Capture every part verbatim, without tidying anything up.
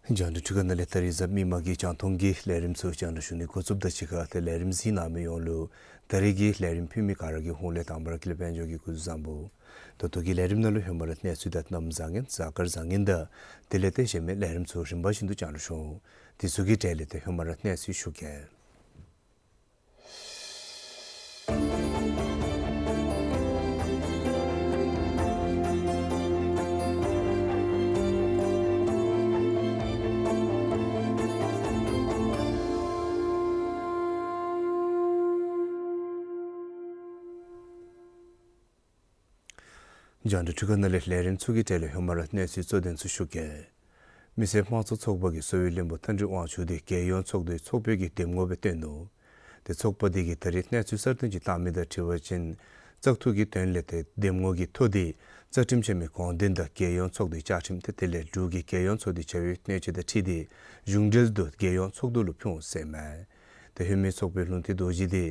རྒྱང་བསྒྲགས་འཕྲུལ་ཁང་ནང་ལས་ད་རིས་གཟའ་མིག་དམར་གྱི་རྒྱང་མཐོང་གི་ལས་རིམ་ཚུ་རྒྱང་བསྒྲགས་ཞུ་ནི་འགོ་བཙུགསཔ་དང་གཅིག་ཁར་ཏེ་ལས་རིམ་གཟིགས་གནང་མི་ཡོངས་ལུ་ད་རིས་ཀྱི་ལས་རིམ་ཕུལ་མི་ག་ར་གི་ཧོངས་ལས་དང་པ་ར་ཀུན་ལེགས་དཔལ་འབྱོར་གྱིས་སྐུ་གཟུགས་བཟང་པོ། ད་ལྟོ་གི་ལས་རིམ་ནང་ལུ་ཧེ་མ་ར་གནས་ཚུལ་དང་གནམ་བཟང་ངན་གཟའ་སྐར་བཟང་ངན་དང་དེ་ལས་ཏེ་གཞན་མི་ལས་རིམ་ཚུ་རིམ་པ་བཞིན་དུ་རྒྱང་བསྒྲགས་ཞུ་འོང་། དེ་ཚུ་གི་གྲས་ལས་ཏེ་ཧེ་མ་ར་གནས་ཚུལ་ཞུ་གེ། རྒྱང་བསྒྲགས་འཕྲུལ་ཁང་ནང་ལས་ལས་རིམ་ཚུ་གི་གྲས་ལས་ཧེ་མ་ར་གནས་ཚུལ་གཙོ་དོན་ཚུ་ཞུ་གེ། མི་སེར་དམངས་གཙོ་ཚོགས་པ་གི་གསོ་བའི་བློན་པོ་མཐའ་འབྲུག་དབང་ཕྱུག་དེ་རྒྱལ་ཡོངས་ཚོགས་འདུའི་ཚོགས་དཔོན་གྱི་འདེམས་ངོ་སྦེ་བཏོན་ནུག། དེ་ཚོགས་པ་དེ་གིས་ད་རིས་གནས་ཚུལ་གསར་བཏོན་ཅིག་བཏང་མི་དང་འཁྲིལ་བ་ཅིན་བཙག་འཐུ་གི་དོན་ལས་ཏེ་འདེམས་ངོ་གི་ཐོ་དེ་རྩ་ཁྲིམས་ཆེན་མོའི་དགོངས་དོན་དང་རྒྱལ་ཡོངས་ཚོགས་འདུའི་བཅའ་ཁྲིམས་ཏེ་དེ་ལས་འབྲུག་གི་རྒྱལ་ཡོངས་ཚོགས་འདུའི་བྱ་བའི་གནད་སྤྱོད་དང་འཁྲིལ་ཏེ་གཞུང་འབྲེལ་དུ་རྒྱལ་ཡོངས་ཚོགས་འདུ་ལུ་ཕུལ་འོང་ཟེར་མས། ཏེ་ཧེ་མའི་ཚོགས་དཔོན་ལུང་བསྟན་རྡོ་རྗེ་དེ་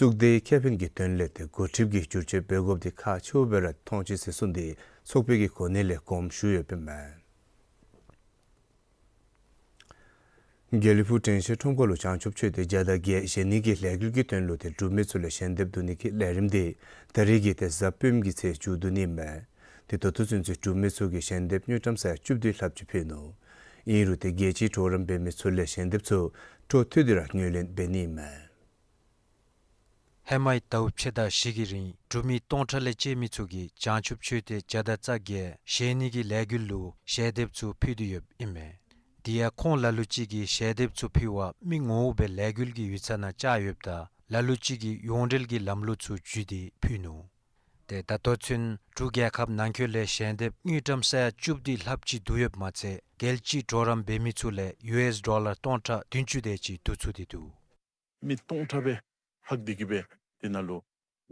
གཙུག་སྡེའི་ཁེ་ཕན་གྱི་དོན་ལས་ཏེ་འགོ་ཁྲིདཔ་གི་བསྒྱུར་བཅོས་འབད་དགོཔ་དེ་ཁག་ཆེཝ་སྦེ་ར་མཐོང་ཅི་ཟེར་གསུངས་ཏེ་ཚོགས་དཔོན་གྱི་གོ་གནས་ལས་དགོངསམ་ཞུ་ཡོདཔ་ཨིན་མས། དགེ་ལེགས་ཕུག་དྲན་ཤེས་ཁྲོམ་ཁ་ལུ་བྱང་ཆུབ་མཆོད་རྟེན་བརྒྱ་དང་བརྒྱད་བཞེངས་ནི་གི་ལས་འགུལ་གྱི་དོན་ལུ་ཏེ་འབྲུག་མི་ཚུ་ལས་ཞལ་འདེབས་བསྡུ་ནི་གི་ལས་རིམ་དེ་ད་རིས་ཀྱི་ཏེ་གཟའ་སྤེནམ་གི་ཚེ་མཇུག་བསྡུ་ནི་ཨིན་མས། ཏེ་ད་ལྟོ་ཚུན་ཚོད་འབྲུག་མི་ཚུ་གིས་ཞལ་འདེབས་དངུལ་ཀྲམ་ས་ཡ་བཅུ་བདུན་ལྷགཔ་ཅིག་ཕུལ་ནུག། ཨིན་རུང་ཏེ་རྒྱལ་སྤྱིའི་གྲོགས་རམ་འབད་མི་ཚུ་ལས་ཞལ་འདེབས་ཚུ་འཕྲོ་མཐུད་དེ་ར་ངོས་ལེན་འབད་ནི་ཨིན་མས། ཧེ་མའི་ཟླཝ་ཕྱེད་དང་བཞི་གི་རིང་འབྲུག་མི་སྟོང་ཕྲག་ལས་བཅད་མི་ཚུ་གིས་བྱང་ཆུབ་མཆོད་རྟེན་བརྒྱ་དང་རྩ་བརྒྱད་བཞེངས་ནི་གི་ལས་འགུལ་ལུ་ཞལ་འདེབས་ཚུ་ཕུལ་ཏེ་ཡོདཔ་ཨིན་མས། དེ་ཡང་ཁོང་ལ་ལུ་ཅིག་གིས་ཞལ་འདེབས་ཚུ་ཕུལ་བར་མི་ངོ་མ་སྦེ་ལས་འགུལ་གྱི་ཡུལ་ཚན་ནང་བཅར་ཡོདཔ་ད་ལ་ལུ་ཅིག་གིས་ཡོངས་འབྲེལ་གྱི་ལམ་ལུགས་ཚུ་བརྒྱུད་དེ་ཕུལ་ནུག། ཏེ་ད་ལྟོ་ཚུན་འབྲུག་རྒྱལ་ཁབ་ནང་འཁོད་ལས་ཞལ་འདེབས་དངུལ་ཀྲམ་ས་ཡ་བཅུ་བདུན་ལྷགཔ་ཅིག་བསྡུ་ཡོདཔ་མ་ཚད་རྒྱལ་སྤྱིའི་གྲོགས་རམ་འབད་མི་ཚུ་ལས་ཡུ་ཨེསི་ཌོ་ལར་སྟོང་ཕྲག་བདུན་ཅུ་དེ་ཅིག་བསྡུ་ཚུགས་ཏེ་འདུག། མི་སྟོང་ཕྲག་སྦེ་ལྷག་སྟེ་གི་སྦེ་དེ་ནང་ལུ་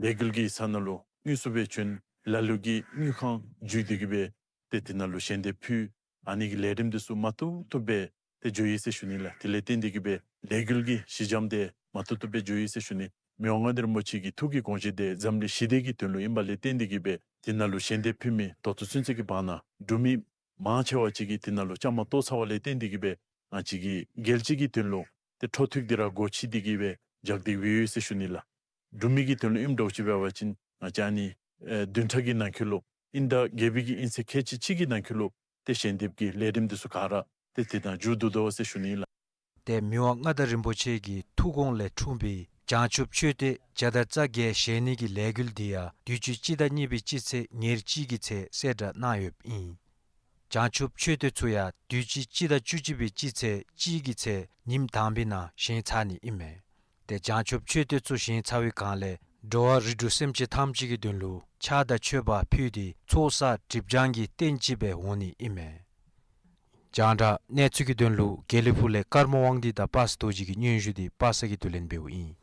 ལས་འགུལ་གྱི་ས་ནང་ལུ་དངོས་སུ་སྦེ་བྱོན། ལ་ལུ་གིས་དངུལ་ཁང་བརྒྱུད་དེ་གི་སྦེ་ཏེ་དེ་ནང་ལུ་ཞལ་འདེབས་ཕུལ། ཨ་ནི་གི་ལས་རིམ་དེ་ཚུ་མ་བཏུབ་བཏུབ་སྦེ་ཏེ་འགྱོ་ཡི་ཟེར་ཞུ་ནི་ལགས། དེ་ལས་བརྟེན་ཏེ་གི་སྦེ་ལས་འགུལ་གྱི་གཞི་འགྱམ་དེ་མ་བཏུབ་བཏུབ་སྦེ་འགྱོ་ཡི་ཟེར་ཞུ་ནི། མི་དབང་མངའ་བདག་རིན་པོ་ཆེ་གི་ཐུགས་ཀྱི་དགོངས་བཞེད་དེ་འཛམ་གླིང་ཞི་བདེ་གི་དོན་ལུ་ཨིན་པ་ལས་བརྟེན་ཏེ་གི་སྦེ་དེ་ནང་ལུ་ཞལ་འདེབས་ཕུལ་མི་ད་ལྟོ་ཚུན་ཚོད་ཀྱི་བར་ན་འབྲུག་མི་མང་ཆེ་བ་ཅིག་གིས་དེ་ནང་ལུ་བཅའ་མར་གཏོགས་ཚར་བ་ལས་བརྟེན་ཏེ་གི་སྦེ་ང་བཅས་ཀྱིས་རྒྱལ་སྤྱི་གི་དོན་ལུ་ཏེ་འཕྲོ་མཐུད་དེ་ར་སྒོ་ཕྱེ་སྟེ་གི་སྦེ་རྒྱག་སྟེ་ཡོད་ཟེར་ཞུ་ནི་ལགས། འབྲུག་མི་གི་དོན་ལུ་ཨིནམ་འདྲཝ་ཅིག་འབད་བ་ཅིན་ང་བཅས་ཨ་ནི་ཨེ་བདུན་ཕྲག་གི་ནང་འཁོད་ལུ་དབྱིན་ཟླ་བརྒྱད་པའི་གི་དབྱིན་ཚེས་ཁལ་གཅིག་གཅིག་གི་ནང་འཁོད་ལུ་ཏེ་ཞལ་འདེབས་ཀྱི་ལས་རིམ་དེ་ཚུ་ག་ར་ཏེ་དེ་ནང་མཇུག་བསྡུ་དོ་ཟེར་ཞུ་ནི་ལགས། ཏེ་མི་དབང་མངའ་བདག་རིན་པོ་ཆེ་གི་ཐུགས་དགོངས་ལས་འཁྲུངས་པའི་བྱང་ཆུབ་མཆོད་རྟེན་བརྒྱ་དང་རྩ་བརྒྱད་བཞེངས་ནི་གི་ལས་འགུལ་འདི་ཡང་དུས་ཅི་སྤྱི་ཟླ་གཉིས་པའི་སྤྱི་ཚེས་ཉེར་གཅིག་གི་ཚེ་གསལ་བསྒྲགས་གནང་ཡོདཔ་ཨིན། བྱང་ཆུབ་མཆོད་རྟེན་ཚུ་ཡང་དུས་ཅི་སྤྱི་ཟླ་བཅུ་གཅིག་པའི་སྤྱི་ཚེས་གཅིག་གི་ཚེ་ཉིནམ་དང་པའི་ནང་བཞེངས་ཚར་ནི་ཨིན་མས། ཏེ་བྱང་ཆུབ་མཆོད་རྟེན་ཚུ་བཞེངས་ཚར་བའི་སྒང་ལས་འགྲོ་བ་རིགས་དྲུག་སེམས་ཅན་ཐམས་ཅད་ཀྱི་དོན་ལུ་ཕྱག་དང་མཆོད་པ་ཕུལ་ཏེ་ཚོགས་བསགས་སྒྲིབ་སྦྱང་གི་རྟེན་ཅིག་སྦེ་འོང་ནི་ཨིན་མས། རྒྱང་བསྒྲགས་གནས་ཚུལ་གྱི་དོན་ལུ་དགེ་ལེགས་ཕུག་ལས་ཀརྨ་དབང་འདུས་དང་པ་སངས་རྡོ་རྗེ་གི་སྙན་ཞུ་དེ་པ་སངས་ཀྱིས་བསྡུ་ལེན་འབདཝ་ཨིན།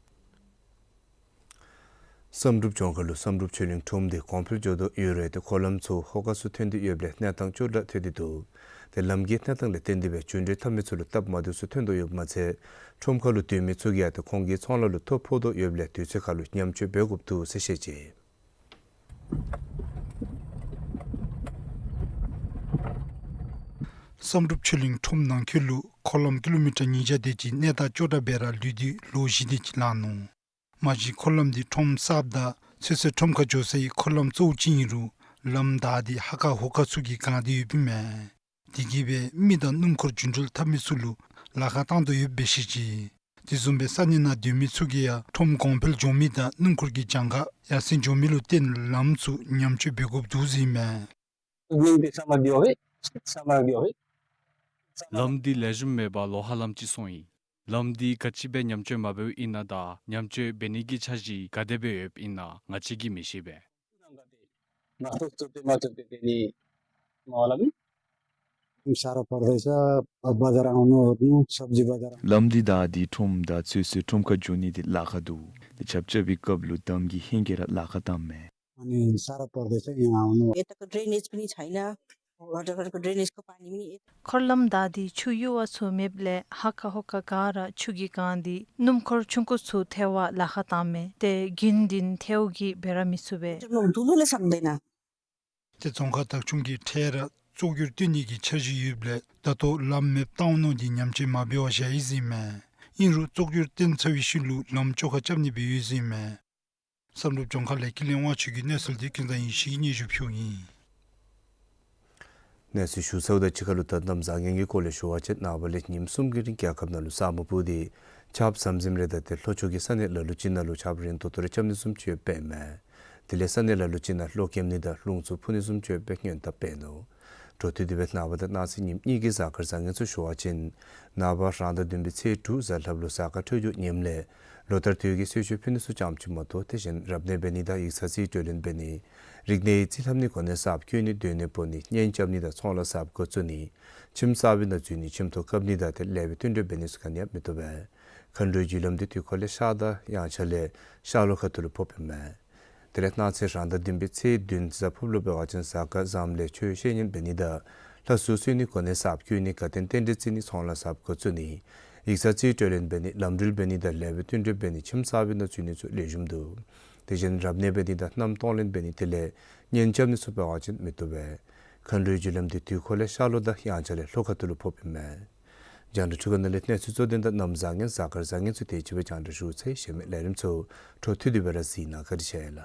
བསམ་གྲུབ་ལྗོངས་མཁར་ལུ་བསམ་གྲུབ་ཆོས་གླིང་ཁྲོམ་དེ་གོང་འཕེལ་འགྱོ་དོ་ཡོད་རུང་ཏེ་འཁོར་ལམ་ཚུ་ཧོ་ཀ་ཚུ་ཐོན་ཏེ་ཡོདཔ་ལས་གནས་སྟངས་སྐྱོ་དྲགས་ཐོན་ཏེ་འདུག། ཏེ་ལམ་གྱི་གནས་སྟངས་ལས་བརྟེན་ཏེ་སྦེ་རྒྱུ་འབྲས་འཐབ་མི་ཚུ་ལུ་སྟབས་མ་བདེཝ་ཚུ་ཐོན་དོ་ཡོདཔ་མ་ཚད་ཁྲོམ་ཁ་ལུ་སྡོད་མི་ཚུ་གིས་ཡང་ཏེ་ཁོང་གི་ཚོང་ལཱ་ལུ་ཐོ་ཕོག་དོ་ཡོདཔ་ལས་དུས་ཚོད་ཁར་ལུ་ཉམས་བཅོས་འབད་དགོཔ་འདུག་ཟེར་བཤད་ཅི། བསམ་གྲུབ་ཆོས་གླིང་ཁྲོམ་ནང་འཁོད་ལུ་འཁོར་ལམ་ཀི་ལོ་མི་ཊར་ཉིས་བརྒྱ་དེ་ཅིག་གནས་སྟངས་སྐྱོ་དྲགས་སྦེ་ར་ལུས་ཏེ་ལོ་བཞི་དེ་ཅིག་ལང་ནུག། མ་གཞི་འཁོར་ལམ་འདི་ཁྲོམ་གསརཔ་དང་ཚོད་བསྲེ་ཁྲོམ་ཁ་འགྱོ་སའི་འཁོར་ལམ་གཙོ་བོ་ཅིག་ཨིན་རུང་ལམ་བདའ་སྟེ་ཧ་ཀ་ཧོ་ཀ་ཚུ་གིས་གང་སྟེ་ཡོདཔ་ཨིན་མས། དེ་གིས་སྦེ་མི་དང་སྣུམ་འཁོར་རྒྱུ་འགྲུལ་འཐབ་མི་ཚུ་ལུ་ལཱ་ཁག་བཏང་དོ་ཡོདཔ་སྦེ་བཤད་ཅི། དེ་བཟུམ་སྦེ་ས་གནས་ནང་སྡོད་མི་ཚུ་གིས་ཡང་ཁྲོམ་གོང་འཕེལ་འགྱོ་མི་དང་སྣུམ་འཁོར་གྱི་གྱངས་ཁ་ཡར་སེང་འགྱོ་མི་ལུ་བརྟེན་ལམ་ཚུ་ཉམས་བཅོས་འབད་དགོཔ་འདུག་ཟེར་ཨིན་མས། ལམ་འདི་ལེགས་ཤོམ་མེད་པར་ལོ་ཧ་ལམ་ཅིག་སོང་ཡི། ལམ་འདི་ག་ཅི་སྦེ་ཉམས་བཅོས་མ་འབདཝ་ཨིན་ན་དང་ཉམས་བཅོས་འབད་ནི་གི་འཆར་གཞི་ག་དེ་སྦེ་ཡོདཔ་ཨིན་ན་ང་བཅས་ཀྱིས་མི་ཤེས་པས། ལམ་འདི་བདའ་སྟེ་ཁྲོམ་དང་ཚོད་བསྲེ་ཁྲོམ་ཁ་འགྱོ་ནི་འདི་ལཱ་ཁག་འདུག། ཏེ་ཆརཔ་རྐྱབ་པའི་སྐབས་ལུ་འདམ་གྱི་ཧེང་སྐལ་ར་ལཱ་ཁག་བཏངམ་མས། यता ड्रेनेज पनि छैन। वाटरको ड्रेनेजको पानी पनि यता འཁོར་ལམ་བདའ་སྟེ་ཆུ་གཡུར་བ་ཚུ་མེདཔ་ལས་ཧ་ཀ་ཧོ་ཀ་ག་ར་ཆུ་གིས་གང་སྟེ་སྣུམ་འཁོར་ཆུང་ཀུ་ཚུ་ཐལ་བར་ལཱ་ཁག་བཏངམ་མས། ཏེ་རྒྱུན་འདི་ཐལཝ་གིས་འབད་ར་མི་ཚུགས་པས། ཏེ་རྫོང་ཁག་བདག་སྐྱོང་གིས་འཕྲལ་ར་བཙོག་གྱུར་བཏོན་ནི་གི་འཆར་གཞི་ཡོདཔ་ལས་ད་ལྟོ་ལམ་མེདཔ་བཏང་ནུག་འདི་ཉམས་བཅོས་མ་འབད་བར་བཞག་ཡི་ཟེར་ཨིན་མས། ཨིན་རུང་བཙོག་གྱུར་བཏོན་ཚར་བའི་ཤུལ་ལུ་ལམ་བཅོ་ཁ་རྐྱབ་ནི་སྦེ་ཡོད་ཟེར་ཨིན་མས། བསམ་གྲུབ་ལྗོངས་མཁར་ལས་ཀུན་ལེགས་དབང་ཕྱུག་གི་གནས་ཚུལ་འདི་ཀུན་བཟང་ཡེ་ཤེས་ཀྱིས་སྙན་ཞུ་ཕུལཝ་ཨིན། གནས་ཚུལ་ཞུ་ཚརཝ་དང་གཅིག་ཁར་ལུ་ད་གནམ་བཟང་ངན་གྱི་སྐོར་ལས་ཞུ་བ་ཅིན་ནངས་པ་ལས་ཉིནམ་གསུམ་གྱི་རིང་རྒྱལ་ཁབ་ནང་ལུ་ས་སྨུག་སྤུབས་ཏེ་ཆརཔ་ཟམ་ཟིམ་རེ་དང་ཏེ་ལྷོ་ཕྱོགས་ཀྱི་ས་གནས་ལ་ལུ་ཅིག་ནང་ལུ་ཆརཔ་རན་ཏོག་ཏོ་རེ་རྐྱབ་ནི་བཟུམ་ཅིག་ཡོདཔ་ཨིན་མས། དེ་ལས་ས་གནས་ལ་ལུ་ཅིག་ནང་གློག་ཀེམ་ནི་དང་རླུང་འཚུབ་འཕུ་ནི་བཟུམ་ཅིག་ཡོདཔ་སྦེ་སྔོན་དཔག་འབད་ནུག། འཕྲོ་མཐུད་དེ་སྦེ་ནངས་པ་དང་གནངས་ཚེ་ཉིནམ་གཉིས་ཀྱི་གཟའ་སྐར་བཟང་ངན་ཚུ་ཞུ་བ་ཅིན་ནངས་པ་རང་ཟླ་བདུན་པའི་ཚེས་དྲུག་གཟའ་ལྷགཔ་ལུ་གཟའ་སྐར་འཕྲོད་སྦྱོར་ངནམ་ལས་ལོ་ལྟར་དུས་ཀྱི་གསོལ་མཆོད་ཕུལ་ནི་ཚུ་ཙམ་ཅིག་མ་གཏོགས་དེ་བཞིན་རབ་གནས་འབད་ནི་དང་ཡིག་ཚང་རྩིས་སྤྲོད་ལེན་འབད་ནི་རིག་གནས་རྩིས་ལྷབ་ནི་གོ་གནས་གསརཔ་བསྐོ་ནི་སྡོད་གནས་སྤོ་ནི་གཉེན་རྐྱབ་ནི་དང་ཚོང་ལཱ་གསརཔ་འགོ་བཙུགས་ནི་ཁྱིམ་གསར་པའི་ནང་འཛུལ་ནི་ཁྱིམ་ཐོག་བཀབ་ནི་དང་ཏེ་ལེགས་པའི་བསྟུན་གྲོས་འབད་ནི་ཚུ་ག་ནི་ཡང་མི་བཏུབ་པས། མཁའ་འགྲོའི་རྒྱུ་ལམ་འདི་དུས་འཁོར་ལས་ཤར་དང་ཡང་ཆ་ལས་ཤར་ལྷོ་ཁ་ཐུག་ལུ་ཕོགཔ་ཨིན་མས། དེ་ལས་གནངས་ཚེ་རང་ཟླ་བདུན་པའི་ཚེས་བདུན་གཟའ་ཕུརཔ་ལུ་འབད་བ་ཅིན་གཟའ་སྐར་བཟངམ་ལས་ཆོས་བཤད་ཉན་འབད་ནི་དང་ལྷ་གསོལ་གསོལ་ནི་གོ་གནས་གསརཔ་བསྐོ་ནི་དགའ་སྟོན་རྟེན་འབྲེལ་བརྩི་ནི་ཚོང་ལཱ་གསརཔ་འགོ་བཙུགས་ནི་ཡིག་ཚང་རྩིས་སྤྲོད་ལེན་འབད་ནི་ལམ་འགྲུལ་འབད་ནི་དང་ལེགས་པའི་བསྟུན་གྲོས་འབད་ནི་ཁྱིམ་གསར་པའི་ནང་འཛུལ་ནི་ཚུ་ལེགས་ཤོམ་འདུག། དེ་བཞིན་རབ་གནས་འབད་ནི་དང་མནའམ་གཏོང་ལེན་འབད་ནི་དེ་ལས་གཉེན་རྐྱབ་ནི་ཚུ་འབད་བ་ཅིན་མི་བཏུབ་པས། མཁའ་འགྲོའི་རྒྱུ་ལམ་འདི་དུས་འཁོར་ལས་ཤར་ལྷོ་དང་ཡང་ཆ་ལས་ལྷོ་ཁ་ཐུག་ལུ་ཕོགཔ་ཨིན་མས། རྒྱང་བསྒྲགས་འཕྲུལ་ཁང་ནང་ལས་གནས་ཚུལ་གཙོ་དོན་དང་གནམ་བཟང་ངན་གཟའ་སྐར་བཟང་ངན་ཚུ་དེ་ཅིག་སྦེ་རྒྱང་བསྒྲགས་ཞུ་ཚར་ཡི། གཞན་མི་ལས་རིམ་ཚུ་འཕྲོ་མཐུད་དེ་སྦེ་ར་གཟིགས་གནང། བཀའ་དྲིན་ཆེ་ལགས།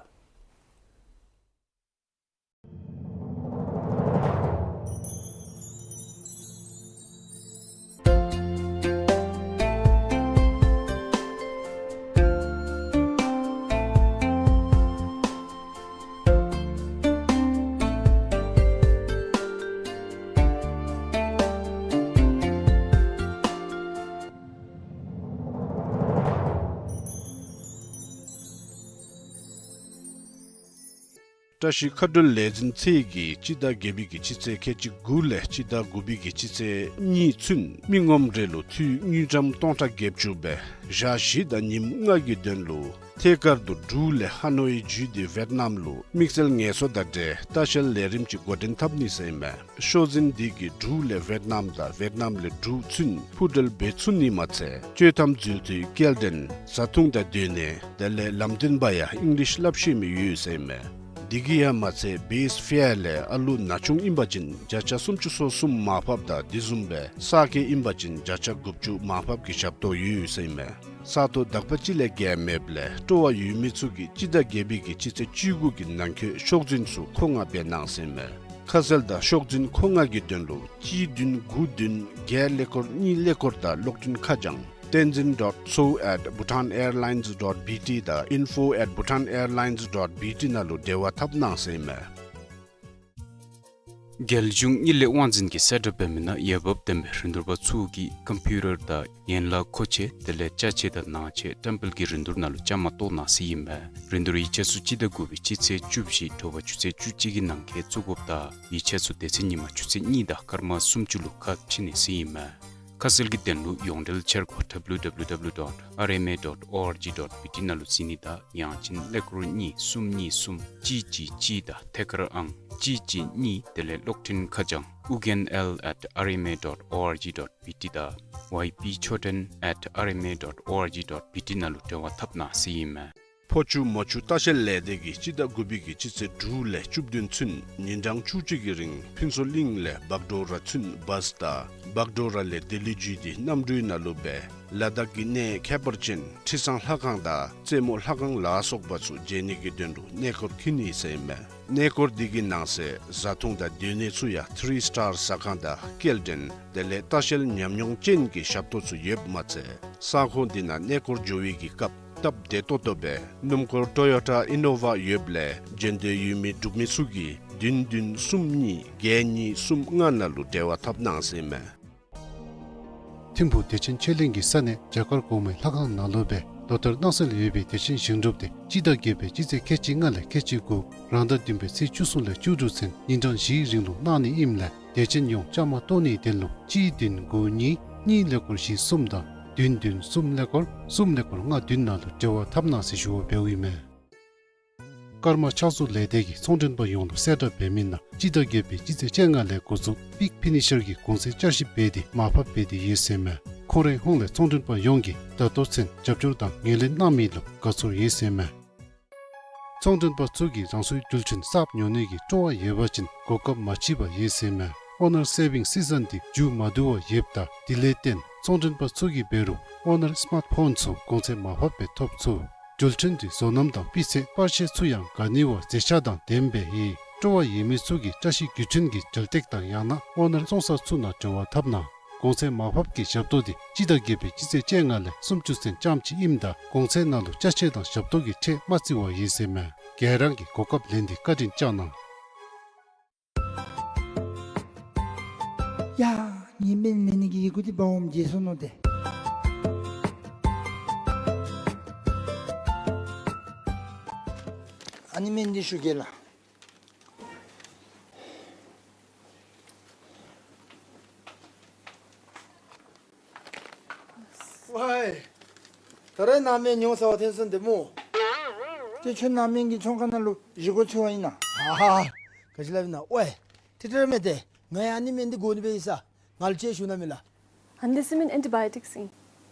བཀྲ་ཤིས་མཁའ་འགྲུལ་ལས་འཛིན་ཚད་ཀྱིས་སྤྱི་ཟླ་བརྒྱད་པའི་གི་སྤྱི་ཚེས་ཁལ་གཅིག་དགུ་ལས་སྤྱི་ཟླ་དགུ་པའི་གི་སྤྱི་ཚེས་གཉིས་ཚུན་མི་ངོམ་རེ་ལུ་འཐུས་དངུལ་ཀྲམ་སྟོང་ཕྲག་བརྒྱད་ཅུ་སྦེ་ཞག་བཞི་དང་ཉིནམ་ལྔ་གི་དོན་ལུ་ཐད་ཀར་དུ་འབྲུག་ལས་ཧ་ནོ་ཡི་བརྒྱུད་དེ་ཝེཊ་ནམ་ལུ་དམིགས་བསལ་ངལ་གསོ་དང་འབྲེལ་ལྟ་བཤལ་ལས་རིམ་ཅིག་འགོ་འདྲེན་འཐབ་ནི་ཟེར་ཨིན་མས། ཤོག་འཛིན་འདི་གིས་འབྲུག་ལས་ཝེཊ་ནམ་དང་ཝེཊ་ནམ་ལས་འབྲུག་ཚུན་འཕུར་གྲུ་འབད་ཚུགས་ནི་མ་ཚད་སྤྱོད་ཐམ་འཛུལ་དུས་སྐྱེལ་འདྲེན་བཟའ་འཐུང་དང་སྡོད་གནས་དེ་ལས་ལམ་སྟོན་པ་ཡང་ཨིང་ལིཤ་སླབ་ཤེས་མི་ཡོད་ཟེར་ཨིན་མས། འདི་གིས་ཡང་མ་ཚད་བེསི་ཕེར་ལས་ཨ་ལུ་ན་ཆུང་ཨིན་པ་ཅིན་བརྒྱ་ཆ་སུམ་ཅུ་སོ་གསུམ་མར་ཕབ་དང་དེ་བཟུམ་སྦེ་གསར་སྐྱེས་ཨིན་པ་ཅིན་བརྒྱ་ཆ་དགུ་བཅུ་མར་ཕབ་ཀྱི་ཞབས་ཏོག་ཡོད་ཟེར་ཨིན་མས། ས་ཐོག་དག་པ་ཅིག་ལས་བརྒལ་མེདཔ་ལས་སྤྲོ་བ་ཡོད་མི་ཚུ་གིས་སྤྱི་ཟླ་བརྒྱད་པའི་གི་སྤྱི་ཚེས་བཅུ་དགུ་གི་ནང་འཁོད་ཤོག་འཛིན་ཚུ་མཁོ་མངགས་འབད་གནང་ཟེར་ཨིན་མས། ཁ་གསལ་དང་ཤོག་འཛིན་མཁོ་མངགས་ཀྱི་དོན་ལུ་གཅིག་བདུན་དགུ་བདུན་བརྒྱད་ཀླད་ཀོར་གཉིས་ཀླད་ཀོར་དང་གློག་འཕྲིན་ཁ་བྱང་tenzin dot so at bhutanairlines dot B T དང་info at bhutanairlines dot B T ནང་ལུ་འབྲེལ་བ་འཐབ་གནང་ཟེར་ཨིན་མས། རྒྱལ་གཞུང་དངུལ་ལས་དབང་འཛིན་གྱིས་གསལ་བསྒྲགས་འབད་མི་ནང་འོས་འབབ་ལྡན་པའི་རིན་བསྡུར་པ་ཚུ་གིས་ཀམ་པིའུ་ཊར་དང་ཡན་ལག་མཁོ་ཆས་དེ་ལས་ཅ་ཆས་དང་ནང་ཆས་བཀྲམ་སྤེལ་གྱི་རིན་བསྡུར་ནང་ལུ་བཅའ་མར་གཏོགས་གནང་ཟེར་ཨིན་མས། རིན་བསྡུར་ཡིག་ཆ་ཚུ་སྤྱི་ཟླ་དགུ་པའི་སྤྱི་ཚེས་བཅུ་བཞི་དྲོ་པ་ཆུ་ཚོད་བཅུ་གཅིག་གི་ནང་འཁོད་བཙུགས་དགོཔ་དང་ཡིག་ཆ་ཚུ་དེ་ཚེ་ཉིན་མ་ཆུ་ཚོད་གཉིས་དང་སྐར་མ་སུམ་ཅུ་ལུ་ཁ་ཕྱེ་ནི་ཟེར་ཨིན་མས། ཁ་གསལ་གྱི་དོན་ལུ་ཡོངས་འབྲེལ་ཆེད་ཀོ་W W W dot R M A dot O R G dot B T ནང་ལུ་གཟིགས་ནི་དང་ཡང་ཅིན་ཀླད་ཀོར་གཉིས་གསུམ་གཉིས་གསུམ་གཅིག་གཅིག་གཅིག་དང་ཐད་ཀར་ཨང་གཅིག་གཅིག་གཉིས། དེ་ལས་གློག་འཕྲིན་ཁ་བྱང་ཨུ་རྒྱན་L at R M A dot O R G dot B T དང་Y P Choten at R M A dot O R G dot B T ནང་ལུ་འབྲེལ་བ་འཐབ་གནང་ཟེར་ཨིན་མས། ཕོ་ཆུ་མོ་ཆུ་ལྟ་བཤལ་ལས་སྡེ་གིས་སྤྱི་ཟླ་དགུ་པའི་གི་སྤྱི་ཚེས་དྲུག་ལས་བཅུ་བདུན་ཚུན་ཉིན་གྲངས་བཅུ་གཅིག་གི་རིང་ཕུན་ཚོགས་གླིང་ལས་བག་གྲོ་ར་ཚུན་བཱས་དང་བག་གྲོ་ར་ལས་ལྡི་ལི་བརྒྱུད་དེ་གནམ་གྲུའི་ནང་ལུ་སྦེ་ལ་དྭགས་ཀྱི་གནས་ཁྱད་པར་ཅན་ཁྲི་བཟང་ལྷ་ཁང་དང་རྩེ་མོ་ལྷ་ཁང་ལ་སོགས་པ་ཚུ་མཇལ་ནི་གི་དོན་ལུ་གནས་སྐོར་འཁྱིད་ནི་ཟེར་ཨིན་མས། གནས་སྐོར་འདི་གི་ནང་གསེས་བཟའ་འཐུང་དང་སྡོད་གནས་ཚུ་ཡང་ཐི་རི་སི་ཊར་ཟ་ཁང་དང་སྐྱེལ་འདྲེན་དེ་ལས་ལྟ་བཤལ་ཉམས་མྱོང་ཅན་གྱི་ཞབས་ཏོག་ཚུ་ཡོདཔ་མ་ཚད་ས་ཁོངས་འདི་ནང་གནས་སྐོར་འགྱོ་བའི་གི་སྐབས་སྟབས་བདེ་ཏོག་ཏོ་སྦེ་སྣུམ་འཁོར་ཊོ་ཡོ་ཊ་ཨི་ནོ་ཝ་ཡོདཔ་ལས་འགྲན་བསྡུར་ཡོད་མི་འབྲུག་མི་ཚུ་གིས་བདུན་བདུན་གསུམ་གཉིས་བརྒྱད་གཉིས་གསུམ་ལྔ་ནང་ལུ་འབྲེལ་བ་འཐབ་གནང་ཟེར་ཨིན་མས། ཐིམ་ཕུག་བདེ་ཆེན་ཆོས་གླིང་གི་ས་གནས་རྒྱ་གར་གོང་མའི་ལྷ་ཁང་ནང་ལུ་སྦེ་ལོ་ལྟར་གནང་སྲོལ་ཡོད་པའི་བདེ་ཆེན་ཞིང་སྒྲུབ་འདི་སྤྱི་ཟླ་བརྒྱད་པའི་སྤྱི་ཚེས་ཁལ་གཅིག་ལྔ་ལས་ཁལ་གཅིག་དགུ་རང་ཟླ་བདུན་པའི་ཚེས་བཅུ་གསུམ་ལས་བཅུ་དྲུག་ཚུན་ཉིན་གྲངས་བཞིའི་རིང་ལུ་གནང་ནི་ཨིནམ་ལས་བདེ་ཆེན་ཡོངས་བཅའ་མར་གཏོགས་ནིའི་དོན་ལུ་གཅིག་བདུན་དགུ་གཉིས་གཉིས་ཀླད་ཀོར་བཞི་གསུམ་དང་བདུན་བདུན་གསུམ་ཀླད་ཀོར་གསུམ་ཀླད་ཀོར་ལྔ་བདུན་ནང་ལུ་འབྲེལ་བ་འཐབ་གནང་ཟེར་ཞུ་བ་འབདཝ་ཨིན་མས། ཀརྨ་ཕྱག་བཟོ་ལས་སྡེ་གིས་ཚོང་མགྲོན་པ་ཡོངས་ལུ་གསལ་བསྒྲགས་འབད་མི་ནང་སྤྱི་ཟླ་བརྒྱད་པའི་སྤྱི་ཚེས་བཅོ་ལྔ་ལས་འགོ་བཙུགས་པིག་ཕི་ནི་ཤར་གྱི་གོང་ཚད་བསྐྱར་ཞིབ་འབད་དེ་མར་ཕབ་འབད་དེ་ཡོད་ཟེར་མས། ཁོང་རའི་ཧོངས་ལས་ཚོང་མགྲོན་པ་ཡོངས་ཀྱིས་ད་ལྟོ་ཚུན་རྒྱབ་སྐྱོར་དང་ངོས་ལེན་གནང་མི་ལུ་དགའ་ཚོར་ཡོད་ཟེར་མས། ཚོང་མགྲོན་པ་ཚུ་གིས་རང་སོའི་རྒྱུ་ཆ་གསརཔ་ཉོ་ནི་གི་སྤྲོ་བ་ཡོད་པ་ཅིན་གོ་སྐབས་མ་མཆིས་པ་ཡོད་ཟེར་མས། ཨོ་ནར་སེ་བིང་སི་ཛོན་འདི་མཇུག་མ་བསྡུ་བར་ཡོདཔ་ད་དེ་ལས་བརྟེན་ཚོང་མགྲོན་པ་ཚུ་གིས་འབད་རུང་ཨོ་ནར་སི་མཱརཊ་ཕོན་ཚུ་གོང་ཚད་མར་ཕབ་སྦེ་ཐོབ་ཚུགས། རྒྱུ་ཆ་འདི་བཟོ་རྣམ་དང་སྤུས་ཚད་པར་ཤེས་ཚུ་ཡང་ག་ནི་བ་མཛེས་ཆ་དང་ལྡནམ་སྦེ་ཡོད། སྤྲོ་བ་ཡོད་མི་ཚུ་གིས་བཀྲ་ཤིས་རྒྱུ་ཆ་གི་ཞལ་ཏེག་དང་ཡང་ན་ཨོ་ནར་བཙོང་ས་ཚུ་ནང་འབྲེལ་བ་འཐབ་གནང་། གོང་ཚད་མར་ཕབ་ཀྱི་ཞབས་ཏོག་འདི་སྤྱི་ཟླ་བརྒྱད་པའི་སྤྱི་ཚེས་བཅོ་ལྔ་ལས་སུམ་ཅུ་ཚུན་ཙམ་ཅིག་ཨིནམ་ད་གོང་ཚད་ནང་ལུ་ཅ་ཆས་དང་ཞབས་ཏོག་གི་ཁྲལ་མ་བརྩི་བར་ཡོད་ཟེར་མས། ག་ར་གིས་གོ་སྐབས་ལེན་ཏེ་བཀའ་དྲིན་བསྐྱང་གནང་། ཡ། ངེའི་སྨན་ལེན་ནི་གི་ཡི་གུ་འདི་འབག་འོངམ་བརྗེད་སོ་ནུག་ཏེ། ཨ་ནི་སྨན་འདི་ཞུ་གེ་ལགས། ཝའི། ད་རེས་ནཱ་སྨན་ཉོ་ས་བ་ཐོན་སོང་ཏེ་སྨོ། ཏེ་ཁྱོད་ནཱ་སྨན་གྱི་ཚོང་ཁང་ནང་ལུ་གཞི་སྒོ་ཕྱེ་བ་ཨིན་ན། ཧ་ཧ། ག་ཅི་སླབ་ཨིན་ན། ཝའི། ཏེ་ཏེ་ར་མེན་ཏེ། ང་ཡང་ཨ་ནི་སྨན་འདི་དགོ་ནི་སྦེ་ཡོད་ས། ང་ལུ་ཅིག་ཞུ་གནང་མས་ལགས། ཨ་ནི་འདི་ཚུ་སྨན་ཨེན་ཊི་བཱ་ཡོ་ཊིཀསི་ཨིན།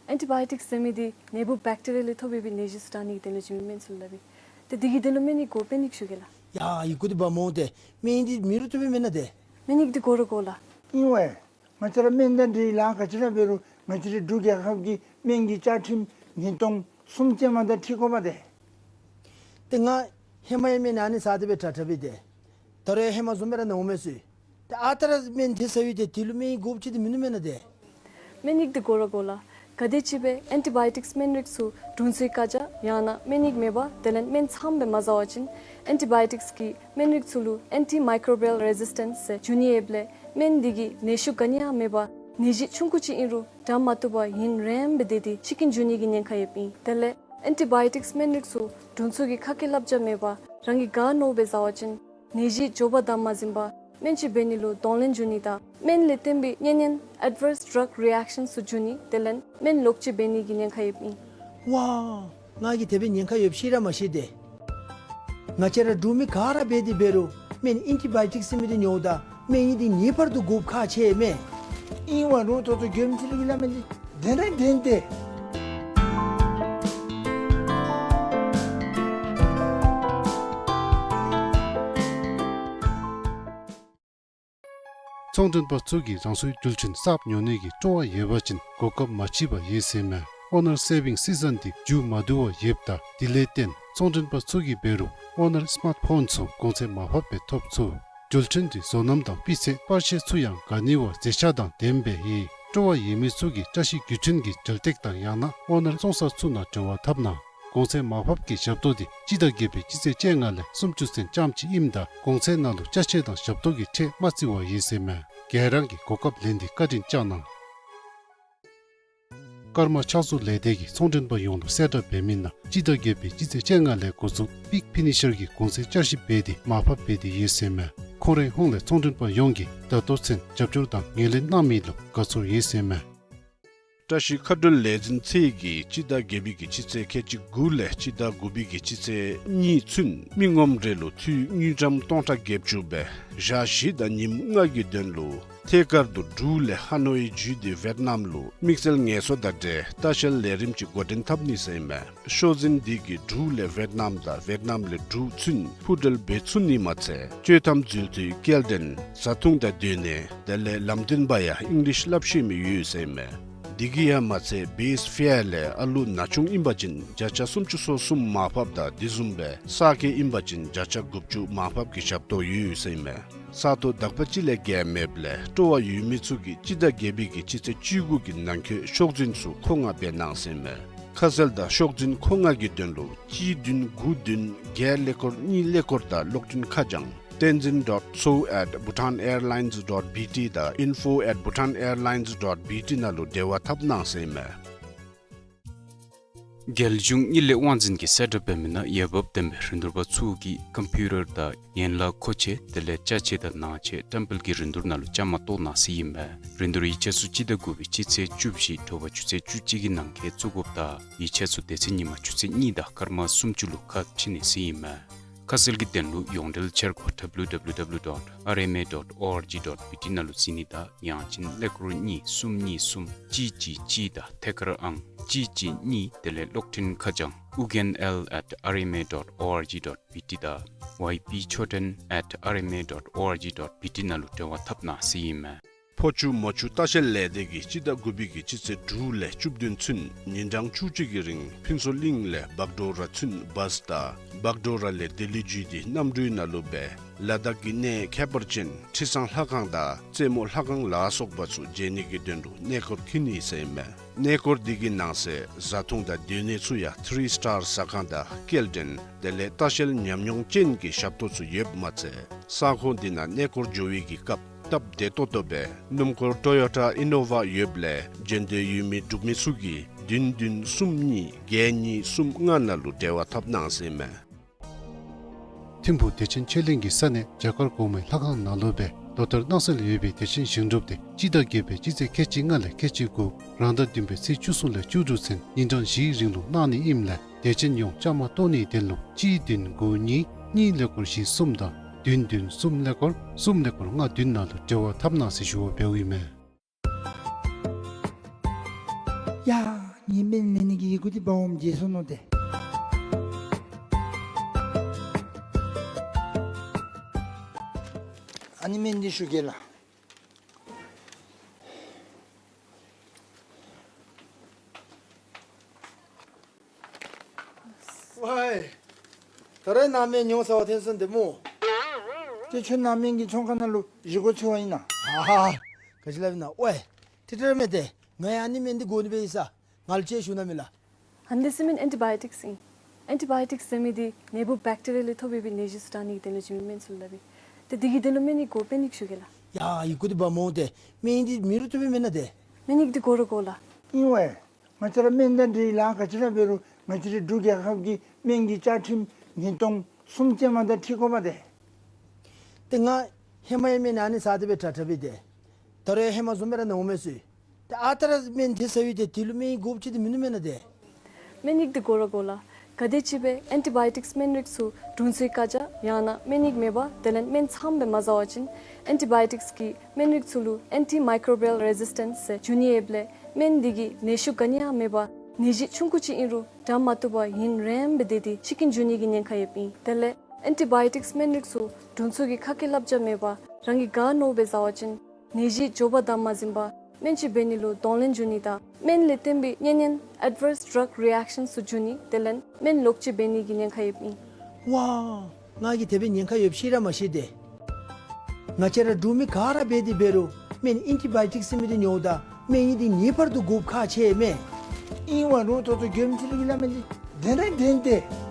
ཨེན་ཊི་བཱ་ཡོ་ཊིཀསི་ཟེར་མི་འདི་ནད་འབུཔ་བེཀ་ཊི་རི་ཡ་ལས་ཐོབ་པའི་ནད་གཞི་ཚུ་དྲག་ནི་གི་དོན་ལུ་བྱིན་མི་སྨན་ཚུ་ལུ་སླབ་ཨིན། ཏེ་འདི་གི་དོན་ལུ་སྨན་ཡིག་དགོ་པས། སྨན་ཡིག་ཞུ་གེ་ལགས། ཡ་ཡི་གུ་འདི་འབག་འོང་ཏེ། སྨན་ཡིག་འདི་མེད་རུང་བཏུབ་པས་མེན་ན་ཏེ། སྨན་ཡིག་འདི་དགོ་ར་དགོ་ལགས། ཨིན་ཝའི། ང་བཅས་ར་སྨན་དང་འབྲེལ་ལཱ་ག་ཅི་ར་འབད་རུང་ང་བཅས་རའི་འབྲུག་རྒྱལ་ཁབ་ཀྱི་སྨན་གྱི་བཅའ་ཁྲིམས་ཉིས་སྟོང་གསུམ་ཅན་མ་དང་འཁྲིལ་དགོ་པས་ཏེ། ཏེ་ང་ཧེ་མ་ཡང་སྨན་ཨ་ནི་ཟ་སྟེ་སྦེ་དྲག་དྲག་སྦེ་ཏེ། ད་རུང་ཧེ་མ་བཟུམ་སྦེ་ར་ན་འོང་མས་ཟེར། ཏེ་ཨ་རྟག་ར་སྨན་ཐོན་ཚར་ཡི་ཏེ་དེ་ལུ་སྨན་ཡིག་དགོཔ་ཅིག་འདི་མིན་ནུག་མེན་ན་ཏེ། སྨན་ཡིག་འདི་དགོ་ར་དགོ་ལགས། ག་དེམ་ཅིག་སྦེ་ཨེན་ཊི་བཱ་ཡོ་ཊིཀསི་སྨན་རིགས་ཚུ་དྲུང་འཚོའི་བཀའ་རྒྱ་ཡང་ན་སྨན་ཡིག་མེད་པར་དེ་ལས་སྨན་ཚངམ་སྦེ་མ་ཟ་བ་ཅིན་ཨེན་ཊི་བཱ་ཡོ་ཊིཀསི་གི་སྨན་རིགས་ཚུ་ལུ་ཨེན་ཊི་མའི་ཀོ་བི་ཡལ་རེ་ཟིས་ཊེནསི་ཟེར་འབྱུང་ནི་ཡོདཔ་ལས་སྨན་འདི་གིས་ནད་ཤུགས་ག་ནི་ཡང་མེད་པར་ནད་གཞི་ཆུང་ཀུ་ཅིག་ཨིན་རུང་དྲག་མ་བཏུབ་པར་ཡུན་རིངམོ་སྦེ་སྡོད་དེ་འཆི་རྐྱེན་འབྱུང་ནི་གི་ཉེན་ཁ་ཡོདཔ་ཨིན། དེ་ལས་ཨེན་ཊི་བཱ་ཡོ་ཊིཀསི་སྨན་རིགས་ཚུ་དྲུང་འཚོ་གི་ཁ་སྐད་བསླབ་བྱ་མེད་པར་རང་གིས་ག་མནོཝ་སྦེ་ཟ་བ་ཅིན་ནད་གཞི་མགྱོགས་པ་དང་མ་ཟིན་པར་སྨན་བཅོས་འབད་ནི་ལུ་གདོང་ལེན་འབྱུང་ནི་དང་སྨན་ལས་བརྟེན་པའི་གཉན་ཉེན་ཨེཌ་ཝརསི་ཌྲག་རི་ཨེཀ་ཤཱནསི་ཚུ་འབྱུང་ནི་དེ་ལས་སྨན་ལོག་སྤྱོད་འབད་ནི་གི་ཉེན་ཁ་ཡོདཔ་ཨིན། ཝའི། ང་གིས་དེ་སྦེ་ཉེན་ཁ་ཡོདཔ་ཤེས་ར་མ་ཤེས་ཏེ། ང་བཅས་ར་འབྲུག་མི་ག་ར་འབད་དེ་འབད་རུང་སྨན་ཨེན་ཊི་བཱ་ཡོ་ཊིཀསི་ཟེར་མི་འདི་ཉོཝ་ད་སྨན་ཡིག་འདི་ངེས་པར་དུ་དགོཔ་ཁག་ཆེ་མས། ཨིན་ཝའི་རུང་ཏོག་ཏོ་མགྱོནམ་ཅིག་ལུ་གི་སླབ་མི་འདི་བདེན་ར་བདེན་ཏེ། ཚོང་མགྲོན་པ་ཚུ་གིས་རང་སོའི་རྒྱུ་ཆ་གསརཔ་ཉོ་ནི་གི་སྤྲོ་བ་ཡོད་པ་ཅིན་གོ་སྐབས་མ་མཆིས་པ་ཡོད་ཟེར་མས། ཨོ་ནར་སེ་བིང་སི་ཛོན་འདི་མཇུག་མ་བསྡུ་བར་ཡོདཔ་ད་དེ་ལས་བརྟེན་ཚོང་མགྲོན་པ་ཚུ་གིས་འབད་རུང་ཨོ་ནར་སི་མཱརཊ་ཕོན་ཚུ་གོང་ཚད་མར་ཕབ་སྦེ་ཐོབ་ཚུགས། རྒྱུ་ཆ་འདི་བཟོ་རྣམ་དང་སྤུས་ཚད་པར་ཤེས་ཚུ་ཡང་ག་ནི་བ་མཛེས་ཆ་དང་ལྡནམ་སྦེ་ཡོད། སྤྲོ་བ་ཡོད་མི་ཚུ་གིས་བཀྲ་ཤིས་རྒྱུ་ཆ་གི་ཞལ་ཏེག་དང་ཡང་ན་ཨོ་ནར་བཙོང་ས་ཚུ་ནང་འབྲེལ་བ་འཐབ་གནང་། གོང་ཚད་མར་ཕབ་ཀྱི་ཞབས་ཏོག་འདི་སྤྱི་ཟླ་བརྒྱད་པའི་སྤྱི་ཚེས་བཅོ་ལྔ་ལས་སུམ་ཅུ་ཚུན་ཙམ་ཅིག་ཨིནམ་ད་གོང་ཚད་ནང་ལུ་ཅ་ཆས་དང་ཞབས་ཏོག་གི་ཁྲལ་མ་བརྩི་བར་ཡོད་ཟེར་མས། ག་ར་གིས་གོ་སྐབས་ལེན་ཏེ་བཀའ་དྲིན་བསྐྱང་གནང་། ཀརྨ་ཕྱག་བཟོ་ལས་སྡེ་གིས་ཚོང་མགྲོན་པ་ཡོངས་ལུ་གསལ་བསྒྲགས་འབད་མི་ནང་སྤྱི་ཟླ་བརྒྱད་པའི་སྤྱི་ཚེས་བཅོ་ལྔ་ལས་འགོ་བཙུགས་པིག་ཕི་ནི་ཤར་གྱི་གོང་ཚད་བསྐྱར་ཞིབ་འབད་དེ་མར་ཕབ་འབད་དེ་ཡོད་ཟེར་མས། ཁོང་རའི་ཧོངས་ལས་ཚོང་མགྲོན་པ་ཡོངས་ཀྱིས་ད་ལྟོ་ཚུན་རྒྱབ་སྐྱོར་དང་ངོས་ལེན་གནང་མི་ལུ་དགའ་ཚོར་ཡོད་ཟེར་མས། བཀྲ་ཤིས་མཁའ་འགྲུལ་ལས་འཛིན་ཚད་ཀྱིས་སྤྱི་ཟླ་བརྒྱད་པའི་གི་སྤྱི་ཚེས་ཁལ་གཅིག་དགུ་ལས་སྤྱི་ཟླ་དགུ་པའི་གི་སྤྱི་ཚེས་གཉིས་ཚུན་མི་ངོམ་རེ་ལུ་འཐུས་དངུལ་ཀྲམ་སྟོང་ཕྲག་བརྒྱད་ཅུ་སྦེ་ཞག་བཞི་དང་ཉིནམ་ལྔ་གི་དོན་ལུ་ཐད་ཀར་དུ་འབྲུག་ལས་ཧ་ནོའི་བརྒྱུད་དེ་ཝེཊ་ནམ་ལུ་དམིགས་བསལ་ངལ་གསོ་དང་འབྲེལ་ལྟ་བཤལ་ལས་རིམ་ཅིག་འགོ་འདྲེན་འཐབ་ནི་ཟེར་ཨིན་མས། ཤོག་འཛིན་འདི་གིས་འབྲུག་ལས་ཝེཊ་ནམ་དང་ཝེཊ་ནམ་ལས་འབྲུག་ཚུན་འཕུར་འགྲུལ་འབད་ཚུགས་ནི་མ་ཚད་སྤྱོད་ཐམ་འཛུལ་ཏེ་སྐྱེལ་འདྲེན་བཟའ་འཐུང་དང་སྡོད་གནས་དེ་ལས་ལམ་སྟོན་པ་ཡང་ཨིང་ལིཤ་སླབ་ཤེས་མི་ཡོད་ཟེར་ཨིན་མས། འདི་གིས་ཡང་མ་ཚད་བེསི་ཕེར་ལས་ཨ་ལུ་ན་ཆུང་ཨིན་པ་ཅིན་བརྒྱ་ཆ་སུམ་ཅུ་སོ་གསུམ་མར་ཕབ་དང་དེ་བཟུམ་སྦེ་གསར་སྐྱེས་ཨིན་པ་ཅིན་བརྒྱ་ཆ་དགུ་བཅུ་མར་ཕབ་ཀྱི་ཞབས་ཏོག་ཡོད་ཟེར་ཨིན་མས། ས་སྟོང་དག་པ་ཅིག་ལས་བརྒལ་མེདཔ་ལས་སྤྲོ་བ་ཡོད་མི་ཚུ་གིས་སྤྱི་ཟླ་བརྒྱད་པའི་གི་སྤྱི་ཚེས་བཅུ་དགུ་གི་ནང་འཁོད་ཤོག་འཛིན་ཚུ་མཁོ་མངགས་འབད་གནང་ཟེར་ཨིན་མས། ཁ་གསལ་དང་ཤོག་འཛིན་མཁོ་མངགས་ཀྱི་དོན་ལུ་གཅིག་བདུན་དགུ་བདུན་བརྒྱད་ཀླད་ཀོར་གཉིས་ཀླད་ཀོར་དང་གློག་འཕྲིན་ཁ་བྱང་tenzin dot so at bhutanairlines dot B T དང་info at bhutanairlines dot B T ནང་ལུ་འབྲེལ་བ་འཐབ་གནང་ཟེར་ཨིན་མས། རྒྱལ་གཞུང་གཉིད་ལས་དབང་འཛིན་གྱིས་གསལ་བསྒྲགས་འབད་མི་ནང་འོས་འབབ་ལྡན་པའི་རིན་བསྡུར་པ་ཚུ་གིས་ཀམ་པིའུ་ཊར་དང་ཡན་ལག་མཁོ་ཆས་དེ་ལས་ཅ་ཆས་དང་ནང་ཆས་བཀྲམ་སྤེལ་གྱི་རིན་བསྡུར་ནང་ལུ་བཅའ་མར་གཏོགས་གནང་ཟེར་ཨིན་མས། རིན་བསྡུར་ཡིག་ཆ་ཚུ་སྤྱི་ཟླ་དགུ་པའི་སྤྱི་ཚེས་བཅུ་བཞི་དྲོ་པ་ཆུ་ཚོད་བཅུ་གཅིག་གི་ནང་འཁོད་བཙུགས་དགོཔ་དང་ཡིག་ཆ་ཚུ་སྡེ་ཚན་ཉིན་མ་ཆུ་ཚོད་གཉིས་དང་སྐར་མ་སུམ་ཅུ་ལུ་ཁ་ཕྱེ་ནི་ཟེར་ཨིན་མས། ཁ་གསལ་གྱི་དོན་ལུ་ཡོངས་འབྲེལ་འཆར་སྒོ་W W W dot R M A dot O R G dot B T ནང་ལུ་གཟིགས་ནི་དང་ཡང་ཅིན་ཀླད་ཀོར་གཉིས་གསུམ་གཉིས་གསུམ་གཅིག་གཅིག་གཅིག་དང་ཐད་ཀར་ཨང་གཅིག་གཅིག་གཉིས་དེ་ལས་གློག་འཕྲིན་ཁ་བྱང་ཨུ་རྒྱན་ཨེལ་ཨེཊ་ཨར་ཨེམ་ཨེ་ཌོཊ་ཨོ་ཨར་ཇི་ཌོཊ་བི་ཊི་དང་ཝའི་པི་ཆོས་སྒྲོན་ཨེཊ་ཨར་ཨེམ་ཨེ་ཌོཊ་ཨོ་ཨར་ཇི་ཌོཊ་བི་ཊི་ནང་ལུ་འབྲེལ་བ་འཐབ་གནང་ཟེར་ཨིན་མས། ཕོ་ཆུ་མོ་ཆུ་ལྟ་བཤལ་ལས་སྡེ་གིས་སྤྱི་ཟླ་དགུ་པའི་གི་སྤྱི་ཚེས་དྲུག་ལས་བཅུ་བདུན་ཚུན་ཉིན་གྲངས་བཅུ་གཅིག་གི་རིང་ཕུན་ཚོགས་གླིང་ལས་བག་གྲོ་ར་ཚུན་བཱསི་དང་བག་གྲོ་ར་ལས་ལྡི་ལི་བརྒྱུད་དེ་གནམ་གྲུའི་ནང་ལུ་སྦེ་ལ་དྭགས་ཀྱི་གནས་ཁྱད་པར་ཅན་ཁྲི་བཟང་ལྷ་ཁང་དང་རྩེ་མོ་ལྷ་ཁང་ལ་སོགས་པ་ཚུ་མཇལ་ནི་གི་དོན་ལུ་གནས་སྐོར་འཁྱིད་ནི་ཟེར་ཨིན་མས། གནས་སྐོར་འདི་གི་ནང་གསེས་བཟའ་འཐུང་དང་སྡོད་གནས་ཚུ་ཡང་ཐི་རི་སི་ཊར་ཟ་ཁང་དང་སྐྱེལ་འདྲེན་དེ་ལས་ལྟ་བཤལ་ཉམས་མྱོང་ཅན་གྱི་ཞབས་ཏོག་ཚུ་ཡོདཔ་མ་ཚད་ས་ཁོངས་འདི་ནང་གནས་སྐོར་འགྱོ་བའི་གི་སྐབས་སྟབས་བདེ་ཏོག་ཏོ་སྦེ་སྣུམ་འཁོར་ཊོ་ཡོ་ཊ་ཨི་ནོ་ཝ་ཡོདཔ་ལས་འབྱོན་འདོད་ཡོད་མི་འབྲུག་མི་ཚུ་གིས་བདུན་བདུན་གསུམ་གཉིས་བརྒྱད་གཉིས་གསུམ་ལྔ་ནང་ལུ་འབྲེལ་བ་འཐབ་གནང་ཟེར་ཨིན་མས། ཐིམ་ཕུག་བདེ་ཆེན་ཆོས་གླིང་གི་ས་གནས་རྒྱ་གར་གོང་མའི་ལྷ་ཁང་ནང་ལུ་སྦེ་ལོ་ལྟར་གནང་སྲོལ་ཡོད་པའི་བདེ་ཆེན་ཞིང་སྒྲུབ་འདི་སྤྱི་ཟླ་བརྒྱད་པའི་སྤྱི་ཚེས་ཁལ་གཅིག་ལྔ་ལས་ཁལ་གཅིག་དགུ་རང་ཟླ་བདུན་པའི་ཚེས་བཅུ་གསུམ་ལས་བཅུ་དྲུག་ཚུན་ཉིན་གྲངས་བཞིའི་རིང་ལུ་གནང་ནི་ཨིནམ་ལས་བདེ་ཆེན་ཡོངས་བཅའ་མར་གཏོགས་ནིའི་དོན་ལུ་གཅིག་བདུན་དགུ་གཉིས་གཉིས་ཀླད་ཀོར་བཞི་གསུམ་དང་བདུན་བདུན་གསུམ་ཀླད་ཀོར་གསུམ་ཀླད་ཀོར་ལྔ་བདུན་ནང་ལུ་འབྲེལ་བ་འཐབ་གནང་ཟེར་ཞུ་བ་འབདཝ་ཨིན་མས། ཡ། ངེའི་སྨན་ལེན་ནི་གི་ཡི་གུ་འདི་འབག་འོངམ་བརྗེད་སོ་ནུག་ཏེ། ཨ་ནི་སྨན་འདི་ཞུ་གེ་ལགས། ཝའི། ད་རེས་ནཱ་སྨན་ཉོ་ས་བ་ཐོན་སོང་དེ་སྨོ། ཏེ་ཁྱོད་ནཱ་སྨན་གྱི་ཚོང་ཁང་ནང་ལུ་བཞེས་སྒོ་འཚོལ་བ་ཨིན་ན། ཧ་ཧ། ག་ཅི་སླབ་ཨིན་ན། ཝའི། ཏེ་ཏེ་ར་མེན་ཏེ། ང་ཡང་ཨ་ནི་སྨན་འདི་དགོ་ནི་སྦེ་ཡོད་ས། ང་ལུ་ཅིག་ཞུ་གནང་མས་ལགས། ཨ་ནི་འདི་ཟེར་མི་ཨེན་ཊི་བཱ་ཡོ་ཊིཀསི་ཨིན། ཨེན་ཊི་བཱ་ཡོ་ཊིཀསི་ཟེར་མི་འདི་ནད་འབུཔ་བེཀ་ཊི་རི་ཡ་ལས་ཐོབ་པའི་ནད་གཞི་ཚུ་དྲག་ནི་གི་དོན་ལུ་བྱིན་མི་སྨན་ཚུ་ལུ་སླབ་ཨིན། ཏེ་འདི་གི་དོན་ལུ་སྨན་ཡིག་དགོ། སྨན་ཡིག་ཞུ་གེ་ལགས། ཡ་ཡི་གུ་འདི་འབག་འོང་ཏེ། སྨན་ཡིག་འདི་མེད་རུང་བཏུབ་པས་མེན་ན་ཏེ། སྨན་ཡིག་འདི་དགོ་ར་དགོ་ལགས། ཨིན་ཝའི། ང་བཅས་ར་སྨན་དང་འབྲེལ་ལཱ་ག་ཅི་ར་འབད་རུང་ང་བཅས་རའི་འབྲུག་རྒྱལ་ཁབ་ཀྱི་སྨན་གྱི་བཅའ་ཁྲིམས་ཉིས་སྟོང་གསུམ་ཅན་མ་དང་འཁྲིལ་དགོཔ་ཏེ། ཏེ་ང་ཧེ་མ་ཡང་སྨན་ཨ་ནི་ཟ་སྟེ་སྦེ་དྲག་དྲག་སྦེ་ཏེ། ད་རུང་ཡང་ཧེ་མ་བཟུམ་སྦེ་ར་ན་འོང་མས་ཟེར། ཏེ་ཨ་རྟག་ར་སྨན་དེ་ཟ་ཡི་ཏེ་དེ་ལུ་སྨན་ཡིག་དགོཔ་ཅིག་འདི་མིན་ནུག་མེན་ན་ཏེ། སྨན་ཡིག་འདི་དགོ་ར་དགོ་ལགས། ག་དེ་ཅིག་སྦེ་ཨེན་ཊི་བཱ་ཡོ་ཊིཀསི་སྨན་རིགས་ཚུ་དྲུང་འཚོའི་བཀའ་རྒྱ་ཡང་ན་སྨན་ཡིག་མེད་པར་དེ་ལས་སྨན་ཚངམ་སྦེ་མ་ཟ་བ་ཅིན་ཨེན་ཊི་བཱ་ཡོ་ཊིཀསི་གིས་སྨན་རིགས་ཚུ་ལུ་ཨེན་ཊི་མའི་ཀོརོ་བི་ཡལ་རེ་ཟིས་ཊེནསི་ཟེར་འབྱུང་ནི་ཡོདཔ་ལས་སྨན་འདི་གིས་ནད་ཤུགས་ག་ནི་ཡང་མེད་པར་ནད་གཞི་ཆུང་ཀུ་ཅིག་ཨིན་རུང་དྲག་མ་བཏུབ་པར་ཡུན་རིངམོ་སྦེ་སྡོད་དེ་འཆི་རྐྱེན་འབྱུང་ནི་གི་ཉེན་ཁ་ཡོདཔ་ཨིན། དེ་ལས་ཨེན་ཊི་བཱ་ཡོ་ཊིཀསི་སྨན་རིགས་ཚུ་དྲུང་འཚོ་གི་ཁ་སྐད་བསླབ་བྱ་མེད་པར་རང་གིས་ག་མནོཝ་སྦེ་ཟ་བ་ཅིན་ནད་གཞི་མགྱོགས་པར་དྲག་མ་ཟུན་པར་སྨན་བཅོས་འབད་ནི་ལུ་གདོང་ལེན་འབྱུང་ནི་དང་སྨན་ལས་བརྟེན་པའི་གཉན་ནད་ཨེཌ་ཝརསི་ཌྲག་རི་ཨེཀ་ཤཱནསི་ཚུ་འབྱུང་ནི་དེ་ལས་སྨན་ལོག་སྤྱོད་འབད་ནི་གི་ཉེན་ཁ་ཡོདཔ་ཨིན། ཝའི། ང་གིས་དེ་སྦེ་ཉེན་ཁ་ཡོདཔ་ཤེས་ར་མ་ཤེས་ཏེ། ང་བཅས་ར་འབྲུག་མི་ག་ར་འབད་དེ་འབད་རུང་སྨན་ཨེན་ཊི་བཱ་ཡོ་ཊིཀསི་ཟེར་མི་འདི་ཉོཝ་ད་སྨན་ཡིག་འདི་ངེས་པར་དུ་དགོཔ་ཁག་ཆེ་མས། ཨིན་ཝའི་རུང་ཏོག་ཏོ་མགྱོནམ་ཅིག་ལུ་གི་སླབ་མི་འདི་དྲན་ར་དྲན་ཏེ།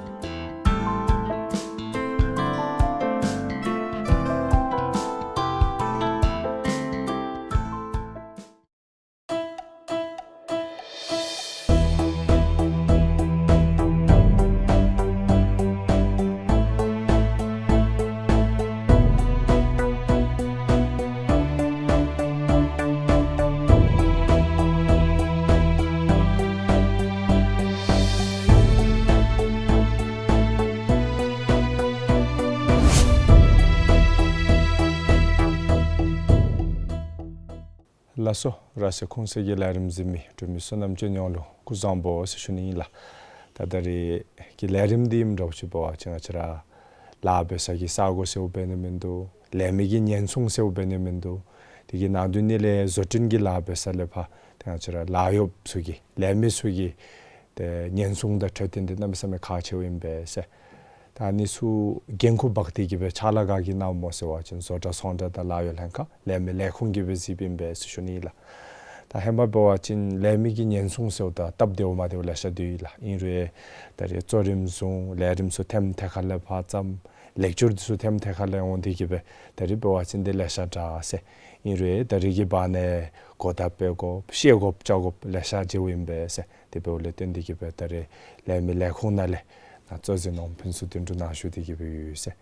ལགས་སོ། ར་སེ་ཁུངས་གསལ་གྱི་ལས་རིམ་གཟིགས་མི་འབྲུག་མི་བསོད་ནམས་ཅན་ཡོངས་ལུ་སྐུ་གཟུགས་བཟང་པོ་ཟེར་ཞུ་ནི་ཨིན་ལགས། ད་ད་རིས་ཀྱི་ལས་རིམ་འདི་ཨིནམ་འདྲཝ་ཅིག་འབད་བ་ཅིན་ང་བཅས་ར་ལཱ་འབད་ས་གི་ས་གོ་ཟེརཝ་འབད་ནི་མིན་འདུག། ལས་མི་གི་ཉེན་སྲུང་ཟེརཝ་འབད་ནི་མིན་འདུག། དེ་གི་ནང་དོན་ནི་ལས་བཟོ་སྐྲུན་གྱི་ལཱ་འབད་ས་ལས་ཕར་ཏེ་ང་བཅས་ར་ལཱ་གཡོགཔ་ཚུ་གི་ལས་མི་ཚུ་གི་ཏེ་ཉེན་སྲུང་དང་འཕྲོད་བསྟེན་འདི་གནམ་མེད་ས་མེད་ཁག་ཆེཝ་ཨིན་པས་ཟེར། ད་ཨ་ནི་ཚུ་འགན་ཁུར་འབག་སྟེ་གི་སྦེ་ཕྱག་ལཱ་ག་གིས་གནངམ་སྨོ་ཟེར་བ་ཅིན་བཟོ་གྲྭ་ཚོང་གྲྭ་དང་ལཱ་གཡོག་ལྷན་ཁག་ལས་མི་ལས་ཁུངས་ཀྱིས་སྦེ་གཟིགསཔ་ཨིན་པས་ཟེར་ཞུ་ནི་ཨིན་ལགས། ད་ཧེ་མ་འབད་བ་ཅིན་ལས་མི་གི་ཉེན་སྲུང་ཟེརཝ་ད་སྟབས་བདེཝ་མ་བདེཝ་ལེ་ཤ་འདུག་ལགས། ཨིན་རུང་ད་རིས་གཙོ་རིམ་བཟུང་ལས་རིམ་ཚུ་ཐེམ་ཐེ་ཁ་ལས་ཕར་བརྩམ་ལེགས་སྒྱུར་འདི་ཚུ་ཐེམ་ཐེ་ཁ་ལས་འོང་སྟེ་གི་སྦེ་ད་རིས་འབད་བ་ཅིན་འདི་ལེ་ཤ་དྲག་ཟེར། ཨིན་རུང་ད་རིས་ཀྱི་བར་ན་གོ་བརྡ་སྤེལ་དགོཔ་བཤད་དགོཔ་བཅར་དགོཔ་ལེ་ཤ་མཇལཝ་ཨིན་པས་ཟེར། དེ་འབདཝ་ལས་བརྟེན་ཏེ་གི་སྦེ་ད་རིས་ལས་མི་ལས་ཁུངས་ནང་ལས་ནཱ་གཙོ་འཛིན་འོགམ་ཕུན་ཚོགས་དོན་གྲུབ་ནཱ་བཞུགས་ཏེ་གི་སྦེ་ཡོད་ཟེར།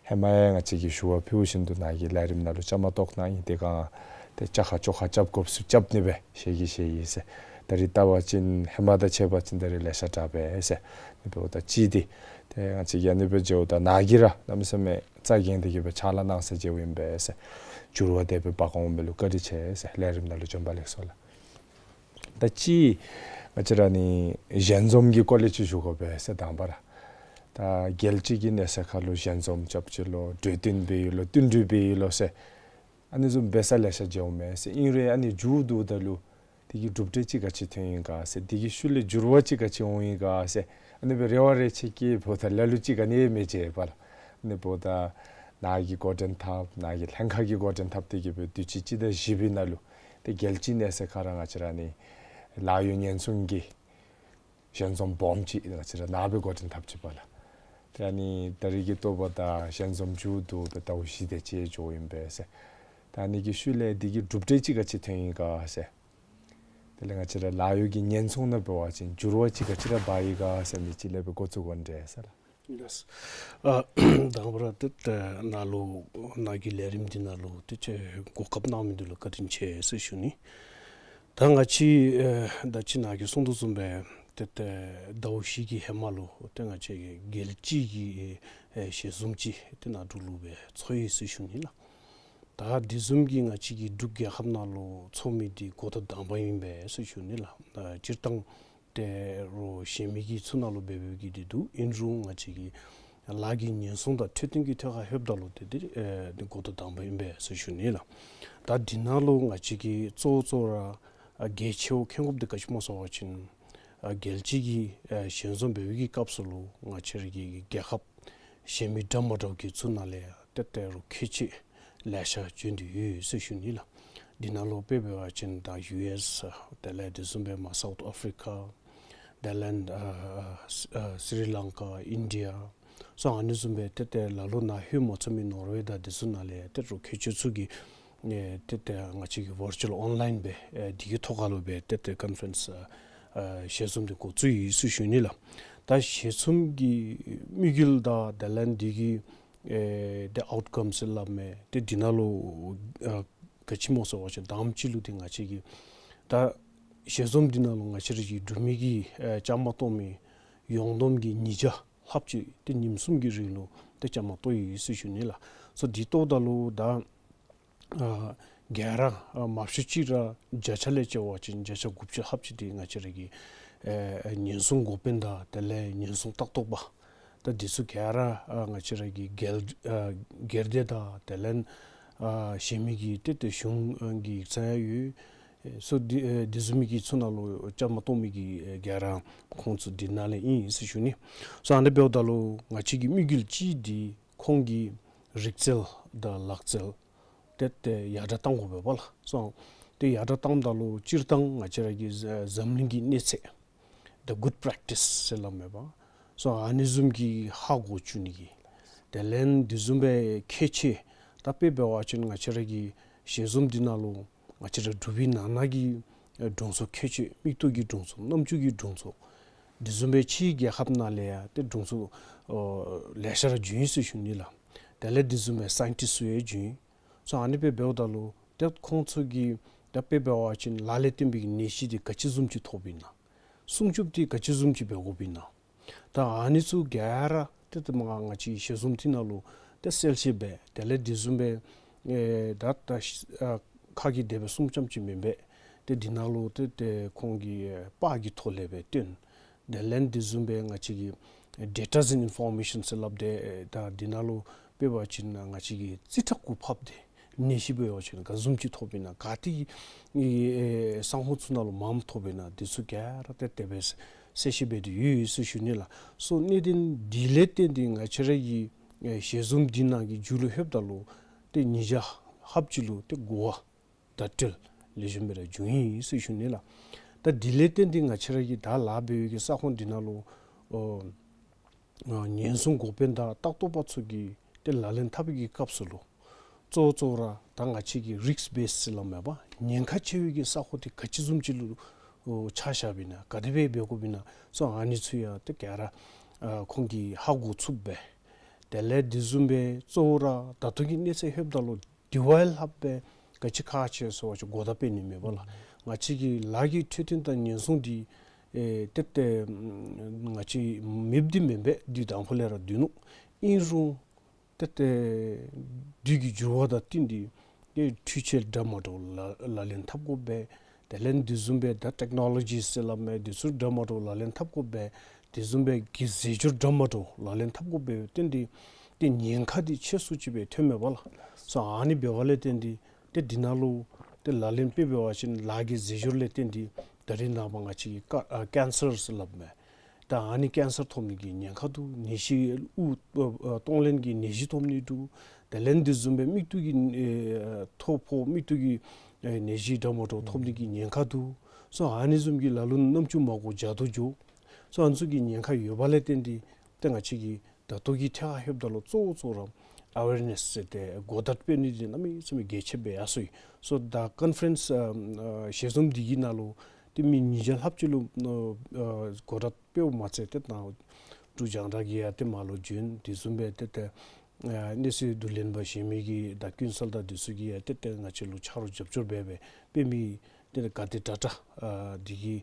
ཧེ་མ་ཡང་ང་བཅས་ཀྱིས་ཞུ་བ་ཕུལཝ་བཞིན་དུ་ནཱ་གི་ལས་རིམ་ནང་ལུ་བཅའ་མར་གཏོགས་གནང་ཡི། དེ་སྒང་ཏེ་བཅའ་ཁ་བཅོ་ཁ་རྐྱབ་དགོཔ་ཚུ་རྐྱབ་ནི་སྦེ་ཞལ་གྱིས་བཞེས་ཡི་ཟེར། ད་རིས་བལྟ་བ་ཅིན་ཧེ་མ་དང་ཕྱད་པ་ཅིན་ད་རིས་ལེ་ཤ་དྲག་པས་ཟེར། ཨ་ནི་འབདཝ་ད་གཅིག་འདི་ཏེ་ང་བཅས་ཀྱིས་ཨ་ནི་སྦེ་མཇལཝ་ད་ནཱ་གིས་ར་གནམ་མེད་ས་མེད་རྩ་འགེངས་ཏེ་གི་སྦེ་ཕྱག་ལཱ་གནང་ས་མཇལཝ་ཨིན་པས་ཟེར། འགྱུར་བ་དེ་སྦེ་འབག་འོང་མི་ལུ་བཀའ་དྲིན་ཆེ་ཟེར། ལས་རིམ་ནང་ལུ་བྱོན་པ་ལེགས་སོ་ལགས། ད་གཅིག་ང་བཅས་ར་ཨ་ནི་ཞལ་འཛོམས་ཀྱི་སྐོར་ལས་ཅིག་ཞུ་དགོ་པས་ཟེར། དང་པ་ར་ད་རྒྱལ་སྤྱི་གི་གནས་ཚད་ཁར་ལུ་ཞལ་འཛོམས་རྐྱབ་ཅི་ལོ་གྲོས་བསྟུན་འབད་ཡི་ལོ་བསྟུན་གྲོས་འབད་ཡི་ལོ་ཟེར་ཨ་ནི་བཟུམ་འབད་ས་ལེ་ཤ་མཇལཝ་མས་ཟེར། ཨིན་རུང་ཨ་ནི་མཇུག་བསྡུཝ་ད་ལུ་དེ་གི་གྲུབ་འབྲས་ཅིག་ག་ཅི་ཐོན་ཡི་ག་ཟེར། དེ་གི་ཤུལ་ལས་འགྱུར་བ་ཅིག་ག་ཅི་འོང་ཡི་ག་ཟེར། ཨ་ནི་སྦེ་རེ་བ་རེ་ཆེ་བསྐྱེདཔ་ད་ལ་ལུ་ཅིག་ག་ནི་མི་མཇལ་བས་ལགས། ཨ་ནི་འབདཝ་ད་ནཱ་གིས་འགོ་འདྲེན་འཐབ་ནཱ་གི་ལྷན་ཁག་གིས་འགོ་འདྲེན་འཐབ་སྟེ་གི་སྦེ་དུས་ཅི་སྤྱི་ཟླ་བཞི་པའི་ནང་ལུ་ཏེ་རྒྱལ་སྤྱིའི་གནས་ཚད་ཁར་ར་ང་བཅས་ར་ཨ་ནི་ལཱ་གཡོག་ཉེན་སྲུང་གི་ཞལ་འཛོམས་སྦོམ་ཅིག་ང་བཅས་ར་ནཱ་སྦེ་འགོ་འདྲེན་འཐབ་ཅི་པ་ལགས། ཏེ་ཨ་ནི་ད་རིས་ཀྱི་ཐོག་པ་དང་ཞལ་འཛོམས་མཇུག་བསྡུ་སྦེ་ཟླཝ་བཞི་དེ་ཅིག་འགྱོཝ་ཨིན་པས་ཟེར། ད་ཨ་ནི་གི་ཤུལ་ལས་དེ་གི་གྲུབ་འབྲས་ཅིག་ག་ཅི་ཐོན་ཡི་ག་ཟེར། དེ་ལས་ང་བཅས་ར་ལཱ་གཡོག་གི་ཉེན་སྲུང་ནང་འབད་བ་ཅིན་འགྱུར་བ་ཅིག་ག་ཅི་ར་འབག་ཡི་ག་ཟེར་མི་ཅིག་ལས་སྦེ་འགོ་བཙུགས་དགོ་འདྲས་ཟེར་ལགས། ལགས། ཨ་དང་པ་ར་ཏེ་ཏེ་ནཱ་ལུ་ནཱ་གི་ལས་རིམ་འདི་ནང་ལུ་ཏེ་ཁྱོད་གོ་སྐབས་གནང་མི་འདི་ལུ་བཀའ་དྲིན་ཆེ་ཟེར་ཞུ་ནི། ད་ང་བཅས་ཨེ་ད་ཅི་ནཱ་གིས་གསུང་དོ་བཟུམ་སྦེ་ཏེ་ཏེ་ཟླཝ་བཞི་གི་ཧེ་མ་ལུ་ཏེ་ང་བཅས་ཀྱི་རྒྱལ་སྤྱི་གི་ཨེ་ཞལ་འཛོམས་ཅིག་ཏེ་ནཱ་འབྲུག་ལུ་སྦེ་ཚོགས་ཡི་ཟེར་ཞུ་ནི་ལགས། ད་དེ་བཟུམ་གྱི་ང་བཅས་ཀྱི་འབྲུག་རྒྱལ་ཁབ་ནང་ལུ་ཚོགས་མི་འདི་འགོ་ཐོག་དང་པ་ཨིན་པས་ཟེར་ཞུ་ནི་ལགས། ཨ་སྤྱིར་བཏང་ཏེ་རོགས་གཞན་མི་གི་ཚུ་ནང་ལུ་འབད་འབདཝ་གི་འདི་འདུག། ཨིན་རུང་ང་བཅས་ཀྱི་ལཱ་གི་ཉེན་སྲུང་དང་འཕྲོད་བསྟེན་གྱི་ཐད་ཁར་ལྷོདཔ་ད་ལུ་ཏེ་འདི་ཨེ་འདི་འགོ་ཐོག་དང་པ་ཨིན་པས་ཟེར་ཞུ་ནི་ལགས། ད་འདི་ནང་ལུ་ང་བཅས་ཀྱི་གཙོ་བོ་གཙོ་བོ་ར་ཨ་གལ་ཆེཝ་མཁྱེན་དགོཔ་འདི་ག་ཅི་སྨོ་ཟེར་བ་ཅིན་ཨ་རྒྱལ་སྤྱི་གི་ཨ་ཞལ་འཛོམས་འབད་བའི་གི་སྐབས་སུ་ལུ་ང་བཅས་ར་གི་རྒྱལ་ཁབ་གཞན་མི་འདྲ་མ་འདྲཝ་གི་ཚུ་ནང་ལས་ཏེ་ཏེ་རོགས་མཁས་མཆོག་ལེ་ཤ་བྱོན་ཏེ་ཡོད་ཟེར་ཞུ་ནི་ལགས། འདི་ནང་ལུ་དཔེ་འབད་བ་ཅིན་ད་ཡུ་ཨེསི་དེ་ལས་དེ་བཟུམ་སྦེ་མར་སའུཐ་ཨ་ཕི་རི་ཀ་དེ་ལས་ཨ་ཨ་སི་རི་ལང་ཀ་ཨིན་ཌི་ཡ་སོགས་ཨ་ནི་བཟུམ་སྦེ་ཏེ་ཏེ་ལ་ལུ་ནཱ་ལྷོད་མ་ཚུགས་མི་ནོར་ཝེ་དང་དེ་ཚུ་ནང་ལས་ཏེ་རོགས་མཁས་མཆོག་ཚུ་གིས་ཨེ་ཏེ་ཏེ་ང་བཅས་ཀྱི་ཝར་ཅུ་ཨལ་ཨོན་ལའིན་སྦེ་ཨེ་འདི་གི་ཐོག་ཁར་ལུ་སྦེ་ཏེ་ཏེ་ཀོན་ཕ་རེནསི་ཨ་ཨ་ཞལ་འཛོམས་འདི་འགོ་བཙུགས་ཡི་ཟེར་ཞུ་ནི་ལགས། ད་ཞལ་འཛོམས་ཀྱི་དམིགས་ཡུལ་དང་དེ་ལས་འདི་གི་ཨེ་ཏེ་ཨའུཊ་ཀམ་ཟེར་སླབ་མི་ཏེ་འདི་ནང་ལུ་ཨ་ག་ཅི་སྨོ་ཟེར་བ་ཅིན་དང་པ་ཅིག་ལུ་ཏེ་ང་བཅས་ཀྱི་ད་ཞལ་འཛོམས་འདི་ནང་ལུ་ང་བཅས་ར་གི་འབྲུག་མི་གི་ཨེ་བཅའ་མར་གཏོགས་མི་ཡོངས་བསྡོམས་ཀྱི་ཉིས་བརྒྱ་ལྷགཔ་ཅིག་ཏེ་ཉིནམ་གསུམ་གྱི་རིང་ལུ་ཏེ་བཅའ་མར་གཏོགས་ཡི་ཟེར་ཞུ་ནི་ལགས། སོ་འདི་གཏོགས་ད་ལུ་ད་ཨ་ག་ར་ཨ་མང་ཤོས་ཅིག་ར་བརྒྱ་ཆ་ལས་བྱ་བ་ཅིན་བརྒྱ་ཆ་དགུ་བཅུ་ལྷགཔ་ཅིག་འདི་ང་བཅས་ར་གི་ཨེ་ཨེ་ཉེན་སྲུང་འགོ་དཔོན་དང་དེ་ལས་ཉེན་སྲུང་ལྟ་རྟོག་པ་ད་འདི་ཚུ་ག་ར་ཨ་ང་བཅས་ར་གི་སྒེར་ཨ་སྒེར་སྡེ་དང་དེ་ལས་ཨ་གཞན་མི་གི་ཏེ་ཏེ་གཞུང་ཨ་གི་ཡིག་ཚང་ཡང་ཡོད། ཨེ་སོ་འདི་ཨེ་འདི་བཟུམ་མི་གི་ཚུ་ནང་ལུ་བཅའ་མར་གཏོགས་མི་གི་ཨེ་ག་ར་ཁོང་ཚུ་འདི་ནང་ལས་ཨིན་ཟེར་ཞུ་ནི། སོ་ཨ་ནི་འབདཝ་ད་ལུ་ང་བཅས་ཀྱི་དམིགས་ཡུལ་གཅིག་འདི་ཁོང་གི་རིག་རྩལ་དང་ལག་རྩལ་ཏེ་ཏེ་ཡར་དྲག་གཏང་དགོ་པས་ལགས། སོ་ཏེ་ཡར་དྲག་གཏངམ་ད་ལུ་སྤྱིར་བཏང་ང་བཅས་ར་གི་འཛམ་གླིང་གི་གནས་ཚད་the good practice ཟེར་སླབ་མས་པ། སོ་ཨ་ནི་བཟུམ་གྱི་ཧ་གོ་བཅུག་ནི་གི་དེ་ལས་འདི་བཟུམ་སྦེ་མཁས་མཆོག་ད་དཔེ་འབད་བ་ཅིན་ང་བཅས་ར་གི་ཞལ་འཛོམས་འདི་ནང་ལུ་ང་བཅས་ར་འབྲུག་པའི་ནང་ན་གི་ཨེ་དྲུང་འཚོ་མཁས་མཆོག་མིག་ཏོ་གི་དྲུང་འཚོ་རྣམ་ཅོ་གི་དྲུང་འཚོ་འདི་བཟུམ་སྦེ་ཕྱིའི་རྒྱལ་ཁབ་ནང་ལས་ཡང་ཏེ་དྲུང་འཚོ་ཨོ་ལེ་ཤ་ར་བྱོན་ཡི་ཟེར་ཞུ་ནི་ལགས། དེ་ལས་འདི་བཟུམ་སྦེ་སའིན་ཊིསཊ་ཚུ་ཡང་བྱོན་ཡི། སོ་ཨ་ནི་སྦེ་འབདཝ་ད་ལུ་ཏེ་ཁོང་ཚུ་གིས་ད་དཔེ་འབད་བ་ཅིན་ལཱ་ལས་བརྟེན་པའི་གི་ནད་གཞི་འདི་ག་ཅི་བཟུམ་ཅིག་ཐོབ་ཨིན་ན། སྲུང་སྐྱོབ་འདི་ག་ཅི་བཟུམ་ཅིག་འབད་དགོཔ་ཨིན་ན། ད་ཨ་ནི་ཚུ་ག་ར་ཏེ་ཏེ་མར་ང་བཅས་ཞལ་འཛོམས་འདི་ནང་ལུ་ཏེ་གསལ་བཤད་འབད། དེ་ལས་འདི་བཟུམ་སྦེ་ཨེ་ད་ད་ཨ་ ཁ་གིས་དེ་སྦེ་གསུངམ་རྐྱངམ་ཅིག་མེན་པས། ཏེ་འདི་ནང་ལུ་ཏེ་ཏེ་ཁོང་གིས་ཨེ་པར་གྱི་ཐོག་ལས་སྦེ་སྟོན། དེ་ལས་དེ་བཟུམ་སྦེ་ང་བཅས་ཀྱི་ཨེ་data and information ཟེར་སླབ་སྟེ་ད་འདི་ནང་ལུ་དཔེ་འབད་བ་ཅིན་ང་བཅས་ཀྱིས་རྩིས་ཁྲ་གུ་ཕབ་སྟེ་ནད་གཞི་འབད་བ་ཅིན་ག་བཟུམ་ཅིག་ཐོབ་ཨིན་ན་ག་ཏེ་ཨེ་ས་ཁོངས་ཚུ་ནང་ལུ་མངམ་ཐོབ་ཨིན་ན་དེ་ཚུ་ག་ར་ཏེ་དེ་སྦེ་གསལ་བཤད་འབད་དེ་ཡོད་ཡོད་ཟེར་ཞུ་ནི་ལགས། སོ་གནད་དོན་འདི་ལས་བརྟེན་ཏེ་ང་བཅས་ར་གི་ཨེ་ཞལ་འཛོམས་འདི་ནང་གི་མཇུག་ལུ་ལྷོདཔ་ད་ལུ་ཏེ་ཉིས་བརྒྱ་ལྷགཔ་ཅིག་ལུ་ཏེ་གོ་བ་བརྡ་སྤྲོད་ལེགས་ཤོམ་སྦེ་ར་བྱུང་ཡི་ཟེར་ཞུ་ནི་ལགས། ད་འདི་ལས་བརྟེན་ཏེ་ང་བཅས་ར་གི་ད་ལཱ་འབད་བའི་གི་ས་ཁོངས་འདི་ནང་ལུ་ཨོ་ཨ་ཉེན་སྲུང་འགོ་དཔོན་དང་ལྟ་རྟོག་པ་ཚུ་གིས་ཏེ་ལག་ལེན་འཐབ་པའི་གི་སྐབས་སུ་ལུ་གཙོ་བོ་གཙོ་བོ་ར་ད་ང་བཅས་ཀྱི་risk base ཟེར་སླབ་མས་པ། ཉེན་ཁ་ཆེ་བའི་གི་ས་ཁོངས་འདི་ག་ཅི་བཟུམ་ཅིག་ལུ་ཨོ་ཆ་བཞག་པ་ཨིན་ན་ག་དེ་སྦེ་འབད་དགོཔ་ཨིན་ན་སོགས་ཨ་ནི་ཚུ་ཡང་ཏེ་ག་ར་ཨ་ཁོང་གིས་ཧ་གོ་ཚུགསཔ་སྦེ། དེ་ལས་དེ་བཟུམ་སྦེ་གཙོ་བོ་ར་ད་ལྟོ་གི་གནས་ཚད་ལྷོདཔ་ད་ལུ་དེ་བ་ལྷགཔ་སྦེ་ག་ཅི་ཁག་ཆེ་ཟེར་བ་ཅིན་གོ་བརྡ་སྤེལ་ནི་མེད་པ་ལགས། ང་བཅས་ཀྱི་ལཱ་གི་འཕྲོད་བསྟེན་དང་ཉེན་སྲུང་འདི་ཨེ་ཏེ་ཏེ་ང་བཅས་མེདཔ་འདི་མེན་པས། འདི་དང་ཕུ་ལས་ར་འདུག་ནུག། ཨིན་རུང་ཏེ་ཏེ་དུས་ཀྱི་འགྱུར་བ་དང་བསྟུན་ཏེ་ཏེ་འཕྲུལ་ཆས་འདྲ་མ་འདྲཝ་ལག་ལག་ལེན་འཐབ་དགོ་པས། དེ་ལས་དེ་བཟུམ་སྦེ་ད་ཊེཀ་ནོ་ལོ་ཇི་ཟེར་སླབ་མས། དེ་ཚུ་འདྲ་མ་འདྲཝ་ལག་ལེན་འཐབ་དགོ་པས། དེ་བཟུམ་སྦེ་གི་རྫས་སྦྱོར་འདྲ་མ་འདྲཝ་ལག་ལེན་འཐབ་དགོ་པས། བརྟེན་ཏེ་ཏེ་ཉེན་ཁ་འདི་ཆེ་སུ་ཅིག་སྦེ་ཐོན་མས་པ་ལགས། སོ་ཨ་ནི་འབདཝ་ལས་བརྟེན་ཏེ་ཏེ་འདི་ནང་ལུ་ཏེ་ལག་ལེན་དཔེ་འབད་བ་ཅིན་ལཱ་གི་རྫས་སྦྱོར་ལས་བརྟེན་ཏེ་ད་རིས་ནངས་པ་ང་བཅས་ཀྱི་ཀ་ཨ་ཀེན་སར་ཟེར་སླབ་མས། ད་ཨ་ནི་ཀེན་སར་ཐོབ་ནི་གི་ཉེན་ཁ་འདུག། ནད་གཞི་དབུགས་ཨ་གཏོང་ལེན་གྱི་ནད་གཞི་ཐོབ་ནི་འདུག། དེ་ལས་དེ་བཟུམ་སྦེ་མིག་ཏོ་གི་ཨེ་ཐོ་ཕོག་མིག་ཏོ་གི་ཨེ་ནད་གཞི་འདྲ་མ་འདྲཝ་ཐོབ་ནི་གི་ཉེན་ཁ་འདུག། སོ་ཨ་ནི་བཟུམ་གྱི་ལ་ལུ་རྣམ་ཅོ་མ་གོ་འཇའ་ཏོ་འགྱོ། སོ་ཨ་ནི་ཚུ་གི་ཉེན་ཁ་ཡོདཔ་ལས་བརྟེན་ཏེ་ཏེ་ང་བཅས་ཀྱིས་ད་ལྟོ་གི་ཐད་ཁར་ལྷོདཔ་ད་ལུ་གཙོ་བོ་གཙོ་བོ་ར་ཨ་ཝེར་ནེསི་ཟེར་ཏེ་གོ་བརྡ་སྤེལ་ནི་འདི་གནམ་མེད་ས་མེད་གལ་ཆེ་སྦེ་ཡར་སོང་ཡི། སོ་ད་ཀོན་ཕ་རེནསི་ཨ་ཨ་ཞལ་འཛོམས་འདི་གི་ནང་ལུ་ཏེ་མི་ཉིས་བརྒྱ་ལྷགཔ་ཅིག་ལུ་ཨ་ཨ་གོ་བརྡ་སྤེལཝ་མ་ཚད་ཏེ་ནཱ་འབྲུག་རྒྱང་བསྒྲགས་ཀྱིས་ཡང་ཏེ་མར་ལུ་བྱོན། དེ་བཟུམ་སྦེ་ཏེ་ཏེ་ཨ་གནས་ཚུལ་བསྡུ་ལེན་པ་གཞན་མི་གི་ད་ཀུན་གསལ་དང་དེ་ཚུ་གིས་ཡང་ཏེ་ཏེ་ང་བཅས་ལུ་ཆ་རོགས་རྒྱབ་སྐྱོར་འབད་སྦེ་དཔེ་མི་ཏེ་ག་དེ་དྲག་དྲག་ཨ་འདི་གི་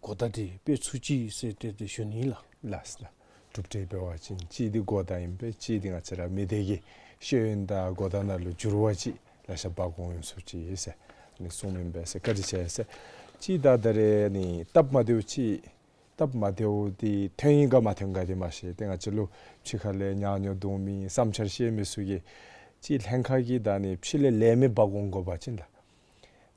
གོ་བརྡ་འདི་སྤེལ་ཚུགས་ཅི་ཟེར་ཏེ་ཏེ་ཞུ་ནི་ལགས། ལགས་ལགས། གྲུབ་འབྲས་འབད་བ་ཅིན་གཅིག་འདི་གོ་བརྡ་ཨིན་པས། གཅིག་འདི་ང་བཅས་ར་མི་སྡེ་གི་ཤེས་ཡོན་དང་གོ་བརྡ་ནང་ལུ་འགྱུར་བ་ཅིག་ལེ་ཤ་འབག་འོང་ཚུགས་ཅི་ཟེར་ནི་གསུངམ་ཨིན་པས་ཟེར། བཀའ་དྲིན་ཆེ་ཟེར། གཅིག་ད་ད་རེས་ནི་སྟབས་མ་བདེཝ་ཅིག་སྟབས་མ་བདེཝ་འདི་ཐོན་ཡི་ག་མ་ཐོན་ག་འདི་མ་ཤེས། ཏེ་ང་བཅས་ལུ་ཕྱི་ཁ་ལས་ཉག་ཉོག་འདུག་མི་བསམ་འཆར་བཤད་མི་ཚུ་གིས་གཅིག་ལྷན་ཁག་གི་ད་ནི་ཕྱི་ལས་ལས་མི་འབག་འོང་དགོ་པ་ཅིན་ལགས།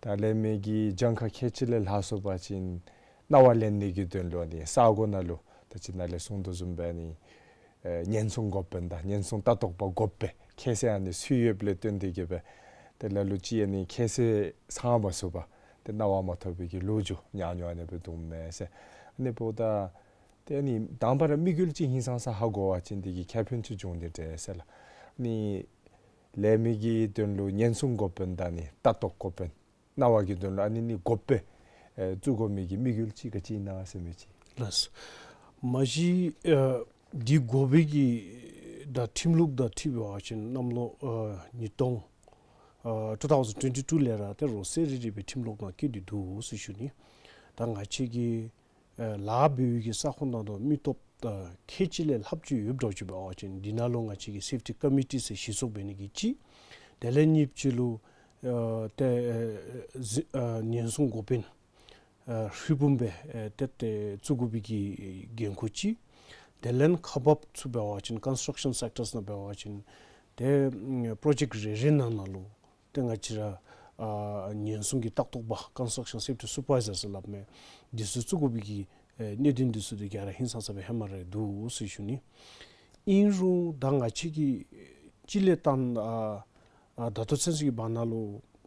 ད་ལས་མི་གིས་གྱངས་ཁ་ཁལ་གཅིག་ལས་ལྷག་སོང་པ་ཅིན་གནང་བ་ལེན་ནི་གི་དོན་ལུ་ནི་ས་གོ་ནང་ལུ་ད་ཅི་ནཱ་ལས་གསུངས་དོ་བཟུམ་སྦེ་ནི་ཨེ་ཉེན་སྲུང་འགོ་དཔོན་དང་ཉེན་སྲུང་ལྟ་རྟོག་པ་འགོ་དཔོན་ཁྱད་བསད་ཨ་ནི་ཚུ་ཡོདཔ་ལས་བརྟེན་ཏེ་གིས་སྦེ་དེ་ལས་ལུ་ཅིག་ཨ་ནི་ཁྱད་བསད་ཚང་མ་ཚུགས་པ་ཏེ་གནང་བ་མ་ཐོབ་པའི་གི་ལོ་རྒྱུས་ཉག་ཉོག་ཨ་ནི་སྦེ་འདུག་མས་ཟེར། ཨ་ནི་འབདཝ་ད་ཏེ་ཨ་ནི་དང་པ་ར་དམིགས་ཡུལ་ཅིག་ཧིང་སངས་ས་ཧ་གོ་བ་ཅིན་འདི་གིས་ཁེ་ཕན་ཅིག་འབྱུང་ནི་འདྲས་ཟེར་ལགས། ཨ་ནི་ལས་མི་གི་དོན་ལུ་ཉེན་སྲུང་འགོ་དཔོན་དང་ནི་ལྟ་རྟོག་འགོ་དཔོན་གནང་བ་གི་དོན་ལུ་ཨ་ནི་ནི་འགོ་དཔོན་ཨེ་བཙུགས་དགོ་མི་གི་དམིགས་ཡུལ་ཅིག་ག་ཅི་ཨིན་ན་ཟེར་མི་ཅིག། ལགས། མ་གཞི་ཨེ་འདི་འགོ་དཔོན་གྱི་ད་ཁྲིམས་ལུགས་དང་འཁྲིལ་བ་ཅིན་གནམ་ལོ་ཨེ་ཉིས་སྟོང་ཨེ་two thousand twenty two ལས་ར་ཏེ་རོ་སེ་རེ་རེ་སྦེ་ཁྲིམས་ལུགས་ནང་བཀོད་དེ་འདུག་ཟེར་ཞུ་ནི། ད་ང་བཅས་ཀྱི་ཨེ་ལཱ་འབད་བའི་གི་ས་ཁོངས་ནང་དུ་མི་སྟོབས་ཨེ་ཁལ་གཅིག་ལས་ལྷགཔ་ཅིག་ཡོདཔ་འདྲཝ་ཅིག་འབད་བ་ཅིན་འདི་ནང་ལུ་ང་བཅས་ཀྱིས་སེཕ་ཊི་ཀོ་མི་ཊི་ཟེར་གཞི་བཙུགས་འབད་ནི་གི་གཅིག། དེ་ལས་གཉིས་པ་ཅིག་ལུ་ཨེ་ཏེ་ཨེ་ཟི་ཨེ་ཉེན་སྲུང་འགོ་དཔོན་ཨེ་ཧྲིལ་བུམ་སྦེ་ཨེ་ཏེ་ཏེ་བཙུགས་དགོ་པའི་གི་འགན་ཁུར་ཅིག། དེ་ལས་ཁག་འབགཔ་ཚུ་འབད་བ་ཅིན་ཀོན་སི་ཊྲག་ཤཱན་སེག་ཊརསི་ནང་འབད་བ་ཅིན་ཏེ་ཨེ་པྲོ་ཇེཀཊ་རེ་རེ་ནང་ན་ལུ་ཏེ་ང་བཅས་ར་ཨ་ཉེན་སྲུང་གི་ལྟ་རྟོག་པ་ཀོན་སི་ཊྲག་ཤཱན་སེཕ་ཊི་སུ་པར་བའི་ཛར་ཟེར་སླབ་མི་འདི་ཚུ་བཙུགས་དགོ་པའི་གི་ཨེ་གནད་དོན་འདི་ཚུ་འདི་ག་ར་ཧིང་སངས་ས་སྦེ་ཧེ་མ་ར་འདུག་ཟེར་ཞུ་ནི། ཨིན་རུང་ད་ང་བཅས་ཀྱིས་སྤྱི་ལས་བཏང་ཨ་ཨ་ད་ལྟོ་ཚུན་ཚོད་ཀྱི་བར་ན་ལུ་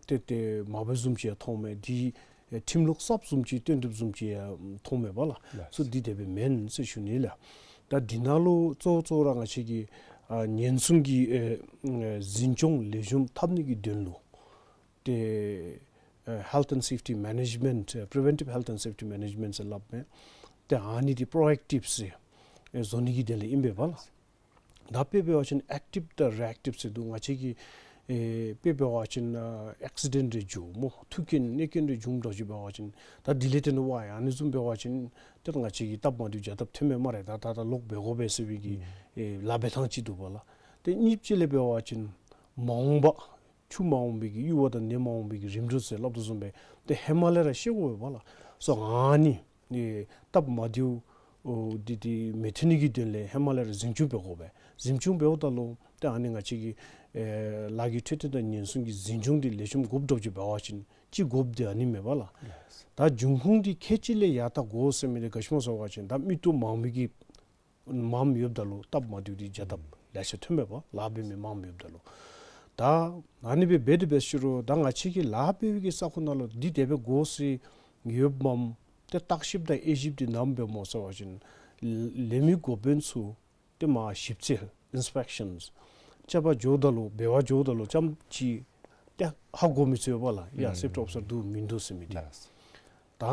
ཏེ་ཏེ་མ་འབད་བཟུམ་ཅིག་ཡང་མཐོངམ་མས། འདི་ཨེ་ཁྲིམས་ལུགས་གསརཔ་བཟུམ་ཅིག་བཏོན་དོ་བཟུམ་ཅིག་ཡང་མཐོངམ་མས་པ་ལགས། ལགས། སོ་འདི་དེ་སྦེ་མེན་ཟེར་ཞུ་ནི་ལགས། ད་འདི་ནང་ལུ་གཙོ་བོ་གཙོ་བོ་ར་ང་བཅས་ཀྱིས་ཨ་ཉེན་སྲུང་གི་ཨེ་ཨེ་འཛིན་སྐྱོང་ལེགས་ཤོམ་འཐབ་ནི་གི་དོན་ལུ་ཏེ་ཨེ་ཧེལཐ་ཨེནཌ་སེཕ་ཊི་མེ་ནེཇ་མེནཊ་ཨེ་པི་རི་ཝེན་ཊིབ་ཧེལཐ་ཨེནཌ་སེཕ་ཊི་མེ་ནེཇ་མེནཊ་ཟེར་སླབ་མི་ཏེ་ཨ་ནི་འདི་པྲོ་ཨེཀ་ཊིབ་ཟེར་ཨེ་བཟོ་ནི་གི་དོན་ལས་ཨིན་པས་པ་ལགས། ད་དཔེ་འབད་བ་ཅིན་ཨེཀ་ཊིབ་དང་རི་ཨེཀ་ཊིབ་ཟེར་འདུག། ང་བཅས་ཀྱིས་ཨེ་དཔེ་འབད་བ་ཅིན་ཨ་ཨེག་སི་ཌེནཊ་རེ་འགྱོ་སྨོ། ཐུག་རྐྱེན་གནོད་རྐྱེན་རེ་འབྱུངམ་འདྲཝ་ཅིག་འབད་བ་ཅིན་ད་འདི་ལས་བརྟེན་ཏེ་ཝའི་ཨ་ནི་བཟུམ་འབད་བ་ཅིན་ཏེ་ང་བཅས་ཀྱིས་སྟབས་མ་བདེཝ་བྱ་སྟབས་ཐོནམ་མས་སྨ་རེ། ད་ད་ད་ལོག་འབད་དགོ་པས་ཟེར་བའི་གི་ཨེ་ལཱ་འབད་ཐངས་ཅིག་འདུག་པ་ལགས། ཏེ་གཉིས་པ་ཅིག་ལས་འབད་བ་ཅིན་མ་འོངས་པ་ ཆུ་མ་འོང་པའི་གི་གཡུར་བ་དང་ནས་མ་འོང་པའི་གི་རིམ་གྲོ་ཟེར་སླབ་དོ་བཟུམ་སྦེ་ཏེ་ཧེ་མ་ལས་ར་ཤེས་དགོ་པས་ལགས། སོ་ཨ་ནི་ཨེ་སྟབས་མ་བདེཝ་འོ་འདི་འདི་མི་ཐོན་ནི་གི་དོན་ལས་ཧེ་མ་ལས་ར་གཟིམ་ཆུང་འབད་དགོ་པས། གཟིམ་ཆུང་འབདཝ་ད་ལུ་ཏེ་ཨ་ནི་ང་བཅས་ཀྱི་ཨེ་ལཱ་གི་འཕྲོད་བསྟེན་དང་ཉེན་སྲུང་གི་གཟིམ་ཆུང་འདི་ལེགས་ཤོམ་དགོཔ་འདྲཝ་ཅིག་འབད་བ་ཅིན་ཅིག་དགོཔ་འདི་ཨ་ནི་མས་པ་ལགས། ལགས། ད་འབྱུང་ཁུངས་འདི་ཁལ་གཅིག་ལས་ཡར་བལྟ་དགོ་ཟེར་མི་འདི་ག་ཅི་སྨོ་ཟེར་བ་ཅིན་ད་མི་སྟོབས་མངམ་གི་མངམ་ཡོདཔ་ད་ལུ་སྟབས་མ་བདེཝ་འདི་བརྒྱ་ལྡབ་ལེ་ཤ་ཐོན་མས་པ། ལཱ་འབད་མི་མངམ་ཡོདཔ་ད་ལུ། ད་ཨ་ནི་སྦེ་འབད་དེ་འབད་ཞུ་རུང་ད་ང་བཅས་ཀྱི་ལཱ་འབད་བའི་གི་ས་ཁོངས་ནང་ལུ་འདི་དེ་སྦེ་དགོ་ཟེར་ཡོདཔ་མས། ཏེ་བརྟག་ཞིབ་དང་དབྱེ་ཞིབ་འདི་ནམ་འབདཝ་སྨོ་ཟེར་བ་ཅིན་ལས་མི་འགོ་དཔོན་ཚུ་ཏེ་མར་ཞིབ་འཚོལ་ཨིན་སི་པེག་ཤཱནསི་རྐྱབ་པར་འགྱོཝ་ད་ལུ་འབད་བར་འགྱོཝ་ད་ལུ་ཙམ་ཅིག་ཏེ་ཧ་གོ་མི་ཚུགས་པས་ལགས། ཡ་ཨུམ་སེཕ་ཊི་ཨོ་ཕི་སར་འདུག་མིན་འདུག་ཟེར་མི་འདི། ལགས། ད་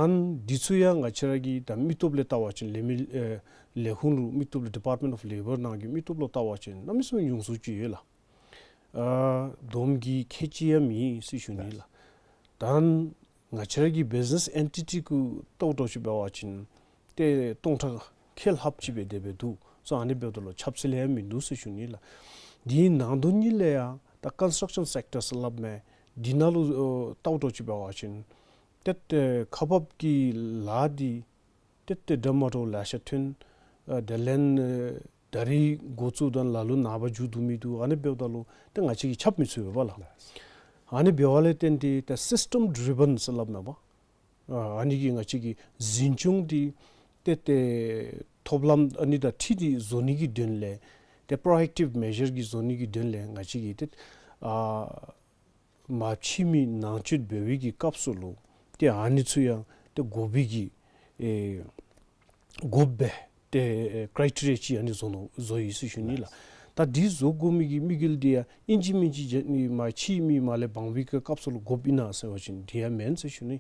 འདི་ཚུ་ཡང་ང་བཅས་ར་གི་ད་མི་སྟོབས་ལས་བལྟ་བ་ཅིན་ལས་མི་ཨེ་ལས་ཁུངས་ལུ་མི་སྟོབས་ལུ་ཌི་པརཊ་མེནཊ་ཨོཕ་ལེ་བར་ནང་གི་མི་སྟོབས་ལུ་བལྟ་བ་ཅིན་གནམ་མེད་ས་མེད་ཉུང་སུ་ཅིག་ཡོད་ལགས། ཨ་བསྡོམས་ཀྱིས་ཁལ་གཅིག་ཡང་མེད་ཟེར་ཞུ་ནི་ལགས། ད་ང་བཅས་ར་གི་བིཛ་ནེས་ཨེན་ཊི་ཊི་གུ་བལྟཝ་འདྲཝ་ཅིག་འབད་བ་ཅིན་ཏེ་སྟོང་ཕྲག་ཁལ་ལྷགཔ་ཅིག་སྦེ་དེ་སྦེ་འདུག། སོ་ཨ་ནི་འབདཝ་ད་ལུ་ཁྱབ་ཚད་ལས་ཡང་མིན་འདུག་ཟེར་ཞུ་ནི་ལགས། དེའི་ནང་དོན་ཉིད་ལས་ཡང་ད་ཀོན་སི་ཊྲག་ཤཱན་སེཀ་ཊར་ཟེར་སླབ་མི་འདི་ནང་ལུ་ཨོ་བལྟཝ་འདྲཝ་ཅིག་འབད་བ་ཅིན་ཏེ་ཏེ་ཁག་འབག་གི་ལཱ་འདི་ཏེ་ཏེ་འདྲ་མ་འདྲཝ་ལེ་ཤ་ཐོན། ཨ་དེ་ལས་ཨེ་ད་རིས་འགོ་བཙུགས་ད་ལ་ལུ་ནངས་པ་མཇུག་བསྡུ་མི་འདུག། ཨ་ནི་འབདཝ་ད་ལུ་ཏེ་ང་བཅས་ཀྱིས་ཁྱབ་མི་ཚུགས་པས་ལགས། ཨ་ནི་འབདཝ་ལས་བརྟེན་ཏེ་ད་སིསི་ཊེམ་ཌི་རི་བཱན་ཟེར་སླབ་མས་པ། ཨ་ཨ་ནི་གིས་ང་བཅས་ཀྱི་འཛིན་སྐྱོང་འདི་ཏེ་ཏེ་ཐོབ་ལམ་ཨ་ནི་དང་འཁྲིལ་ཏེ་བཟོ་ནི་གི་དོན་ལས་ཏེ་པྲོ་ཨེཀ་ཊིབ་མེ་ཞར་གི་བཟོ་ནི་གི་དོན་ལས་ང་བཅས་ཀྱིས་ཏེ་ཨ་མ་ཕྱི་མི་ནང་བཅུད་འབད་བའི་གི་སྐབས་སུ་ལུ་ཏེ་ཨ་ནི་ཚུ་ཡང་ཏེ་དགོ་པའི་གི་ཨེ་དགོཔ་སྦེ་ཏེ་ཨེ་ཀྲའི་ཊི་རི་ཡ་ཅིག་ཨ་ནི་བཟོ་ནུག་བཟོ་ཡི་ཟེར་ཞུ་ནི་ལགས། ད་འདི་བཟོ་དགོ་མི་གི་དམིགས་ཡུལ་འདི་ཡང་ཨིན་ཅི་མིན་ཅི་བྱས་ནི་མ་ཕྱི་མི་མ་ལས་འབག་པའི་གི་སྐབས་སུ་ལུ་དགོཔ་ཨིན་ན་ཟེར་བ་ཅིན་དེ་ཡང་མེན་ཟེར་ཞུ་ནི།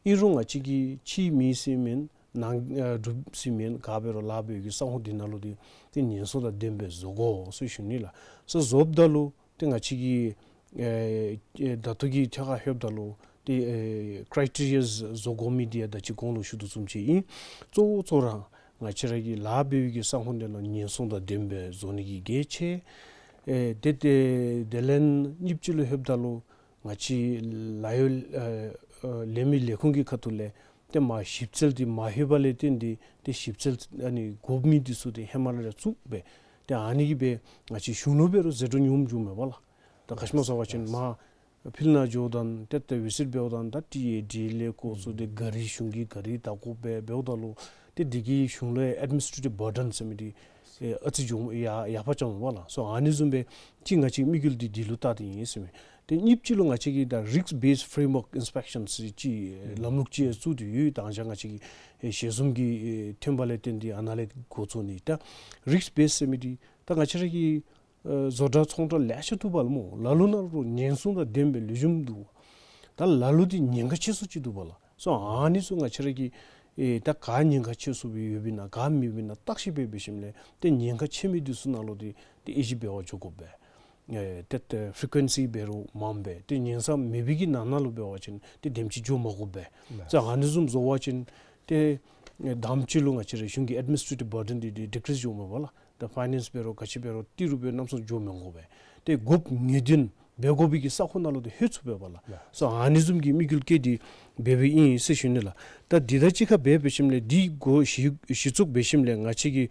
ཨིན་རུང་ང་བཅས་ཀྱིས་ཕྱི་མི་ཟེར་མེན་ནང་ཨ་འབྲུགཔ་ཟེར་མེན་ག་འབད་རུང་ལཱ་འབད་བའི་གི་ས་ཁོངས་འདི་ནང་ལུ་འདི་ཏེ་ཉེན་སྲུང་དང་ལྡནམ་སྦེ་བཟོ་དགོ་ཟེར་ཞུ་ནི་ལགས། སོ་བཟོཝ་ད་ལུ་ཏེ་ང་བཅས་ཀྱིས་ཨེ་ཨེ་ད་ལྟོ་གི་ཐད་ཁར་ལྷོདཔ་ད་ལུ་ཏེ་ཨེ་ཀྲའི་ཊི་རི་ཡ་བཟོ་དགོ་མི་འདི་ཡང་ད་ཅི་གོང་ལུ་ཞུ་དོ་བཟུམ་ཅིག་ཨིན། གཙོ་བོ་གཙོ་ར་ང་བཅས་ར་གི་ལཱ་འབད་བའི་གི་ས་ཁོངས་འདི་ནང་ཉེན་སྲུང་དང་ལྡནམ་སྦེ་བཟོ་ནི་གི་གལ་ཆེ། ཨེ་ཏེ་ཏེ་དེ་ལས་གཉིས་པ་ཅིག་ལུ་ལྷོདཔ་ད་ལུ་ང་བཅས་ལཱ་གཡོག་ཨེ་ཨེ་ལས་མི་ལས་ཁུངས་ཀྱི་ཁ་ཐུག་ལས་ཏེ་མར་ཞིབ་འཚོལ་འདི་མ་ལྷོད་པ་ལས་བརྟེན་ཏེ་ཏེ་ཞིབ་འཚོལ་ཨ་ནི་དགོ་མི་འདི་ཚུ་ཏེ་ཧེ་མ་ལས་ར་བཙུགས་སྦེ་ཏེ་ཨ་ནི་གིས་སྦེ་ང་བཅས་གཞུང་ལུ་འབད་རུང་ཟད་འགྲོ་ཉུངམ་བྱུངམ་མས་པ་ལགས། ད་ག་ཅི་སྨོ་ཟེར་བ་ཅིན་མར་ཕྱི་ནང་འགྱོཝ་ད་ཏེ་ཏེ་བི་ཟིཊ་འབདཝ་ད་ད་ཊི་ཨེ་ཌི་ལས་འགོ་བཙུགས་ཏེ་ག་རི་གཞུང་གི་ག་རི་བདའ་དགོཔ་སྦེ་འབདཝ་ད་ལུ་ཏེ་འདི་གིས་གཞུང་ལུ་ཡང་ཨེཌ་མི་ནིས་ཊྲེ་ཊིབ་བར་ཌེན་ཟེར་མི་འདི་ཨེ་ཨ་ཙི་འགྱོ་ཡར་ཡར་འཕར་བཅུགཔ་མས་པ་ལགས། སོ་ཨ་ནི་བཟུམ་སྦེ་ཅིག་ང་བཅས་དམིགས་ཡུལ་འདི་འདི་ལུ་བལྟ་སྟེ་ཨིན་ཟེར་མས། ཏེ་གཉིས་པ་ཅིག་ལུ་ང་བཅས་ཀྱིས་ད་རིསཀ་བེསཌ་ཕེ་རེམ་ཝརཀ་ཨིན་སི་པེག་ཤཱན་ཟེར་ཅིག་ལམ་ལུགས་ཅིག་བཙུགས་ཏེ་ཡོད། ད་ང་བཅས་ཀྱི་ཨེ་ཞལ་འཛོམས་ཀྱི་ཨེ་ཐོན་པ་ལས་བརྟེན་ཏེ་ཨ་ནཱ་ལས་འགོ་བཙུགས་ནི། ད་རིསཀ་བེསཌ་ཟེར་མི་འདི་ད་ང་བཅས་ར་གི་ཨེ་བཟོ་གྲྭ་ཚོང་གྲྭ་ལེ་ཤ་འདུག་པ་ལགས་སྨོ། ལ་ལུ་ནང་ལུ་ཉེན་སྲུང་དང་ལྡནམ་སྦེ་ལེགས་ཤོམ་འདུག། ད་ལ་ལུ་འདི་ཉེན་ཁ་ཆེ་སུ་ཅིག་འདུག་པ་ལགས། སོ་ཨ་ནི་ཚུ་ང་བཅས་ར་གིས་ཨེ་ད་ག་ཉེན་ཁ་ཆེ་སུ་སྦེ་ཡོདཔ་ཨིན་ན་ག་མེདཔ་ཨིན་ན་བརྟག་ཞིབ་འབད་འབད་ཞིནམ་ལས་ཏེ་ཉེན་ཁ་ཆེ་མི་འདི་ཚུ་ནང་ལུ་འདི་ཏེ་དབྱེ་ཞིབ་འབད་བར་འགྱོ་དགོ་པས། ཨེ་ཏེ་ཏེ་ཕི་རི་ཀུ་ཨེན་སི་འབད་རུང་མངམ་སྦེ་ཏེ་ཉེན་ས་མེད་པའི་གི་ནང་ན་ལུ་འབད་བ་ཅིན་ཏེ་དེམ་ཅིག་འགྱོ་མ་དགོ་པས། ལགས། སོ་ཨ་ནི་བཟུམ་བཟོ་བ་ཅིན་ཏེ་ཨེ་དང་པ་ཅིག་ལུ་ང་བཅས་ར་གཞུང་གི་ཨེཌ་མི་ནིས་ཊྲེ་ཊིབ་བར་ཌེན་འདི་འདི་ཌི་ཀི་རིསི་འགྱོཝ་མས་པ་ལགས། ད་ཕའི་ནེནསི་འབད་རུང་ག་ཅི་འབད་རུང་ཏི་རུ་འབད་རུང་གནམ་མེད་ས་མེད་འགྱོ་མི་དགོ་པས། ཏེ་དགོཔ་ངེས་བདེན་འབད་དགོ་པའི་གི་ས་ཁོངས་ནང་ལུ་ཏེ་ལྷོད་ཚུགས་པས་པ་ལགས། ལགས། སོ་ཨ་ནི་བཟུམ་གྱི་དམིགས་ཡུལ་བསྐྱེད་དེ་འབད་འབདཝ་ཨིན་ཟེར་ཞུ་ནི་ལགས། ད་འདི་དང་གཅིག་ཁར་འབད་འབད་ཞིནམ་ལས་འདི་འགོ་གཞི་གཞི་བཙུགས་འབད་ཞིནམ་ལས་ང་བཅས་ཀྱི་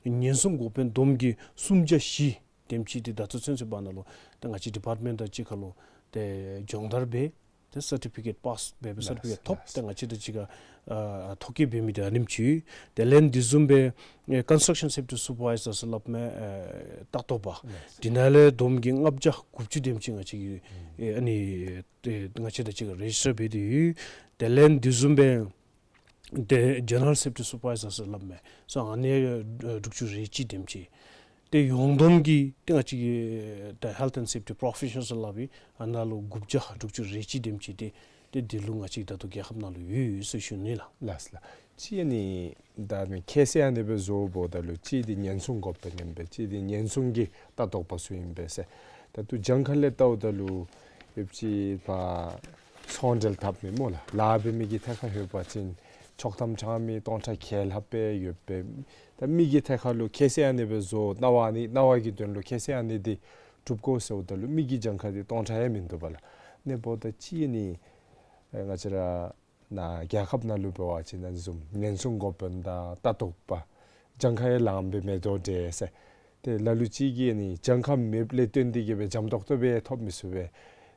ཉེན་སྲུང་འགོ་དཔོན་བསྡོམས་ཀྱིས་སུམ་བརྒྱ་བཞི་དེམ་ཅིག་འདི་ད་ལྟོ་ཚུན་ཚོད་བར་ན་ལུ་ད་ང་བཅས་ཌི་པརཊ་མེནཊ་དང་གཅིག་ཁར་ལུ་ཏེ་སྦྱོང་བརྡར་འབད་ཏེ་སར་ཊི་ཕི་ཀེཊ་པཱསི་འབད་སྦེ་སར་ཊི་ཕི་ཀེཊ་ཐོབ། ལགས། ཏེ་ང་བཅས་དང་གཅིག་ཁར་ཨ་ཐོ་བཀོད་འབད་མི་འདི་ཨ་ནེམ་ཅིག། དེ་ལས་འདི་བཟུམ་སྦེ་ཨེ་ཀོན་སི་ཊྲག་ཤཱན་སེཕ་ཊི་སུ་པར་ཝའི་ཛར་ཟེར་སླབ་མི་ཨེ་ལྟ་རྟོག་པ། ལགས། འདི་ནང་ལས་བསྡོམས་ཀྱིས་ལྔ་བརྒྱ་དགུ་བཅུ་དེམ་ཅིག་ང་བཅས་ཀྱིས་ཨེ་ཨ་ནི་ཏེ་ང་བཅས་དང་གཅིག་ཁར་རེ་ཇིསི་ཊར་འབད་དེ་ཡོད། དེ་ལས་འདི་བཟུམ་སྦེ་ཏེ་ཇེ་ནེ་རལ་སེཕ་ཊི་སུ་པར་ཝའི་ཛར་ཟེར་སླབ་མི་སོ་ཨ་ནི་ཨེ་དྲུག་ཅུ་རེ་གཅིག་དེམ་ཅིག། ཏེ་ཡོངས་བསྡོམས་ཀྱིས་ཏེ་ང་བཅས་ཀྱི་ད་ཧེལཐ་ཨེནཌ་སེཕ་ཊི་པྲོ་ཕེ་ཤཱན་ནཱལ་ཟེར་སླབ་ཨིན། ཨ་ནཱ་ལུ་དགུ་བརྒྱ་དྲུག་ཅུ་རེ་གཅིག་དེམ་ཅིག་ཏེ་ཏེ་འདི་ལུ་ང་བཅས་ད་ལྟོ་རྒྱལ་ཁབ་ནང་ལུ་ཡོད་ཡོད་ཟེར་ཞུ་ནི་ལགས། ལགས་ལགས། གཅིག་ཨ་ནི་ད་ཨ་ནི་ཁ་གསལ་ཨ་ནི་སྦེ་བཟོཝ་ད་ལུ་གཅིག་འདི་ཉེན་སྲུང་འགོ་དཔོན་ཨིན་པས། གཅིག་འདི་ཉེན་སྲུང་གི་ལྟ་རྟོག་པ་ཚུ་ཨིན་པས་ཟེར། ད་ལྟོ་གྱངས་ཁ་ལས་བལྟཝ་ད་ལུ་ཡོདཔ་ཅིག་ཕར་ཚོང་འབྲེལ་འཐབ་མི་སྨོ་ལགས། ལཱ་འབད་མི་གི་ཐད་ཁར་ལྷོད་པ་ཅིན་ཆོག་ཐམ་དྲང་མི་སྟོང་ཕྲག་བརྒྱད་ལྷགཔ་སྦེ་ཡོད་པས། ད་མི་གི་ཐད་ཁར་ལུ་ཁ་གསལ་ཨ་ནི་སྦེ་བཟོ་གནང་བ་ཨ་ནི་གནང་བ་གི་དོན་ལུ་ཁ་གསལ་ཨ་ནི་འདི་ སྒྲུབ་དགོ་ཟེརཝ་ད་ལུ་མི་གི་གྱངས་ཁ་འདི་སྟོང་ཕྲག་ཡང་མིན་འདུག་པ་ལགས། ཨ་ནི་འབདཝ་ད་ཅིག་ཨ་ནི་ཨེ་ང་བཅས་ར་ནཱ་རྒྱལ་ཁབ་ནང་ལུ་འབད་བ་ཅིན་ཨ་ནི་བཟུམ་ཉེན་སྲུང་འགོ་དཔོན་དང་ལྟ་རྟོག་པ་གྱངས་ཁ་ཡང་ལངམ་སྦེ་མེད་དོ་འདྲས་ཟེར། ཏེ་ལ་ལུ་ཅིག་གིས་ཨ་ནི་གྱངས་ཁ་མེདཔ་ལས་བརྟེན་ཏེ་གིས་སྦེ་འཇམ་ཏོག་ཏོ་སྦེ་ཐོབ་མི་ཚུགས་པས།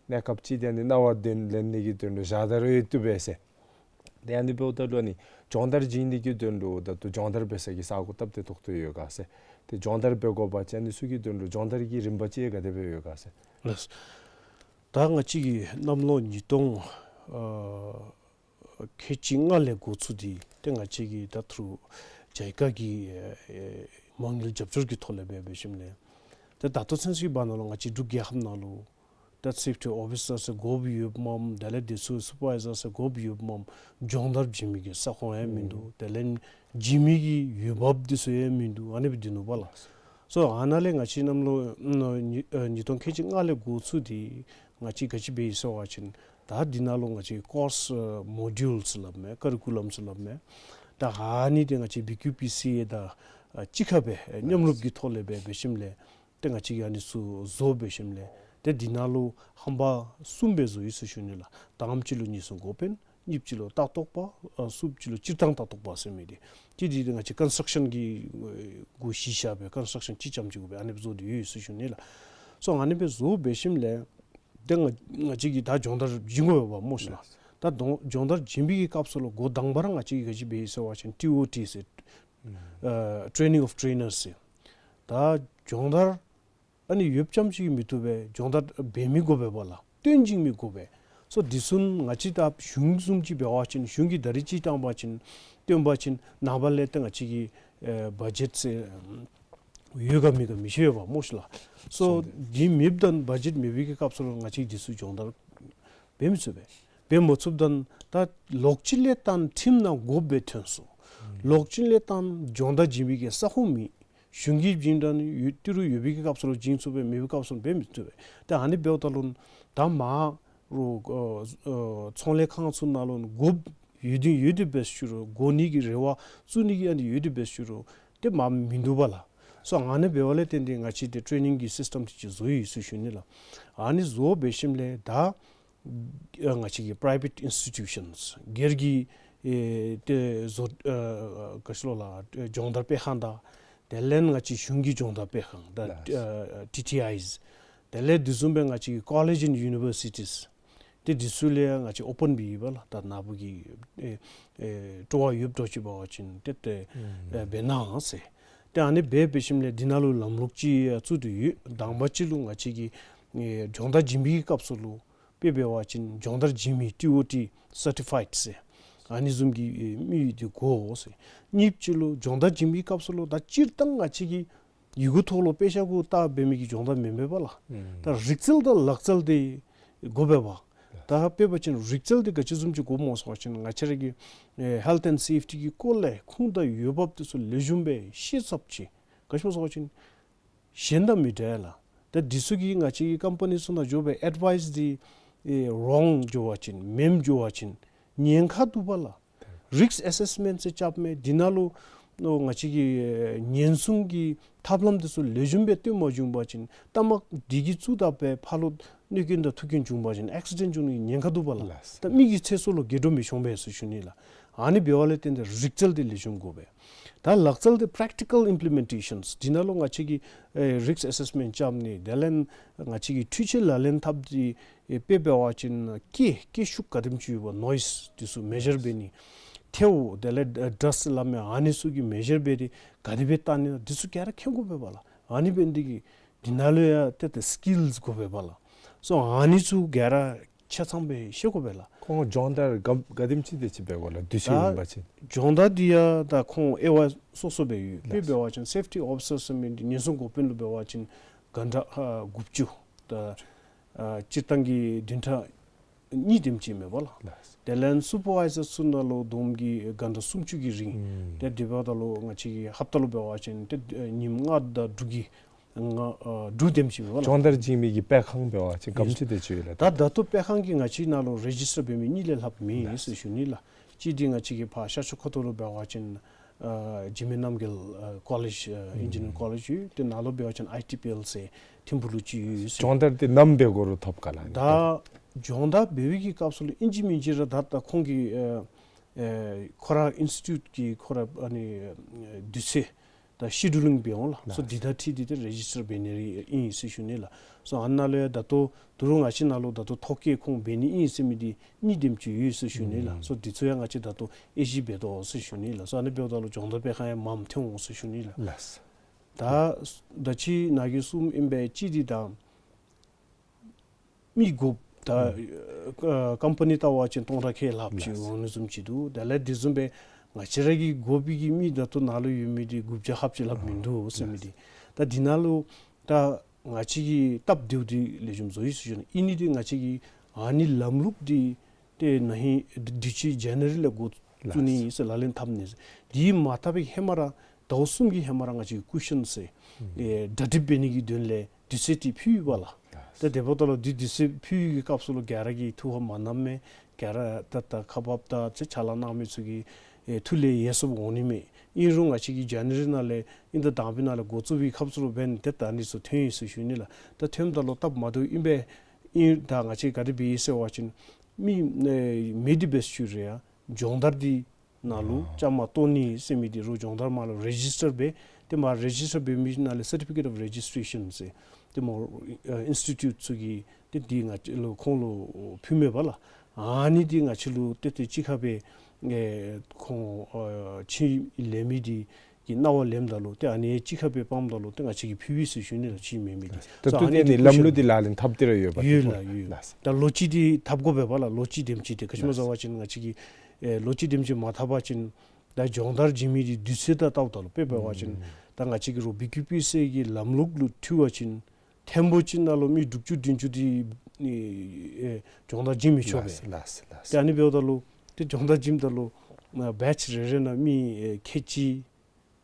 གནས་སྐབས་ཅིག་འདི་ཨ་ནི་གནང་བ་དེ་ལེན་ནི་གི་དོན་ལུ་བཞག་ད་རུང་ཡང་བཏུབ་པས་ཟེར། ཏེ་ཨ་ནི་འབདཝ་ད་ལུ་ཨ་ནི་སྦྱོང་བརྡར་བྱིན་ནི་གི་དོན་ལུ་ད་ལྟོ་སྦྱོང་བརྡར་འབད་ས་གི་ས་གོ་སྟབས་བདེ་ཏོག་ཏོ་ཡོད་ག་ཟེར། ཏེ་སྦྱོང་བརྡར་འབད་དགོ་པ་ཅིན་ཨ་ནི་ཚུ་གི་དོན་ལུ་སྦྱོང་བརྡར་གྱི་རིམ་པ་ཅིག་ག་དེ་སྦེ་ཡོད་ག་ཟེར། ལགས། ད་ང་བཅས་ཀྱི་གནམ་ལོ་ཉིས་སྟོང་ཨ་ཁལ་གཅིག་ལྔ་ལས་འགོ་བཙུགས་ཏེ་ཏེ་ང་བཅས་ཀྱི་ད་ཐུར་ཇཱི་ཀ་གི་ཨེ་མ་དངུལ་རྒྱབ་སྐྱོར་གྱི་ཐོག་ལས་སྦེ་འབད་ཞིནམ་ལས་ཏེ་ད་ལྟོ་ཚུན་ཚོད་ཀྱི་བར་ན་ལུ་ང་བཅས་འབྲུག་རྒྱལ་ཁབ་ནང་ལུ་ད་སེཕ་ཊི་ཨོ་ཕི་སར་ཟེར་དགོཔ་ཡོདཔ་མས། དེ་ལས་དེ་ཚུ་སུ་པར་ཝའི་ཟར་ཟེར་དགོཔ་ཡོདཔ་མས། སྦྱོང་བརྡར་བྱིན་མི་གི་ས་ཁོངས་ཡང་མིན་འདུག། དེ་ལས་བྱིན་མི་གི་འོས་འབབ་དེ་ཚུ་ཡང་མིན་འདུག། ཨ་ནི་སྦེ་སྡོད་ནུག་པ་ལགས། སོ་ཨ་ནཱ་ལས་ང་བཅས་གནམ་ལོ་ཨ་ཉིས་ཨ་ཉིས་སྟོང་ཁལ་གཅིག་ལྔ་ལས་འགོ་བཙུགས་ཏེ་ང་བཅས་ག་ཅི་འབད་ཡི་ཟེར་བ་ཅིན་ད་འདི་ནང་ལུ་ང་བཅས་ཀོརསི་ཨ་མོ་ཌིའུལསི་སླབ་མས། ཀ་རི་ཀུ་ལམ་ཟེར་སླབ་མས། ད་ཨ་ནི་འདི་ང་བཅས་བི་ཀིའུ་པི་སི་ཨེ་དང་ཨ་གཅིག་ཁར་སྦེ་ཨ་མཉམ་རུབ་ཀྱི་ཐོག་ལས་སྦེ་འབད་ཞིནམ་ལས་ཏེ་ང་བཅས་ཀྱིས་ཨ་ནི་ཚུ་བཟོ་འབད་ཞིནམ་ལས་ཏེ་འདི་ནང་ལུ་ཧམ་པ་གསུམ་སྦེ་བཟོ་ཡི་ཟེར་ཞུ་ནི་ལགས། ད་ཨམ་ཅིག་ལུ་ཉེན་སྲུང་འགོ་དཔོན། གཉིས་པ་ཅིག་ལུ་ལྟ་རྟོག་པ། ཨ་གསུམ་པ་ཅིག་ལུ་སྤྱིར་བཏང་ལྟ་རྟོག་པ་ཟེར་མི་འདི། ཏེ་འདི་ང་བཅས་ཀོན་སི་ཊྲག་ཤཱན་གྱི་ཨེ་གུ་གཞི་བཞག་སྦེ་ཀོན་སི་ཊྲག་ཤཱན་ཅིག་རྐྱངམ་ཅིག་གུ་སྦེ་ཨ་ནི་སྦེ་བཟོ་སྟེ་ཡོད་ཡོད་ཟེར་ཞུ་ནི་ལགས། སོ་ཨ་ནི་སྦེ་བཟོ་འབད་ཞིནམ་ལས་ཏེ་ང་ང་བཅས་ཀྱིས་ད་སྦྱོང་བརྡར་བྱིན་དགོ་པས་མོ་ཤིག་ལགས། ད་སྦྱོང་སྦྱོང་བརྡར་བྱིན་པའི་གི་སྐབས་སུ་ལུ་འགོ་དང་པ་ར་ང་བཅས་ཀྱིས་ག་ཅི་འབད་ཡི་ཟེར་བ་ཅིན་ཊི་ཨོ་ཊི་ཟེར་ཨ་ཊེ་རེ་ནིང་ཨོཕ་ཊེ་རེ་ནརསི་ཟེར། ད་སྦྱོང་བརྡར་ཨ་ནི་ཡོདཔ་རྐྱངམ་ཅིག་གིས་མི་བཏུབ་པས། སྦྱོང་བརྡར་འབད་མི་དགོ་པས་པ་ལགས། སྟོན་བྱིན་མི་དགོ་པས། སོ་འདི་ཚུ་ང་བཅས་ད་གཞུང་བཟུམ་ཅིག་འབད་བ་ཅིན་གཞུང་གིས་ད་རིས་ཅིག་བཏང་པ་ཅིན་སྟོན་པ་ཅིན་ནངས་པ་ལས་ཏེ་ང་བཅས་ཀྱི་ཨེ་བ་ཇེཊ་ཟེར་ཡོད་ག་མེད་ག་མི་ཤེས་པས་མོ་ཤིག་ལགས། སོ་འདི་མེདཔ་ད་བ་ཇེཊ་མེད་པའི་གི་སྐབས་སུ་ལུ་ང་བཅས་འདི་ཚུ་སྦྱོང་བརྡར་འབད་མི་ཚུགས་པས། འབད་མ་ཚུགསཔ་ད་ད་ལོག་ཅི་ལས་བརྟེན་ཁྲིམས་ནང་དགོཔ་སྦེ་ཐོན་སོང་། ལོག་ཅི་ལས་བརྟེན་སྦྱོང་བརྡར་བྱིན་པའི་གི་ས་ཁོངས་མེད། གཞུང་གིས་བྱིན་ད་ནི་ཡོད་ཏི་རུ་ཡོད་པའི་གི་སྐབས་སུ་ལུ་བྱིན་ཚུགས་པས། མེད་པའི་སྐབས་སུ་ལུ་འབད་མི་ཚུགས་པས། ཏེ་ཨ་ནི་འབདཝ་ད་ལུ་ད་མ་རུ་ཨ་ཨ་ཚོང་ལས་ཁང་ཚུ་ནང་ལུ་དགོཔ་ཡོད་དེ་ཡོད་དེ་འབད་ཞུ་རུང་དགོ་ནི་གི་རེ་བ་བཙུགས་ནི་གི་ཨ་ནི་ཡོད་དེ་འབད་ཞུ་རུང་ཏེ་མ་མིན་འདུག་པ་ལགས། སོ་ཨ་ནི་འབདཝ་ལས་བརྟེན་ཏེ་ང་བཅས་ཏེ་ཊེ་རེ་ནིང་གི་སིསི་ཊམ་དེ་ཅིག་བཟོ་ཡི་ཟེར་ཞུ་ནི་ལགས། ཨ་ནི་བཟོ་འབད་ཞིནམ་ལས་ད་ཨ་ང་བཅས་ཀྱི་པི་རའི་ཝེཊ་ཨིནསི་ཊི་ཊུ་ཤཱནསི་སྒེར་གྱི་ཨེ་ཏེ་བཟོ་ཨ་ག་ཅི་ལོ་ལགས་ཨེ་སྦྱོང་བརྡར་སྤེལ་ཁང་དང་དེ་ལས་ང་བཅས་གཞུང་གི་སྦྱོང་བརྡར་སྤེལ་ཁང་དང་ལགས། ཨ་ཊི་ཊི་ཨའིས་དེ་ལས་དེ་བཟུམ་སྦེ་ང་བཅས་ཀྱི་ཀོ་ལེཇ་ཨེནཌ་ཡུ་ནི་བར་སི་ཊིས་ཏེ་འདི་ཚུ་ལས་ང་བཅས་ཨོ་པཱན་འབད་ཡི་པ་ལགས། ད་ནཱ་བུ་གི་ཨེ་ཨེ་སྤྲོ་བ་ཡོདཔ་འདྲཝ་ཅིག་འབད་བ་ཅིན་ཏེ་ཏེ་ཨེ་འབད་གནང་ཟེར། ཏེ་ཨ་ནི་འབད་འབད་ཞིནམ་ལས་འདི་ནང་ལུ་ལམ་ལུགས་ཅིག་བཙུགས་ཏེ་ཡོད། དང་པ་ཅིག་ལུ་ང་བཅས་ཀྱིས་ཨེ་སྦྱོང་བརྡར་བྱིན་པའི་གི་སྐབས་སུ་ལུ་དཔེ་འབད་བ་ཅིན་སྦྱོང་བརྡར་བྱིན་མི་ཊི་ཨོ་ཊི་སར་ཊི་ཕའིཌ་ཟེར་ཨ་ནི་བཟུམ་གྱི་ཨེ་མི་ཡོད་དེ་དགོ་ཟེར། གཉིས་པ་ཅིག་ལུ་སྦྱོང་བརྡར་བྱིན་པའི་གི་སྐབས་སུ་ལུ་ད་སྤྱིར་བཏང་ང་བཅས་ཀྱིས་ཡི་གུ་ཐོག་ལུ་དཔེ་ཆ་གུ་བལྟ་འབད་མི་གི་སྦྱོང་བརྡར་མེན་པས་པ་ལགས། ཨུམ་ད་རིག་རྩལ་དང་ལག་རྩལ་དེ་དགོ་པས་པ། ད་དཔེ་འབད་བ་ཅིན་རིག་རྩལ་དེ་ག་ཅི་བཟུམ་ཅིག་དགོཔ་སྨོ་ཟེར་བ་ཅིན་ང་བཅས་ར་གི་ཨེ་ཧེལཐ་ཨེནཌ་སེཕ་ཊི་གི་སྐོར་ལས་ཁུངས་དང་འོས་འབབ་དེ་ཚུ་ལེགས་ཤོམ་སྦེ་ཤེས་ཚུགསཔ་ཅིག། ག་ཅི་སྨོ་ཟེར་བ་ཅིན་གཞན་དང་མི་འདྲ་ལགས། ད་འདི་ཚུ་གིས་ང་བཅས་ཀྱི་ཀམ་པ་ནི་ཚུ་ནང་འགྱོ་སྦེ་ཨེཌ་ཝའིས་འདི་ཨེ་རོང་འགྱོ་བ་ཅིན་མེནམ་འགྱོ་བ་ཅིན་ཉེན་ཁ་འདུག་པ་ལགས། རིསཀ་ཨེ་སེསི་མེནཊ་ཟེར་རྐྱབ་མས། འདི་ནང་ལུ་ང་བཅས་ཀྱི་ཨེ་ཉེན་སྲུང་གི་ཐབས་ལམ་དེ་ཚུ་ལེགས་ཤོམ་སྦེ་སྟོན་མ་བྱུང་པ་ཅིན་རྟ་དམག་འདི་གིས་བཙུགས་ད་སྦེ་ཕར་ལུ་གནོད་སྐྱོན་དང་ཐུག་སྐྱོན་བྱུང་པ་ཅིན་ཨེག་སི་ཌེནཊ་བྱུང་ནི་ཉེན་ཁ་འདུག་པ་ལགས། ལགས། ད་མི་གི་ཚེ་སྲོག་ལུ་འགྱུར་བ་མི་འབྱུང་པས་ཟེར་ཞུ་ནི་ལགས། ཨ་ནི་འབདཝ་ལས་བརྟེན་ཏེ་རིག་རྩལ་དེ་ལེགས་ཤོམ་དགོ་པས། ད་ལག་རྩལ་དེ་པེ་རེག་ཊི་ཀཱལ་ཨིམ་པི་ལི་མེན་ཊེ་ཤཱནསི་འདི་ནང་ལུ་ང་བཅས་ཀྱིས་ཨེ་རིསཀ་ཨེ་སེསི་མེནཊ་རྐྱབ་ནི་དེ་ལས་ང་བཅས་ཀྱི་འཕྲུལ་ཆས་ལག་ལེན་འཐབ་སྟེ་ཨེ་དཔེ་འབད་བ་ཅིན་སྐད་སྐད་ཤུགས་ག་དེམ་ཅིག་ཡོདཔ་ནོའིསི་དེ་ཚུ་མེ་ཞར་འབད་ནི། ཐལཝ་དེ་ལས་ཌསཊ་སླབ་མི་ཨ་ནི་ཚུ་གི་མེ་ཞར་འབད་དེ་ག་དེ་སྦེ་བལྟ་ནི་དེ་ཚུ་ག་ར་མཁྱེན་དགོ་པས་པ་ལགས། ཨ་ནི་འབད་ནི་དེ་གིས་འདི་ནང་ལུ་ཡང་ཏེ་ཏེ་སི་ཀིལསི་དགོ་པས་པ་ལགས། སོ་ཨ་ནི་ཚུ་ག་ར་ཆ་ཚང་སྦེ་ཤེས་དགོ་པས་ལགས། ཁོང་སྦྱོང་བརྡར་ག་ག་དེམ་ཅིག་དེ་ཅིག་འབད་དགོ་ལགས། དུས་ཚོད་ད་ཡིན་པ་ཅིན། སྦྱོང་བརྡར་འདི་ཡང་ད་ཁོང་དབྱེ་བ་སོ་སོ་སྦེ་ཡོད། དཔེ་ལགས། འབད་བ་ཅིན་སེཕ་ཊི་ཨོ་ཕི་སར་ཟེར་མི་འདི་ཉེན་སྲུང་འགོ་དཔོན་ལུ་འབད་བ་ཅིན་གྷན་ཊ་ཨ་དགུ་བཅུ་ད་ཨ་སྤྱིར་བཏང་གི་བདུན་ཕྲག་གཉིས་དེམ་ཅིག་མས་པ་ལགས། ལགས། དེ་ལས་སུ་པར་ཝའི་ཟར་ཚུ་ནང་ལུ་བསྡོམས་ཀྱིས་གྷན་ཊ་སུམ་ཅུ་གི་རིང་། ཨུམ་ཏེ་དེ་འབདཝ་ད་ལུ་ང་བཅས་ཀྱི་ཧབ་ཏ་ལུ་འབད་བ་ཅིན་ཏེ་ཨ་ཉིནམ་ལྔ་དང་དྲུག་གི་ང་ཨ་དྲུག་དེམ་ཅིག་མས་པ་ལགས། སྦྱོང་བརྡར་བྱིན་མི་གི་སྤེལ་ཁང་འབད་བ་ཅིན་ག་དེམ་ཅིག་དེ་ཅིག་ཡོད་ལགས། ད་ད་ལྟོ་སྤེལ་ཁང་གི་ང་བཅས་ནང་ལུ་རེ་ཇིསི་ཊར་འབད་མི་གཉིས་ལས་ལྷགཔ་མེད་ཟེར་ཞུ་ནི་ལགས། གཅིག་འདི་ང་བཅས་ཀྱི་ཕར་ཤར་ཕྱོགས་ཁ་ཐུག་ལུ་འབད་བ་ཅིན་ཨ་འཇིགས་མེད་རྣམ་རྒྱལ་ཨ་ཀོ་ལེཇ་ཨ་ཨིན་ཇི་ནི་ཡར་ཀོ་ལེཇ་ཡོད། ཏེ་ནཱ་ལུ་འབད་བ་ཅིན་ཨའི་ཊི་པི་ཨེལ་ཟེར་ ཐིམ་ཕུག་ལུ་ཅིག་ཡོད་ཟེར། སྦྱོང་བརྡར་འདི་ནམ་འབད་དགོ་རུང་ཐོབ་ག་ལགས། ད་སྦྱོང་བརྡར་འབད་བའི་གི་སྐབས་སུ་ལུ་ཨིན་ཅི་མིན་ཅི་ར་ད་ད་ཁོང་གི་ཨེ་ཨེ་ཁོ་ར་ཨིནསི་ཊི་ཊུཊ་ཀྱི་ཁོ་ར་ཨ་ནི་དུས་ཚོད་ད་ཤེ་ཌུ་ལིང་འབད་འོང་ལགས། སོ་ལགས། འདི་དང་འཁྲིལ་ཏེ་ཏེ་རེ་ཇིསི་ཊར་འབད་ནི་ར་ཨིན་ཟེར་ཞུ་ནི་ལགས། སོ་ཨ་ནཱ་ལུ་ཡང་ད་ལྟོ་ད་རུང་ང་བཅས་ནཱ་ལུ་ད་ལྟོ་ཐོ་བཀོད་ཁོང་འབད་ནི་ཨིན་ཟེར་མི་འདི་གཉིས་དེམ་ཅིག་ཡོད་ཟེར་ཞུ་ནི་ལགས། ཨུམ། སོ་འདི་ཚུ་ཡང་ང་བཅས་ད་ལྟོ་དབྱེ་ཞིབ་འབད་དོ་ཟེར་ཞུ་ནི་ལགས། སོ་ཨ་ནི་འབདཝ་ད་ལུ་སྦྱོང་བརྡར་འབད་མཁན་ཡང་མངམ་ཐོན་འོང་ཟེར་ཞུ་ནི་ལགས། ལགས། ད་ད་ཅི་ནཱ་གི་གསུངམ་ཨིན་པས། གཅིག་འདི་ད་མི་དགོཔ་ད་ཨུམ་ཨ་ཀམ་པ་ནི་བལྟ་བ་ཅིན་སྟོང་ཕྲག་ཁལ་ལྷགཔ་ཅིག་ལགས། འོང་ནི་བཟུམ་ཅིག་འདུག། དེ་ལས་དེ་བཟུམ་སྦེ་ང་བཅས་ར་གི་དགོ་པའི་གི་མི་ད་ལྟོ་ནཱ་ལུ་ཡོད་མི་འདི་དགུ་བརྒྱ་ལྷགཔ་ཅིག་ལྷགཔ་མིན་འདུག་ཟེར་མི་འདི། ད་འདི་ནང་ལུ་ད་ང་བཅས་ཀྱིས་སྟབས་བདེཝ་འདི་ལེགས་ཤོམ་བཟོ་ཡི་ཟེར་ཞུ་ནི། ཨིན་ནི་འདི་ང་བཅས་ཀྱིས་ཨ་ནི་ལམ་ལུགས་འདི་ཏེ་ན་ཧིང་དུས་ཅི་ཇན་ནུ་ཝ་རི་ལས་འགོ་བཙུགས་ནི་ཟེར་ལག་ལེན་འཐབ་ནི་ཟེར། འདི་མ་འཐབ་པའི་ཧེ་མ་ར་ཟླཝ་གསུམ་གྱི་ཧེ་མ་ར་ང་བཅས་ཀྱིས་ཀུ་ཤཱན་ཟེར་ཨེ་གྲ་སྒྲིག་འབད་ནི་གི་དོན་ལས་དུས་ཚོད་འདི་ཕུལ་ཡི་པ་ལགས། ཏེ་དེ་འབདཝ་ད་ལུ་འདི་དུས་ཚོད་ཕུལ་བའི་གི་སྐབས་སུ་ལུ་ག་ར་གིས་ཐུགས་ཧ་མ་ནམ་མས། ག་ར་ད་ད་ཁག་འབགཔ་དང་ཅིག་ཕྱག་ལཱ་གནང་མི་ཚུ་གི་ཨེ་ཐུགས་ལས་ཡལ་སོཔ་འོང་ནི་མས། ཨིན་རུང་ང་བཅས་ཀྱིས་ཇན་ནུ་ཝ་རི་ནང་ལས་ཨིན་ད་དང་པའི་ནང་ལས་འགོ་བཙུགས་པའི་སྐབས་སུ་ལུ་འབདན་ཏེ་ད་ཨ་ནི་ཚུ་ཐོན་ཡི་ཟེར་ཞུ་ནི་ལགས། ད་ཐོནམ་ད་ལུ་སྟབས་མ་བདེཝ་ཨིན་པས། ཨིན་ད་ང་བཅས་ག་དེ་སྦེ་ཡི་ཟེར་བ་ཅིན་མི་ཨེ་མི་འདི་འབད་ཞུ་རུང་ཡང་སྦྱོང་བརྡར་འདི་ནང་ལུ་ཨ་བཅའ་མར་གཏོགས་ནི་ཟེར་མི་འདི་རུང་སྦྱོང་བརྡར་མར་ལུ་རེ་ཇིསི་ཊར་འབད། ཏེ་མར་རེ་ཇིསི་ཊར་འབད་མི་ནང་ལས་སར་ཊི་ཕི་ཀེཊ་ཨོཕ་རེ་ཇིསི་ཊེ་ཤཱན་ཟེར་ཏེ་མོ་ཨེ་ཨིནསི་ཊི་ཊུཊ་ཚུ་གིས་ཏེ་འདི་ང་བཅས་ལུ་ཁོང་ལུ་ཕུལཝ་མས་པ་ལགས། ཨ་ནི་འདི་ང་བཅས་ལུ་ཏེ་ཏེ་གཅིག་ཁར་སྦེ་ཨེ་ཁོང་ཨེ་ཕྱི་ལས་མི་འདི་གིས་གནང་བ་ལེནམ་ད་ལུ་ཏེ་ཨ་ནི་གཅིག་ཁར་སྦེ་སྤངམ་ད་ལུ་ཏེ་ང་བཅས་ཀྱིས་ཕུལ་ཡི་ཟེར་ཞུ་ནི་ལགས། ཕྱི་མི་མི་འདི། ད་སོ་ལྟོ་ཨ་ནི་ཏེ་ཨ་ནི་འདི་ལམ་ལུགས་འདི་ལག་ལེན་འཐབ་སྟེ་ར་ཡོད་པ་ཡོད་ལགས། ཡོད་ལགས། ད་ལོ་གཅིག་འདི་འཐབ་དགོ་པས་པ་ལགས། ལོ་གཅིག་དེམ་ཅིག་འདི་ག་ཅི་སྨོ་ཟེར་བ་ཅིན་ང་བཅས་ཀྱིས་ཨེ་ལོ་གཅིག་དེམ་ཅིག་མ་འཐབ་པ་ཅིན་ད་སྦྱོང་བརྡར་བྱིན་མི་འདི་དུས་ཚོད་དང་བལྟཝ་ད་ལུ་དཔེ་འབད་བ་ཅིན་ཨུམ་ད་ང་བཅས་ཀྱི་རོགས་བི་ཀིའུ་པི་སི་ཨེ་གི་ལམ་ལུགས་ལུ་འཁྲིལ་བ་ཅིན་ཐེངས་པོ་གཅིག་ནང་ལུ་མི་དྲུག་ཅུ་བདུན་ཅུ་འདི་ཨེ་སྦྱོང་བརྡར་བྱིན་མི་ཆོག་པས། ལགས་ལགས་ལགས། ཏེ་ཨ་ནི་འབདཝ་ད་ལུ་ཏེ་སྦྱོང་བརྡར་བྱིནམ་ད་ལུ་ཨ་བེཆ་རེ་རེ་ནང་མི་ཨེ་ཁལ་གཅིག་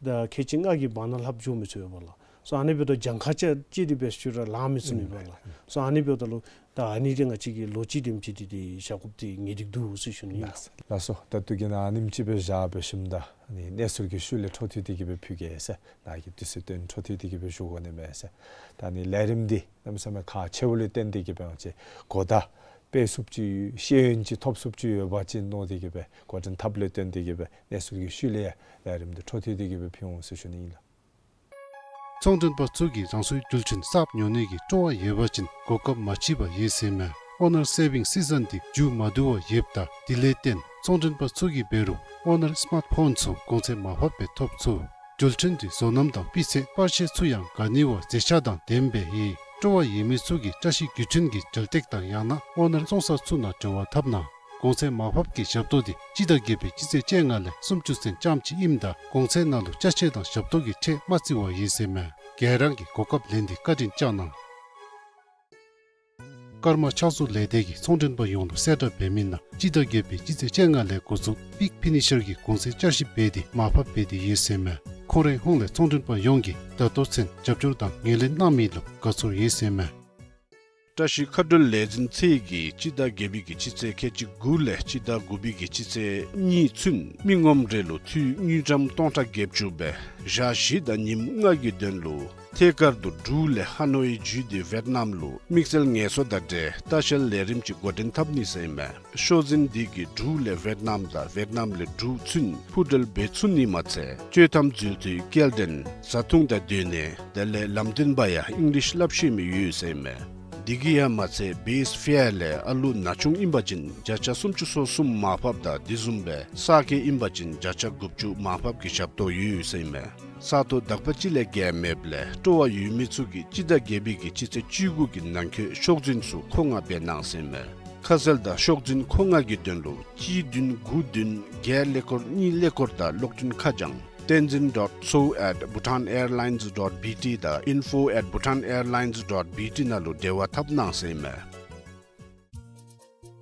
དང་ཁལ་གཅིག་ལྔ་གི་བར་ན་ལྷགཔ་འགྱོ་མི་ཚུགས་པས་པ་ལགས། སོ་ཨ་ནི་འབདཝ་ད་གྱངས་ཁ་ཅིག་ཅིག་འདི་འབད་ཞུ་རུང་ལང་མི་ཚུགས་ནི་པ་ལགས། སོ་ཨ་ནི་འབདཝ་ད་ལུ་ད་ཨ་ནི་འདི་ང་བཅས་ཀྱིས་ལོ་གཅིག་དེམ་ཅིག་འདི་འདི་བཞག་དགོཔ་འདི་ངེས་ཏིག་འདུག་ཟེར་ཞུ་ནི་ཨིན། ལགས་སོ། ལགས་སོ། ད་ལྟོ་གི་ནང་ཨ་ནེམ་ཅིག་སྦེ་བཞག་འབད་ཞིནམ་ད་ཨ་ནི་གནས་ཚུལ་གྱི་ཤུལ་ལས་འཕྲོ་མཐུད་དེ་གི་སྦེ་ཕུལ་གེ་ཟེར། ནཱ་གི་དུས་ཚོད་དོན་འཕྲོ་མཐུད་དེ་གི་སྦེ་ཞུ་དགོ་ནི་མས་ཟེར། ད་ཨ་ནི་ལས་རིམ་འདི་གནམ་མེད་ས་མེད་ཁག་ཆེཝ་ལས་བརྟེན་ཏེ་གི་སྦེ་ང་བཅས་གོ་བརྡ་སྤེལ་ཚུགསཔ་ཅིག་ཤེས་ཡོན་ཅིག་ཐོབ་ཚུགསཔ་ཅིག་ཡོད་པ་ཅིན་མནོ་སྟེ་གི་སྦེ་འགོ་འདྲེན་འཐབ་ལས་བརྟེན་ཏེ་གི་སྦེ་གནས་ཚུལ་གྱི་ཤུལ་ལས་ལས་རིམ་འདི་འཕྲོ་མཐུད་དེ་གི་སྦེ་ཕུལ་འོང་ཟེར་ཞུ་ནི་ཨིན་ལགས། ཚོང་མགྲོན་པ་ཚུ་གིས་རང་སོའི་རྒྱུ་ཆ་གསརཔ་ཉོ་ནི་གི་སྤྲོ་བ་ཡོད་པ་ཅིན་གོ་སྐབས་མ་མཆིས་པ་ཡོད་ཟེར་མས། ཨོ་ནར་སེ་བིང་སི་ཛན་འདི་མཇུག་མ་བསྡུ་བར་ཡོདཔ་ད་དེ་ལས་བརྟེན་ཚོང་མགྲོན་པ་ཚུ་གིས་འབད་རུང་ཨོ་ནར་སི་མཱརཊ་ཕོན་ཚུ་གོང་ཚད་མར་ཕབ་སྦེ་ཐོབ་ཚུགས། རྒྱུ་ཆ་འདི་བཟོ་རྣམ་དང་སྤུས་ཚད་པར་ཤ་ཚུ་ཡང་ག་ནི་བ་མཛེས་ཆ་དང་ལྡནམ་སྦེ་ཡོད། སྤྲོ་བ་ཡོད་མི་ཚུ་གིས་བཀྲ་ཤིས་རྒྱུ་ཆ་གི་གྲ་སྒྲིག་དང་ཡང་ན་ཨོ་ནར་བཙོང་ས་ཚུ་ནང་འབྲེལ་བ་འཐབ་གནང་། གོང་ཚད་མར་ཕབ་ཀྱི་ཞབས་ཏོག་འདི་སྤྱི་ཟླ་བརྒྱད་པའི་སྤྱི་ཚེས་བཅོ་ལྔ་ལས་སུམ་ཅུ་ཚུན་ཙམ་ཅིག་ཨིནམ་ད་གོང་ཚད་ནང་ལུ་ཅ་ཆས་དང་ཞབས་ཏོག་གི་ཁྲལ་མ་བརྩི་བར་ཡོད་ཟེར་མས། ག་ར་གིས་གོ་སྐབས་ལེན་ཏེ་བཀའ་དྲིན་བསྐྱང་གནང་། ཀརྨ་ཕྱག་བཟོ་ལས་སྡེ་གིས་ཚོང་མགྲོན་པ་ཡོངས་ལུ་གསལ་བསྒྲགས་འབད་མི་ནང་སྤྱི་ཟླ་བརྒྱད་པའི་སྤྱི་ཚེས་བཅོ་ལྔ་ལས་འགོ་བཙུགས་པིག་ཕི་ནི་ཤར་གྱི་གོང་ཚད་བསྐྱར་ཞིབ་འབད་དེ་མར་ཕབ་འབད་དེ་ཡོད་ཟེར་མས། ཁོང་རའི་ཧོངས་ལས་ཚོང་མགྲོན་པ་ཡོངས་ཀྱིས་ད་ལྟོ་ཚུན་རྒྱབ་སྐྱོར་དང་ངོས་ལེན་གནང་མི་ལུ་དགའ་ཚོར་ཡོད་ཟེར་མས། བཀྲ་ཤིས་མཁའ་འགྲུལ་ལས་འཛིན་ཚད་ཀྱིས་སྤྱི་ཟླ་བརྒྱད་པའི་གི་སྤྱི་ཚེས་ཁལ་གཅིག་དགུ་ལས་སྤྱི་ཟླ་དགུ་པའི་གི་སྤྱི་ཚེས་གཉིས་ཚུན་མི་ངོམ་རེ་ལུ་འཐུས་དངུལ་ཀྲམ་སྟོང་ཕྲག་བརྒྱད་ཅུ་སྦེ་ཞག་བཞི་དང་ཉིནམ་ལྔ་གི་དོན་ལུ་ཐད་ཀར་དུ་འབྲུག་ལས་ཧ་ནོའི་བརྒྱུད་དེ་ཝེཊ་ནམ་ལུ་དམིགས་བསལ་ངལ་གསོ་དང་འབྲེལ་ལྟ་བཤལ་ལས་རིམ་ཅིག་འགོ་འདྲེན་འཐབ་ནི་ཟེར་ཨིན་མས། ཤོག་འཛིན་འདི་གིས་འབྲུག་ལས་ཝེཊ་ནམ་དང་ཝེཊ་ནམ་ལས་འབྲུག་ཚུན་འཕུར་འགྲུལ་འབད་ཚུགས་ནི་མ་ཚད་སྤྱོད་ཐམ་འཛུལ་དུས་སྐྱེལ་འདྲེན་བཟའ་འཐུང་དང་སྡོད་གནས་དེ་ལས་ལམ་སྟོན་པ་ཡང་ཨིང་ལིཤ་སླབ་ཤེས་མི་ཡོད་ཟེར་ཨིན་མས། འདི་གིས་ཡང་མ་ཚད་བེསི་ཕེར་ལས་ཨ་ལུ་ན་ཆུང་ཨིན་པ་ཅིན་བརྒྱ་ཆ་སུམ་ཅུ་སོ་གསུམ་མར་ཕབ་དང་དེ་བཟུམ་སྦེ་གསར་སྐྱེས་ཨིན་པ་ཅིན་བརྒྱ་ཆ་དགུ་བཅུ་མར་ཕབ་ཀྱི་ཞབས་ཏོག་ཡོད་ཟེར་ཨིན་མས། ས་སྟོང་དག་པ་ཅིག་ལས་བརྒལ་མེདཔ་ལས་སྤྲོ་བ་ཡོད་མི་ཚུ་གིས་སྤྱི་ཟླ་བརྒྱད་པའི་གི་སྤྱི་ཚེས་བཅུ་དགུ་གི་ནང་འཁོད་ཤོག་འཛིན་ཚུ་མཁོ་མངགས་འབད་གནང་ཟེར་ཨིན་མས། ཁ་གསལ་དང་ཤོག་འཛིན་མཁོ་མངགས་ཀྱི་དོན་ལུ་གཅིག་བདུན་དགུ་བདུན་བརྒྱད་ཀླད་ཀོར་གཉིས་ཀླད་ཀོར་དང་གློག་འཕྲིན་ཁ་བྱང་tenzin dot so at bhutan airlines dot B T དང་info at bhutan airlines dot B T ནང་ལུ་འབྲེལ་བ་འཐབ་གནང་ཟེར་ཨིན་མས།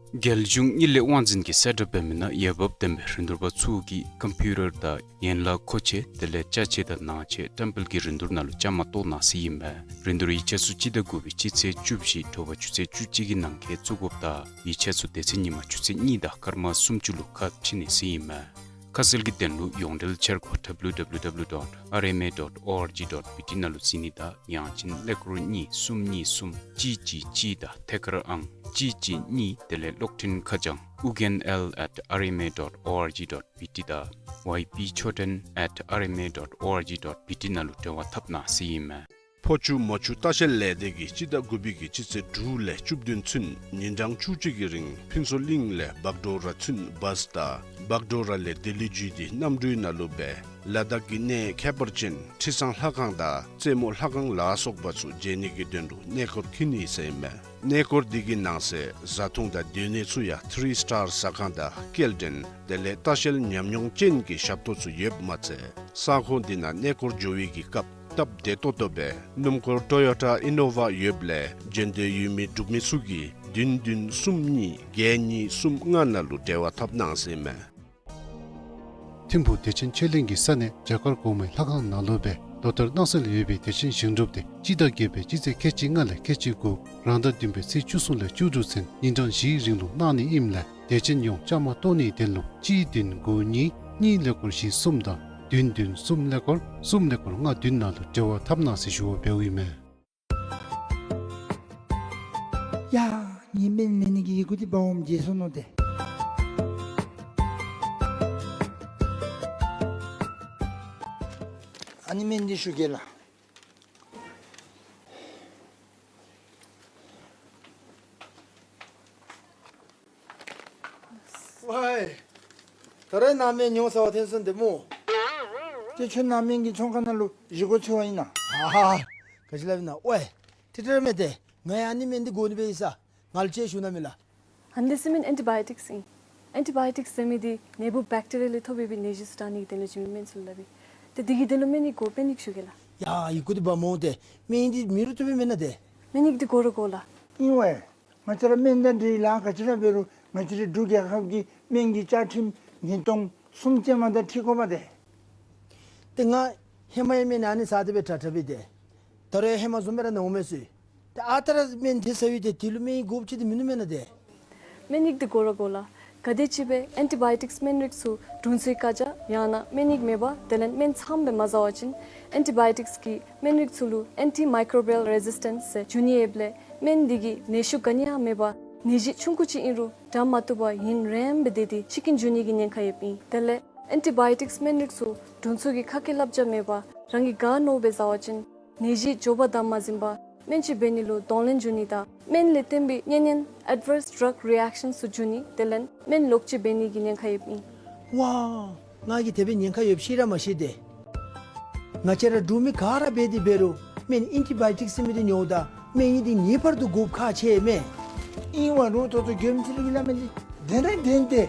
རྒྱལ་གཞུང་གཉིད་ལས་དབང་འཛིན་གྱིས་གསལ་བསྒྲགས་འབད་མི་ནང་འོས་འབབ་ལྡན་པའི་རིན་བསྡུར་པ་ཚུ་གིས་ཀམ་པིའུ་ཊར་དང་ཡན་ལག་མཁོ་ཆས་དེ་ལས་ཅ་ཆས་དང་ནང་ཆས་བཀྲམ་སྤེལ་གྱི་རིན་བསྡུར་ནང་ལུ་བཅའ་མར་གཏོགས་གནང་ཟེར་ཨིན་མས། རིན་བསྡུར་ཡིག་ཆ་ཚུ་སྤྱི་ཟླ་དགུ་པའི་སྤྱི་ཚེས་བཅུ་བཞི་དྲོ་པ་ཆུ་ཚོད་བཅུ་གཅིག་གི་ནང་འཁོད་བཙུགས་དགོཔ་དང་ཡིག་ཆ་ཚུ་དེ་ཚེ་ཉིན་མ་ཆུ་ཚོད་གཉིས་དང་སྐར་མ་སུམ་ཅུ་ལུ་ཁ་ཕྱེ་ནི་ཟེར་ཨིན་མས། ཁ་གསལ་གྱི་དོན་ལུ་ཡོངས་འབྲེལ་འཆར་སྒོ་W W W dot R M A dot O R G dot B T ནང་ལུ་གཟིགས་ནི་དང་ཡང་ཅིན་ཀླད་ཀོར་གཉིས་གསུམ་གཉིས་གསུམ་གཅིག་གཅིག་གཅིག་དང་ཐད་ཀར་ཨང་གཅིག་གཅིག་གཉིས། དེ་ལས་གློག་འཕྲིན་ཁ་བྱང་ཨུ་རྒྱན་ཨེལ་ཨེཊ་ཨར་ཨེམ་ཨེ་ཌོཊ་ཨོ་ཨར་ཇི་ཌོཊ་བི་ཊི་དང་ཝའི་པི་ཆོས་སྒྲོན་ཨེཊ་ཨར་ཨེམ་ཨེ་ཌོཊ་ཨོ་ཨར་ཇི་ཌོཊ་བི་ཊི་ནང་ལུ་འབྲེལ་བ་འཐབ་གནང་ཟེར་ཨིན་མས། ཕོ་ཆུ་མོ་ཆུ་ལྟ་བཤལ་ལས་སྡེ་གིས་སྤྱི་ཟླ་དགུ་པའི་གི་སྤྱི་ཚེས་དྲུག་ལས་བཅུ་བདུན་ཚུན་ཉིན་གྲངས་བཅུ་གཅིག་གི་རིང་ཕུན་ཚོགས་གླིང་ལས་བག་གྲོ་ར་ཚུན་བཱས་དང་བག་གྲོ་ར་ལས་ལྡི་ལི་བརྒྱུད་དེ་གནམ་གྲུའི་ནང་ལུ་སྦེ་ལ་དྭགས་ཀྱི་གནས་ཁྱད་པར་ཅན་ཁྲི་བཟང་ལྷ་ཁང་དང་རྩེ་མོ་ལྷ་ཁང་ལ་སོགས་པ་ཚུ་མཇལ་ནི་གི་དོན་ལུ་གནས་སྐོར་འཁྱིད་ནི་ཟེར་ཨིན་མས། གནས་སྐོར་འདི་གི་ནང་གསེས་བཟའ་འཐུང་དང་སྡོད་གནས་ཚུ་ཡང་ཐི་རི་སི་ཊར་ཟ་ཁང་དང་སྐྱེལ་འདྲེན་དེ་ལས་ལྟ་བཤལ་ཉམས་མྱོང་ཅན་གྱི་ཞབས་ཏོག་ཚུ་ཡོདཔ་མ་ཚད་ས་ཁོངས་འདི་ནང་གནས་སྐོར་འགྱོ་བའི་གི་སྐབས་སྟབས་བདེ་ཏོག་ཏོ་སྦེ་སྣུམ་འཁོར་ཊོ་ཡོ་ཊ་ཨི་ནོ་ཝ་ཡོདཔ་ལས་འབྱོན་འདོད་ཡོད་མི་འབྲུག་མི་ཚུ་གིས་བདུན་བདུན་གསུམ་གཉིས་བརྒྱད་གཉིས་གསུམ་ལྔ་ནང་ལུ་འབྲེལ་བ་འཐབ་གནང་ཟེར་ཨིན་མས། ཐིམ་ཕུག་བདེ་ཆེན་ཆོས་གླིང་གི་ས་གནས་རྒྱ་གར་གོང་མའི་ལྷ་ཁང་ནང་ལུ་སྦེ་ལོ་ལྟར་གནང་སྲོལ་ཡོད་པའི་བདེ་ཆེན་ཞིང་སྒྲུབ་འདི་སྤྱི་ཟླ་བརྒྱད་པའི་སྤྱི་ཚེས་ཁལ་གཅིག་ལྔ་ལས་ཁལ་གཅིག་དགུ་རང་ཟླ་བདུན་པའི་ཚེས་བཅུ་གསུམ་ལས་བཅུ་དྲུག་ཚུན་ཉིན་གྲངས་བཞིའི་རིང་ལུ་གནང་ནི་ཨིནམ་ལས་དད་ཅན་ཡོངས་བཅའ་མར་གཏོགས་ནིའི་དོན་ལུ་གཅིག་བདུན་དགུ་གཉིས་གཉིས་ཀླད་ཀོར་བཞི་གསུམ་དང་བདུན་བདུན་གསུམ་ཀླད་ཀོར་གསུམ་ཀླད་ཀོར་ལྔ་བདུན་ནང་ལུ་འབྲེལ་བ་འཐབ་གནང་ཟེར་ཞུ་བ་འབདཝ་ཨིན་མས། ཡ་ངེའི་སྨན་ལེན་ནི་གི་ཡི་གུ་འདི་འབག་འོངམ་བརྗེད་སོ་ནུག་ཏེ། ཨ་ནི་སྨན་འདི་ཞུ་གེ་ལགས། ཝའི། ད་རེས་ནཱ་སྨན་ཉོ་ས་བ་ཐོན་སོང་ཏེ་སྨོ། ཏེ་ཁྱོད་ནཱ་སྨན་གྱི་ཚོང་ཁང་ནང་ལུ་བཞེས་སྒོ་འཚོལ་བར་ཨིན་ན། ཨ་ཧ། ག་ཅི་སླབ་ཨིན་ན། ཝའི། ཏེ་ཏེ་ར་མེན་ཏེ། ང་ཡང་ཨ་ནི་སྨན་འདི་དགོ་ནི་སྦེ་ཡོད་ས། ང་ལུ་ཅིག་ཞུ་གནང་མས་ལགས། ཨ་ནི་འདི་ཟེར་མི་ཨེན་ཊི་བཱ་ཡོ་ཊིཀསི་ཨིན། ཨེན་ཊི་བཱ་ཡོ་ཊིཀསི་ཟེར་མི་འདི་ནད་འབུཔ་བེཀ་ཊི་རི་ཡ་ལས་ཐོབ་པའི་ནད་གཞི་ཚུ་དྲག་ནི་གི་དོན་ལུ་བྱིན་མི་སྨན་ཚུ་ལུ་སླབ་ཨིན། ཏེ་འདི་གི་དོན་ལུ་སྨན་ཡིག་དགོ། སྨན་ཡིག་ཞུ་གེ་ལགས། ཡ་ཡི་གུ་འདི་འབག་འོང་ཏེ། སྨན་ཡིག་འདི་མེད་རུང་བཏུབ་པས་མེན་ན་ཏེ། སྨན་ཡིག་འདི་དགོ་ར་དགོ་ལགས། ཨིན་ཝའི། ང་བཅས་ར་སྨན་དང་འབྲེལ་ལཱ་ག་ཅི་ར་འབད་རུང་ང་བཅས་རའི་འབྲུག་རྒྱལ་ཁབ་ཀྱི་སྨན་གྱི་བཅའ་ཁྲིམས་ཉིས་སྟོང་གསུམ་ཅན་མ་དང་འཁྲིལ་དགོ་པས་ཏེ། ཏེ་ང་ཧེ་མ་ཡང་སྨན་ཨ་ནི་ཟ་སྟེ་སྦེ་དྲག་དྲག་པས་ཏེ། ད་རུང་ཧེ་མ་བཟུམ་སྦེ་ར་ནཝ་མས་ཟེར། ཏེ་ཨ་རྟག་ར་སྨན་དེ་ཟ་ཡི་ཏེ་དེ་ལུ་སྨན་ཡིག་དགོཔ་ཅིག་འདི་མིན་ནུག་མེན་ན་ཏེ། སྨན་ཡིག་འདི་དགོ་ར་དགོ་ལགས། ག་དེམ་ཅིག་སྦེ་ཨེན་ཊི་བཱ་ཡོ་ཊིཀསི་སྨན་རིགས་ཚུ་དྲུང་འཚོའི་བཀའ་རྒྱ་ཡང་ན་སྨན་ཡིག་མེད་པར་དེ་ལས་སྨན་ཚངམ་སྦེ་མ་ཟ་བ་ཅིན་ཨེན་ཊི་བཱ་ཡོ་ཊིཀསི་གི་སྨན་རིགས་ཚུ་ལུ་ཨེན་ཊི་མའི་ཀོརོ་བཱལ་རེ་ཟིས་ཊེནསི་ཟེར་འབྱུང་ནི་ཡོདཔ་ལས་སྨན་འདི་གིས་ནད་ཤུགས་ག་ནི་ཡང་མེད་པར་ནད་གཞི་ཆུང་ཀུ་ཅིག་ཨིན་རུང་དྲག་མ་བཏུབ་པར་ཡུན་རིངམོ་སྦེ་སྡོད་དེ་འཆི་རྐྱེན་འབྱུང་ནི་གི་ཉེན་ཁ་ཡོདཔ་ཨིན། དེ་ལས་ཨེན་ཊི་བཱ་ཡོ་ཊིཀསི་སྨན་རིགས་ཚུ་དྲུང་འཚོ་གི་ཁ་སྐད་བསླབ་བྱ་མེད་པར་རང་གིས་ག་མནོཝ་སྦེ་ཟ་བ་ཅིན་ནད་གཞི་མགྱོགས་པ་དང་མ་ཟིན་པར་སྨན་བཅོས་འབད་ནི་ལུ་གདོང་ལེན་འབྱུང་ནི་དང་སྨན་ལས་བརྟེན་པའི་གཉན་ཉེན་ཨེཌ་ཝརསི་ཌྲག་རི་ཨེཀ་ཤཱནསི་ཚུ་འབྱུང་ནི་དེ་ལས་སྨན་ལོག་སྤྱོད་འབད་ནི་གི་ཉེན་ཁ་ཡོདཔ་ཨིན། ཝའི། ང་གིས་དེ་སྦེ་ཉེན་ཁ་ཡོདཔ་ཤེས་ར་མ་ཤེས་ཏེ། ང་བཅས་ར་འབྲུག་མི་ག་ར་འབད་དེ་འབད་རུང་སྨན་ཨེན་ཊི་བཱ་ཡོ་ཊིཀསི་ཟེར་མི་འདི་ཉོཝ་ད་སྨན་ཡིག་འདི་ངེས་པར་དུ་དགོཔ་ཁག་ཆེ་མས། ཨིན་ཝའི་ལུ་ཏོ་ཏོ་མགྱོནམ་ཅིག་ལུ་གི་སླབ་མི་འདི་བདེན་ར་བདེན་ཏེ།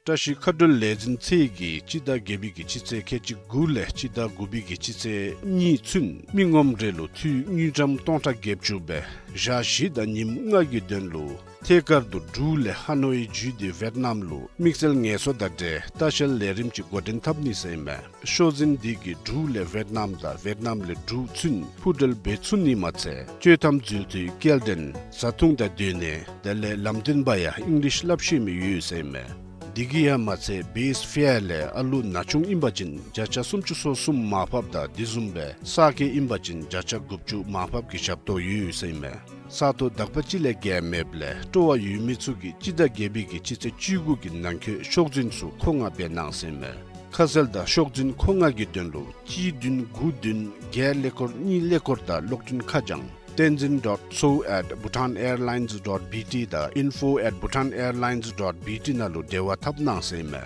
བཀྲ་ཤིས་མཁའ་འགྲོའི་ལས་འཛིན་ཚད་ཀྱིས་སྤྱི་ཟླ་བརྒྱད་པའི་གི་སྤྱི་ཚེས་ཁལ་གཅིག་དགུ་ལས་སྤྱི་ཟླ་དགུ་པའི་གི་སྤྱི་ཚེས་གཉིས་ཚུན་མི་ངོམ་རེ་ལུ་འཐུས་དངུལ་ཀྲམ་སྟོང་ཕྲག་བརྒྱད་ཅུ་སྦེ་ཞག་བཞི་དང་ཉིནམ་ལྔ་གི་དོན་ལུ་ཐད་ཀར་དུ་འབྲུག་ལས་ཧ་ནོའི་བརྒྱུད་དེ་ཝེཊ་ནམ་ལུ་དམིགས་བསལ་ངལ་གསོ་དང་འབྲེལ་ལྟ་བཤལ་ལས་རིམ་ཅིག་འགོ་འདྲེན་འཐབ་ནི་ཟེར་ཨིན་མས། ཤོག་འཛིན་འདི་གིས་འབྲུག་ལས་ཝེཊ་ནམ་དང་ཝེཊ་ནམ་ལས་འབྲུག་ཚུན་འཕུར་གྲལ་འབད་ཚུགས་ནི་མ་ཚད་སྤྱོད་ཐམ་འཛུལ་ཚུའི་སྐྱེལ་འདྲེན་བཟའ་འཐུང་དང་སྡོད་གནས་དེ་ལས་ལམ་སྟོན་པ་ཡང་ཨིང་ལིཤ་སླབ་ཤེས་མི་ཡོད་ཟེར་ཨིན་མས། འདི་གིས་ཡང་མ་ཚད་བེསི་ཕེར་ལས་ཨ་ལུ་ན་ཆུང་ཨིན་པ་ཅིན་བརྒྱ་ཆ་སུམ་ཅུ་སོ་གསུམ་མར་ཕབ་དང་དེ་བཟུམ་སྦེ་གསར་སྐྱེས་ཨིན་པ་ཅིན་བརྒྱ་ཆ་དགུ་བཅུ་མར་ཕབ་ཀྱི་ཞབས་ཏོག་ཡོད་ཟེར་ཨིན་མས། ས་སྟོང་དག་པ་ཅིག་ལས་བརྒལ་མེདཔ་ལས་སྤྲོ་བ་ཡོད་མི་ཚུ་གིས་སྤྱི་ཟླ་བརྒྱད་པའི་གི་སྤྱི་ཚེས་བཅུ་དགུ་གི་ནང་འཁོད་ཤོག་འཛིན་ཚུ་མཁོ་མངགས་འབད་གནང་ཟེར་ཨིན་མས། ཁ་གསལ་དང་ཤོག་འཛིན་མཁོ་མངགས་ཀྱི་དོན་ལུ་གཅིག་བདུན་དགུ་བདུན་བརྒྱད་ཀླད་ཀོར་གཉིས་ཀླད་ཀོར་དང་གློག་འཕྲིན་ཁ་བྱང་བསྟན་འཛིན་dot so at bhutanairlines dot B T དང་info at bhutanairlines dot B T ནང་ལུ་འབྲེལ་བ་འཐབ་གནང་ཟེར་ཨིན་མས།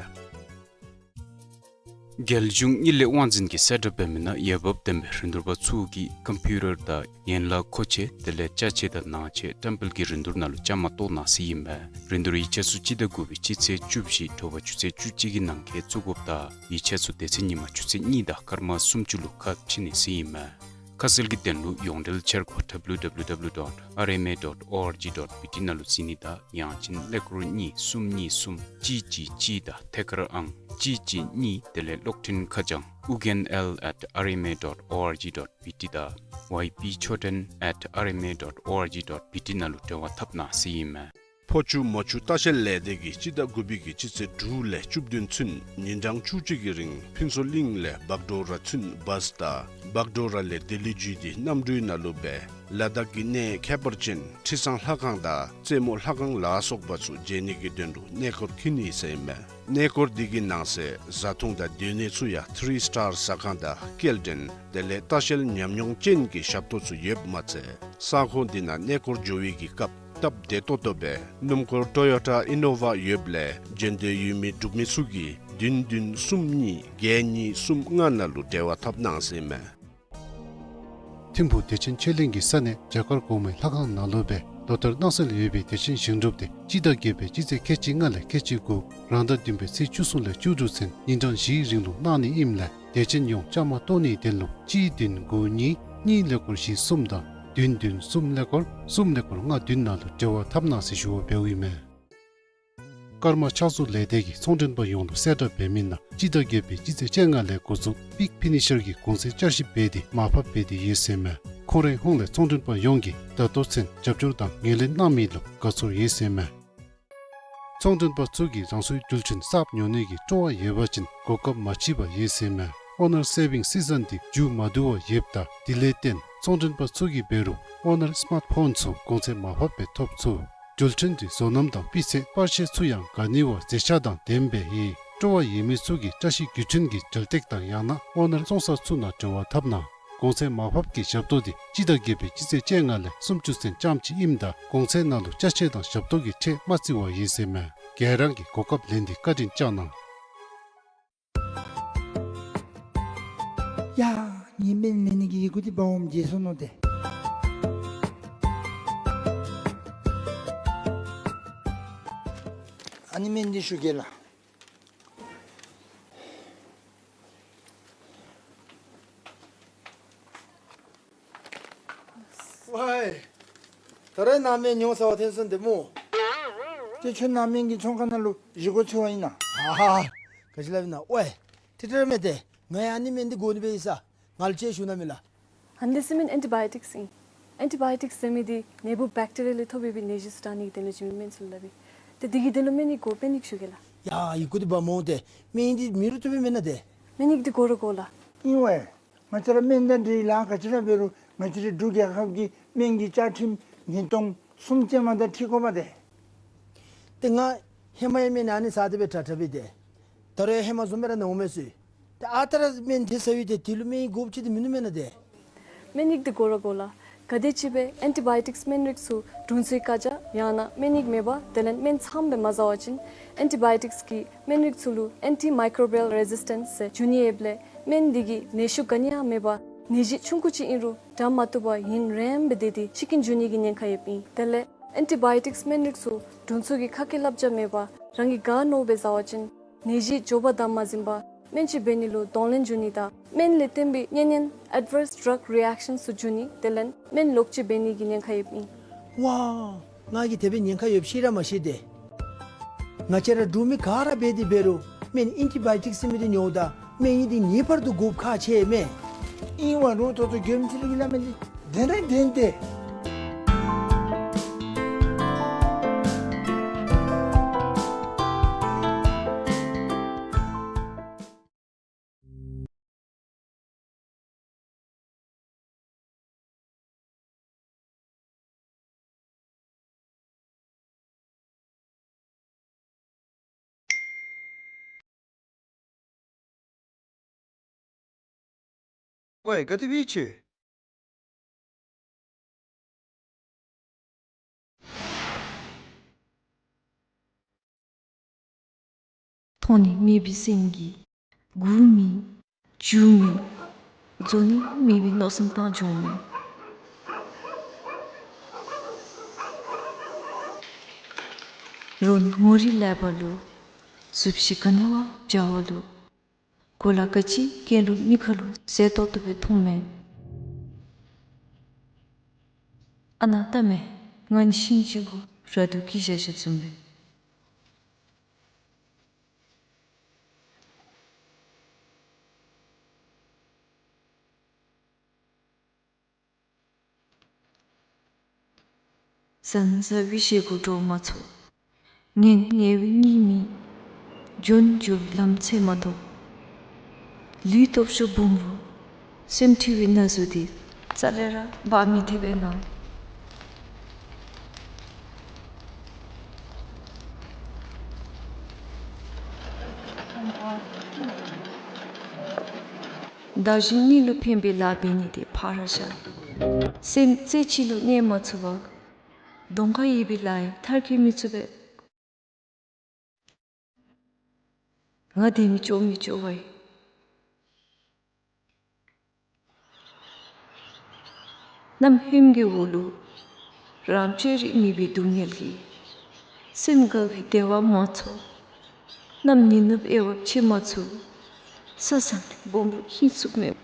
རྒྱལ་གཞུང་གཉིད་ལས་དབང་འཛིན་གྱིས་གསལ་བསྒྲགས་འབད་མི་ནང་འོས་འབབ་ལྡན་པའི་རིན་བསྡུར་པ་ཚུ་གིས་ཀམ་ཕིའུ་ཊར་དང་ཡན་ལག་མཁོ་ཆས་དེ་ལས་ཅ་ཆས་དང་ནང་ཆས་བཀྲམ་སྤེལ་གྱི་རིན་བསྡུར་ནང་ལུ་བཅའ་མར་གཏོགས་གནང་ཟེར་ཨིན་མས། རིན་བསྡུར་ཡིག་ཆ་ཚུ་སྤྱི་ཟླ་དགུ་པའི་སྤྱི་ཚེས་བཅུ་བཞི་དྲོ་པ་ཆུ་ཚོད་བཅུ་གཅིག་གི་ནང་འཁོད་བཙུགས་དགོཔ་དང་ཡིག་ཆ་ཚུ་དེ་ཚེ་ཉིན་མ་ཆུ་ཚོད་གཉིས་དང་སྐར་མ་སུམ་ཅུ་ལུ་ཁ་ཕྱེ་ནི་ཟེར་ཨིན་མས། ཁ་གསལ་གྱི་དོན་ལུ་ཡོངས་འབྲེལ་འཆར་སྒོ་W W W dot R M A dot O R G dot B T ནང་ལུ་གཟིགས་ནི་དང་ཡང་ཅིན་ཀླད་ཀོར་གཉིས་གསུམ་གཉིས་གསུམ་གཅིག་གཅིག་གཅིག་དང་ཐད་ཀར་ཨང་གཅིག་གཅིག་གཉིས། དེ་ལས་གློག་འཕྲིན་ཁ་བྱང་ཨུ་རྒྱན་ཨེལ་ཨེཊ་ཨར་ཨེམ་ཨེ་ཌོཊ་ཨོ་ཨར་ཇི་ཌོཊ་བི་ཊི་དང་ཝའི་པི་ཆོས་སྒྲོན་ཨེཊ་ཨར་ཨེམ་ཨེ་ཌོཊ་ཨོ་ཨར་ཇི་ཌོཊ་བི་ཊི་ནང་ལུ་འབྲེལ་བ་འཐབ་གནང་ཟེར་ཨིན་མས། ཕོ་ཆུ་མོ་ཆུ་ལྟ་བཤལ་ལས་སྡེ་གིས་སྤྱི་ཟླ་དགུ་པའི་གི་སྤྱི་ཚེས་དྲུག་ལས་བཅུ་བདུན་ཚུན་ཉིན་གྲངས་བཅུ་གཅིག་གི་རིང་ཕུན་ཚོགས་གླིང་ལས་བག་གྲོ་ར་ཚུན་བཱས་དང་བག་གྲོ་ར་ལས་ལྡི་ལི་བརྒྱུད་དེ་གནམ་གྲུའི་ནང་ལུ་སྦེ་ལ་དྭགས་ཀྱི་གནས་ཁྱད་པར་ཅན་ཁྲི་བཟང་ལྷ་ཁང་དང་རྩེ་མོ་ལྷ་ཁང་ལ་སོགས་པ་ཚུ་མཇལ་ནི་གི་དོན་ལུ་གནས་སྐོར་འཁྱིད་ནི་ཟེར་ཨིན་མས། གནས་སྐོར་འདི་གི་ནང་གསེས་བཟའ་འཐུང་དང་སྡོད་གནས་ཚུ་ཡང་ཐི་རི་སི་ཊར་ཟ་ཁང་དང་སྐྱེལ་འདྲེན་དེ་ལས་ལྟ་བཤལ་ཉམས་མྱོང་ཅན་གྱི་ཞབས་ཏོག་ཚུ་ཡོདཔ་མ་ཚད་ས་ཁོངས་འདི་ནང་གནས་སྐོར་འགྱོ་བའི་གི་སྐབས་སྟབས་བདེ་ཏོག་ཏོ་སྦེ་སྣུམ་འཁོར་ཊོ་ཡོ་ཊ་ཨི་ནོ་ཝ་ཡོདཔ་ལས་འགྲན་བསྡུར་ཡོད་མི་འབྲུག་མི་ཚུ་གིས་བདུན་བདུན་གསུམ་གཉིས་བརྒྱད་གཉིས་གསུམ་ལྔ་ནང་ལུ་འབྲེལ་བ་འཐབ་གནང་ཟེར་ཨིན་མས། ཐིམ་ཕུག་བདེ་ཆེན་ཆོས་གླིང་གི་ས་གནས་རྒྱ་གར་གོང་མའི་ལྷ་ཁང་ནང་ལུ་སྦེ་ལོ་ལྟར་གནང་སྲོལ་ཡོད་པའི་བདེ་ཆེན་ཞིང་སྒྲུབ་འདི་སྤྱི་ཟླ་བརྒྱད་པའི་སྤྱི་ཚེས་ཁལ་གཅིག་ལྔ་ལས་ཁལ་གཅིག་དགུ་རང་ཟླ་བདུན་པའི་ཚེས་བཅུ་གསུམ་ལས་བཅུ་དྲུག་ཚུན་ཉིན་གྲངས་བཞིའི་རིང་ལུ་གནང་ནི་ཨིནམ་ལས་བདེ་ཆེན་ཡོངས་བཅའ་མར་གཏོགས་ནིའི་དོན་ལུ་གཅིག་བདུན་དགུ་གཉིས་གཉིས་ཀླད་ཀོར་བཞི་གསུམ་དང་བདུན་བདུན་གསུམ་ཀླད་ཀོར་གསུམ་ཀླད་ཀོར་ལྔ་བདུན་ནང་ལུ་འབྲེལ་བ་འཐབ་གནང་ཟེར་ཞུ་བ་འབདཝ་ཨིན་མས། ཀརྨ་ཕྱག་བཟོ་ལས་སྡེ་གིས་ཚོང་མགྲོན་པ་ཡོངས་ལུ་གསལ་བསྒྲགས་འབད་མི་ནང་སྤྱི་ཟླ་བརྒྱད་པའི་སྤྱི་ཚེས་བཅོ་ལྔ་ལས་འགོ་བཙུགས་པིག་ཕི་ནི་ཤར་གྱི་གོང་ཚད་བསྐྱར་ཞིབ་འབད་དེ་མར་ཕབ་འབད་དེ་ཡོད་ཟེར་མས། ཁོང་རའི་ཧོངས་ལས་ཚོང་མགྲོན་པ་ཡོངས་ཀྱིས་ད་ལྟོ་ཚུན་རྒྱབ་སྐྱོར་དང་ངོས་ལེན་གནང་མི་ལུ་དགའ་ཚོར་ཡོད་ཟེར་མས། ཚོང་མགྲོན་པ་ཚུ་གིས་རང་སོའི་འགྲུལ་འཕྲིན་གསརཔ་ཉོ་ནི་གི་སྤྲོ་བ་ཡོད་པ་ཅིན་གོ་སྐབས་མ་མཆིས་པ་ཡོད་ཟེར་མས། ཨོ་ནར་སེ་བིང་སི་ཛོན་འདི་མཇུག་མ་བསྡུ་བར་ཡོདཔ་ད་དེ་ལས་བརྟེན་ཚོང་མགྲོན་པ་ཚུ་གིས་འབད་རུང་ཨོ་ནར་སི་མཱརཊ་ཕོན་ཚུ་གོང་ཚད་མར་ཕབ་སྦེ་ཐོབ་ཚུགས། འགྲུལ་འཕྲིན་འདི་བཟོ་རྣམ་དང་སྤུས་ཚད་པར་ཤེས་ཚུ་ཡང་དགའ་ནི་བ་མཛེས་ཆ་དང་ལྡནམ་སྦེ་ཡོད། སྤྲོ་བ་ཡོད་མི་ཚུ་གིས་བཀྲ་ཤིས་བརྒྱུད་འཕྲིན་གྱི་འབྲེལ་སྟེགས་དང་ཡང་ན་ཨོ་ནར་བཙོང་ས་ཚུ་ནང་འབྲེལ་བ་འཐབ་གནང་། གོང་ཚད་མར་ཕབ་ཀྱི་ཞབས་ཏོག་འདི་སྤྱི་ཟླ་བརྒྱད་པའི་སྤྱི་ཚེས་བཅོ་ལྔ་ལས་སུམ་ཅུ་ཚུན་རྐྱངམ་ཅིག་ཨིནམ་ད་གོང་ཚད་ནང་ལུ་ཅ་ཆས་དང་ཞབས་ཏོག་གི་ཁྲལ་མ་བརྩི་བར་ཡོད་ཟེར་མས། ག་ར་གིས་གོ་སྐབས་ལེན་ཏེ་བཀའ་དྲིན་བསྐྱང་གནང་། ཡ། ངེའི་སྨན་ལེན་ནི་གི་ཡི་གུ་འདི་འབག་འོངམ་བརྗེད་སོ་ནུག་ཏེ། ཨ་ནི་སྨན་འདི་ཞུ་གེ་ལགས། ཝའི། ད་རེས་ནཱ་སྨན་ཉོ་ས་བ་ཐོན་སོང་ཏེ་སྨོ། ཏེ་ཁྱོད་ནཱ་སྨན་གྱི་ཚོང་ཁང་ནང་ལུ་གཞི་སྒོ་ཕྱེ་བ་ཨིན་ན། ཧ་ཧ། ག་ཅི་སླབ་ཨིན་ན། ཝའི། ཏེ་ཏེ་ར་མེན་ཏེ། ང་ཡང་ཨ་ནི་སྨན་འདི་དགོ་ནི་སྦེ་ཡོད་ས། ང་ལུ་ཅིག་ཞུ་གནང་མས་ལགས། ཨ་ནི་འདི་ཟེར་མི་ཨེན་ཊི་བཱ་ཡོ་ཊིཀསི་ཨིན། ཨེན་ཊི་བཱ་ཡོ་ཊིཀསི་ཟེར་མི་འདི་ནད་འབུཔ་བེཀ་ཊི་རི་ཡ་ལས་ཐོབ་པའི་ནད་གཞི་ཚུ་དྲག་ནི་གི་དོན་ལུ་བྱིན་མི་སྨན་ཚུ་ལུ་སླབ་ཨིན། ཏེ་འདི་གི་དོན་ལུ་སྨན་ཡིག་དགོ་པས། སྨན་ཡིག་ཞུ་གེ་ལགས། ཡ་ཡི་གུ་འདི་འབག་འོང་ཏེ། སྨན་ཡིག་འདི་མེད་རུང་བཏུབ་པས་མེན་ན་ཏེ། སྨན་ཡིག་འདི་དགོ་ར་དགོ་ལགས། ཨིན་ཝའི། ང་བཅས་ར་སྨན་དང་འབྲེལ་ལཱ་ག་ཅི་ར་འབད་རུང་ང་བཅས་རའི་འབྲུག་རྒྱལ་ཁབ་ཀྱི་སྨན་གྱི་བཅའ་ཁྲིམས་ཉིས་སྟོང་གསུམ་ཅན་མ་དང་འཁྲིལ་དགོ་པས་ཏེ། ཏེ་ང་ཧེ་མ་ཡང་སྨན་ཨ་ནི་ཟ་སྟེ་སྦེ་དྲག་དྲག་པས་ཏེ། ད་རུང་ཡང་ཧེ་མ་བཟུམ་སྦེ་ར་ན་འོང་མས་ཟེར། ཏེ་ཨ་རྟག་ར་སྨན་དེ་ཟ་ཡི་ཏེ་དེ་ལུ་སྨན་ཡིག་དགོཔ་ཅིག་འདི་མིན་ནུག་མེན་ན་ཏེ། སྨན་ཡིག་འདི་དགོ་ར་དགོ་ལགས། ག་དེམ་ཅིག་སྦེ་ཨེན་ཊི་བཱ་ཡོ་ཊིཀསི་སྨན་རིགས་ཚུ་དྲུང་འཚོའི་བཀའ་རྒྱ་ཡང་ན་སྨན་ཡིག་མེད་པར་དེ་ལས་སྨན་ཚངམ་སྦེ་མ་ཟ་བ་ཅིན་ཨེན་ཊི་བཱ་ཡོ་ཊིཀསི་གི་སྨན་རིགས་ཚུ་ལུ་ཨེན་ཊི་མའི་ཀོརོ་བཱལ་རེ་ཟིས་ཊེནསི་ཟེར་འབྱུང་ནི་ཡོདཔ་ལས་སྨན་འདི་གིས་ནད་ཤུགས་ག་ནི་ཡང་མེད་པར་ནད་གཞི་ཆུང་ཀུ་ཅིག་ཨིན་རུང་དྲག་མ་བཏུབ་པར་ཡུན་རིངམོ་སྦེ་སྡོད་དེ་ཤི་རྐྱེན་འབྱུང་ནི་གི་ཉེན་ཁ་ཡོདཔ་ཨིན། དེ་ལས་ཨེན་ཊི་བཱ་ཡོ་ཊིཀསི་སྨན་རིགས་ཚུ་དྲུང་འཚོ་གི་ཁ་སྐད་བསླབ་བྱ་མེད་པར་རང་གིས་དགའ་མནོ་སྦེ་ཟ་བ་ཅིན་ནད་གཞི་མགྱོགས་པ་དང་མ་ཟིན་པར་སྨན་བཅོས་འབད་ནི་ལུ་གདོང་ལེན་འབྱུང་ནི་དང་སྨན་ལས་བརྟེན་པའི་གཉན་ཉེན་ཨེཌ་ཝརསི་ཌྲག་རི་ཨེཀ་ཤཱནསི་ཚུ་འབྱུང་ནི་དེ་ལས་སྨན་ལོག་སྤྱོད་འབད་ནི་གི་ཉེན་ཁ་ཡོདཔ་ཨིན། ཝའི། ང་གིས་དེ་སྦེ་ཉེན་ཁ་ཡོདཔ་ཤེས་ར་མ་ཤེས་ཏེ། ང་བཅས་ར་འབྲུག་མི་ག་ར་འབད་དེ་འབད་རུང་སྨན་ཨེན་ཊི་བཱ་ཡོ་ཊིཀསི་ཟེར་མི་འདི་ཉོཝ་ད་སྨན་ཡིག་འདི་ངེས་པར་དུ་དགོཔ་ཁག་ཆེ་མས། ཨིན་ཝའི་རུང་ཏོག་ཏོ་མགྱོནམ་ཅིག་ལུ་གི་སླབ་མི་འདི་བདེན་ར་བདེན་ཏེ། ཝའི་ག་དེ་སྦེ་ཡོད་ཅི། མཐོང་ནི་མེད་པའི་སེམས་ཀྱིས་སྒུག་མི་འགྱོ་མི་རྫོགས་ནི་མེད་པའི་མནོ་བསམ་བཏང་འགྱོ་མི། རོགས་ངོ་རིས་ལེགས་པ་ལུ་གཟུགས་གཞི་ག་ནི་བ་འཇའ་བ་ལུ་གོ་ལ་ག་ཅི་གྱོན་རུང་མིག་ཁར་ལུ་མཛེས་ཏོག་ཏོ་སྦེ་མཐོངམ་མས། ཨ་ནཱ་ལྟ་མས། ང་ནི་ཤིང་ཅིག་གུ་ར་དུ་སྐྱེས་བཞག་བཞགཔ་བཟུམ་སྦེ། ཟན་ཟ་བའི་ཞེ་སྒོ་འདྲོག་མ་ཚུགས། ངན་ཉེ་བའི་གཉིད་མི། འབྱོན་འགྱོ་ལམ་འཚོལ་མ་གཏོགས། ལུས་སྟོབས་ཤུགས་སྦོམ་རུང་སེམས་འཁྲུལ་བའི་ན་ཟུག་འདི་རྩ་ལས་ར་འབག་མི་ཐེག་པས་ན། བདག་གཞན་གཉིས་ལུ་ཕན་པའི་ལཱ་འབད་ནི་དེ་ཕར་བཞག། སེམས་རྩེ་གཅིག་ལུ་གནས་མ་ཚུགས་པར་གདོང་ཁར་ཡོད་པའི་ལཱ་ཡང་མཐར་འཁྱོལ་མི་ཚུགས་པས། ང་བདེ་མི་སྐྱོ་མི་སྐྱོ་བ་ཡི། གནམ་ཧོནམ་གྱི་འོག་ལུ་རང་སྤྱོད་རིག་མེད་པའི་སྡུག་བསྔལ་གྱིས། སེམས་དགའ་བའི་བདེ་བ་མ་ཚོར། གནམ་ཉིན་ནུབ་དབྱེ་བ་ཕྱེ་མ་ཚུགས། ས་བཟང་སྦོམ་རུང་ཧིང་ཚུགས་མེད།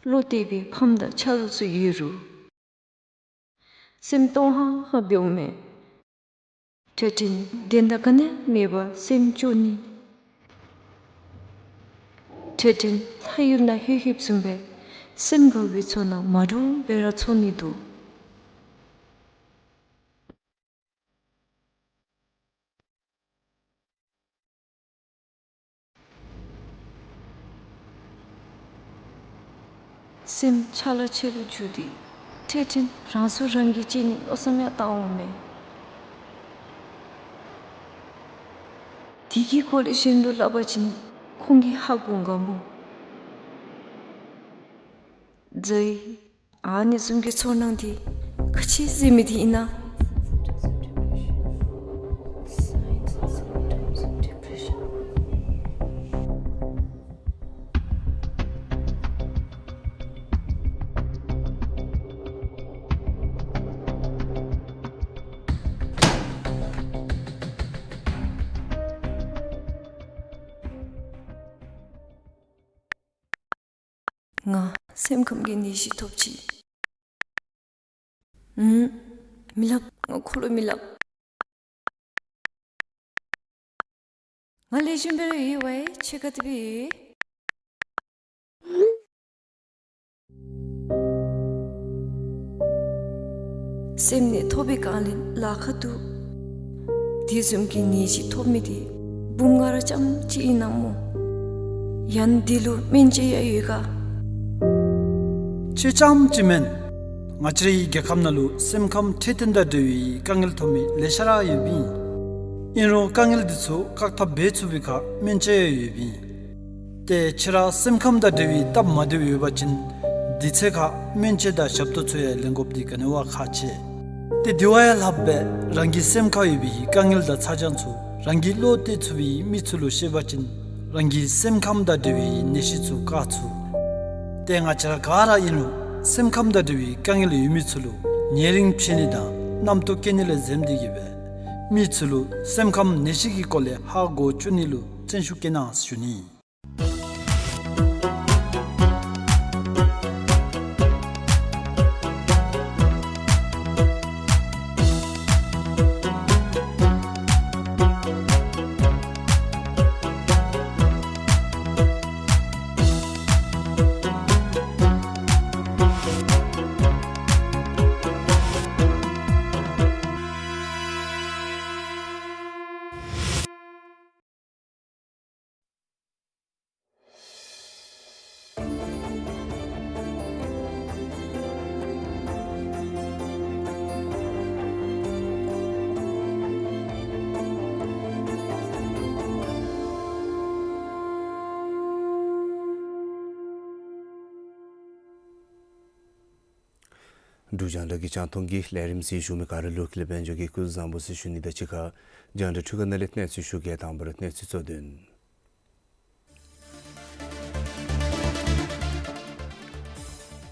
བློ་གཏད་པའི་ཕམ་དང་ཆ་རོགས་ཚུ་ཡོད་རུང་། སེམས་སྟོང་ཧང་ཧང་འབདཝ་མས། འཕྲལ་འཕྲལ་དོན་དག་ག་ནི་མེད་པར་སེམས་སྐྱོ་ནི། འཕྲལ་འཕྲལ་ལྷ་ཡུལ་ནང་ལྷོད་ལྷོདཔ་བཟུམ་སྦེ་སེམས་དགའ་བའི་ཚོར་སྣང་མ་འདྲཝ་སྦེ་ར་ཚོར་ནི་འདུག། སེམས་ཆ་ལ་ཆེ་ལུ་འགྱུར་ཏེ་འཕྲལ་འཕྲལ་རང་སྲོག་རང་གིས་བཅད་ནིའི་མནོ་བསམ་ཡང་བཏང་འོང་མས། དེ་གི་སྐོར་ལས་གཞན་ལུ་སླབ་པ་ཅིན་ཁོང་གིས་ཧ་གོ་འོང་ག་མོ། ཛའི། ཨ་ནི་བཟུམ་གྱི་ཚོར་སྣང་འདི་ག་ཅི་ཟེར་མི་འདི་ཨིན་ན། ང་སེམས་ཁམས་ཀྱི་ནད་གཞི་ཐོབ་ཅི། ཨུམ། མི་སླབ། ང་ཁོ་ལུ་མི་སླབ། ང་ལེགས་ཤོམ་སྦེ་ར་ཡོད་པས། ཁྱོད་ག་དེ་སྦེ་ཡོད། སེམས་ནད་ཐོབ་པའི་སྒང་ལས་ལཱ་ཁག་འདུག། དེ་བཟུམ་གྱི་ནད་གཞི་ཐོབ་མི་དེ་བུམོ་ང་ར་རྐྱངམ་གཅིག་ཨིན་ན་མོ། ཡང་འདི་ལུ་སྨན་དཔྱད་ཡང་ཡོད་ག། ཁྱོད་རྐྱངམ་གཅིག་མེན། ང་བཅས་རའི་རྒྱལ་ཁབ་ནང་ལུ་སེམས་ཁམས་འཕྲོད་བསྟེན་དང་འབྲེལ་བའི་དཀའ་ངལ་ཐོབ་མི་ལེ་ཤ་ར་ཡོདཔ་ཨིན། ཨིན་རུང་དཀའ་ངལ་འདི་ཚུ་བཀག་ཐབས་འབད་ཚུགས་པའི་ཁར་སྨན་དཔྱད་ཡང་ཡོདཔ་ཨིན། ཏེ་ཁྱོད་ར་སེམས་ཁམས་དང་འབྲེལ་བའི་སྟབས་མ་བདེཝ་ཡོད་པ་ཅིན་དེ་ཚེ་ཁར་སྨན་དཔྱད་དང་ཞབས་ཏོག་ཚུ་ཡང་ལེན་དགོཔ་འདི་ག་ནི་བ་ཁག་ཆེ། ཏེ་དེ་བ་ཡང་ལྷགཔ་སྦེ་རང་གི་སེམས་ཁར་ཡོད་པའི་དཀའ་ངལ་དང་ཚ་གྱང་ཚུ་རང་གི་བློ་གཏད་ཚུགས་པའི་མི་ཚུ་ལུ་བཤད་པ་ཅིན་རང་གི་སེམས་ཁམས་དང་འབྲེལ་བའི་ནད་གཞི་ཚུ་བཀག་ཚུགས། ཏེ་ང་བཅས་ར་ག་ར་ཨིན་རུང་སེམས་ཁམས་དང་འབྲེལ་བའི་དཀའ་ངལ་ཡོད་མི་ཚུ་ལུ་ཉེ་རིང་ཕྱད་ནི་དང་རྣམ་རྟོག་སྐྱེ་ནི་ལས་འཛེམ་སྟེ་གིས་སྦེ་མི་ཚུ་ལུ་སེམས་ཁམས་ནད་གཞི་གི་སྐོར་ལས་ཧ་གོ་བཅུག་ནི་ལུ་བརྩོན་ཤུགས་བསྐྱེད་གནང་ཞུ་ནི། འབྲུག་རྒྱང་བསྒྲགས་ཀྱི་རྒྱང་མཐོང་གི་ལས་རིམ་གཟིགས་བཞུགས་མི་ག་ར་ལུ་ཀུན་ལེགས་དཔལ་འབྱོར་གྱི་སྐུ་གཟུགས་བཟང་པོ་ཟེར་ཞུ་ནི་དང་གཅིག་ཁར་རྒྱང་བསྒྲགས་འཕྲུལ་ཁང་ནང་ལས་གནས་ཚུལ་ཞུ་གེ། དང་པ་ར་གནས་ཚུལ་གཙོ་དོན།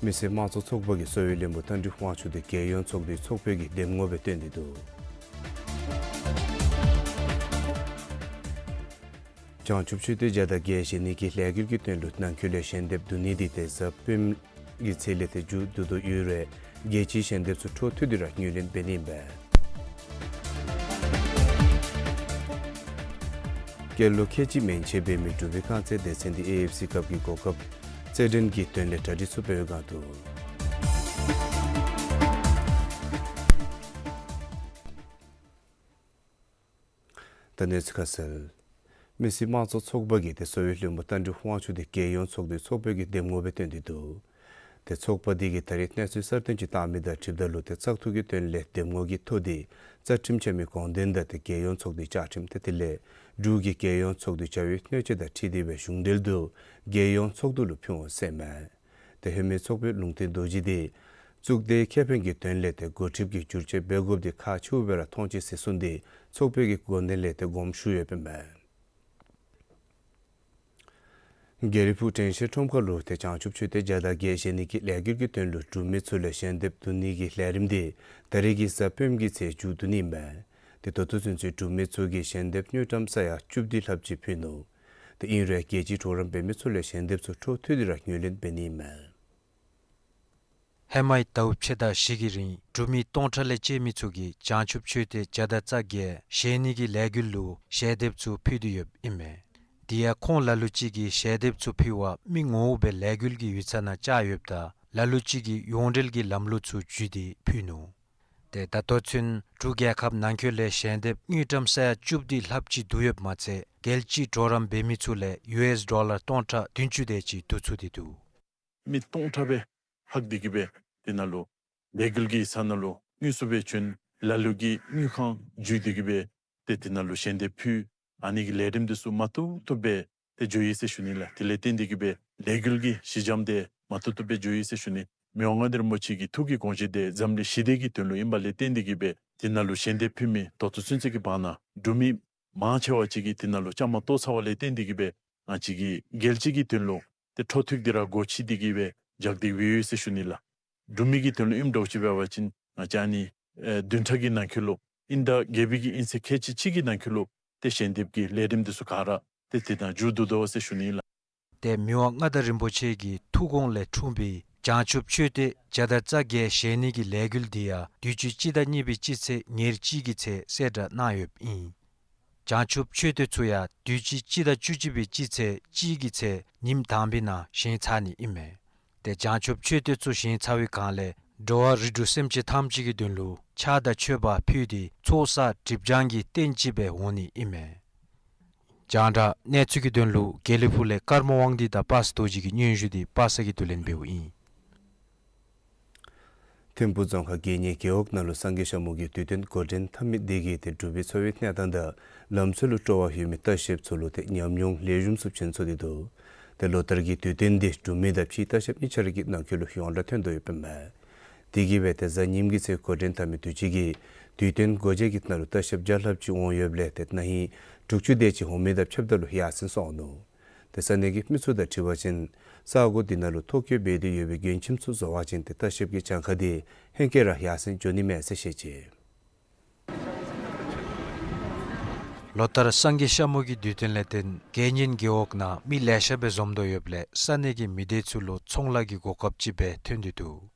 མི་སེར་དམངས་གཙོ་ཚོགས་པ་གིས་གསོ་བའི་བློན་པོ་རྟ་མགྲིན་དབང་ཕྱུག་དེ་རྒྱལ་ཡོངས་ཚོགས་འདུའི་ཚོགས་དཔོན་གྱི་འདེམས་ངོ་སྦེ་བཏོན་ཏེ་འདུག། བྱང་ཆུབ་ཆོས་སྡེ་བརྒྱ་དང་བརྒྱད་བཞེངས་ནི་གི་ལས་འགུལ་གྱི་དོན་ལུ་ནང་འཁོད་ལས་ཞལ་འདེབས་བསྡུ་ནི་འདི་ཏེ་གཟའ་སྤེནམ་གི་ཚེ་ལས་ཏེ་མཇུག་བསྡུ་དོ་ཡོད་རུང་རྒྱལ་སྤྱིའི་ཞལ་འདེབས་ཚུ་འཕྲོ་མཐུད་དེ་ར་ངོས་ལེན་འབད་ནི་ཨིན་པས། སྐྱེས་ལོ་ཁལ་གཅིག་མན་ཆད་འབད་མི་འབྲུག་པའི་རྐང་རྩེད་སྡེ་ཚན་འདི་ཨེ་ཨེཕ་སི་ཁབ་ཀྱི་གོ་སྐབས་རྩེད་འགྲན་གྱི་དོན་ལས་གྲ་སྒྲིག་ཚུ་འབད་བའི་སྒང་འདུག། ད་གནས་ཚུལ་ཁ་གསལ། མི་སེར་དམངས་གཙོ་ཚོགས་པ་གིས་ཏེ་གསོ་བའི་བློན་པོ་རྟ་མགྲིན་དབང་ཕྱུག་འདི་རྒྱལ་ཡོངས་ཚོགས་འདུའི་ཚོགས་པའི་གི་འདེམས་ངོ་སྦེ་བཏོན་ཏེ་འདུག། ཏེ་ཚོགས་པ་འདི་གིས་ད་རེས་གནས་ཚུལ་གསར་བཏོན་ཅིག་བཏང་མི་དང་འཁྲིལཝ་ད་ལུ་ཏེ་བཙག་འཐུ་གི་དོན་ལས་འདེམས་ངོ་གི་ཐོ་འདི་རྩ་ཁྲིམས་འཆར་མི་དགོངས་དོན་དང་ཏེ་རྒྱལ་ཡོངས་ཚོགས་འདུའི་བཅའ་ཁྲིམས་ཏེ་དེ་ལས་འབྲུག་གི་རྒྱལ་ཡོངས་ཚོགས་འདུའི་བྱ་བའི་སྣོད་ཆས་དང་འཁྲིལ་ཏེ་སྦེ་གཞུང་འབྲེལ་དུ་རྒྱལ་ཡོངས་ཚོགས་འདུ་ལུ་ཕུལ་འོང་ཟེར་མས། ཏེ་ཧེ་མའི་ཚོགས་པའི་ལུང་བསྟན་རྡོ་རྗེ་འདི་གཙུག་སྡེའི་ཁེ་ཕན་གྱི་དོན་ལས་ཏེ་འགོ་ཁྲིདཔ་གིས་བསྒྱུར་བཅོས་འབད་དགོཔ་འདི་ཁག་ཆེཝ་སྦེ་ར་མཐོང་ཅི་ཟེར་གསུངས་ཏེ་ཚོགས་པའི་གི་དགོངས་དོན་ལས་ཏེ་དགོངསམ་ཞུ་ཡོདཔ་ཨིན་མས། དགེ་ལེགས་ཕུག་དྲན་ཤེས་ཁྲོམ་ཁ་ལུ་ཏེ་བྱང་ཆུབ་ཆོས་སྡེ་བརྒྱ་དང་བརྒྱད་བཞེངས་ནི་གི་ལས་འགུལ་གྱི་དོན་ལུ་འབྲུག་མི་ཚུ་ལས་ཞལ་འདེབས་བསྡུ་ནི་གི་ལས་རིམ་འདི་ད་རེས་ཀྱི་གཟའ་སྤེནམ་གི་ཚེ་མཇུག་བསྡུ་ནི་ཨིན་མས། ཏེ་ད་ལྟོ་ཚུན་ཚོད་འབྲུག་མི་ཚུ་གིས་ཞལ་འདེབས་དངུལ་ཀྲམ་ས་ཡ་བཅུ་བདུན་ལྷགཔ་ཅིག་ཕུལ་ནུག། ཏེ་ཨིན་རུང་རྒྱལ་སྤྱིའི་གྲོགས་རམ་འབད་མི་ཚུ་ལས་ཞལ་འདེབས་ཚུ་འཕྲོ་མཐུད་དེ་ར་ངོས་ལེན་འབད་ནི་ཨིན་མས། ཧེ་མའི་ཟླཝ་ཕྱེད་དང་བཞི་གི་རིང་འབྲུག་མི་སྟོང་ཕྲག་ལས་བཅད་མི་ཚུ་གིས་བྱང་ཆུབ་ཆོས་སྡེ་བརྒྱ་དང་རྩ་བརྒྱད་བཞེངས་ནི་གི་ལས་འགུལ་ལུ་ཞལ་འདེབས་ཚུ་ཕུལ་ཏེ་ཡོདཔ་ཨིན་མས། དེ་ཡང་ཁོང་ལ་ལུ་ཅིག་གིས་ཞལ་འདེབས་ཚུ་ཕུལ་བར་མི་ངོ་བོ་སྦེ་ལས་འགུལ་གྱི་ཡུད་ཙམ་ནང་བཅར་ཡོདཔ་ད་ལ་ལུ་ཅིག་གིས་ཡོངས་འབྲེལ་གྱི་ལམ་ལུགས་ཚུ་བརྒྱུད་དེ་ཕུལ་ནུག། ཏེ་ད་ལྟོ་ཚུན་འབྲུག་རྒྱལ་ཁབ་ནང་འཁོད་ལས་ཞལ་འདེབས་དངུལ་ཀྲམ་ས་ཡ་བཅུ་བདུན་ལྷགཔ་ཅིག་བསྡུ་ཡོདཔ་མ་ཚད་རྒྱལ་སྤྱིའི་གྲོགས་རམ་འབད་མི་ཚུ་ལས་ཡུ་ཨེསི་ཌོ་ལར་སྟོང་ཕྲག་བདུན་ཅུ་དེ་ཅིག་བསྡུ་ཚུགས་ཏེ་འདུག། མི་སྟོང་ཕྲག་སྦེ་ལྷག་སྟེ་གི་སྦེ་དེ་ནང་ལུ་ལས་འགུལ་གྱི་ས་ནང་ལུ་དངོས་སུ་སྦེ་བྱོན། ལ་ལུ་གིས་དངུལ་ཁང་བརྒྱུད་དེ་གི་སྦེ་ཏེ་དེ་ནང་ལུ་ཞལ་འདེབས་ཕུལ། ཨ་ནི་གི་ལས་རིམ་འདི་ཚུ་མ་བཏུབ་བཏུབ་སྦེ་ཏེ་འགྱོ་ཡི་ཟེར་ཞུ་ནི་ལགས། དེ་ལས་བརྟེན་ཏེ་གི་སྦེ་ལས་འགུལ་གྱི་གཞི་འགྱམ་འདི་མ་བཏུབ་བཏུབ་སྦེ་འགྱོ་ཡི་ཟེར་ཞུ་ནི། མི་དབང་མངའ་བདག་རིན་པོ་ཆེ་གི་ཐུགས་ཀྱི་དགོངས་བཞེད་འདི་འཛམ་གླིང་ཞི་བདེ་གི་དོན་ལུ་ཨིན་པ་ལས་བརྟེན་ཏེ་གི་སྦེ་དེ་ནང་ལུ་ཞལ་འདེབས་ཕུལ་མི་ད་ལྟོ་ཚུན་ཚོད་ཀྱི་བར་ན་འབྲུག་མི་མང་ཆེ་བ་ཅིག་གིས་དེ་ནང་ལུ་བཅའ་མར་གཏོགས་ཚར་བ་ལས་བརྟེན་ཏེ་གི་སྦེ་ང་བཅས་ཀྱི་རྒྱལ་སྤྱི་གི་དོན་ལུ་ཏེ་འཕྲོ་མཐུད་དེ་ར་སྒོ་ཕྱེ་སྟེ་གི་སྦེ་བཞག་སྟེ་ཡོད་ཟེར་ཞུ་ནི་ལགས། འབྲུག་མི་གི་དོན་ལུ་ཨིནམ་འདྲཝ་ཅིག་འབད་བ་ཅིན་ང་བཅས་ཨ་ནི་ཨེ་བདུན་ཕྲག་གི་ནང་འཁོད་ལུ་དབྱིན་ཟླ་བརྒྱད་པའི་གི་དབྱིན་ཚེས་ཁལ་གཅིག་གཅིག་གི་ནང་འཁོད་ལུ་ཏེ་ཞལ་འདེབས་ཀྱི་ལས་རིམ་འདི་ཚུ་ག་ར་ཏེ་དེ་ནང་མཇུག་བསྡུ་དོ་ཟེར་ཞུ་ནི་ལགས། ཏེ་མི་དབང་མངའ་བདག་རིན་པོ་ཆེ་གི་ཐུགས་དགོངས་ལས་འཁྲུངས་པའི་བྱང་ཆུབ་ཆོས་སྡེ་བརྒྱ་དང་རྩ་བརྒྱད་བཞེངས་ནི་གི་ལས་འགུལ་འདི་ཡང་དུས་ཅི་སྤྱི་ཟླ་གཉིས་པའི་སྤྱི་ཚེས་ཉེར་གཅིག་གི་ཚེ་གསལ་བསྒྲགས་གནང་ཡོདཔ་ཨིན། བྱང་ཆུབ་ཆོས་སྡེ་ཚུ་ཡང་དུས་ཅི་སྤྱི་ཟླ་བཅུ་གཅིག་པའི་སྤྱི་ཚེས་གཅིག་གི་ཚེ་ཉིནམ་དང་པའི་ནང་བཞེངས་ཚར་ནི་ཨིན་མས། ཏེ་བྱང་ཆུབ་ཆོས་སྡེ་ཚུ་བཞེངས་ཚར་བའི་སྒང་ལས་འགྲོ་བ་རིགས་དྲུག་སེམས་ཅན་ཐམས་ཅད་ཀྱི་དོན་ལུ་ཕྱག་དང་མཆོད་པ་ཕུལ་ཏེ་ཚོགས་བསགས་སྒྲིབ་སྦྱང་གི་རྟེན་ཅིག་སྦེ་འོང་ནི་ཨིན་མས། རྒྱང་བསྒྲགས་གནས་ཚུལ་གྱི་དོན་ལུ་དགེ་ལེགས་ཕུག་ལས་ཀརྨ་དབང་འདུས་དང་པ་སངས་རྡོ་རྗེ་གི་སྙན་ཞུ་འདི་པ་སངས་ཀྱིས་བསྡུ་ལེན་འབདཝ་ཨིན། ཐིམ་ཕུག་རྫོང་ཁག་དགེ་བསྙེན་རྒེད་འོག་ནང་ལུ་སངས་རྒྱས་ཤ་མོ་གི་དུས་སྟོན་འགོ་འདྲེན་འཐབ་མི་འདི་གིས་ཏེ་འབྲུག་པའི་འཚོ་བའི་གནས་སྟངས་དང་ལམ་སྲོལ་ལུ་སྤྲོ་བ་ཡོད་མི་ལྟ་བཤལཔ་ཚུ་ལུ་ཏེ་ཉམས་མྱོང་ལེགས་ཤོམ་ཚུ་བྱིན་ཚུགས་ཏེ་འདུག། ཏེ་ལོ་ལྟར་གྱི་དུས་སྟོན་འདི་འབྲུག་མི་དང་ཕྱིའི་ལྟ་བཤལཔ་གཉིས་ཆ་ར་གི་ནང་འཁོད་ལུ་ཡོངས་གྲགས་ཐོན་དོ་ཡོདཔ་ཨིན་མས། དེ་གིས་སྦེ་ཏེ་གཟའ་ཉིམ་གི་ཚེ་འགོ་འདྲེན་འཐབ་མི་དུས་ཅི་གི་དུས་སྟོན་སྒོ་འབྱེད་ཀྱི་ནང་ལུ་ལྟ་བཤལཔ་བརྒྱ་ལྷགཔ་ཅིག་འོང་ཡོདཔ་ལས་ཏེ་ན་ཧིང་དྲུག་ཅུ་དེ་ཅིག་འོང་མི་དང་ཕྱདཔ་ད་ལུ་ཡར་སེང་སོང་ནུག། ཏེ་ས་གནས་ཀྱི་མི་ཚུ་དང་འཁྲིལ་བ་ཅིན་ས་གོ་འདི་ནང་ལུ་ཐོ་བཀོད་འབད་དེ་ཡོད་པའི་མགྱོནམ་ཁྱིམ་ཚུ་བཟོ་བ་ཅིན་ཏེ་ལྟ་བཤལཔ་གི་གྱངས་ཁ་འདི་ཧེང་སྐལ་ར་ཡར་སེང་འགྱོ་ནི་མས་ཟེར་བཤད་ཅི། ལོ་ལྟར་སངས་རྒྱས་ཤ་མོ་གི་དུས་སྟོན་ལས་བརྟེན་དགེ་བསྙེན་རྒེད་འོག་ནང་མི་ལེ་ཤ་སྦེ་འཛོམས་དོ་ཡོདཔ་ལས་ས་གནས་ཀྱི་མི་སྡེ་ཚུ་ལུ་ཚོང་ལཱ་གི་གོ་སྐབས་ཅིག་སྦེ་ཐོན་ཏེ་འདུག།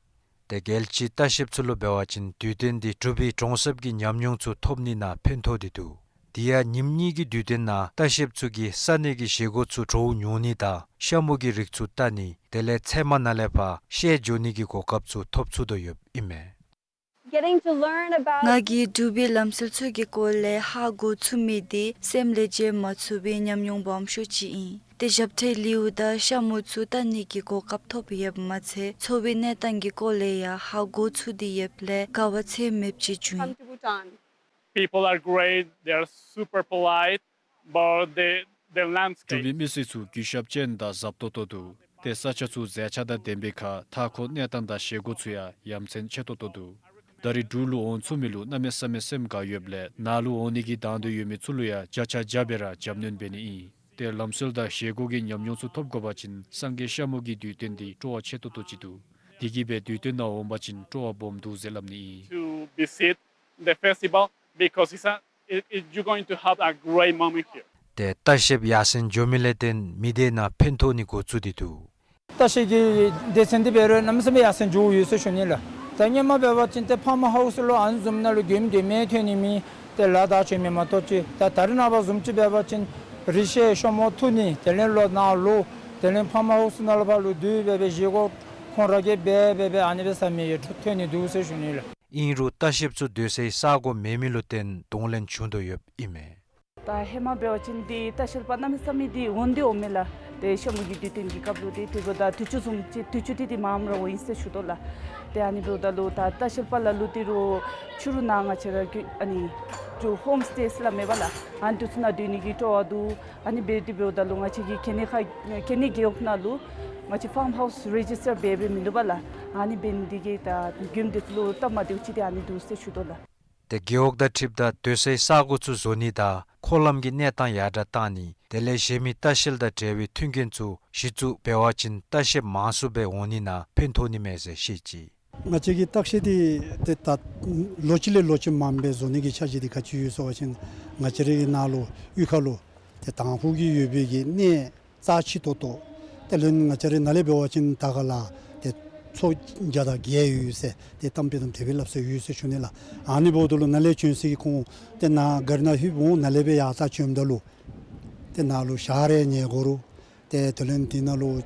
ཏེ་རྒྱལ་སྤྱིའི་ལྟ་བཤལཔ་ཚུ་ལུ་འབད་བ་ཅིན་དུས་སྟོན་འདི་འབྲུག་པའི་གྲོང་གསེབ་ཀྱི་ཉམས་མྱོང་ཚུ་ཐོབ་ནི་ནང་ཕན་ཐོགས་ཏེ་འདུག། དེ་ཡང་ཉིནམ་གཉིས་ཀྱི་དུས་སྟོན་ནང་ལྟ་བཤལཔ་ཚུ་གིས་ས་གནས་ཀྱི་བཞེས་སྒོ་ཚུ་བྲོཝ་མྱོང་ནི་དང་ཤ་མོ་གི་རིགས་ཚུ་བལྟ་ནི་དེ་ལས་ཚལ་མ་ནང་ལས་ཕར་བཤལ་འགྱོ་ནི་གི་གོ་སྐབས་ཚུ་ཐོབ་ཚུགས་དོ་ཡོདཔ་ཨིན་མས། Getting to learn about ང་གིས་འབྲུག་པའི་ལམ་སྲོལ་ཚུ་གི་སྐོར་ལས་ཧ་གོ་ཚུགས་མི་འདི་སེམས་ལས་བརྗེད་མ་ཚུགས་པའི་ཉམས་མྱོང་སྦོམ་ཤོས་ཅིག་ཨིན། ཏེ་ཞབས་ཁྲའི་ལེའུ་དང་ཤ་མོ་ཚུ་བལྟ་ནི་གི་གོ་སྐབས་ཐོབ་ཡོདཔ་མ་ཚད་འཚོ་བའི་གནས་སྟངས་ཀྱི་སྐོར་ལས་ཡང་ཧ་གོ་ཚུགས་ཏེ་ཡོདཔ་ལས་དགའ་བ་ཚད་མེདཔ་ཅིག་བྱུང་ཡི། People are great, they are super polite, but the, the landscape འབྲུག་པའི་མི་སེར་ཚུ་གུས་ཞབས་ཅན་དང་ཟབ་ཏོག་ཏོ་འདུག། ཏེ་ས་ཆ་ཚུ་མཛེས་ཆ་དང་ལྡན་པའི་ཁར་མཐའ་འཁོར་གནས་སྟངས་དང་བཞེས་སྒོ་ཚུ་ཡང་ཡ་མཚན་ཆེ་ཏོག་ཏོ་འདུག། ད་རེས་འབྲུག་ལུ་འོང་ཚུགས་མི་ལུ་གནམ་མེད་ས་མེད་སེམས་དགའ་ཡོདཔ་ལས་ནཱ་ལུ་འོང་ནི་གི་དང་འདོད་ཡོད་མི་ཚུ་ལུ་ཡང་བརྒྱ་ཆ་བརྒྱ་སྦེ་ར་རྒྱབ་སྣོན་འབད་ནི་ཨིན། ཏེ་ལམ་སྲོལ་དང་བཞེས་སྒོ་གི་ཉམས་མྱོང་ཚུ་ཐོབ་དགོ་པ་ཅིན་སངས་རྒྱས་ཤ་མོ་གི་དུས་སྟོན་འདི་སྤྲོ་བ་ཆེ་ཏོག་ཏོ་ཅིག་འདུག། དེ་གིས་སྦེ་དུས་སྟོན་ནང་འོང་པ་ཅིན་སྤྲོ་བ་སྦོམ་འདུག་ཟེར་སླབ་ནི་ཨིན། To visit the festival because it's a, it, it, you're going to have a great moment here. ཏེ་ལྟ་བཤལཔ་ཡར་སེང་འགྱོ་མི་ལས་བརྟེན་མི་སྡེ་ནང་ཕན་ཐོགས་ནི་འགོ་བཙུགས་ཏེ་འདུག། ལྟ་བཤལ་གྱི་སྡེ་ཚན་འདི་འབད་རུང་གནམ་མེད་ས་མེད་ཡར་སེང་འགྱོཝ་ཡོད་ཟེར་ཞུ་ནི་ལགས། ད་སྔོན་མ་འབད་བ་ཅིན་ཏེ་ཕཱམ་ཧའུསི་ལུ་ཨ་ནི་བཟུམ་ནང་ལུ་མགྱོནམ་མགྱོནམ་སྦེ་ཐོན་ནི་མེད། ཏེ་ལ་དྭགས་བྱོན་མི་མ་གཏོགས་ཅིག། ད་ད་རེས་ནངས་པ་བཟུམ་ཅིག་འབད་བ་ཅིན་རི་བཤལ་ཤོ་མོ་འཐུ་ནི་དེ་ལས་ལོག་ནཱ་ལུ་དེ་ལས་ཕཱམ་ཧའུསི་ནང་ལུ་ཕར་ལུ་སྡོད་སྦེ་སྦེ་བཞེས་སྒོ་ཁོང་ར་གིས་འབད་སྦེ་སྦེ་ཨ་ནི་སྦེ་ཟ་མི་ཡོད་ཐོན་ནི་འདུག་ཟེར་ཞུ་ནི་ལགས། ཨིན་རུང་ལྟ་བཤལཔ་ཚུ་སྡོད་སའི་ས་གོ་མེད་མི་ལུ་བརྟེན་གདོང་ལེན་བྱུང་དོ་ཡོདཔ་ཨིན་མས། ད་ཧེ་མ་འབད་བ་ཅིན་འདི་ལྟ་བཤལ་པ་གནམ་མེད་ས་མེད་འདི་འོང་སྟེ་འོང་མས་ལགས། ཏེ་ཤ་མུ་གི་དུས་སྟོན་གྱི་སྐབས་ལུ་འདི་དེ་འབདཝ་ད་དུས་ཚོད་བཟུམ་ཅིག་དུས་ཚོད་འདི་འདི་མངམ་ར་འོང་ཡི་ཟེར་ཞུ་དོ་ལགས། ཏེ་ཨ་ནི་འབདཝ་ད་ལུ་ད་ལྟ་བཤལ་པ་ལ་ལུ་འདི་རུང་ཕྱི་རུ་ནང་ང་བཅས་ར་གི་ཨ་ནི་ཧོམ་སི་ཊེ་ཟེར་སླབ་མས་པ་ལགས། ཨ་ནི་འདི་ཚུ་ནང་སྡོད་ནི་གི་སྤྲོ་བ་འདུག། ཨ་ནི་འབད་དེ་འབདཝ་ད་ལུ་ང་བཅས་ཀྱི་གལ་གནས་ཁ་གལ་གནས་རྒེད་འོག་ནང་ལུ་ང་བཅས་ཕཱམ་ཧའུསི་རེ་ཇིས་ཊར་འབད་འབད་མིན་འདུག་པ་ལགས། ཨ་ནི་འབད་ནི་འདི་གིས་ད་མགྱོནམ་འདི་ཚུ་ལུ་སྟབས་མ་བདེཝ་ཅིག་འདི་ཨ་ནི་འདུག་ཟེར་ཞུ་དོ་ལགས། ཏེ་རྒེད་འོག་དང་འཁྲིལཝ་ད་སྡོད་སའི་ས་གོ་ཚུ་བཟོ་ནི་དང་འཁོར་ལམ་གྱི་གནས་སྟངས་ཡར་དྲགས་བཏང་ནི་དེ་ལས་གཞན་མི་ལྟ་བཤལ་དང་འབྲེལ་བའི་མཐུན་རྐྱེན་ཚུ་གཞི་བཙུགས་འབད་བ་ཅིན་ལྟ་བཤལཔ་མང་སུ་སྦེ་འོང་ནི་ནང་ཕན་ཐོགས་ནི་མས་ཟེར་བཤད་ཅི། ང་བཅས་ཀྱི་ལྟ་བཤལ་འདི་ཏེ་ད་ལོ་གཅིག་ལས་ལོ་གཅིག་མངམ་སྦེ་བཟོ་ནི་གི་འཆར་གཞི་འདི་ག་ཅི་ཡོད་ཟེར་བ་ཅིན་ང་བཅས་རའི་ནང་ལུ་གཡུས་ཁ་ལུ་ཏེ་དང་ཕུ་གི་ཡོད་པའི་གི་གནས་རྩ་ཆེ་ཏོག་ཏོ། དེ་ལས་ང་བཅས་རའི་ནཱ་ལས་འབད་བ་ཅིན་ད་ག་ལ་ཏེ་ཚོ་བརྒྱ་དང་བརྒྱད་ཡོད་ཟེར་ཏེ་གཏམ་དཔེ་དང་དེ་སྦེ་སླབ་སྲོལ་ཡོད་ཟེར་ཞུ་ནི་ལགས། ཨ་ནི་འབདཝ་ད་ལུ་ནཱ་ལས་བྱོན་ས་གི་ཁོང་ཏེ་ནཱ་གཱ་རི་ནང་ལྷོདཔ་འོང་ནཱ་ལས་སྦེ་ཡར་ད་བྱོནམ་ད་ལུ་ཏེ་ནཱ་ལུ་ཞག་རེ་ཉལ་དགོ་རུང་ཏེ་དེ་ལས་འདི་ནང་ལུ་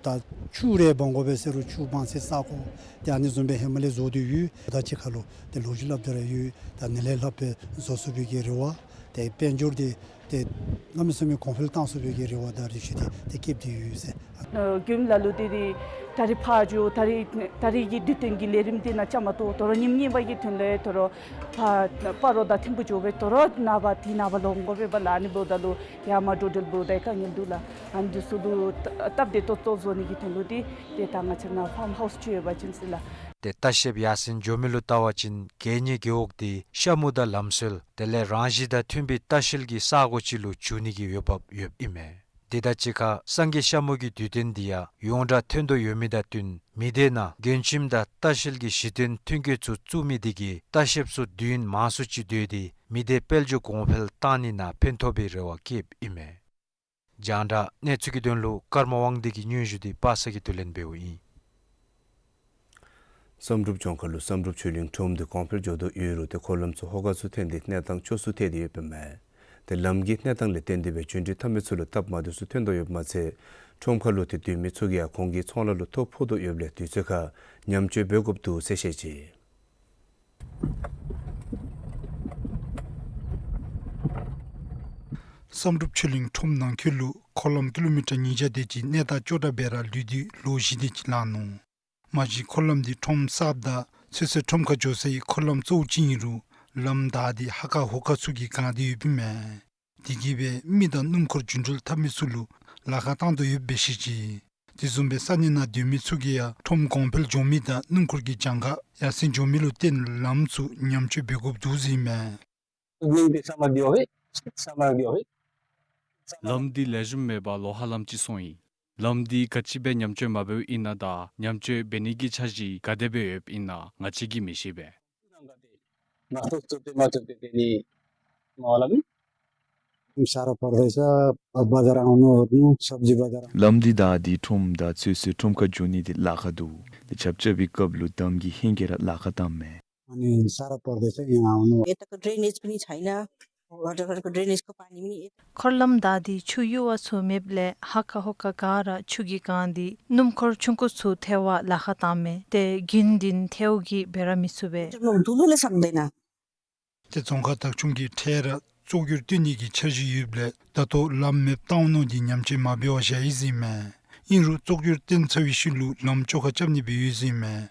ད་ཆུ་རེ་སྦང་དགོ་པས་ཟེར་རུང་ཆུ་སྦང་སའི་ས་གོ་ཏེ་ཨ་ནི་བཟུམ་སྦེ་ཧེ་མ་ལས་བཟོ་སྟེ་ཡོད། ད་ཅི་ཁ་ལུ་ཏེ་ལོ་རྒྱུས་སླབ་སྟེ་ར་ཡོད། ད་ནཱ་ལས་ལྷགཔ་སྦེ་བཟོ་ཚུགས་པའི་གི་རེ་བ་ཏེ་དཔལ་འབྱོར་འདི་ཏེ་གནམ་མེད་ས་མེད་གོང་འཕེལ་བཏང་ཚུགས་པའི་གི་རེ་བ་དང་རེ་ཆེ་འདི་ཏེ་བསྐྱེདཔ་འདི་ཡོད་ཟེར། ཨ་མགྱོནམ་ལ་ལུ་འདི་འདི་ད་རིས་ཕར་འགྱོ་ད་རིས་ད་རིས་ཀྱི་དུས་སྟོན་གྱི་ལས་རིམ་འདི་ནང་བཅའ་མར་གཏོགས་དོ་རུང་ཉིནམ་གཉིས་པ་གི་དོན་ལས་དོ་རུང་ཕར་སྤ་རོ་དང་ཐིམ་ཕུ་འགྱོ་སྦེ་དོ་རུང་ནངས་པ་དེ་ནངས་པ་ལོག་དགོ་པས་པ་ལགས། ཨ་ནི་འབདཝ་ད་ལུ་ཡར་མར་འགྲོ་འགྲུལ་འབདཝ་ད་དཀའ་ངལ་འདུག་ལགས། ཨ་ནི་འདི་ཚུ་ལུ་སྟབས་བདེ་ཏོག་ཏོ་བཟོ་ནི་གི་དོན་ལུ་འདི་ཏེ་ད་ང་བཅས་ནཱ་ཕཱམ་ཧའུསི་ཅིག་ཡོད་པ་ཅིན་ཟེར་ལགས། ཏེ་ལྟ་བཤལཔ་ཡར་སེང་འགྱོ་མི་ལུ་བལྟ་བ་ཅིན་གད་སྙིགས་རྒེད་འོག་འདི་ཤ་མུ་དང་ལམ་སྲོལ་དེ་ལས་རང་བཞིན་དང་མཐུན་པའི་ལྟ་བཤལ་གྱི་ས་གོ་ཅིག་ལུ་འགྱུར་ནི་གི་འོས་འབབ་ཡོདཔ་ཨིན་མས། དེ་དང་གཅིག་ཁར་སངས་རྒྱས་ཤ་མུ་གི་དུས་སྟོན་འདི་ཡང་ཡོངས་གྲགས་ཐོན་དོ་ཡོད་མི་དང་བསྟུན་མི་སྡེ་ནང་མགྱོནམ་དང་ལྟ་བཤལ་གྱི་གཞི་རྟེན་མཐུན་རྐྱེན་ཚུ་བཙུགས་མི་འདི་གིས་ལྟ་བཤལཔ་ཚུ་དུས་ཡུན་མང་སུ་ཅིག་སྡོད་དེ་མི་སྡེ་དཔལ་འབྱོར་གོང་འཕེལ་བཏང་ནི་ནང་ཕན་ཐོགས་པའི་རེ་བ་བསྐྱེདཔ་ཨིན་མས། རྒྱང་བསྒྲགས་གནས་ཚུལ་གྱི་དོན་ལུ་ཀརྨ་དབང་འདུས་ཀྱི་སྙན་ཞུ་འདི་པ་སངས་ཀྱིས་བསྡུ་ལེན་འབདཝ་ཨིན། བསམ་གྲུབ་ལྗོངས་མཁར་ལུ་བསམ་གྲུབ་ཆོས་གླིང་ཁྲོམ་འདི་གོང་འཕེལ་འགྱོ་དོ་ཡོད་རུང་ཏེ་འཁོར་ལམ་ཚུ་ཧོ་ཀ་ཚུ་ཐོན་ཏེ་གནས་སྟངས་སྐྱོ་སུ་ཐལ་ཏེ་ཡོདཔ་ཨིན་མས། ཏེ་ལམ་གྱི་གནས་སྟངས་ལས་བརྟེན་ཏེ་སྦེ་འགྲུལ་འཕྲིན་འཐབ་མི་ཚུ་ལུ་སྟབས་མ་བདེཝ་ཚུ་ཐོན་དོ་ཡོདཔ་མ་ཚད་ཁྲོམ་ཁ་ལུ་ཏེ་སྡོད་མི་ཚུ་གིས་ཡང་ཁོང་གི་ཚོང་ལཱ་ལུ་ཐོ་ཕོག་དོ་ཡོདཔ་ལས་དུས་ཚོད་ཁར་ཉམས་བཅོས་འབད་དགོཔ་འདུག་ཟེར་བཤད་ཅི། བསམ་གྲུབ་ཆོས་གླིང་ཁྲོམ་ནང་འཁོད་ལུ་འཁོར་ལམ་ཀི་ལོ་མི་ཊར་ཉིས་བརྒྱ་དེ་ཅིག་གནས་སྟངས་སྐྱོ་དྲགས་སྦེ་ར་ལུས་ཏེ་ལོ་བཞི་དེ་ཅིག་ལང་ནུག། མ་གཞི་འཁོར་ལམ་འདི་ཁྲོམ་གསརཔ་དང་ཚོད་བསྲེ་ཁྲོམ་ཁར་འགྱོ་སའི་འཁོར་ལམ་གཙོ་བོ་ཅིག་ཨིན་རུང་ལམ་བདའ་སྟེ་ཧ་ཀ་ཧོ་ཀ་ཚུ་གིས་གང་སྟེ་ཡོདཔ་ཨིན་མས། དེ་གིས་སྦེ་མི་དང་སྣུམ་འཁོར་རྒྱུ་འགྲུལ་འཐབ་མི་ཚུ་ལུ་ལཱ་ཁག་བཏང་དོ་ཡོདཔ་སྦེ་བཤད་ཅི། དེ་བཟུམ་སྦེ་ས་གནས་ནང་སྡོད་མི་ཚུ་གིས་ཡང་ཁྲོམ་གོང་འཕེལ་འགྱོ་མི་དང་སྣུམ་འཁོར་གྱི་གྱངས་ཁ་ཡར་སེང་འགྱོ་མི་ལུ་བརྟེན་ལམ་ཚུ་ཉམས་བཅོས་འབད་དགོཔ་འདུག་ཟེར་ཨིན་མས། ལམ་འདི་ལེགས་ཤོམ་མེད་པར་ལོ་ཧ་ལམ་ཅིག་སོང་ཡི། ལམ་འདི་ག་ཅི་སྦེ་ཉམས་བཅོས་མ་འབདཝ་ཨིན་ན་དང་ཉམས་བཅོས་འབད་ནི་གི་འཆར་གཞི་ག་དེ་སྦེ་ཡོདཔ་ཨིན་ན་ང་བཅས་ཀྱིས་མི་ཤེས་པས། ལམ་འདི་བདའ་སྟེ་ཁྲོམ་དང་ཚོད་བསྲེ་ཁྲོམ་ཁར་འགྱོ་ནི་འདི་ལཱ་ཁག་འདུག། ཏེ་ཆརཔ་རྐྱབ་པའི་སྐབས་ལུ་འདམ་གྱི་ཧེང་གིས་ར་ལཱ་ཁག་བཏངམ་མས། यताको ड्रेनेज पनि छैन। वाटरको ड्रेनेजको पानी पनि यता འཁོར་ལམ་བདའ་སྟེ་ཆུ་གཡུར་བ་ཚུ་མེདཔ་ལས་ཧ་ཀ་ཧོ་ཀ་ག་ར་ཆུ་གིས་གང་སྟེ་སྣུམ་འཁོར་ཆུང་ཀུ་ཚུ་ཐལ་བར་ལཱ་ཁག་བཏངམ་མས། ཏེ་རྒྱུན་འདི་ཐལཝ་གིས་འབད་ར་མི་ཚུགས་པས། ལུ་ལས་སམ་དེ་ན། ཏེ་རྫོང་ཁག་བདག་སྐྱོང་གིས་འཕྲལ་ར་བཙོག་འགྱུར་བཏོན་ནི་གི་འཆར་གཞི་ཡོདཔ་ལས་ད་ལྟོ་ལམ་མེདཔ་བཏང་ནུག་འདི་ཉམས་བཅོས་མ་འབད་བར་བཞག་ཡི་ཟེར་ཨིན་མས། ཨིན་རུང་བཙོག་འགྱུར་བཏོན་ཚར་བའི་ཤུལ་ལུ་ལམ་བཅོ་ཁ་རྐྱབ་ནི་སྦེ་ཡོད་ཟེར་ཨིན་མས།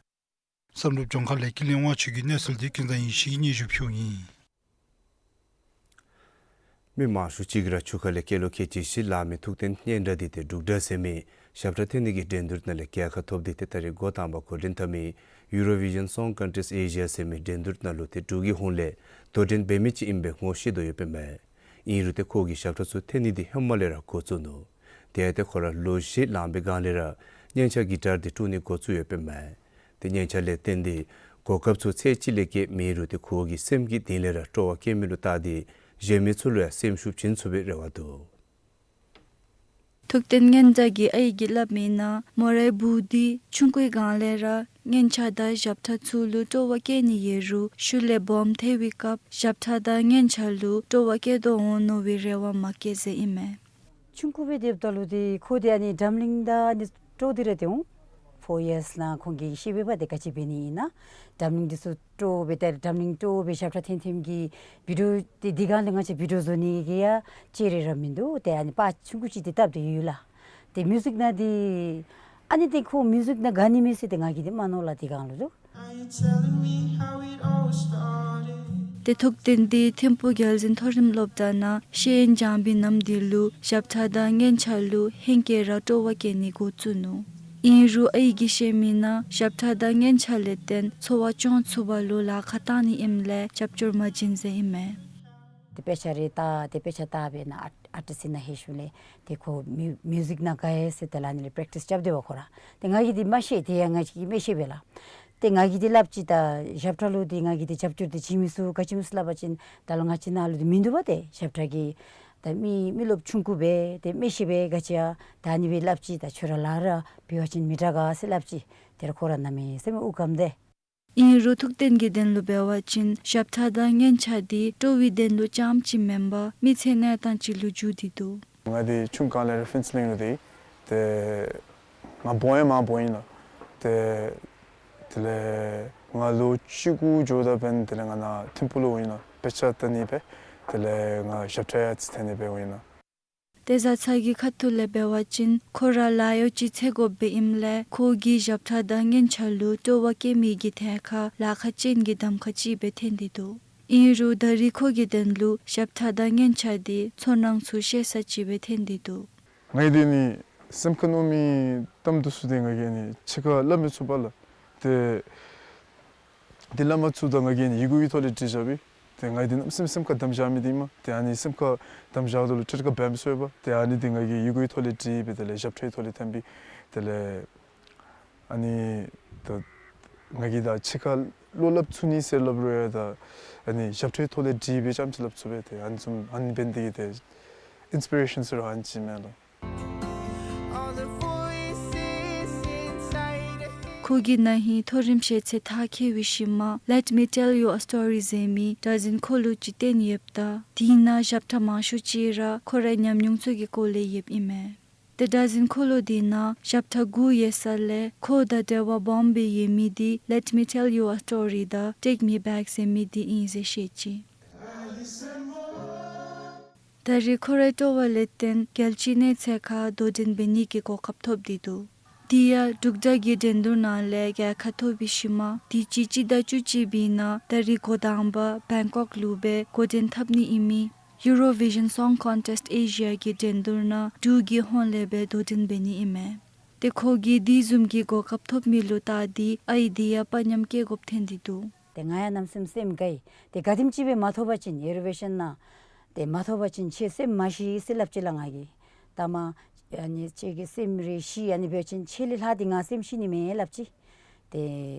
བསམ་གྲུབ་ལྗོངས་མཁར་ལས་ཀུན་ལེགས་དབང་ཕྱུག་གི་གནས་ཚུལ་འདི་ཀུན་བཟང་ཡེ་ཤེས་ཀྱིས་སྙན་ཞུ་ཕུལཝ་ཨིན། མི་མང་ཤོས་ཅིག་གིས་ར་ཆུ་ཁ་ལས་སྐྱེས་ལོ་ཁལ་གཅིག་བཞི་ལང་མི་ཐུགས་རྟེན་སྙན་གྲགས་འདི་ཏེ་འབྲུག་སྒྲ་ཟེར་མི་ཞབས་ཁྲ་འཐེན་ནི་གི་འགྲན་བསྡུར་ནང་ལས་རྒྱལ་ཁ་ཐོབ་སྟེ་ཏེ་ད་རེས་འགོ་དང་པ་འགོ་འདྲེན་འཐབ་མི་Eurovision Song Contest Asia ཟེར་མི་འགྲན་བསྡུར་ནང་ལུ་ཏེ་འབྲུག་གི་ཧོངས་ལས་དོ་འགྲན་འབད་མི་ཅིག་ཨིན་པའི་ངོ་ཤེས་དོ་ཡོདཔ་ཨིན་མས། ཨིན་རུང་ཏེ་ཁོ་གིས་ཞབས་ཁྲ་ཚུ་འཐེན་ནི་འདི་ཧེ་མ་ལས་ར་འགོ་བཙུགས་ནུག། དེ་ཡང་ཏེ་ཁོ་ར་ལོ་བཞི་ལང་པའི་སྒང་ལས་ར་སྙན་ཆ་གི་ཊར་འདི་དཀྲོལ་ནི་འགོ་བཙུགས་ཡོདཔ་ཨིན་མས། ཏེ་སྙན་ཆ་ལས་བརྟེན་ཏེ་གོ་སྐབས་ཚུ་ཚད་ཅིག་ལས་བརྒལ་མེད་རུང་ཏེ་ཁོ་གི་སེམས་ཀྱི་གཏིང་ལས་ར་སྤྲོ་བ་སྐྱེ་མི་ལུ་བལྟ་སྟེ་ གཞན་མི་ཚུ་ལུ་ཡང་སེམས་ཤུགས་བྱིན་ཚུགས་པའི་རེ་བ་འདུག། ཐུབ་བསྟན་སྙན་གྲགས་ཀྱི་ཨའི་གིས་སླབ་མིའི་ནང་མོ་རའི་བུ་འདི་ཆུང་ཀུའི་སྒང་ལས་ར་སྙན་ཆ་དང་ཞབས་ཁྲ་ཚུ་ལུ་སྤྲོ་བ་བསྐྱེད་ནི་ཡོད་རུང་ཤུལ་ལས་སྦོམ་ཐལ་བའི་སྐབས་ཞབས་ཁྲ་དང་སྙན་ཆ་ལུ་སྤྲོ་བ་བསྐྱེད་དོ་འོང་མནོ་བའི་རེ་བ་མ་བསྐྱེད་ཟེར་ཨིན་མས། ཆུང་ཀུ་སྦེ་སྡོདཔ་ད་ལུ་འདི་ཁོ་འདི་ཨ་ནི་འཛམ་གླིང་དང་ཨ་ནི་སྤྲོ་སྟེ་ར་སྡོད་འོང་། ཕོར་ཡརསི་ནང་ཁོང་གིས་ཤེས་པས་པ་ཏེ་ག་ཅི་འབད་ནི་ཨིན་ན། འཛམ་གླིང་འདི་ཚུ་སྤྲོ་སྦེ་ཏེ་འཛམ་གླིང་སྤྲོ་སྦེ་ཞབས་ཁྲ་འཐེན་འཐེནམ་གི་བི་ཌིའོ་འདི་འདི་སྒང་ལས་ང་བཅས་བི་ཌིའོ་བཟོ་ནི་གི་ཡང་ཅིག་རེ་ར་མིན་འདུག། ཏེ་ཨ་ནི་པར་ཆུང་ཀུ་ཅིག་འདི་བཏབ་སྟེ་ཡོད་ལགས། ཏེ་མིའུ་ཟིག་ནང་འདི་ཨ་ནི་ཏེ་ཁོ་མིའུ་ཟིག་ནང་དགའ་ནི་མས་ཟེར་ཏེ་ང་གིས་འདི་མ་མནོ་ལགས་འདི་སྒང་ལུ་འདུག། ཏེ་ཐུབ་བསྟན་འདི་ཐིམ་ཕུག་རྒྱལ་འཛིན་མཐོ་རིམ་སློབ་གྲྭ་ནང་ཤེས་ཡོན་སྦྱང་པའི་ནམ་དུས་ལུ་ཞབས་ཁྲ་དང་སྙན་ཆ་ལུ་ཧེང་སྐལ་ར་སྤྲོ་བ་བསྐྱེད་ནི་འགོ་བཙུགས་ནུག། ཨིན་རུང་ཨའི་གིས་བཤད་མིའི་ནང་ཞབས་ཁྲ་དང་སྙན་ཆ་ལས་བརྟེན་འཚོ་བ་སྐྱོང་ཚུགས་པ་ལུ་ལཱ་ཁག་བཏང་ནི་ཨིནམ་ལས་རྒྱབ་སྐྱོར་མ་བྱིན་ཟེར་ཨིན་མས། ཏེ་དཔེ་ཆ་རེ་ལྟ་ཏེ་དཔེ་ཆ་ལྟ་སྦེ་ནཱ་ཨརཊ་ཨརཊིསཊ་ནང་ལྷོད་ཞིནམ་ལས་ཏེ་ཁོ་མིའུ་མིའུ་ཟིག་ནང་དགའ་ཡི་ཟེར་ཏེ་ལགས་ཨ་ནི་ལས་པེརེཀ་ཊིསི་རྐྱབ་སྡོད་པས་ཁོ་ར། ཏེ་ང་གིས་འདི་མ་ཤེས། དེ་ཡང་ང་གིས་མི་ཤེས་པས་ལགས། ཏེ་ང་གིས་འདི་སླབ་ཅི། ད་ཞབས་ཁྲ་ལུ་འདི་ང་གིས་འདི་རྒྱབ་སྐྱོར་འདི་བྱིན་མི་ཚུགས། ག་ཅི་སྨོ་ཟེར་སླབ་པ་ཅིན་ད་ལུ་ང་བཅས་ནཱ་ལུ་འདི་མིན་འདུག་པ། ཏེ་ཞབས་ཁྲ་གི་ད་མི་མི་རློབས་ཆུང་ཀུ་སྦེ་ཏེ་མི་ཤེས་པས་ག་ཅི་ཡང་ད་ཨ་ནི་སྦེ་སླབ་ཅི། ད་ཁྱོད་ར་ལཱ་ར་འབད་བ་ཅིན་མི་དྲག་ག་ཟེར་སླབ་ཅི། དེ་ལས་ཁོ་ར་གནམ་མེད་ས་མེད་དབུགས་སྐམ་སྟེ། ཨིན་རུང་ཐུབ་བསྟན་གྱི་དོན་ལུ་འབད་བ་ཅིན་ཞབས་ཁྲ་དང་སྙན་ཆ་འདི་སྤྲོ་བའི་དོན་ལུ་རྐྱངམ་ཅིག་མེན་པར་མི་ཚེ་གནས་སྟངས་ཅིག་ལུ་འགྱུར་ཏེ་འདུག། ང་འདི་ཆུང་ཀུ་སྒང་ལས་ར་ཕུན་ཚོགས་གླིང་ལུ་སྡོད་ཡི། ཏེ་ང་སྦོམ་ཡང་མར་སྦོམ་ཡི་ལགས། ཏེ་དེ་ལས་ང་ལོ་བཅུ་དགུ་འགྱོཝ་ད་འབདན་དེ་ལས་ང་ནཱ་ཐིམ་ཕུག་ལུ་འོང་ཡི་ལགས། དཔེ་ཆ་ལྟ་ནི་སྦེ། དེ་ལས་ང་ཞབས་ཁྲ་ཡང་ཅིག་འཐེན་ནི་སྦེ་འོང་ཡི་ལགས། ཏེ་བཟའ་ཚང་གི་ཁ་ཐུག་ལས་འབད་བ་ཅིན་ཁོ་ར་ལཱ་གཡོག་ཅིག་འཚོལ་དགོཔ་སྦེ་ཨིནམ་ལས་ཁོ་གིས་ཞབས་ཁྲ་དང་སྙན་ཆ་ལུ་སྤྲོ་བ་བསྐྱེད་མི་གི་ཐད་ཁར་ལཱ་ཁག་ཅན་གྱི་གདམ་ཁ་ཅིག་སྦེ་འཐོན་ཏེ་འདུག། ཨིན་རུང་ད་རིས་ཁོ་གི་དོན་ལུ་ཞབས་ཁྲ་དང་སྙན་ཆ་འདི་ཚོར་སྣང་ཚུ་བཤད་ས་ཅིག་སྦེ་འཐོན་ཏེ་འདུག། ང་གིས་འདི་ནི་སེམས་ཁར་མནོ་མི་གཏམ་འདི་ཚུ་འདི་ང་གིས་ནི་ཕྱི་ཁར་སླབ་མི་ཚུགས་པས་ལགས། ཏེ་འདི་སླབ་མ་ཚུགས། ད་ང་གིས་ནི་ཡི་གུ་གི་ཐོག་ལས་བྲིས་བཞག་པས། ཏེ་ང་གིས་འདི་གནམ་མེད་ས་མེད་སེམས་ཁར་དམ་བཞག་མི་འདི་ཨིན་མས། ཏེ་ཨ་ནི་སེམས་ཁར་དམ་བཞགཔ་ད་ལུ་ཁྲིག་ཁྲི་ཁར་འབད་མི་ཚུགས་པས། ཏེ་ཨ་ནི་འདི་ང་གིས་ཡི་གུ་གི་ཐོག་ལས་བྲིས་སྦེ་དེ་ལས་ཞབས་ཁྲའི་ཐོག་ལས་འཐེན་པས། དེ་ལས་ཨ་ནི་ད་ང་གིས་ད་ཕྱི་ཁར་བློ་སླབ་ཚུགས་ནི་ཟེར་སླབ་རུང་ཡང་ད་ཨ་ནི་ཞབས་ཁྲའི་ཐོག་ལས་བྲིས་སྦེ་རྐྱངམ་ཅིག་སླབ་ཚུགས་པས། ཏེ་ཨ་ནི་བཟུམ་ཨ་ནི་འབད་ནི་འདི་གིས་ཏེ་ཨིནསི་པི་རེ་ཤཱན་ཟེར་རུང་ཨ་ནི་ཅིག་མས་ལགས། ཁོ་གིས་ན་ཧིང་མཐོ་རིམ་ཤེས་ཚད་མཐར་འཁྱོལ་བའི་ཤུལ་མ་Let Me Tell You a Story ཟེར་མི་གྲྭ་བཙུན་འཁོར་ལོ་ཅིག་བཏོན་ཡོདཔ་ད་དེ་ནང་ཞབས་ཁྲ་མང་ཤོས་ཅིག་ར་ཁོ་རའི་ཉམས་མྱོང་ཚུ་གི་སྐོར་ལས་ཡོདཔ་ཨིན་མས། ཏེ་གྲྭ་བཙུན་འཁོར་ལོ་འདི་ནང་ཞབས་ཁྲ་དགུ་ཡོད་ས་ལས་ཁོ་དང་འབྲེལ་བ་སྦོམ་སྦེ་ཡོད་མི་འདི་Let Me Tell You a Story དང་Take Me Back ཟེར་མི་འདི་ཨིན་ཟེར་བཤད་ཅི། ད་རིས་ཁོ་རའི་སྤྲོ་བ་ལས་བརྟེན་རྒྱལ་སྤྱིའི་གནས་ཚད་ཁར་དོ་འགྲན་འབད་ནི་གི་གོ་སྐབས་ཐོབ་སྟེ་འདུག། དེ་ཡང་འབྲུག་སྒྲ་གི་འགྲན་བསྡུར་ནང་ལས་རྒྱལ་ཁ་ཐོབ་པའི་ཤུལ་མ་དུས་ཅི་སྤྱི་ཟླ་བཅུ་གཅིག་པའི་ནང་ད་རིས་འགོ་དང་པ་བེང་ཀོག་ལུ་སྦེ་འགོ་འདྲེན་འཐབ་ནི་ཨིན་མི་Eurovision Song Contest Asia གི་འགྲན་བསྡུར་ནང་འབྲུག་གི་ཧོངས་ལས་སྦེ་དོ་འགྲན་འབད་ནི་ཨིན་མས། ཏེ་ཁོ་གིས་དེ་བཟུམ་གྱི་གོ་སྐབས་ཐོབ་མི་ལུ་བལྟ་སྟེ་ཨའི་འདི་ཡང་དཔའ་ཉམས་བསྐྱེད་དགོཔ་འཐོན་ཏེ་འདུག། ཏེ་ང་ཡང་གནམ་མེད་ས་མེད་སེམས་དགའ་ཡི། ཏེ་ག་དེམ་ཅིག་སྦེ་མ་ཐོབ་པ་ཅིན་ཨེ་རོ་བི་ཤཱན་ནང་ཏེ་མ་ཐོབ་པ་ཅིན་ཁྱོད་སེམས་མ་ཤི་ཟེར་སླབ་ཅི་ལགས་ང་གིས། ད་མ་ཨ་ནི་ཁྱོད་ཀྱི་སེམས་རེ་ཤི་ཨ་ནི་འབད་བ་ཅིན་ཁྱོད་ལས་ལྷག་སྟེ་ང་སེམས་ཤི་ནི་མེད་སླབ་ཅི། ཏེ་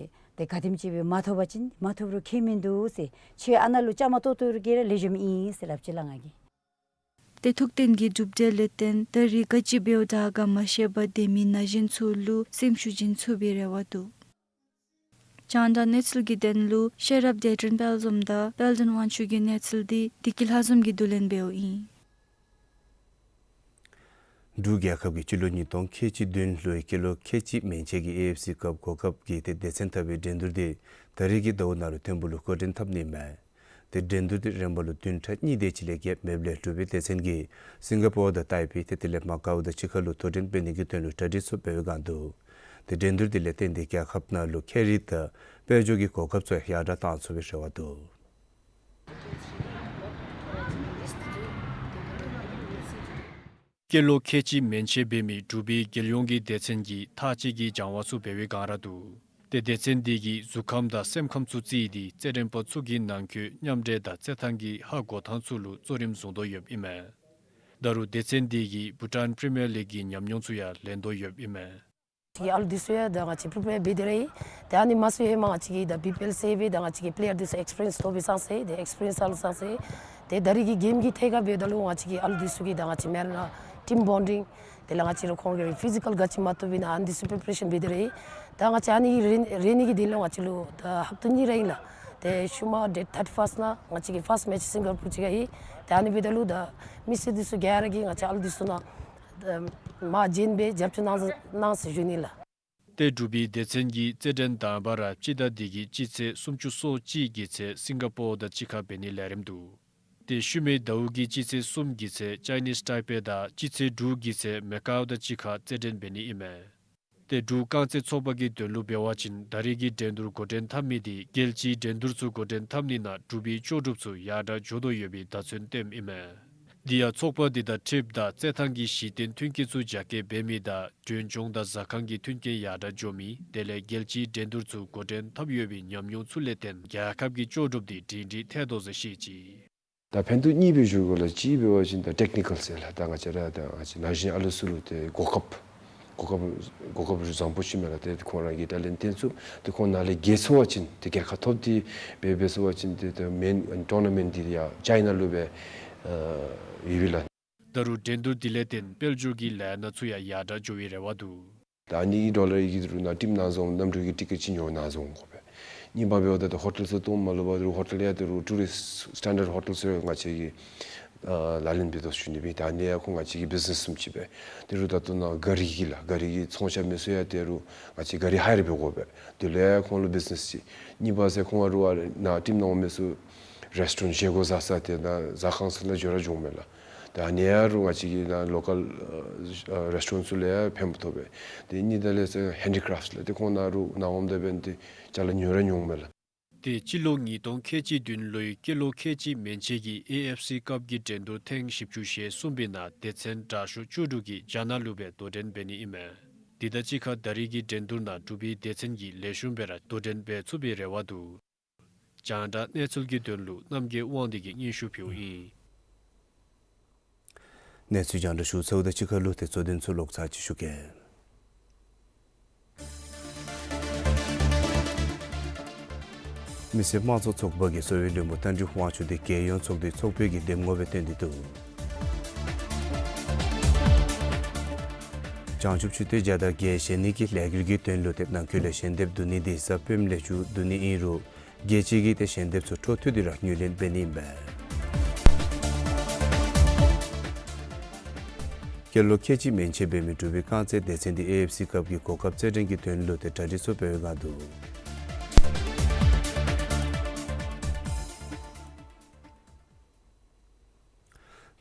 ཏེ་ག་དེམ་ཅིག་སྦེ་མ་ཐོབ་པ་ཅིན་མ་ཐོབ་རུང་ཁྱད་མིན་འདུག་ཟེར། ཁྱོད་ཨ་ནཱ་ལུ་བཅའ་མར་གཏོགས་གཏོགས་རུང་གི་ར་ལེགས་ཤོམ་ཨིན་ཟེར་སླབ་ཅི་ལགས་ང་གིས། ཏེ་ཐུབ་བསྟན་གྱི་གྲུབ་འབྲས་ལས་བརྟེན་ད་རིས་ག་ཅི་འབདཝ་དྲག་ག་མ་ཤེས་པར་སྡོད་མི་ན་གཞོན་ཚུ་ལུ་སེམས་ཤུགས་བྱིན་ཚུགས་པའི་རེ་བ་འདུག། རྒྱང་བསྒྲགས་གནས་ཚུལ་གྱི་དོན་ལུ་ཤེས་རབ་བདེ་སྒྲོན་དཔལ་འཛོམས་དང་དཔལ་ལྡན་དབང་ཕྱུག་གི་གནས་ཚུལ་འདི་བདེ་སྐྱིད་ལྷ་འཛོམས་ཀྱིས་བསྡུ་ལེན་འབདཝ་ཨིན། འབྲུག་རྒྱལ་ཁབ་ཀྱིས་སྤྱི་ལོ་ཉིས་སྟོང་ཁལ་གཅིག་བདུན་ལོའི་སྐྱེས་ལོ་ཁལ་གཅིག་མན་ཆད་ཀྱི་ཨེ་ཨེཕ་སི་ཀབ་གོ་སྐབས་ཀྱི་ཏེ་སྡེ་ཚན་འཐབ་པའི་འགྲན་བསྡུར་འདི་ད་རིས་ཀྱི་ཟླཝ་ནང་ལུ་ཐིམ་ཕུག་ལུ་འགོ་འདྲེན་འཐབ་ནི་མས། ཏེ་འགྲན་བསྡུར་འདི་རིམ་པ་ལུ་བདུན་ཕྲག་གཉིས་དེ་ཅིག་ལས་བརྒལ་མེདཔ་ལས་འབྲུག་པའི་སྡེ་ཚན་གྱིས་སིང་ག་པོར་དང་ཏའི་པེ་ཏེ་དེ་ལས་མ་ཀའོ་དང་གཅིག་ཁར་ལུ་དོ་འགྲན་འབད་ནི་གི་དོན་ལུ་གྲ་སྒྲིག་ཚུ་འབད་བའི་སྒང་འདུག། ཏེ་འགྲན་བསྡུར་འདི་ལས་བརྟེན་ཏེ་རྒྱལ་ཁབ་ནང་ལུ་ཁྱད་རིག་དང་དཔལ་འབྱོར་གྱི་གོ་སྐབས་ཚུ་ཡར་དྲག་བཏང་ཚུགས་པའི་རེ་བ་འདུག། སྐྱེས་ལོ་ཁལ་གཅིག་མན་ཆད་འབད་མི་འབྲུག་པའི་རྒྱལ་ཡོངས་ཀྱི་སྡེ་ཚན་གྱིས་མཐའ་དཔྱད་ཀྱི་སྦྱང་བ་ཚུ་འབད་བའི་སྒང་ར་འདུག། ཏེ་སྡེ་ཚན་འདི་གིས་གཟུགས་ཁམས་དང་སེམས་ཁམས་ཚུ་རྩིས་ཏེ་རྩེད་འགྲན་པ་ཚུ་གི་ནང་འཁོད་མཉམ་འབྲེལ་དང་རྩེད་ཐང་གི་ཧ་གོ་ཐངས་ཚུ་ལུ་གཙོ་རིམ་བཟུང་དོ་ཡོདཔ་ཨིན་མས། ད་རུང་སྡེ་ཚན་འདི་གིས་བྷུ་ཊཱན་པི་རི་མི་ཡར་ལིག་གི་ཉམས་མྱོང་ཚུ་ཡང་ལེན་དོ་ཡོདཔ་ཨིན་མས། གི་ཨ་ལུ་འདི་ཚུ་ཡང་ད་ང་བཅས་པི་རི་པེར་འབད་དེ་ར་ཡོད། ཏེ་ཨ་ནི་མ་ཚུད་ཧེ་མ་ང་བཅས་ཀྱིས་ད་བི་པི་ཨེལ་ཟེར་སྦེ་ད་ང་བཅས་ཀྱི་པི་ལེ་ཡར་འདི་ཚུ་ཨེགསི་པི་རི་ཡེནསི་ཐོབ་པའི་ཚང་ཟེར་ཏེ་ཨེགསི་པི་རི་ཡེནསི་ཨ་ལུ་ཚང་ཟེར། ཏེ་ད་རེས་ཀྱི་གེམ་གྱི་ཐད་ཁར་འབདཝ་ད་ལུ་ང་བཅས་ཀྱི་ཨ་ལུ་འདི་ཚུ་གི་ད་ང་བཅས་མེན་ན་ཊིམ་བོན་ཌིང་དེ་ལས་ང་བཅས་ར་ཁོང་གི་ཕི་ཟི་ཀལ་ག་ཅི་མ་བཏུབ་ཨིན་ན་ཨ་ནི་འདི་ཚུ་པི་རི་པེ་རེ་ཤཱན་འབད་དེ་ར་ཡོད། ད་ང་བཅས་ཨ་ནི་རེ་རེ་ནི་གི་དོན་ལུ་ང་བཅས་ལུ་ད་ཧབ་ཏ་གཉིས་ར་ཨིན་ལགས། ཏེ་ཤུལ་མ་ཌེཊ་ཐར་ཊི་ཕཱསཊ་ནང་ང་བཅས་ཀྱི་ཕཱསཊ་མེ་ཅ་སིང་ག་པུར་ཅིག་ཁར་ཡོད། ཏེ་ཨ་ནི་འབདཝ་ད་ལུ་ད་མི་སེར་འདི་ཚུ་ག་ར་གིས་ང་བཅས་ཨ་ལུ་འདི་ཚུ་ནང་ད་མ་འཛོལ་སྦེ་རྒྱབ་སྐྱོར་གནང་གནང་ཟེར་ཞུ་ནི་ལགས། ཏེ་འབྲུག་པའི་སྡེ་ཚན་གྱིས་རྩེད་འགྲན་དང་པ་ར་སྤྱི་ཟླ་འདི་གི་སྤྱི་ཚེས་སུམ་ཅུ་སོ་གཅིག་གི་ཚེ་སིང་ག་པོར་དང་གཅིག་ཁར་འབད་ནིའི་ལས་རིམ་འདུག། ཏེ་ཤུལ་མའི་ཟླཝ་གི་སྤྱི་ཚེས་གསུམ་གྱི་ཚེ་ཅའི་ནིསི་ཊའི་པེ་དང་སྤྱི་ཚེས་དྲུག་གི་ཚེ་མེ་ཀའོ་དང་གཅིག་ཁར་རྩེད་འགྲན་འབད་ནི་ཨིན་མས། ཏེ་འབྲུག་རྐང་རྩེད་ཚོགས་པ་གི་དོན་ལུ་འབད་བ་ཅིན་ད་རེས་ཀྱི་འགྲན་བསྡུར་འགོ་འདྲེན་འཐབ་མི་འདི་རྒྱལ་སྤྱིའི་འགྲན་བསྡུར་ཚུ་འགོ་འདྲེན་འཐབ་ནི་ནང་འབྲུག་པའི་ལྕོགས་གྲུབ་ཚུ་ཡར་དྲག་འགྱོ་དོ་ཡོད་པའི་བརྡ་མཚོན་སྟོནམ་ཨིན་མས། དེ་ཡང་ཚོགས་པ་འདི་དང་འཁྲིལཝ་ད་རྩེད་ཐང་གི་གཞི་རྟེན་མཐུན་རྐྱེན་ཚུ་རྒྱ་སྐྱེད་འབད་མི་དང་མགྲོན་སྐྱོང་དང་ཟ་ཁང་གི་མཐུན་རྐྱེན་ཡར་དྲག་འགྱོ་མི་དེ་ལས་རྒྱལ་སྤྱིའི་འགྲན་བསྡུར་ཚུ་འགོ་འདྲེན་འཐབ་ཡོད་པའི་ཉམས་མྱོང་ཚུ་ལས་བརྟེན་རྒྱལ་ཁབ་ཀྱི་ལྕོགས་གྲུབ་འདི་སྒྲིང་སྒྲིང་ཐལ་དོ་ཟེར་བཤད་ཅི། ད་ཕན་ཐོགས་གཉིས་སྦེ་ཞུ་དགོ་ལགས། གཅིག་འབད་བ་ཅིན་ད་ཊེཀ་ནི་ཀལ་ཟེར་ལགས། ད་ང་བཅས་ར་ད་ང་བཅས་ན་གཞོན་ཨ་ལུ་ཚུ་ལུ་ཏེ་གོ་སྐབས་གོ་སྐབས་གོ་སྐབས་བཟང་པོ་ཅིག་མས་ལགས། ཏེ་ཁོང་ར་གིས་ཊེ་ལེནཊ་སྟོན་ཚུགས། ཏེ་ཁོང་ནཱ་ལས་རྒྱལ་སོང་པ་ཅིན་ཏེ་རྒྱལ་ཁ་ཐོབ་སྟེ་འབད་འབད་སོང་པ་ཅིན་ཏེ་ཏེ་མེན་ཊོར་ན་མེནཊ་འདི་ཡར་ཅའི་ན་ལུ་སྦེ་ཨ་ཡོད་པས་ལགས། ད་རུང་འགྲན་བསྡུར་འདི་ལས་བརྟེན་དཔལ་འབྱོར་གྱི་ལས་སྣ་ཚུ་ཡང་ཡར་དྲག་འགྱོ་བའི་རེ་བ་འདུག། ད་ཨ་ནི་ཌོ་ལར་གྱི་རུང་ནཱ་ཊིམ་ནང་འཛོམས་གནམ་གྲུ་གི་ཊི་ཀེཊ་ཅིག་ཉོ་ནང་འཛོམས་དགོ་པས། གཉིས་པ་འབདཝ་ད་ད་ཧོ་ཊེལ་ཚུ་གཏོགས་མ་ལུས་པ་ད་རུང་ཧོ་ཊེལ་ཡང་ད་རུང་ཊུ་རིསཊ་སི་ཊེན་ཌརཌ་ཧོ་ཊེལ་ཚུ་ང་བཅས་ཀྱིས་ཨ་ལག་ལེན་འབད་དོ་ཟེར་ཞུ་ནི་སྦེ། ད་ཨ་ནི་ཡང་ཁོང་ང་བཅས་ཀྱི་བིཛ་ནེསི་བཟུམ་ཅིག་སྦེ། ད་རུང་ད་ལྟོ་ནཱ་ག་རི་གི་ལགས་ག་རི་གི་ཚོང་རྐྱབ་མི་ཚུ་ཡང་ད་རུང་ང་བཅས་ག་རི་ཧ་ཡར་འབད་དགོ་པས། དེ་ལས་ཁོང་ལུ་བིཛ་ནེསི་ཅིག། གཉིས་པ་ཟེར་ཁོང་ང་རུང་ཨ་ནཱ་ཊིམ་ནང་འོང་མི་ཚུ་རེསི་ཊོ་རེནཊ་བཞེས་སྒོ་བཟའ་ས་དེ་ནཱ་ཟ་ཁང་ཚུ་ནང་འགྱོ་ར་འགྱོཝ་མས་ལགས། ད་ཨ་ནི་ཡང་རུང་ང་བཅས་ཀྱི་ནཱ་ལོ་ཀཱལ་ཨ་རེསི་ཊོ་རེནཊ་ཚུ་ལུ་ཡང་ཕན་པ་ཐོབ་པས། དེ་གཉིས་ད་ལས་ཟེར་ཧེན་ཌི་ཀེ་རེཕཊ་ལགས། ཏེ་ཁོང་ནཱ་རུང་ནཱ་འོངམ་ད་འབདན་ཏེ་ཅ་ལ་ཉོ་ར་ཉོཝ་མས་ལགས། ཏེ་སྤྱི་ལོ་ཉིས་སྟོང་ཁལ་གཅིག་བདུན་ལོའི་སྐྱེས་ལོ་ཁལ་གཅིག་མན་ཆད་ཀྱི་ཨེ་ཨེཕ་སི་ཀབ་ཀྱི་འགྲན་བསྡུར་ཐེངས་བཞི་བཅུ་ཞེ་གསུམ་པའི་ནང་སྡེ་ཚན་དྲག་ཤོས་བཅུ་དྲུག་གིས་རྒྱ་ནག་ལུ་སྦེ་དོ་འགྲན་འབད་ནི་ཨིན་མས། དེ་དང་གཅིག་ཁར་ད་རེས་ཀྱི་འགྲན་བསྡུར་ནང་འབྲུག་པའི་སྡེ་ཚན་གྱིས་ལེགས་ཤོམ་སྦེ་ར་དོ་འགྲན་འབད་ཚུགས་པའི་རེ་བ་འདུག། རྒྱང་བསྒྲགས་གནས་ཚུལ་གྱི་དོན་ལུ་རྣམ་རྒྱལ་དབང་འདུས་ཀྱིས་སྙན་ཞུ་ཕུལཝ་ཨིན། གནས་ཚུལ་རྒྱང་བསྒྲགས་ཞུ་ཚརཝ་དང་གཅིག་ཁར་ལུ་ཏེ་གཙོ་དོན་ཚུ་ལོག་ཚར་ཅིག་ཞུ་གེ། མི་སེར་དམངས་གཙོ་ཚོགས་པ་གིས་གསོ་བའི་བློན་པོ་རྟ་མགྲིན་དབང་ཕྱུག་འདི་རྒྱལ་ཡོངས་ཚོགས་འདུའི་ཚོགས་དཔོན་གྱི་འདེམས་ངོ་སྦེ་བཏོན་ཏེ་འདུག། བྱང་ཆུབ་ཆོས་སྡེ་བརྒྱ་དང་བརྒྱད་བཞེངས་ནི་གི་ལས་འགུལ་གྱི་དོན་ལུ་ཏེ་ནང་འཁོད་ལས་ཞལ་འདེབས་བསྡུ་ནི་འདི་གཟའ་སྤེནམ་ལས་མཇུག་བསྡུ་ནི་ཨིན་རུང་རྒྱལ་སྤྱི་གིས་ཏེ་ཞལ་འདེབས་ཚུ་འཕྲོ་མཐུད་དེ་ར་ངོས་ལེན་འབད་ནི་ཨིན་པས། སྐྱེས་ལོ་ཁལ་གཅིག་མན་ཆད་འབད་མི་འབྲུག་པའི་རྐང་རྩེད་སྡེ་ཚན་འདི་ཨེ་ཨེཕ་སི་ཀབ་ཀྱི་གོ་སྐབས་རྩེད་འགྲན་གྱི་དོན་ལུ་ཏེ་གྲ་སྒྲིག་ཚུ་འབད་བའི་བསྒང་འདུག།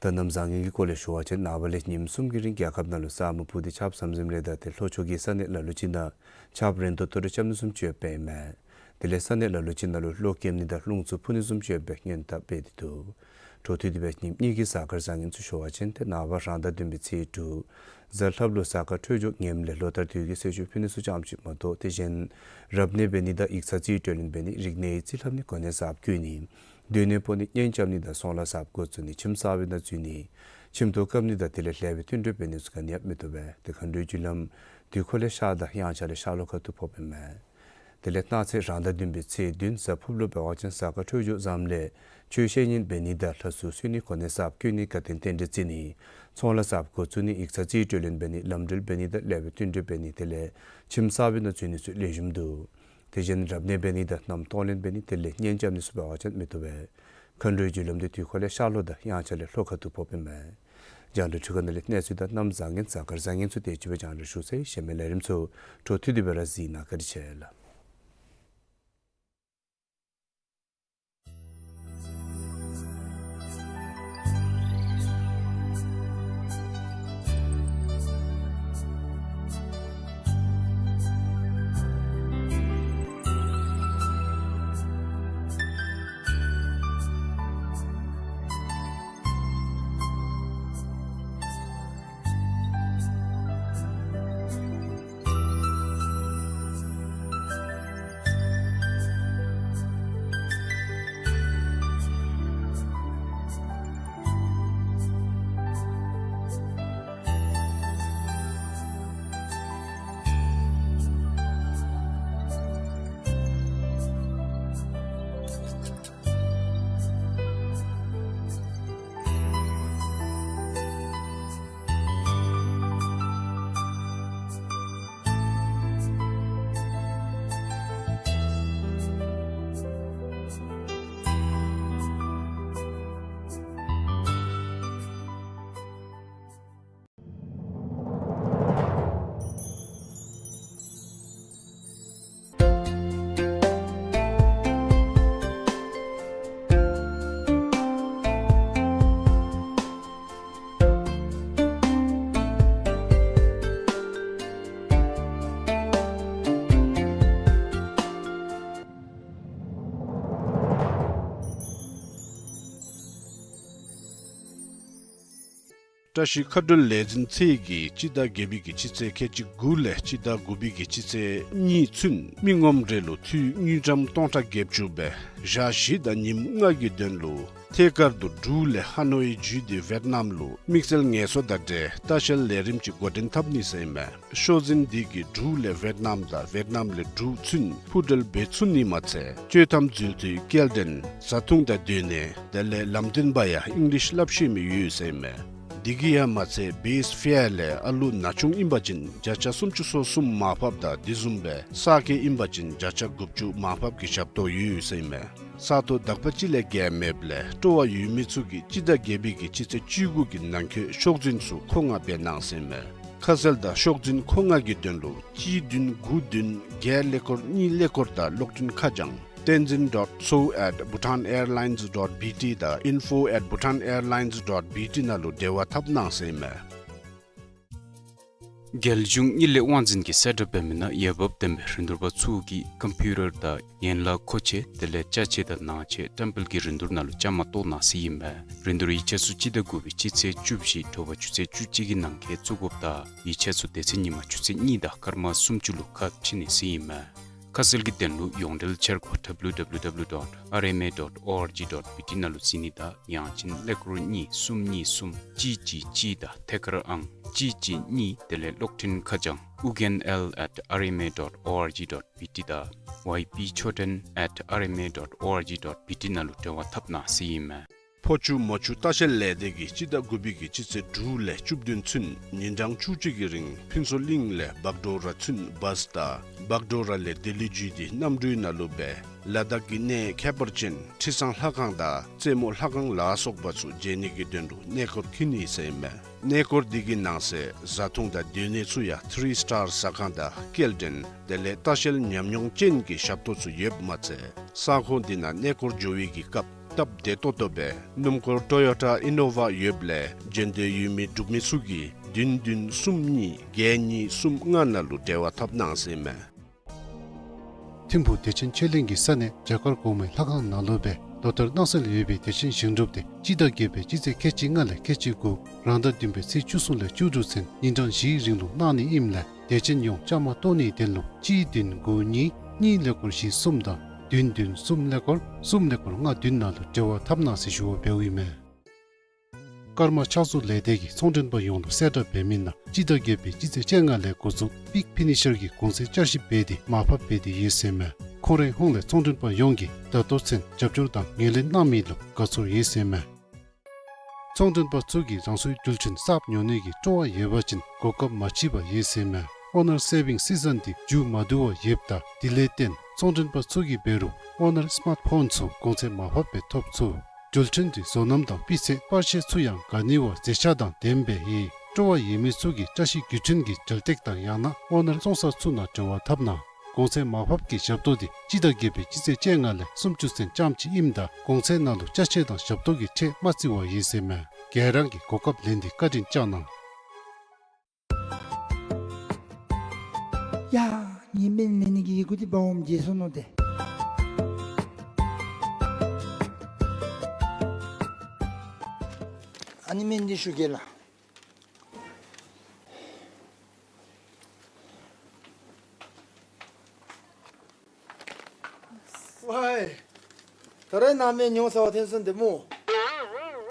ད་གནམ་བཟང་ངན་གྱི་སྐོར་ལས་ཞུ་བ་ཅིན་ནངས་པ་ལས་ཉིནམ་གསུམ་གྱི་རིང་རྒྱལ་ཁབ་ནང་ལུ་ས་སྨུག་སྤུབས་ཏེ་ཆརཔ་ཟམ་ཟིམ་རེ་དང་ཏེ་ལྷོ་ཕྱོགས་ཀྱི་ས་གནས་ལ་ལུ་ཅིག་ནང་ཆརཔ་རན་ཏོག་ཏོ་རེ་རྐྱབ་ནི་བཟུམ་ཅིག་ཡོདཔ་ཨིན་མས། དེ་ལས་ས་གནས་ལ་ལུ་ཅིག་ནང་ལུ་གློག་འཁྱིམ་ནི་དང་རླུང་འཚུབ་འཕུ་ནི་བཟུམ་ཅིག་ཡོད་པའི་སྔོན་བརྡ་སྤེལ་ཏེ་འདུག། འཕྲོ་མཐུད་དེ་སྦེ་ཉིནམ་གཉིས་ཀྱི་གཟའ་སྐར་བཟང་ངན་ཚུ་ཞུ་བ་ཅིན་ཏེ་ནངས་པ་རང་ཟླ་བདུན་པའི་ཚེས་དྲུག་གཟའ་ལྷགཔ་ལུ་གཟའ་སྐར་འཕྲོད་སྦྱོར་ངནམ་ལས་ལོ་ལྟར་དུས་ཀྱི་གསོལ་མཆོད་ཕུལ་ནི་ཚུ་ཙམ་ཅིག་མ་གཏོགས་དེ་གཞན་རབ་གནས་འབད་ནི་དང་ཡིག་ཚང་རྩིས་སྤྲོད་ལེན་འབད་ནི་རིག་གནས་ཀྱི་རྩིས་ལྷབ་ནི་གོ་གནས་གསརཔ་བསྐོ་ནི་སྡོད་གནས་སྤོ་ནི་གཉེན་རྐྱབ་ནི་དང་ཚོང་ལཱ་གསརཔ་འགོ་བཙུགས་ནི་ཁྱིམ་གསར་པའི་ནང་འཛུལ་ནི་ཁྱིམ་ཐོག་བཀབ་ནི་དང་དེ་ལས་ལེགས་པའི་བསྟུན་གྲོས་འབད་ནི་ཚུ་ག་ནི་ཡང་མི་བཏུབ་པས། ཏེ་མཁའ་འགྲོའི་རྒྱུ་ལམ་དུས་འཁོར་ལས་ཤར་དང་དབྱངས་འཆར་ལས་ཤར་ལྷོ་ཁ་ཐུག་ཕོགཔ་ཨིན་མས། དེ་ལས་གནངས་ཚེ་རང་ཟླ་བདུན་པའི་ཚེས་བདུན་གཟའ་ཕུརཔ་ལུ་འབད་བ་ཅིན་གཟའ་སྐར་འཕྲོད་སྦྱོར་བཟངམ་ལས་ཆོས་བཤད་ཉན་འབད་ནི་དང་ལྷ་གསོལ་གསོལ་ནི་གོ་གནས་གསརཔ་བསྐོ་ནི་དགའ་སྟོན་རྟེན་འབྲེལ་བརྩི་ནི་ཚོང་ལཱ་གསརཔ་འགོ་བཙུགས་ནི་ཡིག་ཚང་རྩིས་སྤྲོད་ལེན་འབད་ནི་ལམ་འགྲུལ་འབད་ནི་དང་ལེགས་པའི་བསྟུན་གྲོས་འབད་ནི་དེ་ལས་ཁྱིམ་གསར་པའི་ནང་འཛུལ་ནི་ཚུ་ལེགས་ཤོམ་འདུག། དེ་གཞན་རབ་གནས་འབད་ནི་དང་མནའམ་གཏོང་ལེན་འབད་ནི་དེ་ལས་གཉེན་རྐྱབ་ནི་ཚུ་འབད་བ་ཅིན་མི་བཏུབ་པས། མཁའ་འགྲོའི་རྒྱུ་ལམ་འདི་དུས་འཁོར་ལས་ཤར་ལྷོ་དང་དབྱངས་འཆར་ལས་ལྷོ་ཁ་ཐུག་ཕོགཔ་ཨིན་མས། རྒྱང་བསྒྲགས་འཕྲུལ་ཁང་ནང་ལས་གནས་ཚུལ་དང་གནམ་བཟང་ངན་གཟའ་སྐར་བཟང་ངན་ཚུ་དེ་ཅིག་སྦེ་རྒྱང་བསྒྲགས་ཞུ་ཚར་ཡི། གཞན་མི་ལས་རིམ་ཚུ་འཕྲོ་མཐུད་དེ་སྦེ་ར་གཟིགས་གནང་། བཀའ་དྲིན་ཆེ་ལགས། བཀྲ་ཤིས་མཁའ་འགྲུལ་ལས་འཛིན་ཚད་ཀྱིས་སྤྱི་ཟླ་བརྒྱད་པའི་གི་སྤྱི་ཚེས་ཁལ་གཅིག་དགུ་ལས་སྤྱི་ཟླ་དགུ་པའི་གི་སྤྱི་ཚེས་གཉིས་ཚུན་མི་ངོམ་རེ་ལུ་འཐུས་དངུལ་ཀྲམ་སྟོང་ཕྲག་བརྒྱད་ཅུ་སྦེ་ཞག་བཞི་དང་ཉིནམ་ལྔ་གི་དོན་ལུ་ཐད་ཀར་དུ་འབྲུག་ལས་ཧ་ནོའི་བརྒྱུད་དེ་ཝེཊ་ནམ་ལུ་དམིགས་བསལ་ངལ་གསོ་དང་འབྲེལ་ལྟ་བཤལ་ལས་རིམ་ཅིག་འགོ་འདྲེན་འཐབ་ནི་ཟེར་ཨིན་མས། ཤོག་འཛིན་འདི་གིས་འབྲུག་ལས་ཝེཊ་ནམ་དང་ཝེཊ་ནམ་ལས་འབྲུག་ཚུན་འཕུར་འགྲུལ་འབད་ཚུགས་ནི་མ་ཚད་སྤྱོད་ཐམ་འཛུལ་ཏེ་སྐྱེལ་འདྲེན་བཟའ་འཐུང་དང་སྡོད་གནས་དེ་ལས་ལམ་སྟོན་པ་ཡང་ཨིང་ལིཤ་སླབ་ཤེས་མི་ཡོད་ཟེར་ཨིན་མས། འདི་གིས་ཡང་མ་ཚད་བེསི་ཕེར་ལས་ཨ་ལུ་ན་ཆུང་ཨིན་པ་ཅིན་བརྒྱ་ཆ་སུམ་ཅུ་སོ་གསུམ་མར་ཕབ་དང་དེ་བཟུམ་སྦེ་གསར་སྐྱེས་ཨིན་པ་ཅིན་བརྒྱ་ཆ་དགུ་བཅུ་མར་ཕབ་ཀྱི་ཞབས་ཏོག་ཡོད་ཟེར་ཨིན་མས། ས་སྟོང་དག་པ་ཅིག་ལས་བརྒལ་མེདཔ་ལས་སྤྲོ་བ་ཡོད་མི་ཚུ་གིས་སྤྱི་ཟླ་བརྒྱད་པའི་གི་སྤྱི་ཚེས་བཅུ་དགུ་གི་ནང་འཁོད་ཤོག་འཛིན་ཚུ་མཁོ་མངགས་འབད་གནང་ཟེར་ཨིན་མས། ཁ་གསལ་དང་ཤོག་འཛིན་མཁོ་མངགས་ཀྱི་དོན་ལུ་གཅིག་བདུན་དགུ་བདུན་བརྒྱད་ཀླད་ཀོར་གཉིས་ཀླད་ཀོར་དང་གློག་འཕྲིན་ཁ་བྱང་tenzin dot so at bhutan airlines dot B T དང་info at bhutan airlines dot B T ནང་ལུ་འབྲེལ་བ་འཐབ་གནང་ཟེར་ཨིན་མས། རྒྱལ་གཞུང་གཉིད་ལས་དབང་འཛིན་གྱིས་གསལ་བསྒྲགས་འབད་མི་ནང་འོས་འབབ་ལྡན་པའི་རིན་བསྡུར་པ་ཚུ་གིས་ཀམ་པིའུ་ཊར་དང་ཡན་ལག་མཁོ་ཆས་དེ་ལས་ཅ་ཆས་དང་ནང་ཆས་བཀྲམ་སྤེལ་གྱི་རིན་བསྡུར་ནང་ལུ་བཅའ་མར་གཏོགས་གནང་ཟེར་ཨིན་མས། རིན་བསྡུར་ཡིག་ཆ་ཚུ་སྤྱི་ཟླ་དགུ་པའི་སྤྱི་ཚེས་བཅུ་བཞི་དྲོ་པ་ཆུ་ཚོད་བཅུ་གཅིག་གི་ནང་འཁོད་བཙུགས་དགོཔ་དང་ཡིག་ཆ་ཚུ་སྡེ་ཚན་ཉིན་མ་ཆུ་ཚོད་གཉིས་དང་སྐར་མ་སུམ་ཅུ་ལུ་ཁ་ཕྱེ་ནི་ཟེར་ཨིན་མས། ཁ་གསལ་གྱི་དོན་ལུ་ཡོངས་འབྲེལ་འཆར་སྒོ་W W W dot R M A dot O R G dot B T ནང་ལུ་གཟིགས་ནི་དང་ཡང་ཅིན་ཀླད་ཀོར་གཉིས་གསུམ་གཉིས་གསུམ་གཅིག་གཅིག་གཅིག་དང་ཐད་ཀར་ཨང་གཅིག་གཅིག་གཉིས་དེ་ལས་གློག་འཕྲིན་ཁ་བྱང་ཨུ་རྒྱན་ཨེལ་ཨེཊ་ཨར་ཨེམ་ཨེ་ཌོཊ་ཨོ་ཨར་ཇི་ཌོཊ་བི་ཊི་དང་ཝའི་པི་ཆོས་སྒྲོན་ཨེཊ་ཨར་ཨེམ་ཨེ་ཌོཊ་ཨོ་ཨར་ཇི་ཌོཊ་བི་ཊི་ནང་ལུ་འབྲེལ་བ་འཐབ་གནང་ཟེར་ཨིན་མས། ཕོ་ཆུ་མོ་ཆུ་ལྟ་བཤལ་ལས་སྡེ་གིས་སྤྱི་ཟླ་དགུ་པའི་གི་སྤྱི་ཚེས་དྲུག་ལས་བཅུ་བདུན་ཚུན་ཉིན་གྲངས་བཅུ་གཅིག་གི་རིང་ཕུན་ཚོགས་གླིང་ལས་བག་གྲོ་ར་ཚུན་བཱསི་དང་བག་གྲོ་ར་ལས་ལྡི་ལི་བརྒྱུད་དེ་གནམ་གྲུའི་ནང་ལུ་སྦེ་ལ་དྭགས་ཀྱི་གནས་ཁྱད་པར་ཅན་ཁྲི་བཟང་ལྷ་ཁང་དང་རྩེ་མོ་ལྷ་ཁང་ལ་སོགས་པ་ཚུ་མཇལ་ནི་གི་དོན་ལུ་གནས་སྐོར་འཁྱིད་ནི་ཟེར་ཨིན་མས། གནས་སྐོར་འདི་གི་ནང་གསེས་བཟའ་འཐུང་དང་སྡོད་གནས་ཚུ་ཡང་ཐི་རི་སི་ཊར་ཟ་ཁང་དང་སྐྱེལ་འདྲེན་དེ་ལས་ལྟ་བཤལ་ཉམས་མྱོང་ཅན་གྱི་ཞབས་ཏོག་ཚུ་ཡོདཔ་མ་ཚད་ས་ཁོངས་འདི་ནང་གནས་སྐོར་འགྱོ་བའི་གི་སྐབས་སྟབས་བདེ་ཏོག་ཏོ་སྦེ་སྣུམ་འཁོར་ཊོ་ཡོ་ཊ་ཨི་ནོ་ཝ་ཡོདཔ་ལས་འགྲན་བསྡུར་ཡོད་མི་འབྲུག་མི་ཚུ་གིས་བདུན་བདུན་གསུམ་གཉིས་བརྒྱད་གཉིས་གསུམ་ལྔ་ནང་ལུ་འབྲེལ་བ་འཐབ་གནང་ཟེར་ཨིན་མས། ཐིམ་ཕུག་བདེ་ཆེན་ཆོས་གླིང་གི་ས་གནས་རྒྱ་གར་གོང་མའི་ལྷ་ཁང་ནང་ལུ་སྦེ་ལོ་ལྟར་གནང་སྲོལ་ཡོད་པའི་བདེ་ཆེན་ཞིང་སྒྲུབ་འདི་སྤྱི་ཟླ་བརྒྱད་པའི་སྤྱི་ཚེས་ཁལ་གཅིག་ལྔ་ལས་ཁལ་གཅིག་དགུ་རང་ཟླ་བདུན་པའི་ཚེས་བཅུ་གསུམ་ལས་བཅུ་དྲུག་ཚུན་ཉིན་གྲངས་བཞིའི་རིང་ལུ་གནང་ནི་ཨིནམ་ལས་བདེ་ཆེན་ཡོངས་བཅའ་མར་གཏོགས་ནིའི་དོན་ལུ་གཅིག་བདུན་དགུ་གཉིས་གཉིས་ཀླད་ཀོར་བཞི་གསུམ་དང་བདུན་བདུན་གསུམ་ཀླད་ཀོར་གསུམ་ཀླད་ཀོར་ལྔ་བདུན་ནང་ལུ་འབྲེལ་བ་འཐབ་གནང་ཟེར་ཞུ་བ་འབདཝ་ཨིན་མས། ཀརྨ་ཕྱག་བཟོ་ལས་སྡེ་གིས་ཚོང་མགྲོན་པ་ཡོངས་ལུ་གསལ་བསྒྲགས་འབད་མི་ནང་སྤྱི་ཟླ་བརྒྱད་པའི་སྤྱི་ཚེས་བཅོ་ལྔ་ལས་འགོ་བཙུགས་པིག་ཕི་ནི་ཤར་གྱི་གོང་ཚད་བསྐྱར་ཞིབ་འབད་དེ་མར་ཕབ་འབད་དེ་ཡོད་ཟེར་ཨིན་མས། ཁོང་རའི་ཧོངས་ལས་ཚོང་མགྲོན་པ་ཡོངས་ཀྱིས་ད་ལྟོ་ཚུན་རྒྱབ་སྐྱོར་དང་ངོས་ལེན་གནང་མི་ལུ་དགའ་ཚོར་ཡོད་ཟེར་ཨིན་མས། ཚོང་མགྲོན་པ་ཚུ་གིས་རང་སོའི་འགྲུལ་འཕྲིན་གསརཔ་ཉོ་ནི་གི་སྤྲོ་བ་ཡོད་པ་ཅིན་གོ་སྐབས་མ་མཆིས་པ་ཡོད་ཟེར་ཨིན་མས། ཨོ་ནར་སེ་བིང་སི་ཛོན་འདི་མཇུག་མ་བསྡུ་བར་ཡོདཔ་ད་དེ་ལས་བརྟེན་ཚོང་མགྲོན་པ་ཚུ་གིས་འབད་རུང་ཨོ་ནར་སི་མཱརཊ་ཕོན་ཚུ་གོང་ཚད་མར་ཕབ་སྦེ་ཐོབ་ཚུགས། འགྲུལ་འཕྲིན་འདི་བཟོ་རྣམ་དང་སྤུས་ཚད་པར་ཤེལ་ཚུ་ཡང་དགའ་ནི་བ་མཛེས་ཆ་དང་ལྡནམ་སྦེ་ཡོད། སྤྲོ་བ་ཡོད་མི་ཚུ་གིས་བཀྲ་ཤིས་བརྒྱུད་འཕྲིན་གྱི་འབྲེལ་སྟེགས་དང་ཡང་ན་ཨོ་ནར་བཙོང་ས་ཚུ་ནང་འབྲེལ་བ་འཐབ་གནང་། གོང་ཚད་མར་ཕབ་ཀྱི་ཞབས་ཏོག་འདི་སྤྱི་ཟླ་བརྒྱད་པའི་སྤྱི་ཚེས་བཅོ་ལྔ་ལས་སུམ་ཅུ་ཚུན་རྐྱངམ་གཅིག་ཨིནམ་ད་གོང་ཚད་ནང་ལུ་ཅ་ཆས་དང་ཞབས་ཏོག་གི་ཁྲལ་མ་བརྩི་བར་ཡོད་ཟེར་ཨིན་མས། ག་ར་གིས་གོ་སྐབས་ལེན་ཏེ་བཀའ་དྲིན་བསྐྱང་གནང་། ཡ། ངེའི་སྨན་ལེན་ནི་གི་ཡི་གུ་འདི་འབག་འོངམ་བརྗེད་སོ་ནུག་ཏེ། ཨ་ནི་སྨན་འདི་ཞུ་གེ་ལགས། ཝའི། ད་རེས་ནཱ་སྨན་ཉོ་ས་བ་ཐོན་སོང་ཏེ་སྨོ།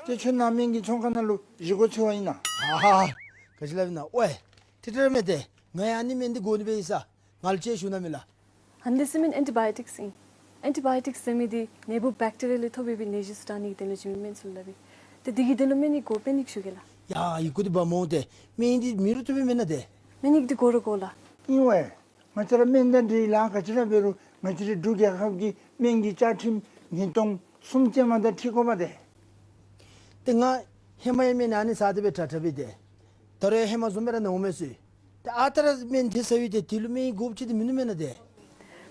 ཏེ་ཁྱོད་ནཱ་སྨན་གྱི་ཚོང་ཁང་ནང་ལུ་བཞེས་སྒོ་འཚོལ་བར་ཨིན་ན། ཨ་ཧ། ག་ཅི་སླབ་ཨིན་ན། ཝའི། ཏེ་ཏེ་ར་མེན་ཏེ། ང་ཡང་ཨ་ནི་སྨན་འདི་དགོ་ནི་སྦེ་ཡོད་ས། ང་ལུ་ཅིག་ཞུ་གནང་མས་ལགས། ཨ་ནི་འདི་ཟེར་མི་ཨེན་ཊི་བཱ་ཡོ་ཊིཀསི་ཨིན། ཨེན་ཊི་བཱ་ཡོ་ཊིཀསི་ཟེར་མི་འདི་ནད་འབུཔ་བེཀ་ཊི་རི་ཡ་ལས་ཐོབ་པའི་ནད་གཞི་ཚུ་དྲག་ནི་གི་དོན་ལུ་བྱིན་མི་སྨན་ཚུ་ལུ་སླབ་ཨིན། ཏེ་འདི་གི་དོན་ལུ་སྨན་ཡིག་དགོ། སྨན་ཡིག་ཞུ་གེ་ལགས། ཡ་ཡི་གུ་འདི་འབག་འོང་ཏེ། སྨན་ཡིག་འདི་འབག་འོང་ཏེ། སྨན་ཡིག་འདི་དགོ་ར་དགོ་ལགས། ཨིན་ཝའི། ང་བཅས་ར་སྨན་དང་འབྲེལ་ལཱ་ག་ཅི་ར་འབད་རུང་ང་བཅས་རའི་འབྲུག་རྒྱལ་ཁབ་ཀྱི་སྨན་གྱི་བཅའ་ཁྲིམས་ཉིས་སྟོང་གསུམ་ཅན་མ་དང་འཁྲིལ་དགོཔ་ཏེ། ཏེ་ང་ཧེ་མ་ཡང་སྨན་ཨ་ནི་ཟ་སྟེ་སྦེ་དྲག་དྲག་སྦེ་ཏེ། ད་རུང་ཧེ་མ་བཟུམ་སྦེ་ར་ན་འོང་མས་ཟེར། ཏེ་ཨ་རྟག་ར་སྨན་དེ་ཟ་ཡི་ཏེ་དེ་ལུ་སྨན་ཡིག་དགོཔ་ཅིག་ཏེ་མིན་ནུག་མེན་ན་ཏེ།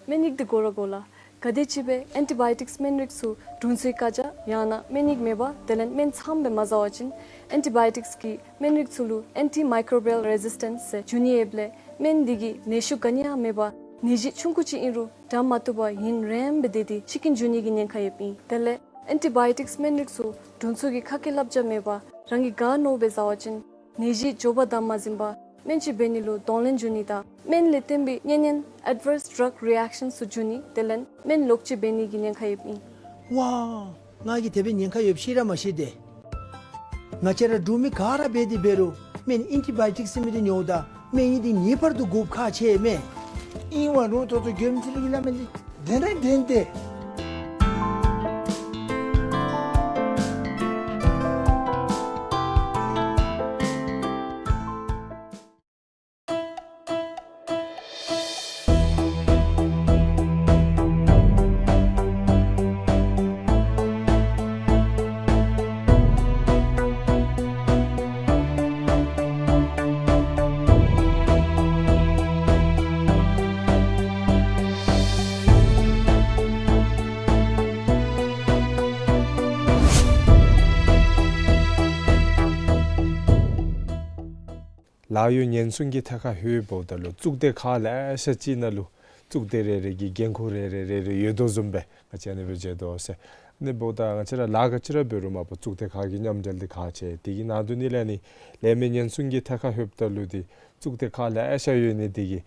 སྨན་ཡིག་འདི་དགོ་ར་དགོ་ལགས། ག་དེམ་ཅིག་སྦེ་ཨེན་ཊི་བཱ་ཡོ་ཊིཀསི་སྨན་རིགས་ཚུ་དྲུང་འཚོའི་བཀའ་རྒྱ་ཡང་ན་སྨན་ཡིག་མེད་པར་དེ་ལས་སྨན་ཚངམ་སྦེ་མ་ཟ་བ་ཅིན་ཨེན་ཊི་བཱ་ཡོ་ཊིཀསི་གི་སྨན་རིགས་ཚུ་ལུ་ཨེན་ཊི་མའི་ཀོ་བི་ཡལ་རེ་ཟིས་ཊེནསི་ཟེར་འབྱུང་ནི་ཡོདཔ་ལས་སྨན་འདི་གིས་ནད་ཤུགས་ག་ནི་ཡང་མེད་པར་ནད་གཞི་ཆུང་ཀུ་ཅིག་ཨིན་རུང་དྲག་མ་བཏུབ་པར་ཡུན་རིངམོ་སྦེ་སྡོད་དེ་འཆི་རྐྱེན་འབྱུང་ནི་གི་ཉེན་ཁ་ཡོདཔ་ཨིན། དེ་ལས་ཨེན་ཊི་བཱ་ཡོ་ཊིཀསི་སྨན་རིགས་ཚུ་དྲུང་འཚོ་གི་ཁ་སྐད་བསླབ་བྱ་མེད་པར་ རང་གིས་ག་མནོཝ་སྦེ་བཟའ་བ་ཅིན་ནད་གཞི་མགྱོགས་པ་དང་མ་ཟིན་པར་སྨན་ཅིག་འབད་ནི་ལུ་གདོང་ལེན་འབྱུང་ནི་དང་སྨན་ལས་བརྟེན་པའི་གཉན་ཉེན་adverse drug reactions ཚུ་འབྱུང་ནི་དེ་ལས་སྨན་ལོག་ཅིག་འབད་ནི་གི་ཉེན་ཁ་ཡོདཔ་ཨིན། ཝའོ། ང་གིས་དེ་སྦེ་ཉེན་ཁ་ཡོདཔ་ཤེས་ར་མ་ཤེས་ཏེ། ང་བཅས་ར་འབྲུག་མི་ག་ར་འབད་དེ་འབད་རུང་སྨན་ཨེན་ཊི་བཱ་ཡོ་ཊིཀ་ཟེར་མི་འདི་ཉོཝ་ད་སྨན་ཨིན་འདི་ངེས་པར་དུ་དགོཔ་ཁག་ཆེ་མས། ཨིན་བ་རུང་ད་ལྟོ་མགྱོནམ་ཅིག་གི་ལཱ་མེན་འདི་དེ་འདྲ་དེ་འདྲ། ལཱ་གཡོག་ཉེན་སྲུང་གི་ཐད་ཁར་ལྷོདཔ་ད་ལུ་གཙུག་སྡེ་ཁག་ལེ་ཤ་ཅིག་ནང་ལུ་གཙུག་སྡེ་རེ་རེ་གི་འགན་ཁུར་རེ་རེ་རེ་རེ་ཡོད་དོ་བཟུམ་སྦེ་ང་བཅས་ཨ་ནི་སྦེ་མཇལ་དོ་ཟེར། ཨ་ནི་འབདཝ་ད་ང་བཅས་ར་ལཱ་ག་ཅི་ར་འབད་རུང་མ་པ་གཙུག་སྡེ་ཁག་གི་མཉམ་འབྲེལ་འདི་ཁག་ཆེ། དེ་གི་ནང་དོན་ནི་ལས་ནི་ལས་མི་ཉེན་སྲུང་གི་ཐད་ཁར་ལྷོདཔ་ད་ལུ་འདི་གཙུག་སྡེ་ཁག་ལེ་ཤ་ཡོད་ནི་དེ་གིས་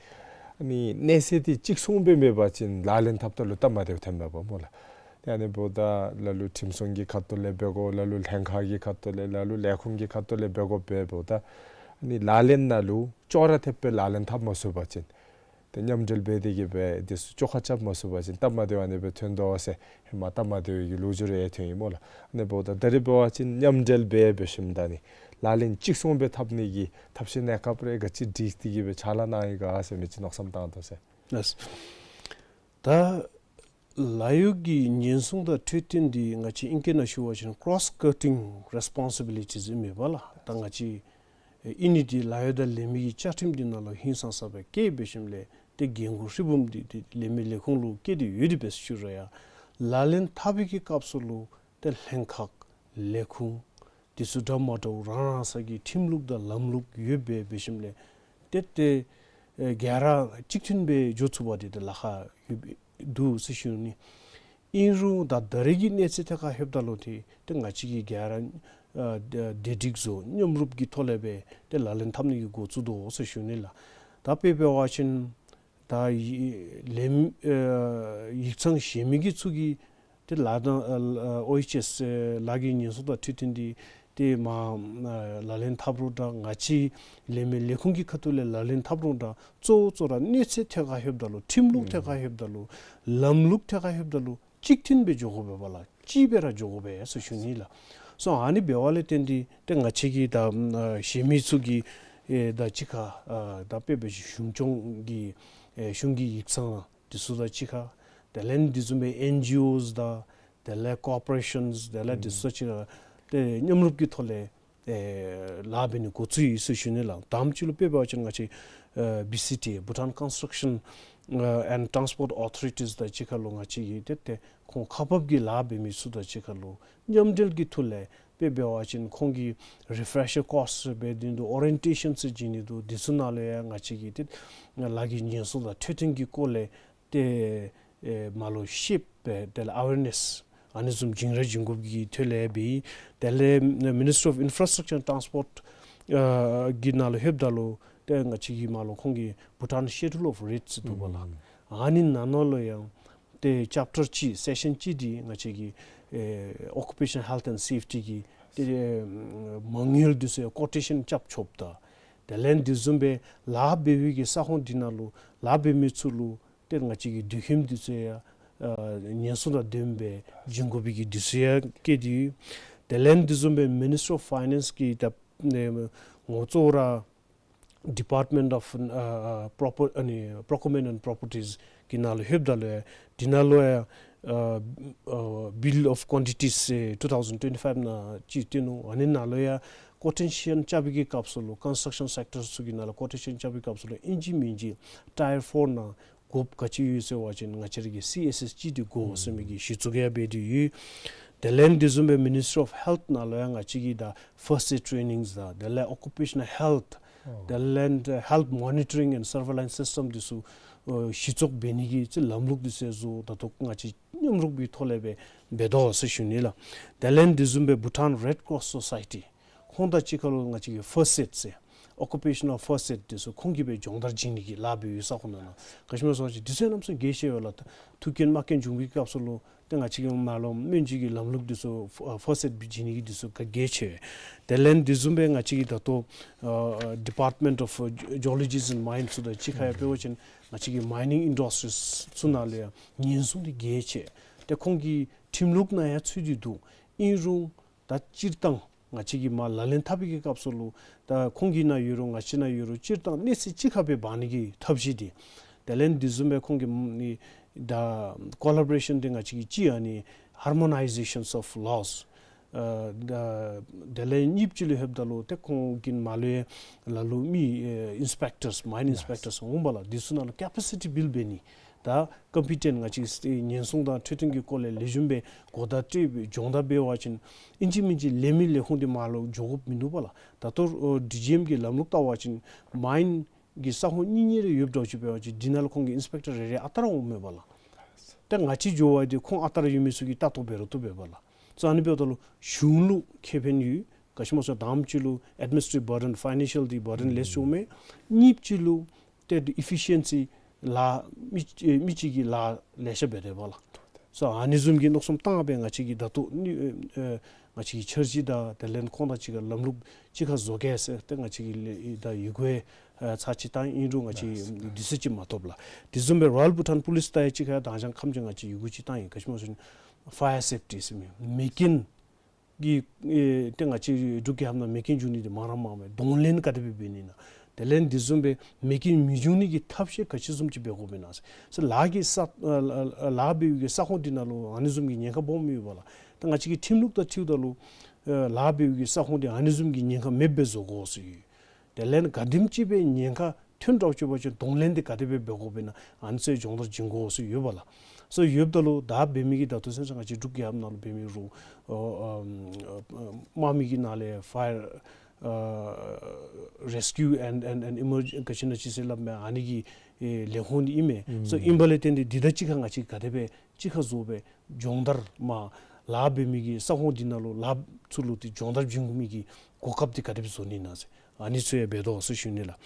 ཨ་ནི་གནས་ཚད་འདི་གཅིག་མཚུངས་སྦེ་མེད་པ་ཅིན་ལག་ལེན་འཐབ་ད་ལུ་སྟབས་མ་བདེཝ་ཐོནམ་མས་པ་སྨོ་ལགས། ཏེ་ཨ་ནི་འབདཝ་ད་ལ་ལུ་ཁྲིམས་སྲུང་གི་ཁ་ཐུག་ལས་འབད་དགོ། ལ་ལུ་ལྷན་ཁག་གི་ཁ་ཐུག་ལས་ལ་ལུ་ལས་ཁུངས་ཀྱི་ཁ་ཐུག་ལས་འབད་དགོ་པས། འབདཝ་ད་ཨ་ནི་ལག་ལེན་ནང་ལུ་ཅོག་ར་འཐདཔ་སྦེ་ལག་ལེན་འཐབ་མ་ཚུགས་པ་ཅིན་ཏེ་མཉམ་འབྲེལ་འབད་དེ་གི་སྦེ་དེ་ཚུ་བཅོ་ཁ་རྐྱབ་མ་ཚུགས་པ་ཅིན་སྟབས་མ་བདེཝ་ཨ་ནི་སྦེ་ཐོན་དོ་ཟེར་ཧེ་མ་སྟབས་མ་བདེཝ་གི་ལོ་རྒྱུས་རེ་ཐོན་ཡི་སྨོ་ལགས། ཨ་ནི་འབདཝ་ད་ད་རེས་འབད་བ་ཅིན་མཉམ་འབྲེལ་འབད་འབད་ཞིནམ་ད་ནི་ལག་ལེན་གཅིག་མཚུངས་སྦེ་འཐབ་ནི་གི་ཐབས་ཤེས་གནས་སྐབས་རེ་ག་ཅི་སྒྲིག་སྟེ་གི་སྦེ་ཕྱག་ལཱ་གནང་ཡི་ག་ཟེར་མི་ཅིག་མནོ་བསམ་བཏང་དོ་ཟེར། ལགས། ད་ལཱ་གཡོག་གི་ཉེན་སྲུང་དང་འཕྲོད་བསྟེན་འདི་ང་བཅས་ཨིང་སྐད་ནང་ཞུ་བ་ཅིན་cross cutting responsibilities ཨིན་མས་པ་ལགས། ད་ང་བཅས་ཨིན་ནི་འདི་ལཱ་གཡོག་དང་ལས་མི་གི་བཅའ་ཁྲིམས་འདི་ནང་ལུ་ཧིང་སངས་ས་སྦེ་བཀལ་འབད་ཞིནམ་ལས་ཏེ་འགན་ཁུར་ཧྲིལ་བུམ་འདི་ཏེ་ལས་མི་ལས་ཁུངས་ལུ་བཀལ་ཏེ་ཡོད་དེ་འབད་ཞུ་རུང་ཡང་ལག་ལེན་འཐབ་པའི་གི་སྐབས་སུ་ལུ་ཏེ་ལྷན་ཁག་ལས་ཁུངས་དེ་ཚུ་འདྲ་མ་འདྲཝ་རང་རང་སོ་གི་ཁྲིམས་ལུགས་དང་ལམ་ལུགས་ཡོདཔ་སྦེ་འབད་ཞིནམ་ལས་ཏེ་ཏེ་ཨེ་ག་ར་གཅིག་མཐུན་སྦེ་འགྱོ་ཚུགས་པ་འདི་ཏེ་ལཱ་ཁག་ཡོདཔ་འདུག་ཟེར་ཞུ་ནི། ཨིན་རུང་ད་ད་རེས་ཀྱི་གནས་ཚད་ཐད་ཁར་ལྷོདཔ་ད་ལུ་ཏེ་ཏེ་ང་བཅས་ཀྱིས་ག་ར་ཨ་བདེ་སྒྲིག་བཟོ་མཉམ་རུབ་ཀྱི་ཐོག་ལས་སྦེ་ཏེ་ལག་ལེན་འཐབ་ནི་གི་འགོ་བཙུགས་དོ་ཟེར་ཞུ་ནི་ལགས། ད་དཔེ་འབད་བ་ཅིན་ད་ཡི་ལེམ་ཨེ་ཡིག་ཚང་གཞན་མི་གི་ཚུ་གིས་ཏེ་ལཱ་དང་ཨ་ཨ་ཨོ་ཨེཆ་ཨེས་ཨེ་ལཱ་གི་ཉེན་སྲུང་དང་འཕྲོད་བསྟེན་འདི་ཏེ་མ་ཨ་ལག་ལེན་འཐབ་རུང་འདྲ་ང་བཅས་ལས་མི་ལས་ཁུངས་ཀྱི་ཁ་ཐུག་ལས་ལག་ལེན་འཐབ་རུང་འདྲ་གཙོ་བོ་གཙོ་ར་གནས་ཚད་ཐད་ཁར་ལྷོདཔ་ད་ལུ་ཁྲིམས་ལུགས་ཐད་ཁར་ལྷོདཔ་ད་ལུ་ལམ་ལུགས་ཐད་ཁར་ལྷོདཔ་ད་ལུ་གཅིག་མཐུན་སྦེ་འགྱོ་དགོ་པས་པ་ལགས། གཅིག་སྦེ་ར་འགྱོ་དགོ་པས་ཟེར་ཞུ་ནི་ལགས། སོ་ཨ་ནི་འབད་བ་ལས་བརྟེན་ཏེ་ཏེ་ང་བཅས་ཀྱི་ད་ཨ་གཞན་མི་ཚུ་གིས་ཨེ་ད་གཅིག་ཁར་ཨ་ད་དཔེ་འབད་བ་ཅིན་གཞུང་སྐྱོང་གི་ཨེ་གཞུང་གི་ཡིག་ཚང་དེ་ཚུ་དང་གཅིག་ཁར་དེ་ལས་དེ་བཟུམ་སྦེ་ཨེན་ཇི་ཨོས་དང་དེ་ལས་ཀོར་པོ་རེ་ཤཱནསི་དེ་ལས་དེ་ཚུ་དང་གཅིག་ཁར་ཏེ་མཉམ་རུབ་ཀྱི་ཐོག་ལས་ཨེ་ལཱ་འབད་ནི་འགོ་བཙུགས་ཡི་ཟེར་ཞུ་ནི་ལགས། དང་པ་ཅིག་ལུ་དཔེ་འབད་བ་ཅིན་ང་བཅས་ཨེ་བི་སི་ཊི་ཨེ་Bhutan Construction ཨེ་and Transport Authorities དང་གཅིག་ཁར་ལུ་ང་བཅས་ཀྱིས་ཏེ་ཏེ་ཁོང་ཁག་འབག་གི་ལཱ་འབད་མི་ཚུ་དང་གཅིག་ཁར་ལུ་མཉམ་འབྲེལ་གྱི་ཐོག་ལས་དཔེ་འབད་བ་ཅིན་ཁོང་གི་རི་ཕེ་རེ་ཤར་ཀོརསི་འབད་ནི་འདུག། ཨོ་རི་ཡེན་ཊེ་ཤཱནསི་བྱིན་ནི་འདུག། དེ་ཚུ་ནང་ལུ་ཡང་ང་བཅས་ཀྱིས་ཏེ་ལཱ་གི་ཉེན་སྲུང་དང་འཕྲོད་བསྟེན་གྱི་སྐོར་ལས་ཏེ་ཨེ་མར་ལུ་ཤེསཔ་སྦེ་དེ་ལས་ཨ་ཝེར་ནེསི་ཨ་ནི་བཟུམ་བྱིན་ར་བྱིན་དགོཔ་གི་ཐོག་ལས་འབད་ཡི། དེ་ལས་མི་ནིསི་ཊི་རི་ཨོཕ་ཨིན་ཕ་ར་སི་ཊྲག་ཅར་ཊཱནསི་པོརཊ་ཨ་གི་ནང་ལུ་ལྷོདཔ་ད་ལུ་ཏེ་ང་བཅས་ཀྱིས་མར་ལུ་ཁོང་གི་Bhutan Schedule of Rights འདུག་པ་ལགས། ཨ་ནི་ནང་ན་ལུ་ཡང་ཏེ་ཅེཔ་ཊར་གཅིག་སེག་ཤཱན་གཅིག་འདི་ང་བཅས་ཀྱི་ཨེ་ཨོ་ཀུ་པེ་ཤཱན་ཧེལཐ་ཨེནཌ་སེཕ་ཊི་གི་ཏེ་ཨེ་མ་དངུལ་འདི་ཚུ་ཡང་ཀོ་ཊེ་ཤཱན་རྐྱབ་ཆོགཔ་དང་དེ་ལས་དེ་བཟུམ་སྦེ་ལཱ་འབད་བའི་གི་ས་ཁོངས་འདི་ནང་ལུ་ལཱ་འབད་མི་ཚུ་ལུ་ཏེ་ང་བཅས་ཀྱི་དུད་ཁྱིམ་འདི་ཚུ་ཡང་ཨ་ཉེན་སྲུང་དང་ལྡནམ་སྦེ་བྱིན་དགོ་པའི་གི་འདི་ཚུ་ཡང་བཀལ་ཏེ་ཡོད། དེ་ལས་དེ་བཟུམ་སྦེ་མི་ནིསི་ཊི་རི་ཨོཕ་ཕའི་ནེནསི་གི་ད་ཨེ་ངོ་གཙོ་བོ་ར་Department of ཨ་ཨ་པོརོ་ཀུར་ཨ་ནི་Procurement and Properties གི་ནང་ལུ་ལྷོདཔ་ད་ལུ་ཡང་འདི་ནང་ལུ་ཡང་ཨ་ཨ་Bill of Quantities ཨེ་two thousand twenty-five ནང་ཅིག་སྟོན་ནུག། ཨ་ནི་ནང་ལུ་ཡང་ཀོ་ཊེ་ཤཱན་རྐྱབ་པའི་གི་སྐབས་སུ་ལུ་ཀོན་སི་ཊྲག་ཤཱན་སེཀ་ཊར་ཚུ་གི་ནང་ལུ་ཀོ་ཊེ་ཤཱན་རྐྱབ་པའི་སྐབས་སུ་ལུ་ཨིན་ཅི་མིན་ཅི་ཊའི་ཡར་ཕོར་ནང་དགོཔ་ག་ཅི་ཡོད་ཟེར་བ་ཅིན་ང་བཅས་ར་གི་སི་ཨེསི་ཨེསི་གཅིག་འདི་དགོ་ཟེར་མི་གི་གཞི་བཙུགས་ཡང་འབད་དེ་ཡོད། དེ་ལས་དེ་བཟུམ་སྦེ་མི་ནིསི་ཊི་རི་ཨོཕ་ཧེལཐ་ནང་ལུ་ཡང་ང་བཅས་ཀྱི་ད་ཕརསི་ཨེཌ་ཊེ་ནིང་དང་དེ་ལས་ཨོ་ཀུ་པེ་ཤཱ་ནཱལ་ཧེལཐ་དེ་ལས་ཧེལཐ་མོ་ནི་ཊ་རིང་ཨེནཌ་སར་ཝེ་ལེནསི་སིསི་ཊམ་འདི་ཚུ་ཨ་གཞི་བཙུགས་འབད་ནི་གི་ཅིག་ལམ་ལུགས་འདི་ཚུ་ཡང་བཟོ་ད་ལྟོ་ང་བཅས་མཉམ་རུབ་ཀྱི་ཐོག་ལས་སྦེ་འབད་དོ་ཟེར་ཞུ་ནི་ལགས། དེ་ལས་དེ་བཟུམ་སྦེ་Bhutan Red Cross Society ཁོང་དང་གཅིག་ཁར་ལུ་ང་བཅས་ཀྱི་ཕརསཊ་ཨེཌ་ཟེར་ཨོ་ཀུ་པེ་ཤ་ནཱལ་ཕརསཊ་ཨེཌ་འདི་ཚུ་ཁོང་གིས་སྦེ་སྦྱོང་བརྡར་བྱིན་ནི་གི་ལཱ་འབད་བའི་ས་ཁོངས་ནང་ན་ག་ཅི་སྨོ་ཟེར་བ་ཅིན་འདི་ཚུ་ཡང་གནམ་མེད་ས་མེད་གལ་ཆེ་བས་ལགས། ཐུག་རྐྱེན་མ་རྐྱེན་བྱུང་བའི་སྐབས་སུ་ལུ་ཏེ་ང་བཅས་ཀྱི་ནཱ་ལུ་སྨན་བཅོས་ཀྱི་ལམ་ལུགས་འདི་ཚུ་ཕརསཊ་ཨེཌ་བྱིན་ནི་གི་འདི་ཚུ་ག་གལ་ཆེ་བས། དེ་ལས་འདི་བཟུམ་སྦེ་ང་བཅས་ཀྱི་ད་ལྟོ་ཨ་Department of Geology and Mines ཚུ་དང་གཅིག་ཁར་ཡང་འབད་བ་ཅིན་ང་བཅས་ཀྱི་མའི་ནིང་ཨིན་ཌསི་ཊི་རིསི་ཚུ་ནང་ལུ་ཡང་ཉེན་སྲུང་འདི་གལ་ཆེ། ཏེ་ཁོང་གི་ཁྲིམས་ལུགས་ནང་ཡང་ཚུད་དེ་འདུག། ཨིན་རུང་ད་སྤྱིར་བཏང་ང་བཅས་ཀྱིས་མར་ལག་ལེན་འཐབ་པའི་གི་སྐབས་སུ་ལུ་ད་ཁོང་གི་ནང་ཡོད་རུང་ང་བཅས་ནང་ཡོད་རུང་སྤྱིར་བཏང་གནས་ཚད་གཅིག་ཁར་སྦེ་འབག་ནི་གི་ཐབས་ཤེས་འདི། དེ་ལས་འདི་བཟུམ་སྦེ་ཁོང་གི་ནི་ད་ཀོ་ལ་བོ་རེ་ཤཱན་འདི་ང་བཅས་ཀྱིས་གཅིག་ཨ་ནི་harmonizations of laws ཨ་ད་དེ་ལས་གཉིས་པ་ཅིག་ལུ་ལྷོདཔ་ད་ལུ་ཏེ་ཁོང་གི་མར་ལུ་ཡང་ལ་ལུ་མི་ཨེ་ཨིནསི་པེག་ཊརསི་མའིན་ཨིནསི་པེག་ཊརསི་འོང་པས་ལགས། འདི་ཚུ་ནང་ལུ་ཀེ་པ་སི་ཊི་བིལཌ་འབད་ནི་ད་ཀམ་པི་ཊེནཊ་ང་བཅས་ཉེན་སྲུང་དང་འཕྲོད་བསྟེན་གྱི་སྐོར་ལས་ལེགས་ཤོམ་སྦེ་གོ་བརྡ་སྤྲོད་སྦེ་སྦྱོང་བརྡར་འབད་བ་ཅིན་ཨིན་ཅི་མིན་ཅི་ལས་མི་ལས་ཁུངས་འདི་མར་ལུ་འགྱོ་དགོཔ་མིན་འདུག་པས་ལགས། ད་ལྟོ་ཨོ་ཌི་ཇི་ཨེམ་གྱི་ལམ་ལུགས་བལྟ་བ་ཅིན་མའིན་གྱི་ས་ཁོངས་གཉིས་གཉིས་རེ་ཡོདཔ་འདྲཝ་ཅིག་འབད་བ་ཅིན་འདི་ནང་ལུ་ཁོང་གི་ཨིནསི་པེག་ཊར་རེ་རེ་ཨ་རྟག་ར་འོངམ་མས་པ་ལགས། ཏེ་ང་བཅས་འགྱོ་བ་འདི་ཁོང་ཨ་རྟག་ར་ཡོད་མི་ཚུ་གིས་ལྟ་རྟོག་འབད་རུང་བཏུབ་པས་པ་ལགས། སོ་ཨ་ནི་འབདཝ་ད་ལུ་གཞུང་ལུ་ཁེ་ཕན་ཡོད། ག་ཅི་སྨོ་ཟེར་བ་ཅིན་དང་པ་ཅིག་ལུ་ཨེཌ་མི་ནིསི་ཊྲེ་ཊིབ་བར་ཌེན་ཕའི་ནན་ཤཱལ་འདི་བར་ཌེན་ལེསི་འོང་མས། གཉིས་པ་ཅིག་ལུ་ཏེ་ཨི་ཕི་ཤེན་སི་ལཱ་མི་ཨེ་མི་གཅིག་གིས་ལཱ་ལེ་ཤ་འབད་དེས་པ་ལགས། སོ་ཨ་ནི་བཟུམ་གྱི་མནོ་བསམ་བཏང་སྦེ་ང་བཅས་ཀྱིས་ད་ལྟོ་ནི་ཨེ་ང་བཅས་ཀྱི་འཆར་གཞི་དང་དེ་ལས་ཁོང་དང་གཅིག་ཁར་ལམ་ལུགས་གཅིག་ཁར་བཟོ་གེ་ཟེར་ཏེ་ང་བཅས་ཀྱིས་ལས་ད་ཡི་གུ་ཡང་ཨེ་ཚར་གཅིག་བཏང་ཡི། ཨིན་རུང་ང་བཅས་དུས་ཚོད་ཅིག་མ་ཐོབ་ལགས། དེ་བཟུམ་སྦེ་རོ་ཡཱལ་བྷུ་ཊཱན་པོ་ལིསི་དང་ཡང་གཅིག་ཁར་ཡང་དང་ཞག་ཁམས་ཅིག་ང་བཅས་ཡི་གུ་ཅིག་བཏང་ཡི། ག་ཅི་སྨོ་ཟེར་བ་ཅིན་ཕ་ཡར་སེབ་ཊི་ཟེར་མི་མེ་རྐྱེན་གྱི་ཨེ་ཏེ་ང་བཅས་འབྲུག་རྒྱལ་ཁབ་ནང་མེ་རྐྱེན་བྱུང་ནི་འདི་མང་ར་མང་མས། གདོང་ལེན་ག་དེ་སྦེ་འབད་ནི་ཨིན་ན། དེ་ལས་འདི་བཟུམ་སྦེ་མེ་རྐྱེན་མི་འབྱུང་ནི་གི་ཐབས་ཤེས་ག་ཅི་བཟུམ་ཅིག་འབད་དགོཔ་ཨིན་ན་ཟེར། ལཱ་གི་ས་ཨ་ལཱ་འབད་བའི་གི་ས་ཁོངས་འདི་ནང་ལུ་ཨ་ནི་བཟུམ་གྱི་ཉེན་ཁ་སྦོམ་ཡོད་པ་ལགས། ད་ང་བཅས་ཀྱི་ཁྲིམས་ལུགས་དང་འཁྲིལཝ་ད་ལུ་ཨ་ལཱ་འབད་བའི་གི་ས་ཁོངས་འདི་ཨ་ནི་བཟུམ་གྱི་ཉེན་ཁ་མེདཔ་སྦེ་བཟོ་དགོ་ཟེར་ཡོད། དེ་ལས་ག་དེམ་ཅིག་སྦེ་ཉེན་ཁ་ཐོན་འདྲཝ་ཅིག་འབད་བ་ཅིན་གདོང་ལེན་འདི་ག་དེ་སྦེ་འབད་དགོཔ་ཨིན་ན་ཨ་ནི་ཚུ་སྦྱོང་བརྡར་བྱིན་དགོ་ཟེར་ཡོད་པ་ལགས། སོ་ཡོདཔ་ད་ལུ་ད་འབད་མི་གི་ད་ལྟོ་སེམས་ཅན་ང་བཅས་འབྲུག་རྒྱལ་ཁབ་ནང་ལུ་འབད་མི་རུང་ཨོ་ཨམ་ཨ་དམག་མི་གི་ནང་ལས་ཕ་ཡར་ཨ་རེསི་ཀིའུ་ཨེནཌ་ཨེནཌ་ཨེནཌ་ཨི་མར་ག་ཅི་ན་ཅི་ཟེར་སླབ་མས། ཨ་ནི་གི་ཨེ་ལས་ཁུངས་འདི་ཨིན་མས། སོ་ཨིན་པ་ལས་བརྟེན་ཏེ་འདི་དང་གཅིག་ཁར་ང་བཅས་ག་དེ་སྦེ་གཅིག་ཁར་བཟོ་སྦེ་སྦྱོང་བརྡར་མར་ལཱ་འབད་མི་གི་ས་ཁོངས་འདི་ནང་ལུ་ལཱ་ཚུ་ལུ་ཏེ་སྦྱོང་བརྡར་བྱིན་དགོ་མི་གི་གོ་སྐབས་འདི་ག་དེ་སྦེ་བཟོ་ནི་ཨིན་ན་ཟེར་ཨ་ནི་ཚུ་ཡང་འབད་དོ་ཟེར་ཞུ་ནི་ལགས།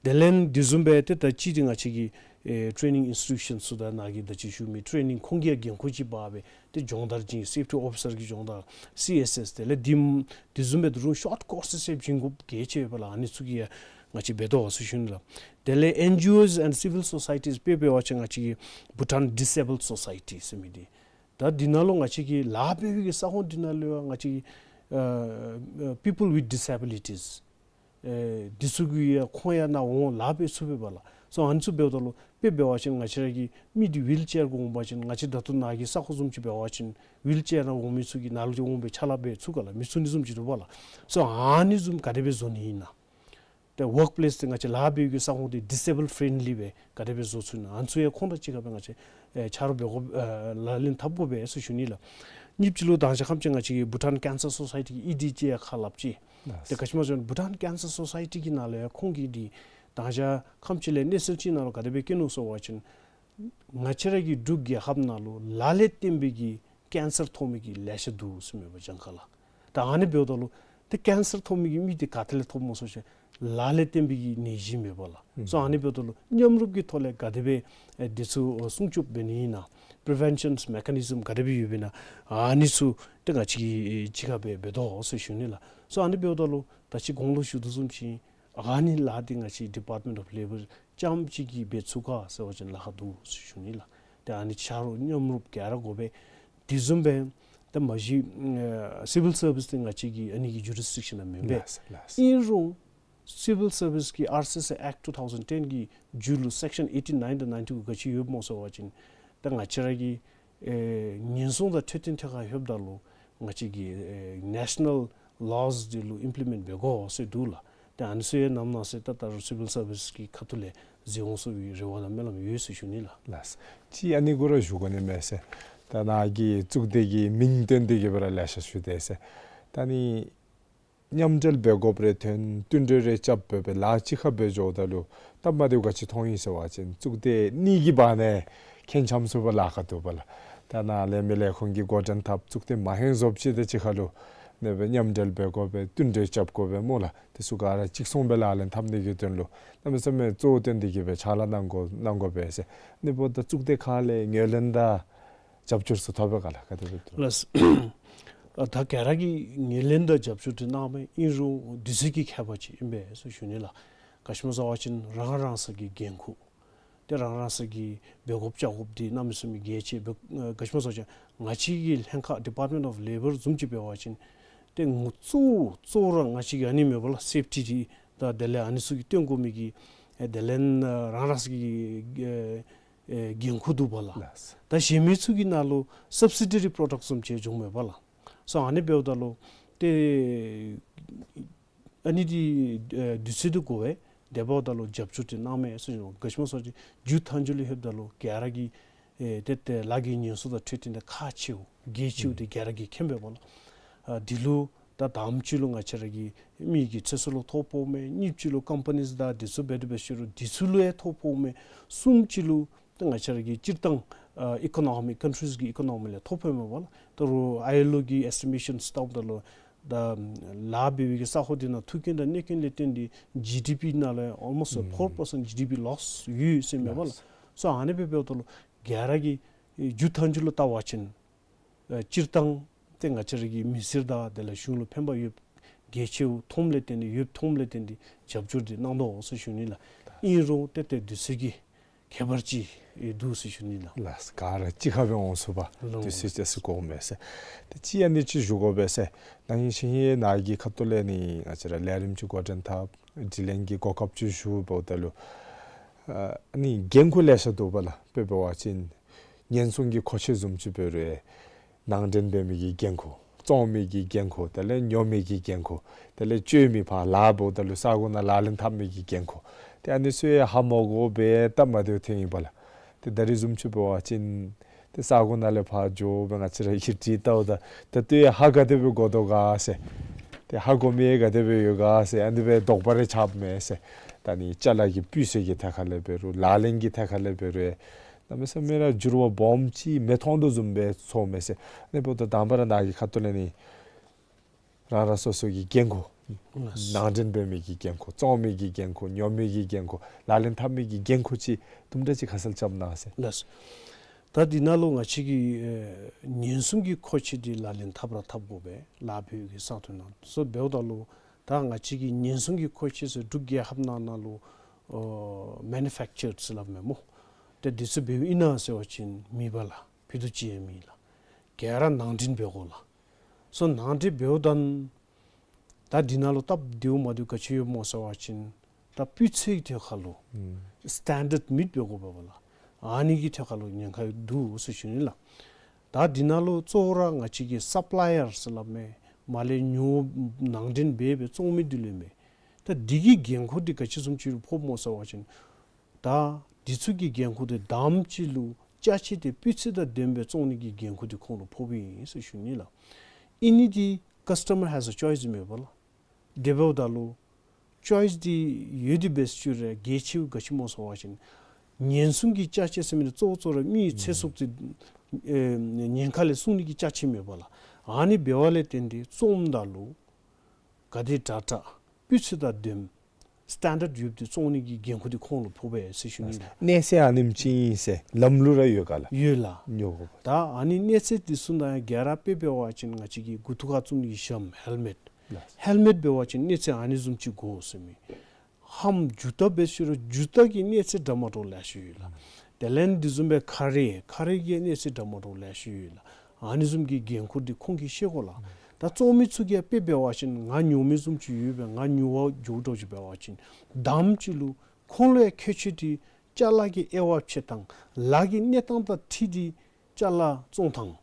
དེ་ལས་འདི་བཟུམ་སྦེ་ཏེ་ད་ཅི་འདི་ང་བཅས་ཀྱི་ཨེ་ཊེ་ནིང་ཨིནསི་ཊི་ཊུ་ཤཱན་ཚུ་དང་ནཱ་གི་ད་ཅི་ཞུ་མི་ཊེ་ནིང་ཁོང་གིས་ཡང་འགན་ཁུར་ཅིག་འབག་སྦེ་ཏེ་སྦྱོང་བརྡར་བྱིན། སེབ་ཊི་ཨོ་ཕི་སར་གྱི་སྦྱོང་བརྡར་སི་ཨེསི་ཨེསི་དེ་ལས་འདི་འདི་བཟུམ་སྦེ་ད་རུང་ཤོཊ་ཀོརསི་ཟེར་བྱིན་དགོཔ་གལ་ཆེ་བས་པ་ལགས། ཨ་ནི་ཚུ་གི་ཡང་ང་བཅས་འབད་དོ་ཟེར་ཞུ་ནི་ལགས། དེ་ལས་ཨེན་ཇི་ཨོས་ཨེནཌ་སི་ཝིལ་སོ་སའི་ཊིས་དཔེ་འབད་བ་ཅིན་ང་བཅས་ཀྱི་བྷུ་ཊཱན་ཌིས་ཨེ་བཱལཌ་སོ་སའི་ཊི་ཟེར་མི་འདི། ད་འདི་ནང་ལུ་ང་བཅས་ཀྱི་ལཱ་འབད་བའི་གི་ས་ཁོངས་འདི་ནང་ལུ་ཡང་ང་བཅས་ཀྱི་ཨ་ཨ་པི་པཱལ་ཝིཐ་ཌིས་ཨེ་བཱ་ལི་ཊིས་ཨེ་འདི་ཚུ་གིས་ཡང་ཁོང་ཡང་ནཱ་འོང་ལཱ་འབད་ཚུགས་པས་པ་ལགས། སོ་ཨ་ནི་ཚུ་འབདཝ་ད་ལུ་དཔེ་འབད་བ་ཅིན་ང་བཅས་ར་གི་མི་འདི་ཝིལ་ཅེར་གུ་འོང་པ་ཅིན་ང་བཅས་ད་ལྟོ་ནཱ་གི་ས་ཁོངས་བཟུམ་ཅིག་འབད་བ་ཅིན་ཝིལ་ཅེར་ནང་འོང་མི་ཚུ་གིས་ནཱ་ལུ་ཅིག་འོང་སྦེ་ཕྱག་ལཱ་འབད་ཚུགས་ག་ལགས། མི་ཚུ་ཨ་ནི་བཟུམ་ཅིག་འདུག་པ་ལགས། སོ་ཨ་ནི་བཟུམ་ག་དེ་སྦེ་བཟོ་ནི་ཨིན་ན། ཏེ་ཝརཀ་པི་ལེསི་འདི་ང་བཅས་ལཱ་འབད་བའི་གི་ས་ཁོངས་འདི་ཌིས་ཨེ་བཱལཌ་ཕྲེནཌ་ལི་སྦེ་ག་དེ་སྦེ་བཟོ་ཚུགས་ན་ཨ་ནི་ཚུ་ཡང་ཁོང་དང་གཅིག་ཁར་སྦེ་ང་བཅས་ཨེ་ཆ་རོགས་འབད་དགོ་ཨེ་ལག་ལེན་འཐབ་དགོ་པས་ཟེར་ཞུ་ནི་ལགས། གཉིས་པ་ཅིག་ལུ་དང་ཞག་ཁམས་ཅིག་ང་བཅས་ཀྱི་བྷུ་ཊཱན་ཀེན་སར་སོ་སའི་ཊི་གི་ཨི་ཌི་ཅིག་ཡང་ཁ་སླབ་ཅི། ལགས། ཏེ་ག་ཅི་སྨོ་ཟེར་བ་ཅིན་བྷུ་ཊཱན་ཀེན་སར་སོ་སའི་ཊི་གི་ནང་ལུ་ཡང་ཁོང་གིས་འདི་དང་ཞག་ཁམས་ཅིག་ལས་གནས་ཚུལ་ཅིག་ནང་ལུ་ག་དེ་སྦེ་བཀོད་ནུག་ཟེར་བ་ཅིན་ང་བཅས་ར་གི་འབྲུག་རྒྱལ་ཁབ་ནང་ལུ་ལཱ་ལས་བརྟེན་པའི་གི་ཀེན་སར་ཐོབ་མི་གི་ལེ་ཤ་འདུག་ཟེར་མས་པ་གྱངས་ཁ་ལགས། ད་ཨ་ནི་འབདཝ་ད་ལུ་ཏེ་ཀེན་སར་ཐོབ་མི་གི་མི་འདི་ག་ཏེ་ལས་ཐོབ་སྨོ་ཟེར་བ་ཅིན་ལཱ་ལས་བརྟེན་པའི་གི་ནད་གཞི་མས་པ་ལགས། སོ་ཨ་ནི་འབདཝ་ད་ལུ་མཉམ་རུབ་ཀྱི་ཐོག་ལས་ག་དེ་སྦེ་ཨེ་འདི་ཚུ་ཨོ་སྲུང་སྐྱོབ་འབད་ནི་ཨིན་ན། པི་རི་ཝེན་ཤཱན་མེ་ཀ་ནི་ཛམ་ག་དེ་སྦེ་ཡོདཔ་ཨིན་ན། ཨ་ནི་ཚུ་ཏེ་ང་བཅས་ཀྱིས་གཅིག་ཁར་སྦེ་འབད་དོ་ཟེར་ཞུ་ནི་ལགས། སོ་ཨ་ནི་འབདཝ་ད་ལུ་ད་ཅི་གོང་ལུ་ཞུ་དོ་བཟུམ་ཅིག་ཨ་ནི་ལཱ་འདི་ང་བཅས་ཌི་པཱརཊ་མེནཊ་ཨོཕ་ལེ་བར་རྐྱངམ་གཅིག་གིས་འབད་ཚུགས་ག་ཟེར་བ་ཅིན་ལཱ་ཁག་འདུག་ཟེར་ཞུ་ནི་ལགས། ཏེ་ཨ་ནི་ཆ་རོགས་མཉམ་རུབ་ག་ར་དགོ་པས། དེ་བཟུམ་སྦེ་ཏེ་མ་གཞི་ཨ་སི་ཝིལ་སར་བིསི་འདི་ང་བཅས་ཀྱི་ཨ་ནི་གི་ཇུ་རིསི་ཌིག་ཤཱན་ནང་མེན་པས། ལགས་ལགས། ཨིན་རུང་སི་ཝིལ་སར་བིསི་གི་ཨར་སི་ཨེསི་ཨེཀཊ་ཊུ་ཐའུ་ཟེན་ཊེན་གི་མཇུག་ལུ་སེཀ་ཤཱན་ཨེ་ཊི་ནའིན་དང་ནའིན་ཊི་ག་ཅི་ཡོདཔ་སྨོ་ཟེར་བ་ཅིན་ཏེ་ང་བཅས་ར་གི་ཨེ་ཉེན་སྲུང་དང་འཕྲོད་བསྟེན་ཐད་ཁར་ལྷོདཔ་ད་ལུ་ང་བཅས་ཀྱི་ཨེ་ནེ་ཤ་ནཱལ་ལོ་ཛི་འདི་ལུ་ཨིམ་པི་ལི་མེནཊ་འབད་དགོ་ཟེར་འདུག་ལགས། ཏེ་ཨ་ནི་ཚུ་ཡང་ནམ་ནང་ཚེ་ད་ད་རུང་སི་ཝིལ་སར་བིསི་གི་ཁ་ཐུག་ལས་མཛད་འོང་ཟེར་བའི་རེ་བ་དང་སྨོན་ལམ་ཡོད་ཟེར་ཞུ་ནི་ལགས། ལགས། གཅིག་ཨ་ནི་གུ་ར་ཞུ་དགོ་ནི་མས་ཟེར། ད་ནཱ་གི་གཙུག་སྡེ་གི་མིང་བཏོན་ཏེ་གི་སྦེ་ར་ལེ་ཤ་ཞུ་དེས་ཟེར། ད་ནི་མཉམ་འབྲེལ་འབད་དགོཔ་རེ་ཐོན་བསྟུན་གྲོས་རེ་རྐྱབ་སྦེ་སྦེ་ལཱ་གཅིག་ཁར་སྦེ་འགྱོཝ་ད་ལུ་སྟབས་མ་བདེཝ་ག་ཅི་མཐོང་ཡི་ཟེར་བ་ཅིན་གཙུག་སྡེ་གཉིས་ཀྱི་བར་ན་ཁེངས་འཆམ་ཚུགས་པར་ལཱ་ཁག་འདུག་པ་ལགས། ད་ནཱ་ལས་མི་ལས་ཁུངས་ཀྱིས་འགོ་འདྲེན་འཐབ་གཙུག་སྡེ་མ་ཧེང་བཟོཔ་ཅིག་དང་གཅིག་ཁར་ལུ་ ཨ་ནི་སྦེ་མཉམ་འབྲེལ་འབད་དགོ་པས། བསྟུན་གྲོས་རྐྱབ་དགོ་པས་སྨོ་ལགས། དེ་ཚུ་ག་ར་གཅིག་མཚུངས་སྦེ་ལག་ལེན་འཐབ་ནི་གི་དོན་ལུ་གནམ་མེད་ས་མེད་གཙོ་བོ་བཏོན་ཏེ་གི་སྦེ་ཕྱག་ལཱ་གནང་དགོ་གནང་དགོ་པས་ཟེར། ཨ་ནི་འབདཝ་ད་གཙུག་སྡེ་ཁག་ལས་ངོས་ལེན་དང་རྒྱབ་སྐྱོར་ཚུ་ཐོབ་པས་ག་ལགས། ག་དེ་སྦེ་འདུག་ལགས། ཨ་ད་ག་ར་གིས་ངོས་ལེན་དང་རྒྱབ་སྐྱོར་འདི་གནངམ་ཨིན་རུང་དུས་ཚོད་ཀྱི་ཁྱད་པར་ཅིག་ཨིན་པས་ཟེར་ཞུ་ནི་ལགས། ག་ཅི་སྨོ་ཟེར་བ་ཅིན་རང་རང་སོའི་གི་འགན་ཁུར། ཏེ་རང་རང་སོའི་གི་འབད་དགོཔ་བྱ་དགོཔ་འདི་གནམ་མེད་ས་མེད་གལ་ཆེ། འབད་ག་ཅི་སྨོ་ཟེར་བ་ཅིན་ང་བཅས་ཀྱི་ལྷན་ཁག་Department of Labour བཟུམ་ཅིག་འབད་བ་ཅིན་ཏེ་ངོ་གཙོ་བོ་གཙོ་བོ་ར་ང་བཅས་ཀྱི་ཨ་ནི་མས་པ་ལགས། སེཕ་ཊི་འདི་དང་དེ་ལས་ཨ་ནི་ཚུ་གི་བཏོན་དགོ་མི་གི་ཨེ་དེ་ལས་ཨ་རང་རང་སོའི་གི་ཨེ་ཨེ་འགན་ཁུར་འདུག་པ་ལགས། ལགས། ད་གཞན་མི་ཚུ་གི་ནང་ལུ་སབ་སི་ཌི་རི་པྲོ་ཌག་བཟུམ་ཅིག་འབྱུངམ་མས་པ་ལགས། སོ་ཨ་ནི་འབདཝ་ད་ལུ་ཏེ་ཨ་ནི་འདི་ཨེ་དུས་ཚོད་འདི་འགོར་བས། དེ་འབདཝ་ད་ལུ་རྒྱབ་སྐྱོར་འདི་གནངམ་ཨིན་ཟེར་ཞུ་ནི། ག་ཅི་སྨོ་ཟེར་བ་ཅིན་མཇུག་མཐའ་མཇུག་ལུ་ལྷོདཔ་ད་ལུ་ག་ར་གིས་ཨེ་ཏེ་ཏེ་ལཱ་གི་ཉེན་སྲུང་དང་འཕྲོད་བསྟེན་འདི་ཁག་ཆེཝ་གལ་ཆེཝ་འདི་ག་ར་གིས་མཁྱེན་པས་པ་ལགས། ཨ་འདི་ལུ་ད་དང་པ་ཅིག་ལུ་ང་བཅས་ར་གི་མི་གི་ཚེ་སྲོག་ལུ་ཐོ་ཕོགཔ་མས། གཉིས་པ་ཅིག་ལུ་ཀམ་པ་ནིས་དང་འདི་ཚུ་འབད་དེ་འབད་ཞུ་རུང་འདི་ཚུ་ལུ་ཡང་ཐོ་ཕོགཔ་མས། གསུམ་པ་ཅིག་ལུ་ད་ང་བཅས་ར་གི་སྤྱིར་བཏང་ཨ་ཨི་ཀོ་ནོ་མི་ཀན་ཊི་རིས་ཀྱི་ཨི་ཀོ་ནོ་མི་ལུ་ཐོ་ཕོགཔ་མས་པ་ལགས། ད་རུང་ཨའི་ཨེལ་ཨོ་གི་ཨེས་ཊི་མེ་ཤཱནསི་བལྟཝ་ད་ལུ་ད་ལཱ་འབད་བའི་གི་ས་ཁོངས་འདི་ནང་ཐུག་རྐྱེན་དང་གནོད་རྐྱེན་ལས་བརྟེན་ཏེ་ཇི་ཌི་པི་ནང་ལུ་ཨོལ་མོསཊ་ཕོར་པར་སེནཊ་ཇི་ཌི་པི་ལོསི་ཡོད་ཟེར་མས་པ་ལགས། སོ་ཨ་ནི་སྦེ་འབདཝ་ད་ལུ་ག་ར་གིས་མཇུག་མཐའ་མཇུག་ལུ་བལྟ་བ་ཅིན་ཨ་སྤྱིར་བཏང་ཏེ་ང་བཅས་ར་གི་མི་སེར་དང་དེ་ལས་གཞུང་ལུ་ཕན་པ་ཡོདཔ་གལ་ཆེཝ་མཐོངམ་ལས་བརྟེན་ཏེ་ཡོདཔ་མཐོངམ་ལས་བརྟེན་ཏེ་རྒྱབ་སྐྱོར་འདི་གནང་དོ་ཟེར་ཞུ་ནི་ལགས། ཨིན་རུང་ཏེ་ཏེ་དུས་ཚོད་ཀྱི་ཁྱད་པར་ཅིག་ཨེ་འདུག་ཟེར་ཞུ་ནི་ལགས། ལགས། ག་ར་གཅིག་ཁར་སྦེ་འོང་ཚུགས་པར་ལོང་དུས་ཚོད་ཅིག་འགོརཝ་མས་ཟེར། ཏེ་ཅིག་ཨ་ནི་ཅིག་ཞུ་དགོ་པས་ཟེར། ནཱ་ཧིང་ཤིང་ཧིང་ནཱ་གི་ཁ་ཐུག་ལས་ནི་ང་བཅས་ར་ལས་རིམ་ཅིག་འགོ་འདྲེན་འཐབ་དྲི་ལན་གྱི་གོ་སྐབས་ཅིག་ཞུ་འབདཝ་ད་ལུ་ཨ་ནི་འགན་ཁུར་ལེ་ཤ་འདུག་པ་ལགས། དཔེ་འབད་བ་ཅིན་ཉེན་སྲུང་གི་མཁོ་ཆས་བཟུམ་ཅིག་འབད་རུང་ནང་འདྲེན་འབད་མི་གི་འགན་ཁུར། བཙོང་མི་གི་འགན་ཁུར། དེ་ལས་ཉོ་མི་གི་འགན་ཁུར། དེ་ལས་སྤྱོད་མི་ཕར་ལཱ་འབདཝ་ད་ལུ་ས་གོ་ནང་ལག་ལེན་འཐབ་མི་གི་འགན་ཁུར། ཏེ་ཨ་ནི་ཚུ་ཡང་ཧ་མ་གོ་བར་སྟབས་མ་བདེཝ་ཐོན་ཡི་པ་ལགས། ཏེ་ད་རིས་བཟུམ་ཅིག་འབད་བ་ཅིན་ཏེ་ས་གོ་ནང་ལས་ཕར་འགྱོ་སྦེ་ང་བཅས་ར་གིས་དྲི་བལྟཝ་ད་ད་ལྟོ་ཡང་ཧ་ག་དེ་སྦེ་གོ་དོ་ག་ཟེར། ཏེ་ཧ་གོ་མི་ག་དེ་སྦེ་ཡོད་ག་ཟེར། ཨ་ནི་སྦེ་དོགས་པ་རེ་ཆགསཔ་མས་ཟེར། ད་ནི་ཅ་ལ་གི་སྤུས་ཚད་ཀྱི་ཐད་ཁར་ལས་འབད་རུང་ལག་ལེན་གྱི་ཐད་ཁར་ལས་འབད་རུང་གནམ་མེད་ས་མེད་ར་འགྱུར་བ་སྦོམ་ཅིག་མི་མཐོང་དོ་བཟུམ་སྦེ་ཚོརཝ་མས་ཟེར། ཨ་ནི་འབདཝ་ད་དང་པ་ར་ནཱ་གི་ཁ་ཐུག་ལས་ནི་རང་རང་སོ་སོ་གི་འགན་ཁུར། ལགས། ནང་འདྲེན་འབད་མི་གི་འགན་ཁུར། བཙོང་མི་གི་འགན་ཁུར། ཉོ་མི་གི་འགན་ཁུར། ལག་ལེན་འཐབ་མི་གི་འགན་ཁུར་ཅིག་དུམ་གྲ་ཅིག་ཁ་གསལ་རྐྱབ་གནང་ཟེར། ལགས། ད་འདི་ནང་ལུ་ང་བཅས་ཀྱིས་ཨེ་ཉེན་སྲུང་གི་མཁོ་ཆས་འདི་ལག་ལེན་འཐབ་ར་འཐབ་དགོ་པས། ལཱ་འབད་བའི་གི་ས་ཐོག་ནང་སོ་འབདཝ་ད་ལུ་ད་ང་བཅས་ཀྱི་ཉེན་སྲུང་གི་མཁོ་ཆས་ཟེར་འབྲུག་རྒྱལ་ཁབ་ནང་ནང་ལུ་ཨོ་མེ་ནུ་ཕེཀ་ཅར་ཟེར་སླབ་མས་སྨོ། ཏེ་འདི་ཚུ་འབདཝ་ཨིན་ན་ཟེར་བ་ཅིན་མེད་པ་ལགས། ཕུད་རྡོག་ཅིག་ཡང་མེད་ལགས། ག་ར་ནང་འདྲེན་འབད་དགོ་ལགས། སོ་ནང་འདྲེན་འབདཝ་ད་ད་འདི་ནང་ལུ་སྟབས་བདེཝ་མ་བདེཝ་ག་ཅི་ཡོདཔ་སྨོ་ཟེར་བ་ཅིན་ད་སྤུས་ཚད་ཐད་ཁར་ལུ་ཨུམ་སི་ཊེན་ཌརཌ་མིཊ་འབད་དགོཔ་འབདཝ་ལགས། ཨ་ནི་གི་ཐད་ཁར་ལུ་ཉེན་ཁ་འདུག་ཟེར་ཞུ་ནི་ལགས། ད་འདི་ནང་ལུ་གཙོ་བོ་ར་ང་བཅས་ཀྱི་སབ་ལའི་ཡར་ཟེར་སླབ་མས། མར་ལས་ཉོ་ནང་འདྲེན་འབད་སྦེ་བཙོང་མི་འདི་ལུ་མས། ད་འདི་གི་འགན་ཁུར་འདི་ག་ཅི་བཟུམ་ཅིག་ལུ་ཕོགཔ་སྨོ་ཟེར་བ་ཅིན་ད་འདི་ཚུ་གི་འགན་ཁུར་འདི་དང་པ་ཅིག་ལུ་ཅ་ཆས་འདི་སྤུས་ཚད་དང་ལྡནམ་སྦེ་བཙོང་ནི་གི་འགན་ཁུར་འདི་ཁོང་ལུ་ཕོགཔ་ཨིན་ཟེར་ཞུ་ནི་ལགས། ཨིན་ནི་འདི་customer has a choice མས་པ་ལགས། དེ་འབདཝ་ད་ལུ་ཅོའིས་འདི་ཡོད་དེ་འབད་ཞུ་རུང་གལ་ཆེཝ་ག་ཅི་སྨོ་ཟེར་བ་ཅིན་ཉེན་སྲུང་གི་ཅ་ཆས་ཟེར་མི་འདི་གཙོ་བོ་གཙོ་བོ་ར་མིའི་ཚེ་སྲོག་འདི་ཨེ་ཉེན་ཁ་ལས་སྲུང་ནི་གི་ཅ་ཆས་མས་པ་ལགས། ཨ་ནི་འབདཝ་ལས་བརྟེན་ཏེ་བཙོངམ་ད་ལུ་ག་དེ་དྲག་དྲག་སྤུས་ཚད་དང་ལྡནམ་སི་ཊེན་ཌརཌ་ཡོདཔ་འདི་བཙོང་ནི་གི་འགན་ཁུར་འདི་ཁོང་ལུ་ཕོག་པས་ཟེར་ཞུ་ནི་ལགས། གནས་ཚད་ཨ་ནེམ་ཅིག་ཨིན་ཟེར་ལམ་ལུགས་ར་ཡོད་ག་ལགས། ཡོད་ལགས། ཉོ་དགོཔ། ད་ཨ་ནི་གནས་ཚད་འདི་ཚུ་ནང་ཡང་ག་ར་དཔེ་འབད་བ་ཅིན་ང་བཅས་ཀྱི་མགུ་ཏོ་ཁར་བཙུགས་ནི་གི་ཞྭམོ་ཧེལ་མེཊ། ལགས། ཧེལ་མེཊ་འབད་བ་ཅིན་གནས་ཚད་ཨ་ནི་བཟུམ་ཅིག་དགོ་ཟེར་མས། ལྷམ་ཇུ་ཏ་འབད་ཞུ་རུང་ཇུ་ཏ་གི་གནས་ཚད་འདྲ་མ་འདྲཝ་ལེ་ཤ་ཡོད་ལགས། དེ་ལས་འདི་བཟུམ་སྦེ་ཁ་རས་ཁ་རས་ཀྱི་གནས་ཚད་འདྲ་མ་འདྲཝ་ལེ་ཤ་ཡོད་ལགས། ཨ་ནི་བཟུམ་གྱི་འགན་ཁུར་འདི་ཁོང་གིས་ཤེས་དགོ་ལགས། ད་བཙོང་མི་ཚུ་གིས་དཔེ་འབད་བ་ཅིན་ང་ཉོ་མི་བཟུམ་ཅིག་ཡོད་པས། ང་ཉོ་བར་འགྱོཝ་འདྲཝ་ཅིག་འབད་བ་ཅིན་དང་པ་ཅིག་ལུ་ཁོང་ལུ་ཡང་མཁོ་ཆས་འདི་ཅ་ལ་གི་དབྱེ་བ་ཕྱེ་ཐངས་ལཱ་གི་གནས་སྟངས་དང་འཁྲིལ་ཏེ་ཅ་ལ་བཙོང་ཐངས་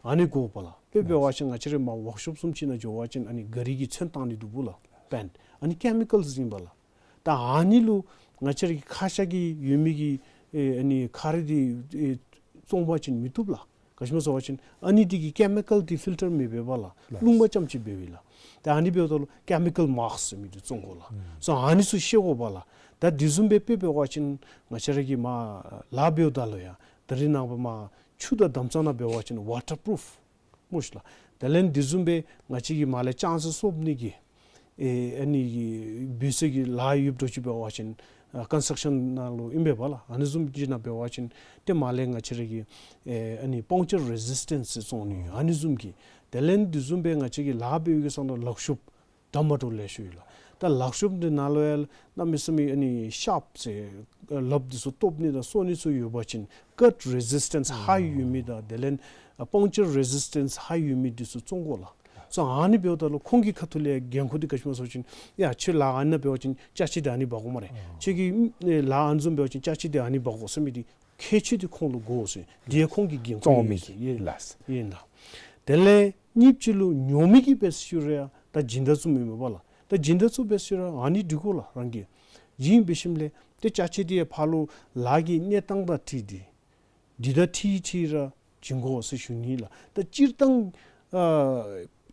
ཨ་ནི་དགོ་པ་ལགས། དཔེ་འབད་བ་ཅིན་ང་བཅས་ར་མར་ཝརཀ་ཤོབ་བཟུམ་ཅིག་ནང་འགྱོ་བ་ཅིན་ཨ་ནི་ག་རི་གི་ཚོན་བཏང་ནི་འདུག་པ་ལགས། པེནཊ་ཨ་ནི་ཀེ་མི་ཀཱལ་ཨིན་པ་ལགས། ད་ཨ་ནི་ལུ་ང་བཅས་ར་གི་ཁ་ཤ་གི་ཡོད་མི་གི་ཨེ་ཨ་ནི་ཁ་རས་འདི་ཨེ་བཙོང་པ་ཅིན་མི་བཏུབ་ལགས། ག་ཅི་སྨོ་ཟེར་བ་ཅིན་ཨ་ནི་འདི་གིས་ཀེ་མི་ཀཱལ་འདི་ཕིལ་ཊར་མི་འབད་བས་ལགས། ལགས། རླུངམ་རྐྱངམ་ཅིག་འབདཝ་ཨིན་ལགས། ད་ཨ་ནི་འབདཝ་ད་ལུ་ཀེ་མི་ཀཱལ་མཱསཀ་ཟེར་མི་འདི་བཙོང་དགོ་ལགས། ཨུམ། སོ་ཨ་ནི་ཚུ་ཤེས་དགོ་པ་ལགས། ད་འདི་བཟུམ་སྦེ་དཔེ་འབད་བ་ཅིན་ང་བཅས་ར་གིས་མར་ལཱ་འབདཝ་ད་ལུ་ཡང་ད་རིས་ནངས་པ་མར་ཆུ་དང་དམ་ཚང་ནང་འབད་བ་ཅིན་ཝ་ཊར་པུ་རུཕ་ པོ་ཞིག་ལགས། དེ་ལས་འདི་བཟུམ་སྦེ་ང་བཅས་ཀྱི་མར་ལས་ལྕང་གཟར་གསོ་ནི་གི་ཨེ་ཨ་ནི་འབད་སའི་གི་ལཱ་ཡོདཔ་འདྲཝ་ཅིག་འབད་བ་ཅིན་ཨ་ཀོན་སི་ཊྲག་ཤཱན་ནང་ལུ་ཨིན་པས་པ་ལགས། ཨ་ནི་བཟུམ་ཅིག་ནང་འབད་བ་ཅིན་ཏེ་མར་ལས་ང་བཅས་ར་གི་ཨེ་ཨ་ནི་པང་ཅར་རེ་ཟིས་ཊེནསི་ཟེར་བརྩོན་ནི་ཨ་ནི་བཟུམ་གྱི། དེ་ལས་འདི་བཟུམ་སྦེ་ང་བཅས་ཀྱི་ལཱ་འབད་བའི་གི་ས་ནང་ལག་ཤུབས་དམ་པ་འདྲཝ་ལེ་ཤ་ཡོད་ལགས། ད་ལག་ཤུབས་འདི་ནང་ལུ་ཡང་གནམ་མེད་ས་མེད་ཨ་ནི་ཤརཔ་ཟེར་ལགཔ་འདི་ཚུ་གཏོར་ནི་དང་གསོ་ནི་ཚུ་ཡོད་པ་ཅིན་ཀཊ་རེ་ཟིས་ཊེནསི་ཧའི་ཡོད་མི་དང་དེ་ལས་ཨ་པང་ཅར་རེ་ཟིས་ཊེནསི་ཧའི་ཡོད་མི་འདི་ཚུ་བརྩོན་དགོ་ལགས། སོ་ཨ་ནི་འབདཝ་ད་ལུ་ཁོང་གི་ཁ་ཐུག་ལས་འགན་ཁུར་འདི་ག་ཅི་སྨོ་ཟེར་བ་ཅིན་ཡ་ཁྱོད་ལཱ་ཨ་ནཱ་འབད་བ་ཅིན་ཅ་ཆས་འདི་ཨ་ནི་འབག་དགོ་སྨ་རེ། ཁྱོད་ཀྱིས་ཨེ་ལཱ་ཨ་ནི་བཟུམ་འབད་བ་ཅིན་ཅ་ཆས་འདི་ཨ་ནི་འབག་དགོ་ཟེར་མི་འདི་ཁྱད་ཆོས་འདི་ཁོང་ལུ་དགོ་ཟེར། འདི་ཡང་ཁོང་གི་འགན་ཁུར་བརྩོན་མི་ཨིན་ཟེར། ཡེ་ལགས། ཡེ་ལགས། དེ་ལས་གཉིས་པ་ཅིག་ལུ་ཉོ་མི་གིས་འབད་ཟེར་ཞུ་རུང་ཡང་ད་སྦྱིན་བདག་ཚུ་མེན་མས་པ་ལགས། ད་སྦྱིན་བདག་ཚུ་འབད་ཟེར་ཞུ་རུང་ཨ་ནི་འདི་དགོ་ལགས་རང་གིས། ཨིན་འབད་ཞིནམ་ལས་ཏེ་ཅ་ཆས་འདི་ཡང་ཕར་ལུ་ལཱ་གི་གནས་སྟངས་དང་འཁྲིལ་ཏེ་འདི་དང་འཁྲིལ་འཁྲིལ་ར་བྱིན་དགོ་ཟེར་ཞུ་ནི་ལགས། ད་སྤྱིར་བཏང་ཨ་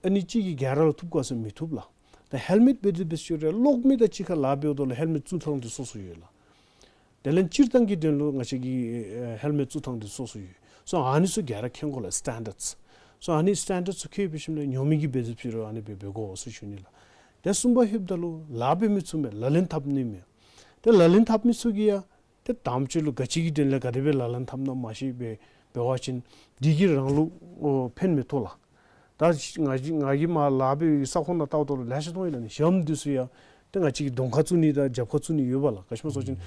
ཨ་ནི་གཅིག་གིས་ག་ར་ལུ་ཐུབ་ག་ཟེར་མི་ཐུབ་ལགས། ད་ཧེལ་མེཊ་འབད་དེ་འབད་ཟེར་ཞུ་རུང་གློག་མེ་དང་གཅིག་ཁར་ལཱ་འབདཝ་ད་ལུ་ཧེལ་མེཊ་བཙུགས་ཐངས་འདི་སོ་སོ་ཡོད་ལགས། དེ་ལས་སྤྱིར་བཏང་གི་དོན་ལུ་ང་བཅས་ཀྱི་ཨེ་ཧེལ་མེཊ་བཙུགས་ཐངས་འདི་སོ་སོ་ཡོད། སོ་ཨ་ནི་ཚུ་ག་ར་མཁྱེན་དགོ་ལགས་སི་ཊེན་ཌརཌསི། སོ་ཨ་ནི་སི་ཊེན་ཌརཌསི་ཚུ་མཁྱེན་འབད་ཞིནམ་ལས་ཉོ་མི་གིས་འབད་དེ་འབད་ཟེར་ཞུ་རུང་ཨ་ནི་སྦེ་འབད་དགོ་ཟེར་ཞུ་ནི་ལགས། ཏེ་གསུམ་པ་ལྷོདཔ་ད་ལུ་ལཱ་འབད་མི་ཚུ་མས། ལག་ལེན་འཐབ་ནི་མས། ཏེ་ལག་ལེན་འཐབ་མི་ཚུ་གིས་ཡང་ཏེ་དང་པ་ཅིག་ལུ་ག་ཅི་གི་དོན་ལས་ག་དེ་སྦེ་ལག་ལེན་འཐབ་ནི་མ་ཤེས་པར་འབད་བ་ཅིན་འདི་གིས་རང་ལུ་ཨོ་ཕན་མི་ཐོགས་ལགས། ད་ང་གིས་ང་གིས་མར་ལཱ་འབད་བའི་ས་ཁོངས་ནང་བལྟཝ་ད་ལུ་ལེ་ཤ་མཐོང་ཡི་ལགས། ཨ་ནི་ཞྭམོ་འདི་ཚུ་ཡང་ཏེ་ང་བཅས་ཀྱིས་གདོང་ཁར་བཙུགས་ནི་དང་རྒྱབ་ཁར་བཙུགས་ནི་ཡོད་པ་ལགས། ག་ཅི་སྨོ་ཟེར་བ་ཅིན་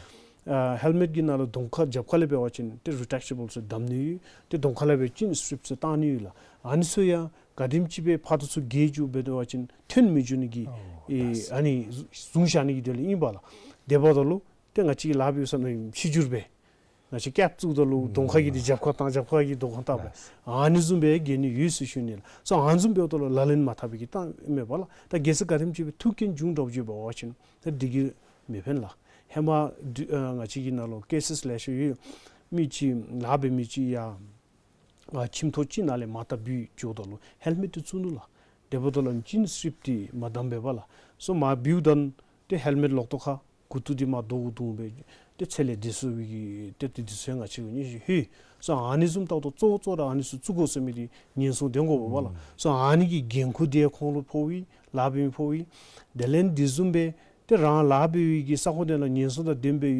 ཨ་ཧེལ་མེཊ་ཀྱི་ནང་ལུ་གདོང་ཁར་རྒྱབ་ཁ་ལས་འབད་བ་ཅིན་ཏེ་རི་ཊེག་ཊེ་བཱལ་ཚུ་བསྡམ་ནི་ཡོད། ཏེ་གདོང་ཁ་ལས་འབད་ཅིན་སི་ཊིརིཔ་ཚུ་བཏང་ནི་ཡོད་ལགས། ཨ་ནི་ཚུ་ཡང་ག་དེམ་ཅིག་སྦེ་ཕར་དང་ཚུར་བརྒལ་འགྱོ་འབད་བ་ཅིན་ཐོན་མི་འགྱོ་ནི་གི་ཨོ་ཨེ་ལགས། ཨ་ནི་བཟུང་བཞག་ནི་གི་དོན་ལས་ཨིན་པ་ལགས། དེ་འབདཝ་ད་ལུ་ཏེ་ང་བཅས་ཀྱིས་ལཱ་འབད་བའི་ས་ནང་ཕྱི་འགྱུར་སྦེ་ང་བཅས་ཀེཔ་བཙུགསཔ་ད་ལུ་གདོང་ཁ་གི་འདི་རྒྱབ་ཁར་བཏང་རྒྱབ་ཁ་གི་གདོང་ཁར་བཏང་སྦེ་ལགས། ཨ་ནི་བཟུམ་སྦེ་འགྱོ་ནི་ཡོད་ཟེར་ཞུ་ནི་ལགས། སོ་ཨ་ནི་བཟུམ་འབདཝ་ད་ལུ་ལག་ལེན་མ་འཐབ་པའི་གི་རྟགས་མས་པ་ལགས། ད་གལ་སྲིད་ག་དེམ་ཅིག་སྦེ་ཐུག་རྐྱེན་བྱུང་འདྲཝ་ཅིག་འབད་བ་ཅིན་ད་འདི་གིས་མི་ཕན་ལགས། ཧེ་མ་འདི་ཨ་ང་བཅས་ཀྱི་ནང་ལུ་ཀེ་སེས་ལེ་ཤ་ཡོད། མི་ཅིག་ལཱ་འབད་མི་ཅིག་ཡང་ཨ་ཁྱིམ་ཐོག་ཅིག་ནང་ལས་མར་ད་འབུད་འགྱོཝ་ད་ལུ་ཧེལ་མེཊ་འདི་བཙུགས་ནུག་ལགས། དེ་འབདཝ་ད་ལུ་ཅིན་སི་ཊིརིཔ་འདི་མ་བསྡམས་པས་པ་ལགས། སོ་མར་འབུཝ་ད་ཏེ་ཧེལ་མེཊ་ལོག་ཐོག་ཁར་མགུ་ཏོ་འདི་མར་རྡོག་རྡོག་སྦེ་ཏེ་ཚེ་ལས་འདས་སོང་བའི་གི་ཏེ་ཏེ་འདི་ཚུ་ཡང་ང་བཅས་ཀྱིས་ནི་ཧེ། སོ་ཨ་ནི་བཟུམ་ལྟཝ་ད་གཙོ་བོ་གཙོ་བོ་ར་ཨ་ནི་ཚུ་བཙུགས་དགོ་ཟེར་མི་འདི་ཉེན་སྲུང་ལྡན་དགོ་པས་པ་ལགས། ཨུམ། སོ་ཨ་ནི་གི་འགན་ཁུར་འདི་ཁོང་ལུ་ཕོག་པས། ལཱ་འབད་མི་ཕོག་པས། དེ་ལས་འདི་བཟུམ་སྦེ་ཏེ་རང་ལཱ་འབད་བའི་གི་ས་ཁོངས་དེ་ལུ་ཉེན་སྲུང་དང་ལྡནམ་སྦེ་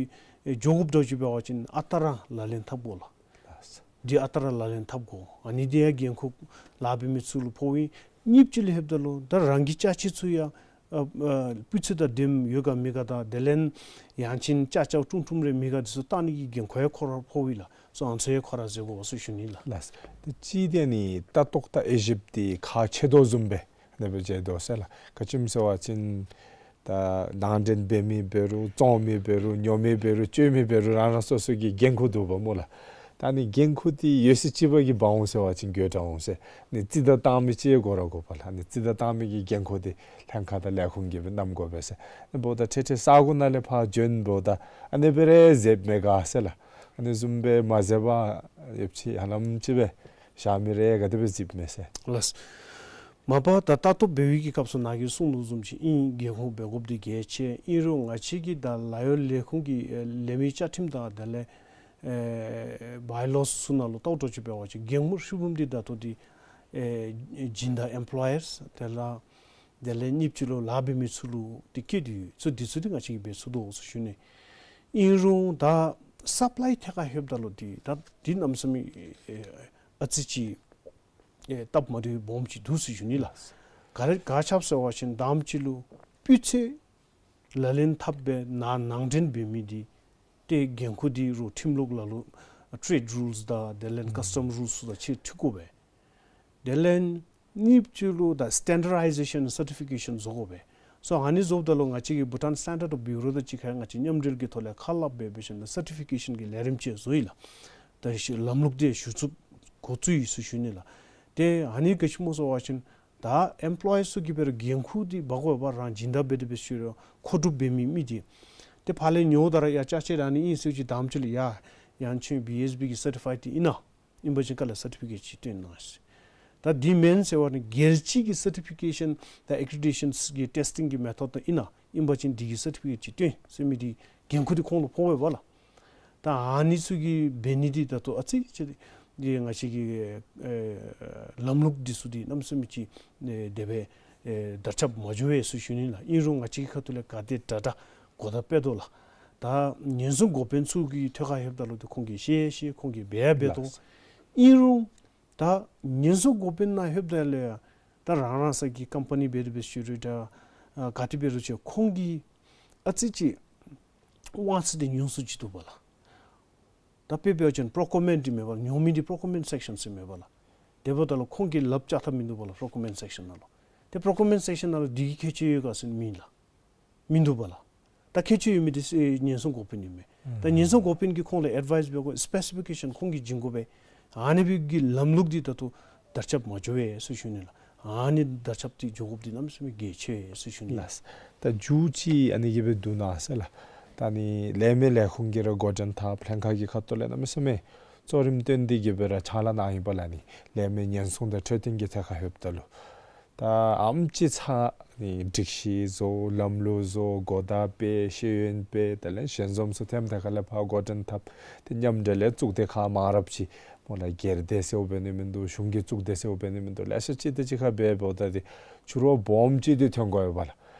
ཨེ་འགྱོ་དགོཔ་འདྲཝ་ཅིག་འབད་བ་ཅིན་ཨ་རྟག་ར་ལག་ལེན་འཐབ་དགོ་ལགས། ལགས་སོ། འདི་ཨ་རྟག་ར་ལག་ལེན་འཐབ་དགོ། ཨ་ནི་འདི་ཡང་འགན་ཁུར་ལཱ་འབད་མི་ཚུ་ལུ་ཕོག་པས། གཉིས་པ་ཅིག་ལུ་ལྷོདཔ་ད་ལུ་ད་རང་གི་ཅ་ཆས་ཚུ་ཡང་ཨ་ཨ་སྤུས་ཚད་དང་ལྡནམ་ཡོད་ག་མེད་ག་དང་དེ་ལས་ཡང་ཅིན་ཅ་ཆས་ཀྲུམ་ཀྲུམ་རེ་མེད་ག་འདི་ཚུ་བལྟ་ནི་གི་འགན་ཁུར་ཡང་ཁོ་ར་ཕོག་པས་ལགས། སོ་ཨ་ནི་ཚུ་ཡང་ཁོ་ར་མཛད་དགོ་ཟེར་ཞུ་ནི་ལགས། ལགས་སོ། ཏེ་གཅིག་འདི་ཨ་ནི་ལྟ་རྟོག་དང་དབྱེ་ཞིབ་འདི་ཁག་ཆེ་དོ་བཟུམ་སྦེ་ཨ་ནི་སྦེ་མཛད་དོ་ཟེར་ལགས། ག་ཅི་སྨོ་ཟེར་བ་ཅིན་ད་ནང་འདྲེན་འབད་མི་འབད་རུང་བཙོང་མི་འབད་རུང་ཉོ་མི་འབད་རུང་སྤྱོད་མི་འབད་རུང་རང་རང་སོ་སོ་གི་འགན་ཁུར་འདུག་པ་སྨོ་ལགས། ད་ཨ་ནི་འགན་ཁུར་འདི་ཡོད་ཚད་ཅིག་པ་གིས་འབག་འོང་ཟེར་བ་ཅིན་དགོད་བྲ་འོང་ཟེར། ཨ་ནི་རྩིས་བདའ་བཏང་མི་ཅིག་དགོ་ར་དགོ་པས་ལགས། ཨ་ནི་རྩིས་བདའ་བཏང་མི་གི་འགན་ཁུར་འདི་ལྷན་ཁག་དང་ལས་ཁུངས་ཀྱིས་སྦེ་བསྣམ་དགོ་པས་ཟེར། ཨ་ནི་འབདཝ་ད་ཏེ་ཏེ་ས་གོ་ནང་ལས་ཕར་བྱོན་འབདཝ་ད་ཨ་ནི་སྦེ་ར་མཛདཔ་མས་ག་ཟེར་ལགས། ཨ་ནི་བཟུམ་སྦེ་མ་མཛད་པར་ཡོདཔ་ཅིག་ཧ་ལམ་ཅིག་སྦེ་བཞག་མི་རེ་ག་དེ་སྦེ་གཟིགསཔ་མས་ཟེར། ལགས། མ་པ་ད་ལྟ་རྟོག་འབད་བའི་གི་སྐབས་སུ་ནཱ་གིས་གསུངས་དོ་བཟུམ་ཅིག་ཨིན། འགན་ཁུར་འབད་དགོཔ་འདི་གལ་ཆེ། ཨིན་རུང་ང་བཅས་ཀྱི་ད་ལཱ་གཡོག་ལས་ཁུངས་ཀྱི་ཨེ་ལས་མི་བཅའ་ཁྲིམས་དང་དེ་ལས་ཨེ་བའི་ལོ་ཚུ་ནང་ལུ་ལྟཝ་འདྲཝ་ཅིག་འབད་བ་ཅིན་འགན་ཁུར་ཧྲིལ་བུམ་འདི་ད་ལྟོ་འདི་ཨེ་སྦྱིན་བདག་ཨེམ་པོ་ལོ་ཡརསི་དེ་ལས་དེ་ལས་གཉིས་པ་ཅིག་ལུ་ལཱ་འབད་མི་ཚུ་ལུ་འདི་བཀལ་ཏེ་ཡོད། ཚུ་འདི་ཚུ་འདི་ང་བཅས་ཀྱིས་འབད་ཚུགས་དོ་ཟེར་ཞུ་ནི། ཨིན་རུང་ད་སབ་ལའི་ཐད་ཁར་ལྷོདཔ་ད་ལུ་འདི་ད་འདི་གནམ་མེད་ས་མེད་ཨེ་ཨ་ཙི་ཅིག་ཨེ་སྟབས་མ་བདེཝ་སྦོམ་ཅིག་འདུག་ཟེར་ཞུ་ནི་ལགས། ག་ར་ག་ཅི་སྦེ་ཟེར་བ་ཅིན་དང་པ་ཅིག་ལུ་སྤུས་ཚད་ལག་ལེན་འཐབ་སྦེ་ནང་ནང་འདྲེན་འབད་མི་འདི་ཏེ་འགན་ཁུར་འདི་རུང་ཁྲིམས་ལུགས་ལ་ལུ་ཊེ་རེཌ་རུལསི་དང་དེ་ལས་ཀསི་ཊམ་རུལསི་ཚུ་དང་ཅིག་འཁྲིལ་དགོ་པས། དེ་ལས་གཉིས་པ་ཅིག་ལུ་ད་སི་ཊེན་ཌར་ཌའི་ཟེ་ཤཱན་སར་ཊི་ཕི་ཀེ་ཤཱན་བཟོ་དགོ་པས། སོ་ཨ་ནི་བཟོཝ་ད་ལུ་ང་བཅས་ཀྱི་བྷུ་ཊཱན་སི་ཊེན་ཌརཌ་བིའུ་རོ་དང་གཅིག་ཁར་ང་བཅས་མཉམ་འབྲེལ་གྱི་ཐོག་ལས་ཁ་སླབ་འབད་འབད་ཞིནམ་ལས་སར་ཊི་ཕི་ཀེ་ཤཱན་གྱི་ལས་རིམ་ཅིག་བཟོ་ཡི་ལགས། ད་ལམ་ལུགས་འདི་ཞུ་ཚུགས་འགོ་བཙུགས་ཡི་ཟེར་ཞུ་ནི་ལགས། ཏེ་ཨ་ནི་ག་ཅི་སྨོ་ཟེར་བ་ཅིན་ད་ཨེམ་པོ་ལོ་ཡརསི་ཚུ་གིས་འབད་རུང་འགན་ཁུར་འདི་འབག་དགོ་པས། རང་སྦྱིན་བདག་འབད་དེ་འབད་ཞུ་རུང་མཁོ་སྒྲུབ་འབད་མི་མི་འདི་ཏེ་ཕར་ལས་ཉོཝ་ད་ར་ཡ་ཅ་ཆས་ར་ཨ་ནི་ཨིན་ཟེར་ཅིག་དང་པ་ཅིག་ལུ་ཡ་ཡང་ཁྱོད་བི་ཨེསི་བི་གི་སར་ཊི་ཕའིཌ་འདི་ཨིན་ན། ཨིན་པ་ཅིན་ཁ་ལས་སར་ཊི་ཕི་ཀེཊ་ཅིག་སྟོན་གནང་ཟེར། ད་འདི་མེན་ཟེར་བ་ནི་སྒེར་གཅིག་གི་སར་ཊི་ཕི་ཀེ་ཤཱན་དང་ཨེ་ཀྲི་ཌི་ཊེ་ཤཱན་གྱི་ཊེསི་ཊིང་གི་མེ་ཐོཌ་དང་ཨིན་ན། ཨིན་པ་ཅིན་འདི་གི་སར་ཊི་ཕི་ཀེཊ་ཅིག་སྟོན་ཟེར་མི་འདི་འགན་ཁུར་འདི་ཁོང་ལུ་ཕོག་པས་པ་ལགས། ད་ཨ་ནི་ཚུ་གི་འབད་ནི་འདི་ད་ལྟོ་ཨ་ཙི་ཅིག་ འདི་ང་བཅས་ཀྱི་ཨེ་ལམ་ལུགས་འདི་ཚུ་འདི་གནམ་མེད་ས་མེད་ཅིག་ཨེ་དེ་སྦེ་ཨེ་དར་ཁྱབ་མ་འགྱོ་བས་ཟེར་ཞུ་ནི་ལགས། ཨིན་རུང་ང་བཅས་ཀྱི་ཁ་ཐུག་ལས་ག་དེ་དྲག་དྲག་གོ་བརྡ་སྤེལ་དོ་ལགས། ད་ཉེན་སྲུང་འགོ་དཔོན་ཚུ་གི་ཐད་ཁར་ལྷོདཔ་ད་ལུ་ཏེ་ཁོང་གིས་ཤེས་ཤེས་ཁོང་གིས་འབད་འབད་དོ། ལགས། ཨིན་རུང་ད་ཉེན་སྲུང་འགོ་དཔོན་ནང་ལྷོདཔ་ད་ལུ་ཡང་ད་རང་རང་སོ་གི་ཀམ་པ་ནི་འབད་དེ་འབད་ཞུ་རུང་ད་ཨ་ག་དེ་འབད་རུང་ཅིག་ཁོང་གིས་ཨ་ཙི་ཅིག་དབང་ཚད་འདི་ཉུང་སུ་ཅིག་འདུག་པ་ལགས། ད་དཔེ་འབད་བ་ཅིན་པྲོ་ཀིའུར་མེནཊ་འདི་མེན་པ་ལགས། ཉོ་མི་འདི་པྲོ་ཀིའུར་མེནཊ་སེཀ་ཤཱན་ཟེར་མེན་པ་ལགས། དེ་འབདཝ་ད་ལུ་ཁོང་གིས་ལགཔ་བཅག་ཐབས་མིན་འདུག་པ་ལགས། པྲོ་ཀིའུར་མེནཊ་སེཀ་ཤཱན་ནང་ལུ། ཏེ་པྲོ་ཀིའུར་མེནཊ་སེཀ་ཤཱན་ནང་ལུ་འདི་གི་ཁྱད་ཆོས་ཡོད་ག་ཟེར་མེན་ལགས། མིན་འདུག་པ་ལགས། ད་ཁྱད་ཆོས་ཡོད་མི་འདི་ཨེ་ཉེན་སྲུང་འགོ་དཔོན་ཨིན་མས། ད་ཨུམ་ཉེན་སྲུང་འགོ་དཔོན་གྱིས་ཁོང་ལུ་ཨེཌ་ཝའིསི་འབད་དགོ། སི་པེ་སི་ཕི་ཀེ་ཤཱན་ཁོང་གིས་བྱིན་དགོ་པས། ཨ་ནི་སྦེ་གི་ལམ་ལུགས་འདི་ད་ལྟོ་དར་ཁྱབ་མ་འགྱོ་བས་ཟེར་ཞུ་ནི་ལགས། ཨ་ནི་དར་ཁྱབ་འདི་འགྱོ་དགོཔ་འདི་གནམ་མེད་ས་མེད་གལ་ཆེ་ཟེར་ཞུ་ནི་ལགས། ལགས། ད་མཇུག་ཅིག་ཨ་ནི་གི་སྦེ་བསྡུ་གནང་ཟེར་ལགས། ད་ཨ་ནི་ལས་མི་ལས་ཁུངས་ཀྱི་ར་འགོ་འདྲེན་འཐབ་ལྷན་ཁག་གི་ཁ་ཐུག་ལས་གནམ་མེད་ས་མེད་གཙོ་རིམ་བཏོན་ཏེ་གི་སྦེ་ར་ཕྱག་ལཱ་གནང་ཡི་པ་ལགས། ཨ་ནི་ལས་མི་ཉེན་སྲུང་དང་འཕྲོད་བསྟེན་གྱི་ཐད་ཁར་ལྷོདཔ་ད་ལུ་ད་ཨེམ་ཅིག་ཚར་ཨ་ནི་སྒྲིག་གཞི་བཟོ་ལམ་ལུགས་བཟོ་གོ་བརྡ་སྤེལ་ཤེས་ཡོན་སྤེལ་དེ་ལས་ཞལ་འཛོམས་ཚུ་ཐེམ་ཐད་ཁ་ལས་ཕར་འགོ་འདྲེན་འཐབ། ཏེ་མཉམ་འབྲེལ་ལས་གཙུག་སྡེ་ཁག་མང་རབས་ཅིག་སྨོ་ལགས། སྒེར་སྡེ་ཟེརཝ་འབད་ནི་མིན་འདུག། གཞུང་གི་གཙུག་སྡེ་ཟེརཝ་འབད་ནི་མིན་འདུག། ལེ་ཤ་ཅིག་དེ་ཅིག་ཁར་འབད་འབདཝ་ད་ཏེ་འགྱུར་བ་སྦོམ་ཅིག་འདི་ཐོན་དགོ་པས་ལགས།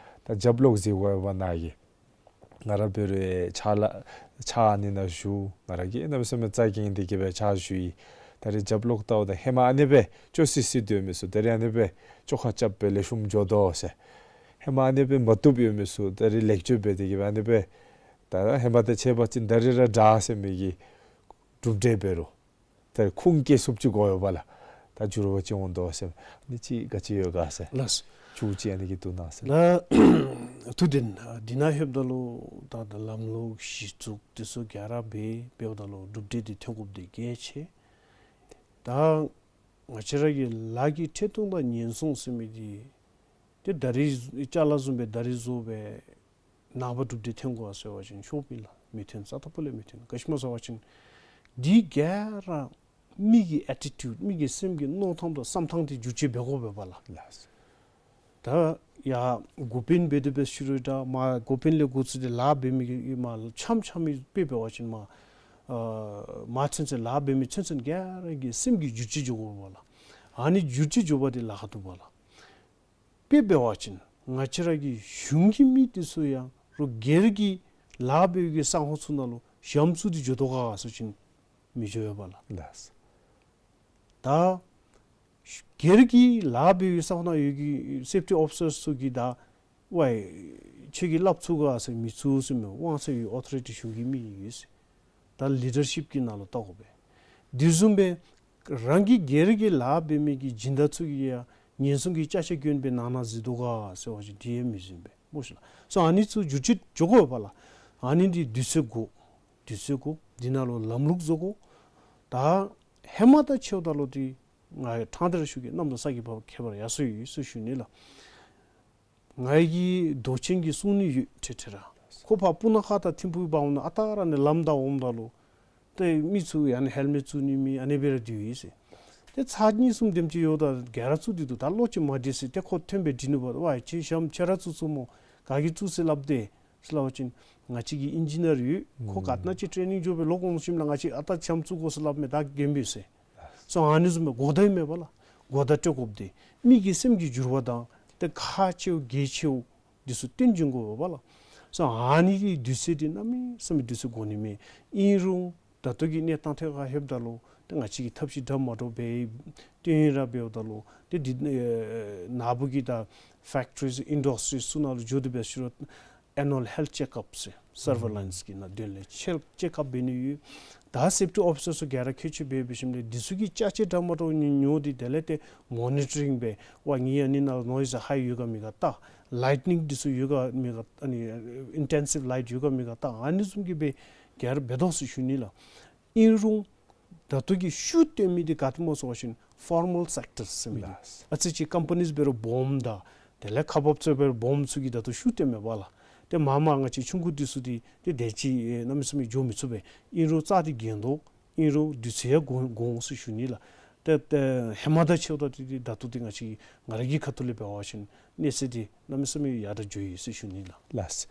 ད་རྒྱབ་ལོག་གཟིགས་དགོ་པས་ནཱ་གི། ང་ར་འབད་རུང་ཕྱག་ལཱ་ཕྱག་ཨ་ནི་ནང་ཞུ། ང་ར་གིས་གནམ་མེད་ས་མེད་རྩ་འགེངས་ཏེ་གི་སྦེ་ཕྱག་ཞུ་ཡི། ད་རེས་རྒྱབ་ལོག་བལྟཝ་ད་ཧེ་མ་ཨ་ནི་སྦེ་སྐྱོ་སི་སི་སྡོད་མི་ཚུ་ད་རེས་ཨ་ནི་སྦེ་བཅོ་ཁ་རྐྱབ་སྦེ་ལེགས་ཤོམ་འགྱོ་དོ་ཟེར། ཧེ་མ་ཨ་ནི་སྦེ་མ་བཏུབ་ཡོད་མི་ཚུ་ད་རེས་ལེགས་བཅོས་འབད་དེ་གི་སྦེ་ཨ་ནི་སྦེ་ད་ཧེ་མ་དང་ཕྱད་པ་ཅིན་ད་རེས་ར་དྲག་ཟེར་མི་གི་གྲུབ་འབྲས་འབད་རུང་ད་ཁུངས་སྐྱེལ་ཚུགསཔ་ཅིག་དགོ་པས་ལགས། ད་འགྱུར་བ་ཅིག་འོང་དོ་ཟེར་ཨ་ནི་ཅིག་ག་ཅི་ཡོད་ག་ཟེར། ལགས། མཇུག་ཅིག་ཨ་ནི་གི་བསྡུ་གནང་ཟེར། ལགས། ཐུགས་བདེན། འདི་ནང་ལྷོདཔ་ད་ལུ་ད་ད་ལམ་ལུགས་གཞི་བཙུགས་དེ་ཚུ་ག་ར་འབད་འབདཝ་ད་ལུ་གྲུབ་འབྲས་འདི་ཐོན་དགོཔ་འདི་གལ་ཆེ། ད་ང་བཅས་ར་གི་ལཱ་གི་འཕྲོད་བསྟེན་དང་ཉེན་སྲུང་ཟེར་མི་འདི་ཏེ་ད་རིས་ཅ་ལ་བཟུམ་སྦེ་ད་རིས་བཟོ་སྦེ་ནངས་པ་གྲུབ་འབྲས་ཐོན་དགོ་ཟེར་བ་ཅིན་ཤོབ་ཨིན་ལགས། མི་ཐོན། རྩ་ལྟ་བུ་ལས་མི་ཐོན། ག་ཅི་སྨོ་ཟེར་བ་ཅིན་འདི་ག་ར་མི་གི་ཨེ་ཊི་ཊིའུཌ་མི་གི་སེམས་ཀྱི་མནོ་ཐངས་དང་བསམ་ཐངས་འདི་འགྱུར་བཅོས་འབད་དགོ་པས་ལགས། ལགས། ད་ཡ་འགོ་དཔོན་འབད་དེ་འབད་ཞུ་རུང་ད་མར་འགོ་དཔོན་ལས་འགོ་བཙུགས་ཏེ་ལཱ་འབད་མི་གི་མར་འཆམ་འཆམ་མི་དཔེ་འབད་བ་ཅིན་མར་ཨ་མར་ཚུན་ཚོད་ལཱ་འབད་མི་ཚུན་ཚོད་ག་ར་གི་སེམས་ཀྱི་འགྱུར་བཅོས་འགྱོ་དགོ་པས་ལགས། ཨ་ནི་འགྱུར་བཅོས་འགྱོ་བ་འདི་ལཱ་ཁག་འདུག་པ་ལགས། དཔེ་འབད་བ་ཅིན་ང་བཅས་ར་གི་གཞུང་གི་མི་འདི་ཚུ་ཡང་རོགས་སྒེར་གྱི་ལཱ་འབད་བའི་གི་ས་ཁོངས་ཚུ་ནང་ལུ་ཞྭམོ་བཙུགས་ཏེ་འགྱོ་དོ་ག་ཟེར་བ་ཅིན་མི་འགྱོ་བས་ལགས། ལགས། ད་སྒེར་གྱི་ལཱ་འབད་བའི་ས་ཁོངས་ནང་ཡོད་ཀྱི་སེཕ་ཊི་ཨོ་ཕི་སར་ཚུ་གིས་ད་ཝའི་ཁྱོད་ཀྱིས་སླབ་ཚུགས་ག་ཟེར་མི་ཚུགས་ཟེར་མི་དབང་ཚད་ཡོད། ཨོ་ཐོ་རི་ཊི་གཞུང་གི་མི་ཡོད་ཟེར། ད་ལི་ཌར་ཤིཔ་ཀྱི་ནང་ལུ་བལྟ་དགོ་པས། དེ་བཟུམ་སྦེ་རང་གི་སྒེར་གྱི་ལཱ་འབད་མི་གི་སྦྱིན་བདག་ཚུ་གིས་ཡང་ཉེན་སྲུང་གི་ཅ་ཆས་གྱོན་སྦེ་ནང་ན་གཟིགས་དོ་ག་ཟེར་བ་ཅིན་དེ་ཡང་མི་བཟུམ་སྦེ་སྨོ་ཤིག་ལགས། སོ་ཨ་ནི་ཚུ་འགྱུར་བཅོས་འགྱོ་དགོ་པས་ལགས། ཨ་ནི་འདི་དུས་ཚོད་དགོ། དུས་ཚོད་དགོ། འདི་ནང་ལུ་ལམ་ལུགས་བཟོ་དགོ། ད་ཧེ་མ་དང་ཕྱདཔ་ད་ལུ་འདི་ང་ཕྲང་སྟེ་ར་ཞུ་གེ། གནམ་དང་ས་གི་བར་ཁྱད་པར་ཡར་སོ་ཡི་ཟེར་ཞུ་ནི་ལགས། ང་གི་མདོ་ཆེན་གྱིས་གསུང་ནི་ཡོད་ཏེ་ཏེ་ར། ཁོ་ཕར་སྤུ་ན་ཁ་དང་ཐིམ་ཕུག་འབག་འོངམ་ད་ཨ་རྟག་ར་ཨ་ནི་ལམ་བདའ་འོངམ་ད་ལུ་ཏེ་མི་ཚུ་ཡང་ཧེལ་མེཊ་བཙུགས་ནི་མེད། ཨ་ནི་སྦེ་ར་སྡོད་ཡི་ཟེར། ཏེ་ཚར་གཉིས་གསུམ་དེམ་ཅིག་ཡོད་ད་ག་ར་བཙུགས་ཏེ་འདུག། ད་བློ་ཅིག་མ་བདེ་ཟེར། ཏེ་ཁོ་ཐོན་སྦེ་དྲི་ནུག་པ། ཝའི་ཁྱོད་ཞྭམོ་ཁྱོད་ར་བཙུགས་བཙུགསཔ་སྨོ། ག་གིས་བཙུགས་ཟེར་སླབ་དེས་ཟེར་སླབ་པ་ཅིན་ང་བཅས་ཀྱི་ཨིན་ཇི་ནི་ཡར་ཡོད། ཁོ་ག་ཏེ་ན་ཅིག་ཊེ་རེ་ནིང་འགྱོ་སྦེ་ལོག་འོང་ཞིནམ་ལས་ང་བཅས་ཨ་རྟག་ཞྭམོ་བཙུགས་དགོ་ཟེར་སླབ་མས། ད་རྒན་པས་ཟེར། སོ་ཨ་ནི་བཟུམ་སྦེ་གོ་བརྡ་ཨིན་མས་པ་ལགས། གོ་བརྡ་སྤྲོད་དགོཔ་འདི་མི་གི་སེམས་ཀྱི་འགྱུར་བ་དང་ཏེ་ཁག་ཆེཝ་གལ་ཆེཝ་འདི་ཚུ་སྟོན་བྱིན་དགོ་པས་ལགས། སོ་ཨ་ནི་གི་དུས་ཚོད་འདི་གནམ་མེད་ས་མེད་དུས་ཚོད་དགོ་ནི་མས། ཨིན་རུང་ད་ལྟོ་གི་གནས་སྟངས་ཐད་ཁར་ལྷོདཔ་ད་ལུ་ཏེ་ང་བཅས་ཀྱིས་ཐབས་ཤེས་འདྲ་མ་འདྲཝ་འབད་སྟོན་ཡི་ར། འབདཝ་ད་ལུ་ཏེ་འདི་ཨེ་ནཱ་བུ་གི་ད་ཕེཀ་ཊི་རིསི་ཨིན་ཌསི་ཊི་རིསི་ཚུ་ནང་ལུ་འགྱོ་སྟེ་འབད་ཞུ་རུང་ཨེ་ནུ་ཨལ་ཧེལཐ་ཅེཀ་ཨཔ་ཟེར་སར་ཝེ་ལེནསི་གི་ནང་དོན་ལས་ཅེཀ་ཅེཀ་ཨཔ་འབད་ནི་ཡོད། ད་སེཕ་ཊི་ཨོ་ཕི་སར་ཚུ་ག་ར་ཁྱད་ཆོས་འབད་འབད་ཞིནམ་ལས་འདི་ཚུ་གིས་ཅ་ཆས་འདྲ་མ་འདྲཝ་ཉོ་ཉོ་སྟེ་དེ་ལས་ཏེ་མོ་ནི་ཊ་རིང་འབད། ཝའི་ངེའི་ཨ་ནི་ནང་ལུ་ནོའིསི་ཧའི་ཡོད་ག་མེད་ག་བལྟ། ལའིཊ་ནིང་འདི་ཚུ་ཡོད་ག་མེད་ག། ཨ་ནི་ཨིན་ཊེན་སིབ་ལའིཊ་ཡོད་ག་མེད་ག་བལྟ། ཨ་ནི་བཟུམ་གྱི་སྦེ་ག་ར་འབད་དོ་ཟེར་ཞུ་ནི་ལགས། ཨིན་རུང་ད་ལྟོ་གི་ཤུགས་བཏོན་མི་འདི་ག་ཏེ་སྨོ་ཟེར་བ་ཅིན་ཕོར་མལ་སེཀ་ཊར་ཟེར་མི་འདི། ལགས། ཨ་ཙི་ཅིག་ཀམ་པ་ནིས་འབད་རུང་སྦོམ་དང་དེ་ལས་ཁག་འབགཔ་ཚུ་འབད་རུང་སྦོམ་ཚུ་གིས་ད་ལྟོ་ཤུགས་བཏོན་མས་པ་ལགས། ཏེ་མར་མར་ང་བཅས་ཆུང་ཀུ་འདི་ཚུ་འདི་ཏེ་དེ་ཅིག་ཨེ་གནམ་མེད་ས་མེད་འགྱོ་མི་ཚུགས་པས། ཨིན་རུང་རྩ་འདི་འགེངས་དོ། ཨིན་རུང་དུས་ཚོད་ཡང་འགོར་འགོར་འོང་ཟེར་ཞུ་ནི་ལགས། ཏེ་ཏེ་ཧེ་མ་དང་ཕྱདཔ་ད་འདི་ད་ལྟོ་འདི་ང་བཅས་ང་ར་གི་ཁ་ཐུག་ལས་འབད་བ་ཅིན་གནས་ཚད་འདི་གནམ་མེད་ས་མེད་ཡར་དྲག་འགྱོ་ཡི་ཟེར་ཞུ་ནི་ལགས། ལགས།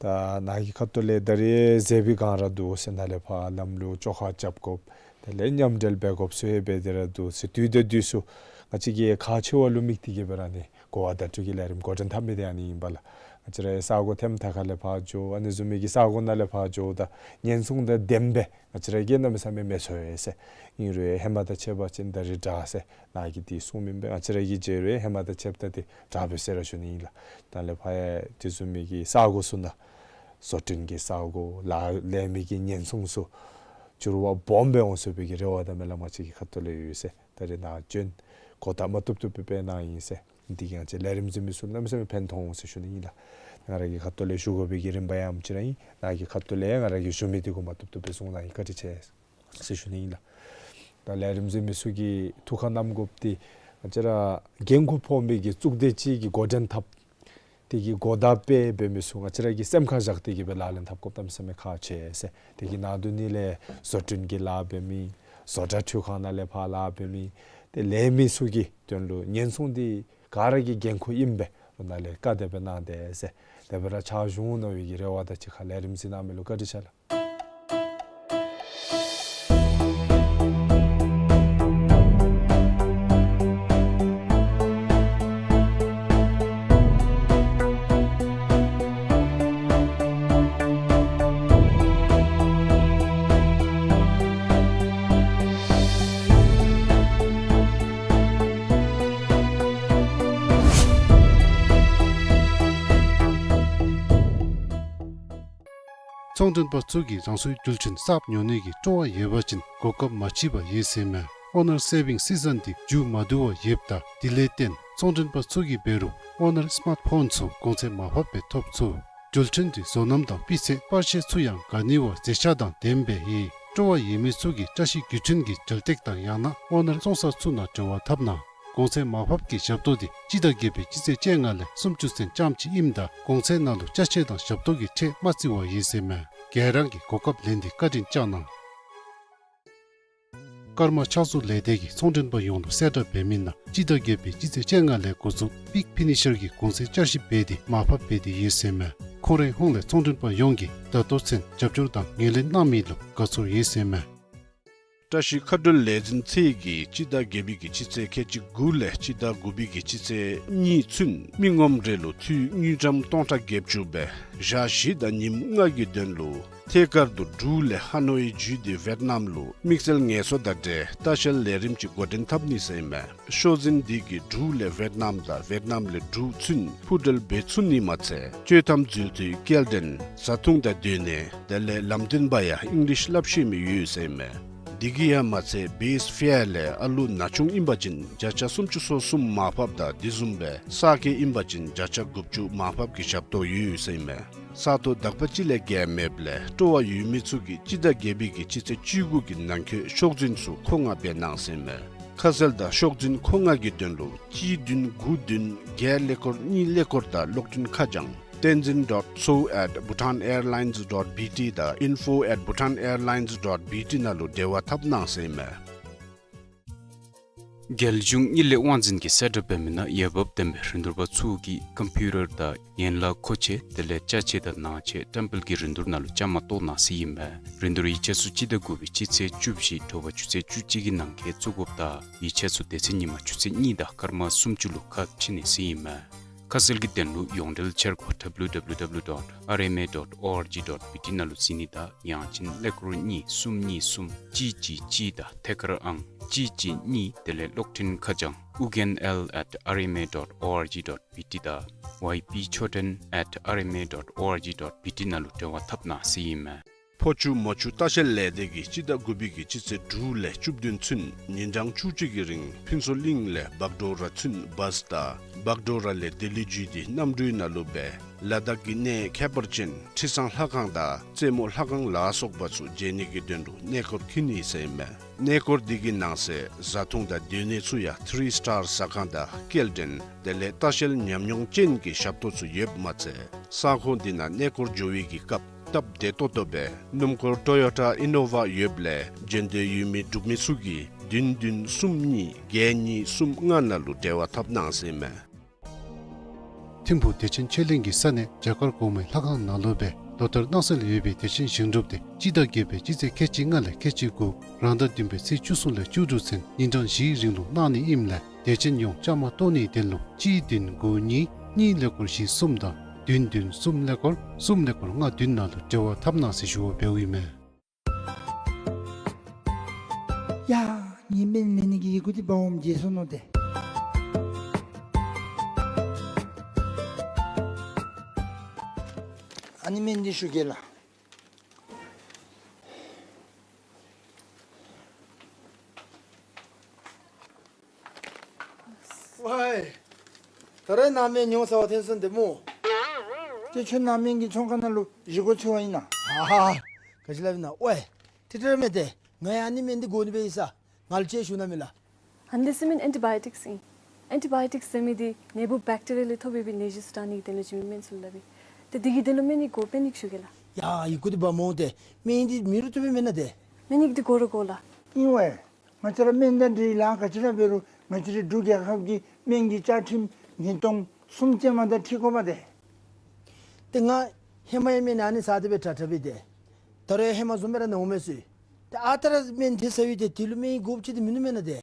ད་ནཱ་གི་ཁ་ཐུག་ལས་ད་རེས་ཟེར་བའི་སྒང་ར་འདུག་ཟེར། ནཱ་ལས་ཕར་ལམ་ལུགས་བཅོ་ཁ་རྐྱབ་དགོཔ། དེ་ལས་མཉམ་འབྲེལ་འབད་དགོཔ་ཚུ་ཡང་འབད་དེ་ར་འདུག་ཟེར། དུས་དང་དུས་སུ་ང་བཅས་ཀྱིས་ཁག་ཆེ་བ་ལུ་དམིགས་ཏེ་གི་སྦེ་ར་ནི་གོ་བ་བརྡ་སྤྲོད་ཀྱི་ལས་རིམ་འགོ་འདྲེན་འཐབ་མི་འདི་ཨ་ནི་ཨིན་པས་ལགས། ང་བཅས་རའི་ས་གོ་ཐེམ་ཐ་ཁ་ལས་ཕར་འགྱོ། ཨ་ནི་བཟུམ་མའི་གི་ས་གོ་ནང་ལས་ཕར་འགྱོཝ་ད་ཉེན་སྲུང་དང་ལྡནམ་སྦེ་ང་བཅས་ར་གིས་གནམ་མེད་ས་མེད་མི་ཚོར་ཡི་ཟེར། ཨིན་རུང་ཧེ་མ་དང་ཕྱད་པ་ཅིན་ད་རིས་དྲག་ཟེར་ནཱ་གིས་དེ་གསུངམ་ཨིན་པས། ང་བཅས་ར་གིས་མཇལ་རུང་ཧེ་མ་དང་ཕྱདཔ་ད་དེ་དྲག་པས་ཟེར་ར་ཞུ་ནི་ཨིན་ལགས། ད་ལས་ཕར་ཡང་དེ་བཟུམ་མའི་གི་ས་གོ་ཚུ་ནང་བཟོ་སྐྲུན་གྱི་ས་གོ་ལཱ་ལས་མི་གི་ཉེན་སྲུང་ཚུ་འགྱུར་བ་སྦོམ་སྦེ་འོང་ཚུགས་པའི་གི་རེ་བ་དང་སྨོན་ལམ་ང་བཅས་ཀྱི་ཁ་ཐུག་ལས་ཡོད་ཟེར། ད་རིས་ནཱ་བྱོན་གོ་བརྡ་མ་བཏུབ་བཏུབ་སྦེ་སྤེལ་གནང་ཡི་ཟེར། འདི་གིས་ང་བཅས་ལས་རིམ་གཟིགས་མི་ཚུ་གནམ་མེད་ས་མེད་ཕན་ཐོགས་འོང་ཟེར་ཞུ་ནི་ཨིན་ལགས། ང་ར་གི་ཁ་ཐུག་ལས་ཞུ་དགོ་པའི་གི་རིམ་པ་ཡང་ཨ་ནེམ་ཅིག་ར་ཨིན། ནཱ་གི་ཁ་ཐུག་ལས་ང་ར་གིས་ཞུ་མི་འདི་གུ་མ་བཏུབ་བཏུབ་སྦེ་གསུང་གནང་ཡི། བཀའ་དྲིན་ཆེ་ཟེར་ཞུ་ནི་ཨིན་ལགས། ད་ལས་རིམ་གཟིགས་མི་ཚུ་གིས་ཐུགས་ཁར་བསྣམ་དགོཔ་འདི་ང་བཅས་ར་འགན་ཁུར་ཕོག་མི་གི་གཙུག་སྡེ་ཅིག་གི་འགོ་འདྲེན་འཐབ་དེ་གི་གོ་བརྡ་སྤེལ་འབད་མི་ཚུ་ང་བཅས་ར་གིས་སེམས་ཁར་བཞག་སྟེ་གི་སྦེ་ལག་ལེན་འཐབ་དགོཔ་གནམ་མེད་ས་མེད་ཁག་ཆེ་ཟེར། དེ་གི་ནང་དོན་ནི་ལས་བཟོ་སྐྲུན་གྱི་ལཱ་འབད་མི་བཟོ་གྲྭ་འཕྲུལ་ཁང་ནང་ལས་ཕར་ལཱ་འབད་མི་དེ་ལས་མི་ཚུ་གི་དོན་ལུ་ཉེན་སྲུང་འདི་ག་ར་གི་འགན་ཁུར་ཨིན་པས། ལོ་ན་ལས་བཀའ་དེ་སྦེ་གནང་སྟེ་ཟེར་དེ་སྦེ་ར་ཕྱག་ཞུ་འོང་མནོ་བའི་གི་རེ་བ་དང་གཅིག་ཁར་ལས་རིམ་གཟིགས་གནང་མི་ལུ་བཀའ་དྲིན་ཆེ་ལགས། ཚོང་མགྲོན་པ་ཚུ་གིས་རང་སོའི་རྒྱུ་ཆ་གསརཔ་ཉོ་ནི་གི་སྤྲོ་བ་ཡོད་པ་ཅིན་གོ་སྐབས་མ་མཆིས་པ་ཡོད་ཟེར་མས། ཨོ་ནར་སེ་བིང་སི་ཛན་འདི་མཇུག་མ་བསྡུ་བར་ཡོདཔ་ད་དེ་ལས་བརྟེན་ཚོང་མགྲོན་པ་ཚུ་གིས་འབད་རུང་ཨོ་ནར་སི་མཱཊ་ཕོན་ཚུ་གོང་ཚད་མར་ཕབ་སྦེ་ཐོབ་ཚུགས། རྒྱུ་ཆ་འདི་བཟོ་རྣམ་དང་སྤུས་ཚད་པར་ཤེས་ཚུ་ཡང་དགའ་ནི་བ་མཛེས་ཆ་དང་ལྡནམ་སྦེ་ཡོད། སྤྲོ་བ་ཡོད་མི་ཚུ་གིས་བཀྲ་ཤིས་རྒྱུ་ཆ་གི་འགྲུལ་སྟེགས་དང་ཡང་ན་ཨོ་ནར་སི་ཚོང་ས་ཚུ་ནང་འབྲེལ་བ་འཐབ་གནང་། གོང་ཚད་མར་ཕབ་ཀྱི་ཞབས་ཏོག་འདི་སྤྱི་ཟླ་བརྒྱད་པའི་སྤྱི་ཚེས་བཅོ་ལྔ་ལས་སུམ་ཅུ་ཚུན་ཙམ་ཅིག་ཨིནམ་ད་གོང་ཚད་ནང་ལུ་ཅ་ཆས་དང་ཞབས་ཏོག་གི་ཁྲལ་མ་བརྩི་བར་ཡོད་ཟེར་མས། ག་ར་གིས་གོ་སྐབས་ལེན་ཏེ་བཀའ་དྲིན་བསྐྱང་གནང་། ཀརྨ་ཕྱག་བཟོ་ལས་སྡེ་གིས་ཚོང་མགྲོན་པ་ཡོངས་ལུ་གསལ་བསྒྲགས་འབད་མི་ནང་སྤྱི་ཟླ་བརྒྱད་པའི་སྤྱི་ཚེས་བཅོ་ལྔ་ལས་འགོ་བཙུགས་པིག་ཕི་ནི་ཤར་གྱི་གོང་ཚད་བསྐྱར་ཞིབ་འབད་དེ་མར་ཕབ་འབད་དེ་ཡོད་ཟེར་མས། ཁོང་རའི་ཧོངས་ལས་ཚོང་མགྲོན་པ་ཡོངས་ཀྱིས་ད་ལྟོ་ཚུན་རྒྱབ་སྐྱོར་དང་ངོས་ལེན་གནང་མི་ལུ་དགའ་ཚོར་ཡོད་ཟེར་མས། བཀྲ་ཤིས་མཁའ་འགྲུལ་ལས་འཛིན་ཚད་ཀྱིས་སྤྱི་ཟླ་བརྒྱད་པའི་གི་སྤྱི་ཚེས་ཁལ་གཅིག་དགུ་ལས་སྤྱི་ཟླ་དགུ་པའི་གི་སྤྱི་ཚེས་གཉིས་ཚུན་མི་ངོམ་རེ་ལུ་འཐུས་དངུལ་ཀྲམ་སྟོང་ཕྲག་བརྒྱད་ཅུ་སྦེ་ཞག་བཞི་དང་ཉིནམ་ལྔ་གི་དོན་ལུ་ཐད་ཀར་དུ་འབྲུག་ལས་ཧ་ནོའི་བརྒྱུད་དེ་ཝེཊ་ནམ་ལུ་དམིགས་བསལ་ངལ་གསོ་དང་འབྲེལ་ལྟ་བཤལ་ལས་རིམ་ཅིག་འགོ་འདྲེན་འཐབ་ནི་ཟེར་ཨིན་མས། ཤོག་འཛིན་འདི་གིས་འབྲུག་ལས་ཝེཊ་ནམ་དང་ཝེཊ་ནམ་ལས་འབྲུག་ཚུན་འཕུར་འགྲུལ་འབད་ཚུགས་ནི་མ་ཚད་སྤྱོད་ཐམ་འཛུལ་ཚུའི་སྐྱེལ་འདྲེན་བཟའ་འཐུང་དང་སྡོད་གནས་དེ་ལས་ལམ་སྟོན་པ་ཡང་ཨིང་ལིཤ་སླབ་ཤེས་མི་ཡོད་ཟེར་ཨིན་མས། འདི་གིས་ཡང་མ་ཚད་བེསི་ཕེར་ལས་ཨ་ལུ་ན་ཆུང་ཨིན་པ་ཅིན་བརྒྱ་ཆ་སུམ་ཅུ་སོ་གསུམ་མར་ཕབ་དང་དེ་བཟུམ་སྦེ་གསར་སྐྱེས་ཨིན་པ་ཅིན་བརྒྱ་ཆ་དགུ་བཅུ་མར་ཕབ་ཀྱི་ཞབས་ཏོག་ཡོད་ཟེར་ཨིན་མས། ས་སྟོང་དག་པ་ཅིག་ལས་བརྒལ་མེདཔ་ལས་སྤྲོ་བ་ཡོད་མི་ཚུ་གིས་སྤྱི་ཟླ་བརྒྱད་པའི་གི་སྤྱི་ཚེས་བཅུ་དགུ་གི་ནང་འཁོད་ཤོག་འཛིན་ཚུ་མཁོ་མངགས་འབད་གནང་ཟེར་ཨིན་མས། ཁ་གསལ་དང་ཤོག་འཛིན་མཁོ་མངགས་ཀྱི་དོན་ལུ་གཅིག་བདུན་དགུ་བདུན་བརྒྱད་ཀླད་ཀོར་གཉིས་ཀླད་ཀོར་དང་གློག་འཕྲིན་ཁ་བྱང་tenzin dot so at bhutanairlines dot B T དང་info at bhutanairlines dot B T ནང་ལུ་འབྲེལ་བ་འཐབ་གནང་ཟེར་ཨིན་མས། རྒྱལ་གཞུང་གཉིད་ལས་དབང་འཛིན་གྱིས་གསལ་བསྒྲགས་འབད་མི་ནང་འོས་འབབ་ལྡན་པའི་རིན་བསྡུར་པ་ཚུ་གིས་ཀམ་པིའུ་ཊར་དང་ཡན་ལག་མཁོ་ཆས་དེ་ལས་ཅ་ཆས་དང་ནང་ཆས་བཀྲམ་སྤེལ་གྱི་རིན་བསྡུར་ནང་ལུ་བཅའ་མར་གཏོགས་གནང་ཟེར་ཨིན་མས། རིན་བསྡུར་ཡིག་ཆ་ཚུ་སྤྱི་ཟླ་དགུ་པའི་སྤྱི་ཚེས་བཅུ་བཞི་དྲོ་པ་ཆུ་ཚོད་བཅུ་གཅིག་གི་ནང་འཁོད་བཙུགས་དགོཔ་དང་ཡིག་ཆ་ཚུ་སྡེ་ཚན་ཉི་མ་ཆུ་ཚོད་གཉིས་དང་སྐར་མ་སུམ་ཅུ་ལུ་ཁ་ཕྱེ་ནི་ཟེར་ཨིན་མས། ཁ་གསལ་གྱི་དོན་ལུ་ཡོངས་འབྲེལ་འཆར་སྒོ་W W W dot R M A dot org dot B T ནང་ལུ་གཟིགས་ནི་དང་ཡང་ཅིན་ཀླད་ཀོར་གཉིས་གསུམ་གཉིས་གསུམ་གཅིག་གཅིག་གཅིག་དང་ཐད་ཀར་ཨང་གཅིག་གཅིག་གཉིས་དེ་ལས་གློག་འཕྲིན་ཁ་བྱང་ཨུ་རྒྱན་ཨེལ་ཨེཊ་ཨར་ཨེམ་ཨེ་ཌོཊ་ཨོ་ཨར་ཇི་ཌོཊ་བི་ཊི་དང་ཝའི་པི་ཆོས་སྒྲོན་ཨེཊ་ཨར་ཨེམ་ཨེ་ཌོཊ་ཨོ་ཨར་ཇི་ཌོཊ་བི་ཊི་ནང་ལུ་འབྲེལ་བ་འཐབ་གནང་ཟེར་ཨིན་མས། ཕོ་ཆུ་མོ་ཆུ་ལྟ་བཤལ་ལས་སྡེ་གིས་སྤྱི་ཟླ་དགུ་པའི་གི་སྤྱི་ཚེས་དྲུག་ལས་བཅུ་བདུན་ཚུན་ཉིན་གྲངས་བཅུ་གཅིག་གི་རིང་ཕུན་ཚོགས་གླིང་ལས་བག་གྲོ་ར་ཚུན་བཱསི་དང་བག་གྲོ་ར་ལས་ལྡི་ལི་བརྒྱུད་དེ་གནམ་གྲུའི་ནང་ལུ་སྦེ་ལ་དྭགས་ཀྱི་གནས་ཁྱད་པར་ཅན་ཁྲི་བཟང་ལྷ་ཁང་དང་རྩེ་མོ་ལྷ་ཁང་ལ་སོགས་པ་ཚུ་མཇལ་ནི་གི་དོན་ལུ་གནས་སྐོར་འཁྱིད་ནི་ཟེར་ཨིན་མས། གནས་སྐོར་འདི་གི་ནང་གསེས་བཟའ་འཐུང་དང་སྡོད་གནས་ཚུ་ཡང་ཐི་རི་སི་ཊར་ཟ་ཁང་དང་སྐྱེལ་འདྲེན་དེ་ལས་ལྟ་བཤལ་ཉམས་མྱོང་ཅན་གྱི་ཞབས་ཏོག་ཚུ་ཡོདཔ་མ་ཚད་ས་ཁོངས་འདི་ནང་གནས་སྐོར་འགྱོ་བའི་གི་སྐབས་སྟབས་བདེ་ཏོག་ཏོ་སྦེ་སྣུམ་འཁོར་ཊོ་ཡོ་ཊ་ཨི་ནོ་ཝ་ཡོདཔ་ལས་འབྱོན་འདོད་ཡོད་མི་འབྲུག་མི་ཚུ་གིས་བདུན་བདུན་གསུམ་གཉིས་བརྒྱད་གཉིས་གསུམ་ལྔ་ནང་ལུ་འབྲེལ་བ་འཐབ་གནང་ཟེར་ཨིན་མས། ཐིམ་ཕུག་བདེ་ཆེན་ཆོས་གླིང་གི་ས་གནས་རྒྱ་གར་གོང་མའི་ལྷ་ཁང་ནང་ལུ་སྦེ་ ལོ་ལྟར་གནང་སྲོལ་ཡོད་པའི་དད་ཅན་ཞིང་སྒྲུབ་དེ་སྤྱི་ཟླ་བརྒྱད་པའི་སྤྱི་ཚེས་ཁལ་གཅིག་ལྔ་ལས་ཁལ་གཅིག་དགུ་རང་ཟླ་བདུན་པའི་ཚེས་བཅུ་གསུམ་ལས་བཅུ་དྲུག་ཚུན་ཉིན་གྲངས་བཞིའི་རིང་ལུ་གནང་ནི་ཨིནམ་ལས་དད་ཅན་ཡོངས་བཅའ་མར་གཏོགས་ནིའི་དོན་ལུ་གཅིག་བདུན་དགུ་གཉིས་གཉིས་ཀླད་ཀོར་བཞི་གསུམ་དང་བདུན་བདུན་གསུམ་ཀླད་ཀོར་གསུམ་ཀླད་ཀོར་ལྔ་བདུན་ནང་ལུ་འབྲེལ་བ་འཐབ་གནང་ཟེར་ཞུ་བ་འབདཝ་ཨིན་མས། ཡ། ངེའི་སྨན་ལེན་ནི་གི་ཡི་གུ་འདི་འབག་འོངམ་བརྗེད་སོ་ནུག་ཏེ། ཨ་ནི་སྨན་འདི་ཞུ་གེ་ལགས། ཝའི། ད་རེས་ནཱ་སྨན་ཉོ་ཚར་བ་ཐོན་སོང་ཏེ་སྨོ། ཏེ་ཁྱོད་ནཱ་སྨན་གྱི་ཚོང་ཁང་ནང་ལུ་བཞེས་སྒོ་འཚོལ་བར་ཨིན་ན། ཨ་ཧ། ག་ཅི་སླབ་ཨིན་ན། ཝའི། ཏེ་དྲག་མས་ཏེ། ང་ཡང་ཨ་ནི་སྨན་འདི་དགོ་ནི་སྦེ་ཨིན་ས། ང་ལུ་ཅིག་ཞུ་གནང་མས་ལགས། ཨ་ནི་འདི་ཟེར་མི་ཨེན་ཊི་བཱ་ཡོ་ཊིཀསི་ཨིན། ཨེན་ཊི་བཱ་ཡོ་ཊིཀསི་ཟེར་མི་འདི་ནད་འབུཔ་བེཀ་ཊི་རི་ཡ་ལས་ཐོབ་པའི་ནད་གཞི་ཚུ་དྲག་ནི་གི་དོན་ལུ་བྱིན་མི་སྨན་ཚུ་ལུ་སླབ་ཨིན། ཏེ་འདི་གི་དོན་ལུ་སྨན་ནི་དགོ་པས་ནི་ཞུ་གེ་ལགས། ཡ། ཡི་གུ་འདི་འབག་འོང་ཏེ། སྨན་འདི་མེད་རུང་བཏུབ་པས་མེན་ན་ཏེ། སྨན་ཡིག་འདི་དགོ་ར་དགོ་ལགས། ཨིན་ཝའི། ང་བཅས་ར་སྨན་དང་འབྲེལ་ལཱ་ག་ཅི་ར་འབད་རུང་ང་བཅས་རའི་འབྲུག་རྒྱལ་ཁབ་ཀྱི་སྨན་གྱི་བཅའ་ཁྲིམས་ཉིས་སྟོང་གསུམ་ཅན་མ་དང་འཁྲིལ་དགོ་པས་ཏེ། ཏེ་ང་ཧེ་མ་ཡང་སྨན་ཨ་ནི་ཟ་སྟེ་སྦེ་དྲག་དྲག་པས་ཏེ། ད་རུང་ཡང་ཧེ་མ་བཟུམ་སྦེ་ར་ན་འོང་མས་ཟེར། ཏེ་ཨ་རྟག་ར་སྨན་དེ་ཟ་བའི་ཏེ་དེ་ལུ་སྨན་ཡིག་དགོཔ་ཅིག་ཏེ་མིན་ནུག་མེན་ན་ཏེ།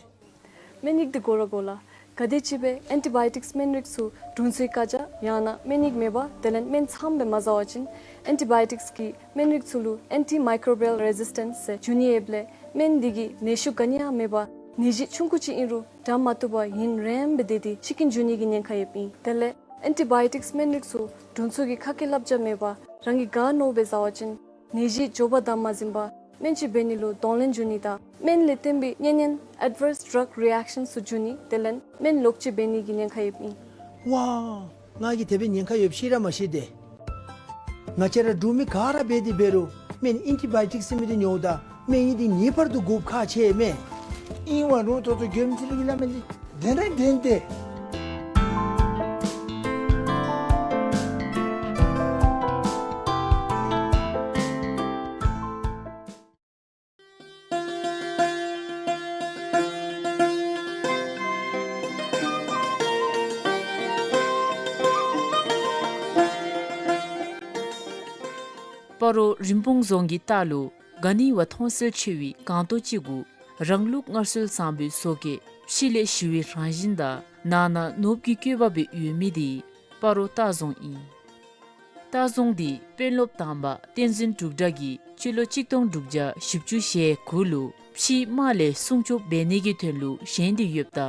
སྨན་ཡིག་འདི་དགོ་ར་དགོ་ལགས། ག་དེམ་ཅིག་སྦེ་ཨེན་ཊི་བཱ་ཡོ་ཊིཀསི་སྨན་རིགས་ཚུ་དྲུང་འཚོའི་བཀའ་རྒྱ་ཡང་ན་སྨན་ཡིག་མེད་པར་དེ་ལས་སྨན་ཚངམ་སྦེ་མ་ཟ་བ་ཅིན་ཨེན་ཊི་བཱ་ཡོ་ཊིཀསི་གི་སྨན་རིགས་ཚུ་ལུ་ཨེན་ཊི་མའི་ཀོ་བི་ཡལ་རེ་ཟིས་ཊེནསི་ཟེར་འབྱུང་ནི་ཡོདཔ་ལས་སྨན་འདི་གིས་ནད་ཤུགས་ག་ནི་ཡང་མེད་པར་ནད་གཞི་ཆུང་ཀུ་ཅིག་ཨིན་རུང་དྲག་མ་བཏུབ་པར་ཡུན་རིངམོ་སྦེ་སྡོད་དེ་འཆི་རྐྱེན་འབྱུང་ནི་གི་ཉེན་ཁ་ཡོདཔ་ཨིན། དེ་ལས་ཨེན་ཊི་བཱ་ཡོ་ཊིཀསི་སྨན་རིགས་ཚུ་དྲུང་འཚོ་གི་ཁ་སྐད་བསླབ་བྱ་མེད་པར་རང་གིས་ག་མནོཝ་སྦེ་ཟ་བ་ཅིན་ནད་གཞི་མགྱོགས་པར་དྲག་མ་ཟིན་པར་སྨན་བཅོས་འབད་ནི་ལུ་གདོང་ལེན་འབྱུང་ནི་དང་སྨན་ལས་བརྟེན་པའི་གཉན་ཉེན་ཨེཌ་ཝརསི་ཌྲག་རི་ཨེཀ་ཤཱནསི་ཚུ་འབྱུང་ནི་དེ་ལས་སྨན་ལོག་སྤྱོད་འབད་ནི་གི་ཉེན་ཁ་ཡོདཔ་ཨིན། ཝའི། ང་གིས་དེ་སྦེ་ཉེན་ཁ་ཡོདཔ་ཤེས་ར་མ་ཤེས་ཏེ། ང་བཅས་ར་འབྲུག་མི་ག་ར་འབད་དེ་འབད་རུང་སྨན་ཨེན་ཊི་བཱ་ཡོ་ཊིཀསི་ཟེར་མི་འདི་ཉོཝ་ད་སྨན་ཡིག་འདི་ངེས་པར་དུ་དགོཔ་ཁག་ཆེ་མས། ཨིན་ཝའི་རུང་ད་ལྟོ་མགྱོནམ་ཅིག་ར་གི་སླབ་མི་འདི་བདེན་ར་བདེན་ཏེ། སྤ་རོ་རིན་སྤུངས་རྫོང་གི་ལྟག་ལུ་ག་ནི་བ་མཐོང་གསལ་ཆེ་བའི་སྒང་ཏོག་ཅིག་གུ་རང་ལུགས་སྔར་སྲོལ་བཟང་པོའི་བཟོ་བཀོད་ཕྱི་ལས་ཞི་བའི་རང་བཞིན་དང་ནང་ན་ནོར་བུའི་བཀོད་པ་སྦེ་ཡོད་མི་འདི་སྤ་རོ་ལྟ་རྫོང་ཨིན། ལྟ་རྫོང་འདི་དཔོན་སློབ་དང་པ་བསྟན་འཛིན་འབྲུག་གྲགས་ཀྱིས་སྤྱི་ལོ་གཅིག་སྟོང་དྲུག་བརྒྱ་བཞི་བཅུ་ཞེ་དགུ་ལུ་ཕྱིའི་དམག་ལས་སྲུང་སྐྱོབ་འབད་ནི་གི་དོན་ལུ་བཞེངས་ཏེ་ཡོདཔ་ད་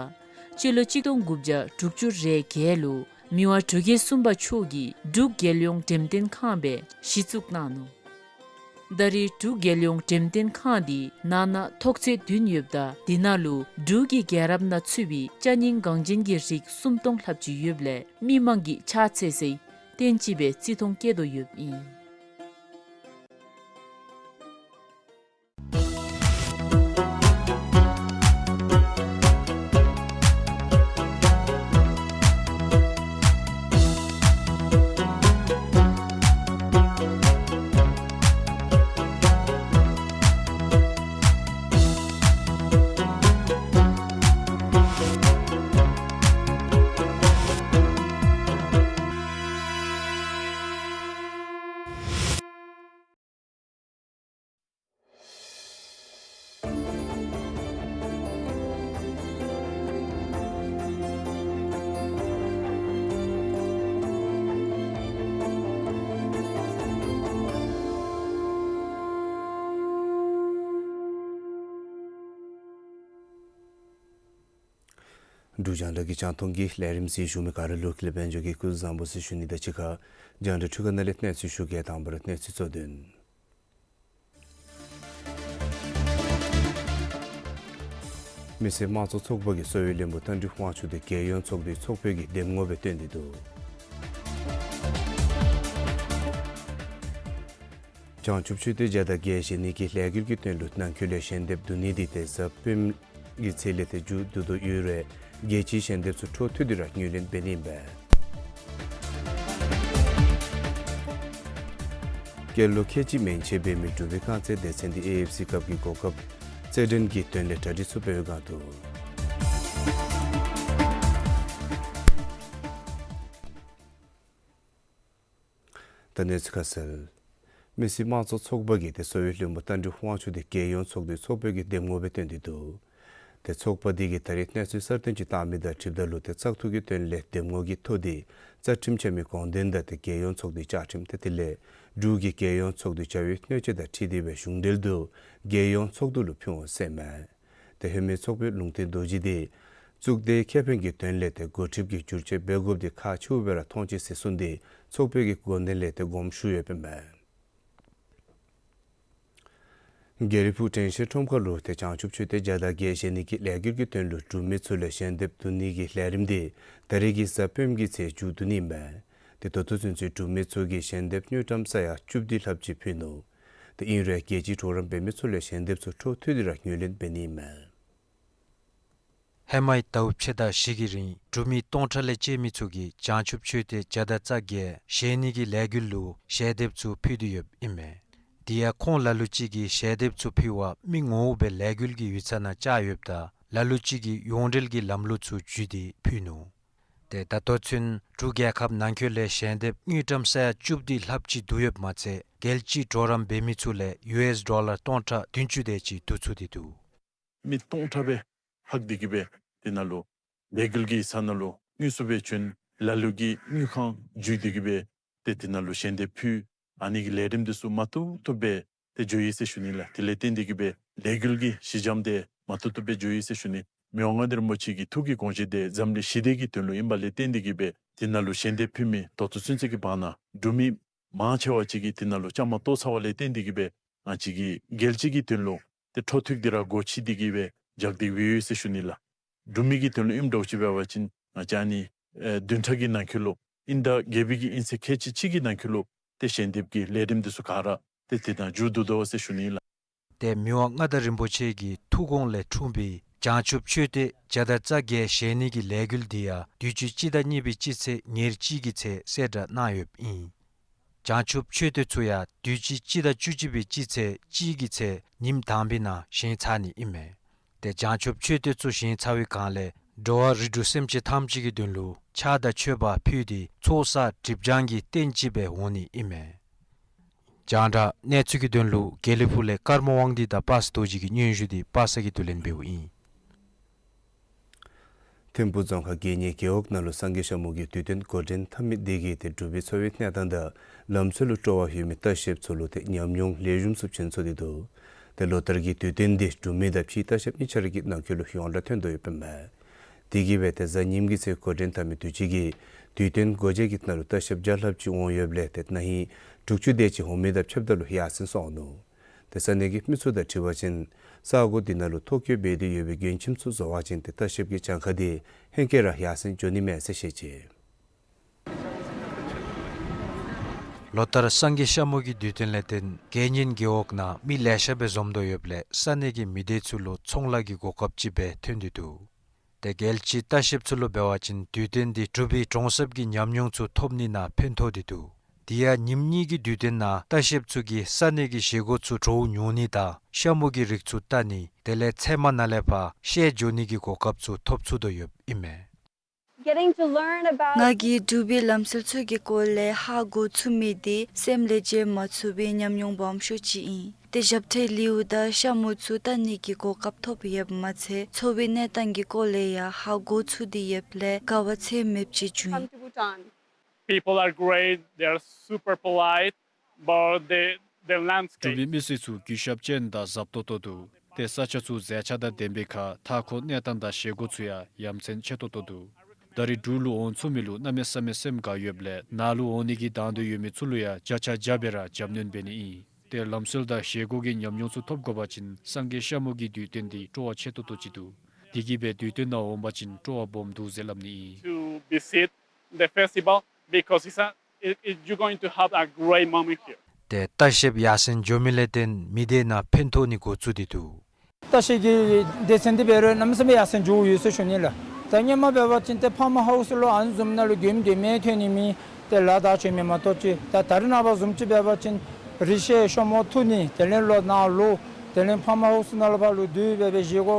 སྤྱི་ལོ་གཅིག་སྟོང་དགུ་བརྒྱ་དྲུག་ཅུ་རེ་བརྒྱད་ལུ་མི་དབང་འབྲུག་རྒྱལ་གསུམ་པ་མཆོག་གིས་འབྲུག་རྒྱལ་ཡོངས་འགྲེམས་སྟོན་ཁང་སྦེ་གཞི་བཙུགས་གནང་ནུག། ད་རེས་འབྲུག་རྒྱལ་ཡོངས་འགྲེམས་སྟོན་ཁང་འདི་ནང་ན་ཐོག་ཚད་བདུན་ཡོདཔ་ད་དེ་ནང་ལུ་འབྲུག་གི་རྒྱལ་རབས་ནང་ཚུད་པའི་ཅ་རྙིང་འགངས་ཅན་གྱི་རིགས་སུམ་སྟོང་ལྷགཔ་ཅིག་ཡོདཔ་ལས་མི་མང་གིས་ཕྱག་འཚལ་སའི་རྟེན་ཅིག་སྦེ་བརྩི་མཐོང་བསྐྱེད་དོ་ཡོདཔ་ཨིན། འབྲུག་རྒྱང་བསྒྲགས་ཀྱི་རྒྱང་མཐོང་གི་ལས་རིམ་གཟིགས་བཞུགས་མི་ག་ར་ལུ་ཀུན་ལེགས་དཔལ་འབྱོར་གྱིས་སྐུ་གཟུགས་བཟང་པོ་ཟེར་ཞུ་ནི་དང་གཅིག་ཁར་རྒྱང་བསྒྲགས་འཕྲུལ་ཁང་ནང་ལས་གནས་ཚུལ་ཞུ་གེ། དང་པ་ར་གནས་ཚུལ་གཙོ་དོན། མི་སེར་དམངས་གཙོ་ཚོགས་པ་གིས་གསོ་བའི་བློན་པོ་རྟ་མགྲིན་དབང་ཕྱུག་དེ་རྒྱལ་ཡོངས་ཚོགས་འདུའི་ཚོགས་དཔོན་གྱི་འདེམས་ངོ་སྦེ་བཏོན་ཏེ་འདུག། བྱང་ཆུབ་ཆོས་སྡེ་བརྒྱ་དང་བརྒྱད་བཞེངས་ནི་གི་ལས་འགུལ་གྱི་དོན་ལུ་ནང་འཁོད་ལས་ཞལ་འདེབས་བསྡུ་ནི་འདི་ཏེ་གཟའ་སྤེནམ་གི་ཚེས་ལས་ཏེ་མཇུག་བསྡུ་དོ་ཡོད་རུང་རྒྱལ་སྤྱིའི་ཞལ་འདེབས་ཚུ་འཕྲོ་མཐུད་དེ་ར་ངོས་ལེན་འབད་ནི་ཨིན་པས། སྐྱེས་ལོ་ཁལ་གཅིག་མན་ཆད་འབད་མི་འབྲུག་པའི་རྐང་རྩེད་སྡེ་ཚན་འདི་ཨེ་ཨེཕ་སི་ཁབ་ཀྱི་གོ་སྐབས་རྩེད་འགྲན་གྱི་དོན་ལས་གྲ་སྒྲིག་ཚུ་འབད་བའི་སྒང་དུ། ད་གནས་ཚུལ་ཁ་གསལ། མི་སེར་དམངས་གཙོ་ཚོགས་པ་གིས་ཏེ་གསོ་བའི་བློན་པོ་རྟ་མགྲིན་དབང་ཕྱུག་དེ་རྒྱལ་ཡོངས་ཚོགས་འདུའི་ཚོགས་དཔོན་གྱི་འདེམས་ངོ་སྦེ་བཏོན་ཏེ་འདུག། ཏེ་ཚོགས་པ་དེ་གིས་ད་རེས་གནས་ཚུལ་གསར་བཏོན་ཅིག་བཏང་མི་དང་འཁྲིལཝ་ད་ལུ་ཏེ་བཙག་འཐུ་གི་དོན་ལས་འདེམས་ངོ་གི་ཐོ་དེ་རྩ་ཁྲིམས་འཆར་མི་དགོངས་དོན་དང་ཏེ་རྒྱལ་ཡོངས་ཚོགས་འདུའི་བཅའ་ཁྲིམས་ཏེ་དེ་ལས་འབྲུག་གི་རྒྱལ་ཡོངས་ཚོགས་འདུའི་བྱ་བའི་སྣོད་བཅུད་དང་འཁྲིལ་ཏེ་སྦེ་གཞུང་འབྲེལ་དུ་རྒྱལ་ཡོངས་ཚོགས་འདུ་ལུ་ཕུལ་འོང་ཟེར་མས། ཏེ་ཧེ་མའི་ཚོགས་དཔོན་ལུང་བསྟན་རྡོ་རྗེ་དེ་གཙུག་སྡེའི་ཁེ་ཕན་གྱི་དོན་ལས་ཏེ་འགོ་ཁྲིདཔ་གི་བསྒྱུར་བཅོས་འབད་དགོཔ་དེ་ཁག་ཆེཝ་སྦེ་ར་མཐོང་ཅི་ཟེར་གསུངས་ཏེ་ཚོགས་དཔོན་གྱི་དགོངས་དོན་ལས་ཏེ་དགོངསམ་ཞུ་ཡོདཔ་ཨིན་མས། དགེ་ལེགས་ཕུག་དྲན་ཤེས་ཁྲོམ་ཁ་ལུ་ཏེ་བྱང་ཆུབ་མཆོད་རྟེན་བརྒྱ་དང་བརྒྱད་བཞེངས་ནི་གི་ལས་འགུལ་གྱི་དོན་ལུ་འབྲུག་མི་ཚུ་ལས་ཞལ་འདེབས་བསྡུ་ནི་གི་ལས་རིམ་དེ་ད་རེས་ཀྱི་གཟའ་སྤེནམ་གི་ཚེ་མཇུག་བསྡུ་ནི་ཨིན་མས། ཏེ་ད་ལྟོ་ཚུན་ཚོད་འབྲུག་མི་ཚུ་གིས་ཞལ་འདེབས་དངུལ་ཀྲམ་ས་ཡ་བཅུ་བདུན་ལྷགཔ་ཅིག་ཕུལ་ནུག། ཏེ་ཨིན་རུང་རྒྱལ་སྤྱིའི་གྲོགས་རམ་འབད་མི་ཚུ་ལས་ཞལ་འདེབས་ཚུ་འཕྲོ་མཐུད་དེ་ར་ངོས་ལེན་འབད་ནི་ཨིན་མས། ཧེ་མའི་ཟླཝ་ཕྱེད་དང་བཞི་གི་རིང་འབྲུག་མི་སྟོང་ཕྲག་ལས་བཅད་མི་ཚུ་གིས་བྱང་ཆུབ་མཆོད་རྟེན་བརྒྱ་དང་རྩ་བརྒྱད་བཞེངས་ནི་གི་ལས་འགུལ་ལུ་ཞལ་འདེབས་ཚུ་ཕུལ་ཏེ་ཡོདཔ་ཨིན་མས། དེ་ཡང་ཁོང་ལ་ལུ་ཅིག་གིས་ཞལ་འདེབས་ཚུ་ཕུལ་བར་མི་ངོ་བོ་སྦེ་ལས་འགུལ་གྱི་ཡིག་ཚང་ནང་བཅར་ཡོདཔ་ད་ལ་ལུ་ཅིག་གིས་ཡོངས་འབྲེལ་གྱི་ལམ་ལུགས་ཚུ་བརྒྱུད་དེ་ཕུལ་ནུག། ཏེ་ད་ལྟོ་ཚུན་འབྲུག་རྒྱལ་ཁབ་ནང་འཁོད་ལས་ཞལ་འདེབས་དངུལ་ཀྲམ་ས་ཡ་བཅུ་བདུན་ལྷགཔ་ཅིག་བསྡུ་ཡོདཔ་མ་ཚད་རྒྱལ་སྤྱིའི་གྲོགས་རམ་འབད་མི་ཚུ་ལས་ཡུ་ཨེསི་ཌོ་ལར་སྟོང་ཕྲག་བདུན་ཅུ་དེ་ཅིག་བསྡུ་ཚུགས་ཏེ་འདུག། མི་སྟོང་ཕྲག་སྦེ་ལྷག་སྟེ་གི་སྦེ་དེ་ནང་ལུ་ལས་འགུལ་གྱི་ས་ནང་ལུ་དངོས་སུ་སྦེ་བྱོན། ལ་ལུ་གིས་དངུལ་ཁང་བརྒྱུད་དེ་གི་སྦེ་ཏེ་དེ་ནང་ལུ་ཞལ་འདེབས་ཕུལ། ཨ་ནི་གི་ལས་རིམ་དེ་ཚུ་མ་ཐུབ་ཐུབ་སྦེ་ཏེ་འགྱོ་ཡི་ཟེར་ཞུ་ནི་ལགས། དེ་ལས་བརྟེན་ཏེ་གི་སྦེ་ལས་འགུལ་གྱི་གཞི་འགྱམ་དེ་མ་ཐུབ་ཐུབ་སྦེ་འགྱོ་ཡི་ཟེར་ཞུ་ནི། མི་དབང་མངའ་བདག་རིན་པོ་ཆེ་གི་ཐུགས་ཀྱི་དགོངས་བཞེད་དེ་འཛམ་གླིང་ཞི་བདེ་གི་དོན་ལུ་ཨིན་པ་ལས་བརྟེན་ཏེ་གི་སྦེ་དེ་ནང་ལུ་ཞལ་འདེབས་ཕུལ་མི་ད་ལྟོ་ཚུན་ཚོད་ཀྱི་བར་ན་འབྲུག་མི་མང་ཆེ་བ་ཅིག་གིས་དེ་ནང་ལུ་བཅའ་མར་གཏོགས་ཚར་བ་ལས་བརྟེན་ཏེ་གི་སྦེ་ང་བཅས་ཀྱི་རྒྱལ་སྤྱི་གི་དོན་ལུ་ཏེ་འཕྲོ་མཐུད་དེ་ར་སྒོ་ཕྱེ་སྟེ་གི་སྦེ་རྐྱབ་སྟེ་འབད་ཡོད་ཟེར་ཞུ་ནི་ལགས། འབྲུག་མི་གི་དོན་ལུ་ཨིནམ་འདྲཝ་ཅིག་འབད་བ་ཅིན་ང་བཅས་ཨ་ནི་ཨེ་བདུན་ཕྲག་གི་ནང་འཁོད་ལུ་དབྱིན་ཟླ་བརྒྱད་པའི་གི་དབྱིན་ཚེས་ཁལ་གཅིག་གཅིག་གི་ནང་འཁོད་ལུ་ཏེ་ཞལ་འདེབས་ཀྱི་ལས་རིམ་དེ་ཚུ་ག་ར་ཏེ་དེ་ནང་མཇུག་བསྡུ་དོ་ཟེར་ཞུ་ནི་ལགས། ཏེ་མི་དབང་མངའ་བདག་རིན་པོ་ཆེ་གི་ཐུགས་དགོངས་ལས་འཁྲུངས་པའི་བྱང་ཆུབ་མཆོད་རྟེན་བརྒྱ་དང་རྩ་བརྒྱད་བཞེངས་ནི་གི་ལས་འགུལ་འདི་ཡང་དུས་ཅི་སྤྱི་ཟླ་གཉིས་པའི་སྤྱི་ཚེས་ཉེར་གཅིག་གི་ཚེ་གསལ་བསྒྲགས་གནང་ཡོདཔ་ཨིན། བྱང་ཆུབ་མཆོད་རྟེན་ཚུ་ཡང་དུས་ཅི་སྤྱི་ཟླ་བཅུ་གཅིག་པའི་སྤྱི་ཚེས་གཅིག་གི་ཚེ་ཉིནམ་དང་པའི་ནང་བཞེངས་ཚར་ནི་ཨིན་མས། ཏེ་བྱང་ཆུབ་མཆོད་རྟེན་ཚུ་བཞེངས་ཚར་བའི་སྒང་ལས་འགྲོ་བ་རིགས་དྲུག་སེམས་ཅན་ཐམས་ཅད་ཀྱི་དོན་ལུ་ཕྱག་དང་མཆོད་པ་ཕུལ་ཏེ་ཚོགས་བསགས་སྒྲིབ་སྦྱང་གི་རྟེན་ཅིག་སྦེ་འོང་ནི་ཨིན་མས། རྒྱང་བསྒྲགས་གནས་ཚུལ་གྱི་དོན་ལུ་དགེ་ལེགས་ཕུག་ལས་ཀརྨ་དབང་འདུས་དང་པ་སངས་རྡོ་རྗེ་གི་སྙན་ཞུ་དེ་པ་སངས་ཀྱིས་བསྡུ་ལེན་འབདཝ་ཨིན། ཐིམ་ཕུག་རྫོང་ཁག་དགེ་བསྙེན་རྒེད་འོག་ནང་ལུ་སངས་རྒྱས་ཤ་མོ་གི་དུས་སྟོན་འགོ་འདྲེན་འཐབ་མི་དེ་གིས་ཏེ་འབྲུག་པའི་འཚོ་བའི་གནས་སྟངས་དང་ལམ་སྲོལ་ལུ་སྤྲོ་བ་ཡོད་མི་ལྟ་བཤལཔ་ཚུ་ལུ་ཏེ་ཉམས་མྱོང་ལེགས་ཤོམ་ཚུ་བྱིན་ཚུགས་ཏེ་འདུག། ཏེ་ལོ་ལྟར་གྱི་དུས་སྟོན་འདི་འབྲུག་མི་དང་ཕྱིའི་ལྟ་བཤལཔ་གཉིས་ཆ་ར་གི་ནང་འཁོད་ལུ་ཡོངས་གྲགས་ཐོན་དོ་ཡོདཔ་ཨིན་མས། དེ་གིས་སྦེ་ཏེ་གཟའ་ཉིམ་གི་ཚེ་འགོ་འདྲེན་འཐབ་མི་དུས་ཅི་གི་དུས་སྟོན་སྒོ་འབྱེད་ཀྱི་ནང་ལུ་ལྟ་བཤལཔ་བརྒྱ་ལྷགཔ་ཅིག་འོང་ཡོདཔ་ལས་ཏེ་ན་ཧིང་དྲུག་ཅུ་དེ་ཅིག་འོང་མི་དང་ཕྱདཔ་ད་ལུ་ཡར་སེང་སོང་ནུག། ཏེ་ས་གནས་ཀྱི་མི་ཚུ་དང་འཁྲིལ་བ་ཅིན་ས་གོ་འདི་ནང་ལུ་ཐོ་བཀོད་འབད་དེ་ཡོད་པའི་མགྱོནམ་ཚུ་བཟོ་བ་ཅིན་ཏེ་ལྟ་བཤལཔ་གི་གྱངས་ཁ་དེ་ཧེང་སྐལ་ར་ཡར་སེང་འགྱོ་ནི་མས་ཟེར་བཤད་ཅི། ལོ་ལྟར་སངས་རྒྱས་ཤ་མོ་གི་དུས་སྟོན་ལས་བརྟེན་དགེ་བསྙེན་རྒེད་འོག་ནང་མི་ལེ་ཤ་སྦེ་འཛོམས་དོ་ཡོདཔ་ལས་ས་གནས་ཀྱི་མི་སྡེ་ཚུ་ལུ་ཚོང་ལཱ་གི་གོ་སྐབས་ཅིག་སྦེ་ཐོན་ཏེ་འདུག། ཏེ་རྒྱལ་སྤྱིའི་ལྟ་བཤལཔ་ཚུ་ལུ་འབད་བ་ཅིན་དུས་སྟོན་འདི་འབྲུག་པའི་གྲོང་གསེབ་ཀྱི་ཉམས་མྱོང་ཚུ་ཐོབ་ནི་ནང་ཕན་ཐོགས་ཏེ་འདུག། དེ་ཡང་ཉིནམ་གཉིས་ཀྱི་དུས་སྟོན་ནང་ལྟ་བཤལཔ་ཚུ་གིས་ས་གནས་ཀྱི་བཞེས་སྒོ་ཚུ་བྲོཝ་ཉོ་ནི་དང་ཤ་མོ་གི་རིགས་ཚུ་བལྟ་ནི་དེ་ལས་ཚལ་མ་ནང་ལས་ཕར་བཤལ་འགྱོ་ནི་གི་གོ་སྐབས་ཚུ་ཐོབ་ཚུགས་དོ་ཡོདཔ་ཨིན་མས། Getting to learn about ང་གིས་འབྲུག་པའི་ལམ་སྲོལ་ཚུ་གི་སྐོར་ལས་ཧ་གོ་ཚུགས་མི་དེ་སེམས་ལས་བརྗེད་མ་ཚུགས་པའི་ཉམས་མྱོང་སྦོམ་ཤོས་ཅིག་ཨིན། ཏེ་ཞབས་ཁྲའི་ལེའུ་དང་ཤ་མོ་ཚུ་བལྟ་ནི་གི་གོ་སྐབས་ཐོབ་ཡོདཔ་མ་ཚད་འཚོ་བའི་གནས་སྟངས་ཀྱི་སྐོར་ལས་ཡང་ཧ་གོ་ཚུགས་ཏེ་ཡོདཔ་ལས་དགའ་བ་ཚད་མེདཔ་ཅིག་བྱུང་ཡི། People are great, they are super polite, but the, the landscape འབྲུག་པའི་མི་སེར་ཚུ་གུས་ཞབས་ཅན་དང་གཟབ་ཏོག་ཏོ་འདུག། ཏེ་ས་ཆ་ཚུ་མཛེས་ཆ་དང་ལྡན་པའི་ཁར་མཐའ་འཁོར་གནས་སྟངས་དང་བཞེས་སྒོ་ཚུ་ཡང་ཡ་མཚན་ཆེ་ཏོག་ཏོ་འདུག། ད་རེས་འབྲུག་ལུ་འོང་ཚུགས་མི་ལུ་གནམ་མེད་ས་མེད་སེམས་དགའ་ཡོདཔ་ལས་ནཱ་ལུ་འོང་ནི་གི་དང་འདོད་ཡོད་མི་ཚུ་ལུ་ཡང་བརྒྱ་ཆ་བརྒྱ་སྦེ་ར་རྒྱབ་སྣོན་འབད་ནི་ཨིན། ཏེ་ལམ་སྲོལ་དང་བཞེས་སྒོ་གི་ཉམས་མྱོང་ཚུ་ཐོབ་དགོ་པ་ཅིན་སངས་རྒྱས་ཤ་མོ་གི་དུས་སྟོན་འདི་སྤྲོ་བ་ཆེ་ཏོག་ཏོ་ཅིག་འདུག། དེ་གིས་སྦེ་དུས་སྟོན་ནང་འོང་པ་ཅིན་སྤྲོ་བ་སྦོམ་འདུག་ཟེར་སླབ་ནི་ཨིན། To visit the festival because it's a, it, it, you're going to have a great moment here. ཏེ་ལྟ་བཤལཔ་ཡར་སེང་འགྱོ་མི་ལས་བརྟེན་མི་སྡེ་ནང་ཕན་ཐོགས་ནི་འགོ་བཙུགས་ཏེ་འདུག། ལྟ་བཤལ་གྱི་སྡེ་ཚན་འདི་འབད་རུང་གནམ་མེད་ས་མེད་ཡར་སེང་འགྱོཝ་ཡོད་ཟེར་ཞུ་ནི་ལགས། ད་སྔོན་མ་འབད་བ་ཅིན་ཏེ་ཕར་མ་ཧའུསི་ལུ་ཨ་ནི་བཟུམ་ནང་ལུ་མགྱོནམ་མགྱོནམ་སྦེ་ཐོན་ནི་མེད། ཏེ་ལཱ་དང་ཅིག་མེན་མ་གཏོགས་ཅིག། ད་ད་རེས་ནངས་པ་བཟུམ་ཅིག་འབད་བ་ཅིན་རི་བཤལ་ཤ་མོ་འཐུ་ནི་དེ་ལས་ལོག་ནཱ་ལུ་དེ་ལས་ཕར་མ་ཧའུསི་ནང་ལུ་ཕར་ལུ་སྡོད་སྦེ་སྦེ་བཞེས་སྒོ་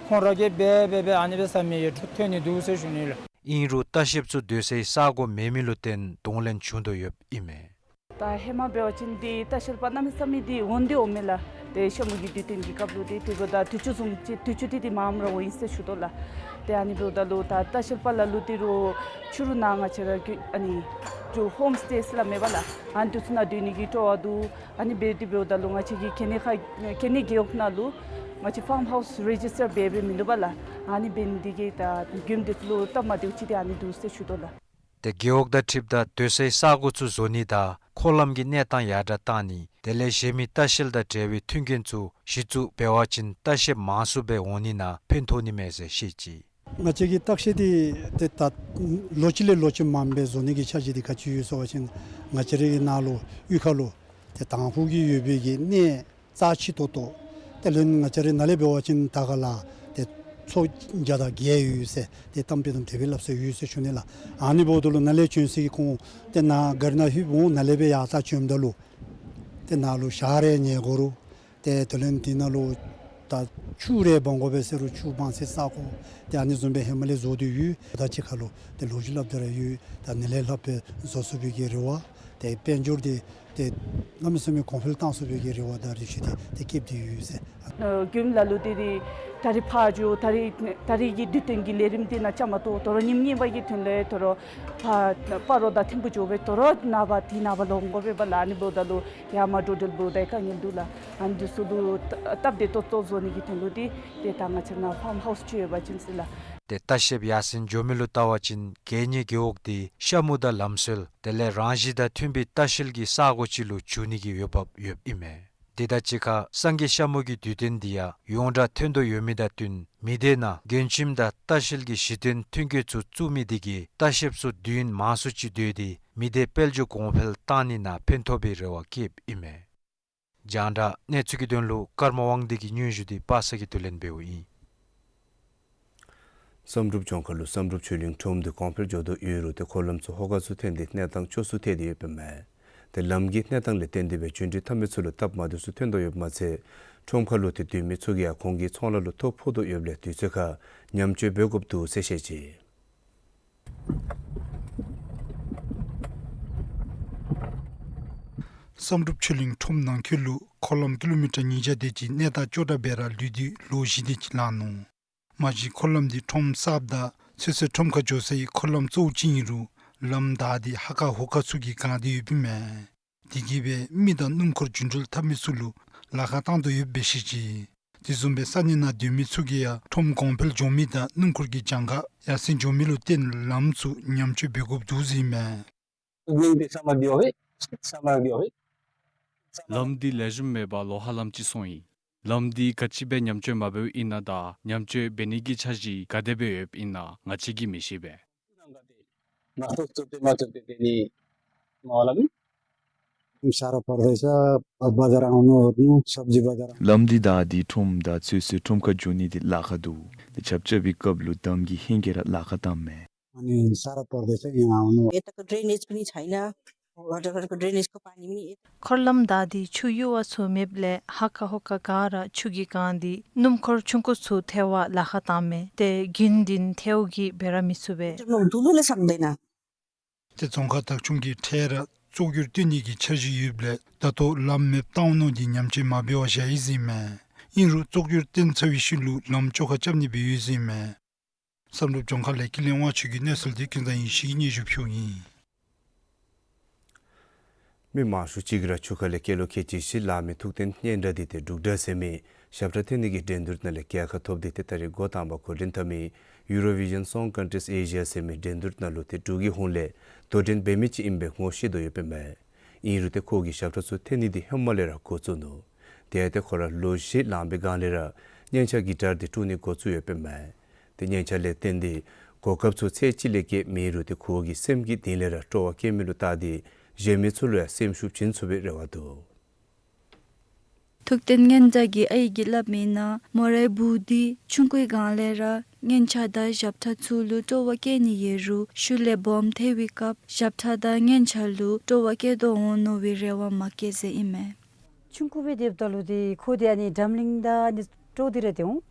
ཁོང་ར་གིས་འབད་སྦེ་སྦེ་ཨ་ནི་སྦེ་ཟེར་མི་ཡོད་ཐོན་ནི་འདུག་ཟེར་ཞུ་ནི་ལགས། ཨིན་རུང་ལྟ་བཤལཔ་ཚུ་སྡོད་སའི་ས་གོ་མེད་མི་ལུ་བརྟེན་གདོང་ལེན་བྱུང་དོ་ཡོདཔ་ཨིན་མས། ད་ཧེ་མ་འབད་བ་ཅིན་འདི་ལྟ་བཤལ་པ་གནམ་མེད་ས་མེད་འདི་འོང་འདི་འོང་མས་ལགས། ཏེ་ཤ་མུ་གི་དུས་སྟོན་གྱི་སྐབས་ལུ་འདི་དེ་འབདཝ་ད་དུས་ཆུ་བཟུམ་ཅིག་དུས་ཆུ་འདི་འདི་མངམ་ར་འོང་ཡི་ཟེར་ཞུ་དོ་ལགས། ཏེ་ཨ་ནི་འབདཝ་ད་ལུ་ད་ལྟ་བཤལ་པ་ལ་ལུ་འདི་རུ་ཕྱི་རུ་ནཱ་ང་བཅས་ར་གི་ཨ་ནི་ཇོ་ཧོམ་སི་ཊེ་ཟེར་སླབ་མས་པ་ལགས། ཨ་ནི་འདི་ཚུ་ནང་སྡོད་ནི་གི་སྤྲོ་བ་འདུག། ཨ་ནི་འབད་དེ་འབདཝ་ད་ལུ་ང་བཅས་ཀྱི་གལ་གནད་ཁ་གལ་གནད་རྒེད་འོག་ནང་ལུ་ང་བཅས་ཕཱམ་ཧའུསི་རེ་ཇིས་ཊར་འབད་འབད་མིན་འདུག་པ་ལགས། ཨ་ནི་འབད་ནི་འདི་གིས་ད་མགྱོནམ་འདི་ཚུ་ལུ་སྟབས་མ་བདེཝ་ཅིག་འདི་ཨ་ནི་འདུག་ཟེར་ཞུ་དོ་ལགས། ཏེ་རྒེད་འོག་དང་འཁྲིལཝ་ད་སྡོད་སའི་ས་གོ་ཚུ་བཟོ་ནི་དང་འཁོར་ལམ་གྱི་གནས་སྟངས་ཡར་དྲག་བཏང་ནི་དེ་ལས་གཞན་མི་ལྟ་བཤལ་དང་འབྲེལ་བའི་མཐུན་རྐྱེན་ཚུ་གཞི་བཙུགས་འབད་བ་ཅིན་ལྟ་བཤལཔ་མང་སུ་སྦེ་འོང་ནི་ནང་ཕན་ཐོགས་ནི་མས་ཟེར་བཤད་ཅི། ང་བཅས་ཀྱི་ལྟ་བཤལ་འདི་ཏེ་ད་ལོ་གཅིག་ལས་ལོ་གཅིག་མངམ་སྦེ་བཟོ་ནི་གི་འཆར་གཞི་འདི་ག་ཅི་ཡོད་ཟེར་བ་ཅིན་ང་བཅས་རའི་ནང་ལུ་གཡུས་ཁ་ལུ་ཏེ་དང་ཕུ་གི་ཡོད་པའི་གི་གནས་རྩ་ཆེ་ཏོག་ཏོ། དེ་ལས་ང་བཅས་རའི་ནཱ་ལས་འབད་བ་ཅིན་ད་ག་ལ་ཏེ་ཚོ་བརྒྱ་དང་བརྒྱད་ཡོད་ཟེར་ཏེ་གཏམ་དཔེ་དང་དེ་སྦེ་སླབ་སྲོལ་ཡོད་ཟེར་ཞུ་ནི་ལགས། ཨ་ནི་འབདཝ་ད་ལུ་ནཱ་ལས་བྱོན་ས་གི་ཁོང་ཏེ་ནཱ་གཱ་རི་ནང་ལྷོདཔ་འོང་ནཱ་ལས་སྦེ་ཡར་ད་བྱོནམ་ད་ལུ་ཏེ་ནཱ་ལུ་ཞག་རེ་ཉལ་དགོ་རུང་ཏེ་དེ་ལས་འདི་ནང་ལུ་ད་ཆུ་རེ་སྦང་དགོ་པས་ཟེར་རུང་ཆུ་སྦང་སའི་ས་གོ་ཏེ་ཨ་ནི་བཟུམ་སྦེ་ཧེ་མ་ལས་བཟོ་སྟེ་ཡོད། ད་ཅི་ཁ་ལུ་ཏེ་ལོ་རྒྱུས་སླབ་སྟེ་ར་ཡོད། ད་ནཱ་ལས་ལྷགཔ་སྦེ་བཟོ་ཚུགས་པའི་གི་རེ་བ་ཏེ་དཔལ་འབྱོར་འདི་ཏེ་གནམ་མེད་ས་མེད་གོང་འཕེལ་བཏང་ཚུགས་པའི་གི་རེ་བ་དང་རེ་ཆེ་འདི་ཏེ་བསྐྱེད་དེ་ཡོད་ཟེར། ཨ་མགྱོནམ་ལ་ལུ་འདི་འདི་ད་རིས་ཕར་འགྱོ། ད་རིས་ད་རིས་ཀྱི་དུས་སྟོན་གྱི་ལས་རིམ་འདི་ནང་བཅའ་མར་གཏོགས་དོ་རུང་ཉིནམ་གཉིས་པ་གི་དོན་ལས་དོ་རུང་ཕར་སྤ་རོ་དང་ཐིམ་ཕུ་འགྱོ་སྦེ་དོ་རུང་ནངས་པ་དེ་ནངས་པ་ལོག་འོང་དགོ་པས་པ་ལགས། ཨ་ནི་འབདཝ་ད་ལུ་ཡར་མར་འགྲོ་འགྲུལ་འབདཝ་ད་དཀའ་ངལ་འདུག་ལགས། ཨ་ནི་འདི་ཚུ་ལུ་སྟབས་བདེ་ཏོག་ཏོ་བཟོ་ནི་གི་དོན་ལུ་འདི་ཏེ་ད་ང་བཅས་ནཱ་ཕཱམ་ཧའུསི་ཅིག་ཡོད་པ་ཅིན་ཟེར་ལགས། ཏེ་ལྟ་བཤལཔ་ཡར་སེང་འགྱོ་མི་ལུ་བལྟ་བ་ཅིན་གལ་གནད་རྒེད་འོག་འདི་ཤ་མུ་དང་ལམ་སྲོལ་དེ་ལས་རང་བཞིན་དང་མཐུན་པའི་ལྟ་བཤལ་གྱི་ས་གོ་ཅིག་ལུ་འགྱུར་ནི་གི་འོས་འབབ་ཡོདཔ་ཨིན་མས། དེ་དང་གཅིག་ཁར་སངས་རྒྱས་ཤ་མུ་གི་དུས་སྟོན་འདི་ཡང་ཡོངས་གྲགས་ཐོན་དོ་ཡོད་མི་དང་བསྟུན་མི་སྡེ་ནང་མགྱོནམ་དང་ལྟ་བཤལ་གྱི་གཞི་རྟེན་མཐུན་རྐྱེན་ཚུ་བཙུགས་མི་འདི་གིས་ལྟ་བཤལཔ་ཚུ་དུས་ཡུན་མང་སུ་ཅིག་སྡོད་དེ་མི་སྡེ་དཔལ་འབྱོར་གོང་འཕེལ་བཏང་ནི་ནང་ཕན་ཐོགས་པའི་རེ་བ་བསྐྱེདཔ་ཨིན་མས། རྒྱང་བསྒྲགས་གནས་ཚུལ་གྱི་དོན་ལུ་ཀརྨ་དབང་འདུས་ཀྱི་སྙན་ཞུ་འདི་པ་སངས་ཀྱིས་བསྡུ་ལེན་འབདཝ་ཨིན། བསམ་གྲུབ་ལྗོངས་མཁར་ལུ་བསམ་གྲུབ་ཆོས་གླིང་ཁྲོམ་འདི་གོང་འཕེལ་འགྱོ་དོ་ཡོད་རུང་ཏེ་འཁོར་ལམ་ཚུ་ཧོ་ཀ་ཚུ་ཐོན་ཏེ་གནས་སྟངས་སྐྱོ་སུ་ཐལ་ཏེ་ཡོདཔ་ཨིན་མས། ཏེ་ལམ་གྱི་གནས་སྟངས་ལས་བརྟེན་ཏེ་སྦེ་འགྲུལ་འཕྲིན་འཐབ་མི་ཚུ་ལུ་སྟབས་མ་བདེཝ་ཚུ་ཐོན་དོ་ཡོདཔ་མ་ཚད་ཁྲོམ་ཁ་ལུ་ཏེ་སྡོད་མི་ཚུ་གིས་ཡང་ཁོང་གི་ཚོང་ལཱ་ལུ་ཐོ་ཕོག་དོ་ཡོདཔ་ལས་དུས་ཚོད་ཁར་ཉམས་བཅོས་འབད་དགོཔ་འདུག་ཟེར་བཤད་ཅི། བསམ་གྲུབ་ཆོས་གླིང་ཁྲོམ་ནང་འཁོད་ལུ་འཁོར་ལམ་ཀི་ལོ་མི་ཊར་ཉིས་བརྒྱ་དེ་ཅིག་གནས་སྟངས་སྐྱོ་དྲགས་སྦེ་ར་ལུས་ཏེ་ལོ་བཞི་དེ་ཅིག་ལང་ནུག། མ་གཞི་འཁོར་ལམ་འདི་ཁྲོམ་གསརཔ་དང་ཚོད་བསྲེ་ཁྲོམ་ཁར་འགྱོ་སའི་འཁོར་ལམ་གཙོ་བོ་ཅིག་ཨིན་རུང་ལམ་བདའ་སྟེ་ཧ་ཀ་ཧོ་ཀ་ཚུ་གིས་གང་སྟེ་ཡོདཔ་ཨིན་མས། དེ་གིས་སྦེ་མི་དང་སྣུམ་འཁོར་རྒྱུ་འགྲུལ་འཐབ་མི་ཚུ་ལུ་ལཱ་ཁག་བཏང་དོ་ཡོདཔ་སྦེ་བཤད་ཅི། དེ་བཟུམ་སྦེ་ས་གནས་ནང་སྡོད་མི་ཚུ་གིས་ཡང་ཁྲོམ་གོང་འཕེལ་འགྱོ་མི་དང་སྣུམ་འཁོར་གྱི་གྱངས་ཁ་ཡར་སེང་འགྱོ་མི་ལུ་བརྟེན་ལམ་ཚུ་ཉམས་བཅོས་འབད་དགོཔ་འདུག་ཟེར་ཨིན་མས། ལམ་འདི་ལེགས་ཤོམ་མེད་པར་ལོ་ཧ་ལམ་ཅིག་སོང་ཡི། ལམ་འདི་ག་ཅི་སྦེ་ཉམས་བཅོས་མ་འབདཝ་ཨིན་ན་དང་ཉམས་བཅོས་འབད་ནི་གི་འཆར་གཞི་ག་དེ་སྦེ་ཡོདཔ་ཨིན་ན་ང་བཅས་ཀྱིས་མི་ཤེས་པས། ལམ་འདི་བདའ་སྟེ་ཁྲོམ་དང་ཚོད་བསྲེ་ཁྲོམ་ཁར་འགྱོ་ནི་འདི་ལཱ་ཁག་འདུག། ཏེ་ཆརཔ་རྐྱབ་པའི་སྐབས་ལུ་འདམ་གྱི་ཧེང་གིས་ར་ལཱ་ཁག་བཏངམ་མས། यता ड्रेनेज पनि छैन। ड्रेनेजको पानी पनि འཁོར་ལམ་བདའ་སྟེ་ཆུ་གཡུར་བ་ཚུ་མེདཔ་ལས་ཧ་ཀ་ཧོ་ཀ་ག་ར་ཆུ་གིས་གང་སྟེ་སྣུམ་འཁོར་ཆུང་ཀུ་ཚུ་ཐལ་བར་ལཱ་ཁག་བཏངམ་མས། ཏེ་རྒྱུན་བདུན་ཐལཝ་གིས་འབད་ར་མི་ཚུགས་པས། ཏེ་རྫོང་ཁག་བདག་སྐྱོང་གིས་འཕྲལ་ར་བཙོག་འགྱུར་བཏོན་ནི་གི་འཆར་གཞི་ཡོདཔ་ལས་ད་ལྟོ་ལམ་མེདཔ་བཏང་ནུག་འདི་ཉམས་བཅོས་མ་འབད་བར་བཞག་ཡི་ཟེར་ཨིན་མས། ཨིན་རུང་བཙོག་འགྱུར་བཏོན་ཚར་བའི་ཤུལ་ལུ་ལམ་བཅོ་ཁ་རྐྱབ་ནི་སྦེ་ཡོད་ཟེར་ཨིན་མས། བསམ་གྲུབ་ལྗོངས་མཁར་ལས་ཀུན་ལེགས་དབང་ཕྱུག་གི་གནས་ཚུལ་འདི་ཀུན་བཟང་ཡེ་ཤེས་ཀྱིས་སྙན་ཞུ་ཕུལཝ་ཨིན། མི་མང་ཤོས་ཅིག་ར་ཆུ་ཁ་ལས་སྐྱེས་ལོ་ཁལ་གཅིག་བཞི་ལང་མི་ཐུགས་རྟེན་སྙན་གྲགས་འདི་ཏེ་འབྲུག་སྒྲ་ཟེར་མི་ཞབས་ཁྲ་འཐེན་ནི་གི་འགྲན་བསྡུར་ནང་ལས་རྒྱལ་ཁ་ཐོབ་སྟེ་ཏེ་ད་རིས་འགོ་དང་པ་འགོ་འདྲེན་འཐབ་མི་Eurovision Song Contest Asia ཟེར་མི་འགྲན་བསྡུར་ནང་ལུ་ཏེ་འབྲུག་གི་ཧོངས་ལས་དོ་འགྲན་འབད་མི་ཅིག་ཨིནམ་སྦེ་ངོ་ཤེས་དོ་ཡོདཔ་ཨིན་མས། ཨིན་རུང་ཏེ་ཁོ་གིས་ཞབས་ཁྲ་ཚུ་འཐེན་ནི་འདི་ཧེ་མ་ལས་ར་འགོ་བཙུགས་ནུག། དེ་ཡང་ཏེ་ཁོ་ར་ལོ་བཞི་ལང་པའི་སྒང་ལས་ར་སྙན་ཆ་གི་ཌར་འདི་དཀྲོལ་ནི་འགོ་བཙུགས་ཡོདཔ་ཨིན་མས། ཏེ་སྙན་ཆ་ལས་བརྟེན་ཏེ་གོ་སྐབས་ཚུ་ཚད་ཅིག་ལས་བརྒལ་མེད་རུང་ཏེ་ཁོ་གིས་སེམས་ཀྱི་གཏིང་ལས་ར་སྤྲོ་བ་བསྐྱེད་མི་ལུ་བལྟ་སྟེ་གཞན་མི་ཚུ་ལུ་ཡང་སེམས་ཤུགས་བྱིན་ཚུགས་པའི་རེ་བ་འདུག། ཐུགས་རྟེན་སྙན་གྲགས་ཀྱི་ཨའི་གིས་སླབ་མི་ནང་མོ་རའི་བུ་འདི་ཆུང་ཀུའི་སྒང་ལས་ར་སྙན་ཆ་དང་ཞབས་ཁྲ་ཚུ་ལུ་སྤྲོ་བ་བསྐྱེད་ནི་ཡོད་རུང་ཤུལ་ལས་སྦོམ་ཐལ་བའི་སྐབས་ཞབས་ཁྲ་དང་སྙན་ཆ་ལུ་སྤྲོ་བ་བསྐྱེད་དོ་འོང་མནོ་བའི་རེ་བ་མ་བསྐྱེད་ཟེར་ཨིན་མས། ཆུང་ཀུ་སྦེ་སྡོདཔ་ད་ལུ་ཏེ་ཁོ་འདི་ཨ་ནི་ཌམ་བླིང་དང་ཨ་ནི་དཀྲོག་སྟེ་ར་ཏེ་འོང་།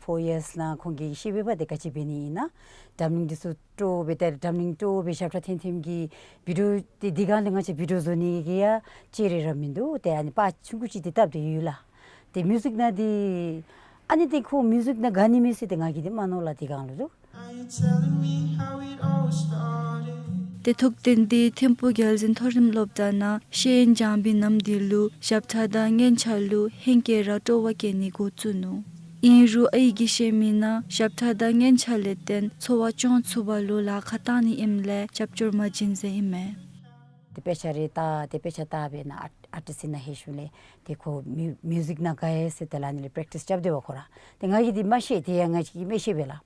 ཕོར་ཡརསི་ནང་ཁོང་གིས་ཤེས་པས་པ། ཏེ་ག་ཅི་འབད་ནི་ཨིན་ན། ཌམ་ལིང་འདི་ཚུ་སྤྲོ་སྦེ་ཏེ་ཌམ་ལིང་སྤྲོ་སྦེ་ཞབས་ཁྲ་འཐེན་འཐེནམ་གི་བི་ཌིའོ་ཏེ་འདི་གང་ལས་ང་བཅས་བི་ཌིའོ་བཟོ་ནི་གི་ཡང་ཅིག་རེ་ར་མིན་འདུག། ཏེ་ཨ་ནི་པར་ཆུང་ཀུ་ཅིག་ཏེ་བཏབ་སྟེ་ཡོད་ལགས། ཏེ་མིའུ་ཟིག་ནང་འདི་ཨ་ནི་ཏེ་ཁོ་མིའུ་ཟིག་ནང་དགའ་ནི་མས་ཟེར་ཏེ་ང་གིས་ཏེ་མ་མནོ་ལགས། ཏེ་གང་ལུ་འདུག། ཏེ་ཐུབ་བསྟན་འདི་ཐིམ་ཕུག་རྒྱལ་འཛིན་མཐོ་རིམ་སློབ་གྲྭ་ནང་ཤེས་ཡོན་སྦྱང་བའི་ནམ་དུས་ལུ་ཞབས་ཁྲ་དང་སྙན་ཆ་ལུ་ཧེང་སྐལ་ར་སྤྲོ་བ་བསྐྱེད་ནི་འགོ་བཙུགས་ནུག། ཨིན་རུང་ཨའི་གིས་བཤད་མི་ནང་ཞབས་ཁྲ་དང་སྙན་ཆ་ལས་བརྟེན་འཚོ་བ་སྐྱོང་ཚུགས་པ་ལུ་ལཱ་ཁག་བཏང་ནི་ཨིནམ་ལས་རྒྱབ་སྐྱོར་མ་བྱིན་ཟེར་ཨིན་མས། ཏེ་དཔེ་ཆ་རེ་ལྟ་སྟེ་དཔེ་ཆ་ལྟ་སྦེ་ནཱ་ཨར་ཨར་ཊི་སི་ནང་ལྷོད་ཞིནམ་ལས་ཏེ་ཁོ་མིའུ་མིའུ་ཟིག་ནང་དགའ་ཡི་ཟེར་ཏེ་ལགས། ཨ་ནི་ལས་པེརེཀ་ཊིསི་རྐྱབ་སྡོད་པས་ཁོ་ར། ཏེ་ང་གིས་འདི་མ་ཤེས། ཏེ་ཡང་ང་གིས་མི་ཤེས་པས་ལགས།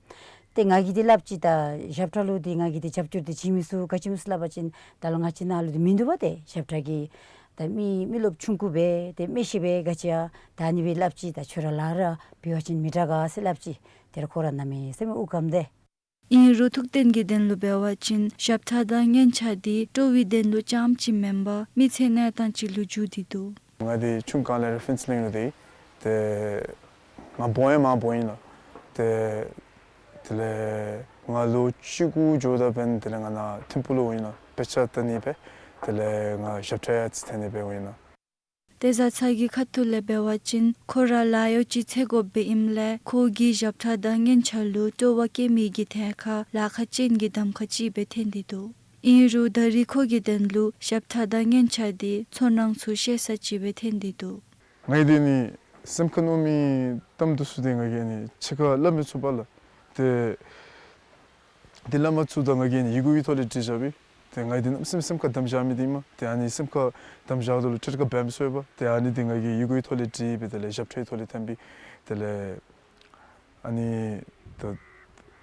ཏེ་ང་གིས་འདི་སླབ་ཅི། ད་ཞབས་ཁྲ་ལུ་འདི་ང་གིས་འདི་རྒྱབ་སྐྱོར་འདི་བྱིན་མི་ཚུགས། ག་ཅི་མི་ཚུགས་སླབ་པ་ཅིན་ད་ལུ་ང་བཅས་ནང་ལུ་འདི་མིན་འདུག་པ། ཏེ་ཞབས་ཁྲ་གི་ད་མི་མི་རློབས་ཆུང་ཀུ་སྦེ་ཏེ་མི་ཤེས་པས་ག་ཅི་ཡང་། ད་ཨ་ནི་སྦེ་སླབ་ཅི། ད་ཁྱོད་ར་ལཱ་ར་འབད་བ་ཅིན་མི་དྲག་ག་ཟེར་སླབ་ཅི། དེ་ར་ཁོ་ར་གནམ་མེད་ས་མེད་དབུགས་སྐམ་སྟེ། ཨིན་རུང་ཐུབ་བསྟན་གྱི་དོན་ལུ་འབད་བ་ཅིན་ཞབས་ཁྲ་དང་སྙན་ཆ་འདི་སྤྲོ་བའི་དོན་ལུ་རྐྱངམ་ཅིག་མེན་པར་མི་ཚེ་གནས་སྟངས་ཅིག་ལུ་འགྱུར་ཏེ་འདུག། ང་འདི་ཆུང་ཀུ་ལས་ར་ཕུན་ཚོགས་གླིང་ལུ་སྡོད་ཡི། ཏེ་ང་འབོ་ཡང་མར་འབོ་ཡི་ལགས། ཏེ་དེ་ལས་ང་ལོ་བཅུ་དགུ་འགྱོཝ་ད་འབདན་དེ་ལས་ང་ནཱ་ཐིམ་ཕུག་ལུ་འོང་ཡི་ལགས། དཔེ་ཆ་ལྟ་ནི་སྦེ། དེ་ལས་ང་ཞབས་ཁྲ་ཡང་ཅིག་འཐེན་ནི་སྦེ་འོང་ཡི་ལགས། ཏེ་བཟའ་ཚང་གི་ཁ་ཐུག་ལས་འབད་བ་ཅིན་ཁོ་ར་ལཱ་གཡོག་ཅིག་འཚོལ་དགོཔ་སྦེ་ཨིནམ་ལས་ཁོ་གིས་ཞབས་ཁྲ་དང་སྙན་ཆ་ལུ་སྤྲོ་བ་བསྐྱེད་མི་གི་ཐད་ཁར་ལཱ་ཁག་ཅན་གྱི་གདམ་ཁ་ཅིག་སྦེ་འཐོན་ཏེ་འདུག། ཨིན་རུང་ད་རེས་ཁོ་གི་དོན་ལུ་ཞབས་ཁྲ་དང་སྙན་ཆ་འདི་ཚོར་སྣང་ཚུ་བཤད་ས་ཅིག་སྦེ་འཐོན་ཏེ་འདུག། ང་གིས་འདི་ནི་སེམས་ཁར་མནོ་མི་གཏམ་འདི་ཚུ་འདི་ང་གིས་ནི་ཕྱི་ཁར་སླབ་མི་ཚུགས་པས་ལགས། ཏེ་འདི་སླབ་མ་ཚུགསཔ་ད་ང་གིས་ནི་ཡི་གུ་གི་ཐོག་ལས་བྲིས་བཞག་པས། ཏེ་ང་གིས་འདི་གནམ་མེད་ས་མེད་སེམས་ཁར་དམ་བཞག་མི་འདི་ཨིན་མས། ཏེ་ཨ་ནི་སེམས་ཁར་དམ་བཞགཔ་ད་ལུ་ཁྲིག་ཁྲི་ཁར་འབད་མི་ཚུགས་པས། ཏེ་ཨ་ནི་འདི་ང་གིས་ཡི་གུ་གི་ཐོག་ལས་བྲིས་སྦེ་དེ་ལས་ཞབས་ཁྲའི་ཐོག་ལས་འཐེན་སྦེ་དེ་ལས་ཨ་ནི་ད་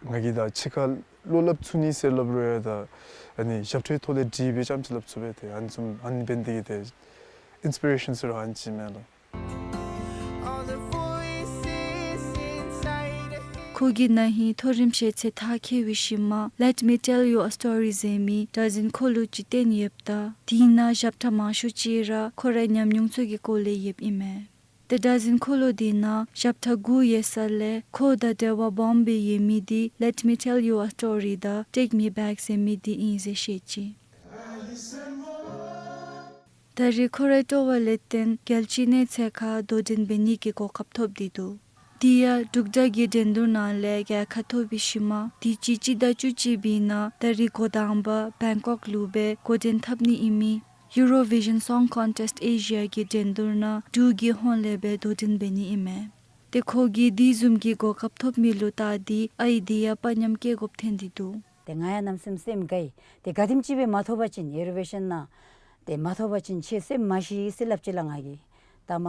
ང་གིས་ད་ཕྱི་ཁར་བློ་སླབ་ཚུགས་ནི་ཟེར་སླབ་རུང་ཡང་ད་ཨ་ནི་ཞབས་ཁྲའི་ཐོག་ལས་བྲིས་སྦེ་རྐྱངམ་ཅིག་སླབ་ཚུགས་པས། ཏེ་ཨ་ནི་བཟུམ་ཨ་ནི་འབད་ནི་འདི་གིས་ཏེ་ཨིནསི་པི་རེ་ཤཱན་ཟེར་རུང་ཨ་ནི་ཅིག་མས་ལགས། ཁོ་གིས་ན་ཧིང་མཐོ་རིམ་ཤེས་ཚད་མཐར་འཁྱོལ་བའི་ཤུལ་མ་Let Me Tell You a Story ཟེར་མི་གྲྭ་བཞིན་འཁོར་ལོ་ཅིག་བཏོན་ཡོདཔ་ད་དེ་ནང་ཞབས་ཁྲ་མང་ཤོས་ཅིག་ར་ཁོ་རའི་ཉམས་མྱོང་ཚུ་གི་སྐོར་ལས་ཡོདཔ་ཨིན་མས། ཏེ་གྲྭ་བཞིན་འཁོར་ལོ་དེ་ནང་ཞབས་ཁྲ་དགུ་ཡོད་ས་ལས་ཁོ་དང་འབྲེལ་བ་སྦོམ་སྦེ་ཡོད་མི་འདི་Let Me Tell You a Story དང་Take Me Back ཟེར་མི་འདི་ཨིན་ཟེར་བཤད་ཅི། ད་རེས་ཁོ་རའི་སྤྲོ་བ་ལས་བརྟེན་རྒྱལ་སྤྱིའི་གནས་ཚད་ཁར་དོ་འགྲན་འབད་ནི་གི་གོ་སྐབས་ཐོབ་སྟེ་འདུག། དེ་ཡང་འབྲུག་སྒྲ་གི་འགྲན་བསྡུར་ནང་ལས་རྒྱལ་ཁ་ཐོབ་པའི་ཤུལ་མ་དུས་ཅི་སྤྱི་ཟླ་བཅུ་གཅིག་པའི་ནང་ད་རེས་འགོ་དང་པ་བེང་ཀོག་ལུ་སྦེ་འགོ་འདྲེན་འཐབ་ནི་ཨིན་མི་Eurovision Song Contest Asia གི་འགྲན་བསྡུར་ནང་འབྲུག་གི་ཧོངས་ལས་སྦེ་དོ་འགྲན་འབད་ནི་ཨིན་མས། ཏེ་ཁོ་གིས་དེ་བཟུམ་གྱི་གོ་སྐབས་ཐོབ་མི་ལུ་བལྟ་སྟེ་ཨའི་དེ་ཡང་དཔའ་ཉམས་བསྐྱེད་དགོཔ་འཐོན་ཏེ་འདུག། ཏེ་ང་ཡང་གནམ་མེད་ས་མེད་སེམས་དགའ་ཡི། ཏེ་ག་དེམ་ཅིག་སྦེ་མ་ཐོབ་པ་ཅིན་ཨེ་རོ་བི་ཤཱན་ནང་ཏེ་མ་ཐོབ་པ་ཅིན་ཁྱོད་སེམས་མ་ཤི་ཟེར་སླབ་ཅི་ལགས་ང་གིས། ད་མ་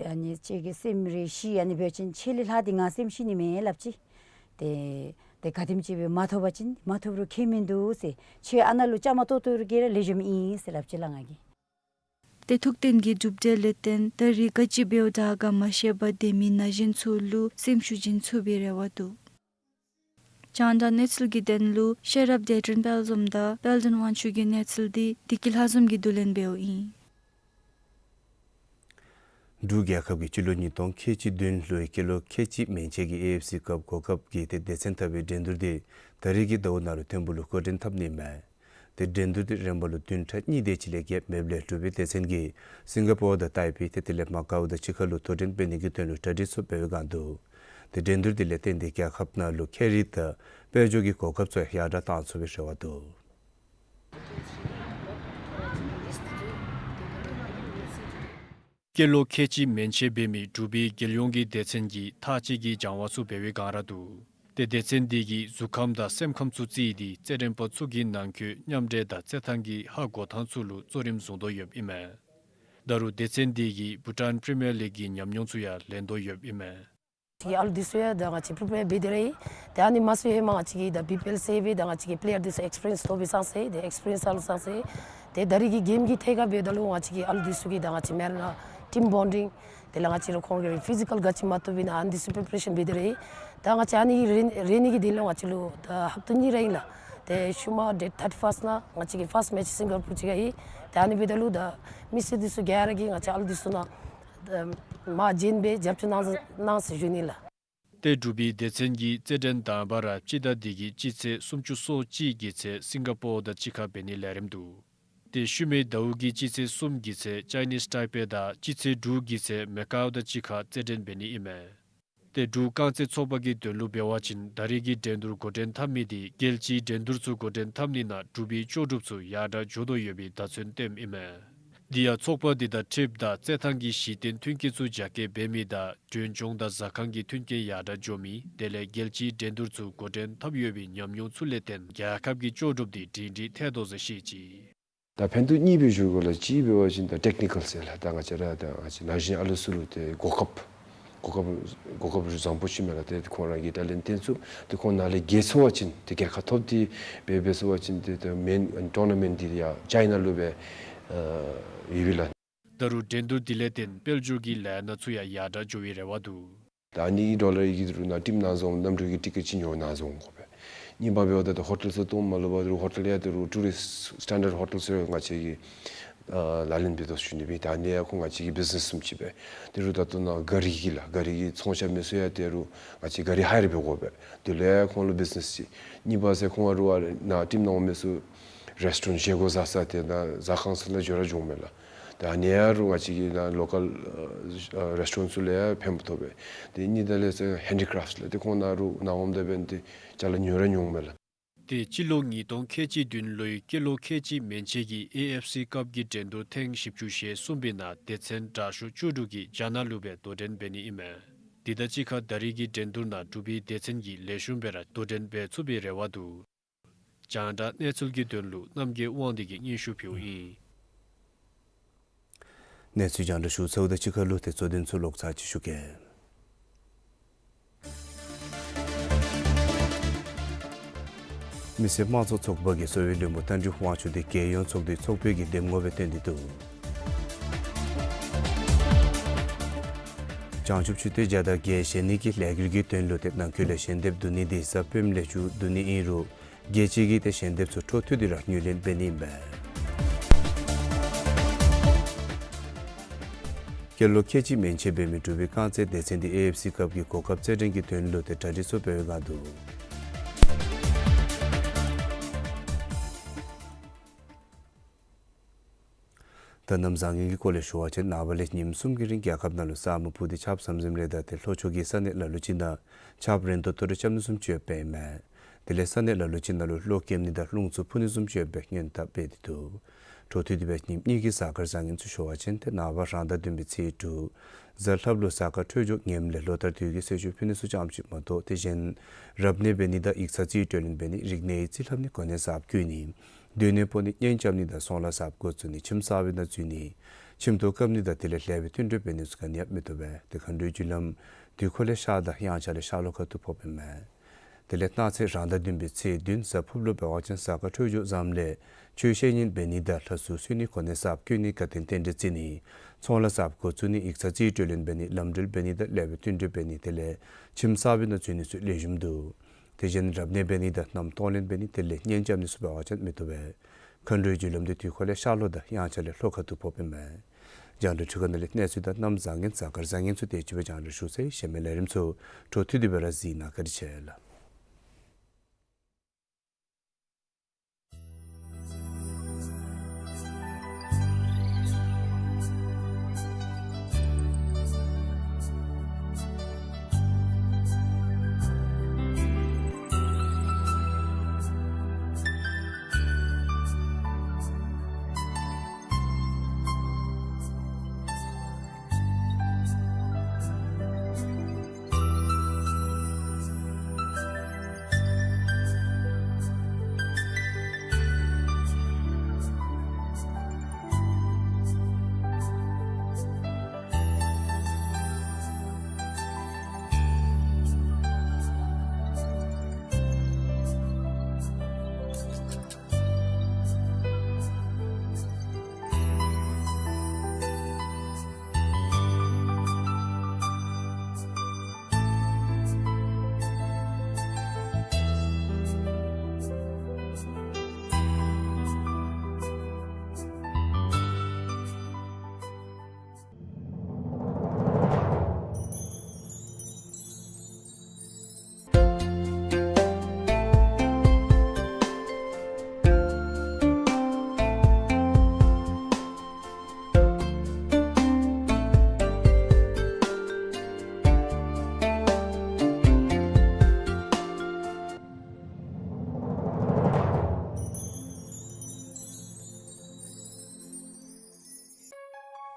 ཨ་ནི་ཁྱོད་ཀྱི་སེམས་རེ་ཤི་ཨ་ནི་འབད་བ་ཅིན་ཁྱོད་ལས་ལྷག་སྟེ་ང་སེམས་ཤི་ནི་མེད་སླབ་ཅི། ཏེ་ཏེ་ག་དེམ་ཅིག་སྦེ་མ་ཐོབ་པ་ཅིན་མ་ཐོབ་རུང་ཁྱད་མིན་འདུག་ཟེར། ཁྱོད་ཨ་ནཱ་ལུ་བཅའ་མར་གཏོགས་གཏོགས་རུང་གི་ར་ལེགས་ཤོམ་ཨིན་ཟེར་སླབ་ཅི་ལགས་ང་གིས། ཏེ་ཐུབ་བསྟན་གྱི་གྲུབ་འབྲས་ལས་བརྟེན་ད་རེས་ག་ཅི་འབདཝ་དྲག་ག་མ་ཤེས་པར་སྡོད་མི་ན་གཞོན་ཚུ་ལུ་སེམས་ཤུགས་སྦྱིན་ཚུགས་པའི་རེ་བ་འདུག། རྒྱང་བསྒྲགས་གནས་ཚུལ་གྱི་དོན་ལུ་ཤེས་རབ་བདེ་སྒྲོན་དཔལ་འཛོམས་དང་དཔལ་ལྡན་དབང་ཕྱུག་གི་གནས་ཚུལ་འདི་བདེ་སྐྱིད་ལྷ་འཛོམས་ཀྱིས་བསྡུ་ལེན་འབདཝ་ཨིན། འབྲུག་རྒྱལ་ཁབ་ཀྱིས་སྤྱི་ལོ་ཉིས་སྟོང་ཁལ་གཅིག་བདུན་ལོའི་སྐྱེས་ལོ་ཁལ་གཅིག་མན་ཆད་ཀྱི་ཨེ་ཨེཕ་སི་ཀབ་གོ་སྐབས་ཀྱི་ཏེ་སྡེ་ཚན་འཐབ་པའི་འགྲན་བསྡུར་འདི་ད་རེས་ཀྱི་ཟླཝ་ནང་ལུ་ཐིམ་ཕུག་ལུ་འགོ་འདྲེན་འཐབ་ནི་མས། ཏེ་འགྲན་བསྡུར་འདི་རིམ་པ་ལུ་བདུན་ཕྲག་གཉིས་དེ་ཅིག་ལས་བརྒལ་མེདཔ་ལས་འབྲུག་པའི་སྡེ་ཚན་གྱིས་སིང་ག་པོར་དང་ཏཱའི་པེ་ཏེ་དེ་ལས་མ་ཀའོ་དང་ཕྱི་ཁ་ལུ་དོ་འགྲན་འབད་ནི་གི་དོན་ལུ་གྲ་སྒྲིག་ཚུ་འབད་བའི་སྒང་འདུག། ཏེ་འགྲན་བསྡུར་འདི་ལས་བརྟེན་ཏེ་རྒྱལ་ཁབ་ནང་ལུ་ཁྱད་རིག་དང་དཔལ་འབྱོར་གྱི་གོ་སྐབས་ཚུ་ཡར་དྲག་གཏང་ཚུགས་པའི་རེ་བ་འདུག། སྐྱེས་ལོ་ཁལ་གཅིག་མན་ཆད་འབད་མི་འབྲུག་པའི་རྒྱལ་ཡོངས་ཀྱི་སྡེ་ཚན་གྱིས་མཐའ་དཔྱད་ཀྱི་སྦྱང་བ་ཚུ་འབད་བའི་སྒང་ར་འདུག། ཏེ་སྡེ་ཚན་འདི་གིས་གཟུགས་ཁམས་དང་སེམས་ཁམས་ཚུ་རྩིས་ཏེ་རྩེད་འགྲན་པ་ཚུ་གི་ནང་འཁོད་མཉམ་འབྲེལ་དང་རྩེད་ཐང་གི་ཧ་གོ་ཐངས་ཚུ་ལུ་གཙོ་རིམ་བཟུང་དོ་ཡོདཔ་ཨིན་མས། ད་རུང་སྡེ་ཚན་འདི་གིས་བྷུ་ཊཱན་པི་རི་མི་ཡར་ལིག་གི་ཉམས་མྱོང་ཚུ་ཡང་ལེན་དོ་ཡོདཔ་ཨིན་མས། ཨ་ལུ་འདི་ཚུ་ཡང་ད་ང་བཅས་པི་རི་པེར་འབད་དེ་ར་ཡོད། ཏེ་ཨ་ནི་མ་ཚུད་ཧེ་མ་ང་བཅས་ཀྱིས་ད་བི་པི་ཨེལ་ཟེར་སྦེ་ད་ང་བཅས་ཀྱི་པི་ལེ་ཡར་འདི་ཚུ་ཨེགསི་པི་རི་ཡེནསི་ཐོབ་པའི་ས་ཟེར་ཏེ་ཨེགསི་པི་རི་ཡེནསི་ཨ་ལུ་ས་ཟེར། ཏེ་ད་རེས་ཀྱི་གེམ་གྱི་ཐད་ཁར་འབདཝ་ད་ལུ་ང་བཅས་ཀྱི་ཨ་ལུ་འདི་ཚུ་གིས་ད་ང་བཅས་མེན་ན་ཊིམ་བོན་ཌིང་དེ་ལས་ང་བཅས་ར་ཁོང་གི་ཕི་ཟི་ཀལ་ག་ཅི་མ་བཏུབ་ཨིན་ན་ཨ་ནི་འདི་ཚུ་པི་རི་པེ་རེ་ཤཱན་འབད་དེ་ར་ཡོད། ད་ང་བཅས་ཨ་ནི་རེ་རེ་ནི་གི་དོན་ལུ་ང་བཅས་ལུ་ད་ཧབ་ཏ་གཉིས་ར་ཨིན་ལགས། ཏེ་ཤུལ་མ་ཌེཊ་ཐར་ཊི་ཕཱསཊ་ནང་ང་བཅས་ཀྱི་ཕཱསཊ་མེ་ཆི་སིང་ག་པོར་ཅིག་ཁར་ཨིན། ཏེ་ཨ་ནི་འབདཝ་ད་ལུ་ད་མི་སེར་འདི་ཚུ་ག་ར་གིས་ང་བཅས་ཨ་ལུ་འདི་ཚུ་ནང་མ་བྱོན་སྦེ་རྒྱབ་སྐྱོར་གནང་གནང་ཟེར་ཞུ་ནི་ལགས། ཏེ་འབྲུག་པའི་སྡེ་ཚན་གྱིས་རྩེད་འགྲན་དང་པ་ར་སྤྱི་ཟླ་འདི་གི་སྤྱི་ཚེས་སུམ་ཅུ་སོ་གཅིག་གི་ཚེ་སིང་ག་པོར་དང་གཅིག་ཁར་འབད་ནིའི་ལས་རིམ་འདུག། ཏེ་ཤུལ་མའི་ཟླཝ་གི་སྤྱི་ཚེས་གསུམ་གྱི་ཚེ་ཅའི་ནིས་ཊའི་པེ་དང་སྤྱི་ཚེས་དྲུག་གི་ཚེ་མེ་ཀའོ་དང་གཅིག་ཁར་རྩེད་འགྲན་འབད་ནི་ཨིན་མས། ཏེ་འབྲུག་རྐང་རྩེད་ཚོགས་པ་གི་དོན་ལུ་འབད་བ་ཅིན་ད་རེས་ཀྱི་འགྲན་བསྡུར་འགོ་འདྲེན་འཐབ་མི་འདི་རྒྱལ་སྤྱིའི་འགྲན་བསྡུར་ཚུ་འགོ་འདྲེན་འཐབ་ནི་ནང་འབྲུག་པའི་ལྕོགས་གྲུབ་ཚུ་ཡར་དྲག་འགྱོ་དོ་ཡོད་པའི་བརྡ་མཚོན་སྟོནམ་ཨིན་མས། དེ་ཡང་ཚོགས་པ་འདི་དང་འཁྲིལཝ་ད་རྩེད་ཐང་གི་གཞི་རྟེན་མཐུན་རྐྱེན་ཚུ་རྒྱ་སྐྱེད་འབད་མི་དང་མགྲོན་སྐྱོང་དང་ཟ་ཁང་གི་མཐུན་རྐྱེན་ཡར་དྲག་འགྱོ་མི་དེ་ལས་རྒྱལ་སྤྱིའི་འགྲན་བསྡུར་ཚུ་འགོ་འདྲེན་འཐབ་ཡོད་པའི་ཉམས་མྱོང་ཚུ་ལས་བརྟེན་རྒྱལ་ཁབ་ཀྱི་ལྕོགས་གྲུབ་འདི་སྒྲིང་སྒྲིང་ཐལ་དོ་ཟེར་བཤད་ཅི། ད་ཕན་ཐོགས་གཉིས་སྦེ་ཞུ་དགོ་ལགས། གཅིག་འབད་བ་ཅིན་ད་ཊེཀ་ནི་ཀཱལ་ཟེར་ལགས། ད་ང་བཅས་ར་ད་ང་བཅས་ན་གཞོན་ཨ་ལུ་ཚུ་ལུ་ཏེ་གོ་སྐབས་གོ་སྐབས་གོ་སྐབས་བཟང་པོ་ཅིག་མས་ལགས། ཏེ་ཁོང་ར་གི་ཊེ་ལེནཊ་བཏོན་ཚུགས། ཏེ་ཁོང་ནཱ་ལས་རྒྱལ་སོང་པ་ཅིན་ཏེ་རྒྱལ་ཁ་ཐོབ་སྟེ་འབད་འབད་སོང་པ་ཅིན་ཏེ་ཏེ་མེན་ཊོར་ན་མེནཊ་འདི་ཡང་ཅའི་ན་ལུ་སྦེ་ཨ་ཡོད་པས་ལགས། ད་རུང་འགྲན་བསྡུར་འདི་ལས་བརྟེན་དཔལ་འབྱོར་གྱི་ལས་སྣ་ཚུ་ཡང་ཡར་དྲག་འགྱོ་བའི་རེ་བ་འདུག། ད་ཨ་ནི་ཌོ་ལར་གྱི་རུང་ནཱ་ཊིམ་ནང་བཟུང་གནམ་གྲུ་གི་ཊི་ཀེཊ་ཅིག་ཉོ་ནཱ་བཟུང་དགོ་པས། གཉིས་པ་འབདཝ་ད་ད་ཧོ་ཊེལ་ཚུ་གཏོགས་མ་ལུ་འབད་རུང་ཧོ་ཊེལ་ཡང་ད་རུང་ཊུ་རིསཊ་སི་ཊེན་ཌརཌ་ཧོ་ཊེལ་ཚུ་ང་བཅས་ཀྱིས་ཨ་ལག་ལེན་འབད་དོ་ཞུ་ནི་སྦེ། ད་ཨ་ནི་ཡང་ཁོང་ང་བཅས་ཀྱི་བིཛ་ནེསི་བཟུམ་ཅིག་སྦེ། ད་རུང་ད་ལྟོ་ནཱ་ག་རི་གི་ལགས་ག་རི་གི་ཚོང་ཤག་མི་ཚུ་ཡང་ད་རུང་ང་བཅས་ག་རི་ཧ་ཡར་འབད་དགོ་པས། དེ་ལས་ཁོང་ལུ་བིཛ་ནེསི་ཅིག། གཉིས་པ་ཟེར་ཁོང་ར་ཨ་ནཱ་ཊིམ་ནང་འོང་མི་ཚུ་རེསི་ཊོ་རེནཊ་བཞེས་སྒོ་བཟའ་ས་ཏེ་ནཱ་ཟ་ཁང་ཚུ་ནང་འགྱོ་ར་འགྱོཝ་མས་ལགས། ད་ཨ་ནི་ཡང་རུང་ང་བཅས་ཀྱི་ནཱ་ལོ་ཀཱལ་ཨ་རེསི་ཊོ་རེནཊ་ཚུ་ལུ་ཡང་ཕན་པ་ཐོབ་པས། ཏེ་གཉིས་པ་ལས་ཟེར་ཧེན་ཌི་ཀྲེཕཊ་ལགས། ཏེ་ཁོང་ནཱ་རུང་ནཱ་འོངམ་ད་འབདན་ཏེ་ཅ་ལ་ཉོ་ར་ཉོཝ་མས་ལགས། ཏེ་སྤྱི་ལོ་ཉིས་སྟོང་ཁལ་གཅིག་བདུན་ལོའི་སྐྱེས་ལོ་ཁལ་གཅིག་མན་ཆད་ཀྱི་ཨེ་ཨེཕ་སི་ཀབ་ཀྱི་འགྲན་བསྡུར་ཐེངས་བཞི་བཅུ་ཞེ་གསུམ་པའི་ནང་སྡེ་ཚན་དྲག་ཤོས་བཅུ་དྲུག་གིས་རྒྱ་ནག་ལུ་སྦེ་དོ་འགྲན་འབད་ནི་ཨིན་མས། དེ་དང་གཅིག་ཁར་ད་རེས་ཀྱི་འགྲན་བསྡུར་ནང་འབྲུག་པའི་སྡེ་ཚན་གྱིས་ལེགས་ཤོམ་སྦེ་ར་དོ་འགྲན་འབད་ཚུགས་པའི་རེ་བ་འདུག། རྒྱང་བསྒྲགས་གནས་ཚུལ་གྱི་དོན་ལུ་རྣམ་རྒྱལ་དབང་འདུས་ཀྱིས་སྙན་ཞུ་ཕུལཝ་ཨིན། གནས་ཚུལ་རྒྱང་བསྒྲགས་ཞུ་ཚརཝ་དང་གཅིག་ཁར་ལུ་ཏེ་གཙོ་དོན་ཚུ་ལོག་ཚར་ཅིག་ཞུ་གེ། མི་སེར་དམངས་གཙོ་ཚོགས་པ་གིས་གསོ་བའི་བློན་པོ་རྟ་མགྲིན་དབང་ཕྱུག་འདི་རྒྱལ་ཡོངས་ཚོགས་འདུའི་ཚོགས་དཔོན་གྱི་འདེམས་ངོ་སྦེ་བཏོན་ཏེ་འདུག། བྱང་ཆུབ་ཆོས་སྡེ་བརྒྱ་དང་བརྒྱད་བཞེངས་ནི་གི་ལས་འགུལ་གྱི་དོན་ལུ་ཏེ་ནང་འཁོད་ལས་ཞལ་འདེབས་བསྡུ་ནི་འདི་གཟའ་སྤེནམ་ལས་མཇུག་བསྡུ་ནི་ཨིན་རུང་རྒྱལ་སྤྱི་གི་ཏེ་ཞལ་འདེབས་ཚུ་འཕྲོ་མཐུད་དེ་ར་ངོས་ལེན་འབད་ནི་ཨིན་པས། སྐྱེས་ལོ་ཁལ་གཅིག་མན་ཆད་འབད་མི་འབྲུག་པའི་རྐང་རྩེད་སྡེ་ཚན་འདི་ཨེ་ཨེཕ་སི་ཀབ་ཀྱི་གོ་སྐབས་རྩེད་འགྲན་གྱི་དོན་ལུ་ཏེ་གྲ་སྒྲིག་ཚུ་འབད་བའི་བསྒང་འདུག། ད་གནམ་བཟང་ངན་གྱི་སྐོར་ལས་ཞུ་བ་ཅིན་ནངས་པ་ལས་ཉིནམ་གསུམ་གྱི་རིང་རྒྱལ་ཁབ་ནང་ལུ་ས་སྨུག་ཕུབ་སྟེ་ཆརཔ་ཟམ་ཟིམ་རེ་དང་ཏེ་ལྷོ་ཕྱོགས་ཀྱི་ས་གནས་ལ་ལུ་ཅིག་ནང་ཆརཔ་རན་ཏོག་ཏོ་རེ་རྐྱབ་ནི་བཟུམ་ཅིག་ཡང་འབདཝ་ཨིན་མས། དེ་ལས་ས་གནས་ལ་ལུ་ཅིག་ནང་ལུ་གློག་ཀེམ་ནི་དང་རླུང་འཚུབ་འཕུ་ནི་བཟུམ་ཅིག་ཡང་སྦེ་སྔོན་དཔག་འབད་དེ་འདུག། འཕྲོ་མཐུད་དེ་སྦེ་ཉིནམ་གཉིས་ཀྱི་གཟའ་སྐར་བཟང་ངན་ཚུ་ཞུ་བ་ཅིན་ཏེ་ནངས་པ་རང་ཟླ་བདུན་པའི་ཚེས་དྲུག་གཟའ་ལྷགཔ་ལུ་གཟའ་སྐར་འཕྲོད་སྦྱོར་ངནམ་ལས་ལོ་ལྟར་དུས་ཀྱི་སེར་ཤུལ་ཕུ་ནི་ཚུ་ཙམ་ཅིག་མ་གཏོགས་ཏེ་གཞན་རབ་གནས་འབད་ནི་དང་ཡིག་ཚང་རྩིས་སྤྲོད་ལེན་འབད་ནི་རིག་གནས་ཡིག་རྩིས་ལྷབ་ནི་གོ་གནས་གསརཔ་བསྐོ་ནི་སྡོད་གནས་སྤོ་ནི་གཉེན་རྐྱབ་ནི་དང་ཚོང་ལཱ་གསརཔ་འགོ་བཙུགས་ནི་ཁྱིམ་གསར་པའི་ནང་འཛུལ་ནི་ཁྱིམ་ཐོག་བཀབ་ནི་དང་དེ་ལས་ལེགས་པའི་བསྟུན་གྲོས་འབད་ནི་ཚུ་ག་ནི་ཡང་མི་བཏུབ་པས། ཏེ་མཁའ་འགྲོའི་རྒྱུ་ལམ་དུས་འཁོར་ལས་ཤར་དང་དབྱངས་འཆར་ལས་ཤར་ལྷོ་ཁ་ཐུག་ཕོགཔ་ཨིན་མས། དེ་ལས་གནངས་ཚེ་རང་ཟླ་བདུན་པའི་ཚེས་བདུན་གཟའ་ཕུརཔ་ལུ་འབད་བ་ཅིན་གཟའ་སྐར་འཕྲོད་སྦྱོར་བཟངམ་ལས་ཆོས་བཤད་ཉན་འབད་ནི་དང་ལྷ་གསོལ་གསོལ་ནི་གོ་གནས་གསརཔ་བསྐོ་ནི་དགའ་སྟོན་རྟེན་འབྲེལ་བརྩི་ནི་ཚོང་ལཱ་གསརཔ་འགོ་བཙུགས་ནི་ཡིག་ཚང་རྩིས་སྤྲོད་ལེན་འབད་ནི་ལམ་འགྲུལ་འབད་ནི་དང་ལེགས་པའི་བསྟུན་གྲོས་འབད་ནི་དེ་ལས་ཁྱིམ་གསར་པའི་ནང་འཛུལ་ནི་ཚུ་ལེགས་ཤོམ་འདུག། དེ་བཞིན་རབ་གནས་འབད་ནི་དང་གནམ་གཏོང་ལེན་འབད་ནི་དེ་ལས་གཉེན་རྐྱབ་ནི་ཚུ་འབད་བ་ཅིན་མི་བཏུབ་པས། མཁའ་འགྲོའི་རྒྱུ་ལམ་འདི་དུས་འཁོར་ལས་ཤར་ལྷོ་དང་དབྱངས་འཆར་ལས་ལྷོ་ཁ་ཐུག་ཕོགཔ་ཨིན་མས། རྒྱང་བསྒྲགས་འཕྲུལ་ཁང་ནང་ལས་གནས་ཚུལ་དང་གནམ་བཟང་ངན་གཟའ་སྐར་བཟང་ངན་ཚུ་དེ་ཅིག་སྦེ་རྒྱང་བསྒྲགས་ཞུ་ཚར་ཡི། གཞན་མི་ལས་རིམ་ཚུ་འཕྲོ་མཐུད་དེ་སྦེ་ར་གཟིགས་གནང་། བཀའ་དྲིན་ཆེ་ལགས།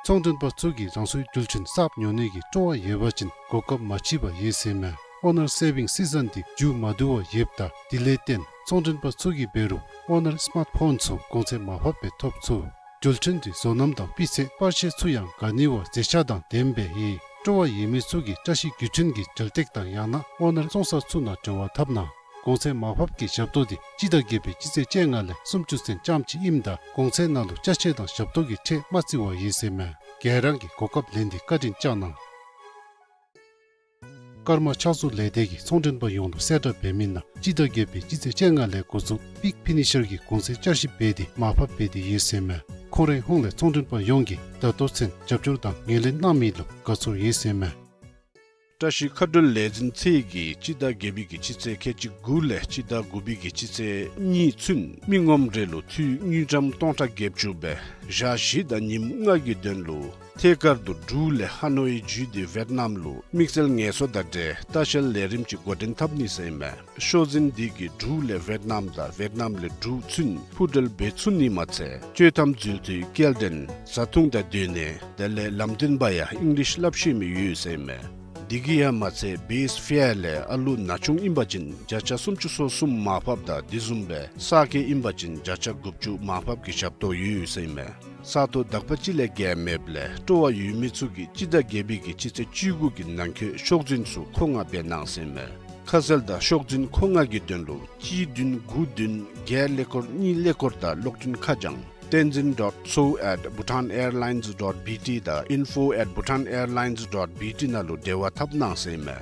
ཚོང་མགྲོན་པ་ཚུ་གིས་རང་སོའི་རྒྱུ་ཆ་གསརཔ་ཉོ་ནི་གི་སྤྲོ་བ་ཡོད་པ་ཅིན་གོ་སྐབས་མ་ཕྱིས་པར་ཡོད་ཟེར་མས། ཨོ་ནར་སེ་བིང་སི་ཛན་འདི་མཇུག་མ་བསྡུ་བར་ཡོདཔ་ད་དེ་ལས་བརྟེན་ཚོང་མགྲོན་པ་ཚུ་གིས་འབད་རུང་ཨོ་ནར་སི་མཱརཊ་ཕོན་ཚུ་གོང་ཚད་མར་ཕབ་སྦེ་ཐོབ་ཚུགས། རྒྱུ་ཆ་འདི་བཟོ་རྣམ་དང་སྤུས་ཚད་པར་ཤེས་ཚུ་ཡང་དགའ་ནི་བ་མཛེས་ཆ་དང་ལྡནམ་སྦེ་ཡོད། སྤྲོ་བ་ཡོད་མི་ཚུ་གིས་བཀྲ་ཤིས་རྒྱུ་ཆ་གི་དྲིལ་སྟེགས་དང་ཡང་ན་ཨོ་ནར་བཙོང་ས་ཚུ་ནང་འབྲེལ་བ་འཐབ་གནང་། གོང་ཚད་མར་ཕབ་ཀྱི་ཞབས་ཏོག་འདི་སྤྱི་ཟླ་བརྒྱད་པའི་སྤྱི་ཚེས་བཅོ་ལྔ་ལས་སུམ་ཅུ་ཚུན་རྐྱངམ་གཅིག་ཨིནམ་ད་གོང་ཚད་ནང་ལུ་ཅ་ཆས་དང་ཞབས་ཏོག་གི་ཁྲལ་མ་བརྩི་བར་ཡོད་ཟེར་མས། ཁྱེད་རང་གིས་གོ་སྐབས་ལེན་ཏེ་བཀའ་དྲིན་བསྐྱང་གནང་། ཀརྨ་ཕྱག་བཟོ་ལས་སྡེ་གིས་ཚོང་མགྲོན་པ་ཡོངས་ལུ་གསལ་བསྒྲགས་འབད་མི་ནང་སྤྱི་ཟླ་བརྒྱད་པའི་སྤྱི་ཚེས་བཅོ་ལྔ་ལས་འགོ་བཙུགས་པིག་ཕི་ནི་ཤར་གྱི་གོང་ཚད་བསྐྱར་ཞིབ་འབད་དེ་མར་ཕབ་འབད་དེ་ཡོད་ཟེར་མས། ཁོང་རའི་ཧོངས་ལས་ཚོང་མགྲོན་པ་ཡོངས་ཀྱིས་ད་ལྟོ་ཚུན་རྒྱབ་སྐྱོར་དང་ངོས་ལེན་གནང་མི་ལུ་དགའ་ཚོར་ཡོད་ཟེར་མས། བཀྲ་ཤིས་མཁའ་འགྲོའི་ལས་འཛིན་ཚད་ཀྱིས་སྤྱི་ཟླ་བརྒྱད་པའི་གི་སྤྱི་ཚེས་ཁལ་གཅིག་དགུ་ལས་སྤྱི་ཟླ་དགུ་པའི་གི་སྤྱི་ཚེས་གཉིས་ཚུན་མི་ངོམ་རེ་ལུ་འཐུས་དངུལ་ཀྲམ་སྟོང་ཕྲག་བརྒྱད་ཅུ་སྦེ་ཞག་བཞི་དང་ཉིནམ་ལྔ་གི་དོན་ལུ་ཐད་ཀར་དུ་འབྲུག་ལས་ཧ་ནོའི་བརྒྱུད་དེ་ཝེཊ་ནམ་ལུ་དམིགས་བསལ་ངལ་གསོ་དང་འབྲེལ་ལྟ་བཤལ་ལས་རིམ་ཅིག་འགོ་འདྲེན་འཐབ་ནི་ཟེར་ཨིན་མས། ཤོག་འཛིན་འདི་གིས་འབྲུག་ལས་ཝེཊ་ནམ་དང་ཝེཊ་ནམ་ལས་འབྲུག་ཚུན་འཕུར་འགྲུལ་འབད་ཚུགས་ནི་མ་ཚད་སྤྱོད་གཏམ་འཛུལ་ཏེ་སྐྱེལ་འདྲེན་བཟའ་འཐུང་དང་སྡོད་གནས་དེ་ལས་ལམ་སྟོན་པ་ཡང་ཨིང་ལིཤ་སླབ་ཤེས་མི་ཡོད་ཟེར་ཨིན་མས། འདི་གིས་ཡང་མ་ཚད་བེསི་ཕེར་ལས་ཨ་ལུ་ན་ཆུང་ཨིན་པ་ཅིན་བརྒྱ་ཆ་སུམ་ཅུ་སོ་གསུམ་མར་ཕབ་དང་དེ་བཟུམ་སྦེ་གསར་སྐྱེས་ཨིན་པ་ཅིན་བརྒྱ་ཆ་དགུ་བཅུ་མར་ཕབ་ཀྱི་ཞབས་ཏོག་ཡོད་ཟེར་ཨིན་མས། ས་སྟོང་དག་པ་ཅིག་ལས་བརྒལ་མེདཔ་ལས་སྤྲོ་བ་ཡོད་མི་ཚུ་གིས་སྤྱི་ཟླ་བརྒྱད་པའི་གི་སྤྱི་ཚེས་བཅུ་དགུ་གི་ནང་འཁོད་ཤོག་འཛིན་ཚུ་མཁོ་མངགས་འབད་གནང་ཟེར་ཨིན་མས། ཁ་གསལ་དང་ཤོག་འཛིན་མཁོ་མངགས་ཀྱི་དོན་ལུ་གཅིག་བདུན་དགུ་བདུན་བརྒྱད་ཀླད་ཀོར་གཉིས་ཀླད་ཀོར་དང་གློག་འཕྲིན་ཁ་བྱང་tenzin dot so at bhutanairlines dot B T དང་info at bhutanairlines dot B T ནང་ལུ་འབྲེལ་བ་འཐབ་གནང་ཟེར་ཨིན་མས།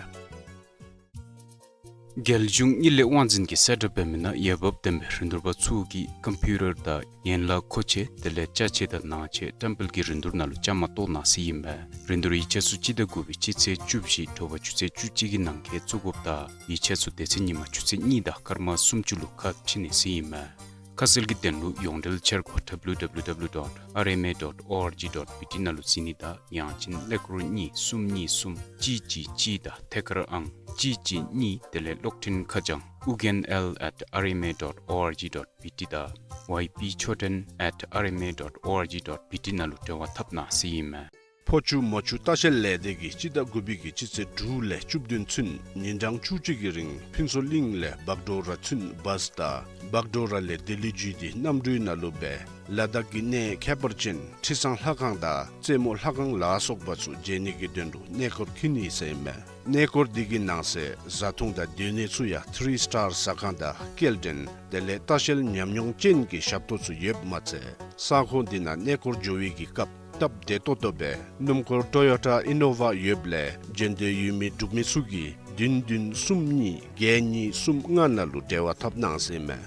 རྒྱལ་གཞུང་གཉིད་ལས་དབང་འཛིན་གྱིས་གསལ་བསྒྲགས་འབད་མི་ནང་འོས་འབབ་ལྡན་པའི་རིན་བསྡུར་པ་ཚུ་གིས་ཀམ་པིའུ་ཊར་དང་ཡན་ལག་མཁོ་ཆས་དེ་ལས་ཅ་ཆས་དང་ནང་ཆས་བཀྲམ་སྤེལ་གྱི་རིན་བསྡུར་ནང་ལུ་བཅའ་མར་གཏོགས་གནང་ཟེར་ཨིན་མས། རིན་བསྡུར་ཡིག་ཆ་ཚུ་སྤྱི་ཟླ་དགུ་པའི་སྤྱི་ཚེས་བཅུ་བཞི་དྲོ་པ་ཆུ་ཚོད་བཅུ་གཅིག་གི་ནང་འཁོད་བཙུགས་དགོཔ་དང་ཡིག་ཆ་ཚུ་སྡེ་ཚན་ཉི་མ་ཆུ་ཚོད་གཉིས་དང་སྐར་མ་སུམ་ཅུ་ལུ་ཁ་ཕྱེ་ནི་ཟེར་ཨིན་མས། ཁ་གསལ་གྱི་དོན་ལུ་ཡོངས་འབྲེལ་འཆར་སྒོ་W W W dot R M A dot O R G dot B T ནང་ལུ་གཟིགས་ནི་དང་ཡང་ཅིན་ཀླད་ཀོར་གཉིས་གསུམ་གཉིས་གསུམ་གཅིག་གཅིག་གཅིག་དང་ཐད་ཀར་ཨང་གཅིག་གཅིག་གཉིས་དེ་ལས་གློག་འཕྲིན་ཁ་བྱང་ཨུ་རྒྱན་ཨེལ་at R M A dot O R G dot B T དང་Y P Choten at R M A dot O R G dot B T ནང་ལུ་འབྲེལ་བ་འཐབ་གནང་ཟེར་ཨིན་མས། ཕོ་ཆུ་མོ་ཆུ་ལྟ་བཤལ་ལས་སྡེ་གིས་སྤྱི་ཟླ་དགུ་པའི་གི་སྤྱི་ཚེས་དྲུག་ལས་བཅུ་བདུན་ཚུན་ཉིན་གྲངས་བཅུ་གཅིག་གི་རིང་ཕུན་ཚོགས་གླིང་ལས་བག་གྲོ་ར་ཚུན་བཱསི་དང་བག་གྲོ་ར་ལས་ལྡི་ལི་བརྒྱུད་དེ་གནམ་གྲུའི་ནང་ལུ་སྦེ་ལ་དྭགས་ཀྱི་གནས་ཁྱད་པར་ཅན་ཁྲི་བཟང་ལྷ་ཁང་དང་རྩེ་མོ་ལྷ་ཁང་ལ་སོགས་པ་ཚུ་མཇལ་ནི་གི་དོན་ལུ་གནས་སྐོར་འཁྱིད་ནི་ཟེར་ཨིན་མས། གནས་སྐོར་འདི་གི་ནང་གསེས་བཟའ་འཐུང་དང་སྡོད་གནས་ཚུ་ཡང་ཐི་རི་སི་ཊར་ཟ་ཁང་དང་སྐྱེལ་འདྲེན་དེ་ལས་ལྟ་བཤལ་ཉམས་མྱོང་ཅན་གྱི་ཞབས་ཏོག་ཚུ་ཡོདཔ་མ་ཚད་ས་ཁོངས་འདི་ནང་གནས་སྐོར་འགྱོ་བའི་གི་སྐབས་སྟབས་བདེ་ཏོག་ཏོ་སྦེ་སྣུམ་འཁོར་ཊོ་ཡོ་ཊ་ཨི་ནོ་ཝ་ཡོདཔ་ལས་འགྲན་བསྡུར་ཡོད་མི་འབྲུག་མི་ཚུ་གིས་བདུན་བདུན་གསུམ་གཉིས་བརྒྱད་གཉིས་གསུམ་ལྔ་ནང་ལུ་འབྲེལ་བ་འཐབ་གནང་ཟེར་ཨིན་མས།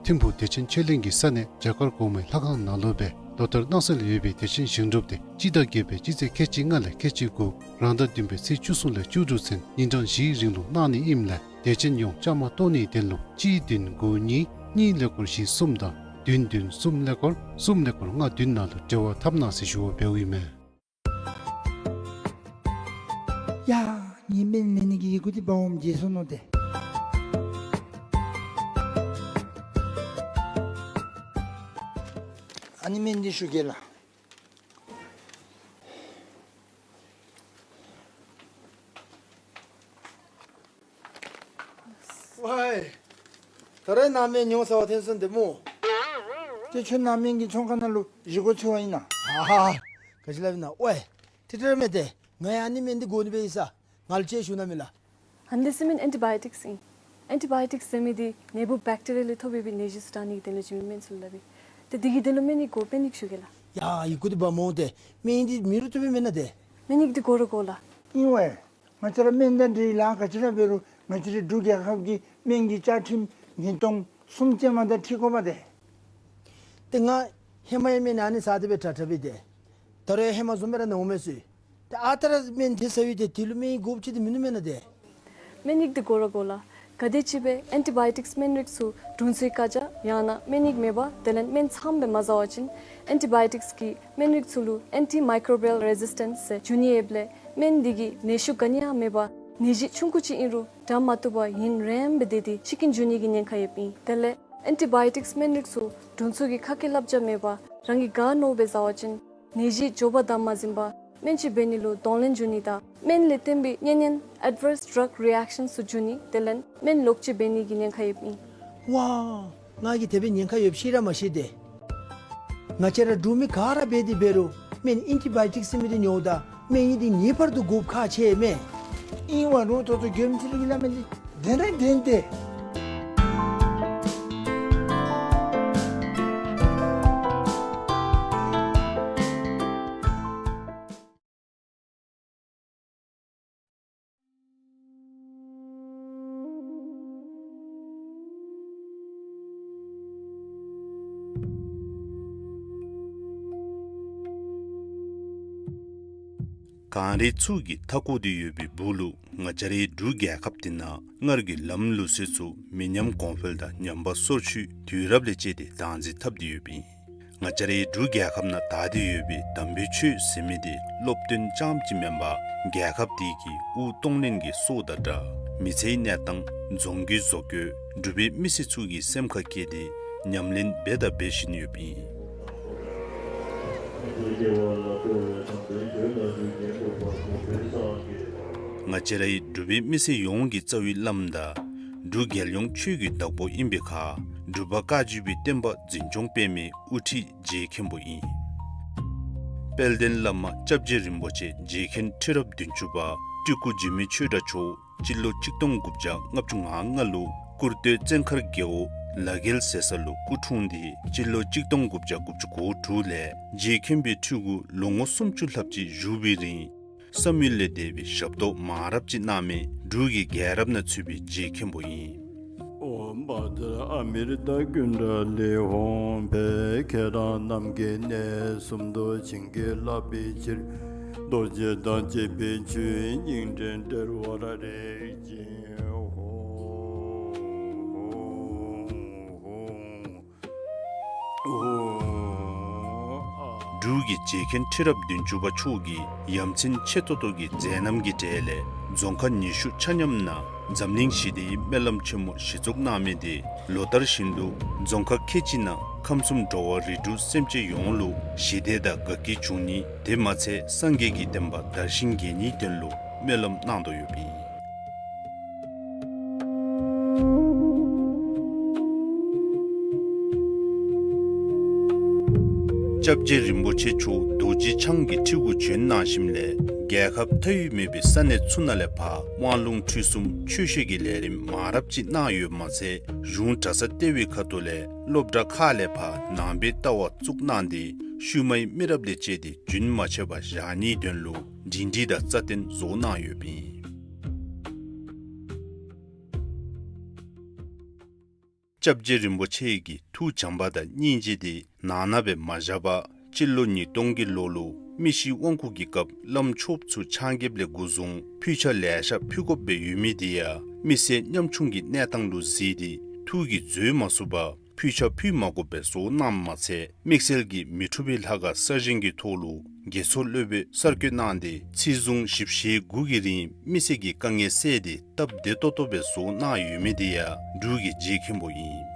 ཐིམ་ཕུག་བདེ་ཆེན་ཆོས་གླིང་གི་ས་གནས་རྒྱ་གར་གོང་མའི་ལྷ་ཁང་ནང་ལུ་སྦེ་ལོ་ལྟར་གནང་སྲོལ་ཡོད་པའི་བདེ་ཆེན་ཞིང་སྒྲུབ་འདི་སྤྱི་ཟླ་བརྒྱད་པའི་སྤྱི་ཚེས་ཁལ་གཅིག་ལྔ་ལས་ཁལ་གཅིག་དགུ་རང་ཟླ་བདུན་པའི་ཚེས་བཅུ་གསུམ་ལས་བཅུ་དྲུག་ཚུན་ཉིན་གྲངས་བཞིའི་རིང་ལུ་གནང་ནི་ཨིནམ་ལས་དད་ཅན་ཡོངས་བཅའ་མར་གཏོགས་ནིའི་དོན་ལུ་གཅིག་བདུན་དགུ་གཉིས་གཉིས་ཀླད་ཀོར་བཞི་གསུམ་དང་བདུན་བདུན་གསུམ་ཀླད་ཀོར་གསུམ་ཀླད་ཀོར་ལྔ་བདུན་ནང་ལུ་འབྲེལ་བ་འཐབ་གནང་ཟེར་ཞུ་བ་འབདཝ་ཨིན་མས། ཡ། ངེའི་སྨན་ལེན་ནི་གི་ཡི་གུ་འདི་འབག་འོངམ་བརྗེད་སོ་ནུག་ཏེ། ཨ་ནི་སྨན་འདི་ཞུ་གེ་ལགས། ཝའི། ད་རེས་ནཱ་སྨན་ཉོ་ཟེར་བ་ཐོན་སོང་ཏེ་སྨོ། ཏེ་ཁྱོད་ནཱ་སྨན་གྱི་ཚོང་ཁང་ནང་ལུ་བཞེས་སྒོ་འཚོལ་བར་ཨིན་ན། ཨ་ཧ། ག་ཅི་སླབ་ཨིན་ན་ཝའི། ཏེ་ཏེ་ར་མེད་ཏེ། ང་ཡང་ཨ་ནི་སྨན་འདི་དགོ་ནི་སྦེ་ཡོད་ས། ང་ལུ་ཅིག་ཞུ་གནང་མས་ལགས། ཨ་ནི་འདི་ཟེར་མི་ཨེན་ཊི་བཱ་ཡོ་ཊིཀསི་ཨིན། ཨེན་ཊི་བཱ་ཡོ་ཊིཀསི་ཟེར་མི་འདི་ནད་འབུཔ་བེཀ་ཊི་རི་ཡ་ལས་ཐོབ་པའི་ནད་གཞི་ཚུ་དྲག་ནི་གི་དོན་ལུ་བྱིན་མི་སྨན་ཚུ་ལུ་སླབ་ཨིན། ཏེ་འདི་གི་དོན་ལུ་སྨན་ཡིག་དགོ། སྨན་ཡིག་ཞུ་གེ་ལགས། ཡ་ཡི་གུ་འདི་འབག་འོང་ཏེ། སྨན་ཡིག་འདི་མེད་རུང་བཏུབ་པས་མེན་ན་ཏེ། སྨན་ཡིག་འདི་དགོ་ར་དགོ་ལགས། ཨིན་ཝའི། ང་བཅས་ར་སྨན་དང་འབྲེལ་ལཱ་ག་ཅི་ར་འབད་རུང་ང་བཅས་རའི་འབྲུག་རྒྱལ་ཁབ་ཀྱི་སྨན་གྱི་བཅའ་ཁྲིམས་ཉིས་སྟོང་གསུམ་ཅན་མ་དང་འཁྲིལ་དགོ་པས་ཏེ། ཏེ་ང་ཧེ་མ་ཡང་སྨན་ཨ་ནི་ཟ་སྟེ་སྦེ་དྲག་དྲག་སྦེ་ཏེ། ད་རུང་ཡང་ཧེ་མ་བཟུམ་སྦེ་ར་ན་འོང་མས་ཟེར། ཏེ་ཨ་རྟག་ར་སྨན་དེ་ཟ་ཡི་ཏེ་དེ་ལུ་སྨན་ཡིག་དགོཔ་ཅིག་ཏེ་མིན་ནུག་མེན་ན་ཏེ། སྨན་ཡིག་འདི་དགོ་ར་དགོ་ལགས། ག་དེམ་ཅིག་སྦེ་ཨེན་ཊི་བཱ་ཡོ་ཊིཀསི་སྨན་རིགས་ཚུ་དྲུང་འཚོའི་བཀའ་རྒྱ་ཡང་ན་སྨན་ཡིག་མེད་པར་དེ་ལས་སྨན་ཚངམ་སྦེ་མ་ཟ་བ་ཅིན་ཨེན་ཊི་བཱ་ཡོ་ཊིཀསི་གིས་སྨན་རིགས་ཚུ་ལུ་ཨེན་ཊི་མའི་ཀོརོ་བཱལ་རེ་ཟིས་ཊེནསི་ཟེར་འབྱུང་ནི་ཡོདཔ་ལས་སྨན་འདི་གིས་ནད་ཤུགས་ག་ནི་ཡང་མེད་པར་ནད་གཞི་ཆུང་ཀུ་ཅིག་ཨིན་རུང་དྲག་མ་བཏུབ་པར་ཡུན་རིངམོ་སྦེ་སྡོད་དེ་འཆི་རྐྱེན་འབྱུང་ནི་གི་ཉེན་ཁ་ཡོདཔ་ཨིན། དེ་ལས་ཨེན་ཊི་བཱ་ཡོ་ཊིཀསི་སྨན་རིགས་ཚུ་དྲུང་འཚོ་གི་ཁ་སྐད་བསླབ་བྱ་མེད་པར་རང་གིས་དགའ་མནོ་སྦེ་ཟ་བ་ཅིན་ ནད་གཞི་མགྱོགས་པ་དང་མ་འཛེམས་པར་སྨན་བཅོས་འབད་ནི་ལུ་གདོང་ལེན་འབྱུང་ནི་དང་སྨན་ལས་བརྟེན་པའི་གཉན་ཉེན་adverse drug reactions ཚུ་འབྱུང་ནི་དེ་ལས་སྨན་ལོག་སྤྱོད་འབད་ནི་གི་ཉེན་ཁ་ཡོདཔ་ཨིན། ཝའི། ང་གིས་དེ་སྦེ་ཉེན་ཁ་ཡོདཔ་ཤེས་ར་མ་ཤེས་ཏེ། ང་བཅས་ར་འབྲུག་མི་ག་ར་འབད་དེ་འབད་རུང་སྨན་ཨེན་ཊི་བའི་ཡོ་ཊིཀ་ཟེར་མི་འདི་ཉོཝ་ད་སྨན་ཡིག་འདི་ངེས་པར་དུ་དགོཔ་ཁག་ཆེ་མས། ཨིན་ཝ་རུང་ཏོག་ཏོ་མགྱོནམ་ཅིག་ལས་ཀྱི་སླབ་མི་འདི་དྲན་ར་དྲན་ཏེ། གངས་རི་ཚུ་གིས་མཐའ་བསྐོར་ཏེ་ཡོད་པའི་སྦུག་ལུ་ང་བཅས་རའི་འབྲུག་རྒྱལ་ཁབ་འདི་ནང་སྔར་གྱི་ལམ་ལུགས་སྲོལ་ཚུ་མི་ཉམས་གོང་འཕེལ་དང་ཉམས་པ་སོར་ཆུད་དུས་རབས་ལས་བཅད་དེ་བདག་འཛིན་འཐབ་སྟེ་ཡོདཔ་ཨིན། ང་བཅས་རའི་འབྲུག་རྒྱལ་ཁབ་ནང་དར་ཏེ་ཡོད་པའི་དམ་པའི་ཆོས་ཟེར་མི་འདི་སློབ་སྟོན་རྐྱངམ་གཅིག་མེན་པར་རྒྱལ་ཁབ་འདི་གི་དབུགས་གཏོང་ལེན་གྱི་སྲོག་དང་འདྲ། མི་ཚེའི་གནས་སྟངས་རྫོང་གི་བཟོ་བཀོད་འབྲུག་པའི་མི་སེར་ཚུ་གི་སེམས་ཁར་བསྐྱེད་དེ་ཉམས་ལེན་འབད་དང་འབད་བཞིན་ཡོདཔ་ཨིན། ང་བཅས་རའི་འབྲུག་པའི་མི་སེར་ཡོངས་ཀྱི་རྩ་བའི་བླམ་དང་འབྲུག་རྒྱལ་ཡོངས་ཆོས་ཀྱི་བདག་པོ་ཨིན་པའི་ཁར་འབྲུག་པ་བཀའ་བརྒྱུད་པའི་བསྟན་པ་འཛིན་སྐྱོང་སྤེལ་མི་དབུ་ཁྲིད་རྗེ་མཁན་པོ་ཨིན། དཔལ་ལྡན་བླ་མ་སྐྱབས་རྗེ་རིན་པོ་ཆེ་རྗེ་མཁན་ཁྲི་རབས་བདུན་ཅུ་པ་སྤྲུལ་སྐུ་འཇིགས་མེད་ཆོས་གྲགས་མཆོག་སྤྱི་ལོ་གཅིག་སྟོང་དགུ་བརྒྱ་ལྔ་བཅུ་ང་ལྔ་ལུ་ཀུར་སྟོད་བཙན་མཁར་རྒེད་འོག་ལ་རྒྱལ་ཟེར་ས་ལུ་སྐུ་འཁྲུངས་ཏེ་སྤྱི་ལོ་གཅིག་སྟོང་དགུ་བརྒྱ་དགུ་བཅུ་གོ་དྲུག་ལས་རྗེ་མཁན་པོའི་ཁྲི་གུ་ལོ་ངོ་སུམ་ཅུ་ལྷགཔ་ཅིག་བཞུགས་པའི་རིང་བསམ་ཡུལ་ལས་འདས་པའི་ཞབས་ཏོག་མང་རབས་ཅིག་གནང་མི་འབྲུག་གི་རྒྱལ་རབས་ནང་ཚུད་པའི་རྗེ་མཁན་པོ་ཨིན། ཨོཾ་བཛྲ་ཨ་མི་རུ་ཏ་ཀུན་ཏྲ་ལི་ཧཱུྃ་ཕཊ། ཁྱེད་རང་རྣམས་ཀྱི་གནས་གསུམ་དུ་བྱིན་གྱིས་བརླབ་པའི་ཕྱིར། རྡོ་རྗེ་དང་བཅས་པའི་ཆོས་དབྱིངས་སྤྲིན་བྲལ་བར་རེག་ཅིང་ཧཱུྃ། འབྲུག་གི་རྗེ་མཁན་ཁྲི་རབས་བདུན་ཅུ་པ་མཆོག་གིས་ཡ་མཚན་ཆེ་ཏོག་ཏོ་གི་མཛད་རྣམ་གྱི་གྲས་ལས་རྫོང་ཁག་ཉི་ཤུ་ཆ་མཉམ་ནང་འཛམ་གླིང་ཞི་བདེའི་སྨོན་ལམ་ཆེན་མོ་གཞི་བཙུགས་གནང་མི་དེ་ལོ་ལྟར་བཞིན་དུ་རྫོང་ཁག་ཁལ་གཅིག་ནང་ཁམས་གསུམ་འགྲོ་བ་རིགས་དྲུག་སེམས་ཅན་ཡོངས་ལུ་ཞི་བདེ་དང་དགའ་སྐྱིད་འབྱུང་ནི་དེ་མ་ཚད་སངས་རྒྱས་ཀྱི་བསྟན་པ་དར་ཞིང་རྒྱས་ནིའི་དོན་ལུ་སྨོན་ལམ་གནང་དོ་ཡོདཔ་ཨིན། སྐྱབས་རྗེ་རིན་པོ་ཆེ་མཆོག་རྡོ་རྗེ་འཆང་གི་ཁྲི་གུ་བྱོན་གནང་ཞིནམ་ལས་རྒྱལ་ཁབ་མཐའ་དབུས་མེད་པའི་ས་གནས་ཚུ་ནང་ལས་ཕར་དབང་ལུང་ཁྲིད་གསུམ་ཆོས་བཤད་ཀྱི་ལས་རིམ་མང་རབས་ཅིག་གནང་ཡོདཔ་མ་ཚད་གཞུང་གྲྭ་ཚང་ལྟེ་བའི་ཁ་ཐུག་ལས་སློབ་གྲྭ་ཁག་ལས་ཕར་ནང་པའི་ལྟ་བ་བཙུགས་གནང་སྟེ་ཤུལ་མའི་མི་རབས་ལས་བཅད་དེ་རྒྱུན་མ་ཆད་པར་བཞག་ནིའི་དོན་ལུ་སྒྲིང་སྒྲིང་དང་རྩ་བརྟན་བཟོ་གནང་ཡོདཔ་ཨིན། སྐྱབས་རྗེ་རིན་པོ་ཆེ་གི་ཐུགས་བྱམས་པ་དང་སྙིང་རྗེ་དེ་ནང་ན་སྦེ་མ་བཞག་པར་སྤྱི་ལོ་ཉིས་སྟོང་གི་ལོ་ལུ་མི་ཤི་དབང་བསྐུར་གྱི་སྐབས་བླམ་ཆོསཔ་ཚུ་ཕྱག་འགྱེདཔ་ལས་འགོ་བཟུང་ཕུལ་ཆ་ལེ་ཤ་ཕུལ་དགོཔ་སྦེ་ཡོད་མི་དེ་ཡང་མི་སེར་ཉམ་ཆུང་གི་གནས་སྟངས་ལུ་གཟིགས་ཏེ་ཐུགས་ཀྱིས་བཟོད་མ་ཚུགས་པར་ཕུལ་ཆ་ཕུལ་མ་དགོཔ་སྦེ་བཟོ་གནངམ་མ་ཚད་དམིགས་བསལ་གྱི་མི་འཁྲུགས་པའི་ལྷ་ཁང་གསར་བཞེངས་ཀྱི་ཐོག་ལུ་དགེ་ཚོགས་སློབ་དཔོན་གསར་བསྐོ་གནང་སྟེ་ཚེས་བཟུང་བཞི་བཅུ་ཞེ་དགུ་གི་རིང་མི་སེར་གྱི་དཀའ་ངལ་སེལ་ཏེ་སྟབས་བདེ་ཏོག་ཏོ་སྦེ་བཟོ་གནང་ཡོད་མི་དེ་ཡང་འབྲུག་གི་རྗེ་མཁན་པོ་ཨིན།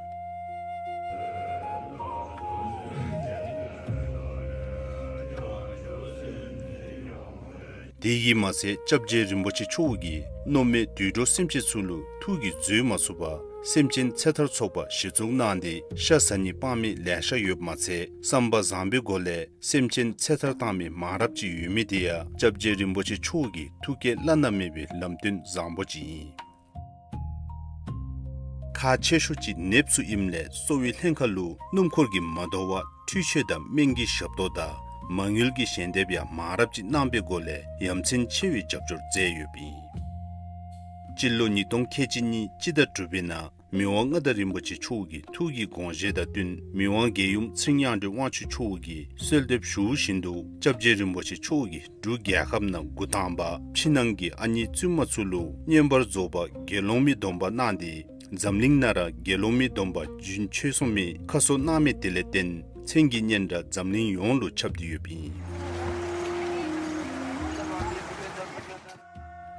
དེ་གིས་མ་ཚད་སྐྱབས་རྗེ་རིན་པོ་ཆེ་མཆོག་གིས་མནོ་མེད་དུད་འགྲོ་སེམས་ཅན་ཚུ་ལུ་ཐུགས་ཀྱིས་བཟོད་མ་ཚུགས་པར་སེམས་ཅན་ཚེ་ཐར་ཚོགས་པ་གཞི་བཙུགས་གནང་སྟེ་ཤ་ཟ་ནི་སྤང་མི་ལེ་ཤ་ཡོདཔ་མ་ཚད་བསམ་པ་བཟང་པོའི་སྒོ་ལས་སེམས་ཅན་ཚེ་ཐར་བཏང་མི་མང་རབས་ཅིག་ཡོད་མི་དེ་ཡང་སྐྱབས་རྗེ་རིན་པོ་ཆེ་མཆོག་གི་ཐུགས་བསྐྱེད་བླ་ན་མེད་པའི་ལམ་སྟོན་བཟང་པོ་ཅིག་ཨིན། ཁག་ཆེ་ཤོས་ཅིག་ནདཔ་ཚུ་ཨིནམ་ལས་གསོ་བའི་ལྷན་ཁག་ལུ་སྣུམ་འཁོར་གྱིས་མ་དོ་བར་འཕྲུལ་ཆས་དང་སྨན་གྱི་ཞབས་ཏོག་དང་མ་དངུལ་གྱི་ཞལ་འདེབས་ཡང་མང་རབས་ཅིག་གནང་པའི་སྒོ་ལས་ཡ་མཚན་ཆེ་བའི་རྒྱབ་སྐྱོར་མཛད་ཡོདཔ་ཨིན། སྤྱི་ལོ་ཉིས་སྟོང་ཁལ་གཅིག་གཉིས་སྤྱི་ཟླ་དྲུག་པའི་ནང་མི་དབང་མངའ་བདག་རིན་པོ་ཆེ་མཆོག་གི་ཐུགས་ཀྱི་དགོངས་བཞེད་དང་བསྟུན་མི་དབང་རྒྱལ་ཡུམ་ཚེ་རིང་དབྱངས་སྒྲོན་དབང་ཕྱུག་མཆོག་གིས་གསོལ་འདེབས་ཞུ་བཞིན་དུ་སྐྱབས་རྗེ་རིན་པོ་ཆེ་མཆོག་གིས་འབྲུག་རྒྱལ་ཁབ་ནང་འགོ་དང་པ་ཕྱི་ནང་གི་ཨ་ནི་བཙུན་མ་ཚུ་ལུ་བསྙེན་པར་རྫོགས་པ་དགེ་སློང་མའི་སྡོམ་པ་གནང་སྟེ་འཛམ་གླིང་ནང་ར་དགེ་སློང་མའི་སྡོམ་པ་རྒྱུན་ཆད་སོང་མི་ཁ་གསོ་གནང་མི་དེ་ལས་བརྟེན་མཚན་གྱི་སྙན་གྲགས་འཛམ་གླིང་ཡོངས་ལུ་ཁྱབ་སྟེ་ཡོདཔ་ཨིན།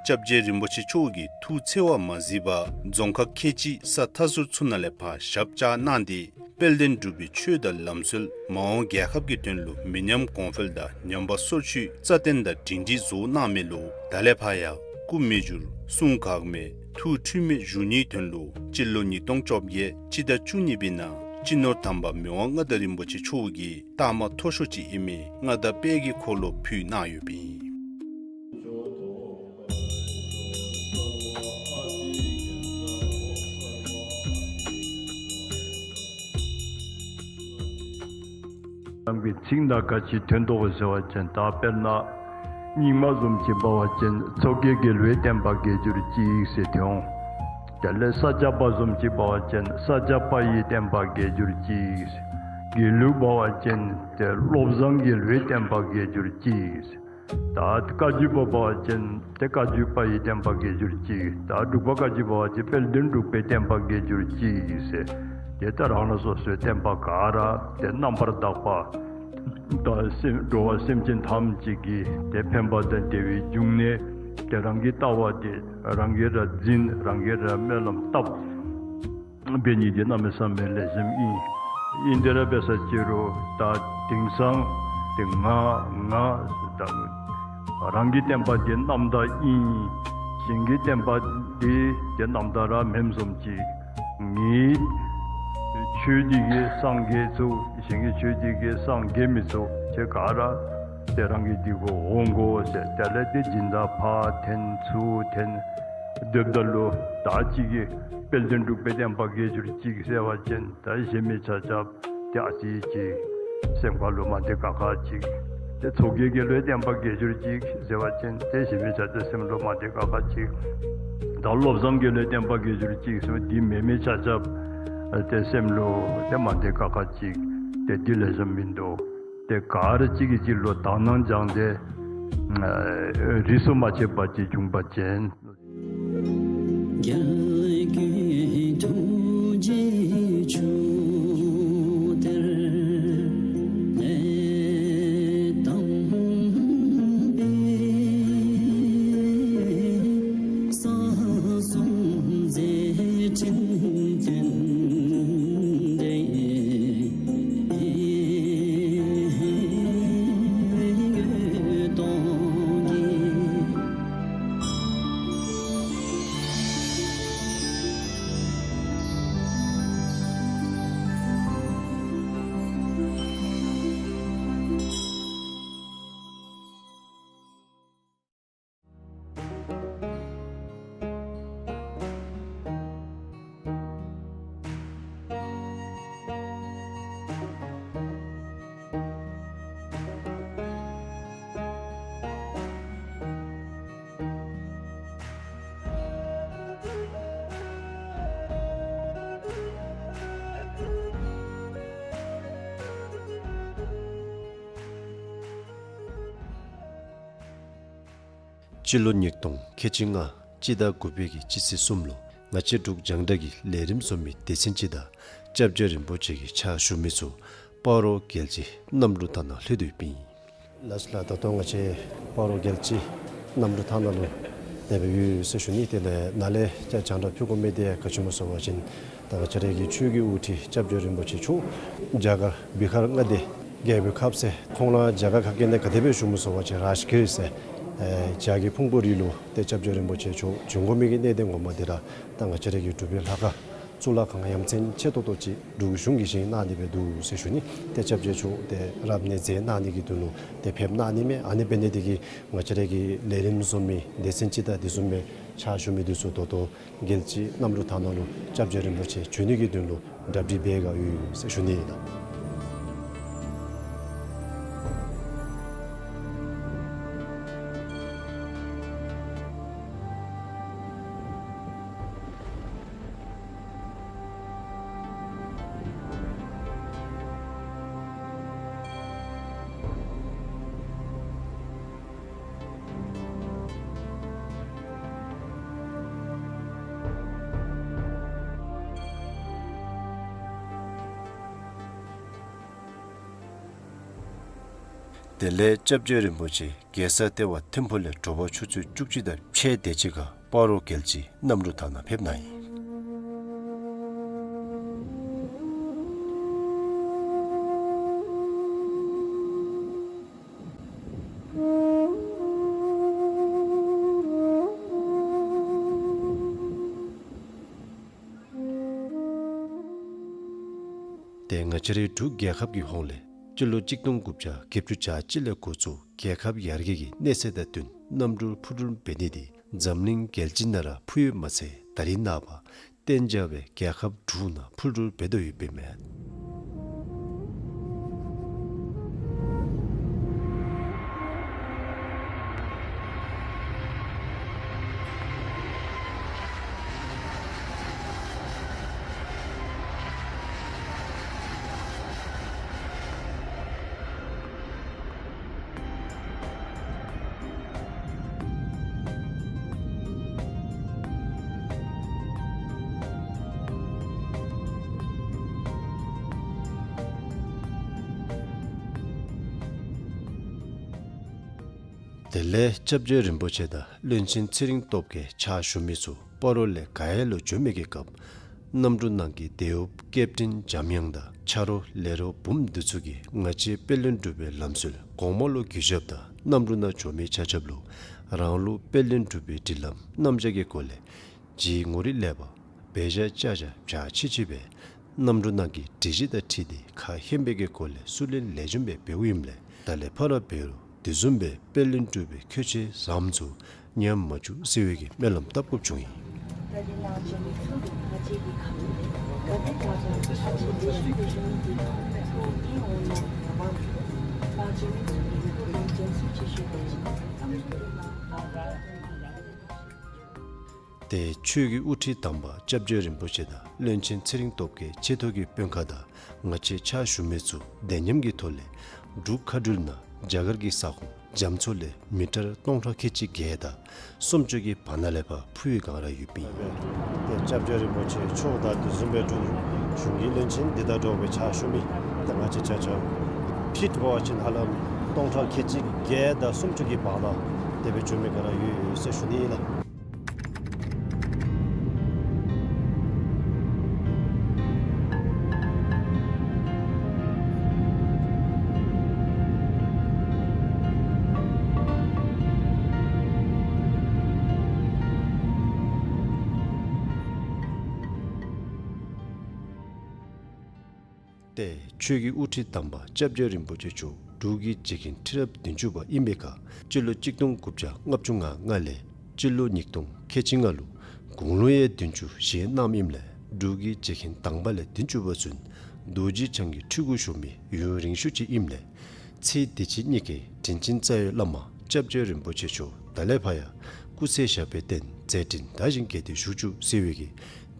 སྐྱབས་རྗེ་རིན་པོ་ཆེ་མཆོག་གིས་ཐུགས་འཚེར་བ་མ་གཟིགས་པར་རྫོང་ཁག་ཁལ་གཅིག་ས་མཐའ་ཟུར་ཚུ་ནང་ལས་ཕར་ཞབས་བཅགས་གནང་སྟེ་དཔལ་ལྡན་འབྲུག་པའི་ཆོས་དང་ལམ་སྲོལ་མ་འོངས་རྒྱལ་ཁབ་ཀྱི་དོན་ལུ་མི་ཉམས་གོང་འཕེལ་དང་ཉམས་པ་སོར་ཆུད་རྩ་བརྟན་དང་སྒྲིང་སྒྲིང་བཟོ་གནང་མི་ལུ་ད་ལས་ཕར་ཡང་སྐུ་མི་འགྱུར་གསུང་འགག་མེད་ཐུགས་འཁྲུལ་མེད་བཞུགས་ནིའི་དོན་ལུ་སྤྱི་ལོ་ཉིས་སྟོང་བཅོ་བརྒྱད་སྤྱི་ཟླ་བཅུ་གཉིས་པའི་ནང་སྤྱི་ནོར་དམ་པ་མི་དབང་མངའ་བདག་རིན་པོ་ཆེ་མཆོག་གིས་རྟགས་མ་མཐོ་ཤོས་ཅིག་ཨིན་མི་མངའ་བདག་དཔལ་གྱི་འཁོར་ལོ་ཕུལ་གནང་ཡོདཔ་ཨིན། རང་གི་ཚིག་ནང་ག་ཅི་ཐོན་དོ་ཟེར་བ་ཅིན་ད་དཔེར་ན་རྙིང་མ་བཟུམ་ཅིག་འབད་བ་ཅིན་མཚོ་སྐྱེས་དགེ་ལུགས་པའི་བསྟན་པ་རྒྱས་གྱུར་ཅིག་ཟེར་ཏེ་འོང་། དེ་ལས་ས་སྐྱ་པ་བཟུམ་ཅིག་འབད་བ་ཅིན་ས་སྐྱ་པ་ཡི་བསྟན་པ་རྒྱས་གྱུར་ཅིག་ཟེར། དགེ་ལུགས་འབད་བ་ཅིན་ཏེ་བློ་བཟང་དགེ་ལུགས་པའི་བསྟན་པ་རྒྱས་གྱུར་ཅིག་ཟེར། ད་བཀའ་བརྒྱུད་པ་འབད་བ་ཅིན་ཏེ་བཀའ་བརྒྱུད་པ་ཡི་བསྟན་པ་རྒྱས་གྱུར་ཅིག། ད་འབྲུག་པ་བཀའ་བརྒྱུད་པ་འབད་བ་ཅིན་དཔལ་ལྡན་འབྲུག་པའི་བསྟན་པ་རྒྱས་གྱུར་ཅིག་ཟེར། ཏེ་ད་རང་རང་སོ་སོའི་བསྟན་པ་ག་ར་ཏེ་རྣམ་པར་དག་པ་དང་སེམས་འགྲོ་བ་སེམས་ཅན་ཐམས་ཅད་ཀྱི་ཏེ་ཕན་པ་དང་བདེ་བའི་འབྱུང་གནས་ཏེ་རང་གིས་ལྟ་བ་དེ་རང་གིས་ར་འཛིན་རང་གིས་ར་སྨོན་ལམ་བཏབ། འབད་ནི་འདི་གནམ་མེད་ས་མེད་ལེགས་ཤོམ་ཨིན། ཨིན་དེ་ར་འབད་ས་ཅིག་རུང་ད་དེང་སང་ཏེ་ང་ང་ད་རང་གི་བསྟན་པ་འདི་རྣམ་དག་ཨིན། གཞན་གྱི་བསྟན་པ་འདི་ཏེ་རྣམ་དག་ར་མེནམ་བཟུམ་ཅིག། ངེའི་ཆོས་འདི་གིས་སངས་རྒྱས་ཚུགས། གཞན་གྱི་ཆོས་འདི་གིས་སངས་རྒྱས་མི་ཚུགས། ཁྱེད་ག་ར་ཏེ་རང་གི་འདི་གུ་འོང་དགོ་ཟེར། དེ་ལས་ཏེ་སྦྱིན་བདག་ཕར་འཐེན་ཚུར་འཐེན་སྡོདཔ་ད་ལུ་ད་ཅིག་གིས་དཔལ་ལྡན་འབྲུག་པའི་བསྟན་པ་རྒྱས་གྱུར་ཅིག་ཟེར་བ་ཅིན་ད་གཞན་མི་ཆ་ཁྱབ་ཏེ་ཨ་ཙི་ཅིག་སེམས་ཁ་ལུ་མ་བདེ་ཁག་ཁ་ཅིག། ཏེ་མཚོ་སྐྱེས་དགེ་ལུགས་པའི་བསྟན་པ་རྒྱས་གྱུར་ཅིག་ཟེར་བ་ཅིན་ཏེ་གཞན་མི་ཆ་ཁྱབ་སེམས་ལུ་མ་བདེ་ཁག་ཁ་ཅིག། ད་བློ་བཟང་དགེ་ལུགས་པའི་བསྟན་པ་རྒྱས་གྱུར་ཅིག་ཟེར་འདི་མེན་མི་ཆ་ཁྱབ་ཏེ་སེམས་ལུ་ཏེ་མ་བདེ་ཁག་ཁ་ཅིག། ཏེ་འདི་ལེགས་ཤོམ་མིན་འདུག། ཏེ་ག་ར་གཅིག་གིས་གཅིག་ལུ་དག་སྣང་སྦྱངས་ཏེ་ཨ་རིས་སུ་མ་ཆད་པ་ཅིག་འབྱུང་བ་ཅིན། རྒྱལ་ཀུན་ཐུགས་རྗེའི་ཆུ་གཏེར་ལས་བཏང་བའི་ས་གསུམ་མཛད་འཕྲིན་བསྟན་ཏེ། སྤྱི་ལོ་ཉིས་སྟོང་ཁལ་གཅིག་ལྔ་སྤྱི་ཟླ་དགུ་པའི་གི་སྤྱི་ཚེས་གསུམ་ལུ་ང་བཅས་འབྲུག་རྒྱང་བསྒྲགས་ཀྱི་ལས་རིམ་བཟོ་མི་སྡེ་ཚན་ཅིག་དང་སྐྱབས་རྗེ་རིན་པོ་ཆེ་གི་ཕྱག་ཞུ་མི་ཚུ་སྤ་རོ་རྒྱལ་སྤྱི་གནམ་གྲུ་ཐང་ནང་ལྷོད་དོ་ཡོདཔ་ཨིན། ལགས་སོ་ལགས། ད་ལྟོ་ང་བཅས་སྤ་རོ་རྒྱལ་སྤྱི་གནམ་གྲུ་ཐང་ནང་ལུ་དེ་སྦེ་ཡོད་ཟེར་ཞུ་ནི། དེ་ལས་ནཱ་ལས་ཀྱང་རྒྱང་བསྒྲགས་ཕུལ་དགོ་མི་དེ་ག་ཅི་སྨོ་ཟེར་བ་ཅིན་ད་ང་བཅས་རའི་གི་ཆོས་ཀྱི་དབུ་ཁྲིད་སྐྱབས་རྗེ་རིན་པོ་ཆེ་མཆོག་རྒྱ་གར་བི་ཧར་མངའ་སྡེ་རྒྱལ་པོའི་ཁབ་ཟེར་ཁོང་ར་རྒྱ་གར་ཁ་སྐད་ནང་ག་དེ་སྦེ་ཞུཝ་སྨོ་ཟེར་བ་ཅིན་རཱཇ་གིར་ཟེར་ཨེ་བྱ་རྒོད་ཕུང་པོ་རི་ལུ་ཏེ་སྐྱབས་རྗེ་རིན་པོ་ཆེ་མཆོག་བྱོན་དགོ་མི་གི་གནད་དོན་ངོ་མ་དེ་ར་ད་ང་བཅས་རའི་གི་འབྲུག་པའི་ལྷ་ཁང་གཙུག་ལག་ཁང་ཡ་མཚན་ཆེ་ཏོག་ཏོ་ཅིག་འབྲུག་གཞུང་གིས་བཞེངས་གནང་ནི་སྦེ་འདུག་ཟེར་ཞུ་ནི། ཏེ་སྐྱབས་རྗེ་མཆོག་ཏེ་རབ་གནས་མཛད་གནང་ནི་གི་དོན་ལུ་ཏེ་ཕེབས་གནང་ནི་མས། ཨ་ནི་འབད་ནི་དེ་གིས་ང་བཅས་རའི་གི་ལས་རིམ་བཟོ་མི་སྡེ་ཚན་ཅིག་དང་དེ་བཟུམ་སྦེ་ཕྱག་ཞུ་མི་དེ་ཚུ་ད་ལྟོ་རྒྱལ་སྤྱི་གནམ་གྲུ་ཐང་ནང་ལུ་སྐྱབས་རྗེ་རིན་པོ་ཆེ་བྱོན་ནི་གི་དོན་ལུ་གྲ་སྒྲིག་འབད་ག་ཡོད་ཟེར་ཞུ་ནི་ཨིན་ལགས། དེ་ལས་སྐྱབས་རྗེ་རིན་པོ་ཆེ་རྒྱལ་ས་ལྟེ་བ་ཐིམ་ཕུག་ལས་དྲོ་པ་ཆུ་ཚོད་བཅུ་གཅིག་དང་ཕྱེད་དེ་ཅིག་ཁར་སྤ་རོ་རྒྱལ་སྤྱིའི་གནམ་གྲུ་ཐང་ནང་ཕེབས་གནང་ཡི། ཏེ་ང་བཅས་རའི་འབྲུག་རྒྱལ་ཁབ་ཀྱི་ཧོངས་ལས་སྤྱི་ལོ་གཅིག་སྟོང་དགུ་བརྒྱ་བརྒྱད་ཅུ་གྱ་གཅིག་ལས་འགོ་བཙུགས་རྒྱལ་ཁབ་ཡར་རྒྱས་ཀྱི་གནས་ཚད་དང་བསྟུན་གནམ་གྲུ་འཕུར་འགྲུལ་འབད་ནི་འདི་འཛམ་གླིང་རྒྱལ་སྤྱི་ནང་ར་འཕུར་ཡོད་མ་ཚད་ད་རེས་ནངས་པ་གཏན་འཇགས་སྦེ་རྒྱལ་ཁབ་དྲུག་ནང་འཕུར་འགྲུལ་འབད་དོ་ཡོདཔ་ཨིན་མས། དེ་ལས་སྐྱབས་རྗེ་རིན་པོ་ཆེ་དང་བློན་ཆེན་ཚེ་རིང་སྟོབས་རྒྱས་ཕྱག་ཞུ་མི་ཚུ་སྤ་རོ་ལས་ག་ཡ་ལུ་འབྱོན་མི་གི་སྐབས་གནམ་གྲུ་ནང་གི་དེད་གཡོགཔ་ཀེབ་ཊིན་འཇམ་དབྱངས་དང་ཆ་རོགས་ལས་རོགས་བུམོ་འདི་ཚུ་གིས་ང་བཅས་དཔལ་ལྡན་འབྲུག་པའི་ལམ་སྲོལ་གོང་མ་ལུ་གུས་ཞབས་དང་གནམ་གྲུ་ནང་འབྱོན་མི་ཆ་ཁྱབ་ལུ་རང་ལུགས་དཔལ་ལྡན་འབྲུག་པའི་སྒྲིག་ལམ་རྣམ་གཞག་གི་སྒོ་ལས་ཇིའི་ངོ་རིས་ལེགས་པ་འབད་བཞག་བཅའ་བཞག་བྱ་ཆི་ཆི་སྦེ་གནམ་གྲུ་ནང་གི་སྒྲིག་གཞི་དང་འཁྲིལ་ཏེ་ཁ་ཧེང་པའི་གི་སྒོ་ལས་སུ་ལེན་ལེགས་ཤོམ་སྦེ་འབདཝ་ཨིནམ་ལས་ད་ལས་ཕར་འབད་རུང་དེ་བཟུམ་སྦེ་དཔལ་ལྡན་འབྲུག་པའི་ཁྱད་ཆོས་བཟུམ་ཚུ་ཉམས་མ་བཅུག་ཟེར་བའི་གི་སྨོན་ལམ་བཏབ་དགོཔ་བྱུང་ཡི། ཏེ་ཆོས་ཀྱི་དབུ་ཁྲིད་དམ་པ་སྐྱབས་རྗེ་རིན་པོ་ཆེ་དང་བློན་ཆེན་ཚེ་རིང་སྟོབས་རྒྱས་ཆེ་མཐོ་གི་དཔོན་ཁག་དང་ང་བཅས་ཕྱག་ཞུ་མི་ཚུ་བདེ་ཉམས་ཀྱི་ཐོག་ལས་འབྲུག་མཁའ་འགྲུལ་ནང་རྒྱ་གར་གྱི་ས་ཁོངས་རྒྱ་མཚོ་ལས་མི་ཊར་སྟོང་ཕྲག་ཁལ་གཅིག་བརྒྱད་དང་སུམ་ཅུ་གི་བར་ན་ལས་ཕར་འཕུར་བའི་སྒང་ར་ཡོདཔ་ཨིན། ཏེ་སྐྱབས་རྗེ་རིན་པོ་ཆེ་མཆོག་དང་དེ་བཟུམ་སྦེ་འབྲུག་གཞུང་གི་བློན་ཆེན་འདི་དང་འདྲཝ་སྦེ་ཕྱག་ཞུ་མི་ད་ང་བཅས་ཆ་ཁྱབ་ཕིཊ་འབད་བ་ཅིན་ཧ་ལམ་སྟོང་ཕྲག་ཁལ་གཅིག་བརྒྱད་དང་སུམ་ཅུ་གི་བར་ན་དེ་སྦེ་འབྱོན་མི་ག་ར་ཡོད་ཡོད་ཟེར་ཞུ་ནི་ཨིན་ལགས། ཏེ་ཆོས་ཀྱི་དབུ་ཁྲིད་དམ་པ་སྐྱབས་རྗེ་རིན་པོ་ཆེ་མཆོག་འབྲུག་གི་རྗེ་མཁན་ཁྲི་རབས་བདུན་ཅུ་པ་ཨིན་པའི་ཁར་སྤྱི་ལོ་གཅིག་སྟོང་དགུ་བརྒྱ་ལྔ་བཅུ་ང་ལྔ་ལས་སྤྱི་ལོ་ཉིས་སྟོང་ཁལ་གཅིག་ལྔ་ལུ་དགུང་ལོ་ཡང་བདུན་ཅུ་བཞེས་གནངམ་ཨིནམ་ལས་འབྲུག་གི་རྗེ་མཁན་དང་པ་ལས་བདུན་ཅུ་པ་ཚུན་རྡོ་རྗེ་འཆང་གི་ཁྲི་གུ་བཞུགས་མི་ཡུན་རིང་ཤོས་ཅིག་ཨིནམ་ལས་ཚེ་འདི་ཕྱི་གཉིས་ཀའི་དྲིན་ཅན་རྩ་བའི་བླ་མ་སྐྱབས་རྗེ་རིན་པོ་ཆེ་མཆོག་ད་ལས་ཕར་ཡང་སྐུ་ཚེ་ཞབས་པད་བརྟན་མཛད་འཕྲིན་དར་ཞིང་རྒྱས་ཏེ་བཞུགས་བཅུག་ཟེར་བའི་གི་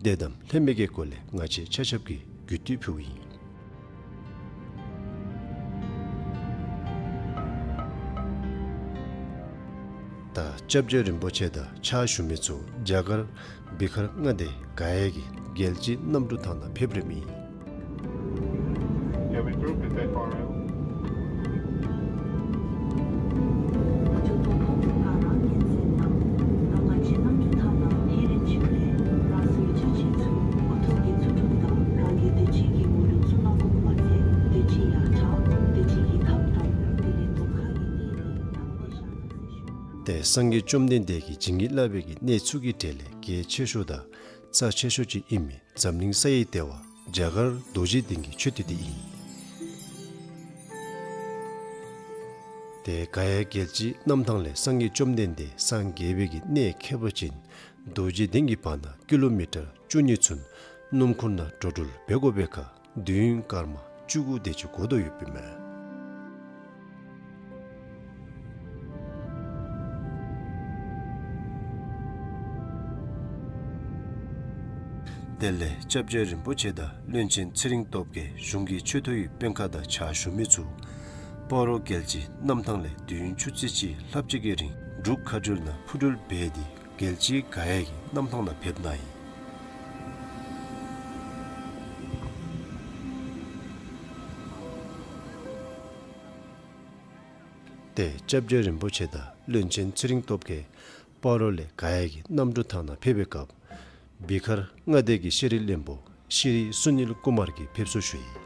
གདམས་ངག་ལྷད་མེད་ཀྱི་སྒོ་ལས་ང་བཅས་ཆ་ཁྱབ་ཀྱིས་གུས་བཏུད་ཕུལཝ་ཨིན། ད་སྐྱབས་རྗེ་རིན་པོ་ཆེ་དང་ཕྱག་ཞུ་མི་ཚུ་རྒྱ་གར་བི་ཧར་མངའ་སྡེ་ག་ཡ་གི་རྒྱལ་སྤྱིའི་གནམ་གྲུ་ཐང་ནང་ཕེབས་རནམ་ཨིན། ཏེ་སངས་རྒྱས་བཅོམ་ལྡན་འདས་ཀྱིས་བྱིན་གྱིས་བརླབས་པའི་གི་གནས་ཚུ་གི་གྲས་ལས་གལ་ཆེ་ཤོས་དང་རྩ་ཆེ་ཤོས་ཅིག་ཨིན་མི་འཛམ་གླིང་ས་ཡི་ལྟེ་བ་རྒྱ་གར་རྡོ་རྗེ་གདན་གྱི་མཆོད་རྟེན་འདི་ཨིན། ཏེ་ག་ཡ་རྒྱལ་སྤྱིའི་གནམ་ཐང་ལས་སངས་རྒྱས་བཅོམ་ལྡན་འདས་སངས་རྒྱས་པའི་གི་གནས་ཁྱད་པར་ཅན་རྡོ་རྗེ་གདན་གྱི་བར་ན་ཀི་ལོ་མི་ཊར་བཅུ་གཉིས་ཚུན་སྣུམ་འཁོར་ནང་འགྲོ་འགྲུལ་འབད་དགོ་པའི་ཁར་དུས་ཡུན་སྐར་མ་བཅུ་དགུ་དེ་ཅིག་འགོར་དོ་ཡོདཔ་ཨིན་མས། དེ་ལས་སྐྱབས་རྗེ་རིན་པོ་ཆེ་དང་བློན་ཆེན་ཚེ་རིང་སྟོབས་རྒྱས་གཞུང་གི་ཆེ་མཐོ་ཡི་དཔོན་ཁག་དང་ཕྱག་ཞུ་མི་ཚུ་སྤ་རོ་རྒྱལ་སྤྱིའི་གནམ་ཐང་ལས་དུས་ཡུན་ཆུ་ཚོད་གཅིག་ལྷགཔ་ཅིག་གི་རིང་འབྲུག་མཁའ་འགྲུལ་ནང་འཕུར་འགྲུལ་འབད་དེ་རྒྱལ་སྤྱིའི་ག་ཡ་གི་གནམ་ཐང་ནང་ཕེབས་གནང་ཡི། ཏེ་སྐྱབས་རྗེ་རིན་པོ་ཆེ་དང་བློན་ཆེན་ཚེ་རིང་སྟོབས་རྒྱས་སྤ་རོ་ལས་ག་ཡ་གི་གནམ་གྲུ་ཐང་ནང་ཕེབས་པའི་སྐབས་བི་ཁར་མངའ་སྡེ་གི་ཤེས་རིག་བློན་པོ་ཤྲཱི་སུ་ནིལ་ཀུ་མར་གྱིས་ཕེབས་བསུ་ཞུ་ཡི།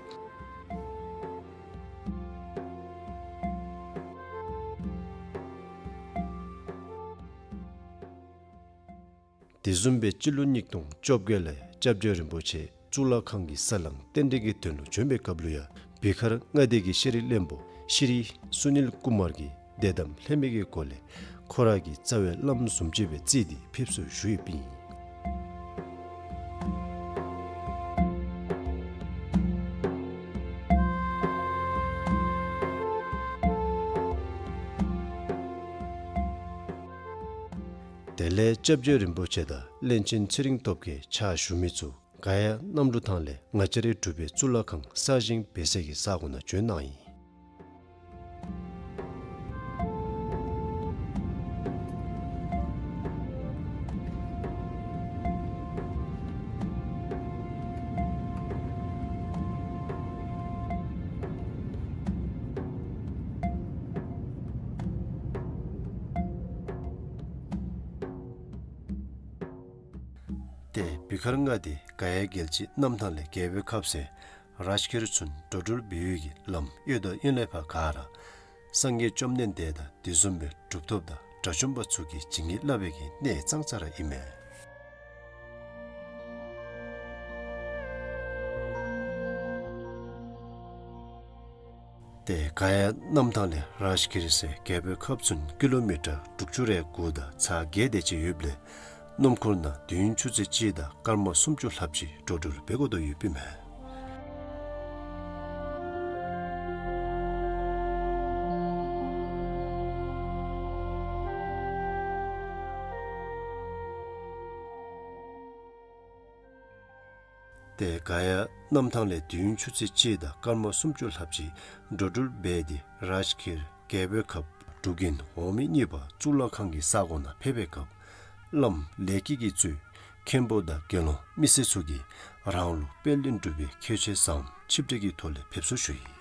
དེ་བཟུམ་སྦེ་སྤྱི་ལོ་ཉིས་སྟོང་བཅོ་བརྒྱད་ལས་སྐྱབས་རྗེ་རིན་པོ་ཆེ་གཙུག་ལག་ཁང་གི་ས་བསླང་རྟེན་འབྲེལ་གྱི་དོན་ལུ་བྱོན་པའི་སྐབས་ལུ་ཡང་བི་ཁར་མངའ་སྡེ་གི་ཤེས་རིག་བློན་པོ་ཤྲཱི་སུ་ནིལ་ཀུ་མར་གྱིས་དད་དམ་ལྷད་མེད་ཀྱི་སྒོ་ལས་ཁོ་ར་གི་རྩ་བའི་བླམ་བཟུམ་ཅིག་སྦེ་བརྩིས་ཏེ་ཕེབས་བསུ་ཞུ་ཡོདཔ་ཨིན། དེ་ལས་སྐྱབས་རྗེ་རིན་པོ་ཆེ་དང་བློན་ཆེན་ཚེ་རིང་སྟོབས་རྒྱས་ཕྱག་ཞུ་མི་ཚུ་ག་ཡ་གནམ་གྲུ་ཐང་ལས་ང་བཅས་རའི་འབྲུག་པའི་གཙུག་ལག་ཁང་གསར་བཞེངས་འབད་སའི་གི་ས་གོ་ནང་བྱོན་གནང་ཡི། ཏེ་བི་ཁར་མངའ་སྡེ་ག་ཡ་རྒྱལ་སྤྱིའི་གནམ་ཐང་ལས་རྒྱལ་པོའི་ཁབ་སའི་རཱཇ་གིར་ཚུན་འགྲོ་འགྲུལ་འབད་བའི་གི་ལམ་གཡོན་དང་གཡོན་ལས་ཕར་ག་ར་སངས་རྒྱས་བཅོམ་ལྡན་འདས་དང་དེ་བཟུམ་སྦེ་གྲུབ་ཐོབ་དང་དགྲ་བཅོམ་པ་ཚུ་གིས་བྱིན་གྱིས་བརླབས་པའི་གི་གནས་ཙང་ཙ་ར་ཨིན་མས། ཏེ་ག་ཡ་གནམ་ཐང་ལས་རཱཇ་གིར་སའི་རྒྱལ་པོའི་ཁབ་ཚུན་ཀི་ལོ་མི་ཊར་དྲུག་ཅུ་རེ་དགུ་དང་ཚག་བརྒྱད་དེ་ཅིག་ཡོདཔ་ལས་སྣུམ་འཁོར་ནང་དུས་ཡུན་ཆུ་ཚོད་གཅིག་དང་སྐར་མ་སུམ་ཅུ་ལྷགཔ་ཅིག་འགྲོ་འགྲུལ་འབད་དགོ་དོ་ཡོདཔ་ཨིན་མས། ཏེ་ག་ཡ་གནམ་ཐང་ལས་དུས་ཡུན་ཆུ་ཚོད་གཅིག་དང་སྐར་མ་སུམ་ཅུ་ལྷགཔ་ཅིག་འགྲོ་འགྲུལ་འབད་དེ་རཱཇ་གིར་རྒྱལ་པོའི་ཁབ་འབྲུག་རྒྱལ་འོག་མིན་གཉིས་པ་གཙུག་ལག་ཁང་གི་ས་གོ་ནང་ཕེབས་པའི་སྐབས་བླམ་ལས་ཀྱི་གཙོས་མཁན་པོ་དང་དགེ་སློང་མི་སེར་ཚུ་གིས་རང་ལུགས་པད་གླིང་སྒྲུབ་པའི་ཁྱད་ཆོས་བཟང་ཆིབས་གྲལ་གྱི་ཐོག་ལས་ཕེབས་བསུ་ཞུ་ཡི།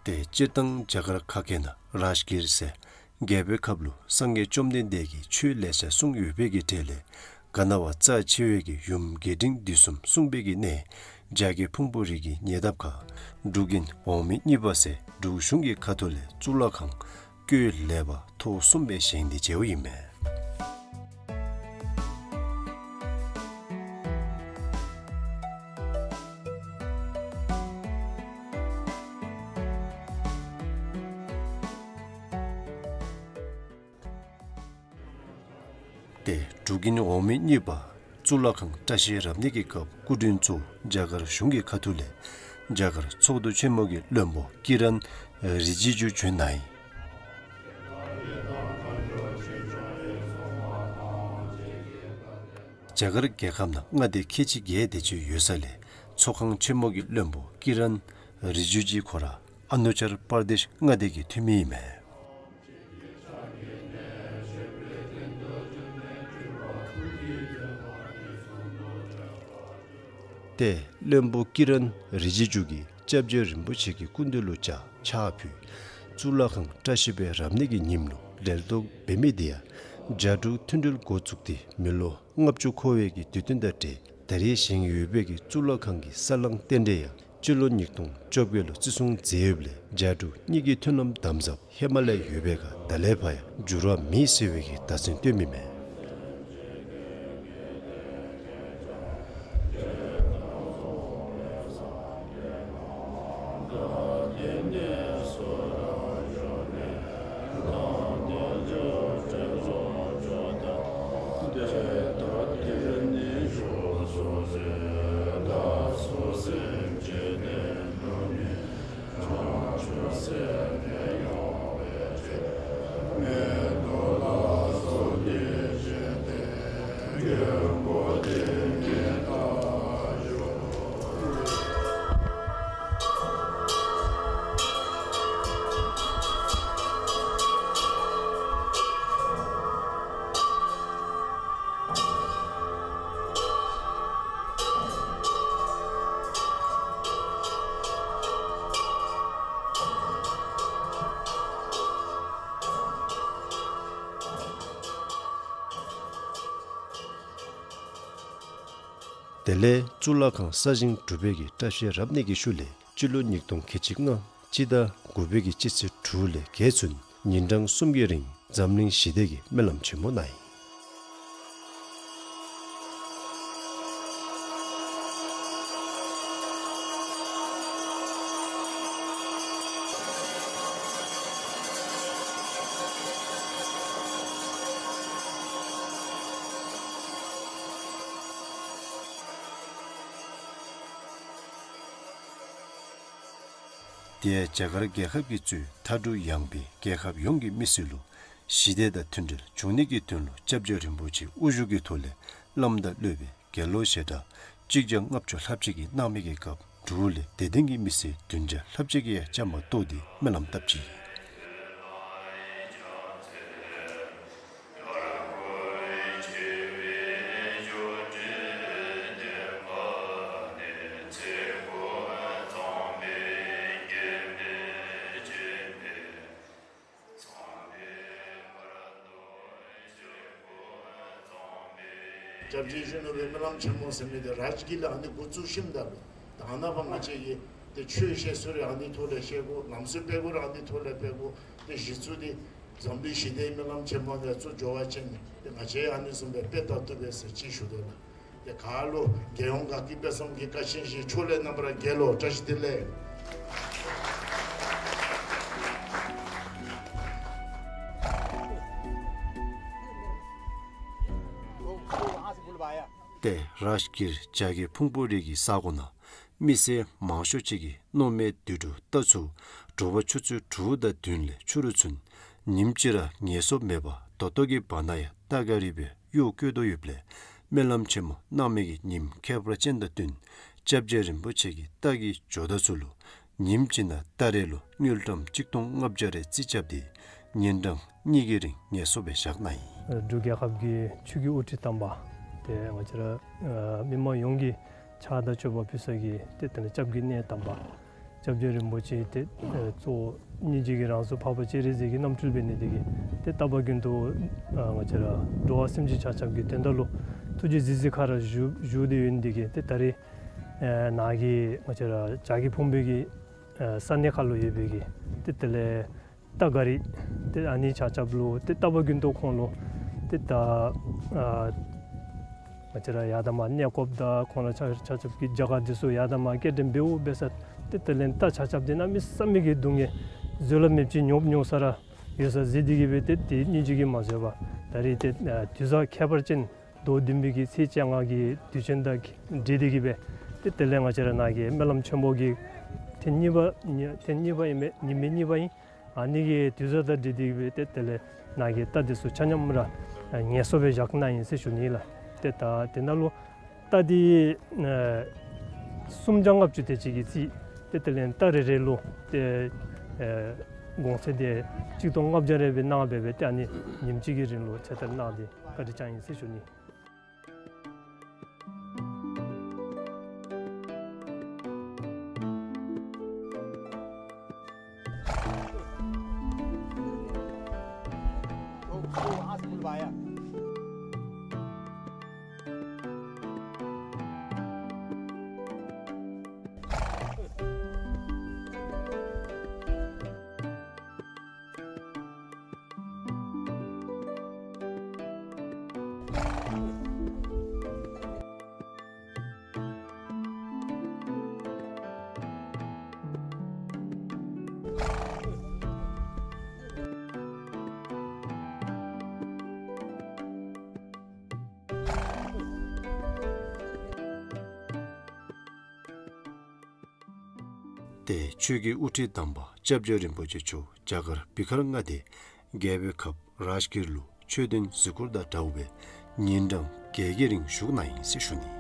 ཏེ་སྤྱིར་བཏང་རྒྱ་གར་ཁ་སྐད་ནང་རཱཇ་གིར་ཟེར་རྒྱལ་པོའི་ཁབ་ལུ་སངས་རྒྱས་བཅོམ་ལྡན་འདས་ཀྱིས་ཆོས་ལེ་ཤ་གསུངས་ཡོད་པའི་གི་གྲས་ལས་ག་ན་བ་རྩ་ཆེ་བའི་གི་ཡུམ་རྒྱས་འབྲིང་བསྡུས་གསུམ་གསུངས་པའི་གི་གནས་རྒྱ་རྒྱལ་ཕུང་པོ་རི་གི་ཉེ་འདབས་ཁར་འབྲུག་རྒྱལ་འོག་མིན་གཉིས་པ་ཟེར་འབྲུག་གཞུང་གི་ཁ་ཐུག་ལས་གཙུག་ལག་ཁང་བཀོད་ལེགས་པ་ཐོག་གསུམ་སྦེ་བཞེངས་ཏེ་མཇལཝ་ཨིན་མས། ཏེ་འབྲུག་རྒྱལ་འོག་མིན་གཉིས་པ་གཙུག་ལག་ཁང་བཀྲ་ཤིས་རབ་གནས་ཀྱི་སྐབས་སྐུ་མགྲོན་གཙོ་བོ་རྒྱ་གར་གཞུང་གི་ཁ་ཐུག་ལས་རྒྱ་གར་ཚོགས་འདུ་ཆེན་མོ་གི་བློན་པོ་ཀི་རན་རི་ཇི་ཇུ་བྱོན་གནང་ཡི། རྒྱ་གར་རྒྱལ་ཁབ་ནང་མངའ་སྡེ་ཁལ་གཅིག་བརྒྱད་དེ་ཅིག་ཡོད་ས་ལས་ཚོགས་ཁང་ཆེན་མོ་གི་བློན་པོ་ཀི་རན་རི་ཇི་ཇུ་ཁོ་ར་ཨ་ནུ་ཅར་པར་དེཤ་མངའ་སྡེ་གི་འཐུས་མི་ཨིན་མས། ཏེ་བློན་པོ་ཀི་རན་རི་ཇི་ཇུ་གིས་སྐྱབས་རྗེ་རིན་པོ་ཆེ་གི་སྐུ་མདུན་ལུ་བཅར་ཕྱག་ཕུལ། གཙུག་ལག་ཁང་བཀྲ་ཤིས་པའི་རབ་གནས་ཀྱི་ཉིནམ་ལུ་རལ་གཏོར་འབད་མི་དེ་ཡང་རྒྱ་འབྲུག་མཐུན་འབྲེལ་འགོ་བཙུགས་ཏེ་མི་ལོ་ལྔ་བཅུ་འཁོར་བའི་གི་དུས་སྟོན་དང་འབྲེལ་ད་རེས་བཞེངས་ཡོད་པའི་གི་གཙུག་ལག་ཁང་གི་ས་བསླང་རྟེན་འབྲེལ་ཡང་སྤྱི་ལོ་ཉིས་སྟོང་བཅོ་བརྒྱད་ལུ་བརྩི་སྲུང་མཛད་ཡོདཔ་ལས་རྒྱ་འབྲུག་གཉིས་ཀྱི་མཐུན་ལམ་དམ་ཟབ་ཧེ་མ་ལས་ཡོད་པའི་ཁར་ད་ལས་ཕར་ཡང་འགྱུར་བ་མེད་ཟེར་བའི་གི་བརྡ་མཚོན་སྟོནམ་ཨིན་མས། དེ་ལས་གཙུག་ལག་ཁང་གསར་བཞེངས་གྲུབ་པའི་གི་བཀྲ་ཤིས་རབ་གནས་ཀྱི་ཤུལ་ལས་སྤྱི་ལོ་ཉིས་སྟོང་ཁལ་གཅིག་ལྔ་སྤྱི་ཟླ་དགུ་པའི་གི་སྤྱི་ཚེས་དྲུག་ལས་བརྒྱད་ཚུན་ཉིན་གྲངས་གསུམ་གྱི་རིང་འཛམ་གླིང་ཞི་བདེ་གི་སྨོན་ལམ་ཆེན་མོ་གནང་ཡི། དེ་ཡང་རྒྱ་གར་རྒྱལ་ཁབ་ཀྱིས་གཙོས་མཐའ་གྲུ་ཡངས་པའི་རྒྱལ་ཁབ་ཡོངས་ཀྱི་མི་སེར་ལུ་ཞི་བདེ་དང་མཐུན་འབྲེལ་འབྱུང་ནི་གི་དོན་ལུ་སྐྱབས་རྗེ་རིན་པོ་ཆེ་དབུ་བཞུགས་ཀྱི་ཐོག་ལས་བླམ་དང་སློབ་དཔོན་དགེ་སློང་ཞལ་གྲངས་གཅིག་བརྒྱ་ལྔ་བཅུ་ལྷགཔ་ཅིག་གིས་གནང་མི་གི་སྐབས་འབྲུག་ལས་དད་ལྡན་གྱི་མི་སེར་བདུན་བརྒྱ་ལྷགཔ་ཅིག་གིས་ཡང་བཅའ་མར་གཏོགས་ཏེ་སྨོན་ལམ་བཏབ་ཅི། སྐྱབས་རྗེ་གཞོན་ནུ་སྦེ་སྨོན་ལམ་ཆེན་མོ་ཟེར་མི་འདི་རཱཇ་གིར་ལས་ཨ་ནི་འགོ་བཙུགས་ཞིནམ་ད་ལུ་ད་ནཱ་ཕར་ང་བཅས་ཀྱིས་ཏེ་ཆོས་བཤད་ས་ར་ཨ་ནི་ཐོག་ལས་བཤད་དགོ། ལམ་སྲོལ་སྤེལ་དགོ་ར་ཨ་ནི་ཐོག་ལས་སྤེལ་དགོ། ཏེ་གཞི་བཙུགས་ཏེ་འཛམ་གླིང་ཞི་བདེའི་སྨོན་ལམ་ཆེན་མོ་ལས་ཚུར་འགྱོ་བ་ཅིན་ཏེ་ང་བཅས་ཨ་ནི་བཟུམ་སྦེ་སྤེལ་ད་བཏུབ་པས་ཟེར་ཅིག་ཞུ་དོ་ལགས། ཏེ་ག་ལུ་རྒྱལ་ཡོངས་དགའ་སྐྱིད་དཔལ་གསུམ་གྱི་བཀའ་དྲིན་ཅན་ཕྱོགས་ལས་རྣམ་པར་རྒྱལ་ལོ། བཀྲ་ཤིས་བདེ་ལེགས། ཏེ་རཱཇ་གིར་བྱ་རྒོད་ཕུང་པོ་རེ་གི་ས་གོ་ནང་མི་སེར་མང་ཤོས་ཅིག་གིས་མནོ་མེད་དུད་འགྲོ་རྟ་ཚུ་དྲོ་པ་ཆུ་ཚོད་དྲུག་དང་བདུན་ལས་ཕྱི་རུ་ཚུན་ཉིནམ་གཅིག་ར་ངལ་གསོ་མེད་པར་ད་ལྟོ་གི་བར་ན་ཡང་རྟ་ག་རི་སྦེ་གཡོག་བཀོལ་དོ་ཡོདཔ་ལས་སྨོན་ལམ་ཆེན་མོ་གནང་མི་གི་ཉིནམ་ཁྱད་པར་ཅན་དང་བསྟུན་སྐྱབས་རྗེ་རིན་པོ་ཆེ་གིས་རྟ་གི་ཇོ་བདག་ཚུ་ལུ་ཉིནམ་གཅིག་ནང་རྟ་རེ་ལུ་དངུལ་ཀྲམ་གཅིག་སྟོང་ལྔ་བརྒྱ་རེ་རྩིས་རྐྱབ་སྟེ་ཉིན་གྲངས་གཉིས་ཀྱི་རིང་ངལ་གསོ་སྦེ་བཞག་གནང་ཡི། འབྲུག་རྒྱལ་ཁབ་ཀྱི་ཆོས་ཀྱི་དབུ་ཁྲིད་དམ་པ་ཏེ་ང་བཅས་ར་ཨ་མི་མང་ཡོངས་ཀྱིས་ཕྱག་དང་མཆོད་པ་ཕུལ་ས་གི་ཏེ་དེ་ལས་སྐྱབས་ཀྱི་གནས་དམ་པ་སྐྱབས་རྗེ་རིན་པོ་ཆེ་ཏེ་ཨ་གཙོ་བོ་སྙིང་རྗེ་གི་རང་གཟུགས་འཕགས་པ་སྤྱན་རས་གཟིགས་ཀྱི་རྣམ་འཕྲུལ་འབད་ནི་དེ་གིས་ཏེ་རྟ་པ་དགུན་ཏོ་ཨ་ང་བཅས་ར་འགྲོ་བ་སེམས་ཅན་ཆ་ཁྱབ་ཀྱི་དོན་དག་ལུ་ཐུགས་རྗེ་གཟིགས་གཟིགས་ཁ་ར་བཞུགས་བཞུགས་ཏེ་ཡོད་ནི་དེ་གིས་ཏེ་ད་རེས་ཨ་ནཱ་གི་ང་བཅས་ར་བྱ་རྒོད་ཕུང་པོའི་གི་ཨ་ས་གནས་ཁར་ལུ་ཡོད་པའི་གི་ཏེ་དེ་ལས་རྟ་ག་རི་ཏེ་ཨ་ནི་ཆ་ཁྱབ་ལུ་ཏེ་རྟ་པ་དགུན་ཏོ་ཁོང་ལུ་ཏེ་ད་ཨ་ང་བཅས་ར་ཡར་དང་མར་གནས་སྐོརཔ་དང་ཁོང་ར་ཆ་ཆ་ཁྱབ་ཀྱི་རྒྱ་གར་འདི་ཚུ་ཡར་དང་མར་སྐྱེལ་འདྲེན་འབདཝ་འབད་ས་ཏེ་དེ་ལས་རྟ་ཆ་ཁྱབ་འདི་གནམ་མེད་ས་མེད་ཀྱི་སྡུག་བསྔལ་བཟོད་གླགས་མེདཔ་ཅིག་མྱོང་མྱོང་ས་ར་ཡོད་ས་གཟིགས་ཏེ་གིས་སྦེ་ཏེ་དེ་སྙིང་རྗེ་གིས་མ་བཟོད་པར་ད་རེས་ཏེ་ཨ་དུས་བཟང་ཁྱད་པར་ཅན་ཟླཝ་བདུན་པའི་གི་ཚེས་བཅོ་ལྔ་གི་དུས་ཆེན་དང་འབྲེལ་ཏེ་གིས་སྦེ་ཏེ་དེ་ལས་ང་བཅས་ར་ནཱ་གི་སྨོན་ལམ་ཆེན་མོ་གི་ཐེངས་གཉིས་པ་ཉི་ཐེངས་གཉིས་པ་ཨིན་མས། ཉིནམ་གཉིས་པ་ཨིན། ཨ་ནི་གི་དུས་བཟང་དང་འབྲེལ་ཏེ་གིས་སྦེ་ཏེ་དེ་ལས་ནཱ་གི་རྟ་འདི་ཚུ་ཆ་མཉམ་ར་ཨ་ངལ་གསོ་སྦེ་བཞག་གནང་ཡི་ཟེར་ཞུ་ནི་ལགས། ཏེ་ད་དེ་ནང་ལུ་རྟ་འདི་ཨ་སུམ་བརྒྱ་ལྔ་བཅུ་དེ་ཅིག་གིས་རྩིས། ཏེ་དེ་ལས་རྟ་རེ་རེ་ལུ་ཏེ་ཨ་གོང་ཚད་འདི་གཅིག་སྟོང་ལྔ་བརྒྱ་རེ་སྦེ་གནང་སྦེ་སྦེ་ཏེ་ཨ་ནི་ཉིནམ་གཅིག་གི་རིང་ལུ་ཚེ་ཐར་གནང་སྟེ་བཀའ་དྲིན་བསྐྱངས་ཡི་ཟེར་ཞུ་ནི། ཏེ་ཆོས་ཀྱི་དབུ་ཁྲིད་དམ་པ་སྐྱབས་རྗེ་རིན་པོ་ཆེ་མཆོག་རྒྱ་གར་བི་ཧར་མངའ་སྡེ་རྒྱལ་པོའི་ཁབ་རཱཇ་གིར་ལུ་ཆོས་དོན་གཟིགས་སྐོར་དང་འདྲཝ་སྦེ་ཉིན་གྲངས་བརྒྱད་ཀྱི་རིང་བཞུགས་གནང་ཡི་ཟེར་ཞུ་ནི།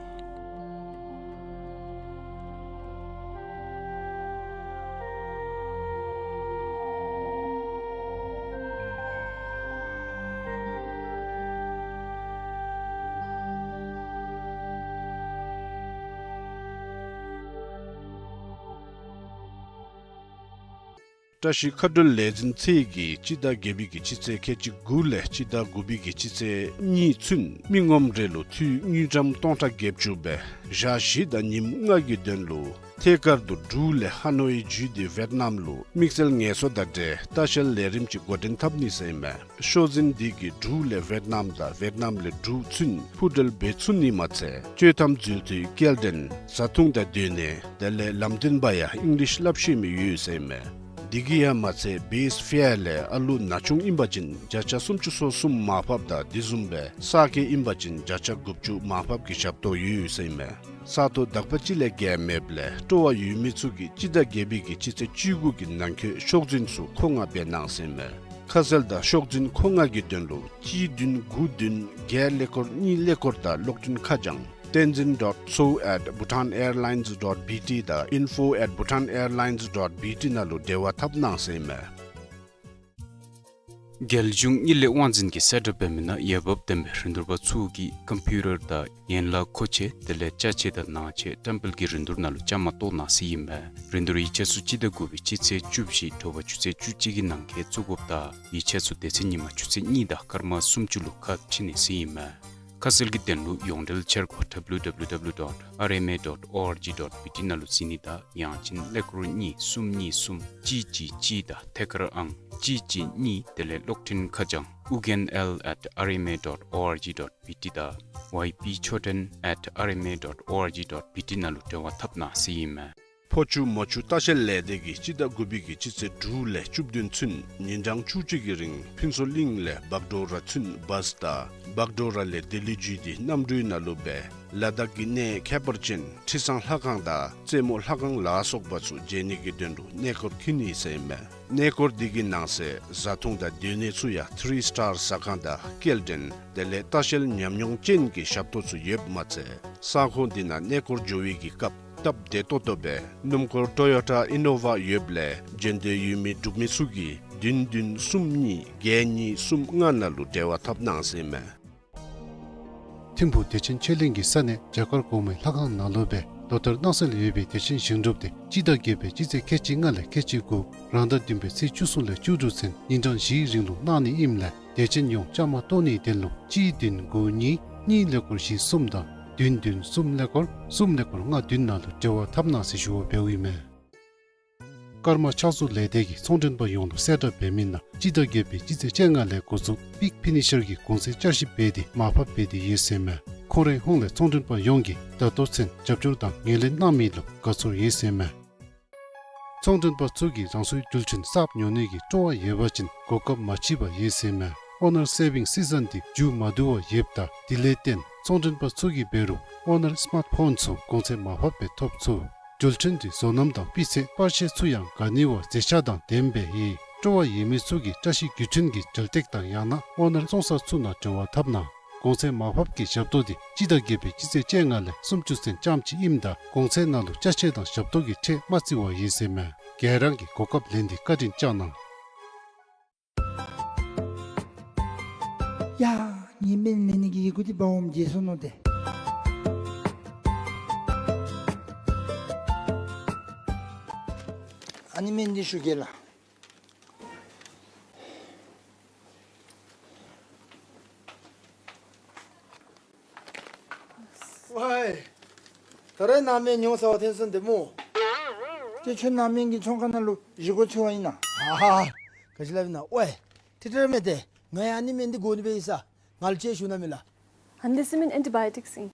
བཀྲ་ཤིས་མཁའ་འགྲུལ་ལས་འཛིན་ཚད་ཀྱིས་སྤྱི་ཟླ་བརྒྱད་པའི་གི་སྤྱི་ཚེས་ཁལ་གཅིག་དགུ་ལས་སྤྱི་ཟླ་དགུ་པའི་གི་སྤྱི་ཚེས་གཉིས་ཚུན་མི་ངོམ་རེ་ལུ་འཐུས་དངུལ་ཀྲམ་སྟོང་ཕྲག་བརྒྱད་ཅུ་སྦེ་ཞག་བཞི་དང་ཉིནམ་ལྔ་གི་དོན་ལུ་ཐད་ཀར་དུ་འབྲུག་ལས་ཧ་ནོའི་བརྒྱུད་དེ་ཝེཊ་ནམ་ལུ་དམིགས་བསལ་ངལ་གསོ་དང་འབྲེལ་ལྟ་བཤལ་ལས་རིམ་ཅིག་འགོ་འདྲེན་འཐབ་ནི་ཟེར་ཨིན་མས། ཤོག་འཛིན་འདི་གིས་འབྲུག་ལས་ཝེཊ་ནམ་དང་ཝེཊ་ནམ་ལས་འབྲུག་ཚུན་འཕུར་འགྲུལ་འབད་ཚུགས་ནི་མ་ཚད་སྤྱོད་ཐམ་འཛུལ་ཏེ་སྐྱེལ་འདྲེན་བཟའ་འཐུང་དང་སྡོད་གནས་དེ་ལས་ལམ་སྟོན་པ་ཡང་ཨིང་ལིཤ་སླབ་ཤེས་མི་ཡོད་ཟེར་ཨིན་མས། འདི་གིས་ཡང་མ་ཚད་བེསི་ཕེར་ལས་ཨ་ལུ་ན་ཆུང་ཨིན་པ་ཅིན་བརྒྱ་ཆ་སུམ་ཅུ་སོ་གསུམ་མར་ཕབ་དང་དེ་བཟུམ་སྦེ་གསར་སྐྱེས་ཨིན་པ་ཅིན་བརྒྱ་ཆ་དགུ་བཅུ་མར་ཕབ་ཀྱི་ཞབས་ཏོག་ཡོད་ཟེར་ཨིན་མས། ས་སྟོང་དག་པ་ཅིག་ལས་བརྒལ་མེདཔ་ལས་སྤྲོ་བ་ཡོད་མི་ཚུ་གིས་སྤྱི་ཟླ་བརྒྱད་པའི་གི་སྤྱི་ཚེས་བཅུ་དགུ་གི་ནང་འཁོད་ཤོག་འཛིན་ཚུ་མཁོ་མངགས་འབད་གནང་ཟེར་ཨིན་མས། ཁ་གསལ་དང་ཤོག་འཛིན་མཁོ་མངགས་ཀྱི་དོན་ལུ་གཅིག་བདུན་དགུ་བདུན་བརྒྱད་ཀླད་ཀོར་གཉིས་ཀླད་ཀོར་དང་གློག་འཕྲིན་ཁ་བྱང་tenzin dot so at bhutan airlines dot B T དང་info at bhutan airlines dot B T ནང་ལུ་འབྲེལ་བ་འཐབ་གནང་ཟེར་ཨིན་མས། རྒྱལ་གཞུང་གཉིད་ལས་དབང་འཛིན་གྱིས་གསལ་བསྒྲགས་འབད་མི་ནང་འོས་འབབ་ལྡན་པའི་རིན་བསྡུར་པ་ཚུ་གིས་ཀམ་པིའུ་ཊར་དང་ཡན་ལག་མཁོ་ཆས་དེ་ལས་ཅ་ཆས་དང་ནང་ཆས་བཀྲམ་སྤེལ་གྱི་རིན་བསྡུར་ནང་ལུ་བཅའ་མར་གཏོགས་གནང་ཟེར་ཨིན་མས། རིན་བསྡུར་ཡིག་ཆ་ཚུ་སྤྱི་ཟླ་དགུ་པའི་སྤྱི་ཚེས་བཅུ་བཞི་དྲོ་པ་ཆུ་ཚོད་བཅུ་གཅིག་གི་ནང་འཁོད་བཙུགས་དགོཔ་དང་ཡིག་ཆ་ཚུ་སྡེ་ཚན་ཉིན་མ་ཆུ་ཚོད་གཉིས་དང་སྐར་མ་སུམ་ཅུ་ལུ་ཁ་ཕྱེ་ནི་ཟེར་ཨིན་མས། ཁ་གསལ་གྱི་དོན་ལུ་ཡོངས་འབྲེལ་འཆར་སྒོ་W W W dot R M A dot O R G dot B T ནང་ལུ་གཟིགས་ནི་དང་ཡང་ཅིན་ཀླད་ཀོར་གཉིས་གསུམ་གཉིས་གསུམ་གཅིག་གཅིག་གཅིག་དང་ཐད་ཀར་ཨང་གཅིག་གཅིག་གཉིས་དེ་ལས་གློག་འཕྲིན་ཁ་བྱང་ཨུ་རྒྱན་ཨེལ་ཨེཊ་ཨར་ཨེམ་ཨེ་ཌོཊ་ཨོ་ཨར་ཇི་ཌོཊ་བི་ཊི་དང་ཝའི་པི་ཆོས་སྒྲོན་ཨེཊ་ཨར་ཨེམ་ཨེ་ཌོཊ་ཨོ་ཨར་ཇི་ཌོཊ་བི་ཊི་ནང་ལུ་འབྲེལ་བ་འཐབ་གནང་ཟེར་ཨིན་མས། ཕོ་ཆུ་མོ་ཆུ་ལྟ་བཤལ་ལས་སྡེ་གིས་སྤྱི་ཟླ་དགུ་པའི་གི་སྤྱི་ཚེས་དྲུག་ལས་བཅུ་བདུན་ཚུན་ཉིན་གྲངས་བཅུ་གཅིག་གི་རིང་ཕུན་ཚོགས་གླིང་ལས་བག་གྲོ་ར་ཚུན་བཱས་དང་བག་གྲོ་ར་ལས་ལྡི་ལི་བརྒྱུད་དེ་གནམ་གྲུའི་ནང་ལུ་སྦེ་ལ་དྭགས་ཀྱི་གནས་ཁྱད་པར་ཅན་ཁྲི་བཟང་ལྷ་ཁང་དང་རྩེ་མོ་ལྷ་ཁང་ལ་སོགས་པ་ཚུ་མཇལ་ནི་གི་དོན་ལུ་གནས་སྐོར་འཁྱིད་ནི་ཟེར་ཨིན་མས། གནས་སྐོར་འདི་གི་ནང་གསེས་བཟའ་འཐུང་དང་སྡོད་གནས་ཚུ་ཡང་ཐི་རི་སི་ཊར་ཟ་ཁང་དང་སྐྱེལ་འདྲེན་དེ་ལས་ལྟ་བཤལ་ཉམས་མྱོང་ཅན་གྱི་ཞབས་ཏོག་ཚུ་ཡོདཔ་མ་ཚད་ས་ཁོངས་འདི་ནང་གནས་སྐོར་འགྱོ་བའི་གི་སྐབས་སྟབས་བདེ་ཏོག་ཏོ་སྦེ་སྣུམ་འཁོར་ཊོ་ཡོ་ཊ་ཨི་ནོ་ཝ་ཡོདཔ་ལས་འགྲན་བསྡུར་ཡོད་མི་འབྲུག་མི་ཚུ་གིས་བདུན་བདུན་གསུམ་གཉིས་བརྒྱད་གཉིས་གསུམ་ལྔ་ནང་ལུ་འབྲེལ་བ་འཐབ་གནང་ཟེར་ཨིན་མས། ཐིམ་ཕུག་བདེ་ཆེན་ཆོས་གླིང་གི་ས་གནས་རྒྱ་གར་གོང་མའི་ལྷ་ཁང་ནང་ལུ་སྦེ་ལོ་ལྟར་གནང་སྲོལ་ཡོད་པའི་བདེ་ཆེན་ཞིང་སྒྲུབ་འདི་སྤྱི་ཟླ་བརྒྱད་པའི་སྤྱི་ཚེས་ཁལ་གཅིག་ལྔ་ལས་ཁལ་གཅིག་དགུ་རང་ཟླ་བདུན་པའི་ཚེས་བཅུ་གསུམ་ལས་བཅུ་དྲུག་ཚུན་ཉིན་གྲངས་བཞིའི་རིང་ལུ་གནང་ནི་ཨིནམ་ལས་བདེ་ཆེན་ཡོངས་བཅའ་མར་གཏོགས་ནིའི་དོན་ལུ་གཅིག་བདུན་དགུ་གཉིས་གཉིས་ཀླད་ཀོར་བཞི་གསུམ་དང་བདུན་བདུན་གསུམ་ཀླད་ཀོར་གསུམ་ཀླད་ཀོར་ལྔ་བདུན་ནང་ལུ་འབྲེལ་བ་འཐབ་གནང་ཟེར་ཞུ་བ་འབདཝ་ཨིན་མས། ཀརྨ་ཕྱག་བཟོ་ལས་སྡེ་གིས་ཚོང་མགྲོན་པ་ཡོངས་ལུ་གསལ་བསྒྲགས་འབད་མི་ནང་སྤྱི་ཟླ་བརྒྱད་པའི་སྤྱི་ཚེས་བཅོ་ལྔ་ལས་འགོ་བཙུགས་པིག་ཕི་ནི་ཤར་གྱི་གོང་ཚད་བསྐྱར་ཞིབ་འབད་དེ་མར་ཕབ་འབད་དེ་ཡོད་ཟེར་ཨིན་མས། ཁོང་རའི་ཧོངས་ལས་ཚོང་མགྲོན་པ་ཡོངས་ཀྱིས་ད་ལྟོ་ཚུན་རྒྱབ་སྐྱོར་དང་ངོས་ལེན་གནང་མི་ལུ་དགའ་ཚོར་ཡོད་ཟེར་ཨིན་མས། ཚོང་མགྲོན་པ་ཚུ་གིས་རང་སོའི་རྒྱུ་ཆ་གསརཔ་ཉོ་ནི་གི་སྤྲོ་བ་ཡོད་པ་ཅིན་གོ་སྐབས་མ་ཕྱིས་པར་ཡོད་ཟེར་ཨིན་མས། ཨོ་ནར་སེ་བིང་སི་ཛོན་འདི་མཇུག་མ་བསྡུ་བར་ཡོདཔ་ད་དེ་ལས་བརྟེན་ཚོང་མགྲོན་པ་ཚུ་གིས་འབད་རུང་ཨོ་ནར་སི་མཱརཊ་ཕོན་ཚུ་གོང་ཚད་མར་ཕབ་སྦེ་ཐོབ་ཚུགས། འགྲུལ་འཕྲིན་གྱི་བཟོ་རྣམ་དང་སྤུས་ཚད་པར་ཤེལ་ཚུ་ཡང་དགའ་ནི་བ་མཛེས་ཆ་དང་ལྡནམ་སྦེ་ཡོད། སྤྲོ་བ་ཡོད་མི་ཚུ་གིས་བཀྲ་ཤིས་བརྒྱུད་འཕྲིན་གྱི་འབྲེལ་སྟེགས་དང་ཡང་ན་ཨོ་ནར་བཙོང་ས་ཚུ་ནང་འབྲེལ་བ་འཐབ་གནང་། གོང་ཚད་མར་ཕབ་ཀྱི་ཞབས་ཏོག་འདི་སྤྱི་ཟླ་བརྒྱད་པའི་སྤྱི་ཚེས་བཅོ་ལྔ་ལས་སུམ་ཅུ་ཚུན་རྐྱངམ་གཅིག་ཨིནམ་ད་གོང་ཚད་ནང་ལུ་ཅ་ཆས་དང་ཞབས་ཏོག་གི་ཁྲལ་མ་བརྩི་བར་ཡོད་ཟེར་ཨིན་མས། ག་ར་གིས་གོ་སྐབས་ལེན་ཏེ་བཀའ་དྲིན་བསྐྱང་གནང་། ཡ། ངེའི་སྨན་ལེན་ནི་གི་ཡི་གུ་འདི་འབག་འོངམ་བརྗེད་སོ་ནུག་ཏེ། ཨ་ནི་སྨན་འདི་ཞུ་གེ་ལགས། ཝའི། ད་རེས་ནཱ་སྨན་ཉོ་ས་བ་ཐོན་སོང་ཏེ་སྨོ། ཏེ་ཁྱོད་ནཱ་སྨན་གྱི་ཚོང་ཁང་ནང་ལུ་བཞེས་སྒོ་འཚོལ་བར་ཨིན་ན། ཨ་ཧ། ག་ཅི་སླབ་ཨིན་ན། ཝའི། ཏེ་ཏེ་ར་མེན་ཏེ། ང་ཡང་ཨ་ནི་སྨན་འདི་དགོ་ནི་སྦེ་ཡོད་ས། ང་ལུ་ཅིག་ཞུ་གནང་མས་ལགས། ཨ་ནི་འདི་ཟེར་མི་ཨེན་ཊི་བཱ་ཡོ་ཊིཀསི་ཨིན།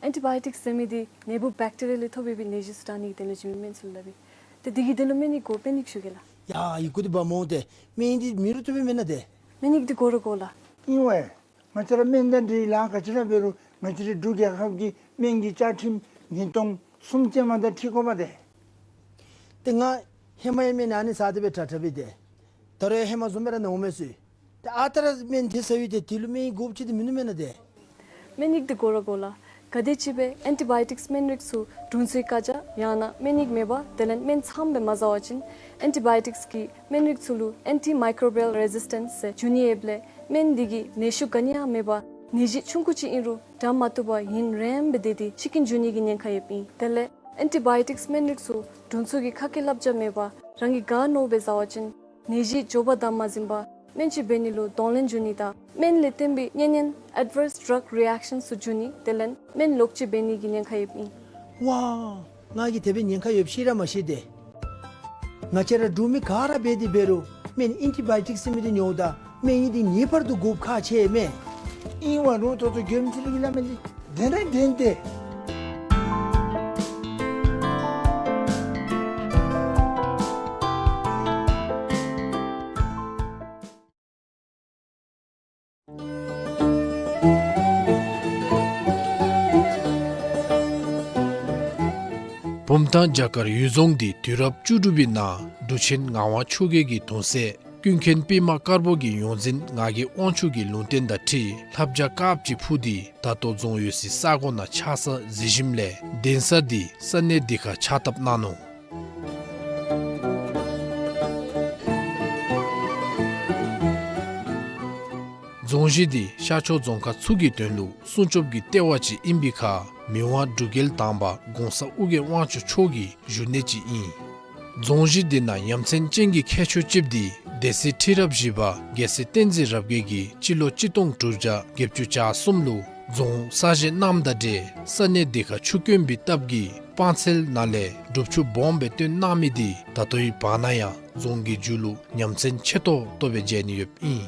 ཨེན་ཊི་བཱ་ཡོ་ཊིཀསི་ཟེར་མི་འདི་ནད་འབུཔ་བེཀ་ཊི་རི་ཡ་ལས་ཐོབ་པའི་ནད་གཞི་ཚུ་དྲག་ནི་གི་དོན་ལུ་བྱིན་མི་སྨན་ཚུ་ལུ་སླབ་ཨིན། ཏེ་འདི་གི་དོན་ལུ་སྨན་ཡིག་དགོ། སྨན་ཡིག་ཞུ་གེ་ལགས། ཡ་ཡི་གུ་འདི་འབག་འོང་ཏེ། སྨན་ཡིག་འདི་མེད་རུང་བཏུབ་པས་མེན་ན་ཏེ། སྨན་ཡིག་འདི་དགོ་ར་དགོ་ལགས། ཨིན་ཝའི། ང་བཅས་ར་སྨན་དང་འབྲེལ་ལཱ་ག་ཅི་ར་འབད་རུང་ང་བཅས་རའི་འབྲུག་རྒྱལ་ཁབ་ཀྱི་སྨན་གྱི་བཅའ་ཁྲིམས་ཉིས་སྟོང་གསུམ་ཅན་མ་དང་འཁྲིལ་དགོ་པས་ཏེ། ཏེ་ང་ཧེ་མ་ཡང་སྨན་ཨ་ནི་ཟ་སྟེ་སྦེ་དྲག་དྲག་སྦེ་ཏེ། ད་རུང་ཡང་ཧེ་མ་བཟུམ་སྦེ་ར་ན་འོང་མས་ཟེར། ཏེ་ཨ་རྟག་ར་སྨན་དེ་ཟ་ཡི་ཏེ་དེ་ལུ་སྨན་ཡིག་དགོཔ་ཅིག་ཏེ་མིན་ནུག་མེན་ན་ཏེ། སྨན་ཡིག་འདི་དགོ་ར་དགོ་ལགས། ག་དེམ་ཅིག་སྦེ་ཨེན་ཊི་བཱ་ཡོ་ཊིཀསི་སྨན་རིགས་ཚུ་དྲུང་འཚོའི་བཀའ་རྒྱ་ཡང་ན་སྨན་ཡིག་མེད་པར་དེ་ལས་སྨན་ཚངམ་སྦེ་མ་ཟ་བ་ཅིན་ཨེན་ཊི་བཱ་ཡོ་ཊིཀསི་གི་སྨན་རིགས་ཚུ་ལུ་ཨེན་ཊི་མའི་ཀོ་བི་ཡལ་རེ་ཟིས་ཊེནསི་ཟེར་འབྱུང་ནི་ཡོདཔ་ལས་སྨན་འདི་གིས་ནད་ཤུགས་ག་ནི་ཡང་མེད་པར་ནད་གཞི་ཆུང་ཀུ་ཅིག་ཨིན་རུང་དྲག་མ་བཏུབ་པར་ཡུན་རིངམོ་སྦེ་སྡོད་དེ་འཆི་རྐྱེན་འབྱུང་ནི་གི་ཉེན་ཁ་ཡོདཔ་ཨིན། དེ་ལས་ཨེན་ཊི་བཱ་ཡོ་ཊིཀསི་སྨན་རིགས་ཚུ་དྲུང་འཚོ་གི་ཁ་སྐད་བསླབ་བྱ་མེད་པར་ རང་གིས་ག་མནོཝ་སྦེ་བཟའ་བ་ཅིན་ནད་གཞི་མགྱོགས་པ་དང་མ་ཟིན་པར་སྨན་བཅོས་འབད་ནི་ལུ་གདོང་ལེན་འབྱུང་ནི་དང་སྨན་ལས་བརྟེན་པའི་གཉན་ཉེན་adverse drug reactions ཚུ་འབྱུང་ནི་དེ་ལས་སྨན་ལོག་སྤྱོད་འབད་ནི་གི་ཉེན་ཁ་ཡོདཔ་ཨིན། ཝའོ། ང་གིས་དེ་སྦེ་ཉེན་ཁ་ཡོདཔ་ཤེས་ར་མ་ཤེས་ཏེ། ང་བཅས་ར་འབྲུག་མི་ག་ར་འབད་དེ་འབད་རུང་སྨན་ཨེན་ཊི་བཱ་ཡོ་ཊིཀ་ཟེར་མི་འདི་ཉོཝ་ད་སྨན་ཡིག་འདི་ངེས་པར་དུ་དགོཔ་ཁག་ཆེ་མས། ཨིན་བ་རུང་ད་ལྟོ་མགྱོནམ་ཅིག་གི་ལཱ་མེན་ཏེ། དེ་ནི་དེ་ནི་དེ། བུམ་ཐང་བྱ་དཀར་གཡུལ་རྫོང་འདི་དུས་རབས་བཅུ་དྲུག་པའི་ནང་འབྲུག་ཆེན་ངག་དབང་ཆོས་རྒྱལ་གྱི་གདུང་སྲས་ཀུན་མཁྱེན་པདྨ་དཀར་པོ་གི་ཡོངས་འཛིན་ངག་གི་དབང་ཕྱུག་གི་ལུང་བསྟན་དང་འཁྲིལ་ལྷ་བྱ་དཀརཔོ་ཅིག་འཕུར་ཏེ་ད་ལྟོ་རྫོང་ཡོད་སའི་ས་གོ་ནང་ཆགས་ས་གཟིགས་ཞིནམ་ལས་གདན་ས་འདི་ས་གནས་འདི་ཁར་ཕྱག་བཏབ་གནང་ནུག། རྫོང་གཞི་འདི་ཤར་ཕྱོགས་རྫོང་ཁག་ཚུ་གི་དོན་ལུ་སྲུང་སྐྱོབ་ཀྱི་ལྟེ་བ་ཅིག་ཨིན་པའི་ཁར་མི་དབང་འབྲུག་རྒྱལ་དང་པ་གོང་ས་ཨོ་རྒྱན་དབང་ཕྱུག་མཆོག་གི་བཞུགས་གནས་ཅིག་ཨིན། རྫོང་གཞི་འདི་ནང་ཡ་མཚན་ཅན་གྱི་ཁྱད་ཆོས་ཅིག་འདི་སྡེ་སྲིད་ཁྲི་རབས་བཞི་པ་རྒྱལ་སྲས་བསྟན་འཛིན་རབ་རྒྱས་ཀྱིས་སྤྱི་ལོ་གཅིག་སྟོང་དྲུག་བརྒྱ་བརྒྱད་ཅུ་གྱ་གསུམ་ལུ་རྫོང་གསར་བཞེངས་གནངམ་དང་འབྲེལ་ས་གནས་འདི་ཁར་ཆུ་དཀོན་པའི་སྟབས་ཀྱིས་སྤང་ཚལ་ནང་ལས་སྒྲུབ་ཆུ་སྦོམ་སྦེ་བཏོན་གནང་མི་འདི་ད་ལྟོའི་བར་ན་ཡང་རྫོང་གི་མཇུག་ལུ་ཉམས་མཚར་ཆེ་ཏོག་ཏོ་སྦེ་མཇལ་ནི་ཡོདཔ་ཨིན།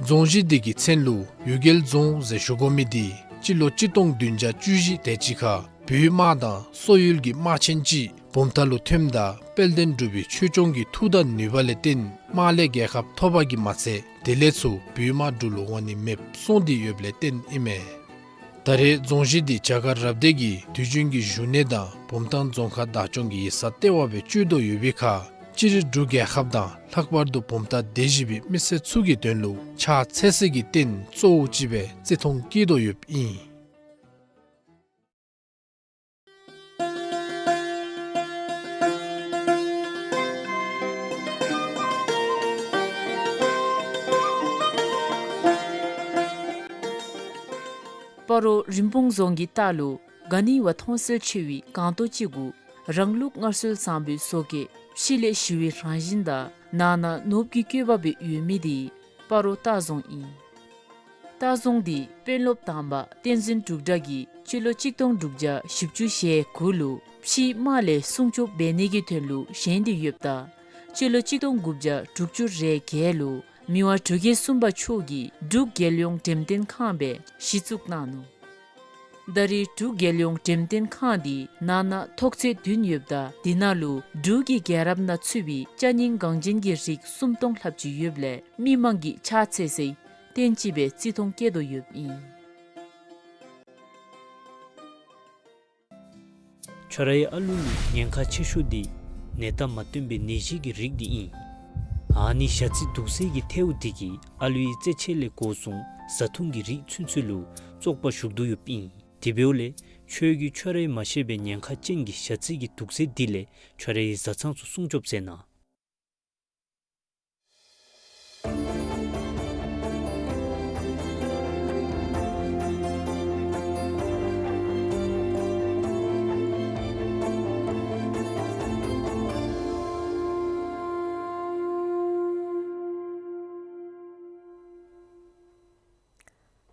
རྫོང་གཞི་འདི་གི་མཚན་ལུ་གཡུལ་རྒྱལ་རྫོང་ཟེར་ཞུ་དགོ་མི་འདི་སྤྱི་ལོ་གཅིག་སྟོང་བདུན་བརྒྱ་བཅུ་བཞི་དེ་ཅིག་ཁར་བོད་དམག་དང་སོག་ཡུལ་གྱི་དམག་ཆེན་ཅིག་བུམ་ཐང་ལུ་ཐོནམ་ད་དཔལ་ལྡན་འབྲུག་པའི་ཆོས་སྐྱོང་གི་མཐུ་དང་ནུས་པ་ལས་བརྟེན་དམག་ལས་རྒྱལ་ཁ་ཐོབ་པ་གིས་མ་ཚད་དེ་ལས་ཚུར་བོད་དམག་འབྲུག་ལུ་འོང་ནི་མེདཔ་སོང་སྟེ་ཡོདཔ་ལས་བརྟེན་ཨིན་མས། ད་རེས་རྫོང་གཞི་འདི་བྱ་དཀར་རབ་སྡེ་གི་དུས་རྒྱུན་གྱི་བཞུགས་གནས་དང་བུམ་ཐང་རྫོང་ཁག་བདག་སྐྱོང་གི་ཡིག་ཚང་ལྟེ་བ་སྦེ་སྤྱོད་དོ་ཡོད་པའི་ཁར་སྤྱིར་འབྲུག་རྒྱལ་ཁབ་དང་ལྷག་པར་དུ་བུམ་ཐང་སྡེ་བཞི་པའི་མི་སེར་ཚུ་གི་དོན་ལུ་ཕྱག་འཚལ་སའི་རྟེན་གཙོ་བོ་ཅིག་སྦེ་བརྩི་མཐོང་བསྐྱེད་དོ་ཡོདཔ་ཨིན། སྤ་རོ་རིན་སྤུངས་རྫོང་གི་ལྟག་ལུ་ག་ནི་བ་མཐོང་གསལ་ཆེ་བའི་སྒང་ཏོ་ཅིག་གུ་རང་ལུགས་སྔར་སྲོལ་བཟང་པོའི་བཟོ་བཀོད་ཕྱི་ལས་ཞི་བའི་རང་བཞིན་དང་ནང་ན་ནོར་བུ་གི་བཀོད་པ་སྦེ་ཡོད་མི་འདི་སྤ་རོ་ལྟ་རྫོང་ཨིན། ལྟ་རྫོང་འདི་དཔོན་སློབ་དང་པ་བསྟན་འཛིན་འབྲུག་སྒྲ་གིས་སྤྱི་ལོ་གཅིག་སྟོང་དྲུག་བརྒྱ་བཞི་བཅུ་ཞེ་དགུ་ལུ་ཕྱིའི་དམག་ལས་སྲུང་སྐྱོབ་འབད་ནི་གི་དོན་ལུ་བཞེངས་ཏེ་ཡོདཔ་ད་སྤྱི་ལོ་གཅིག་སྟོང་དགུ་བརྒྱ་དྲུག་ཅུ་རེ་བརྒྱད་ལུ་མི་དབང་འབྲུག་རྒྱལ་གསུམ་པ་མཆོག་གིས་འབྲུག་རྒྱལ་ཡོངས་འགྲེམས་སྟོན་ཁང་སྦེ་གཞི་བཙུགས་གནང་ནུག། ད་རེས་འབྲུག་རྒྱལ་ཡོངས་འགྲེམས་སྟོན་ཁང་འདི་ནང་ན་ཐོག་ཚད་བདུན་ཡོདཔ་ད་འདི་ནང་ལུ་འབྲུག་གི་རྒྱལ་རབས་ནང་ཚུད་པའི་ཅ་རྙིང་འགངས་ཅན་གྱི་རིགས་སུམ་སྟོང་ལྷགཔ་ཅིག་ཡོདཔ་ལས་མི་མང་གིས་ཕྱག་འཚལ་སའི་རྟེན་ཅིག་སྦེ་བརྩི་མཐོང་བསྐྱེད་དོ་ཡོདཔ་ཨིན། ཁྱོད་རའི་ཨ་ལུ་ལུ་ཉེན་ཁ་ཆེ་ཤོས་འདི་ནད་རྟགས་མ་སྟོན་པའི་ནད་གཞི་གི་རིགས་འདི་ཨིན། ཨ་ནི་ཞ་རྩི་དུག་རྫས་ཀྱི་ཐལཝ་འདི་གིས་ཨ་ལུའི་རྩེད་ཆས་ལས་འགོ་བཟུང་བཟའ་འཐུང་གི་རིགས་ཚུན་ཚོད་ལུ་བཙོག་པ་ཞུགས་དོ་ཡོདཔ་ཨིན། དེ་འབདཝ་ལས་ཁྱོད་ཀྱིས་ཁྱོད་རའི་མ་ཤེས་པའི་ཉེན་ཁ་ཅན་གྱི་ཞ་རྩི་གི་དུག་རྫས་འདི་ལས་ཁྱོད་རའི་བཟའ་ཚང་ཚུ་སྲུང་སྐྱོབ་མཛད་གནང་།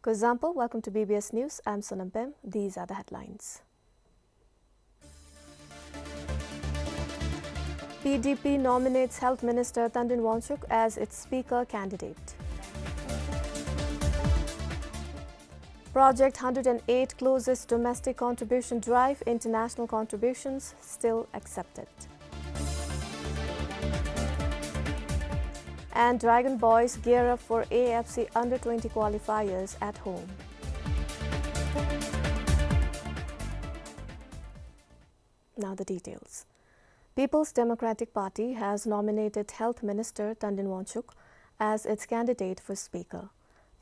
Kuzuzangpo, welcome to B B S News. I'm Sonam Pem. These are the headlines. P D P nominates Health Minister Tandin Wangchuk as its Speaker candidate. Project hundred and eight closes domestic contribution drive, international contributions still accepted. And Dragon Boys gear up for A F C under twenty qualifiers at home. Now the details. People's Democratic Party has nominated Health Minister Tandin Wangchuk as its candidate for Speaker.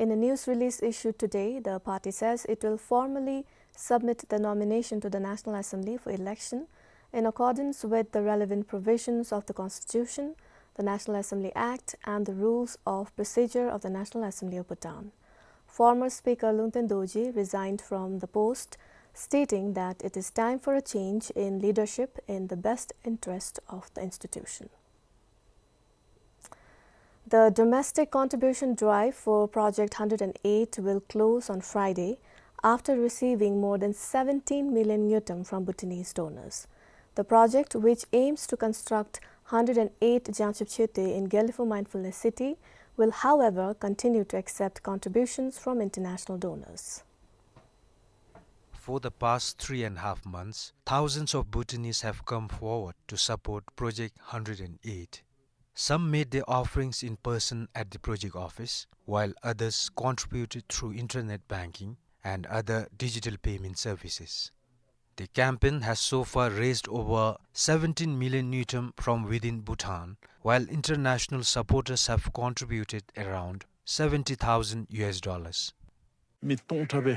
In a news release issued today, the party says it will formally submit the nomination to the National Assembly for election in accordance with the relevant provisions of the Constitution, the National Assembly Act, and the Rules of Procedure of the National Assembly of Bhutan. Former Speaker Lungten Dorji resigned from the post stating that it is time for a change in leadership in the best interest of the institution. The domestic contribution drive for Project hundred and eight will close on Friday after receiving more than seventeen million ngultrum from Bhutanese donors. The project, which aims to construct hundred and eight Jangchub Choetö in Gelephu Mindfulness City, will, however, continue to accept contributions from international donors. For the past three and a half months, thousands of Bhutanese have come forward to support Project hundred and eight. Some made their offerings in person at the project office, while others contributed through internet banking and other digital payment services. The campaign has so far raised over seventeen million ngultrum from within Bhutan, while international supporters have contributed around seventy thousand U S dollars. མི་སྟོང་ཕྲག་སྦེ་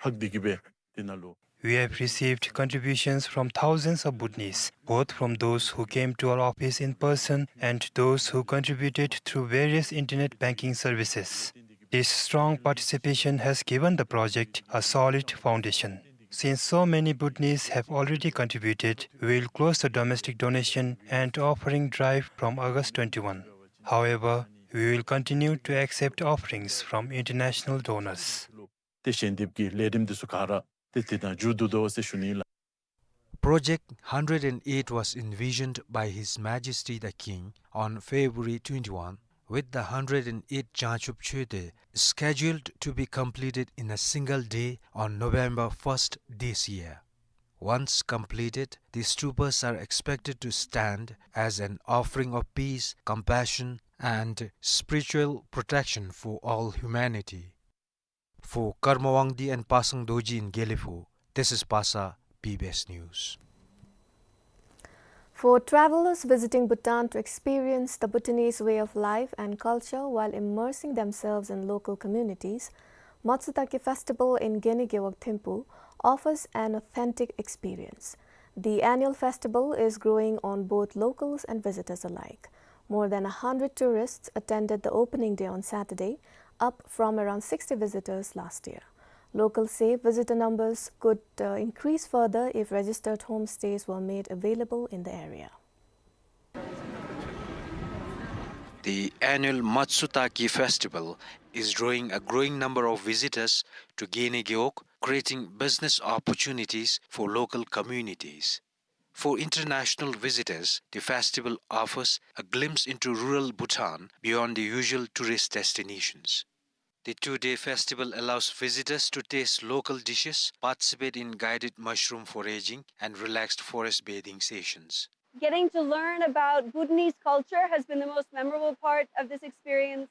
ལྷག་སྟེ་གི་སྦེ་དེ་ནང་ལུ། We have received contributions from thousands of Bhutanese, both from those who came to our office in person and those who contributed through various internet banking services. This strong participation has given the project a solid foundation. Since so many Bhutanese have already contributed, we will close the domestic donation and offering drive from August twenty-one. However, we will continue to accept offerings from international donors. ཏེ་ཞལ་འདེབས་ཀྱི་ལས་རིམ་འདི་ཚུ་ག་ར་ཏེ་དེ་ནང་མཇུག་བསྡུ་དོ་ཟེར་ཞུ་ནི་ལགས། Project hundred and eight was envisioned by His Majesty the King on February twenty-one, with the hundred and eight Jangchub Choetö scheduled to be completed in a single day on November first this year. Once completed, the stupas are expected to stand as an offering of peace, compassion, and spiritual protection for all humanity. For Karma Wangdi and Pasang Dorji in Gelephu, this is Pasa, B B S News. For travelers visiting Bhutan to experience the Bhutanese way of life and culture while immersing themselves in local communities, Matsutake Festival in Gene Gewog Thimphu offers an authentic experience. The annual festival is growing on both locals and visitors alike. More than a hundred tourists attended the opening day on Saturday, up from around sixty visitors last year. Locals say visitor numbers could, uh, increase further if registered homestays were made available in the area. The annual Matsutake Festival is drawing a growing number of visitors to Gene Gewog, creating business opportunities for local communities. For international visitors, the festival offers a glimpse into rural Bhutan beyond the usual tourist destinations. The two-day festival allows visitors to taste local dishes, participate in guided mushroom foraging, and relaxed forest bathing sessions. Getting to learn about Bhutanese culture has been the most memorable part of this experience.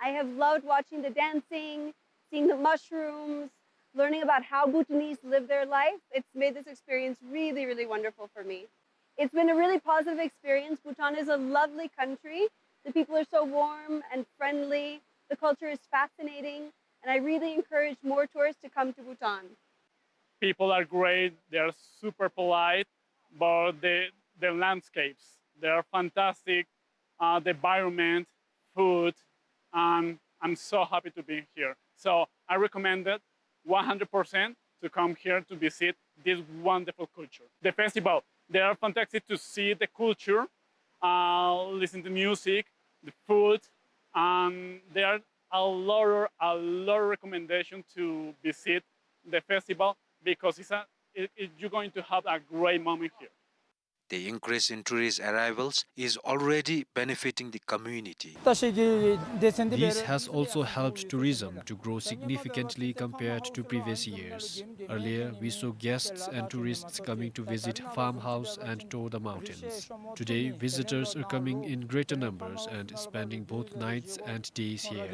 I have loved watching the dancing, seeing the mushrooms, learning about how Bhutanese live their life. It's made this experience really, really wonderful for me. It's been a really positive experience. Bhutan is a lovely country. The people are so warm and friendly. The culture is fascinating, and I really encourage more tourists to come to Bhutan. People are great, they are super polite, but the, the landscapes, they are fantastic, uh, the environment, food, and I'm so happy to be here. So I recommend it one hundred percent to come here to visit this wonderful culture. The festival, they are fantastic to see the culture, uh, listen to music, the food, and there are a lot of, a lot of recommendation to visit the festival because it's a, it, it, you're going to have a great moment here. The increase in tourist arrivals is already benefiting the community. This has also helped tourism to grow significantly compared to previous years. Earlier, we saw guests and tourists coming to visit farmhouse and tour the mountains. Today, visitors are coming in greater numbers and spending both nights and days here.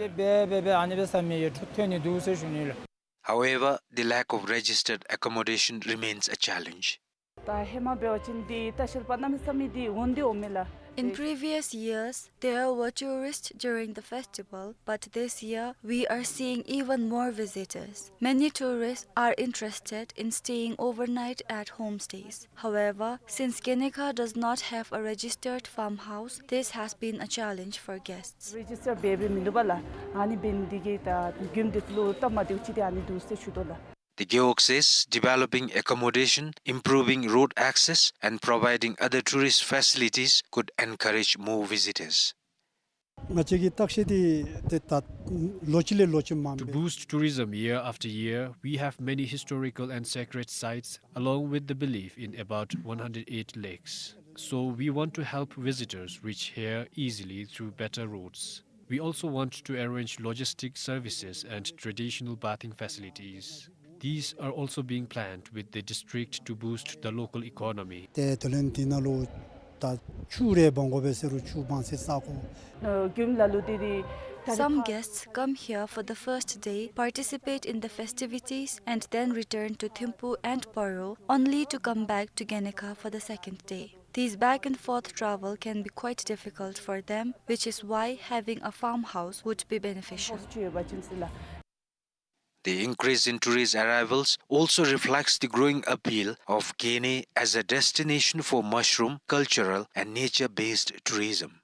However, the lack of registered accommodation remains a challenge. ད་ཧེ་མ་འབད་བ་ཅིན་འདི་ལྟ་བཤལ་པ་གནམ་མེད་ས་མེད་འདི་འོང་འདི་འོང་མས་ལགས། In previous years, there were tourists during the festival, but this year we are seeing even more visitors. Many tourists are interested in staying overnight at homestays. However, since Gene Gewog does not have a registered farmhouse, this has been a challenge for guests. རེ་ཇིས་ཊར་འབད་འབད་མིན་འདུག་པ་ལགས། ཨ་ནི་འབད་ནི་འདི་གིས་ད་མགྱོནམ་འདི་ཚུ་ལུ་སྟབས་མ་བདེཝ་ཅིག་འདི་ཨ་ནི་འདུག་ཟེར་ཞུ་དོ་ལགས། The Gewog says developing accommodation, improving road access, and providing other tourist facilities could encourage more visitors. ང་བཅས་ཀྱི་བརྟག་ཞིབ་འདི་ཏེ་ད་ལོ་གཅིག་ལས་ལོ་གཅིག་མངམ་སྦེ། To boost tourism year after year, we have many historical and sacred sites, along with the belief in about one hundred eight lakes. So we want to help visitors reach here easily through better roads. We also want to arrange logistic services and traditional bathing facilities. These are also being planned with the district to boost the local economy. ཏེ་དེ་ལས་འདི་ནང་ལུ་ད་ཆུ་རེ་འབག་དགོ་པས་ཟེར་རུང་ཆུ་འབག་སའི་ས་གོ། ཨ་རྒྱུན་ལ་ལུ་ཏེ་ཏེ། Some guests come here for the first day, participate in the festivities, and then return to Thimphu and Paro, only to come back to Genikha for the second day. This back and forth travel can be quite difficult for them, which is why having a farmhouse would be beneficial. The increase in tourist arrivals also reflects the growing appeal of Gene as a destination for mushroom, cultural, and nature-based tourism.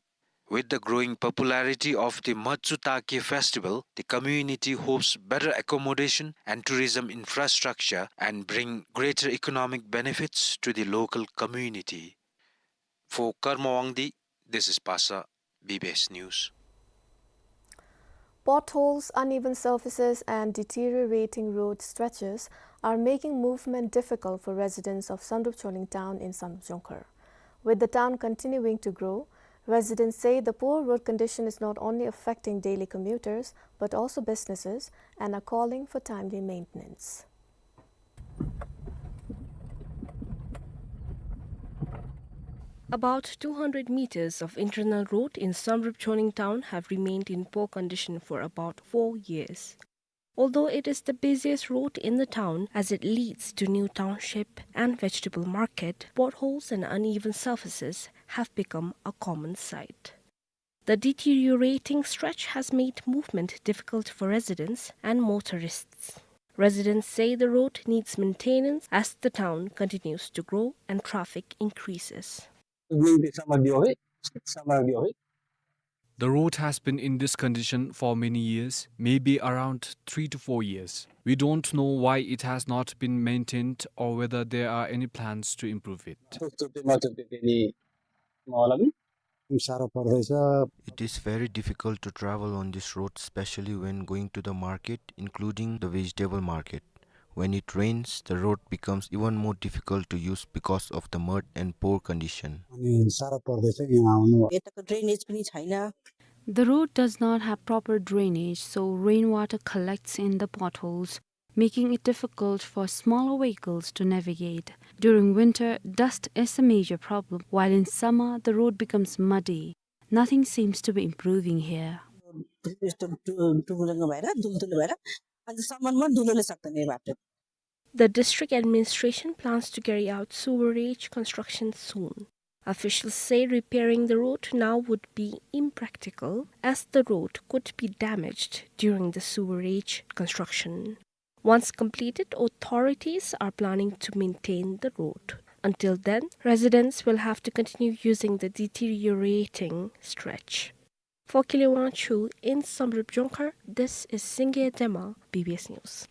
With the growing popularity of the Matsutake festival, the community hopes better accommodation and tourism infrastructure and bring greater economic benefits to the local community. For Karma Wangdi, this is Pasa, B B S News. Potholes, uneven surfaces, and deteriorating road stretches are making movement difficult for residents of Samdrup Chholing town in Samdrup Jongkhar. With the town continuing to grow, residents say the poor road condition is not only affecting daily commuters but also businesses and are calling for timely maintenance. About two hundred meters of internal road in Samdrup Chholing town have remained in poor condition for about four years. Although it is the busiest road in the town as it leads to new township and vegetable market, potholes and uneven surfaces have become a common sight. The deteriorating stretch has made movement difficult for residents and motorists. Residents say the road needs maintenance as the town continues to grow and traffic increases. The road has been in this condition for many years, maybe around three to four years. We don't know why it has not been maintained or whether there are any plans to improve it. It is very difficult to travel on this road, especially when going to the market, including the vegetable market. When it rains, the road becomes even more difficult to use because of the mud and poor condition. अनि साह्रो पर्दैछ यहाँ आउनु। यताको drainage पनि छैन। The road does not have proper drainage, so rainwater collects in the potholes, making it difficult for smaller vehicles to navigate. During winter, dust is a major problem, while in summer, the road becomes muddy. Nothing seems to be improving here. यस्तो टु-, टुङ्ग्याङ्ग भएर, धुलधुलो भएर, अनि सामानमा धुलोले सक्दैन यो बाटो। The district administration plans to carry out sewerage construction soon. Officials say repairing the road now would be impractical, as the road could be damaged during the sewerage construction. Once completed, authorities are planning to maintain the road. Until then, residents will have to continue using the deteriorating stretch. For Kile Wangchul in Samdrup Jongkhar, this is Singye Dema, B B S News.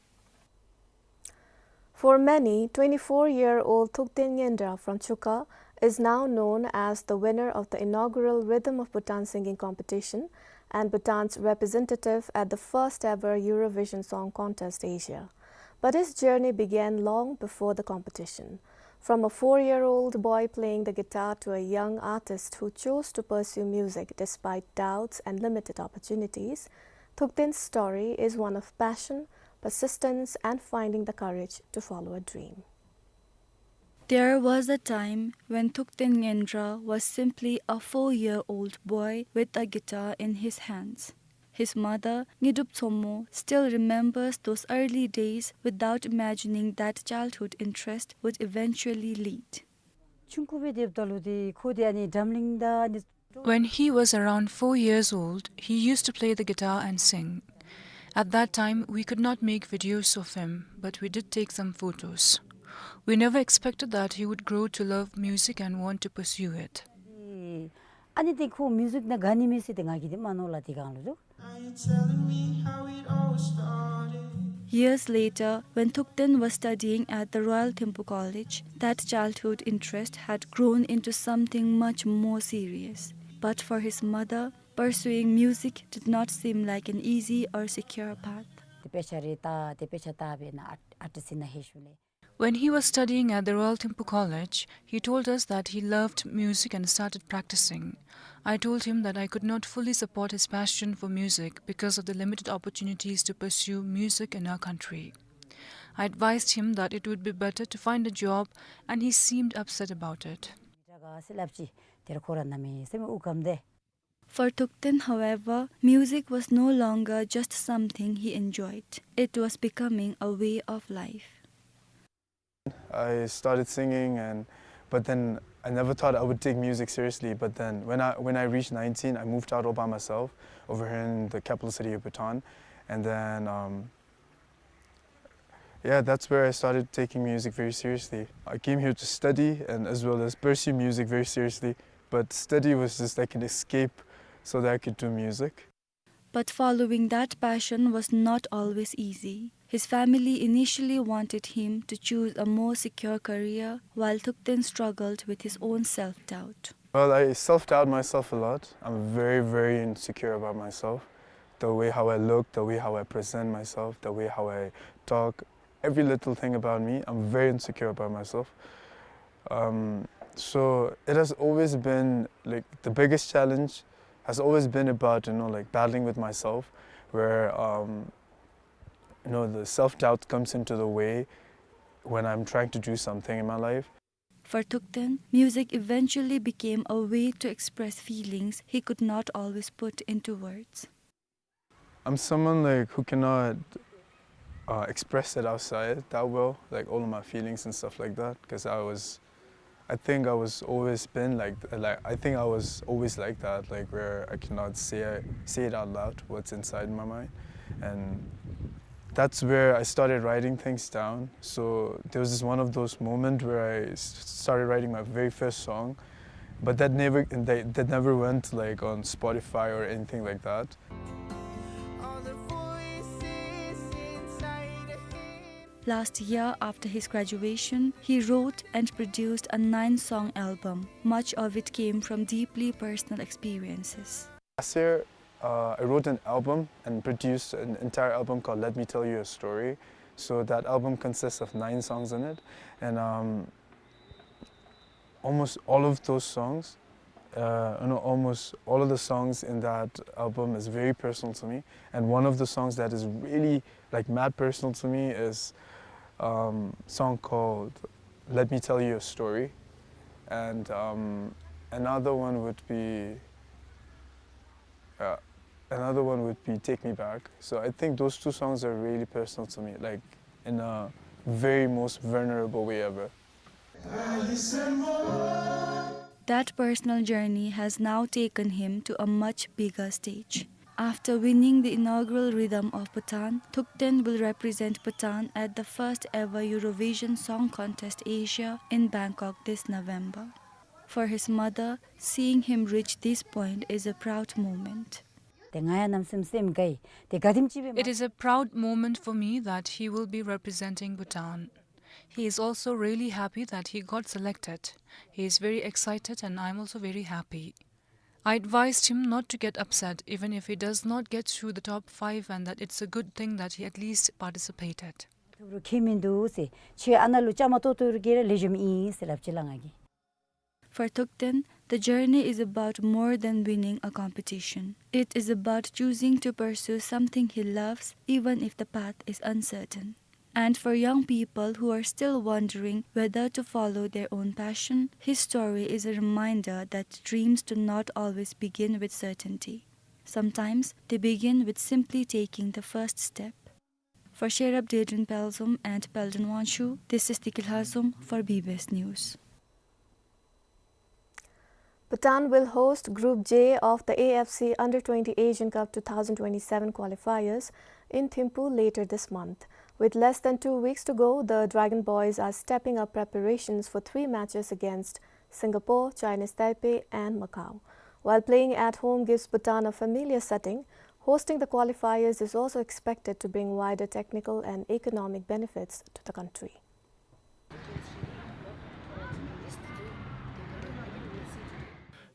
For many, twenty-four-year-old Thukten Ngendra from Chuka is now known as the winner of the inaugural Rhythm of Bhutan singing competition and Bhutan's representative at the first ever Eurovision Song Contest Asia. But his journey began long before the competition. From a four-year-old boy playing the guitar to a young artist who chose to pursue music despite doubts and limited opportunities, Thukten's story is one of passion, persistence, and finding the courage to follow a dream. There was a time when Thukten Ngendra was simply a four-year-old boy with a guitar in his hands. His mother, Ngidrup Tshommo, still remembers those early days without imagining that childhood interest would eventually lead. ཆུང་ཀུ་སྦེ་སྡོདཔ་ད་ལུ་ཏེ་ཁོ་འདི་ཨ་ནི་འཛམ་གླིང་དང་ཨ་ནི། When he was around four years old, he used to play the guitar and sing. At that time, we could not make videos of him, but we did take some photos. We never expected that he would grow to love music and want to pursue it. ཨ་ནི་ཏེ་ཁོ་མིའུ་ཛིག་ནང་དགའ་ནི་མས་ཟེར་ཏེ་ང་གིས་ཏེ་མ་མནོ་ལགས་དེ་སྒང་ལུ་ཏེ། Are you telling me how it all started? Years later, when Thukten was studying at the Royal Thimphu College, that childhood interest had grown into something much more serious. But for his mother, pursuing music did not seem like an easy or secure path. དེ་དཔེ་ཆ་རེ་ལྟ་དེ་དཔེ་ཆ་ལྟ་སྦེ་ན་ཨརཊ་ཨརཊ་སི་ན་ཧེ་ཤུ་ལེ། When he was studying at the Royal Thimphu College, he told us that he loved music and started practicing. I told him that I could not fully support his passion for music because of the limited opportunities to pursue music in our country. I advised him that it would be better to find a job, and he seemed upset about it. For Thukten, however, music was no longer just something he enjoyed. It was becoming a way of life. I started singing, and but then I never thought I would take music seriously. But then when I when I reached nineteen, I moved out all by myself over here in the capital city of Bhutan, and then um, yeah, that's where I started taking music very seriously. I came here to study and as well as pursue music very seriously. But study was just like an escape so that I could do music. But following that passion was not always easy. His family initially wanted him to choose a more secure career, while Thukten struggled with his own self-doubt. Well, I self-doubt myself a lot. I'm very, very insecure about myself. The way how I look, the way how I present myself, the way how I talk, every little thing about me, I'm very insecure about myself. Um, so it has always been, like, the biggest challenge has always been about, you know, like, battling with myself, where, um, you know, the self-doubt comes into the way when I'm trying to do something in my life. For Thukten, music eventually became a way to express feelings he could not always put into words. I'm someone, like, who cannot uh, express it outside that well, like, all of my feelings and stuff like that, because I was, I think I was always been like, like, I think I was always like that, like, where I cannot say say it out loud what's inside my mind, and that's where I started writing things down. So there was this one of those moments where I s- started writing my very first song, but that never that, that never went, like, on Spotify or anything like that. Last year, after his graduation, he wrote and produced a nine-song album. Much of it came from deeply personal experiences. Last year, uh, I wrote an album and produced an entire album called Let Me Tell You a Story. So that album consists of nine songs in it, and um, almost all of those songs, uh, you know, almost all of the songs in that album is very personal to me. And one of the songs that is really, like, mad personal to me is um, a song called "Let Me Tell You a Story," and um, another one would be uh, another one would be "Take Me Back." So I think those two songs are really personal to me, like, in a very most vulnerable way ever. That personal journey has now taken him to a much bigger stage. After winning the inaugural Rhythm of Bhutan, Thukten will represent Bhutan at the first ever Eurovision Song Contest Asia in Bangkok this November. For his mother, seeing him reach this point is a proud moment. ཏེ་ང་ཡང་གནམ་མེད་ས་མེད་སེམས་དགའ་ཡི། ཏེ་ག་དེམ་ཅིག་སྦེ། It is a proud moment for me that he will be representing Bhutan. He is also really happy that he got selected. He is very excited and I am also very happy. I advised him not to get upset even if he does not get through the top five and that it's a good thing that he at least participated. ཐུབ་རུང་ཁྱད་མིན་འདུག་ཟེར། ཁྱོད་ཨ་ནཱ་ལུ་བཅའ་མར་གཏོགས་གཏོགས་རུང་གི་ར་ལེགས་ཤོམ་ཨིན་ཟེར་སླབ་ཅི་ལགས་ང་གིས། For Thukten, the journey is about more than winning a competition. It is about choosing to pursue something he loves, even if the path is uncertain. And for young people who are still wondering whether to follow their own passion, his story is a reminder that dreams do not always begin with certainty. Sometimes they begin with simply taking the first step. For Sherab Dedun Pelzum and Peldon Wangshu, this is Tiki Lhazum for B B S News. Bhutan will host Group J of the A F C Under twenty Asian Cup two thousand twenty-seven qualifiers in Thimphu later this month. With less than two weeks to go, the Dragon Boys are stepping up preparations for three matches against Singapore, China's Taipei, and Macau. While playing at home gives Bhutan a familiar setting, Hosting the qualifiers is also expected to bring wider technical and economic benefits to the country.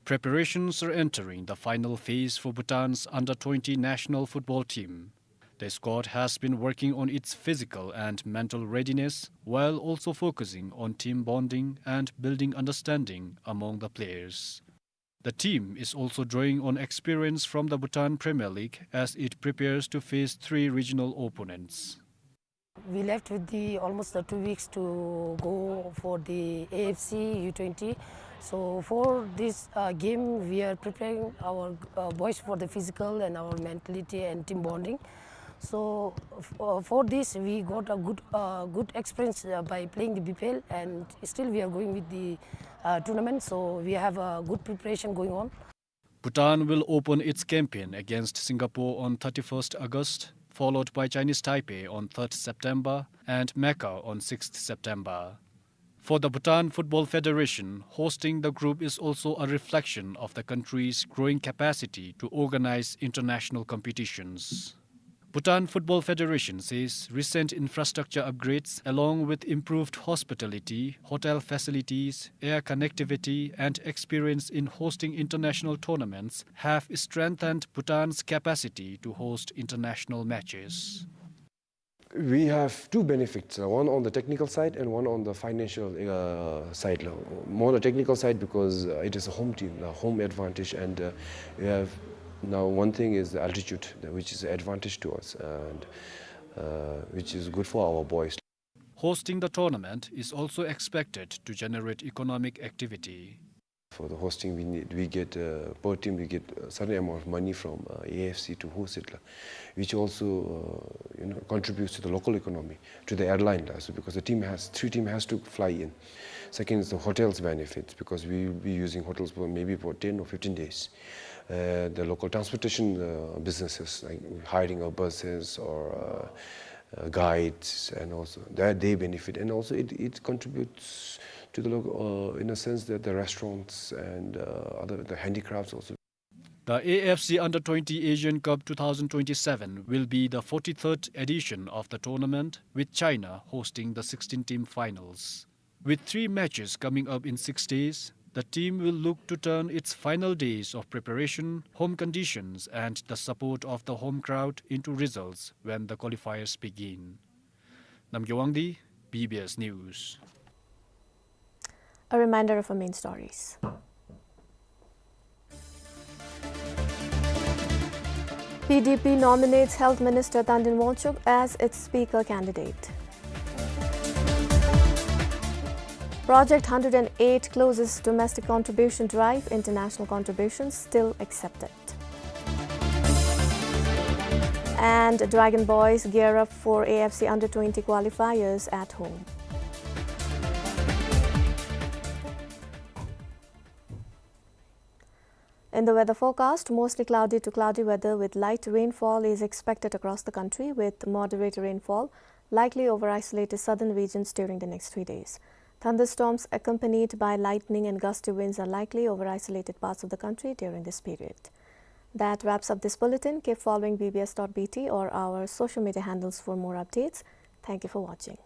Preparations are entering the final phase for Bhutan's under twenty national football team. The squad has been working on its physical and mental readiness, while also focusing on team bonding and building understanding among the players. The team is also drawing on experience from the Bhutan Premier League as it prepares to face three regional opponents. We left with the almost the two weeks to go for the A F C U twenty. So for this, uh, game, we are preparing our, uh, boys for the physical and our mentality and team bonding. So f-, uh, for this, we got a good, uh, good experience, uh, by playing the B P L, and still we are going with the, uh, tournament. So we have a good preparation going on. Bhutan will open its campaign against Singapore on thirty-first August, followed by Chinese Taipei on third September and Macau on sixth September. For the Bhutan Football Federation, hosting the group is also a reflection of the country's growing capacity to organize international competitions. Bhutan Football Federation says recent infrastructure upgrades, along with improved hospitality, hotel facilities, air connectivity, and experience in hosting international tournaments, have strengthened Bhutan's capacity to host international matches. We have two benefits, uh, one on the technical side and one on the financial, uh, side. More the technical side because, uh, it is a home team, a home advantage, and, uh, we have now one thing is the altitude, uh, which is an advantage to us, and, uh, which is good for our boys. Hosting the tournament is also expected to generate economic activity. For the hosting, we need, we get, uh, per team, we get a certain amount of money from, uh, A F C to host it, la, which also, uh, you know, contributes to the local economy, to the airline, la. So because the team has, three team has to fly in. Second is the hotels benefits, because we will be using hotels for maybe for ten or fifteen days. Uh, the local transportation, uh, businesses, like hiring of buses or, uh, uh, guides, and also that they benefit, and also it, it contributes to the local, uh, in a sense that the restaurants and, uh, other, the handicrafts also. The A F C Under twenty Asian Cup two thousand twenty-seven will be the forty-third edition of the tournament, with China hosting the sixteen-team finals. With three matches coming up in six days, the team will look to turn its final days of preparation, home conditions, and the support of the home crowd into results when the qualifiers begin. Namgay Wangdi, B B S News. A reminder of our main stories. P D P nominates Health Minister Tandin Wangchuk as its speaker candidate. Project hundred and eight closes domestic contribution drive, international contributions still accepted. And Dragon Boys gear up for A F C Under twenty qualifiers at home. In the weather forecast, mostly cloudy to cloudy weather with light rainfall is expected across the country, with moderate rainfall likely over isolated southern regions during the next three days. Thunderstorms accompanied by lightning and gusty winds are likely over isolated parts of the country during this period. That wraps up this bulletin. Keep following B B S dot B T or our social media handles for more updates. Thank you for watching.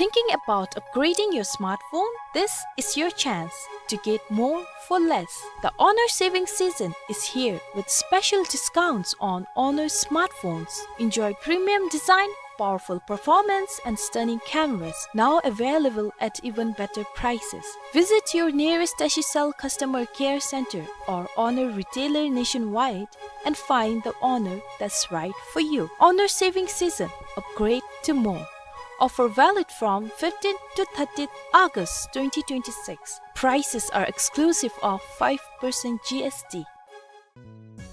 Thinking about upgrading your smartphone? This is your chance to get more for less. The Honor saving season is here with special discounts on Honor smartphones. Enjoy premium design, powerful performance, and stunning cameras, now available at even better prices. Visit your nearest Dashisell customer care center or Honor retailer nationwide and find the Honor that's right for you. Honor saving season, upgrade to more. Offer valid from fifteenth to thirtieth August twenty twenty-six. Prices are exclusive of five percent G S T.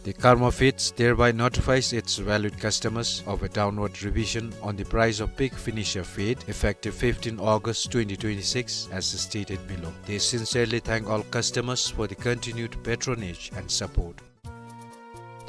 The Karma Feeds thereby notifies its valued customers of a downward revision on the price of pig finisher feed effective fifteenth August twenty twenty-six as stated below. They sincerely thank all customers for the continued patronage and support.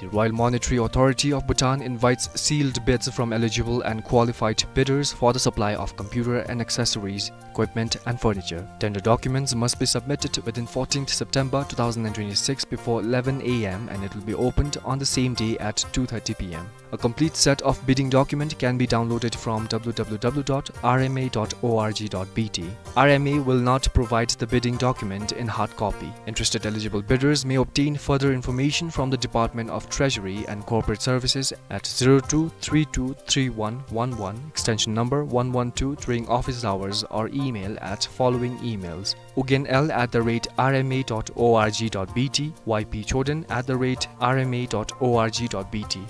The Royal Monetary Authority of Bhutan invites sealed bids from eligible and qualified bidders for the supply of computer and accessories, equipment and furniture. Tender documents must be submitted within fourteenth September two thousand and twenty-six before eleven A M and it will be opened on the same day at two thirty P M. A complete set of bidding document can be downloaded from W W W dot R M A dot O R G dot B T. R M A will not provide the bidding document in hard copy. Interested eligible bidders may obtain further information from the Department of Treasury and Corporate Services at zero two three two three one one one, extension number one one two, during office hours or email at following emails: ugyen L at the rate R M A dot O R G dot B T, Y P Choden at the rate R M A dot O R G dot B T.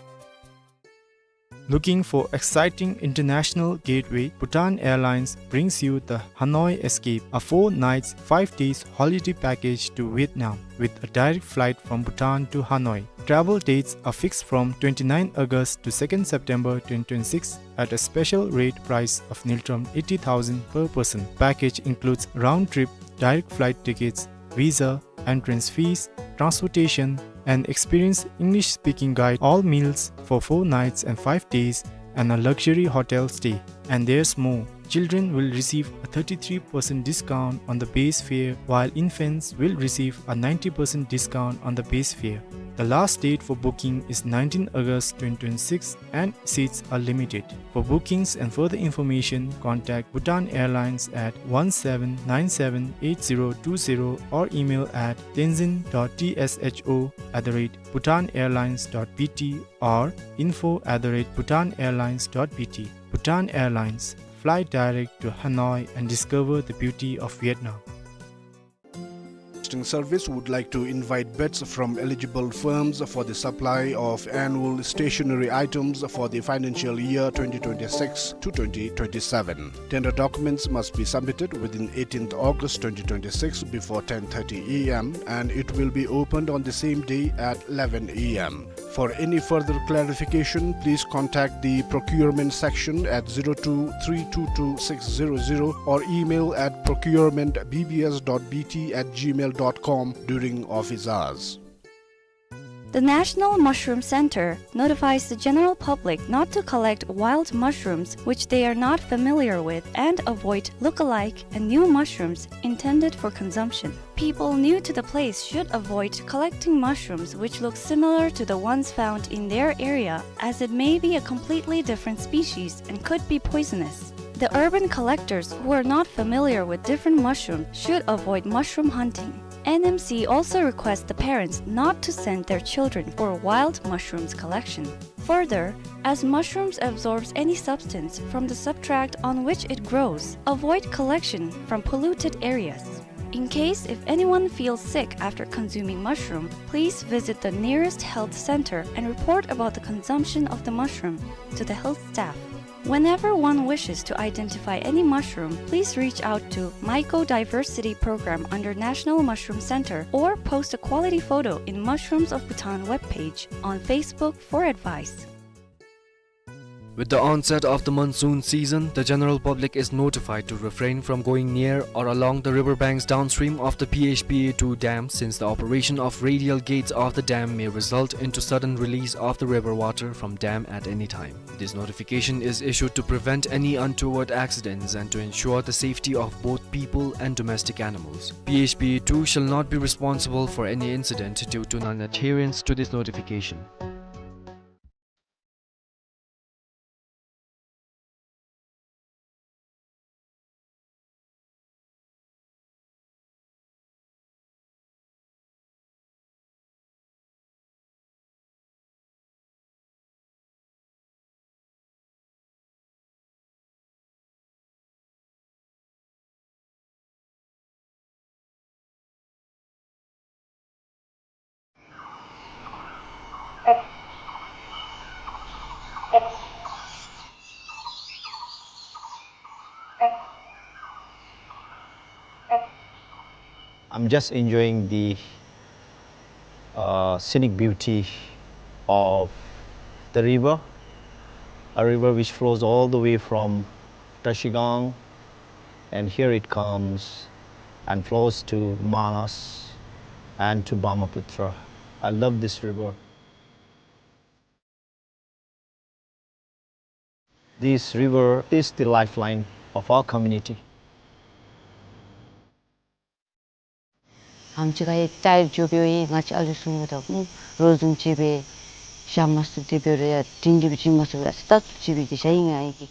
Looking for exciting international gateway? Bhutan Airlines brings you the Hanoi Escape, a four nights, five days holiday package to Vietnam with a direct flight from Bhutan to Hanoi. Travel dates are fixed from twenty-ninth August to second September twenty twenty-six at a special rate price of Ngultrum eighty thousand per person. Package includes round trip direct flight tickets, visa, entrance fees, transportation, and experienced English-speaking guide, all meals for four nights and five days, and a luxury hotel stay. And there's more. Children will receive a thirty-three percent discount on the base fare, while infants will receive a ninety percent discount on the base fare. The last date for booking is nineteenth August twenty twenty-six, and seats are limited. For bookings and further information, contact Bhutan Airlines at one seven nine seven eight zero two zero or email at tenzin dot T S H O at the rate bhutan airlines dot B T or info at the rate bhutan airlines dot B T. Bhutan Airlines, fly direct to Hanoi and discover the beauty of Vietnam. Hosting Service would like to invite bids from eligible firms for the supply of annual stationery items for the financial year twenty twenty-six to twenty twenty-seven. Tender documents must be submitted within eighteenth August twenty twenty-six before ten thirty A M and it will be opened on the same day at eleven A M. For any further clarification, please contact the procurement section at zero two three two two six zero zero or email at procurement B B S dot B T at gmail dot com during office hours. The National Mushroom Center notifies the general public not to collect wild mushrooms which they are not familiar with and avoid look-alike and new mushrooms intended for consumption. People new to the place should avoid collecting mushrooms which look similar to the ones found in their area, as it may be a completely different species and could be poisonous. The urban collectors who are not familiar with different mushrooms should avoid mushroom hunting. N M C also requests the parents not to send their children for wild mushrooms collection. Further, as mushrooms absorbs any substance from the substrate on which it grows, avoid collection from polluted areas. In case if anyone feels sick after consuming mushroom, please visit the nearest health center and report about the consumption of the mushroom to the health staff. Whenever one wishes to identify any mushroom, please reach out to Mycodiversity Program under National Mushroom Center or post a quality photo in Mushrooms of Bhutan webpage on Facebook for advice. With the onset of the monsoon season, the general public is notified to refrain from going near or along the river banks downstream of the P H P A two dam, since the operation of radial gates of the dam may result into sudden release of the river water from dam at any time. This notification is issued to prevent any untoward accidents and to ensure the safety of both people and domestic animals. P H P A two shall not be responsible for any incident due to non-adherence to this notification. I'm just enjoying the, uh, scenic beauty of the river, a river which flows all the way from Trashigang, and here it comes and flows to Manas and to Brahmaputra. I love this river. This river is the lifeline of our community. ཨམ་ཅིག་ཁར་ཡང་རྟ་འགྱོ་འབདཝ་ཨིན། ང་བཅས་ཨ་ལུ་ཚུ་ད་རོགས་བཟུམ་ཅིག་སྦེ་ཞག་མ་ཚུད་དེ་འབད་རུང་ཡང་དྲིན་དྲི་བ་ཅིག་མ་ཚུགས་པར་ལྟ་ཚུགས་ཅིག་སྦེ་དེ་ཤ་ཨིན་ང་ཨིན་གི།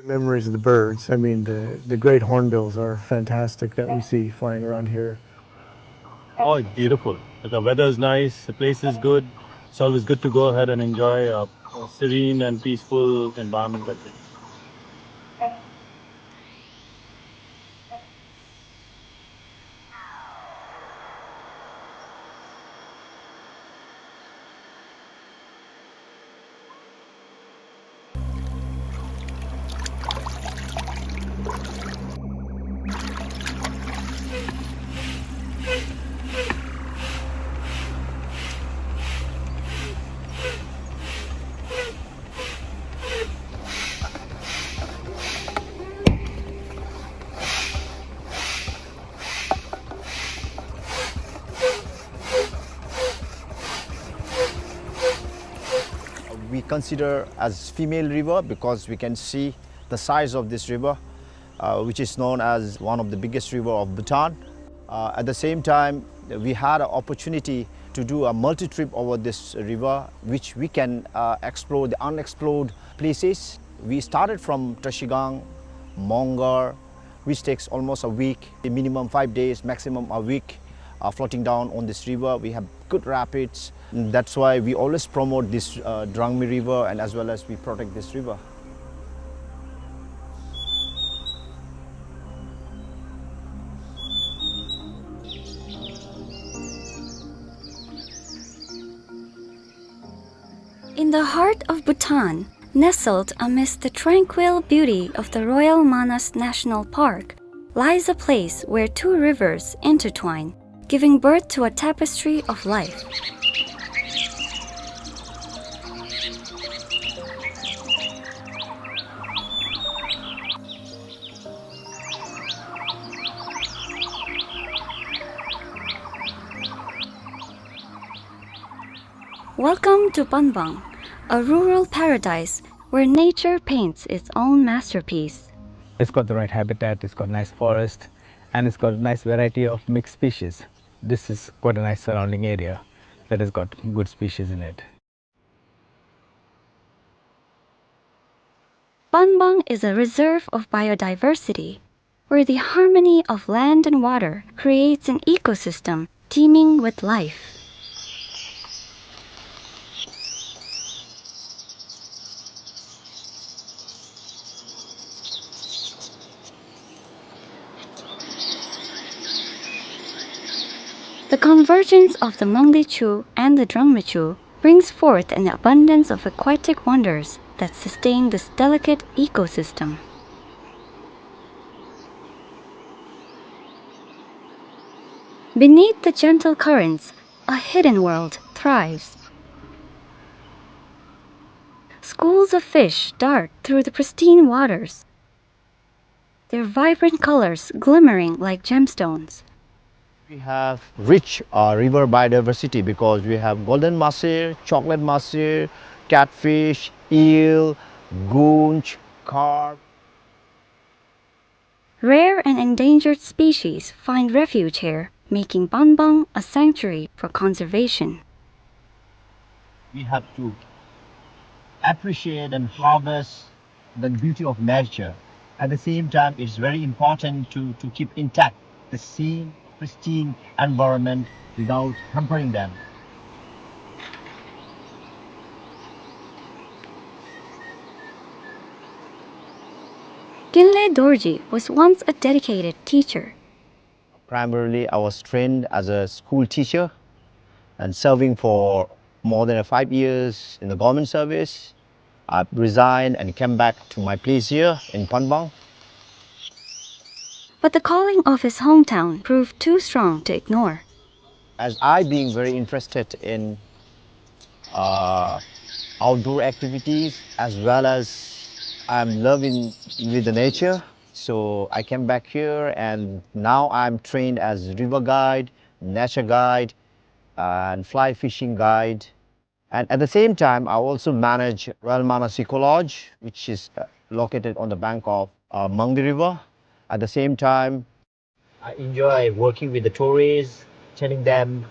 The memories of the birds. I mean, the, the great hornbills are fantastic that we see flying around here. Oh, it's beautiful. The weather is nice, the place is good. It's always good to go ahead and enjoy a serene and peaceful environment like this. We consider as female river because we can see the size of this river, uh, which is known as one of the biggest river of Bhutan. Uh, at the same time, we had an opportunity to do a multi-trip over this river, which we can, uh, explore the unexplored places. We started from Trashigang, Mongar, which takes almost a week, a minimum five days, maximum a week, uh, floating down on this river. We have good rapids. That's why we always promote this, uh, Drangmi River, and as well as we protect this river. In the heart of Bhutan, nestled amidst the tranquil beauty of the Royal Manas National Park, lies a place where two rivers intertwine, giving birth to a tapestry of life. Welcome to Banbang, a rural paradise where nature paints its own masterpiece. It's got the right habitat, it's got nice forest, and it's got a nice variety of mixed species. This is quite a nice surrounding area that has got good species in it. Banbang is a reserve of biodiversity, where the harmony of land and water creates an ecosystem teeming with life. The convergence of the Mangdechu and the Drangmechu brings forth an abundance of aquatic wonders that sustain this delicate ecosystem. Beneath the gentle currents, a hidden world thrives. Schools of fish dart through the pristine waters, their vibrant colors glimmering like gemstones. We have rich, uh, river biodiversity because we have golden mahseer, chocolate mahseer, catfish, eel, goonch, carp. Rare and endangered species find refuge here, making Banbang a sanctuary for conservation. We have to appreciate and harvest the beauty of nature. At the same time, it's very important to, to keep intact the same pristine environment without hampering them. Kinley Dorji was once a dedicated teacher. Primarily, I was trained as a school teacher and serving for more than five years in the government service. I resigned and came back to my place here in Panbang. But the calling of his hometown proved too strong to ignore. As I being very interested in, uh, outdoor activities, as well as I'm loving with the nature, so I came back here, and now I'm trained as river guide, nature guide, and fly fishing guide. And at the same time, I also manage Royal Manas Eco Lodge, which is, uh, located on the bank of, uh, Mangdi River. At the same time, I enjoy working with the tourists, telling them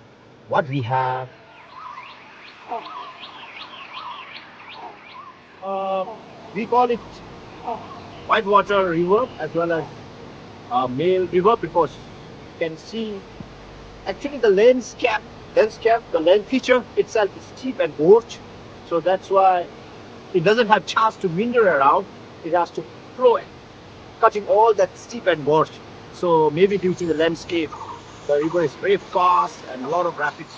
what we have. Uh, we call it Whitewater River as well as, uh, Male River, because you can see actually the landscape, landscape, the land feature itself is steep and gorge. So that's why it doesn't have chance to meander around. It has to flow, cutting all that steep and gorge. So maybe due to the landscape, the river is very fast and a lot of rapids.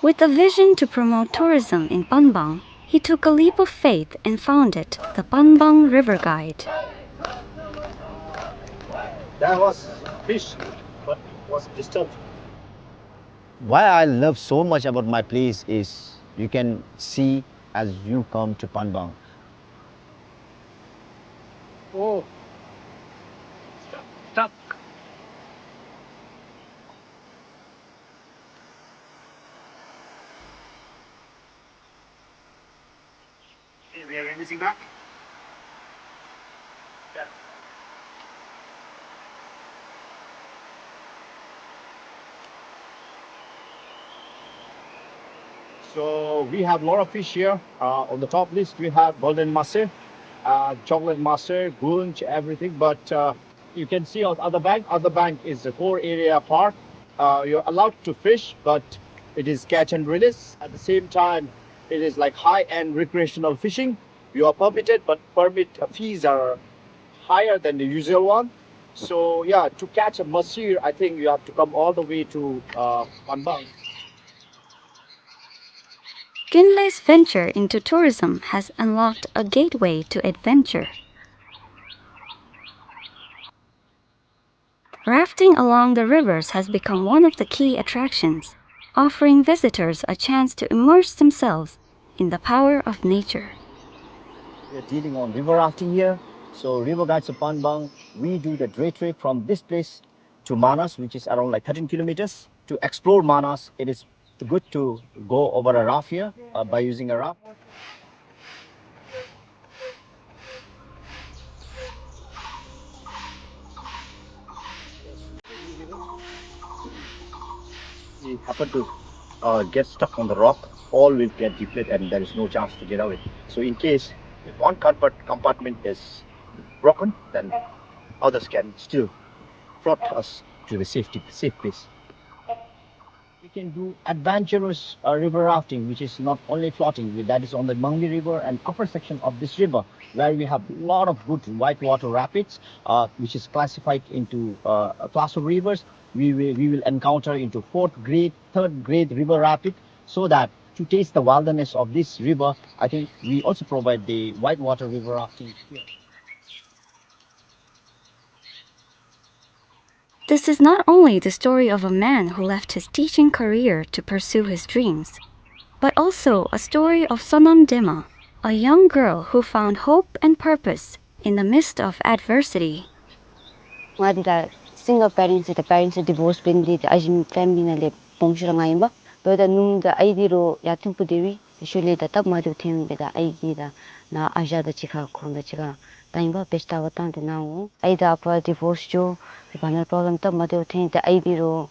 With a vision to promote tourism in Panbang, he took a leap of faith and founded the Panbang River Guide. There was fish, but it was disturbed. Why I love so much about my place is you can see as you come to Panbang. Oh, stuck, stuck. Okay, we are releasing back. Yeah. So we have a lot of fish here. Uh, on the top list, we have golden maser, uh, chocolate maser, gunch, everything. But, uh, you can see on other bank. Other bank is the core area park. Uh, you're allowed to fish, but it is catch and release. At the same time, it is like high-end recreational fishing. You are permitted, but permit fees are higher than the usual one. So yeah, to catch a maser, I think you have to come all the way to, uh, Panbang. Kinley's venture into tourism has unlocked a gateway to adventure. Rafting along the rivers has become one of the key attractions, offering visitors a chance to immerse themselves in the power of nature. We are dealing on river rafting here. So River Guides of Panbang, we do the day trip from this place to Manas, which is around, like, thirteen kilometers. To explore Manas, it is good to go over a raft here, uh, by using a raft. We happen to, uh, get stuck on the rock, all will get deflated and there is no chance to get away. So in case if one compart-, compartment is broken, then others can still float us to the safety, safe place. We can do adventurous, uh, river rafting, which is not only floating, that is on the Mangdi River and upper section of this river, where we have a lot of good whitewater rapids, uh, which is classified into, uh, a class of rivers. We will, we will encounter into fourth grade, third grade river rapid, so that to taste the wildness of this river, I think we also provide the whitewater river rafting here. This is not only the story of a man who left his teaching career to pursue his dreams, but also a story of Sonam Dema, a young girl who found hope and purpose in the midst of adversity. ང་འདི་ད་single parents ད་parents divorce འབད་ནི་འདི་ད་ཨ་ཞེ་མི་family ནང་ལས་སྦོམ་ཤོས་ར་ང་ཨིན་པས། འབདཝ་ད་ནུམོ་ད་ཨའི་འདི་རོགས་ཡར་ཐོན་པོ་དེ་བའི་ཤུལ་ལས་ད་སྟབས་མ་བདེཝ་ཐོན་སྦེ་ད་ཨའི་འདི་ད་ནཱ་ཨ་ཞང་དང་གཅིག་ཁར་ཁོང་དང་གཅིག་ཁར་ད་ཨིན་པས། བེ་ཤ་ད་བ་བཏང་སྟེ་ནཱ་འོང་། ཨའི་དང་ཨ་པ་divorce འགྱོ། དེ་བར་ན་problem སྟབས་མ་བདེཝ་ཐོན་ཏེ་ཨའི་འདི་རོགས་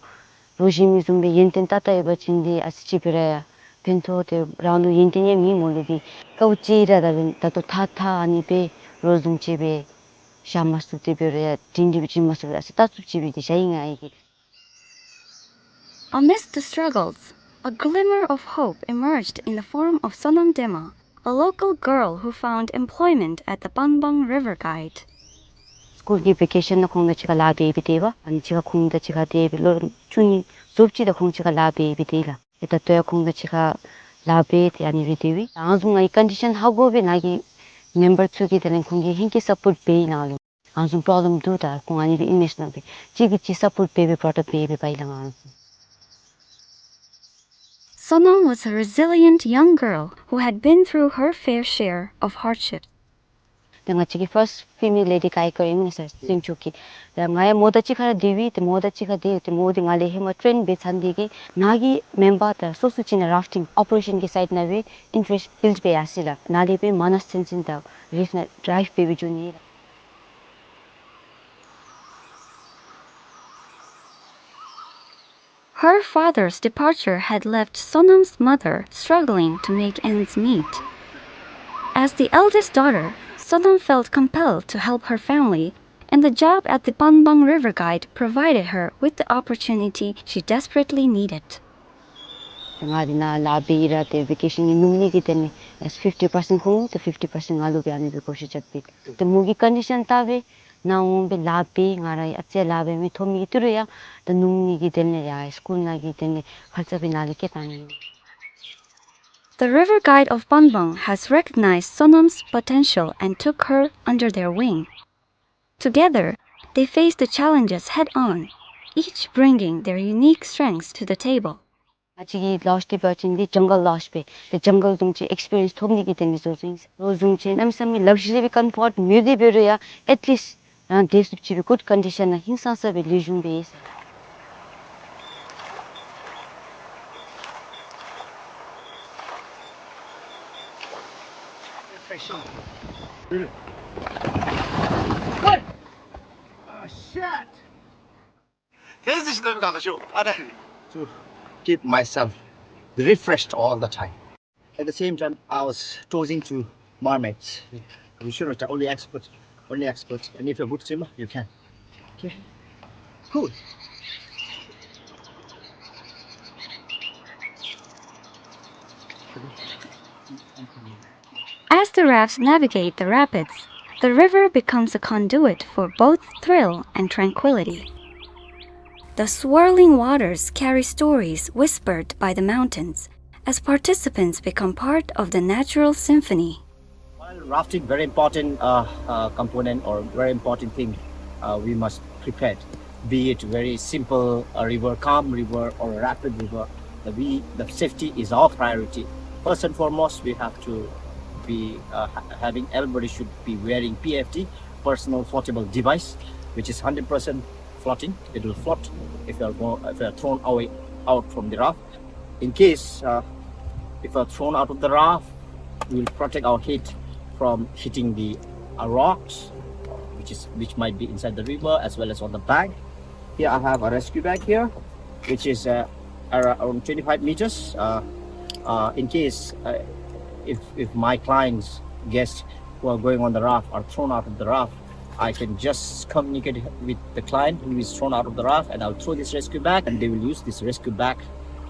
རོགས་གཞན་མི་བཟུམ་སྦེ་ཡོན་ཏན་ཏག་ཏག་ཡོད་པ་ཅིན་འདི་ཨ་ཙི་ཅིག་སྦེ་ར་ཡང་ཕན་ཐོགས་ཏེ་རང་ལུ་ཡོན་ཏན་ཡང་མེད་སྨོ་ལགས། འདི་དཀའཝ་སྤྱད་ར་ད་ད་ལྟོ་ཐགས་ཐགས་ཨ་ནི་སྦེ་རོགས་བཟུམ་ཅིག་སྦེ་བཞག་མ་ཚུགས་ཏེ་སྦེ་ར་ཡང་དྲིན་དྲི་བ་བྱིན་མ་ཚུགས་པར་ཨ་ཙི་ལྟ་ཚུགསཔ་ཅིག་སྦེ་འདི་བཞག་ཡི་ང་ཨའི་གིས། Amidst the struggles, a glimmer of hope emerged in the form of Sonam Dema, a local girl who found employment at the Panbang River Guide. སྐུལ་གྱི་བེ་ཀེ་ཤཱན་ནང་ཁོང་དང་གཅིག་ཁར་ལཱ་འབད་སྦེ་སྡོདཔ། ཨ་ནི་གཅིག་ཁར་ཁོང་དང་གཅིག་ཁར་སྡོད་སྦེ་ལོ་བཅུ་གཉིས་རྫོགསཔ་ཅིག་དང་ཁོང་གཅིག་ཁར་ལཱ་འབད་སྦེ་སྡོདཔ་ལགས། ཨེ་ད་ལྟོ་ཡང་ཁོང་དང་གཅིག་ཁར་ལཱ་འབད་དེ་ཨ་ནི་སྦེ་སྡོདཔ་ཨིན། ཨ་ནི་བཟུམ་ང་གི་ཀོན་ཌི་ཤཱན་ཧ་གོ་སྦེ་ནཱ་གི་མེམ་བར་ཚུ་གིས་དེ་ལས་ཁོང་གིས་ཧེང་སྐལ་སཔོརཊ་འབད་ཡི་ལགས། ཨ་ནི་བཟུམ་པོརོབ་ལེམ་འདུག་ད་ཁོང་ཨ་ནི་སྦེ་ཨིན་མས་ཟེར་ནང་སྦེ་གཅིག་གིས་གཅིག་སཔོརཊ་འབད་སྦེ་བྲོཊ་ཨཔ་འབད་འབད་འབདཝ་ཨིན་ལགས། ཨ་ནི་བཟུམ། Sonam was a resilient young girl who had been through her fair share of hardships. ཏེ་ང་བཅས་ཀྱི་ཕརསཊ་ཕི་མེལ་ལེ་ཌི་གའི་ཀར་ཨིན་མས་ཟེར་སེང་ཕྱུག་གི། ཏེ་ང་ཡང་མོ་དང་གཅིག་ཁར་སྡོད་སྦེ་ཏེ་མོ་དང་གཅིག་ཁར་སྡོད་ཏེ་མོ་འདི་ང་ལས་ཧེ་མ་ཊེན་འབད་ཚར་ནི་དེ་གིས་ནཱ་གི་མེམ་བར་དང་སོ་སོ་ཅིག་ནང་རཱཕ་ཊིང་ཨོ་པ་རེ་ཤཱན་གྱི་སའིཌ་ནང་སྦེ་ཨིན་ཊ་རེསཊ་བིལཌ་འབད་ཡར་སོ་ཡི་ལགས། ནཱ་ལས་སྦེ་མ་ན་སི་ཚན་ཆེན་དང་རིབ་ནང་ཌ་རའིབ་འབད་སྦེ་འགྱོ་ནི་ལགས། Her father's departure had left Sonam's mother struggling to make ends meet. As the eldest daughter, Sonam felt compelled to help her family, and the job at the Panbang River Guide provided her with the opportunity she desperately needed. ང་འདི་ནང་ལཱ་འབད་ཡི་ར་ཏེ་བེ་ཀེ་ཤཱན་གྱི་ནུབ་ནི་གི་དོན་ལས་ཕིཕ་ཊི་པར་སེནཊ་ཁོང་ལུ་ཏེ་ཕིཕ་ཊི་པར་སེནཊ་ང་ལུ་སྦེ་ཨ་ནི་སྦེ་བགོ་བཤའ་རྐྱབ་སྦེ། ཏེ་མོ་གི་ཀོན་ཌི་ཤཱན་བལྟ་སྦེ་ནཱ་འོང་སྦེ་ལཱ་འབད་ང་ར་ཨ་ཙི་ལཱ་འབད་མི་ཐོབ་མི་གི་ཏི་རུ་ཡང་ད་ནུབ་ནི་གི་དོན་ལས་ཡང་སི་ཀུལ་ནང་གི་དོན་ལས་ཁ་ཙ་སྦེ་ནཱ་ལས་སྐྱེལ་བཏང་ནི། The River Guide of Panbang has recognized Sonam's potential and took her under their wing. Together, they faced the challenges head-on, each bringing their unique strengths to the table. ང་བཅས་ཀྱིས་ལོ་ཅིག་འབད་བ་ཅིན་འདི་ཇང་གལ་ལོ་ཅིག་སྦེ་ཏེ་ཇང་གལ་དུམ་ཅིག་ཨེགསི་པི་རི་ཡེནསི་ཐོབ་ནི་གི་དོན་ལས་བཟོ་བཟོཝ་ཨིན། ལོ་བཟུམ་ཅིག་གནམ་མེད་ས་མེད་ལག་ཇ་རི་སྦེ་ཀམ་ཕོརཊ་མེད་དེ་འབད་རུང་ཡང་ཨེཊ་ལིསཊ་རང་སྡོད་ཚུགསཔ་ཅིག་སྦེ་གུཌ་ཀོན་ཌི་ཤཱན་ནང་ཧིང་སངས་ས་སྦེ་ལེགས་ཤོམ་སྦེ་ཡོད་ཟེར། To keep myself refreshed all the time. At the same time, I was tossing to mermaids. You should not only expert, only expert. And if you're a good swimmer, you can. Okay. Cool. As the rafts navigate the rapids, the river becomes a conduit for both thrill and tranquility. The swirling waters carry stories whispered by the mountains as participants become part of the natural symphony. While rafting, very important, uh, uh, component or very important thing, uh, we must prepare. Be it very simple, a river, calm river or a rapid river, the, we, the safety is our priority. First and foremost, we have to be, uh, ha-, having, everybody should be wearing P F D, personal floatable device, which is hundred percent floating. It will float if you are go-, if you are thrown away out from the raft. In case, uh, if you are thrown out of the raft, we will protect our head from hitting the, uh, rocks, which is, which might be inside the river as well as on the bank. Here I have a rescue bag here, which is, uh, around twenty-five meters. Uh, uh, in case, uh, if, if my clients, guests who are going on the raft are thrown out of the raft, I can just communicate with the client who is thrown out of the raft, and I'll throw this rescue bag, and they will use this rescue bag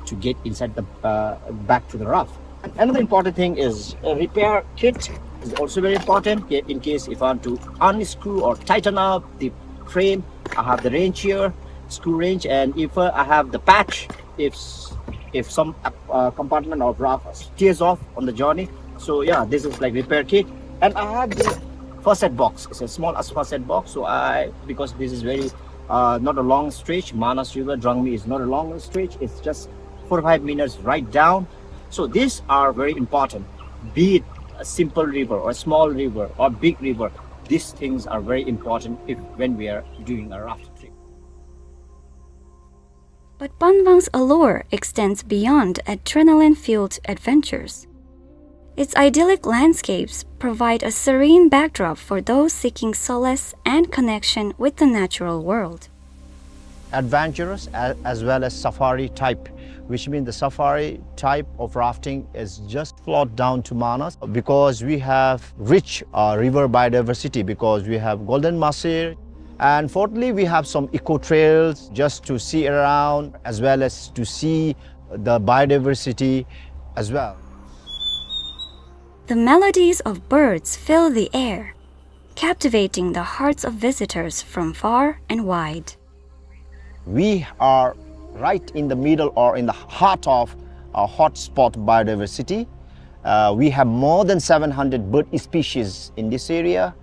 to get inside the, uh, back to the raft. Another important thing is a repair kit is also very important. In case if I want to unscrew or tighten up the frame, I have the wrench here, screw wrench, and if, uh, I have the patch, if s-, if some, uh, compartment of raft tears off on the journey. So yeah, this is like repair kit. And I have this first aid box. It's a small as first aid box. So I, because this is very, uh, not a long stretch, Manas River, Drangmi is not a long stretch. It's just forty-five minutes ride down. So these are very important. Be it a simple river or a small river or big river, these things are very important if, when we are doing a raft trip. But Panbang's allure extends beyond adrenaline-fueled adventures. Its idyllic landscapes provide a serene backdrop for those seeking solace and connection with the natural world. Adventurous a-, as well as safari type, which means the safari type of rafting is just float down to Manas because we have rich, uh, river biodiversity because we have golden mahseer. And fourthly, we have some eco trails just to see around as well as to see the biodiversity as well. The melodies of birds fill the air, captivating the hearts of visitors from far and wide. We are right in the middle or in the heart of a hotspot biodiversity. Uh, we have more than seven hundred bird species in this area,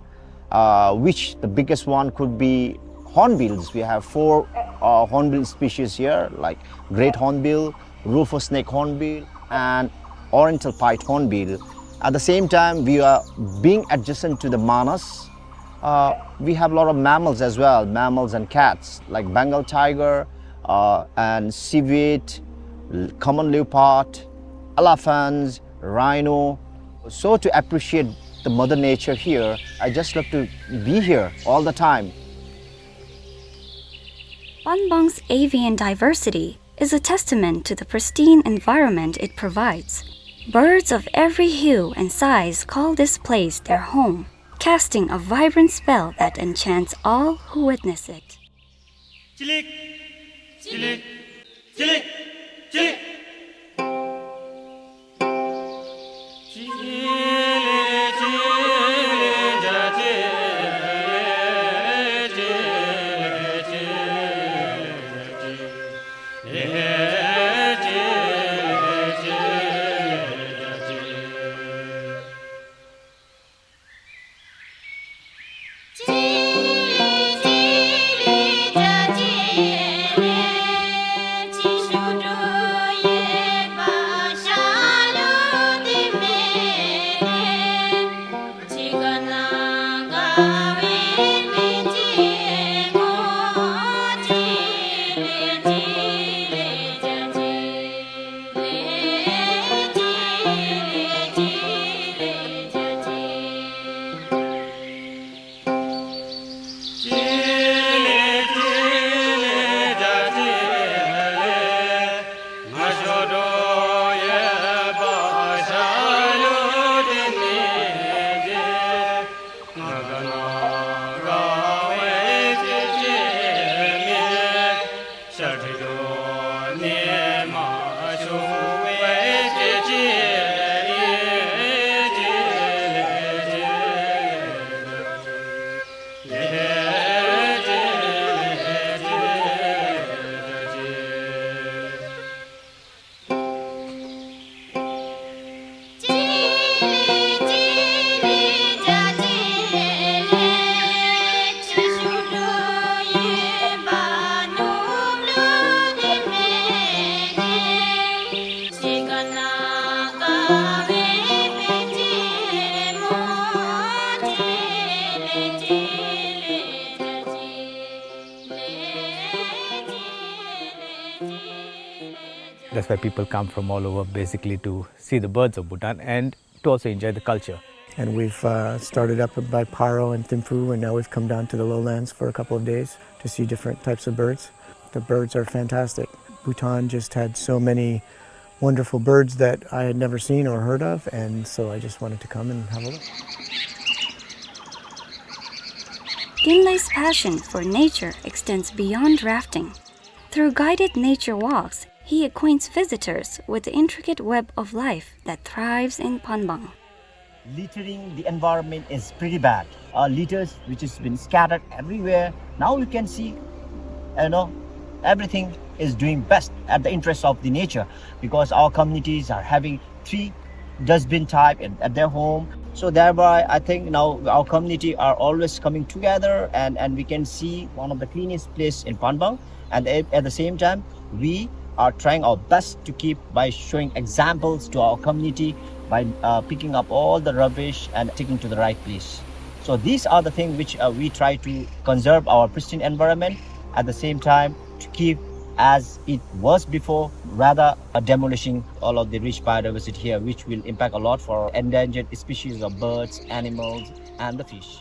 uh, which the biggest one could be hornbills. We have four, uh, hornbill species here, like great hornbill, rufous neck hornbill, and oriental pied hornbill. At the same time, we are being adjacent to the Manas. Uh, we have a lot of mammals as well, mammals and cats, like Bengal tiger, uh, and civet, l-, common leopard, elephants, rhino. So to appreciate the mother nature here, I just love to be here all the time. Panbang's avian diversity is a testament to the pristine environment it provides. Birds of every hue and size call this place their home, casting a vibrant spell that enchants all who witness it. Chilik, chilik, chilik, chilik. That's why people come from all over, basically, to see the birds of Bhutan and to also enjoy the culture. And we've, uh, started up by Paro and Thimphu, and now we've come down to the lowlands for a couple of days to see different types of birds. The birds are fantastic. Bhutan just had so many wonderful birds that I had never seen or heard of, and so I just wanted to come and have a look. Kinley's passion for nature extends beyond rafting. Through guided nature walks, he acquaints visitors with the intricate web of life that thrives in Panbang. Littering the environment is pretty bad. Uh, litters which has been scattered everywhere. Now you can see, you know, everything is doing best at the interest of the nature, because our communities are having three dustbin type at, at their home. So thereby, I think now our community are always coming together, and, and we can see one of the cleanest place in Panbang. And at, at the same time, we are trying our best to keep by showing examples to our community by, uh, picking up all the rubbish and taking to the right place. So these are the things which, uh, we try to conserve our pristine environment, at the same time to keep as it was before, rather, uh, demolishing all of the rich biodiversity here, which will impact a lot for endangered species of birds, animals, and the fish.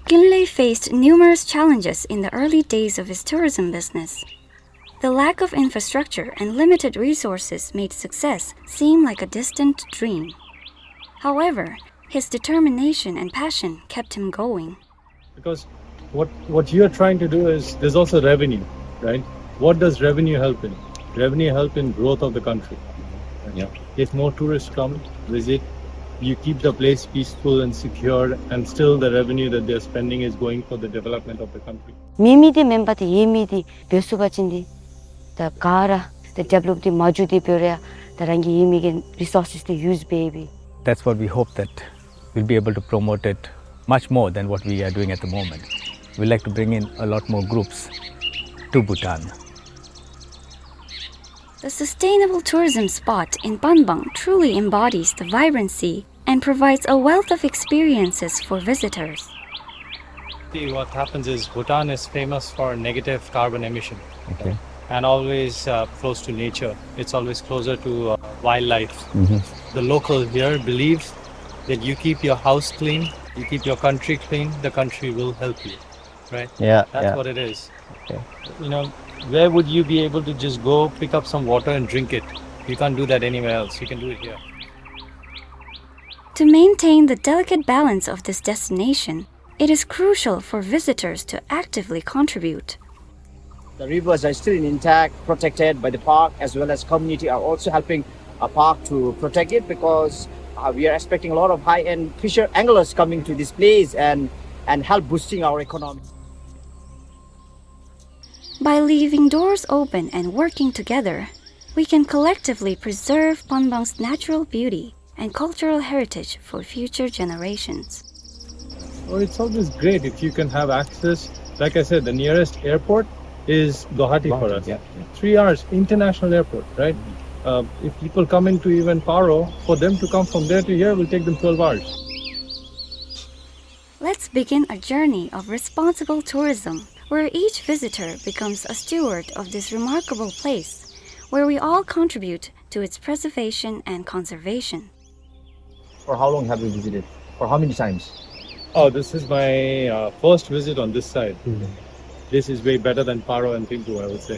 Kinley faced numerous challenges in the early days of his tourism business. The lack of infrastructure and limited resources made success seem like a distant dream. However, his determination and passion kept him going. Because what, what you are trying to do is, there's also revenue, right? What does revenue help in? Revenue help in growth of the country. Yeah. If more tourists come, visit, You keep the place peaceful and secure, and still the revenue that they're spending is going for the development of the country. མེད་མི་འདི་མེན་པར་ཏེ་ཡོད་མི་འདི་འབད་ཚུགས་པ་ཅིན་འདི་ད་ག་ར་ཏེ་ཌི་བེ་ལོབ་འདི་མ་འགྱོ་དེ་འབད་རུང་ཡང་ད་རང་གི་ཡོད་མི་གི་རི་སོར་སེས་འདི་ཡུས་འབད་འབད། That's what we hope, that we'll be able to promote it much more than what we are doing at the moment. We like to bring in a lot more groups to Bhutan. The sustainable tourism spot in Panbang truly embodies the vibrancy and provides a wealth of experiences for visitors. See, what happens is Bhutan is famous for negative carbon emission. Okay. And always, uh, close to nature. It's always closer to, uh, wildlife. Mm-hmm. The local here believe that you keep your house clean, you keep your country clean, the country will help you, right? Yeah, that's, yeah, what it is. Okay. You know, where would you be able to just go pick up some water and drink it? You can't do that anywhere else. You can do it here. To maintain the delicate balance of this destination, it is crucial for visitors to actively contribute. The rivers are still intact, protected by the park, as well as community are also helping a park to protect it, because, uh, we are expecting a lot of high-end fisher anglers coming to this place and, and help boosting our economy. By leaving doors open and working together, we can collectively preserve Panbang's natural beauty and cultural heritage for future generations. Oh, it's always great if you can have access. Like I said, the nearest airport is Guwahati for us. Guwahati, yeah, yeah. Three hours, international airport, right? Mm-hmm. Uh, if people come into even Paro, for them to come from there to here will take them twelve hours. Let's begin a journey of responsible tourism, where each visitor becomes a steward of this remarkable place, where we all contribute to its preservation and conservation. For how long have you visited? For how many times? Oh, this is my, uh, first visit on this side. Mm-hmm. This is way better than Paro and Thimphu, I would say.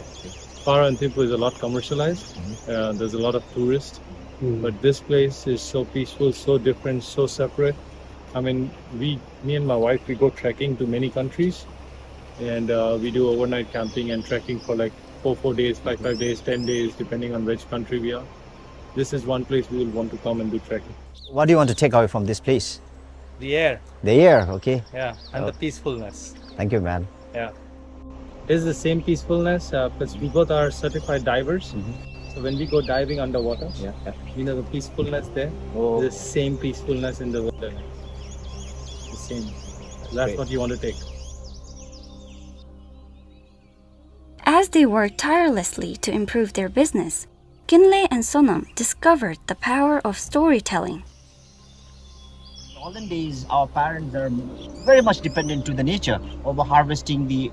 Paro and Thimphu is a lot commercialized. Mm-hmm. Uh, there's a lot of tourists. Mm-hmm. But this place is so peaceful, so different, so separate. I mean, we, me and my wife, we go trekking to many countries, and, uh, we do overnight camping and trekking for, like, four, four days, five, five days, ten days, depending on which country we are. This is one place we will want to come and do trekking. What do you want to take away from this place? The air. The air, okay. Yeah, and the peacefulness. Thank you, man. Yeah. It's the same peacefulness, uh, 'cause we both are certified divers. Mm-hmm. So when we go diving underwater, yeah, yeah, you know, the peacefulness there, oh, the same peacefulness in the wilderness. The same. That's what you want to take. As they worked tirelessly to improve their business, Kinley and Sonam discovered the power of storytelling. In olden days, our parents are very much dependent to the nature, over harvesting the,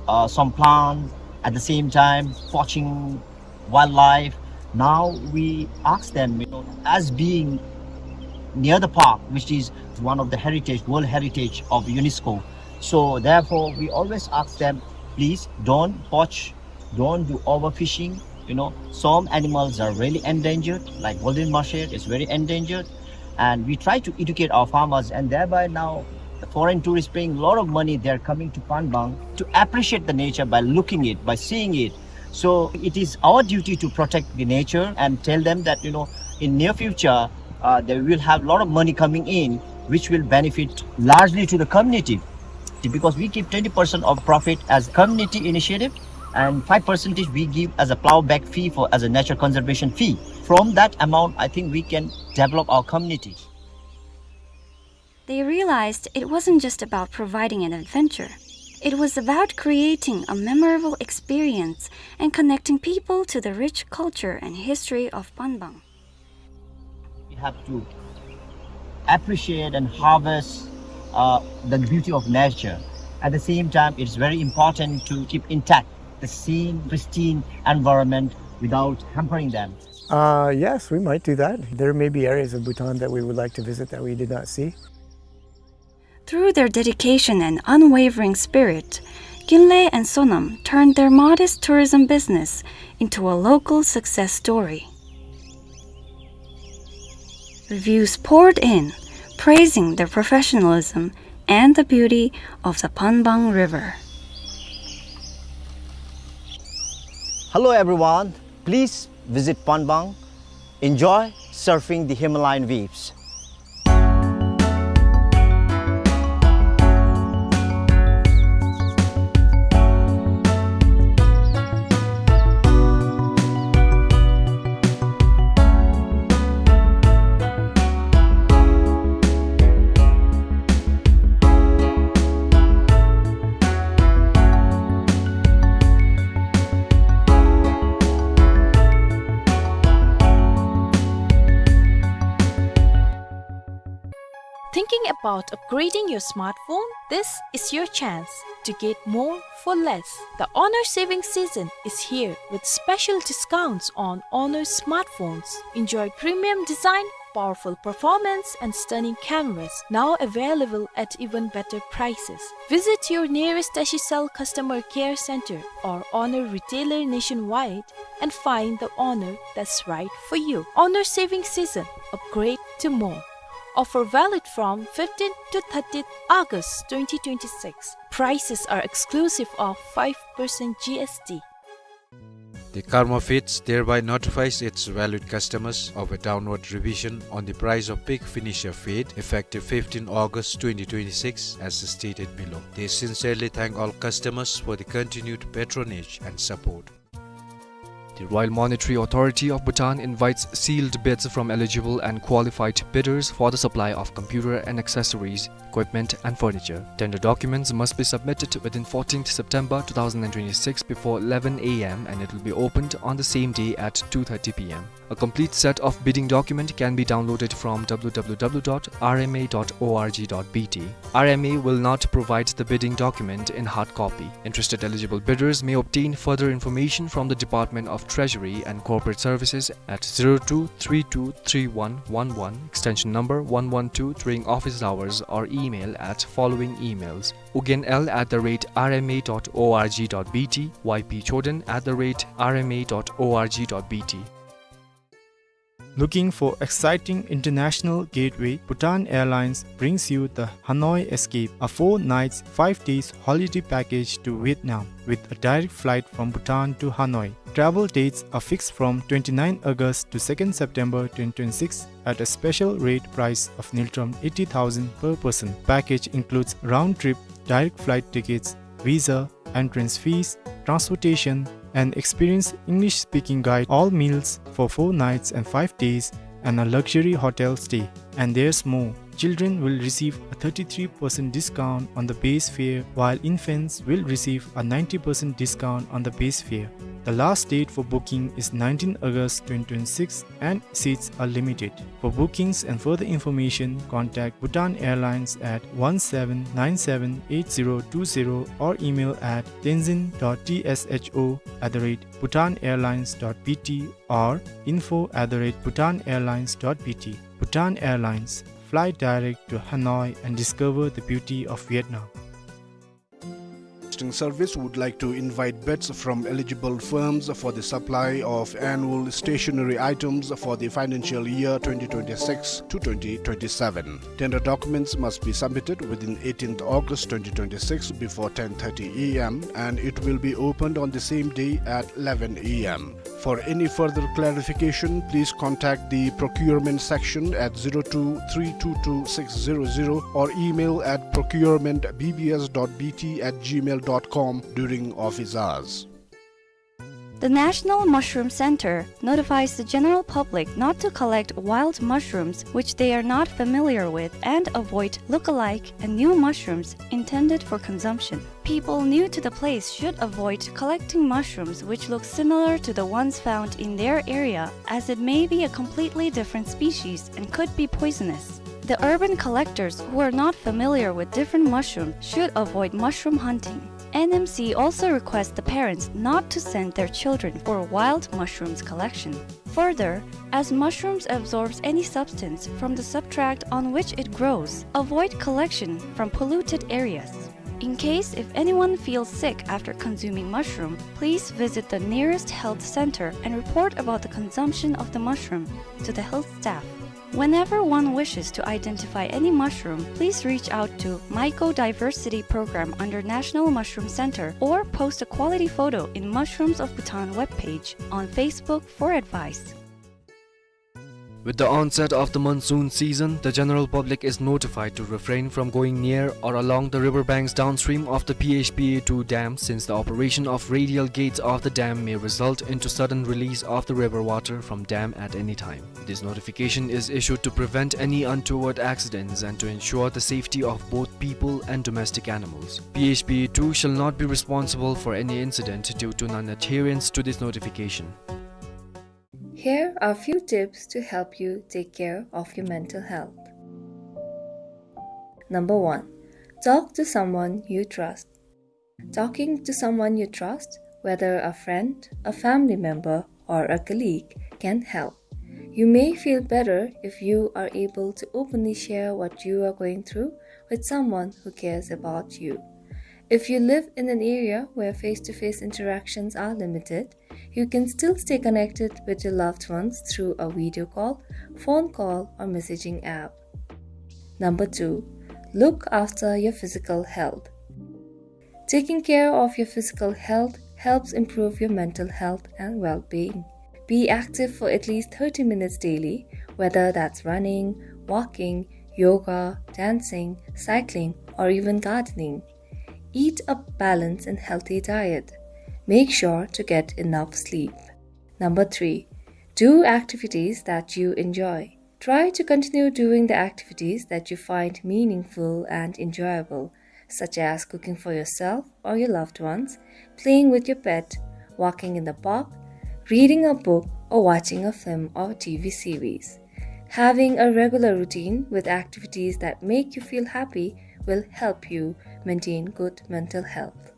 uh, some plants, at the same time poaching wildlife. Now we ask them, you know, as being near the park, which is one of the heritage, World Heritage of UNESCO, so therefore we always ask them, please don't poach, don't do overfishing. You know, some animals are really endangered, like golden murrelet is very endangered. And we try to educate our farmers, and thereby now the foreign tourists paying a lot of money, they are coming to Panbang to appreciate the nature by looking it, by seeing it. So it is our duty to protect the nature and tell them that, you know, in near future, uh, they will have a lot of money coming in, which will benefit largely to the community. Because we give twenty percent of profit as community initiative, and five percentage we give as a plowback fee for, as a nature conservation fee. From that amount, I think we can develop our community. They realized it wasn't just about providing an adventure. It was about creating a memorable experience and connecting people to the rich culture and history of Panbang. We have to appreciate and harvest, uh, the beauty of nature. At the same time, it's very important to keep intact the same pristine environment without hampering them. Uh, yes, we might do that. There may be areas of Bhutan that we would like to visit that we did not see. Through their dedication and unwavering spirit, Kinley and Sonam turned their modest tourism business into a local success story. Reviews poured in, praising their professionalism and the beauty of the Panbang River. Hello everyone, please visit Panbang. Enjoy surfing the Himalayan waves. about upgrading your smartphone? This is your chance to get more for less. The Honor saving season is here with special discounts on Honor smartphones. Enjoy premium design, powerful performance, and stunning cameras, now available at even better prices. Visit your nearest Digicel customer care center or Honor retailer nationwide and find the Honor that's right for you. Honor saving season, upgrade to more. Offer valid from fifteenth to thirtieth August twenty twenty-six. Prices are exclusive of five percent G S T. The Karma Feeds thereby notifies its valued customers of a downward revision on the price of pig finisher feed effective fifteenth August twenty twenty-six as stated below. They sincerely thank all customers for the continued patronage and support. The Royal Monetary Authority of Bhutan invites sealed bids from eligible and qualified bidders for the supply of computer and accessories, equipment and furniture. Tender documents must be submitted within fourteenth September two thousand twenty-six before eleven A M and it will be opened on the same day at two thirty P M. A complete set of bidding document can be downloaded from W W W dot R M A dot org dot B T. R M A will not provide the bidding document in hard copy. Interested eligible bidders may obtain further information from the Department of Treasury and Corporate Services at zero two three two three one one one, extension number one one two, during office hours or email at following emails: ugynl at the rate R M A dot org dot B T, Y P Choden at the rate R M A dot org dot B T. Looking for exciting international gateway? Bhutan Airlines brings you the Hanoi Escape, a four nights, five days holiday package to Vietnam with a direct flight from Bhutan to Hanoi. Travel dates are fixed from twenty-ninth August to second September twenty twenty-six at a special rate price of ngultrum eighty thousand per person. Package includes round trip direct flight tickets, visa, entrance fees, transportation, and experienced English-speaking guide, all meals for four nights and five days, and a luxury hotel stay. And there's more. Children will receive a thirty-three percent discount on the base fare, while infants will receive a ninety percent discount on the base fare. The last date for booking is nineteenth August twenty twenty-six, and seats are limited. For bookings and further information, contact Bhutan Airlines at one seven nine seven eight zero two zero or email at tenzin dot T S H O at the rate Bhutan Airlines dot B T or info at the rate Bhutan Airlines dot B T. Bhutan Airlines, fly direct to Hanoi and discover the beauty of Vietnam. Broadcasting Service would like to invite bids from eligible firms for the supply of annual stationery items for the financial year twenty twenty-six to twenty twenty-seven. Tender documents must be submitted within eighteenth August twenty twenty-six before ten thirty A M and it will be opened on the same day at eleven A M. For any further clarification, please contact the procurement section at zero two three two two six zero zero or email at procurement B B S dot B T at gmail dot com during office hours. The National Mushroom Center notifies the general public not to collect wild mushrooms which they are not familiar with and avoid look-alike and new mushrooms intended for consumption. People new to the place should avoid collecting mushrooms which look similar to the ones found in their area, as it may be a completely different species and could be poisonous. The urban collectors who are not familiar with different mushrooms should avoid mushroom hunting. N M C also requests the parents not to send their children for wild mushrooms collection. Further, as mushrooms absorbs any substance from the substrate on which it grows, avoid collection from polluted areas. In case if anyone feels sick after consuming mushroom, please visit the nearest health center and report about the consumption of the mushroom to the health staff. Whenever one wishes to identify any mushroom, please reach out to Mycodiversity Program under National Mushroom Center or post a quality photo in Mushrooms of Bhutan webpage on Facebook for advice. With the onset of the monsoon season, the general public is notified to refrain from going near or along the river banks downstream of the P H P A two dam, since the operation of radial gates of the dam may result into sudden release of the river water from dam at any time. This notification is issued to prevent any untoward accidents and to ensure the safety of both people and domestic animals. P H P A two shall not be responsible for any incident due to non-adherence to this notification. Here are few tips to help you take care of your mental health. Number one, talk to someone you trust. Talking to someone you trust, whether a friend, a family member, or a colleague, can help. You may feel better if you are able to openly share what you are going through with someone who cares about you. If you live in an area where face-to-face interactions are limited, you can still stay connected with your loved ones through a video call, phone call, or messaging app. Number two, look after your physical health. Taking care of your physical health helps improve your mental health and well-being. Be active for at least thirty minutes daily, whether that's running, walking, yoga, dancing, cycling, or even gardening. Eat a balanced and healthy diet. Make sure to get enough sleep. Number three, do activities that you enjoy. Try to continue doing the activities that you find meaningful and enjoyable, such as cooking for yourself or your loved ones, playing with your pet, walking in the park, reading a book, or watching a film or T V series. Having a regular routine with activities that make you feel happy will help you maintain good mental health.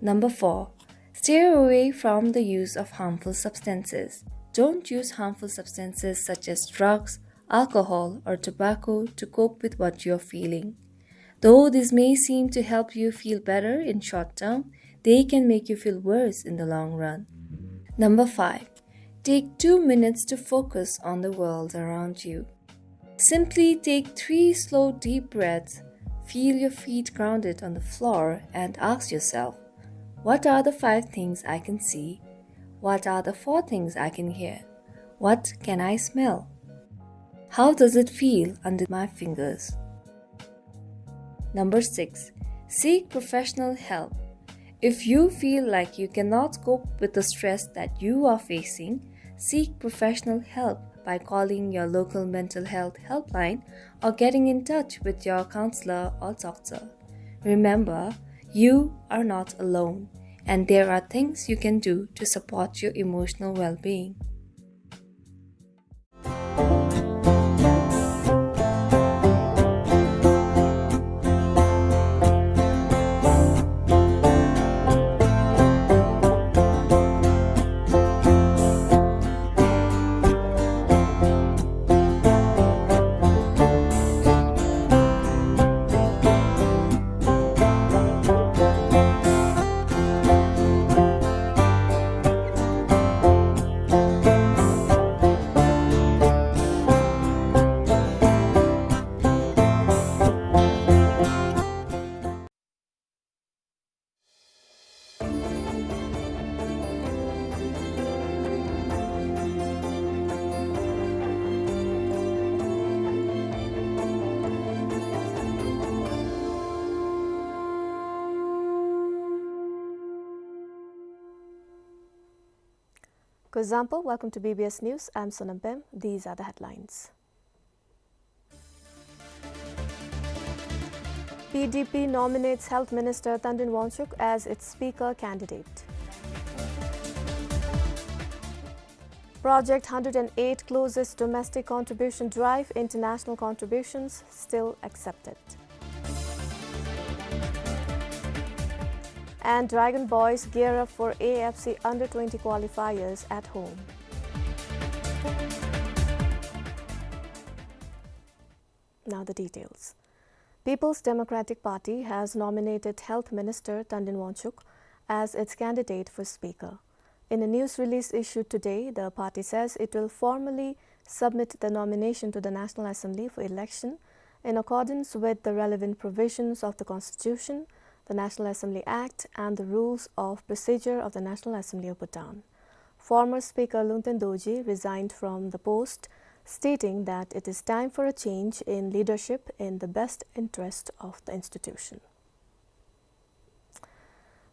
Number four, steer away from the use of harmful substances. Don't use harmful substances such as drugs, alcohol, or tobacco to cope with what you're feeling. Though this may seem to help you feel better in short term, they can make you feel worse in the long run. Number five, take two minutes to focus on the world around you. Simply take three slow, deep breaths, feel your feet grounded on the floor, and ask yourself, "What are the five things I can see? What are the four things I can hear? What can I smell? How does it feel under my fingers?" Number six, seek professional help. If you feel like you cannot cope with the stress that you are facing, seek professional help by calling your local mental health helpline or getting in touch with your counselor or doctor. Remember, you are not alone, and there are things you can do to support your emotional well-being. Kuzuzangpo, welcome to B B S News. I'm Sonam Pem. These are the headlines. P D P nominates Health Minister Tandin Wangchuk as its Speaker candidate. Project hundred and eight closes domestic contribution drive, international contributions still accepted. And Dragon Boys gear up for A F C under twenty qualifiers at home. Now the details. People's Democratic Party has nominated Health Minister Tandin Wangchuk as its candidate for Speaker. In a news release issued today, the party says it will formally submit the nomination to the National Assembly for election in accordance with the relevant provisions of the Constitution, the National Assembly Act, and the Rules of Procedure of the National Assembly of Bhutan. Former Speaker Lungten Dorji resigned from the post, stating that it is time for a change in leadership in the best interest of the institution.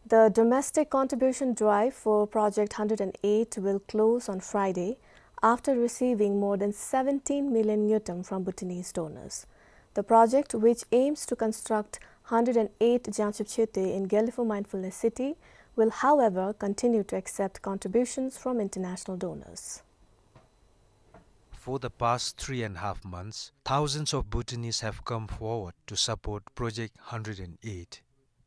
The domestic contribution drive for Project hundred and eight will close on Friday after receiving more than seventeen million ngultrum from Bhutanese donors. The project, which aims to construct hundred and eight Jangchub Chhete in Gelephu Mindfulness City, will, however, continue to accept contributions from international donors. For the past three and a half months, thousands of Bhutanese have come forward to support Project hundred and eight.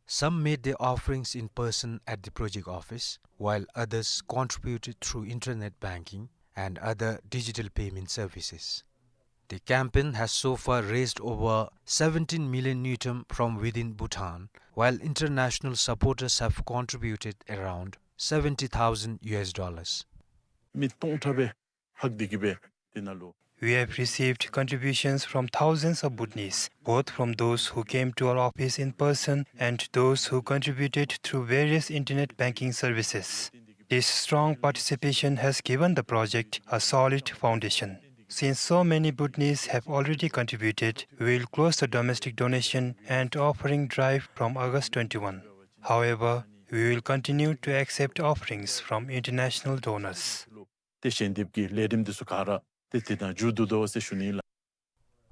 Some made their offerings in person at the project office, while others contributed through internet banking and other digital payment services. The campaign has so far raised over seventeen million ngultrum from within Bhutan, while international supporters have contributed around seventy thousand U S dollars. མི་སྟོང་ཕྲག་སྦེ་ལྷག་སྟེ་གི་སྦེ་དེ་ནང་ལུ། We have received contributions from thousands of Bhutanese, both from those who came to our office in person and those who contributed through various internet banking services. This strong participation has given the project a solid foundation. Since so many Bhutanese have already contributed, we will close the domestic donation and offering drive from August twenty-one. However, we will continue to accept offerings from international donors. ཏེ་ཞལ་འདེབས་ཀྱི་ལས་རིམ་འདི་ཚུ་ག་ར་ཏེ་དེ་ནང་མཇུག་བསྡུ་དོ་ཟེར་ཞུ་ནི་ལགས།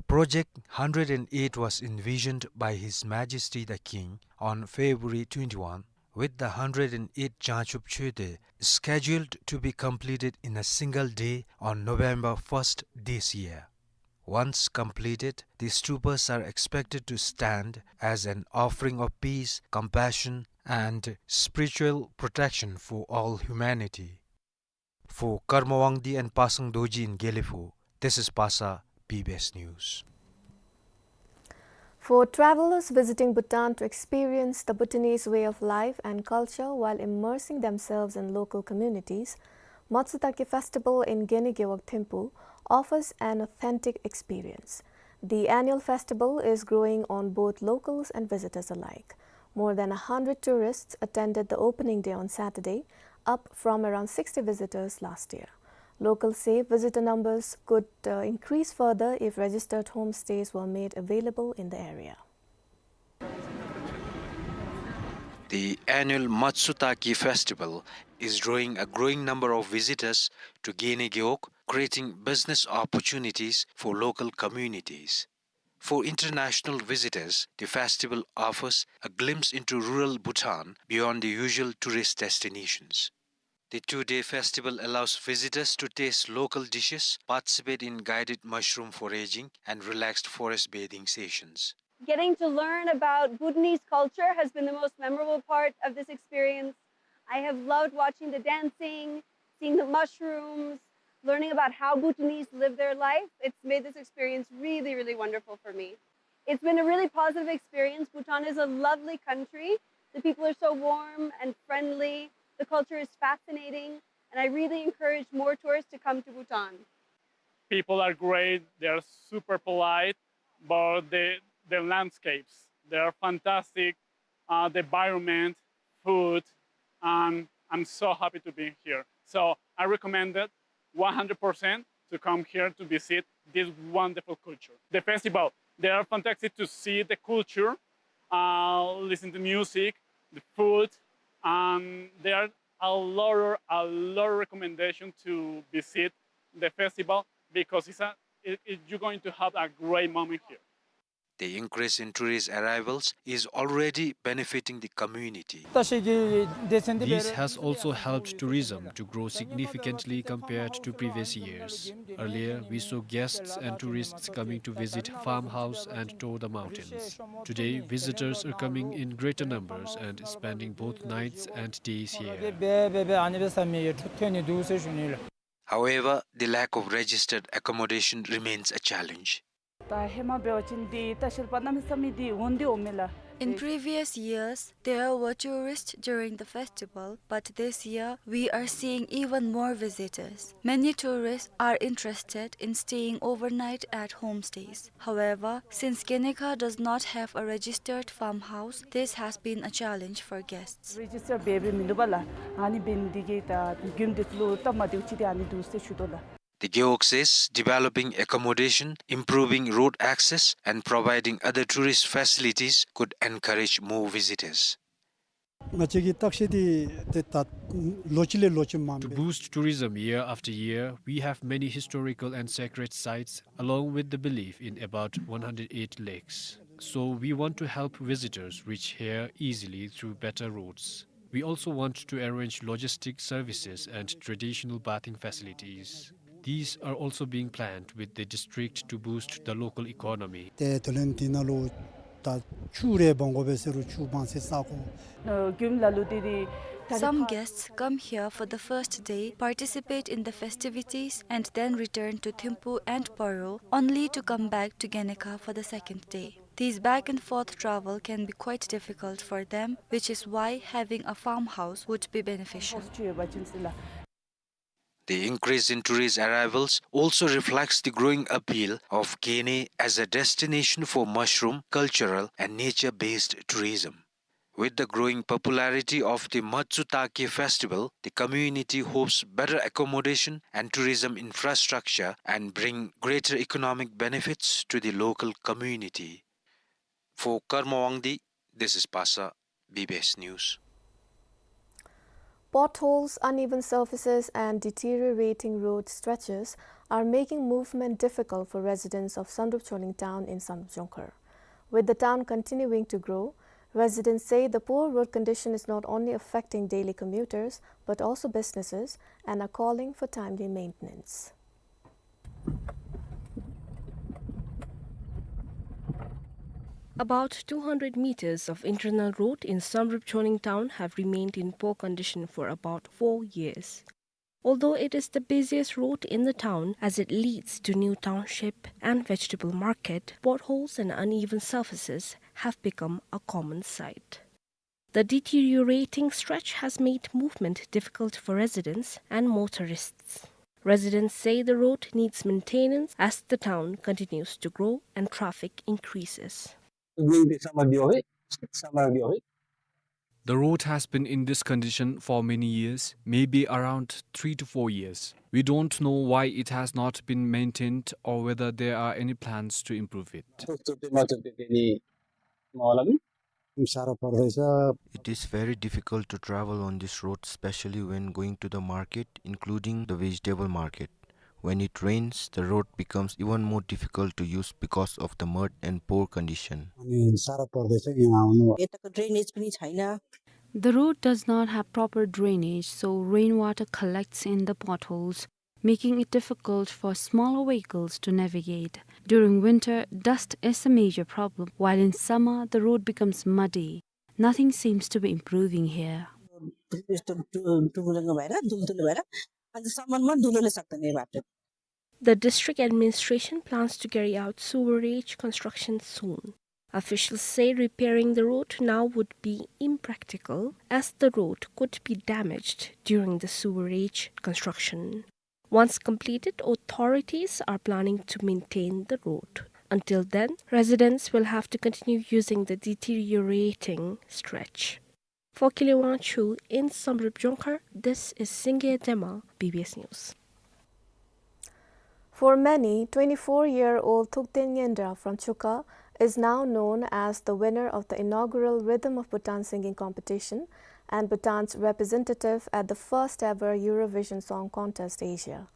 Project hundred and eight was envisioned by His Majesty the King on February twenty-one, with the hundred and eight Jangchub Choeten scheduled to be completed in a single day on November first this year. Once completed, the stupas are expected to stand as an offering of peace, compassion, and spiritual protection for all humanity. For Karma Wangdi and Pasang Dorji in Gelephu, this is Pasa, B B S News. For travelers visiting Bhutan to experience the Bhutanese way of life and culture while immersing themselves in local communities, Matsutake Festival in Gene Gewog Thimphu offers an authentic experience. The annual festival is growing on both locals and visitors alike. More than a hundred tourists attended the opening day on Saturday, up from around sixty visitors last year. Locals say visitor numbers could, uh, increase further if registered homestays were made available in the area. The annual Matsutake Festival is drawing a growing number of visitors to Gene Gewog, creating business opportunities for local communities. For international visitors, the festival offers a glimpse into rural Bhutan beyond the usual tourist destinations. The two-day festival allows visitors to taste local dishes, participate in guided mushroom foraging, and relaxed forest bathing sessions. Getting to learn about Bhutanese culture has been the most memorable part of this experience. I have loved watching the dancing, seeing the mushrooms, learning about how Bhutanese live their life. It's made this experience really, really wonderful for me. It's been a really positive experience. Bhutan is a lovely country. The people are so warm and friendly. The culture is fascinating, and I really encourage more tourists to come to Bhutan. People are great, they are super polite, but the, the landscapes, they are fantastic, uh, the environment, food, and I'm so happy to be here. So I recommend it one hundred percent to come here to visit this wonderful culture. The festival, they are fantastic to see the culture, uh, listen to music, the food, and there are a lot of, a lot of recommendation to visit the festival because it's a, it, it, you're going to have a great moment here. The increase in tourist arrivals is already benefiting the community. This has also helped tourism to grow significantly compared to previous years. Earlier, we saw guests and tourists coming to visit farmhouse and tour the mountains. Today, visitors are coming in greater numbers and spending both nights and days here. However, the lack of registered accommodation remains a challenge. ད་ཧེ་མ་འབད་བ་ཅིན་འདི་ལྟ་བཤལ་པ་གནམ་མེད་ས་མེད་འདི་འོང་འདི་འོང་མས་ལགས། In previous years, there were tourists during the festival, but this year we are seeing even more visitors. Many tourists are interested in staying overnight at homestays. However, since Genegha does not have a registered farmhouse, this has been a challenge for guests. རེ་ཇིས་ཊར་འབད་འབད་མི་ནུམ་པས་ལགས། ཨ་ནི་འབད་ནི་འདི་གིས་ད་མགྱོནམ་འདི་ལུ་སྟབས་མ་བདེཝ་ཅིག་འདི་ཨ་ནི་འདུག་ཟེར་ཞུ་དོ་ལགས། The Gewog says developing accommodation, improving road access, and providing other tourist facilities could encourage more visitors. ང་བཅས་ཀྱི་བརྟག་ཞིབ་འདི་ཏེ་ད་ལོ་གཅིག་ལས་ལོ་གཅིག་མངམ་སྦེ། To boost tourism year after year, we have many historical and sacred sites, along with the belief in about one hundred eight lakes. So we want to help visitors reach here easily through better roads. We also want to arrange logistic services and traditional bathing facilities. These are also being planned with the district to boost the local economy. ཏེ་དེ་ལས་འདི་ནང་ལུ་ད་ཆུ་རེ་འབག་དགོ་པས་ཟེར་རུང་ཆུ་འབག་སའི་ས་གོ། ཨ་རྒྱུན་ལ་ལུ་དེ་རེ། Some guests come here for the first day, participate in the festivities, and then return to Thimphu and Paro, only to come back to Genekhar for the second day. This back and forth travel can be quite difficult for them, which is why having a farmhouse would be beneficial. The increase in tourist arrivals also reflects the growing appeal of Gene as a destination for mushroom, cultural, and nature-based tourism. With the growing popularity of the Matsutake festival, the community hopes better accommodation and tourism infrastructure and bring greater economic benefits to the local community. For Karma Wangdi, this is Pasa, B B S News. Potholes, uneven surfaces, and deteriorating road stretches are making movement difficult for residents of Samdrup Choling town in Samdrup Jongkhar. With the town continuing to grow, residents say the poor road condition is not only affecting daily commuters but also businesses and are calling for timely maintenance. About two hundred meters of internal road in Samdrup Choling town have remained in poor condition for about four years. Although it is the busiest road in the town as it leads to new township and vegetable market, potholes and uneven surfaces have become a common sight. The deteriorating stretch has made movement difficult for residents and motorists. Residents say the road needs maintenance as the town continues to grow and traffic increases. The road has been in this condition for many years, maybe around three to four years. We don't know why it has not been maintained or whether there are any plans to improve it. It is very difficult to travel on this road, especially when going to the market, including the vegetable market. When it rains, the road becomes even more difficult to use because of the mud and poor condition. अनि साह्रो पर्दैछ यहाँ आउनु। यताको drainage पनि छैन। The road does not have proper drainage, so rainwater collects in the potholes, making it difficult for smaller vehicles to navigate. During winter, dust is a major problem, while in summer, the road becomes muddy. Nothing seems to be improving here. यस्तो टु-, टुङ्ग्याङ्ग भएर, दुलदुले भएर, अझसम्ममा दुलोले सक्दैन यो बाटो। The district administration plans to carry out sewerage construction soon. Officials say repairing the road now would be impractical, as the road could be damaged during the sewerage construction. Once completed, authorities are planning to maintain the road. Until then, residents will have to continue using the deteriorating stretch. For Kile Wangchul in Samdrup Jongkhar, this is Singye Dema, B B S News. For many, twenty-four-year-old Thukten Ngendra from Chuka is now known as the winner of the inaugural Rhythm of Bhutan singing competition and Bhutan's representative at the first ever Eurovision Song Contest Asia.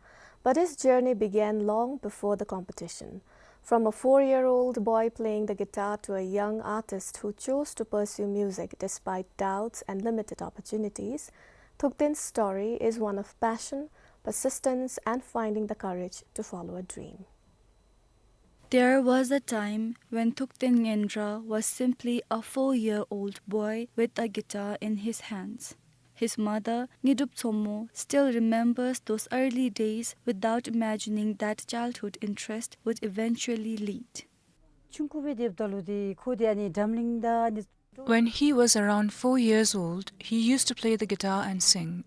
But his journey began long before the competition. From a four-year-old boy playing the guitar to a young artist who chose to pursue music despite doubts and limited opportunities, Thukten's story is one of passion, persistence, and finding the courage to follow a dream. There was a time when Thukten Ngendra was simply a four-year-old boy with a guitar in his hands. His mother, Ngidup Tsomo, still remembers those early days without imagining that childhood interest would eventually lead. ཆུང་ཀུ་སྦེ་སྡོདཔ་ད་ལུ་ཏེ་ཁོ་འདི་ཨ་ནི་འཛམ་གླིང་དང་ཨ་ནི། When he was around four years old, he used to play the guitar and sing.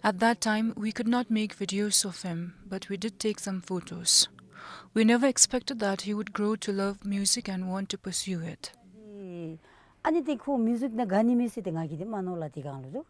At that time, we could not make videos of him, but we did take some photos. We never expected that he would grow to love music and want to pursue it. ཨ་ནི་ཏེ་ཁོ་མིའུ་ཟིག་ནང་དགའ་ནི་མས་ཟེར་ཏེ་ང་གིས་ཏེ་མ་མནོ་ལགས་དེ་སྒང་ལུ་ཏེ།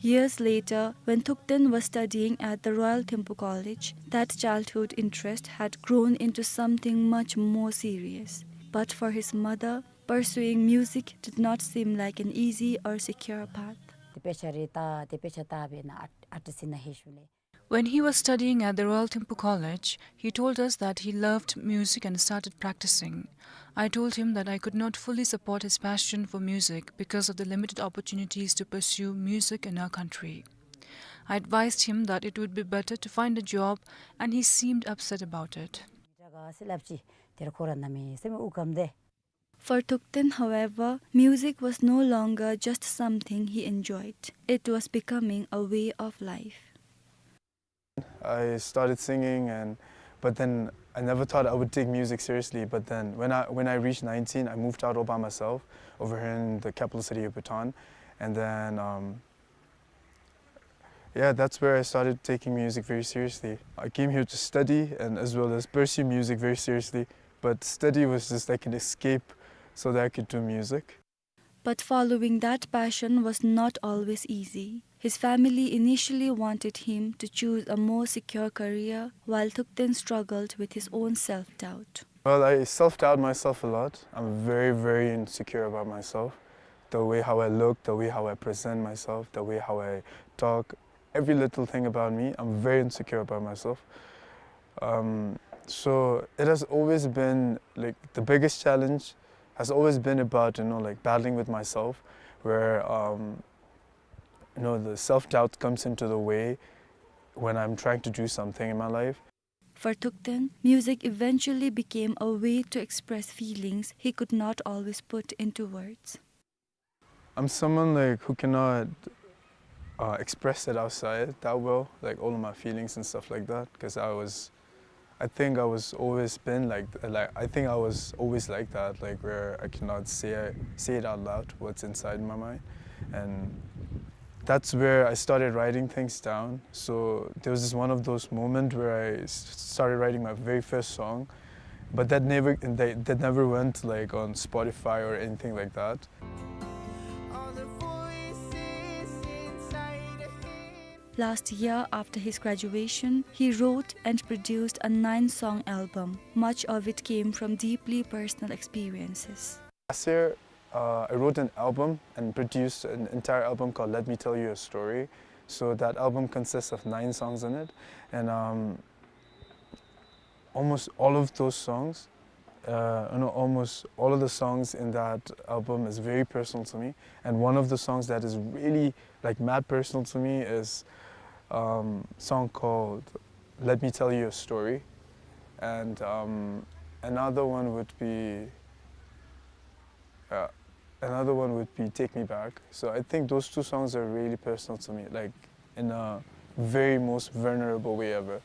Years later, when Thukten was studying at the Royal Thimphu College, that childhood interest had grown into something much more serious. But for his mother, pursuing music did not seem like an easy or secure path. དེ་དཔེ་ཆ་རེ་ལྟ་དེ་དཔེ་ཆ་ལྟ་སྦེ་ནཱ་ཨརཊ་ཨརཊ་སི་ནང་ལྷོད་ཞིནམ་ལས། When he was studying at the Royal Thimphu College, he told us that he loved music and started practicing. I told him that I could not fully support his passion for music because of the limited opportunities to pursue music in our country. I advised him that it would be better to find a job, and he seemed upset about it. For Thukten, however, music was no longer just something he enjoyed. It was becoming a way of life. I started singing, and, but then I never thought I would take music seriously. But then when I, when I reached nineteen, I moved out all by myself over here in the capital city of Bhutan. And then, um, yeah, that's where I started taking music very seriously. I came here to study and as well as pursue music very seriously. But study was just like an escape so that I could do music. But following that passion was not always easy. His family initially wanted him to choose a more secure career, while Thukten struggled with his own self-doubt. Well, I self-doubt myself a lot. I'm very, very insecure about myself. The way how I look, the way how I present myself, the way how I talk, every little thing about me, I'm very insecure about myself. Um, so it has always been, like, the biggest challenge has always been about, you know, like, battling with myself, where, um, you know, the self-doubt comes into the way when I'm trying to do something in my life. For Thukten, music eventually became a way to express feelings he could not always put into words. I'm someone, like, who cannot, uh, express it outside that well, like, all of my feelings and stuff like that, 'cause I was, I think I was always been like, like, I think I was always like that, like, where I cannot say, say it out loud, what's inside my mind. And that's where I started writing things down. So there was this one of those moments where I s-, started writing my very first song, but that never, that, that never went, like, on Spotify or anything like that. Last year, after his graduation, he wrote and produced a nine-song album. Much of it came from deeply personal experiences. Last year, uh, I wrote an album and produced an entire album called Let Me Tell You a Story. So that album consists of nine songs in it, and, um, almost all of those songs, uh, you know, almost all of the songs in that album is very personal to me. And one of the songs that is really, like, mad personal to me is, um, song called Let Me Tell You a Story. And, um, another one would be, uh, another one would be Take Me Back. So I think those two songs are really personal to me, like, in a very most vulnerable way ever.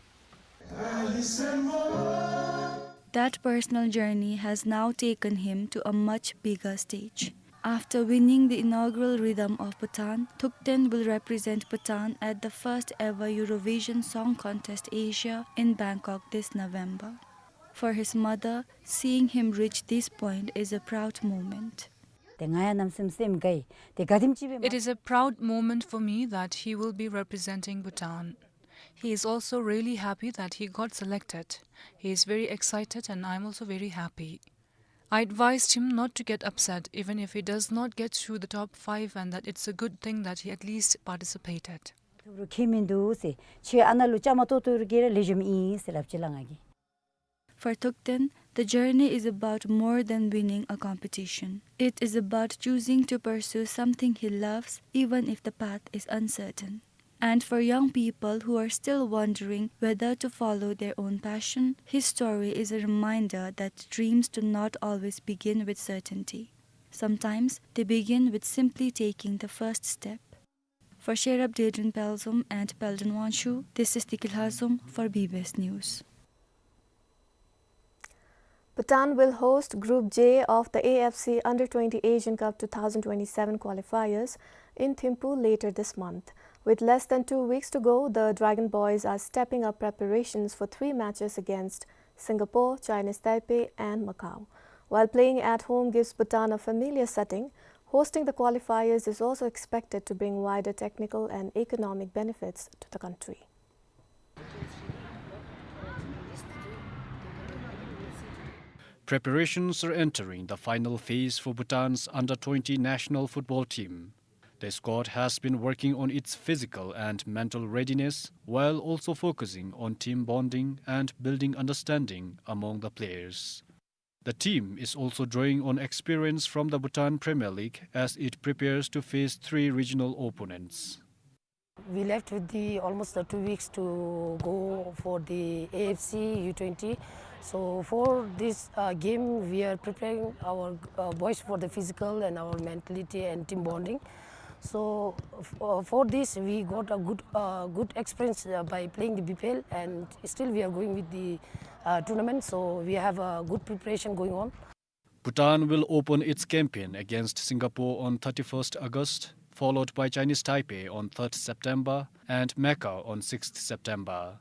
That personal journey has now taken him to a much bigger stage. After winning the inaugural Rhythm of Bhutan, Thukten will represent Bhutan at the first ever Eurovision Song Contest Asia in Bangkok this November. For his mother, seeing him reach this point is a proud moment. ཏེ་ང་ཡང་གནམ་མེད་ས་མེད་སེམས་དགའ་ཡི། ཏེ་ག་དེམ་ཅིག་སྦེ་མ། It is a proud moment for me that he will be representing Bhutan. He is also really happy that he got selected. He is very excited and I am also very happy. I advised him not to get upset even if he does not get through the top five, and that it's a good thing that he at least participated. ཐུབ་རུང་ཁྱད་མིན་འདུག་ཟེར། ཁྱོད་ཨ་ནཱ་ལུ་བཅའ་མར་གཏོགས་གཏོགས་རུང་གི་ར་ལེགས་ཤོམ་ཨིན་ཟེར་སླབ་ཅི་ལགས་ང་གིས། For Thukten, the journey is about more than winning a competition. It is about choosing to pursue something he loves, even if the path is uncertain. And for young people who are still wondering whether to follow their own passion, his story is a reminder that dreams do not always begin with certainty. Sometimes they begin with simply taking the first step. For Sherab Dedrin Pelzum and Peldon Wangshu, this is Diki Lhazum for B B S News. Bhutan will host Group J of the A F C Under twenty Asian Cup two thousand twenty-seven qualifiers in Thimphu later this month. With less than two weeks to go, the Dragon Boys are stepping up preparations for three matches against Singapore, Chinese Taipei and Macau. While playing at home gives Bhutan a familiar setting, hosting the qualifiers is also expected to bring wider technical and economic benefits to the country. Preparations are entering the final phase for Bhutan's under twenty national football team. The squad has been working on its physical and mental readiness while also focusing on team bonding and building understanding among the players. The team is also drawing on experience from the Bhutan Premier League as it prepares to face three regional opponents. We left with the almost, uh, two weeks to go for the A F C U twenty. So for this, uh, game, we are preparing our, uh, boys for the physical and our mentality and team bonding. So f-, uh, for this, we got a good, uh, good experience, uh, by playing the B P L, and still we are going with the, uh, tournament. So we have a good preparation going on. Bhutan will open its campaign against Singapore on thirty-first August, followed by Chinese Taipei on third September and Macau on sixth September.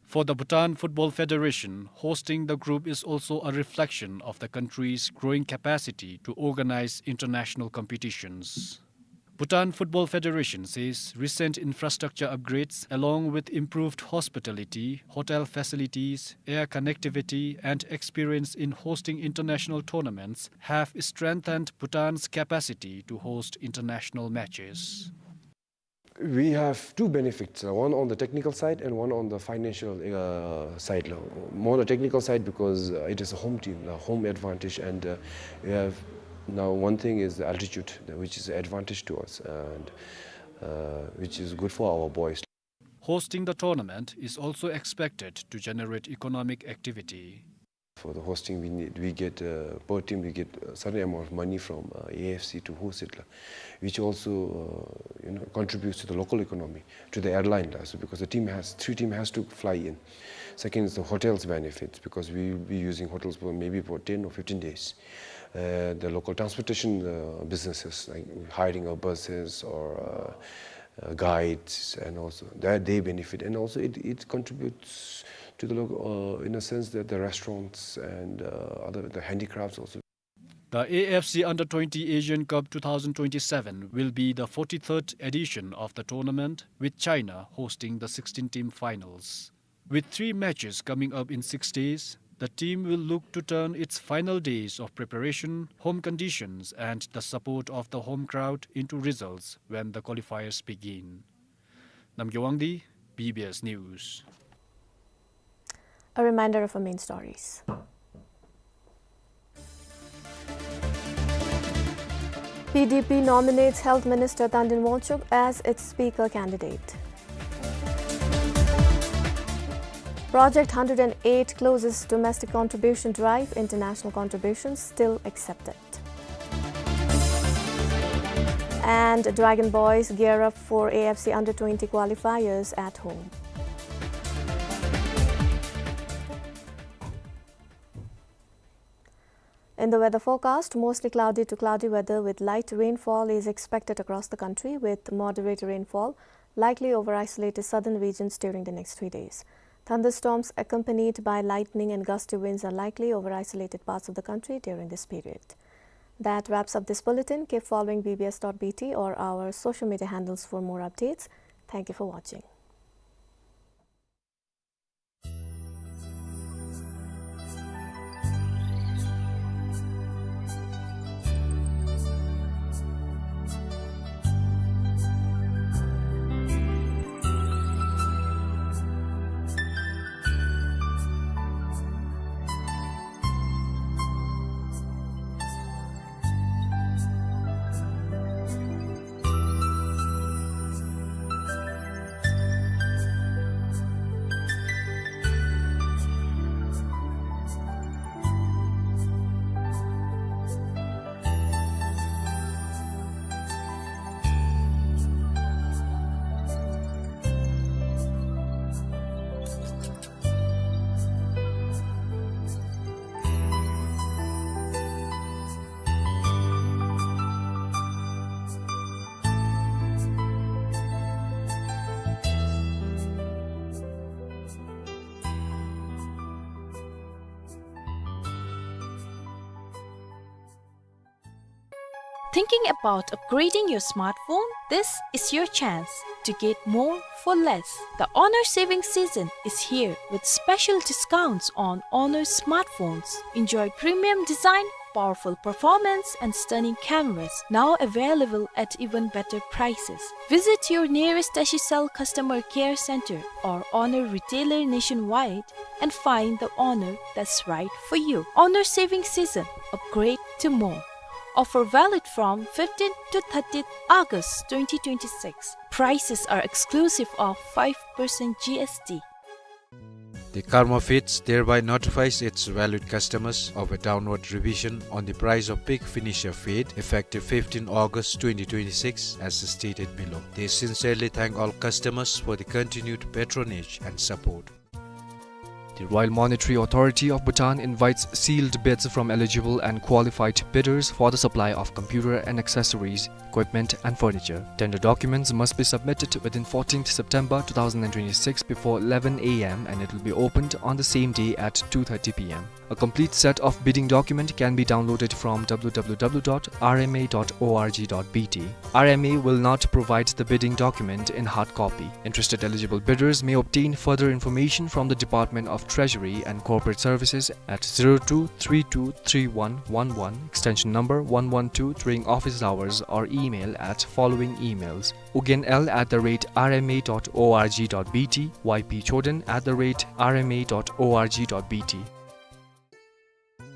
For the Bhutan Football Federation, hosting the group is also a reflection of the country's growing capacity to organize international competitions. Bhutan Football Federation says recent infrastructure upgrades, along with improved hospitality, hotel facilities, air connectivity, and experience in hosting international tournaments, have strengthened Bhutan's capacity to host international matches. We have two benefits, uh, one on the technical side and one on the financial, uh, side. More on the technical side because, uh, it is a home team, a home advantage, and, uh, we have now one thing is the altitude, which is an advantage to us, and, uh, which is good for our boys. Hosting the tournament is also expected to generate economic activity. For the hosting, we need, we get, uh, per team, we get a certain amount of money from, uh, A F C to host it, la, which also, uh, you know, contributes to the local economy, to the airline, la. So because the team has, three team has to fly in. Second is the hotels benefits, because we will be using hotels for maybe for ten or fifteen days. Uh, the local transportation, uh, businesses, like hiring of buses or, uh, uh, guides, and also that they benefit, and also it, it contributes to the local, uh, in a sense that the restaurants and, uh, other, the handicrafts also. The A F C Under twenty Asian Cup two thousand twenty-seven will be the forty-third edition of the tournament, with China hosting the sixteen-team finals. With three matches coming up in six days, the team will look to turn its final days of preparation, home conditions, and the support of the home crowd into results when the qualifiers begin. Namgay Wangdi, B B S News. A reminder of our main stories. P D P nominates Health Minister Tandin Wangchuk as its Speaker candidate. Project hundred and eight closes domestic contribution drive, international contributions still accepted. And Dragon Boys gear up for A F C Under twenty qualifiers at home. In the weather forecast, mostly cloudy to cloudy weather with light rainfall is expected across the country, with moderate rainfall likely over isolated southern regions during the next three days. Thunderstorms accompanied by lightning and gusty winds are likely over isolated parts of the country during this period. That wraps up this bulletin. Keep following B B S dot B T or our social media handles for more updates. Thank you for watching. Thinking about upgrading your smartphone? This is your chance to get more for less. The Honor Saving Season is here with special discounts on Honor smartphones. Enjoy premium design, powerful performance, and stunning cameras, now available at even better prices. Visit your nearest Tashicell Customer Care Center or Honor retailer nationwide and find the Honor that's right for you. Honor Saving Season. Upgrade to more. Offer valid from fifteenth to thirtieth August twenty twenty-six. Prices are exclusive of five percent G S T. The Karma Feeds thereby notifies its valued customers of a downward revision on the price of pig finisher feed effective fifteenth August twenty twenty-six as stated below. They sincerely thank all customers for the continued patronage and support. The Royal Monetary Authority of Bhutan invites sealed bids from eligible and qualified bidders for the supply of computer and accessories, equipment and furniture. Tender documents must be submitted within fourteenth September two thousand and twenty-six before eleven A M and it will be opened on the same day at two thirty P M. A complete set of bidding document can be downloaded from W W W dot R M A dot O R G dot B T. R M A will not provide the bidding document in hard copy. Interested eligible bidders may obtain further information from the Department of Treasury and Corporate Services at zero two three two three one one one, extension number one one two, during office hours, or email at following emails: ugynl at the rate R M A dot O R G dot B T, Y P Choden at the rate R M A dot O R G dot B T.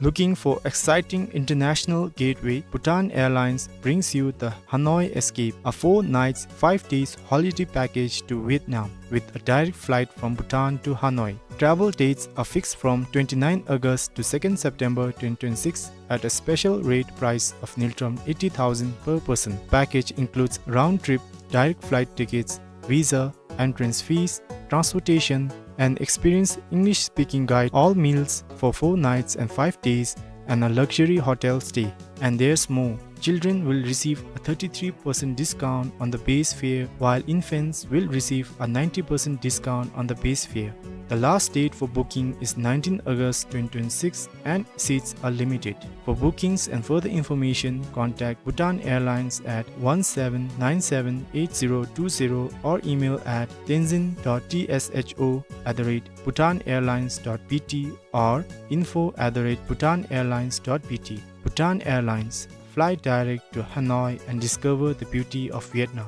Looking for exciting international gateway? Bhutan Airlines brings you the Hanoi Escape, a four nights, five days holiday package to Vietnam with a direct flight from Bhutan to Hanoi. Travel dates are fixed from twenty-ninth August to second September twenty twenty-six at a special rate price of ngultrum eighty thousand per person. Package includes round trip direct flight tickets, visa, entrance fees, transportation, an experienced English-speaking guide, all meals for four nights and five days, and a luxury hotel stay. And there's more. Children will receive a thirty-three percent discount on the base fare, while infants will receive a ninety percent discount on the base fare. The last date for booking is nineteenth August twenty twenty-six, and seats are limited. For bookings and further information, contact Bhutan Airlines at one seven nine seven eight zero two zero or email at tenzin dot T S H O at the rate Bhutan Airlines dot B T or info at the rate Bhutan Airlines dot B T. Bhutan Airlines. Fly direct to Hanoi and discover the beauty of Vietnam.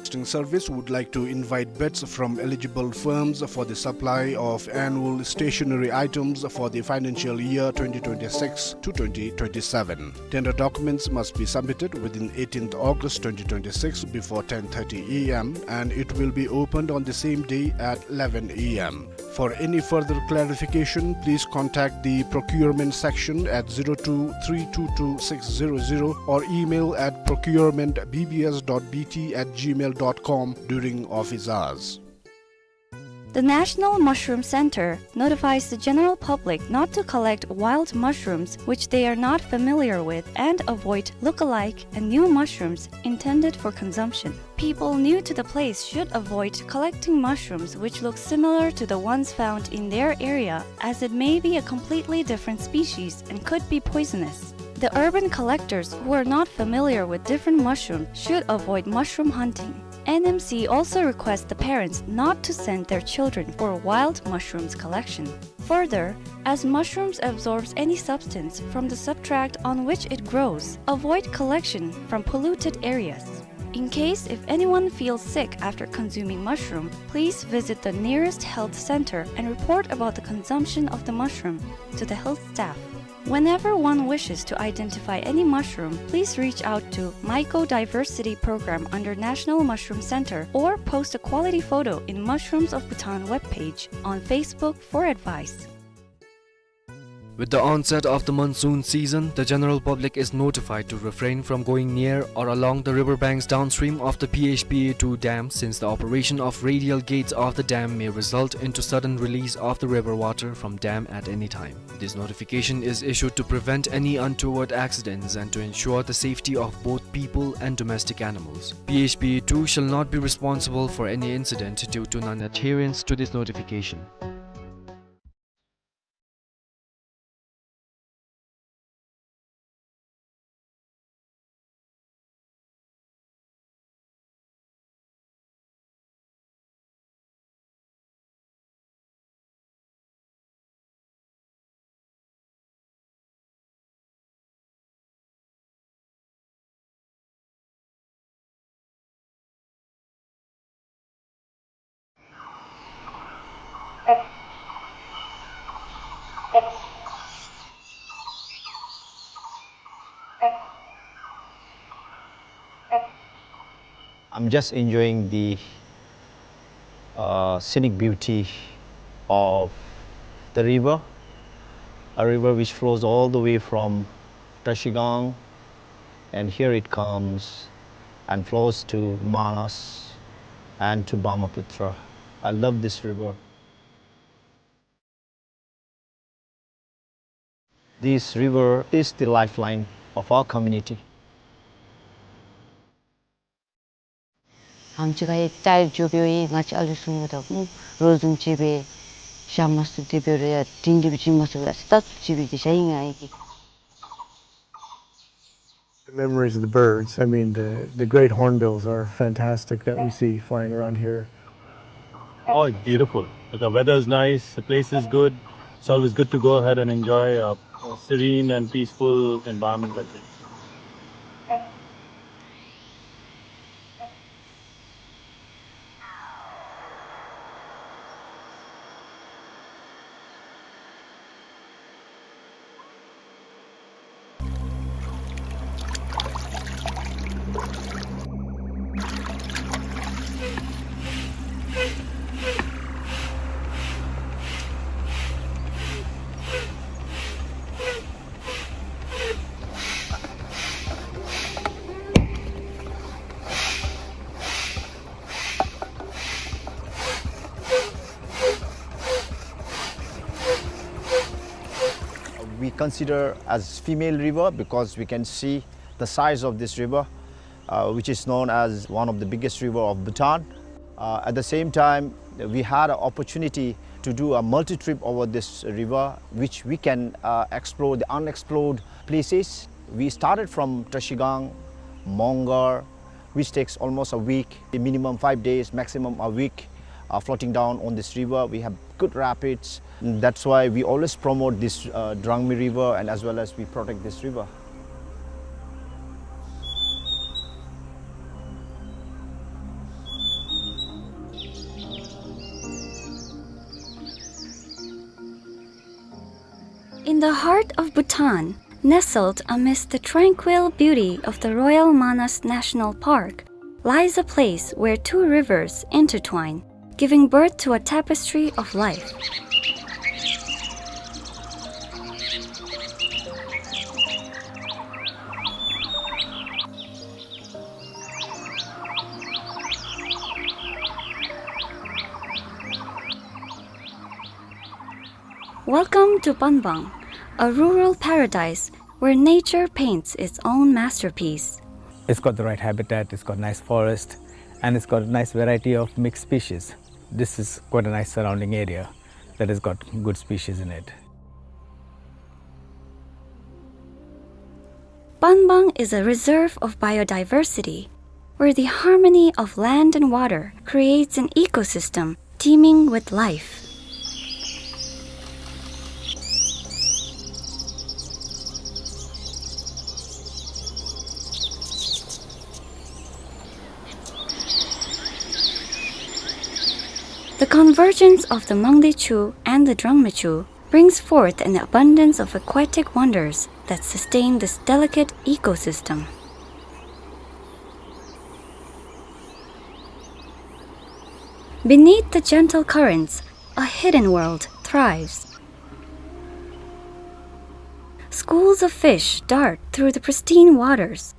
Broadcasting Service would like to invite bids from eligible firms for the supply of annual stationery items for the financial year twenty twenty-six to twenty twenty-seven. Tender documents must be submitted within eighteenth August twenty twenty-six before ten thirty A M and it will be opened on the same day at eleven A M. For any further clarification, please contact the procurement section at zero two three two two six zero zero or email at procurement B B S dot B T at gmail dot com during office hours. The National Mushroom Center notifies the general public not to collect wild mushrooms which they are not familiar with and avoid look-alike and new mushrooms intended for consumption. People new to the place should avoid collecting mushrooms which look similar to the ones found in their area, as it may be a completely different species and could be poisonous. The urban collectors who are not familiar with different mushrooms should avoid mushroom hunting. N M C also requests the parents not to send their children for wild mushrooms collection. Further, as mushrooms absorbs any substance from the substrate on which it grows, avoid collection from polluted areas. In case if anyone feels sick after consuming mushroom, please visit the nearest health center and report about the consumption of the mushroom to the health staff. Whenever one wishes to identify any mushroom, please reach out to Mycodiversity Program under National Mushroom Center or post a quality photo in Mushrooms of Bhutan webpage on Facebook for advice. With the onset of the monsoon season, the general public is notified to refrain from going near or along the river banks downstream of the P H P A two dam, since the operation of radial gates of the dam may result into sudden release of the river water from dam at any time. This notification is issued to prevent any untoward accidents and to ensure the safety of both people and domestic animals. P H P A two shall not be responsible for any incident due to non-adherence to this notification. At I'm just enjoying the uh, scenic beauty of the river, a river which flows all the way from Trashigang, and here it comes and flows to Manas and to Brahmaputra. I love this river. This river is the lifeline of our community. ཨམ་ཅིག་ཁར་ཡང་རྟ་ཡང་འགྱོ་བའི་ང་བཅས་ཨ་ལུ་ཚུ་ནང་ད་རོགས་རམ་བྱེད་པའི་ཞག་མ་ཚུད་དེ་འབད་རུང་ཡང་དྲིན་ལན་བྱིན་མ་ཚུགས་པར་ལྟ་རྟོག་བྱེད་པའི་དེ་ཅིག་ཨིན་ང་ཡི་གི། The memories of the birds. I mean, the, the great hornbills are fantastic that we see flying around here. Oh, it's beautiful. The weather is nice, the place is good. It's always good to go ahead and enjoy a, a serene and peaceful environment like this. We consider as female river because we can see the size of this river, uh, which is known as one of the biggest river of Bhutan. Uh, at the same time, we had an opportunity to do a multi-trip over this river, which we can, uh, explore the unexplored places. We started from Trashigang, Mongar, which takes almost a week, minimum five days, maximum a week, uh, floating down on this river. We have good rapids. That's why we always promote this, uh, Drangmi River, and as well as we protect this river. In the heart of Bhutan, nestled amidst the tranquil beauty of the Royal Manas National Park, lies a place where two rivers intertwine, giving birth to a tapestry of life. Welcome to Panbang, a rural paradise where nature paints its own masterpiece. It's got the right habitat, it's got nice forest, and it's got a nice variety of mixed species. This is quite a nice surrounding area that has got good species in it. Panbang is a reserve of biodiversity, where the harmony of land and water creates an ecosystem teeming with life. The convergence of the Mangdechu and the Drangmechu brings forth an abundance of aquatic wonders that sustain this delicate ecosystem. Beneath the gentle currents, a hidden world thrives. Schools of fish dart through the pristine waters,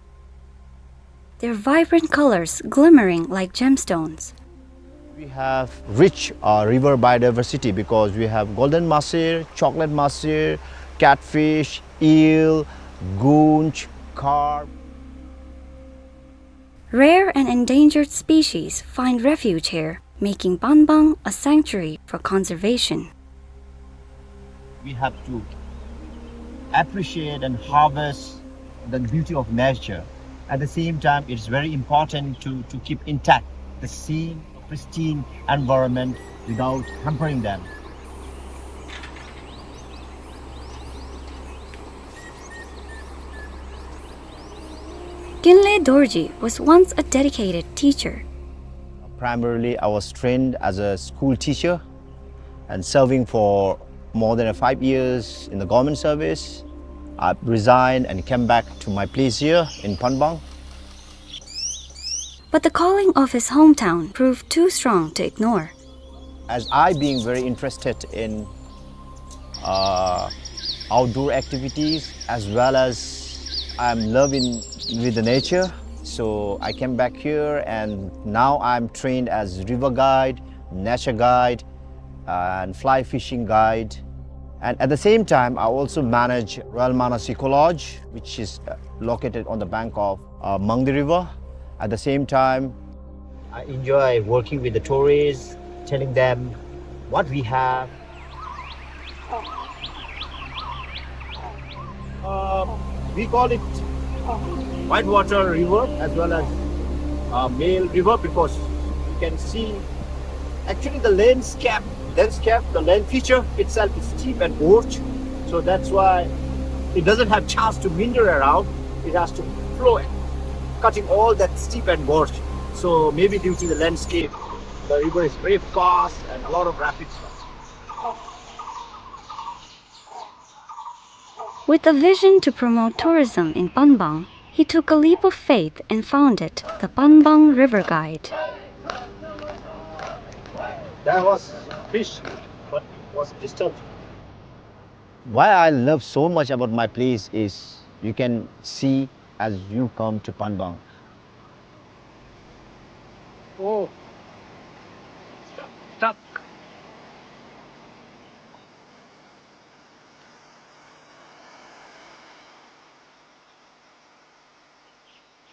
their vibrant colors glimmering like gemstones. We have rich, uh, river biodiversity because we have golden mahseer, chocolate mahseer, catfish, eel, goonch, carp. Rare and endangered species find refuge here, making Panbang a sanctuary for conservation. We have to appreciate and harvest the beauty of nature. At the same time, it's very important to, to keep intact the same pristine environment without hampering them. Kinley Dorji was once a dedicated teacher. Primarily, I was trained as a school teacher and serving for more than five years in the government service. I resigned and came back to my place here in Panbang. But the calling of his hometown proved too strong to ignore. As I being very interested in uh, outdoor activities, as well as I'm loving with the nature. So I came back here and now I'm trained as river guide, nature guide, and fly fishing guide. And at the same time, I also manage Royal Manas Eco Lodge, which is uh, located on the bank of uh, Mangdi River. At the same time, I enjoy working with the tourists, telling them what we have. Uh, we call it Whitewater River as well as uh, Male River because you can see actually the landscape, landscape, the land feature itself is steep and gorge. So that's why it doesn't have chance to meander around. It has to flow, cutting all that steep and gorge. So maybe due to the landscape, the river is very fast and a lot of rapids. With a vision to promote tourism in Panbang, he took a leap of faith and founded the Panbang River Guide. There was fish, but it was disturbed. Why I love so much about my place is you can see as you come to Panbang. Oh, stuck.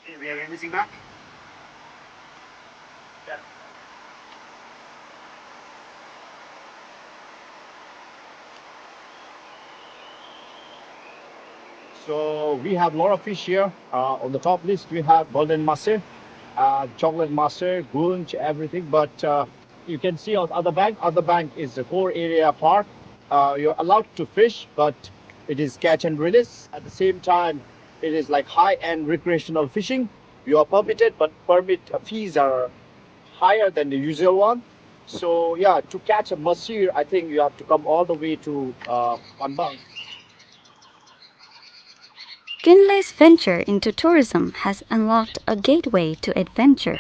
Okay, we are releasing back. Yeah. So we have a lot of fish here. Uh, on the top list, we have golden maser, uh, chocolate maser, gunch, everything. But uh, you can see on other bank. Other bank is the core area park. Uh, you're allowed to fish, but it is catch and release. At the same time, it is like high-end recreational fishing. You are permitted, but permit fees are higher than the usual one. So yeah, to catch a maser, I think you have to come all the way to uh, Panbang. Kinley's venture into tourism has unlocked a gateway to adventure.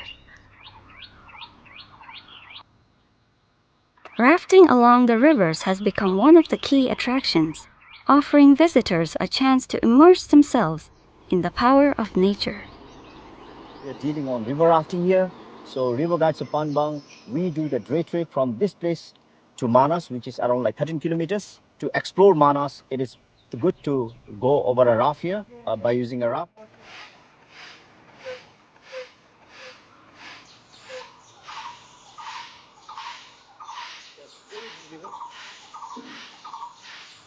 Rafting along the rivers has become one of the key attractions, offering visitors a chance to immerse themselves in the power of nature. We are dealing on river rafting here. So River Guides of Panbang, we do the dray trip from this place to Manas, which is around like thirteen kilometers. To explore Manas, it is good to go over a raft here uh, by using a raft.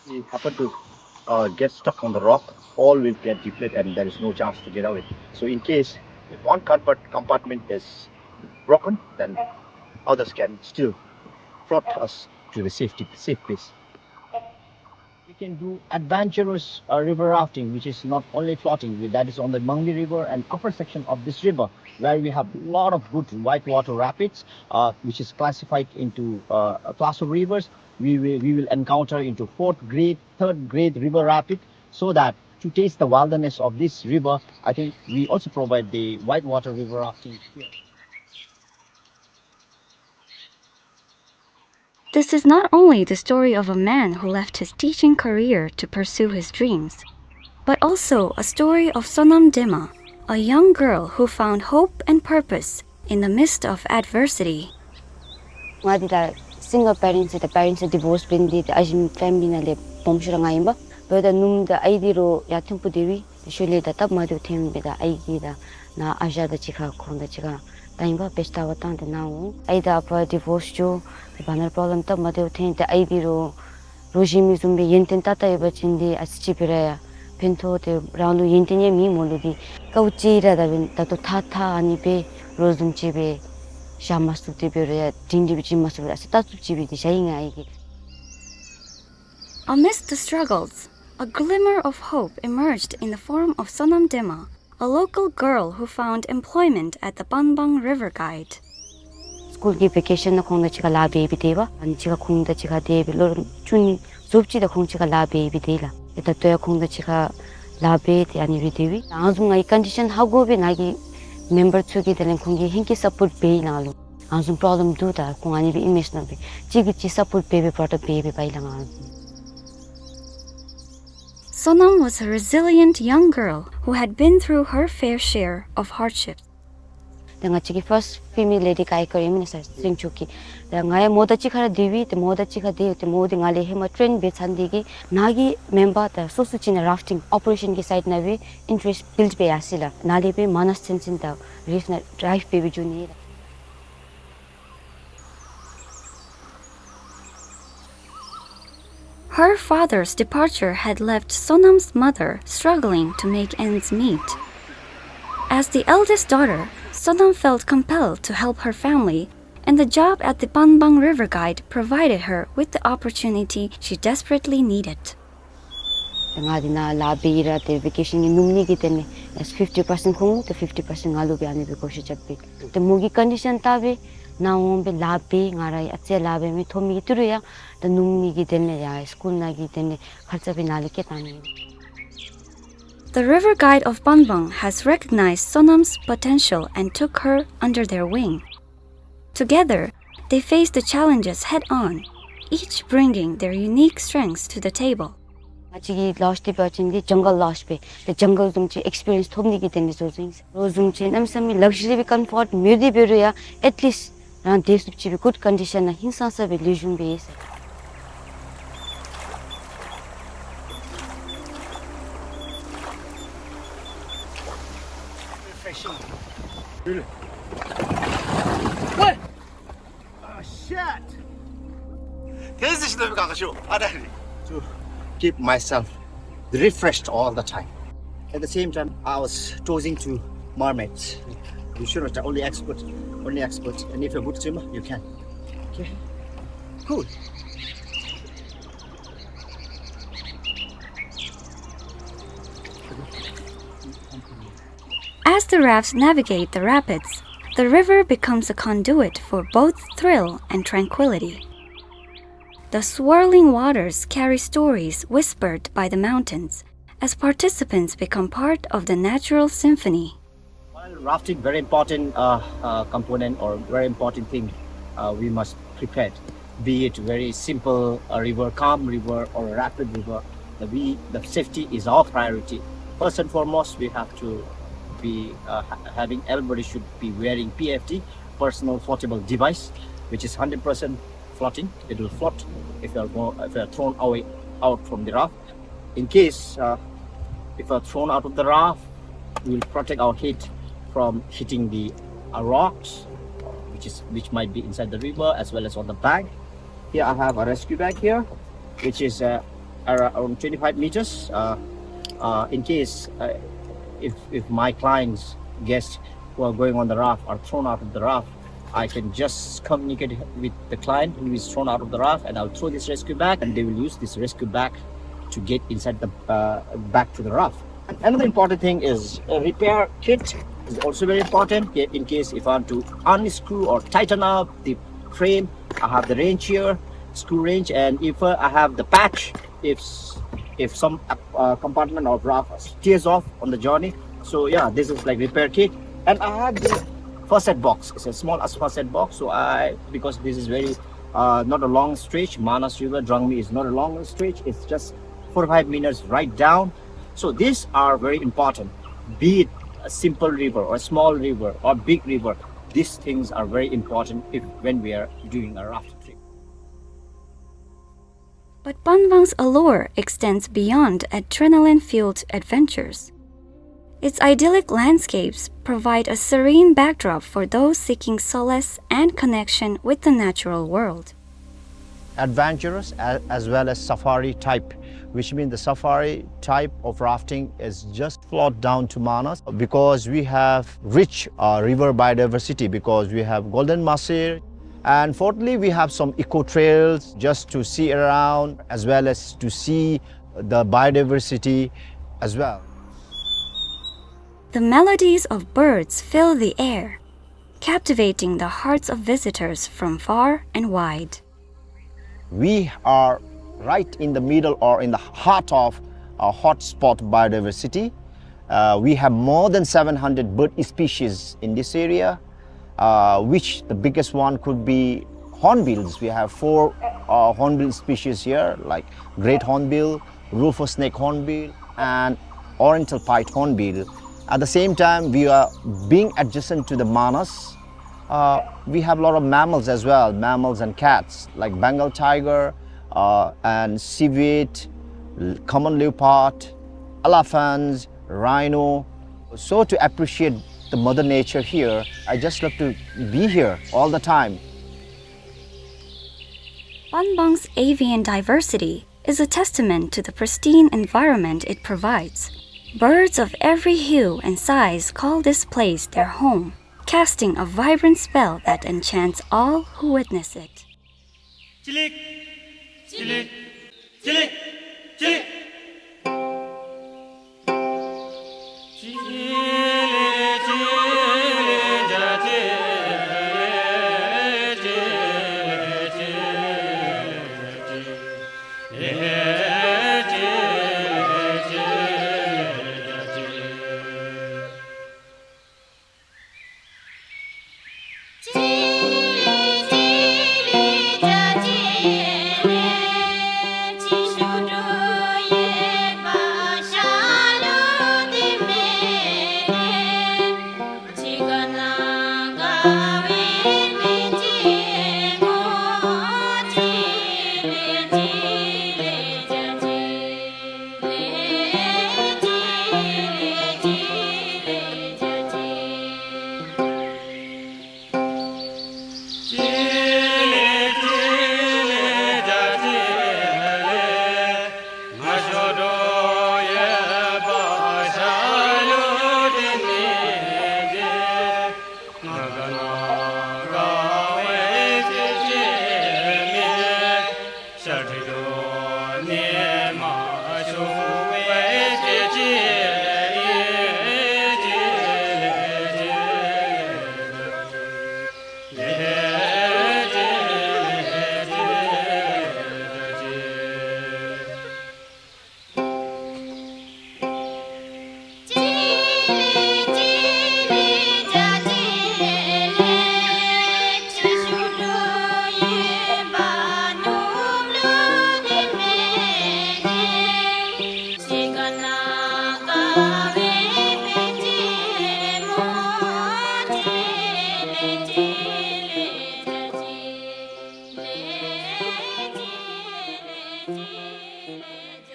We happen to uh, get stuck on the rock, all will get deflated and there is no chance to get away. So in case if one compartment is broken, then others can still float us to the safety, safe place. We can do adventurous uh, river rafting, which is not only floating, that is on the Mangli River and upper section of this river, where we have a lot of good whitewater rapids, uh, which is classified into uh, a class of rivers. We will, we will encounter into fourth grade, third grade river rapid, so that to taste the wilderness of this river, I think we also provide the whitewater river rafting here. This is not only the story of a man who left his teaching career to pursue his dreams, but also a story of Sonam Dema, a young girl who found hope and purpose in the midst of adversity. ང་འདི་ད་single parents ད་parents divorce འབད་ནི་འདི་ད་ཨ་ཞེ་མི་family ནང་ལས་སྦོམ་ཤོས་ར་ང་ཨིན་པས། འབདཝ་ད་ནུམ་ད་ཨའི་འདི་རུང་ཡར་ཐོན་པོ་སྡོད་པས། ཤུལ་ལས་ད་སྟབས་མ་བདེཝ་ཐོན་སྦེ་ད་ཨའི་གིས་ད་ནཱ་ཨ་ཞང་དང་གཅིག་ཁར་ཁོང་དང་གཅིག་ཁར་ད་ཨིན་པས་བེ་ལྟ་བ་བཏང་སྟེ་ནཱ་འོང་། ཨའི་དང་ཨ་པ་divorce འགྱོ། ད་ཕར་ནཱ་ལུ་problem སྟབས་མ་བདེཝ་ཐོན་ཏེ་ཨའི་འདི་རུང་རོགས་ཞུ་མི་བཟུམ་སྦེ་ཡོན་ཏན་ཏག་ཏག་ཡོད་པ་ཅིན་འདི་ཨ་ཙི་ཅིག་སྦེ་ར་ཡང་ཕན་ཐོགས་ཏེ་རང་ལུ་ཡོན་ཏན་ཡང་མེད་མོ་ལུ་འདི་དཀའཝ་སྤྱད་ར་ད་འབདན་ད་ལྟོ་ཐགས་ཐགས་ཨ་ནི་སྦེ་རོགས་བཟུམ་ཅིག་སྦེ་བཞག་མ་ཚུགས་ཏེ་སྦེ་ར་ཡང་སྒྲིང་སྒྲི་སྦེ་བྱིན་མ་ཚུགས་པར་ཨ་ཙི་ལྟ་ཚུབ་ཅིག་སྦེ་འདི་བཞག་ཡི་ང་ཨའི་གིས། Amidst the struggles, a glimmer of hope emerged in the form of Sonam Dema, a local girl who found employment at the Panbang River Guide. སི་ཀུལ་གྱི་བེ་ཀེ་ཤཱན་ནང་ཁོང་དང་གཅིག་ཁར་ལཱ་འབད་སྦེ་སྡོད་པས། ཨ་ནི་གཅིག་ཁར་ཁོང་དང་གཅིག་ཁར་སྡོད་སྦེ་ལོ་རིམ་བཅུ་གཉིས་རྫོགསཔ་ཅིག་ད་ཁོང་གཅིག་ཁར་ལཱ་འབད་སྦེ་སྡོད་ལགས། ཏེ་ད་ལྟོ་ཡང་ཁོང་དང་གཅིག་ཁར་ལཱ་འབད་དེ་ཨ་ནི་སྦེ་སྡོད་པས། ཨ་ནི་བཟུམ་ངེའི་condition ཧ་གོ་སྦེ་ནཱ་གི་ མེམ་བར་ཚུ་གིས་དེ་ལས་ཁོང་གིས་ཧིང་གིས་སཔོརཊ་འབད་ནཱ་ལུ་ཨ་ནི་བཟུམ་པྲོབ་ལེམ་འདུག་ད་ཁོང་ཨ་ནི་སྦེ་ཨིན་མས་ཟེར་ནང་སྦེ་གཅིག་གིས་གཅིག་སཔོརཊ་འབད་འབད་བར་ད་འབད་འབད་བའི་ལཱ་ཨ་ནི་བཟུམ། Sonam was a resilient young girl who had been through her fair share of hardships. ད་ང་བཅས་ཀྱི་ཕརསཊ་ཕི་མེལ་ལེ་ཌི་ཀའི་ཀར་ཨིན་མས་ཟེར་སེང་ཕྱུག་གི། ད་ང་ཡང་མོ་དང་གཅིག་ཁར་སྡོད་པའི་ཏེ་མོ་དང་གཅིག་ཁར་སྡོད་ཡོད། ཏེ་མོ་འདི་ང་ལས་ཧེ་མ་ཊེན་འབད་ཚར་ནི་དེ་གིས་ནཱ་གི་མེམ་བར་ད་སོ་སོ་ཅིག་ནང་རཱཕ་ཊིང་ཨོ་པ་རེ་ཤཱན་གྱི་སའིཌ་ནང་སྦེ་ཨིན་ཊ་རེསཊ་བིལཌ་འབད་ཡར་སོ་ཡི་ལགས། ནཱ་ལས་སྦེ་མ་ནཱས་ཚུན་ཚོད་ད་རིབ་ནང་ཌའིབ་འབད་འབད་འགྱོ་ནི་ལགས། Her father's departure had left Sonam's mother struggling to make ends meet. As the eldest daughter, Sonam felt compelled to help her family, and the job at the Panbang River Guide provided her with the opportunity she desperately needed. ད་ང་འདི་ནང་ལཱ་འབད་ཡི་ར་ཏེ་ཝེ་ཀེ་ཤཱན་གྱི་ཉིནམ་གཉིས་ཀྱི་དོན་ལས་ཨེ་ཕིཕ་ཊི་པར་སེནཊ་ཁོང་ལུ་ཏེ་ཕིཕ་ཊི་པར་སེནཊ་ང་ལུ་སྦེ་ཨ་ནི་སྦེ་བགོ་བཤའ་རྐྱབ་སྦེ། ཏེ་མོ་གི་ཀོན་ཌི་ཤཱན་བལྟ་སྦེ་ནཱ་འོང་སྦེ་ལཱ་འབད་ང་ར་ཨ་ཙི་ལཱ་འབད་མི་ཐོབ་མི་གི་ཏི་རུ་ཡང་ད་ཉིནམ་གཉིས་ཀྱི་དོན་ལས་ཡང་སི་ཀུལ་ནང་གི་དོན་ལས་ཁར་ཙ་སྦེ་ནཱ་ལས་བསྐྱལ་བཏང་ནི། The river guide of Panbang has recognized Sonam's potential and took her under their wing. Together, they faced the challenges head-on, each bringing their unique strengths to the table. ང་བཅས་ཀྱིས་ལཱ་འབད་བ་ཅིན་འདི་ཇང་གལ་ལཱ་འབད་ཏེ་ཇང་གལ་བཟུམ་ཅིག་ཨེགསི་པི་རི་ཡེནསི་ཐོབ་ནི་གི་དོན་ལས་བཟོ་བཟོཝ་ཨིན། རོགས་བཟུམ་ཅིག་གནམ་མེད་ས་མེད་ལག་ཇ་རི་སྦེ་ཀམ་ཕོརཊ་མེད་དེ་འབད་རུང་ཡང་ཨེཊ་ལིསཊ་རང་སྡོད་ཚུགསཔ་ཅིག་སྦེ་གུཌ་ཀོན་ཌི་ཤཱན་ནང་ཧིང་སངས་ས་སྦེ་ལེགས་ཤོམ་སྦེ་ཡོད་ཟེར། Refreshing. Really? What? Oh, shit! This is the to keep myself refreshed all the time. At the same time, I was toasting to mermaids. You should not only expert, only expert. And if you're a good swimmer, you can. Okay. Cool. As the rafts navigate the rapids, the river becomes a conduit for both thrill and tranquility. The swirling waters carry stories whispered by the mountains as participants become part of the natural symphony. While rafting, very important, uh, uh, component or very important thing, uh, we must prepare. Be it very simple, a river, calm river or a rapid river, the, we, the safety is our priority. First and foremost, we have to be, uh, ha-, having, everybody should be wearing P F D, personal floatable device, which is hundred percent floating. It will float if you are go-, if you are thrown away, out from the raft. In case, uh, if you are thrown out of the raft, we will protect our head from hitting the, uh, rocks, uh, which is, which might be inside the river as well as on the bank. Here I have a rescue bag here, which is, uh, around twenty-five meters. Uh, uh, in case, uh, if, if my clients, guests who are going on the raft are thrown out of the raft, I can just communicate with the client who is thrown out of the raft, and I'll throw this rescue bag, and they will use this rescue bag to get inside the, uh, back to the raft. Another important thing is a repair kit is also very important. In case if I want to unscrew or tighten up the frame, I have the wrench here, screw wrench, and if, uh, I have the patch, if s-, if some, uh, compartment of raft tears off on the journey. So yeah, this is like repair kit. And I have the first aid box. It's a small as first aid box. So I, because this is very, uh, not a long stretch, Manas River, Drangmi is not a long stretch. It's just forty-five minutes ride down. So these are very important. Be it a simple river or a small river or big river, these things are very important if, when we are doing a raft trip. But Panbang's allure extends beyond adrenaline-fueled adventures. Its idyllic landscapes provide a serene backdrop for those seeking solace and connection with the natural world. Adventurous a-, as well as safari type, which means the safari type of rafting is just float down to Manas, because we have rich, uh, river biodiversity, because we have golden mahseer, and fourthly, we have some eco trails just to see around as well as to see the biodiversity as well. The melodies of birds fill the air, captivating the hearts of visitors from far and wide. We are right in the middle or in the heart of a hotspot biodiversity. Uh, we have more than seven hundred bird species in this area, uh, which the biggest one could be hornbills. We have four, uh, hornbill species here, like great hornbill, rufous neck hornbill, and oriental pied hornbill. At the same time, we are being adjacent to the Manas. Uh, we have a lot of mammals as well, mammals and cats, like Bengal tiger, uh, and civet, l-, common leopard, elephants, rhino. So to appreciate the mother nature here, I just love to be here all the time. Panbang's avian diversity is a testament to the pristine environment it provides. Birds of every hue and size call this place their home, casting a vibrant spell that enchants all who witness it. Chilik, chilik, chilik, chilik.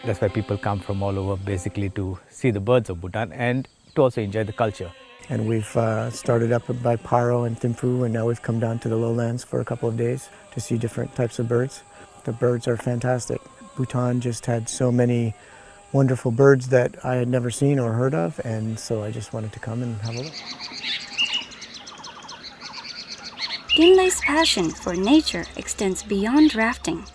That's why people come from all over, basically to see the birds of Bhutan and to also enjoy the culture. And we've, uh, started up by Paro and Thimphu, and now we've come down to the lowlands for a couple of days to see different types of birds. The birds are fantastic. Bhutan just had so many wonderful birds that I had never seen or heard of, and so I just wanted to come and have a look. Khinley's passion for nature extends beyond rafting.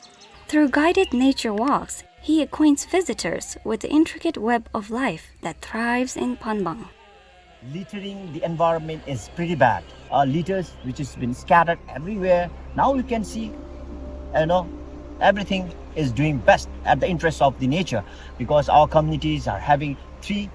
Through guided nature walks, he acquaints visitors with the intricate web of life that thrives in Panbang. Littering the environment is pretty bad. Uh, litters which has been scattered everywhere. Now you can see, you know, everything is doing best at the interest of the nature, because our communities are having three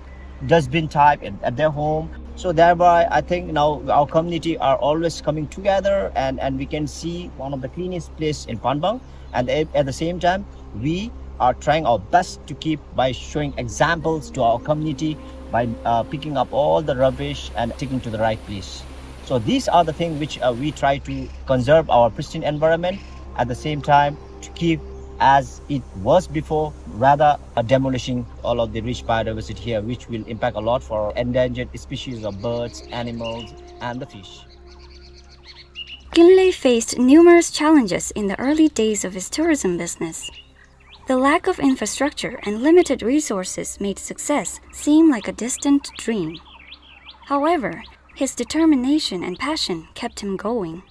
dustbin type at, at their home. So thereby, I think now our community are always coming together, and, and we can see one of the cleanest place in Panbang. And at, at the same time, we are trying our best to keep by showing examples to our community by, uh, picking up all the rubbish and taking to the right place. So these are the things which, uh, we try to conserve our pristine environment. At the same time, to keep as it was before, rather, uh, demolishing all of the rich biodiversity here, which will impact a lot for endangered species of birds, animals, and the fish. Khinley faced numerous challenges in the early days of his tourism business. The lack of infrastructure and limited resources made success seem like a distant dream. However, his determination and passion kept him going.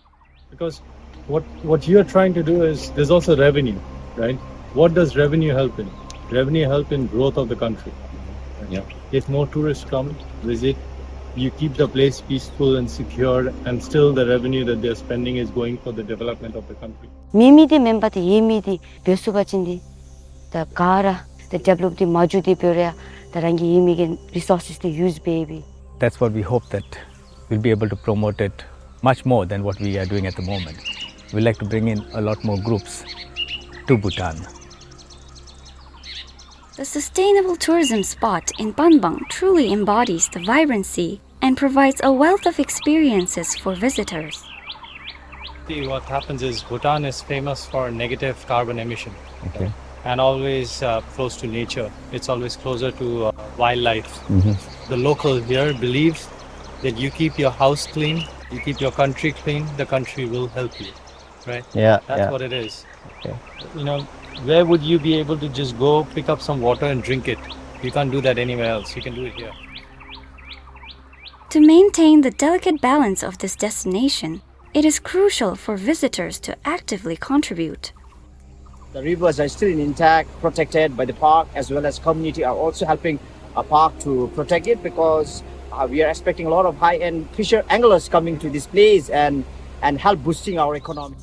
Because what, what you're trying to do is, there's also revenue, right? What does revenue help in? Revenue help in growth of the country. Yeah. If more tourists come, visit, you keep the place peaceful and secure, and still the revenue that they're spending is going for the development of the country. མེད་མི་འདི་མེན་པར་ཏེ་ཡོད་མི་འདི་འབད་ཚུགས་པ་ཅིན་འདི་ད་ག་ར་ཏེ་ཌེབ་ལོབ་འདི་མ་འགྱོ་འདི་འབད་རུང་ཡང་ ད་རང་གི་ཡོད་མི་གི་resources དེ་use འབད་སྦེ། That's what we hope, that we'll be able to promote it much more than what we are doing at the moment. We like to bring in a lot more groups to Bhutan. The sustainable tourism spot in Panbang truly embodies the vibrancy and provides a wealth of experiences for visitors. See, what happens is Bhutan is famous for negative carbon emission. Okay. And always, uh, close to nature. It's always closer to, uh, wildlife. Mm-hmm. The local here believes that you keep your house clean, you keep your country clean, the country will help you, right? Yeah, that's yeah. What it is. Okay. You know, where would you be able to just go pick up some water and drink it? You can't do that anywhere else. You can do it here. To maintain the delicate balance of this destination, it is crucial for visitors to actively contribute. The rivers are still intact, protected by the park, as well as community are also helping a park to protect it, because, uh, we are expecting a lot of high-end fisher anglers coming to this place and, and help boosting our economy.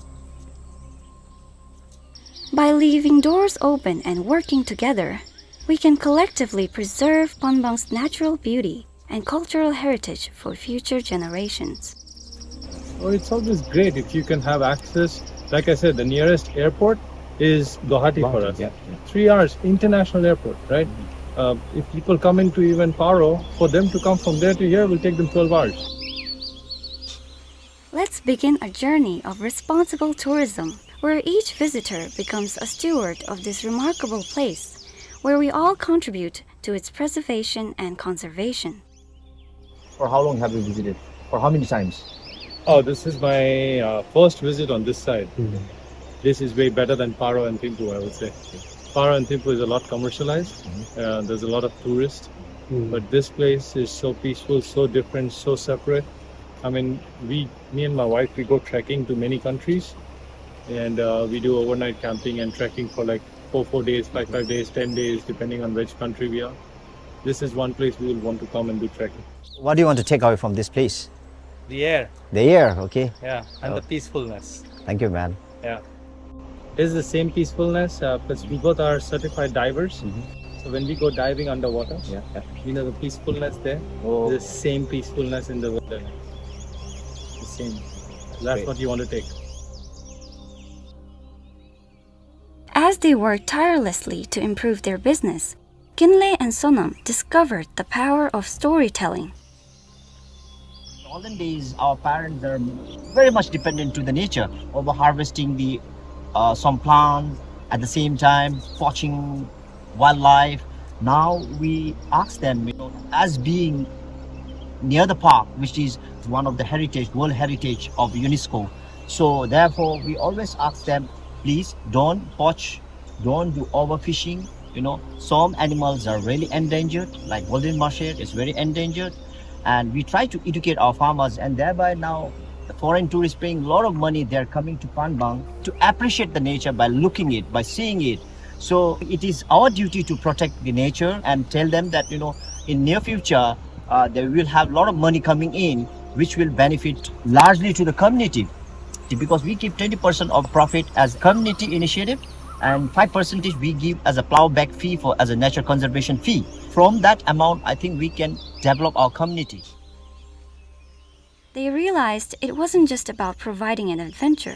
By leaving doors open and working together, we can collectively preserve Panbang's natural beauty and cultural heritage for future generations. Oh, it's always great if you can have access. Like I said, the nearest airport is Guwahati for us. Guwahati, yeah, yeah. Three hours, international airport, right? Mm-hmm. Uh, if people come into even Paro, for them to come from there to here will take them twelve hours. Let's begin a journey of responsible tourism, where each visitor becomes a steward of this remarkable place, where we all contribute to its preservation and conservation. For how long have you visited? For how many times? Oh, this is my, uh, first visit on this side. Mm-hmm. This is way better than Paro and Thimphu, I would say. Paro and Thimphu is a lot commercialized. Mm-hmm. Uh, there's a lot of tourists. Mm-hmm. But this place is so peaceful, so different, so separate. I mean, we, me and my wife, we go trekking to many countries, and, uh, we do overnight camping and trekking for, like, four, four days, five, five days, ten days, depending on which country we are. This is one place we will want to come and do trekking. What do you want to take away from this place? The air. The air, okay. Yeah, and the peacefulness. Oh. Thank you, man. Yeah. This is the same peacefulness, uh, 'cause we both are certified divers. Mm-hmm. So when we go diving underwater, yeah, yeah, you know, the peacefulness there, oh, the same peacefulness in the wilderness. The same. That's great. What you want to take. As they work tirelessly to improve their business, Kinley and Sonam discovered the power of storytelling. In olden days, our parents are very much dependent to the nature, over harvesting the, uh, some plants, at the same time poaching wildlife. Now we ask them, you know, as being near the park, which is one of the heritage, world heritage of UNESCO. So therefore, we always ask them, please don't poach, don't do overfishing. You know, some animals are really endangered, like golden mushet is very endangered. And we try to educate our farmers, and thereby now the foreign tourists paying a lot of money, they are coming to Panbang to appreciate the nature by looking it, by seeing it. So it is our duty to protect the nature and tell them that, you know, in near future, uh, they will have a lot of money coming in, which will benefit largely to the community. Because we give twenty percent of profit as community initiative, and five percentage we give as a plowback fee for, as a nature conservation fee. From that amount, I think we can develop our community. They realized it wasn't just about providing an adventure.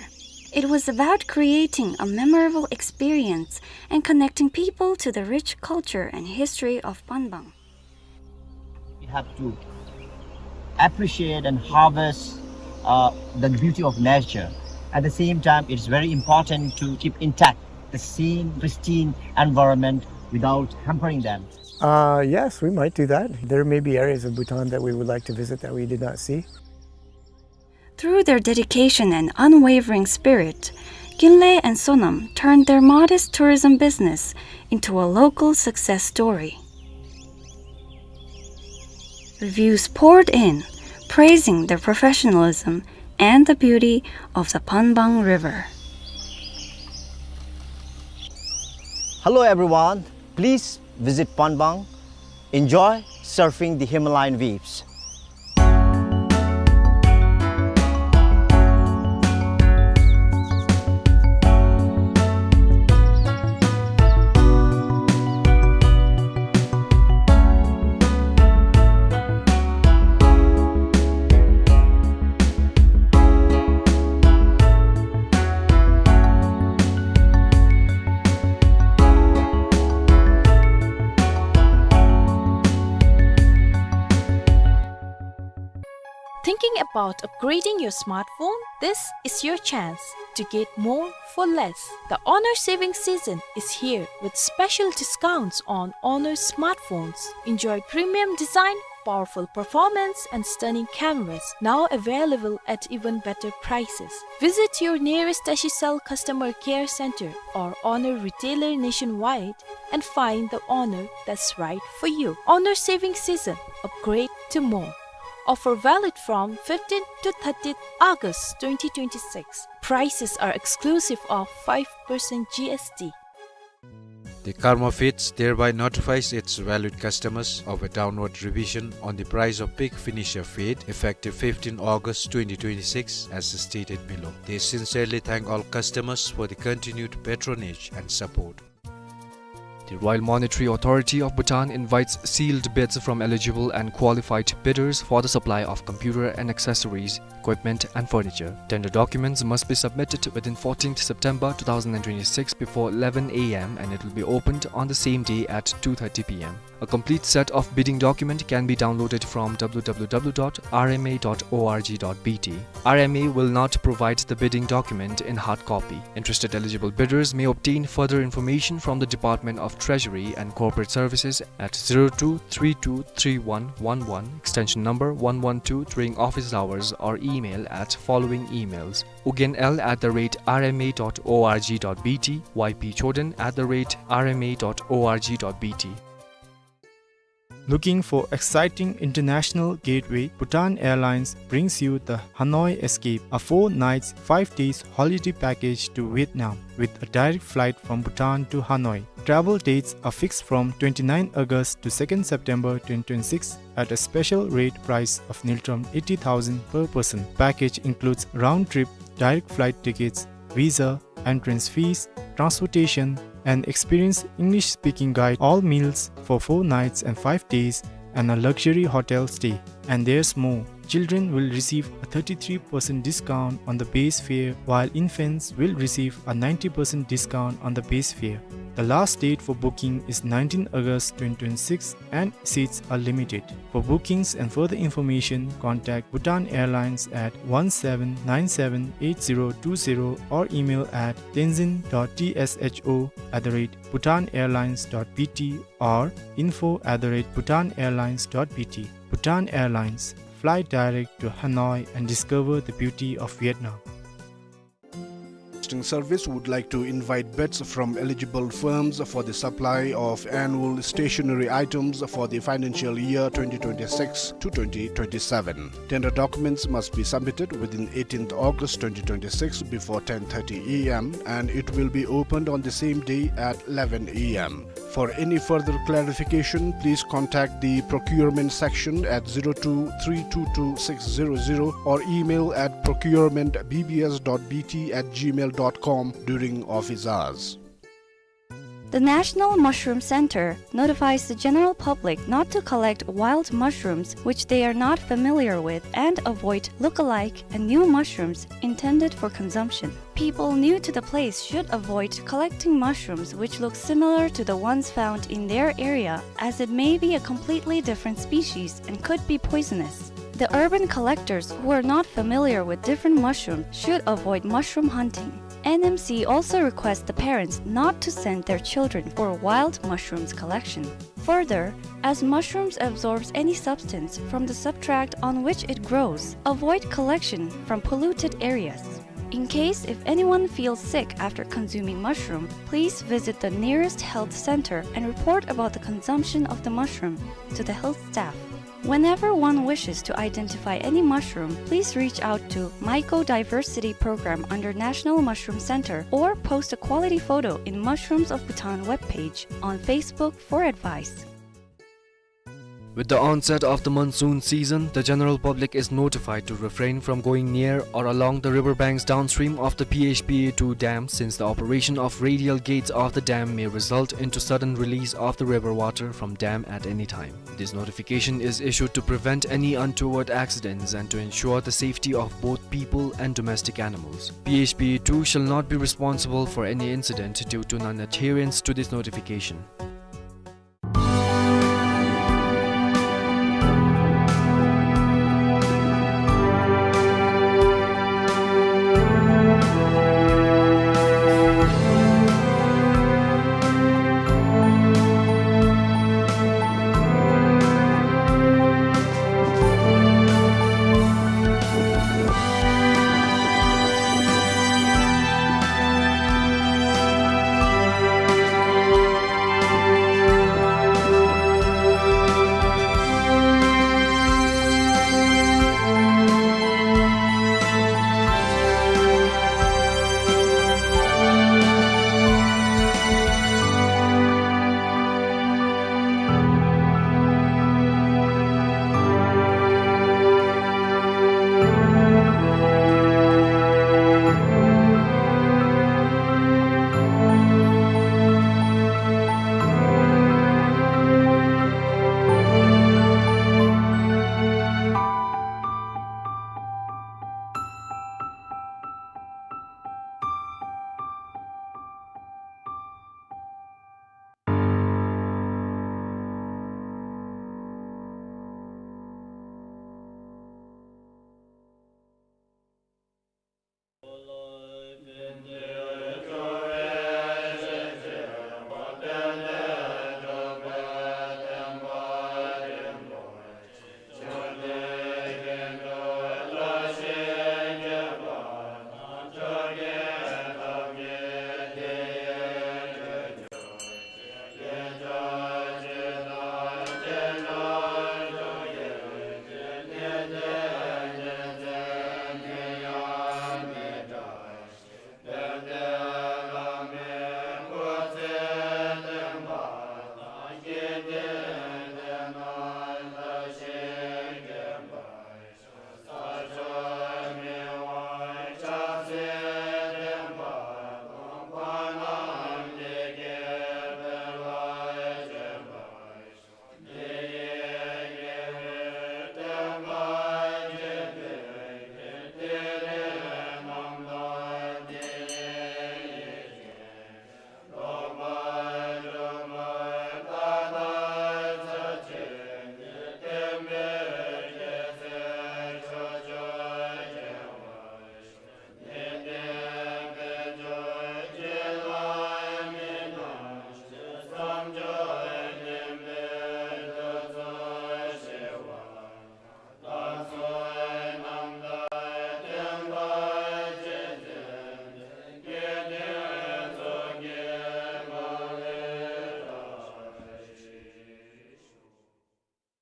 It was about creating a memorable experience and connecting people to the rich culture and history of Panbang. We have to appreciate and harvest, uh, the beauty of nature. At the same time, it's very important to keep intact the same pristine environment without hampering them. Uh, yes, we might do that. There may be areas of Bhutan that we would like to visit that we did not see. Through their dedication and unwavering spirit, Kinley and Sonam turned their modest tourism business into a local success story. Reviews poured in, praising their professionalism and the beauty of the Panbang River. Hello everyone, please visit Panbang, enjoy surfing the Himalayan waves. about upgrading your smartphone? This is your chance to get more for less. The Honor saving season is here with special discounts on Honor smartphones. Enjoy premium design, powerful performance, and stunning cameras, now available at even better prices. Visit your nearest Digicel customer care center or Honor retailer nationwide and find the Honor that's right for you. Honor saving season. Upgrade to more. Offer valid from fifteenth to thirtieth August twenty twenty-six. Prices are exclusive of five percent G S T. The Karma Feeds thereby notifies its valued customers of a downward revision on the price of pig finisher feed effective fifteenth August twenty twenty-six as stated below. They sincerely thank all customers for the continued patronage and support. The Royal Monetary Authority of Bhutan invites sealed bids from eligible and qualified bidders for the supply of computer and accessories, equipment and furniture. Tender documents must be submitted within fourteenth September two thousand and twenty-six before eleven A M and it will be opened on the same day at two thirty P M. A complete set of bidding document can be downloaded from W W W dot R M A dot O R G dot B T. R M A will not provide the bidding document in hard copy. Interested eligible bidders may obtain further information from the Department of Treasury and Corporate Services at zero two three two three one one one, extension number one one two, during office hours or email at following emails: ugynl at the rate R M A dot O R G dot B T, Y P Choden at the rate R M A dot O R G dot B T. Looking for exciting international gateway? Bhutan Airlines brings you the Hanoi Escape, a four nights, five days holiday package to Vietnam with a direct flight from Bhutan to Hanoi. Travel dates are fixed from twenty-ninth August to second September twenty twenty-six at a special rate price of Ngultrum eighty thousand per person. Package includes round trip, direct flight tickets, visa, entrance fees, transportation, an experienced English-speaking guide, all meals for four nights and five days, and a luxury hotel stay. And there's more. Children will receive a thirty-three percent discount on the base fare, while infants will receive a ninety percent discount on the base fare. The last date for booking is nineteenth August twenty twenty-six, and seats are limited. For bookings and further information, contact Bhutan Airlines at one seven nine seven eight zero two zero or email at tenzin dot T S H O at the rate Bhutan Airlines dot B T or info at the rate Bhutan Airlines dot B T. Bhutan Airlines, fly direct to Hanoi and discover the beauty of Vietnam. Broadcasting Service would like to invite bids from eligible firms for the supply of annual stationery items for the financial year twenty twenty-six to twenty twenty-seven. Tender documents must be submitted within eighteenth August twenty twenty-six before ten thirty A M and it will be opened on the same day at eleven A M. For any further clarification, please contact the procurement section at zero two three two two six zero zero or email at procurement B B S dot B T at gmail dot com during office hours. The National Mushroom Center notifies the general public not to collect wild mushrooms which they are not familiar with and avoid look-alike and new mushrooms intended for consumption. People new to the place should avoid collecting mushrooms which look similar to the ones found in their area, as it may be a completely different species and could be poisonous. The urban collectors who are not familiar with different mushrooms should avoid mushroom hunting. N M C also requests the parents not to send their children for wild mushrooms collection. Further, as mushrooms absorbs any substance from the substrate on which it grows, avoid collection from polluted areas. In case if anyone feels sick after consuming mushroom, please visit the nearest health center and report about the consumption of the mushroom to the health staff. Whenever one wishes to identify any mushroom, please reach out to Mycodiversity Program under National Mushroom Center or post a quality photo in Mushrooms of Bhutan webpage on Facebook for advice. With the onset of the monsoon season, the general public is notified to refrain from going near or along the river banks downstream of the P H P A two dam, since the operation of radial gates of the dam may result into sudden release of the river water from dam at any time. This notification is issued to prevent any untoward accidents and to ensure the safety of both people and domestic animals. P H P A two shall not be responsible for any incident due to non-adherence to this notification.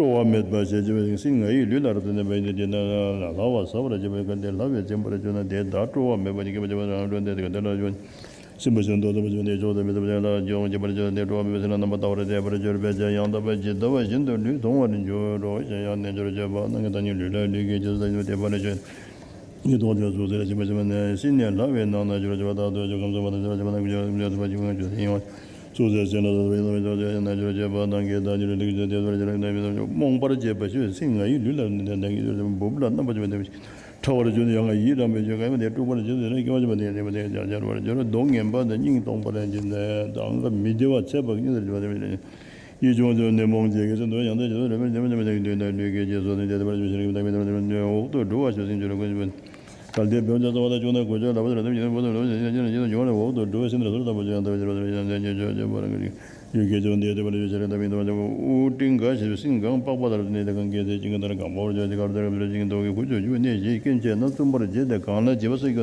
སྤྲོ་བ་མེད་པ་ཞེས་བྱ་བ་ནི་སྲིད་ན་ཚོར་ཐབས་ལ་བྱེད་པ་ཡིན་ཏེ། དེ་ན་ལྷ་བ་ཟ་བར་བྱེད་པ་ཡིན་ཏེ། ལྷ་བས་བྱིན་པར་གྱུར་ན་དེ་དག་སྤྲོ་བ་མེད་པ་ཉིད་ཀྱི་བྱེད་པ་རང་གྲོལ་ཏེ། དེ་ལ་སེམས་པ་བཞིན་དུ་ཐོབ་པ་བྱུང་སྟེ། ཕྱོགས་དང་མི་ཐོབ་པ་ལ་ཡང་བྱེད་པར་བྱེད་དེ། སྤྲོ་བ་མེད་པ་ཟེར་ན་རྣམ་པར་ལྟ་བར་བྱེད་པར་གྱུར་པའི་ཕྱིར། ཡང་དག་པར་ཇི་ལྟ་བ་བཞིན་དུ་ལུས་མཐོང་བར་འགྱུར་རོ་ཞེས་ཡང་རྣལ་འབྱོར་སྤྱོད་པ་རྣམས་ཀྱིས་བདག་ཉིད་ལུས་ལ་ལུས་ཀྱི་རྗེས་སུ་བདག་ཉིད་དེ་ཕར་ལ་བྱོན། ཉིད་དོ་ཅན་སོ་ཟེར་ཞིང་པ་ཞིག་ནས་སྲིད་ནས་ལྷག་པའི་ནང་ན་བཞུགས་པ་ཞེས་པ་དག་ཏུ་ཆོས་ཁམས་སུ་མ་དང་བྱ་བ་ཞེས་པ་ན་ཀུན་ཀྱང་ཀུན་ཀྱང་ཚུགས་པ་ཞིག་ཀུན་ཀྱང་ཆོས་ཡིན་པ། སོ་ཟེར་ཞེ་ན་ཟེར་བའི་ནང་ན་བཞུགས་པ་ཞེས་པ་དང་གི་བདག་ཉིད་ལུས་ཀྱི་རྗེས་སུ་བདག་ཉིད་རྨོངས་པར་བྱེད་པ་ཞིག་སྲིད་ང་ཡི་ལུས་ལ་ནི་བདག་གིས་འབུབ་ལ་རྣམ་པར་འཇོག་པ་ཕྲ་བར་གྱུར་ཡང་ཡིད་རངས་པའི་ཆོས་གང་ཡིན་པ་དེ་དཀྲུགས་པར་བྱེད་ཟེར་ན་སྐྱེ་བ་ཞེས་པ་དེ་ཡང་དེ་མ་དེ་ཡང་སྦྱར་བར་འགྱུར། སྡུག་བསྔལ་པ་དང་སྙིང་སྟོང་པ་ལ་བྱེད་ནས་དང་ག་མི་བདེ་བ་ཚད་པ་ཉིད་ཟེར་བ་དེ། ཡིད་འབྱུང་ཚུལ་ནི་རྨོངས་བྱེད་ཀྱི་སེམས་དང་ཡང་དག་བྱེད་ཚུལ་རེ་བའི་ལུས་ལུས་ཀྱི་རྗེས་སུ་ནི་དེ་ལྟ་བར་ཞུ་ཞིང་རིག་པའི་བདག་མེད་དང་འོག་ཏུ་འགྲོ་བ་ཞེས་བྱ་བ་ལ་ཀུན་གལ་ཏེ་བོད་ཀྱི་རྩ་བ་དང་ཕྱོགས་ནས་གོ་ཆོད་ལ་བ་དང་རབ་ཅིག་ནི་བོད་དུ་ལོ་ཞེས་བྱ་ཞེས་བྱ་འོག་ཏུ་འགྲོ་བའི་སེམས་དང་སོར་ལྟ་བུ་ཡང་དག་བྱེད་པ་ཡང་དག་བྱེད་པ་རང་གི་ཡུལ་སྐད་ཅིག་འདི་ལྟ་བར་ཞུ་ཞིང་རིག་པའི་བདག་མེད་དང་འོག་ཏུ་འགྲོ་བའི་སེམས་དང་སྤྲིན་འགའ་ཞེས་པའི་སེམས་གང་པགས་པ་ལྟར་གནས་ཏེ་གང་སྐད་ཚེ་གཅིག་ལྟར་གང་པགས་པར་བྱ་སྟེ་གར་ལྟར་ག་བར་ཅིག་མདོག་གི་ཁུ་བྱུག་བྱུག་གནས་ཞེས་སྐྱོན་བཅས་ན་བཙུམ་པར་བྱེད་དེ་གང་ལ་བྱེད་པ་སྲིད།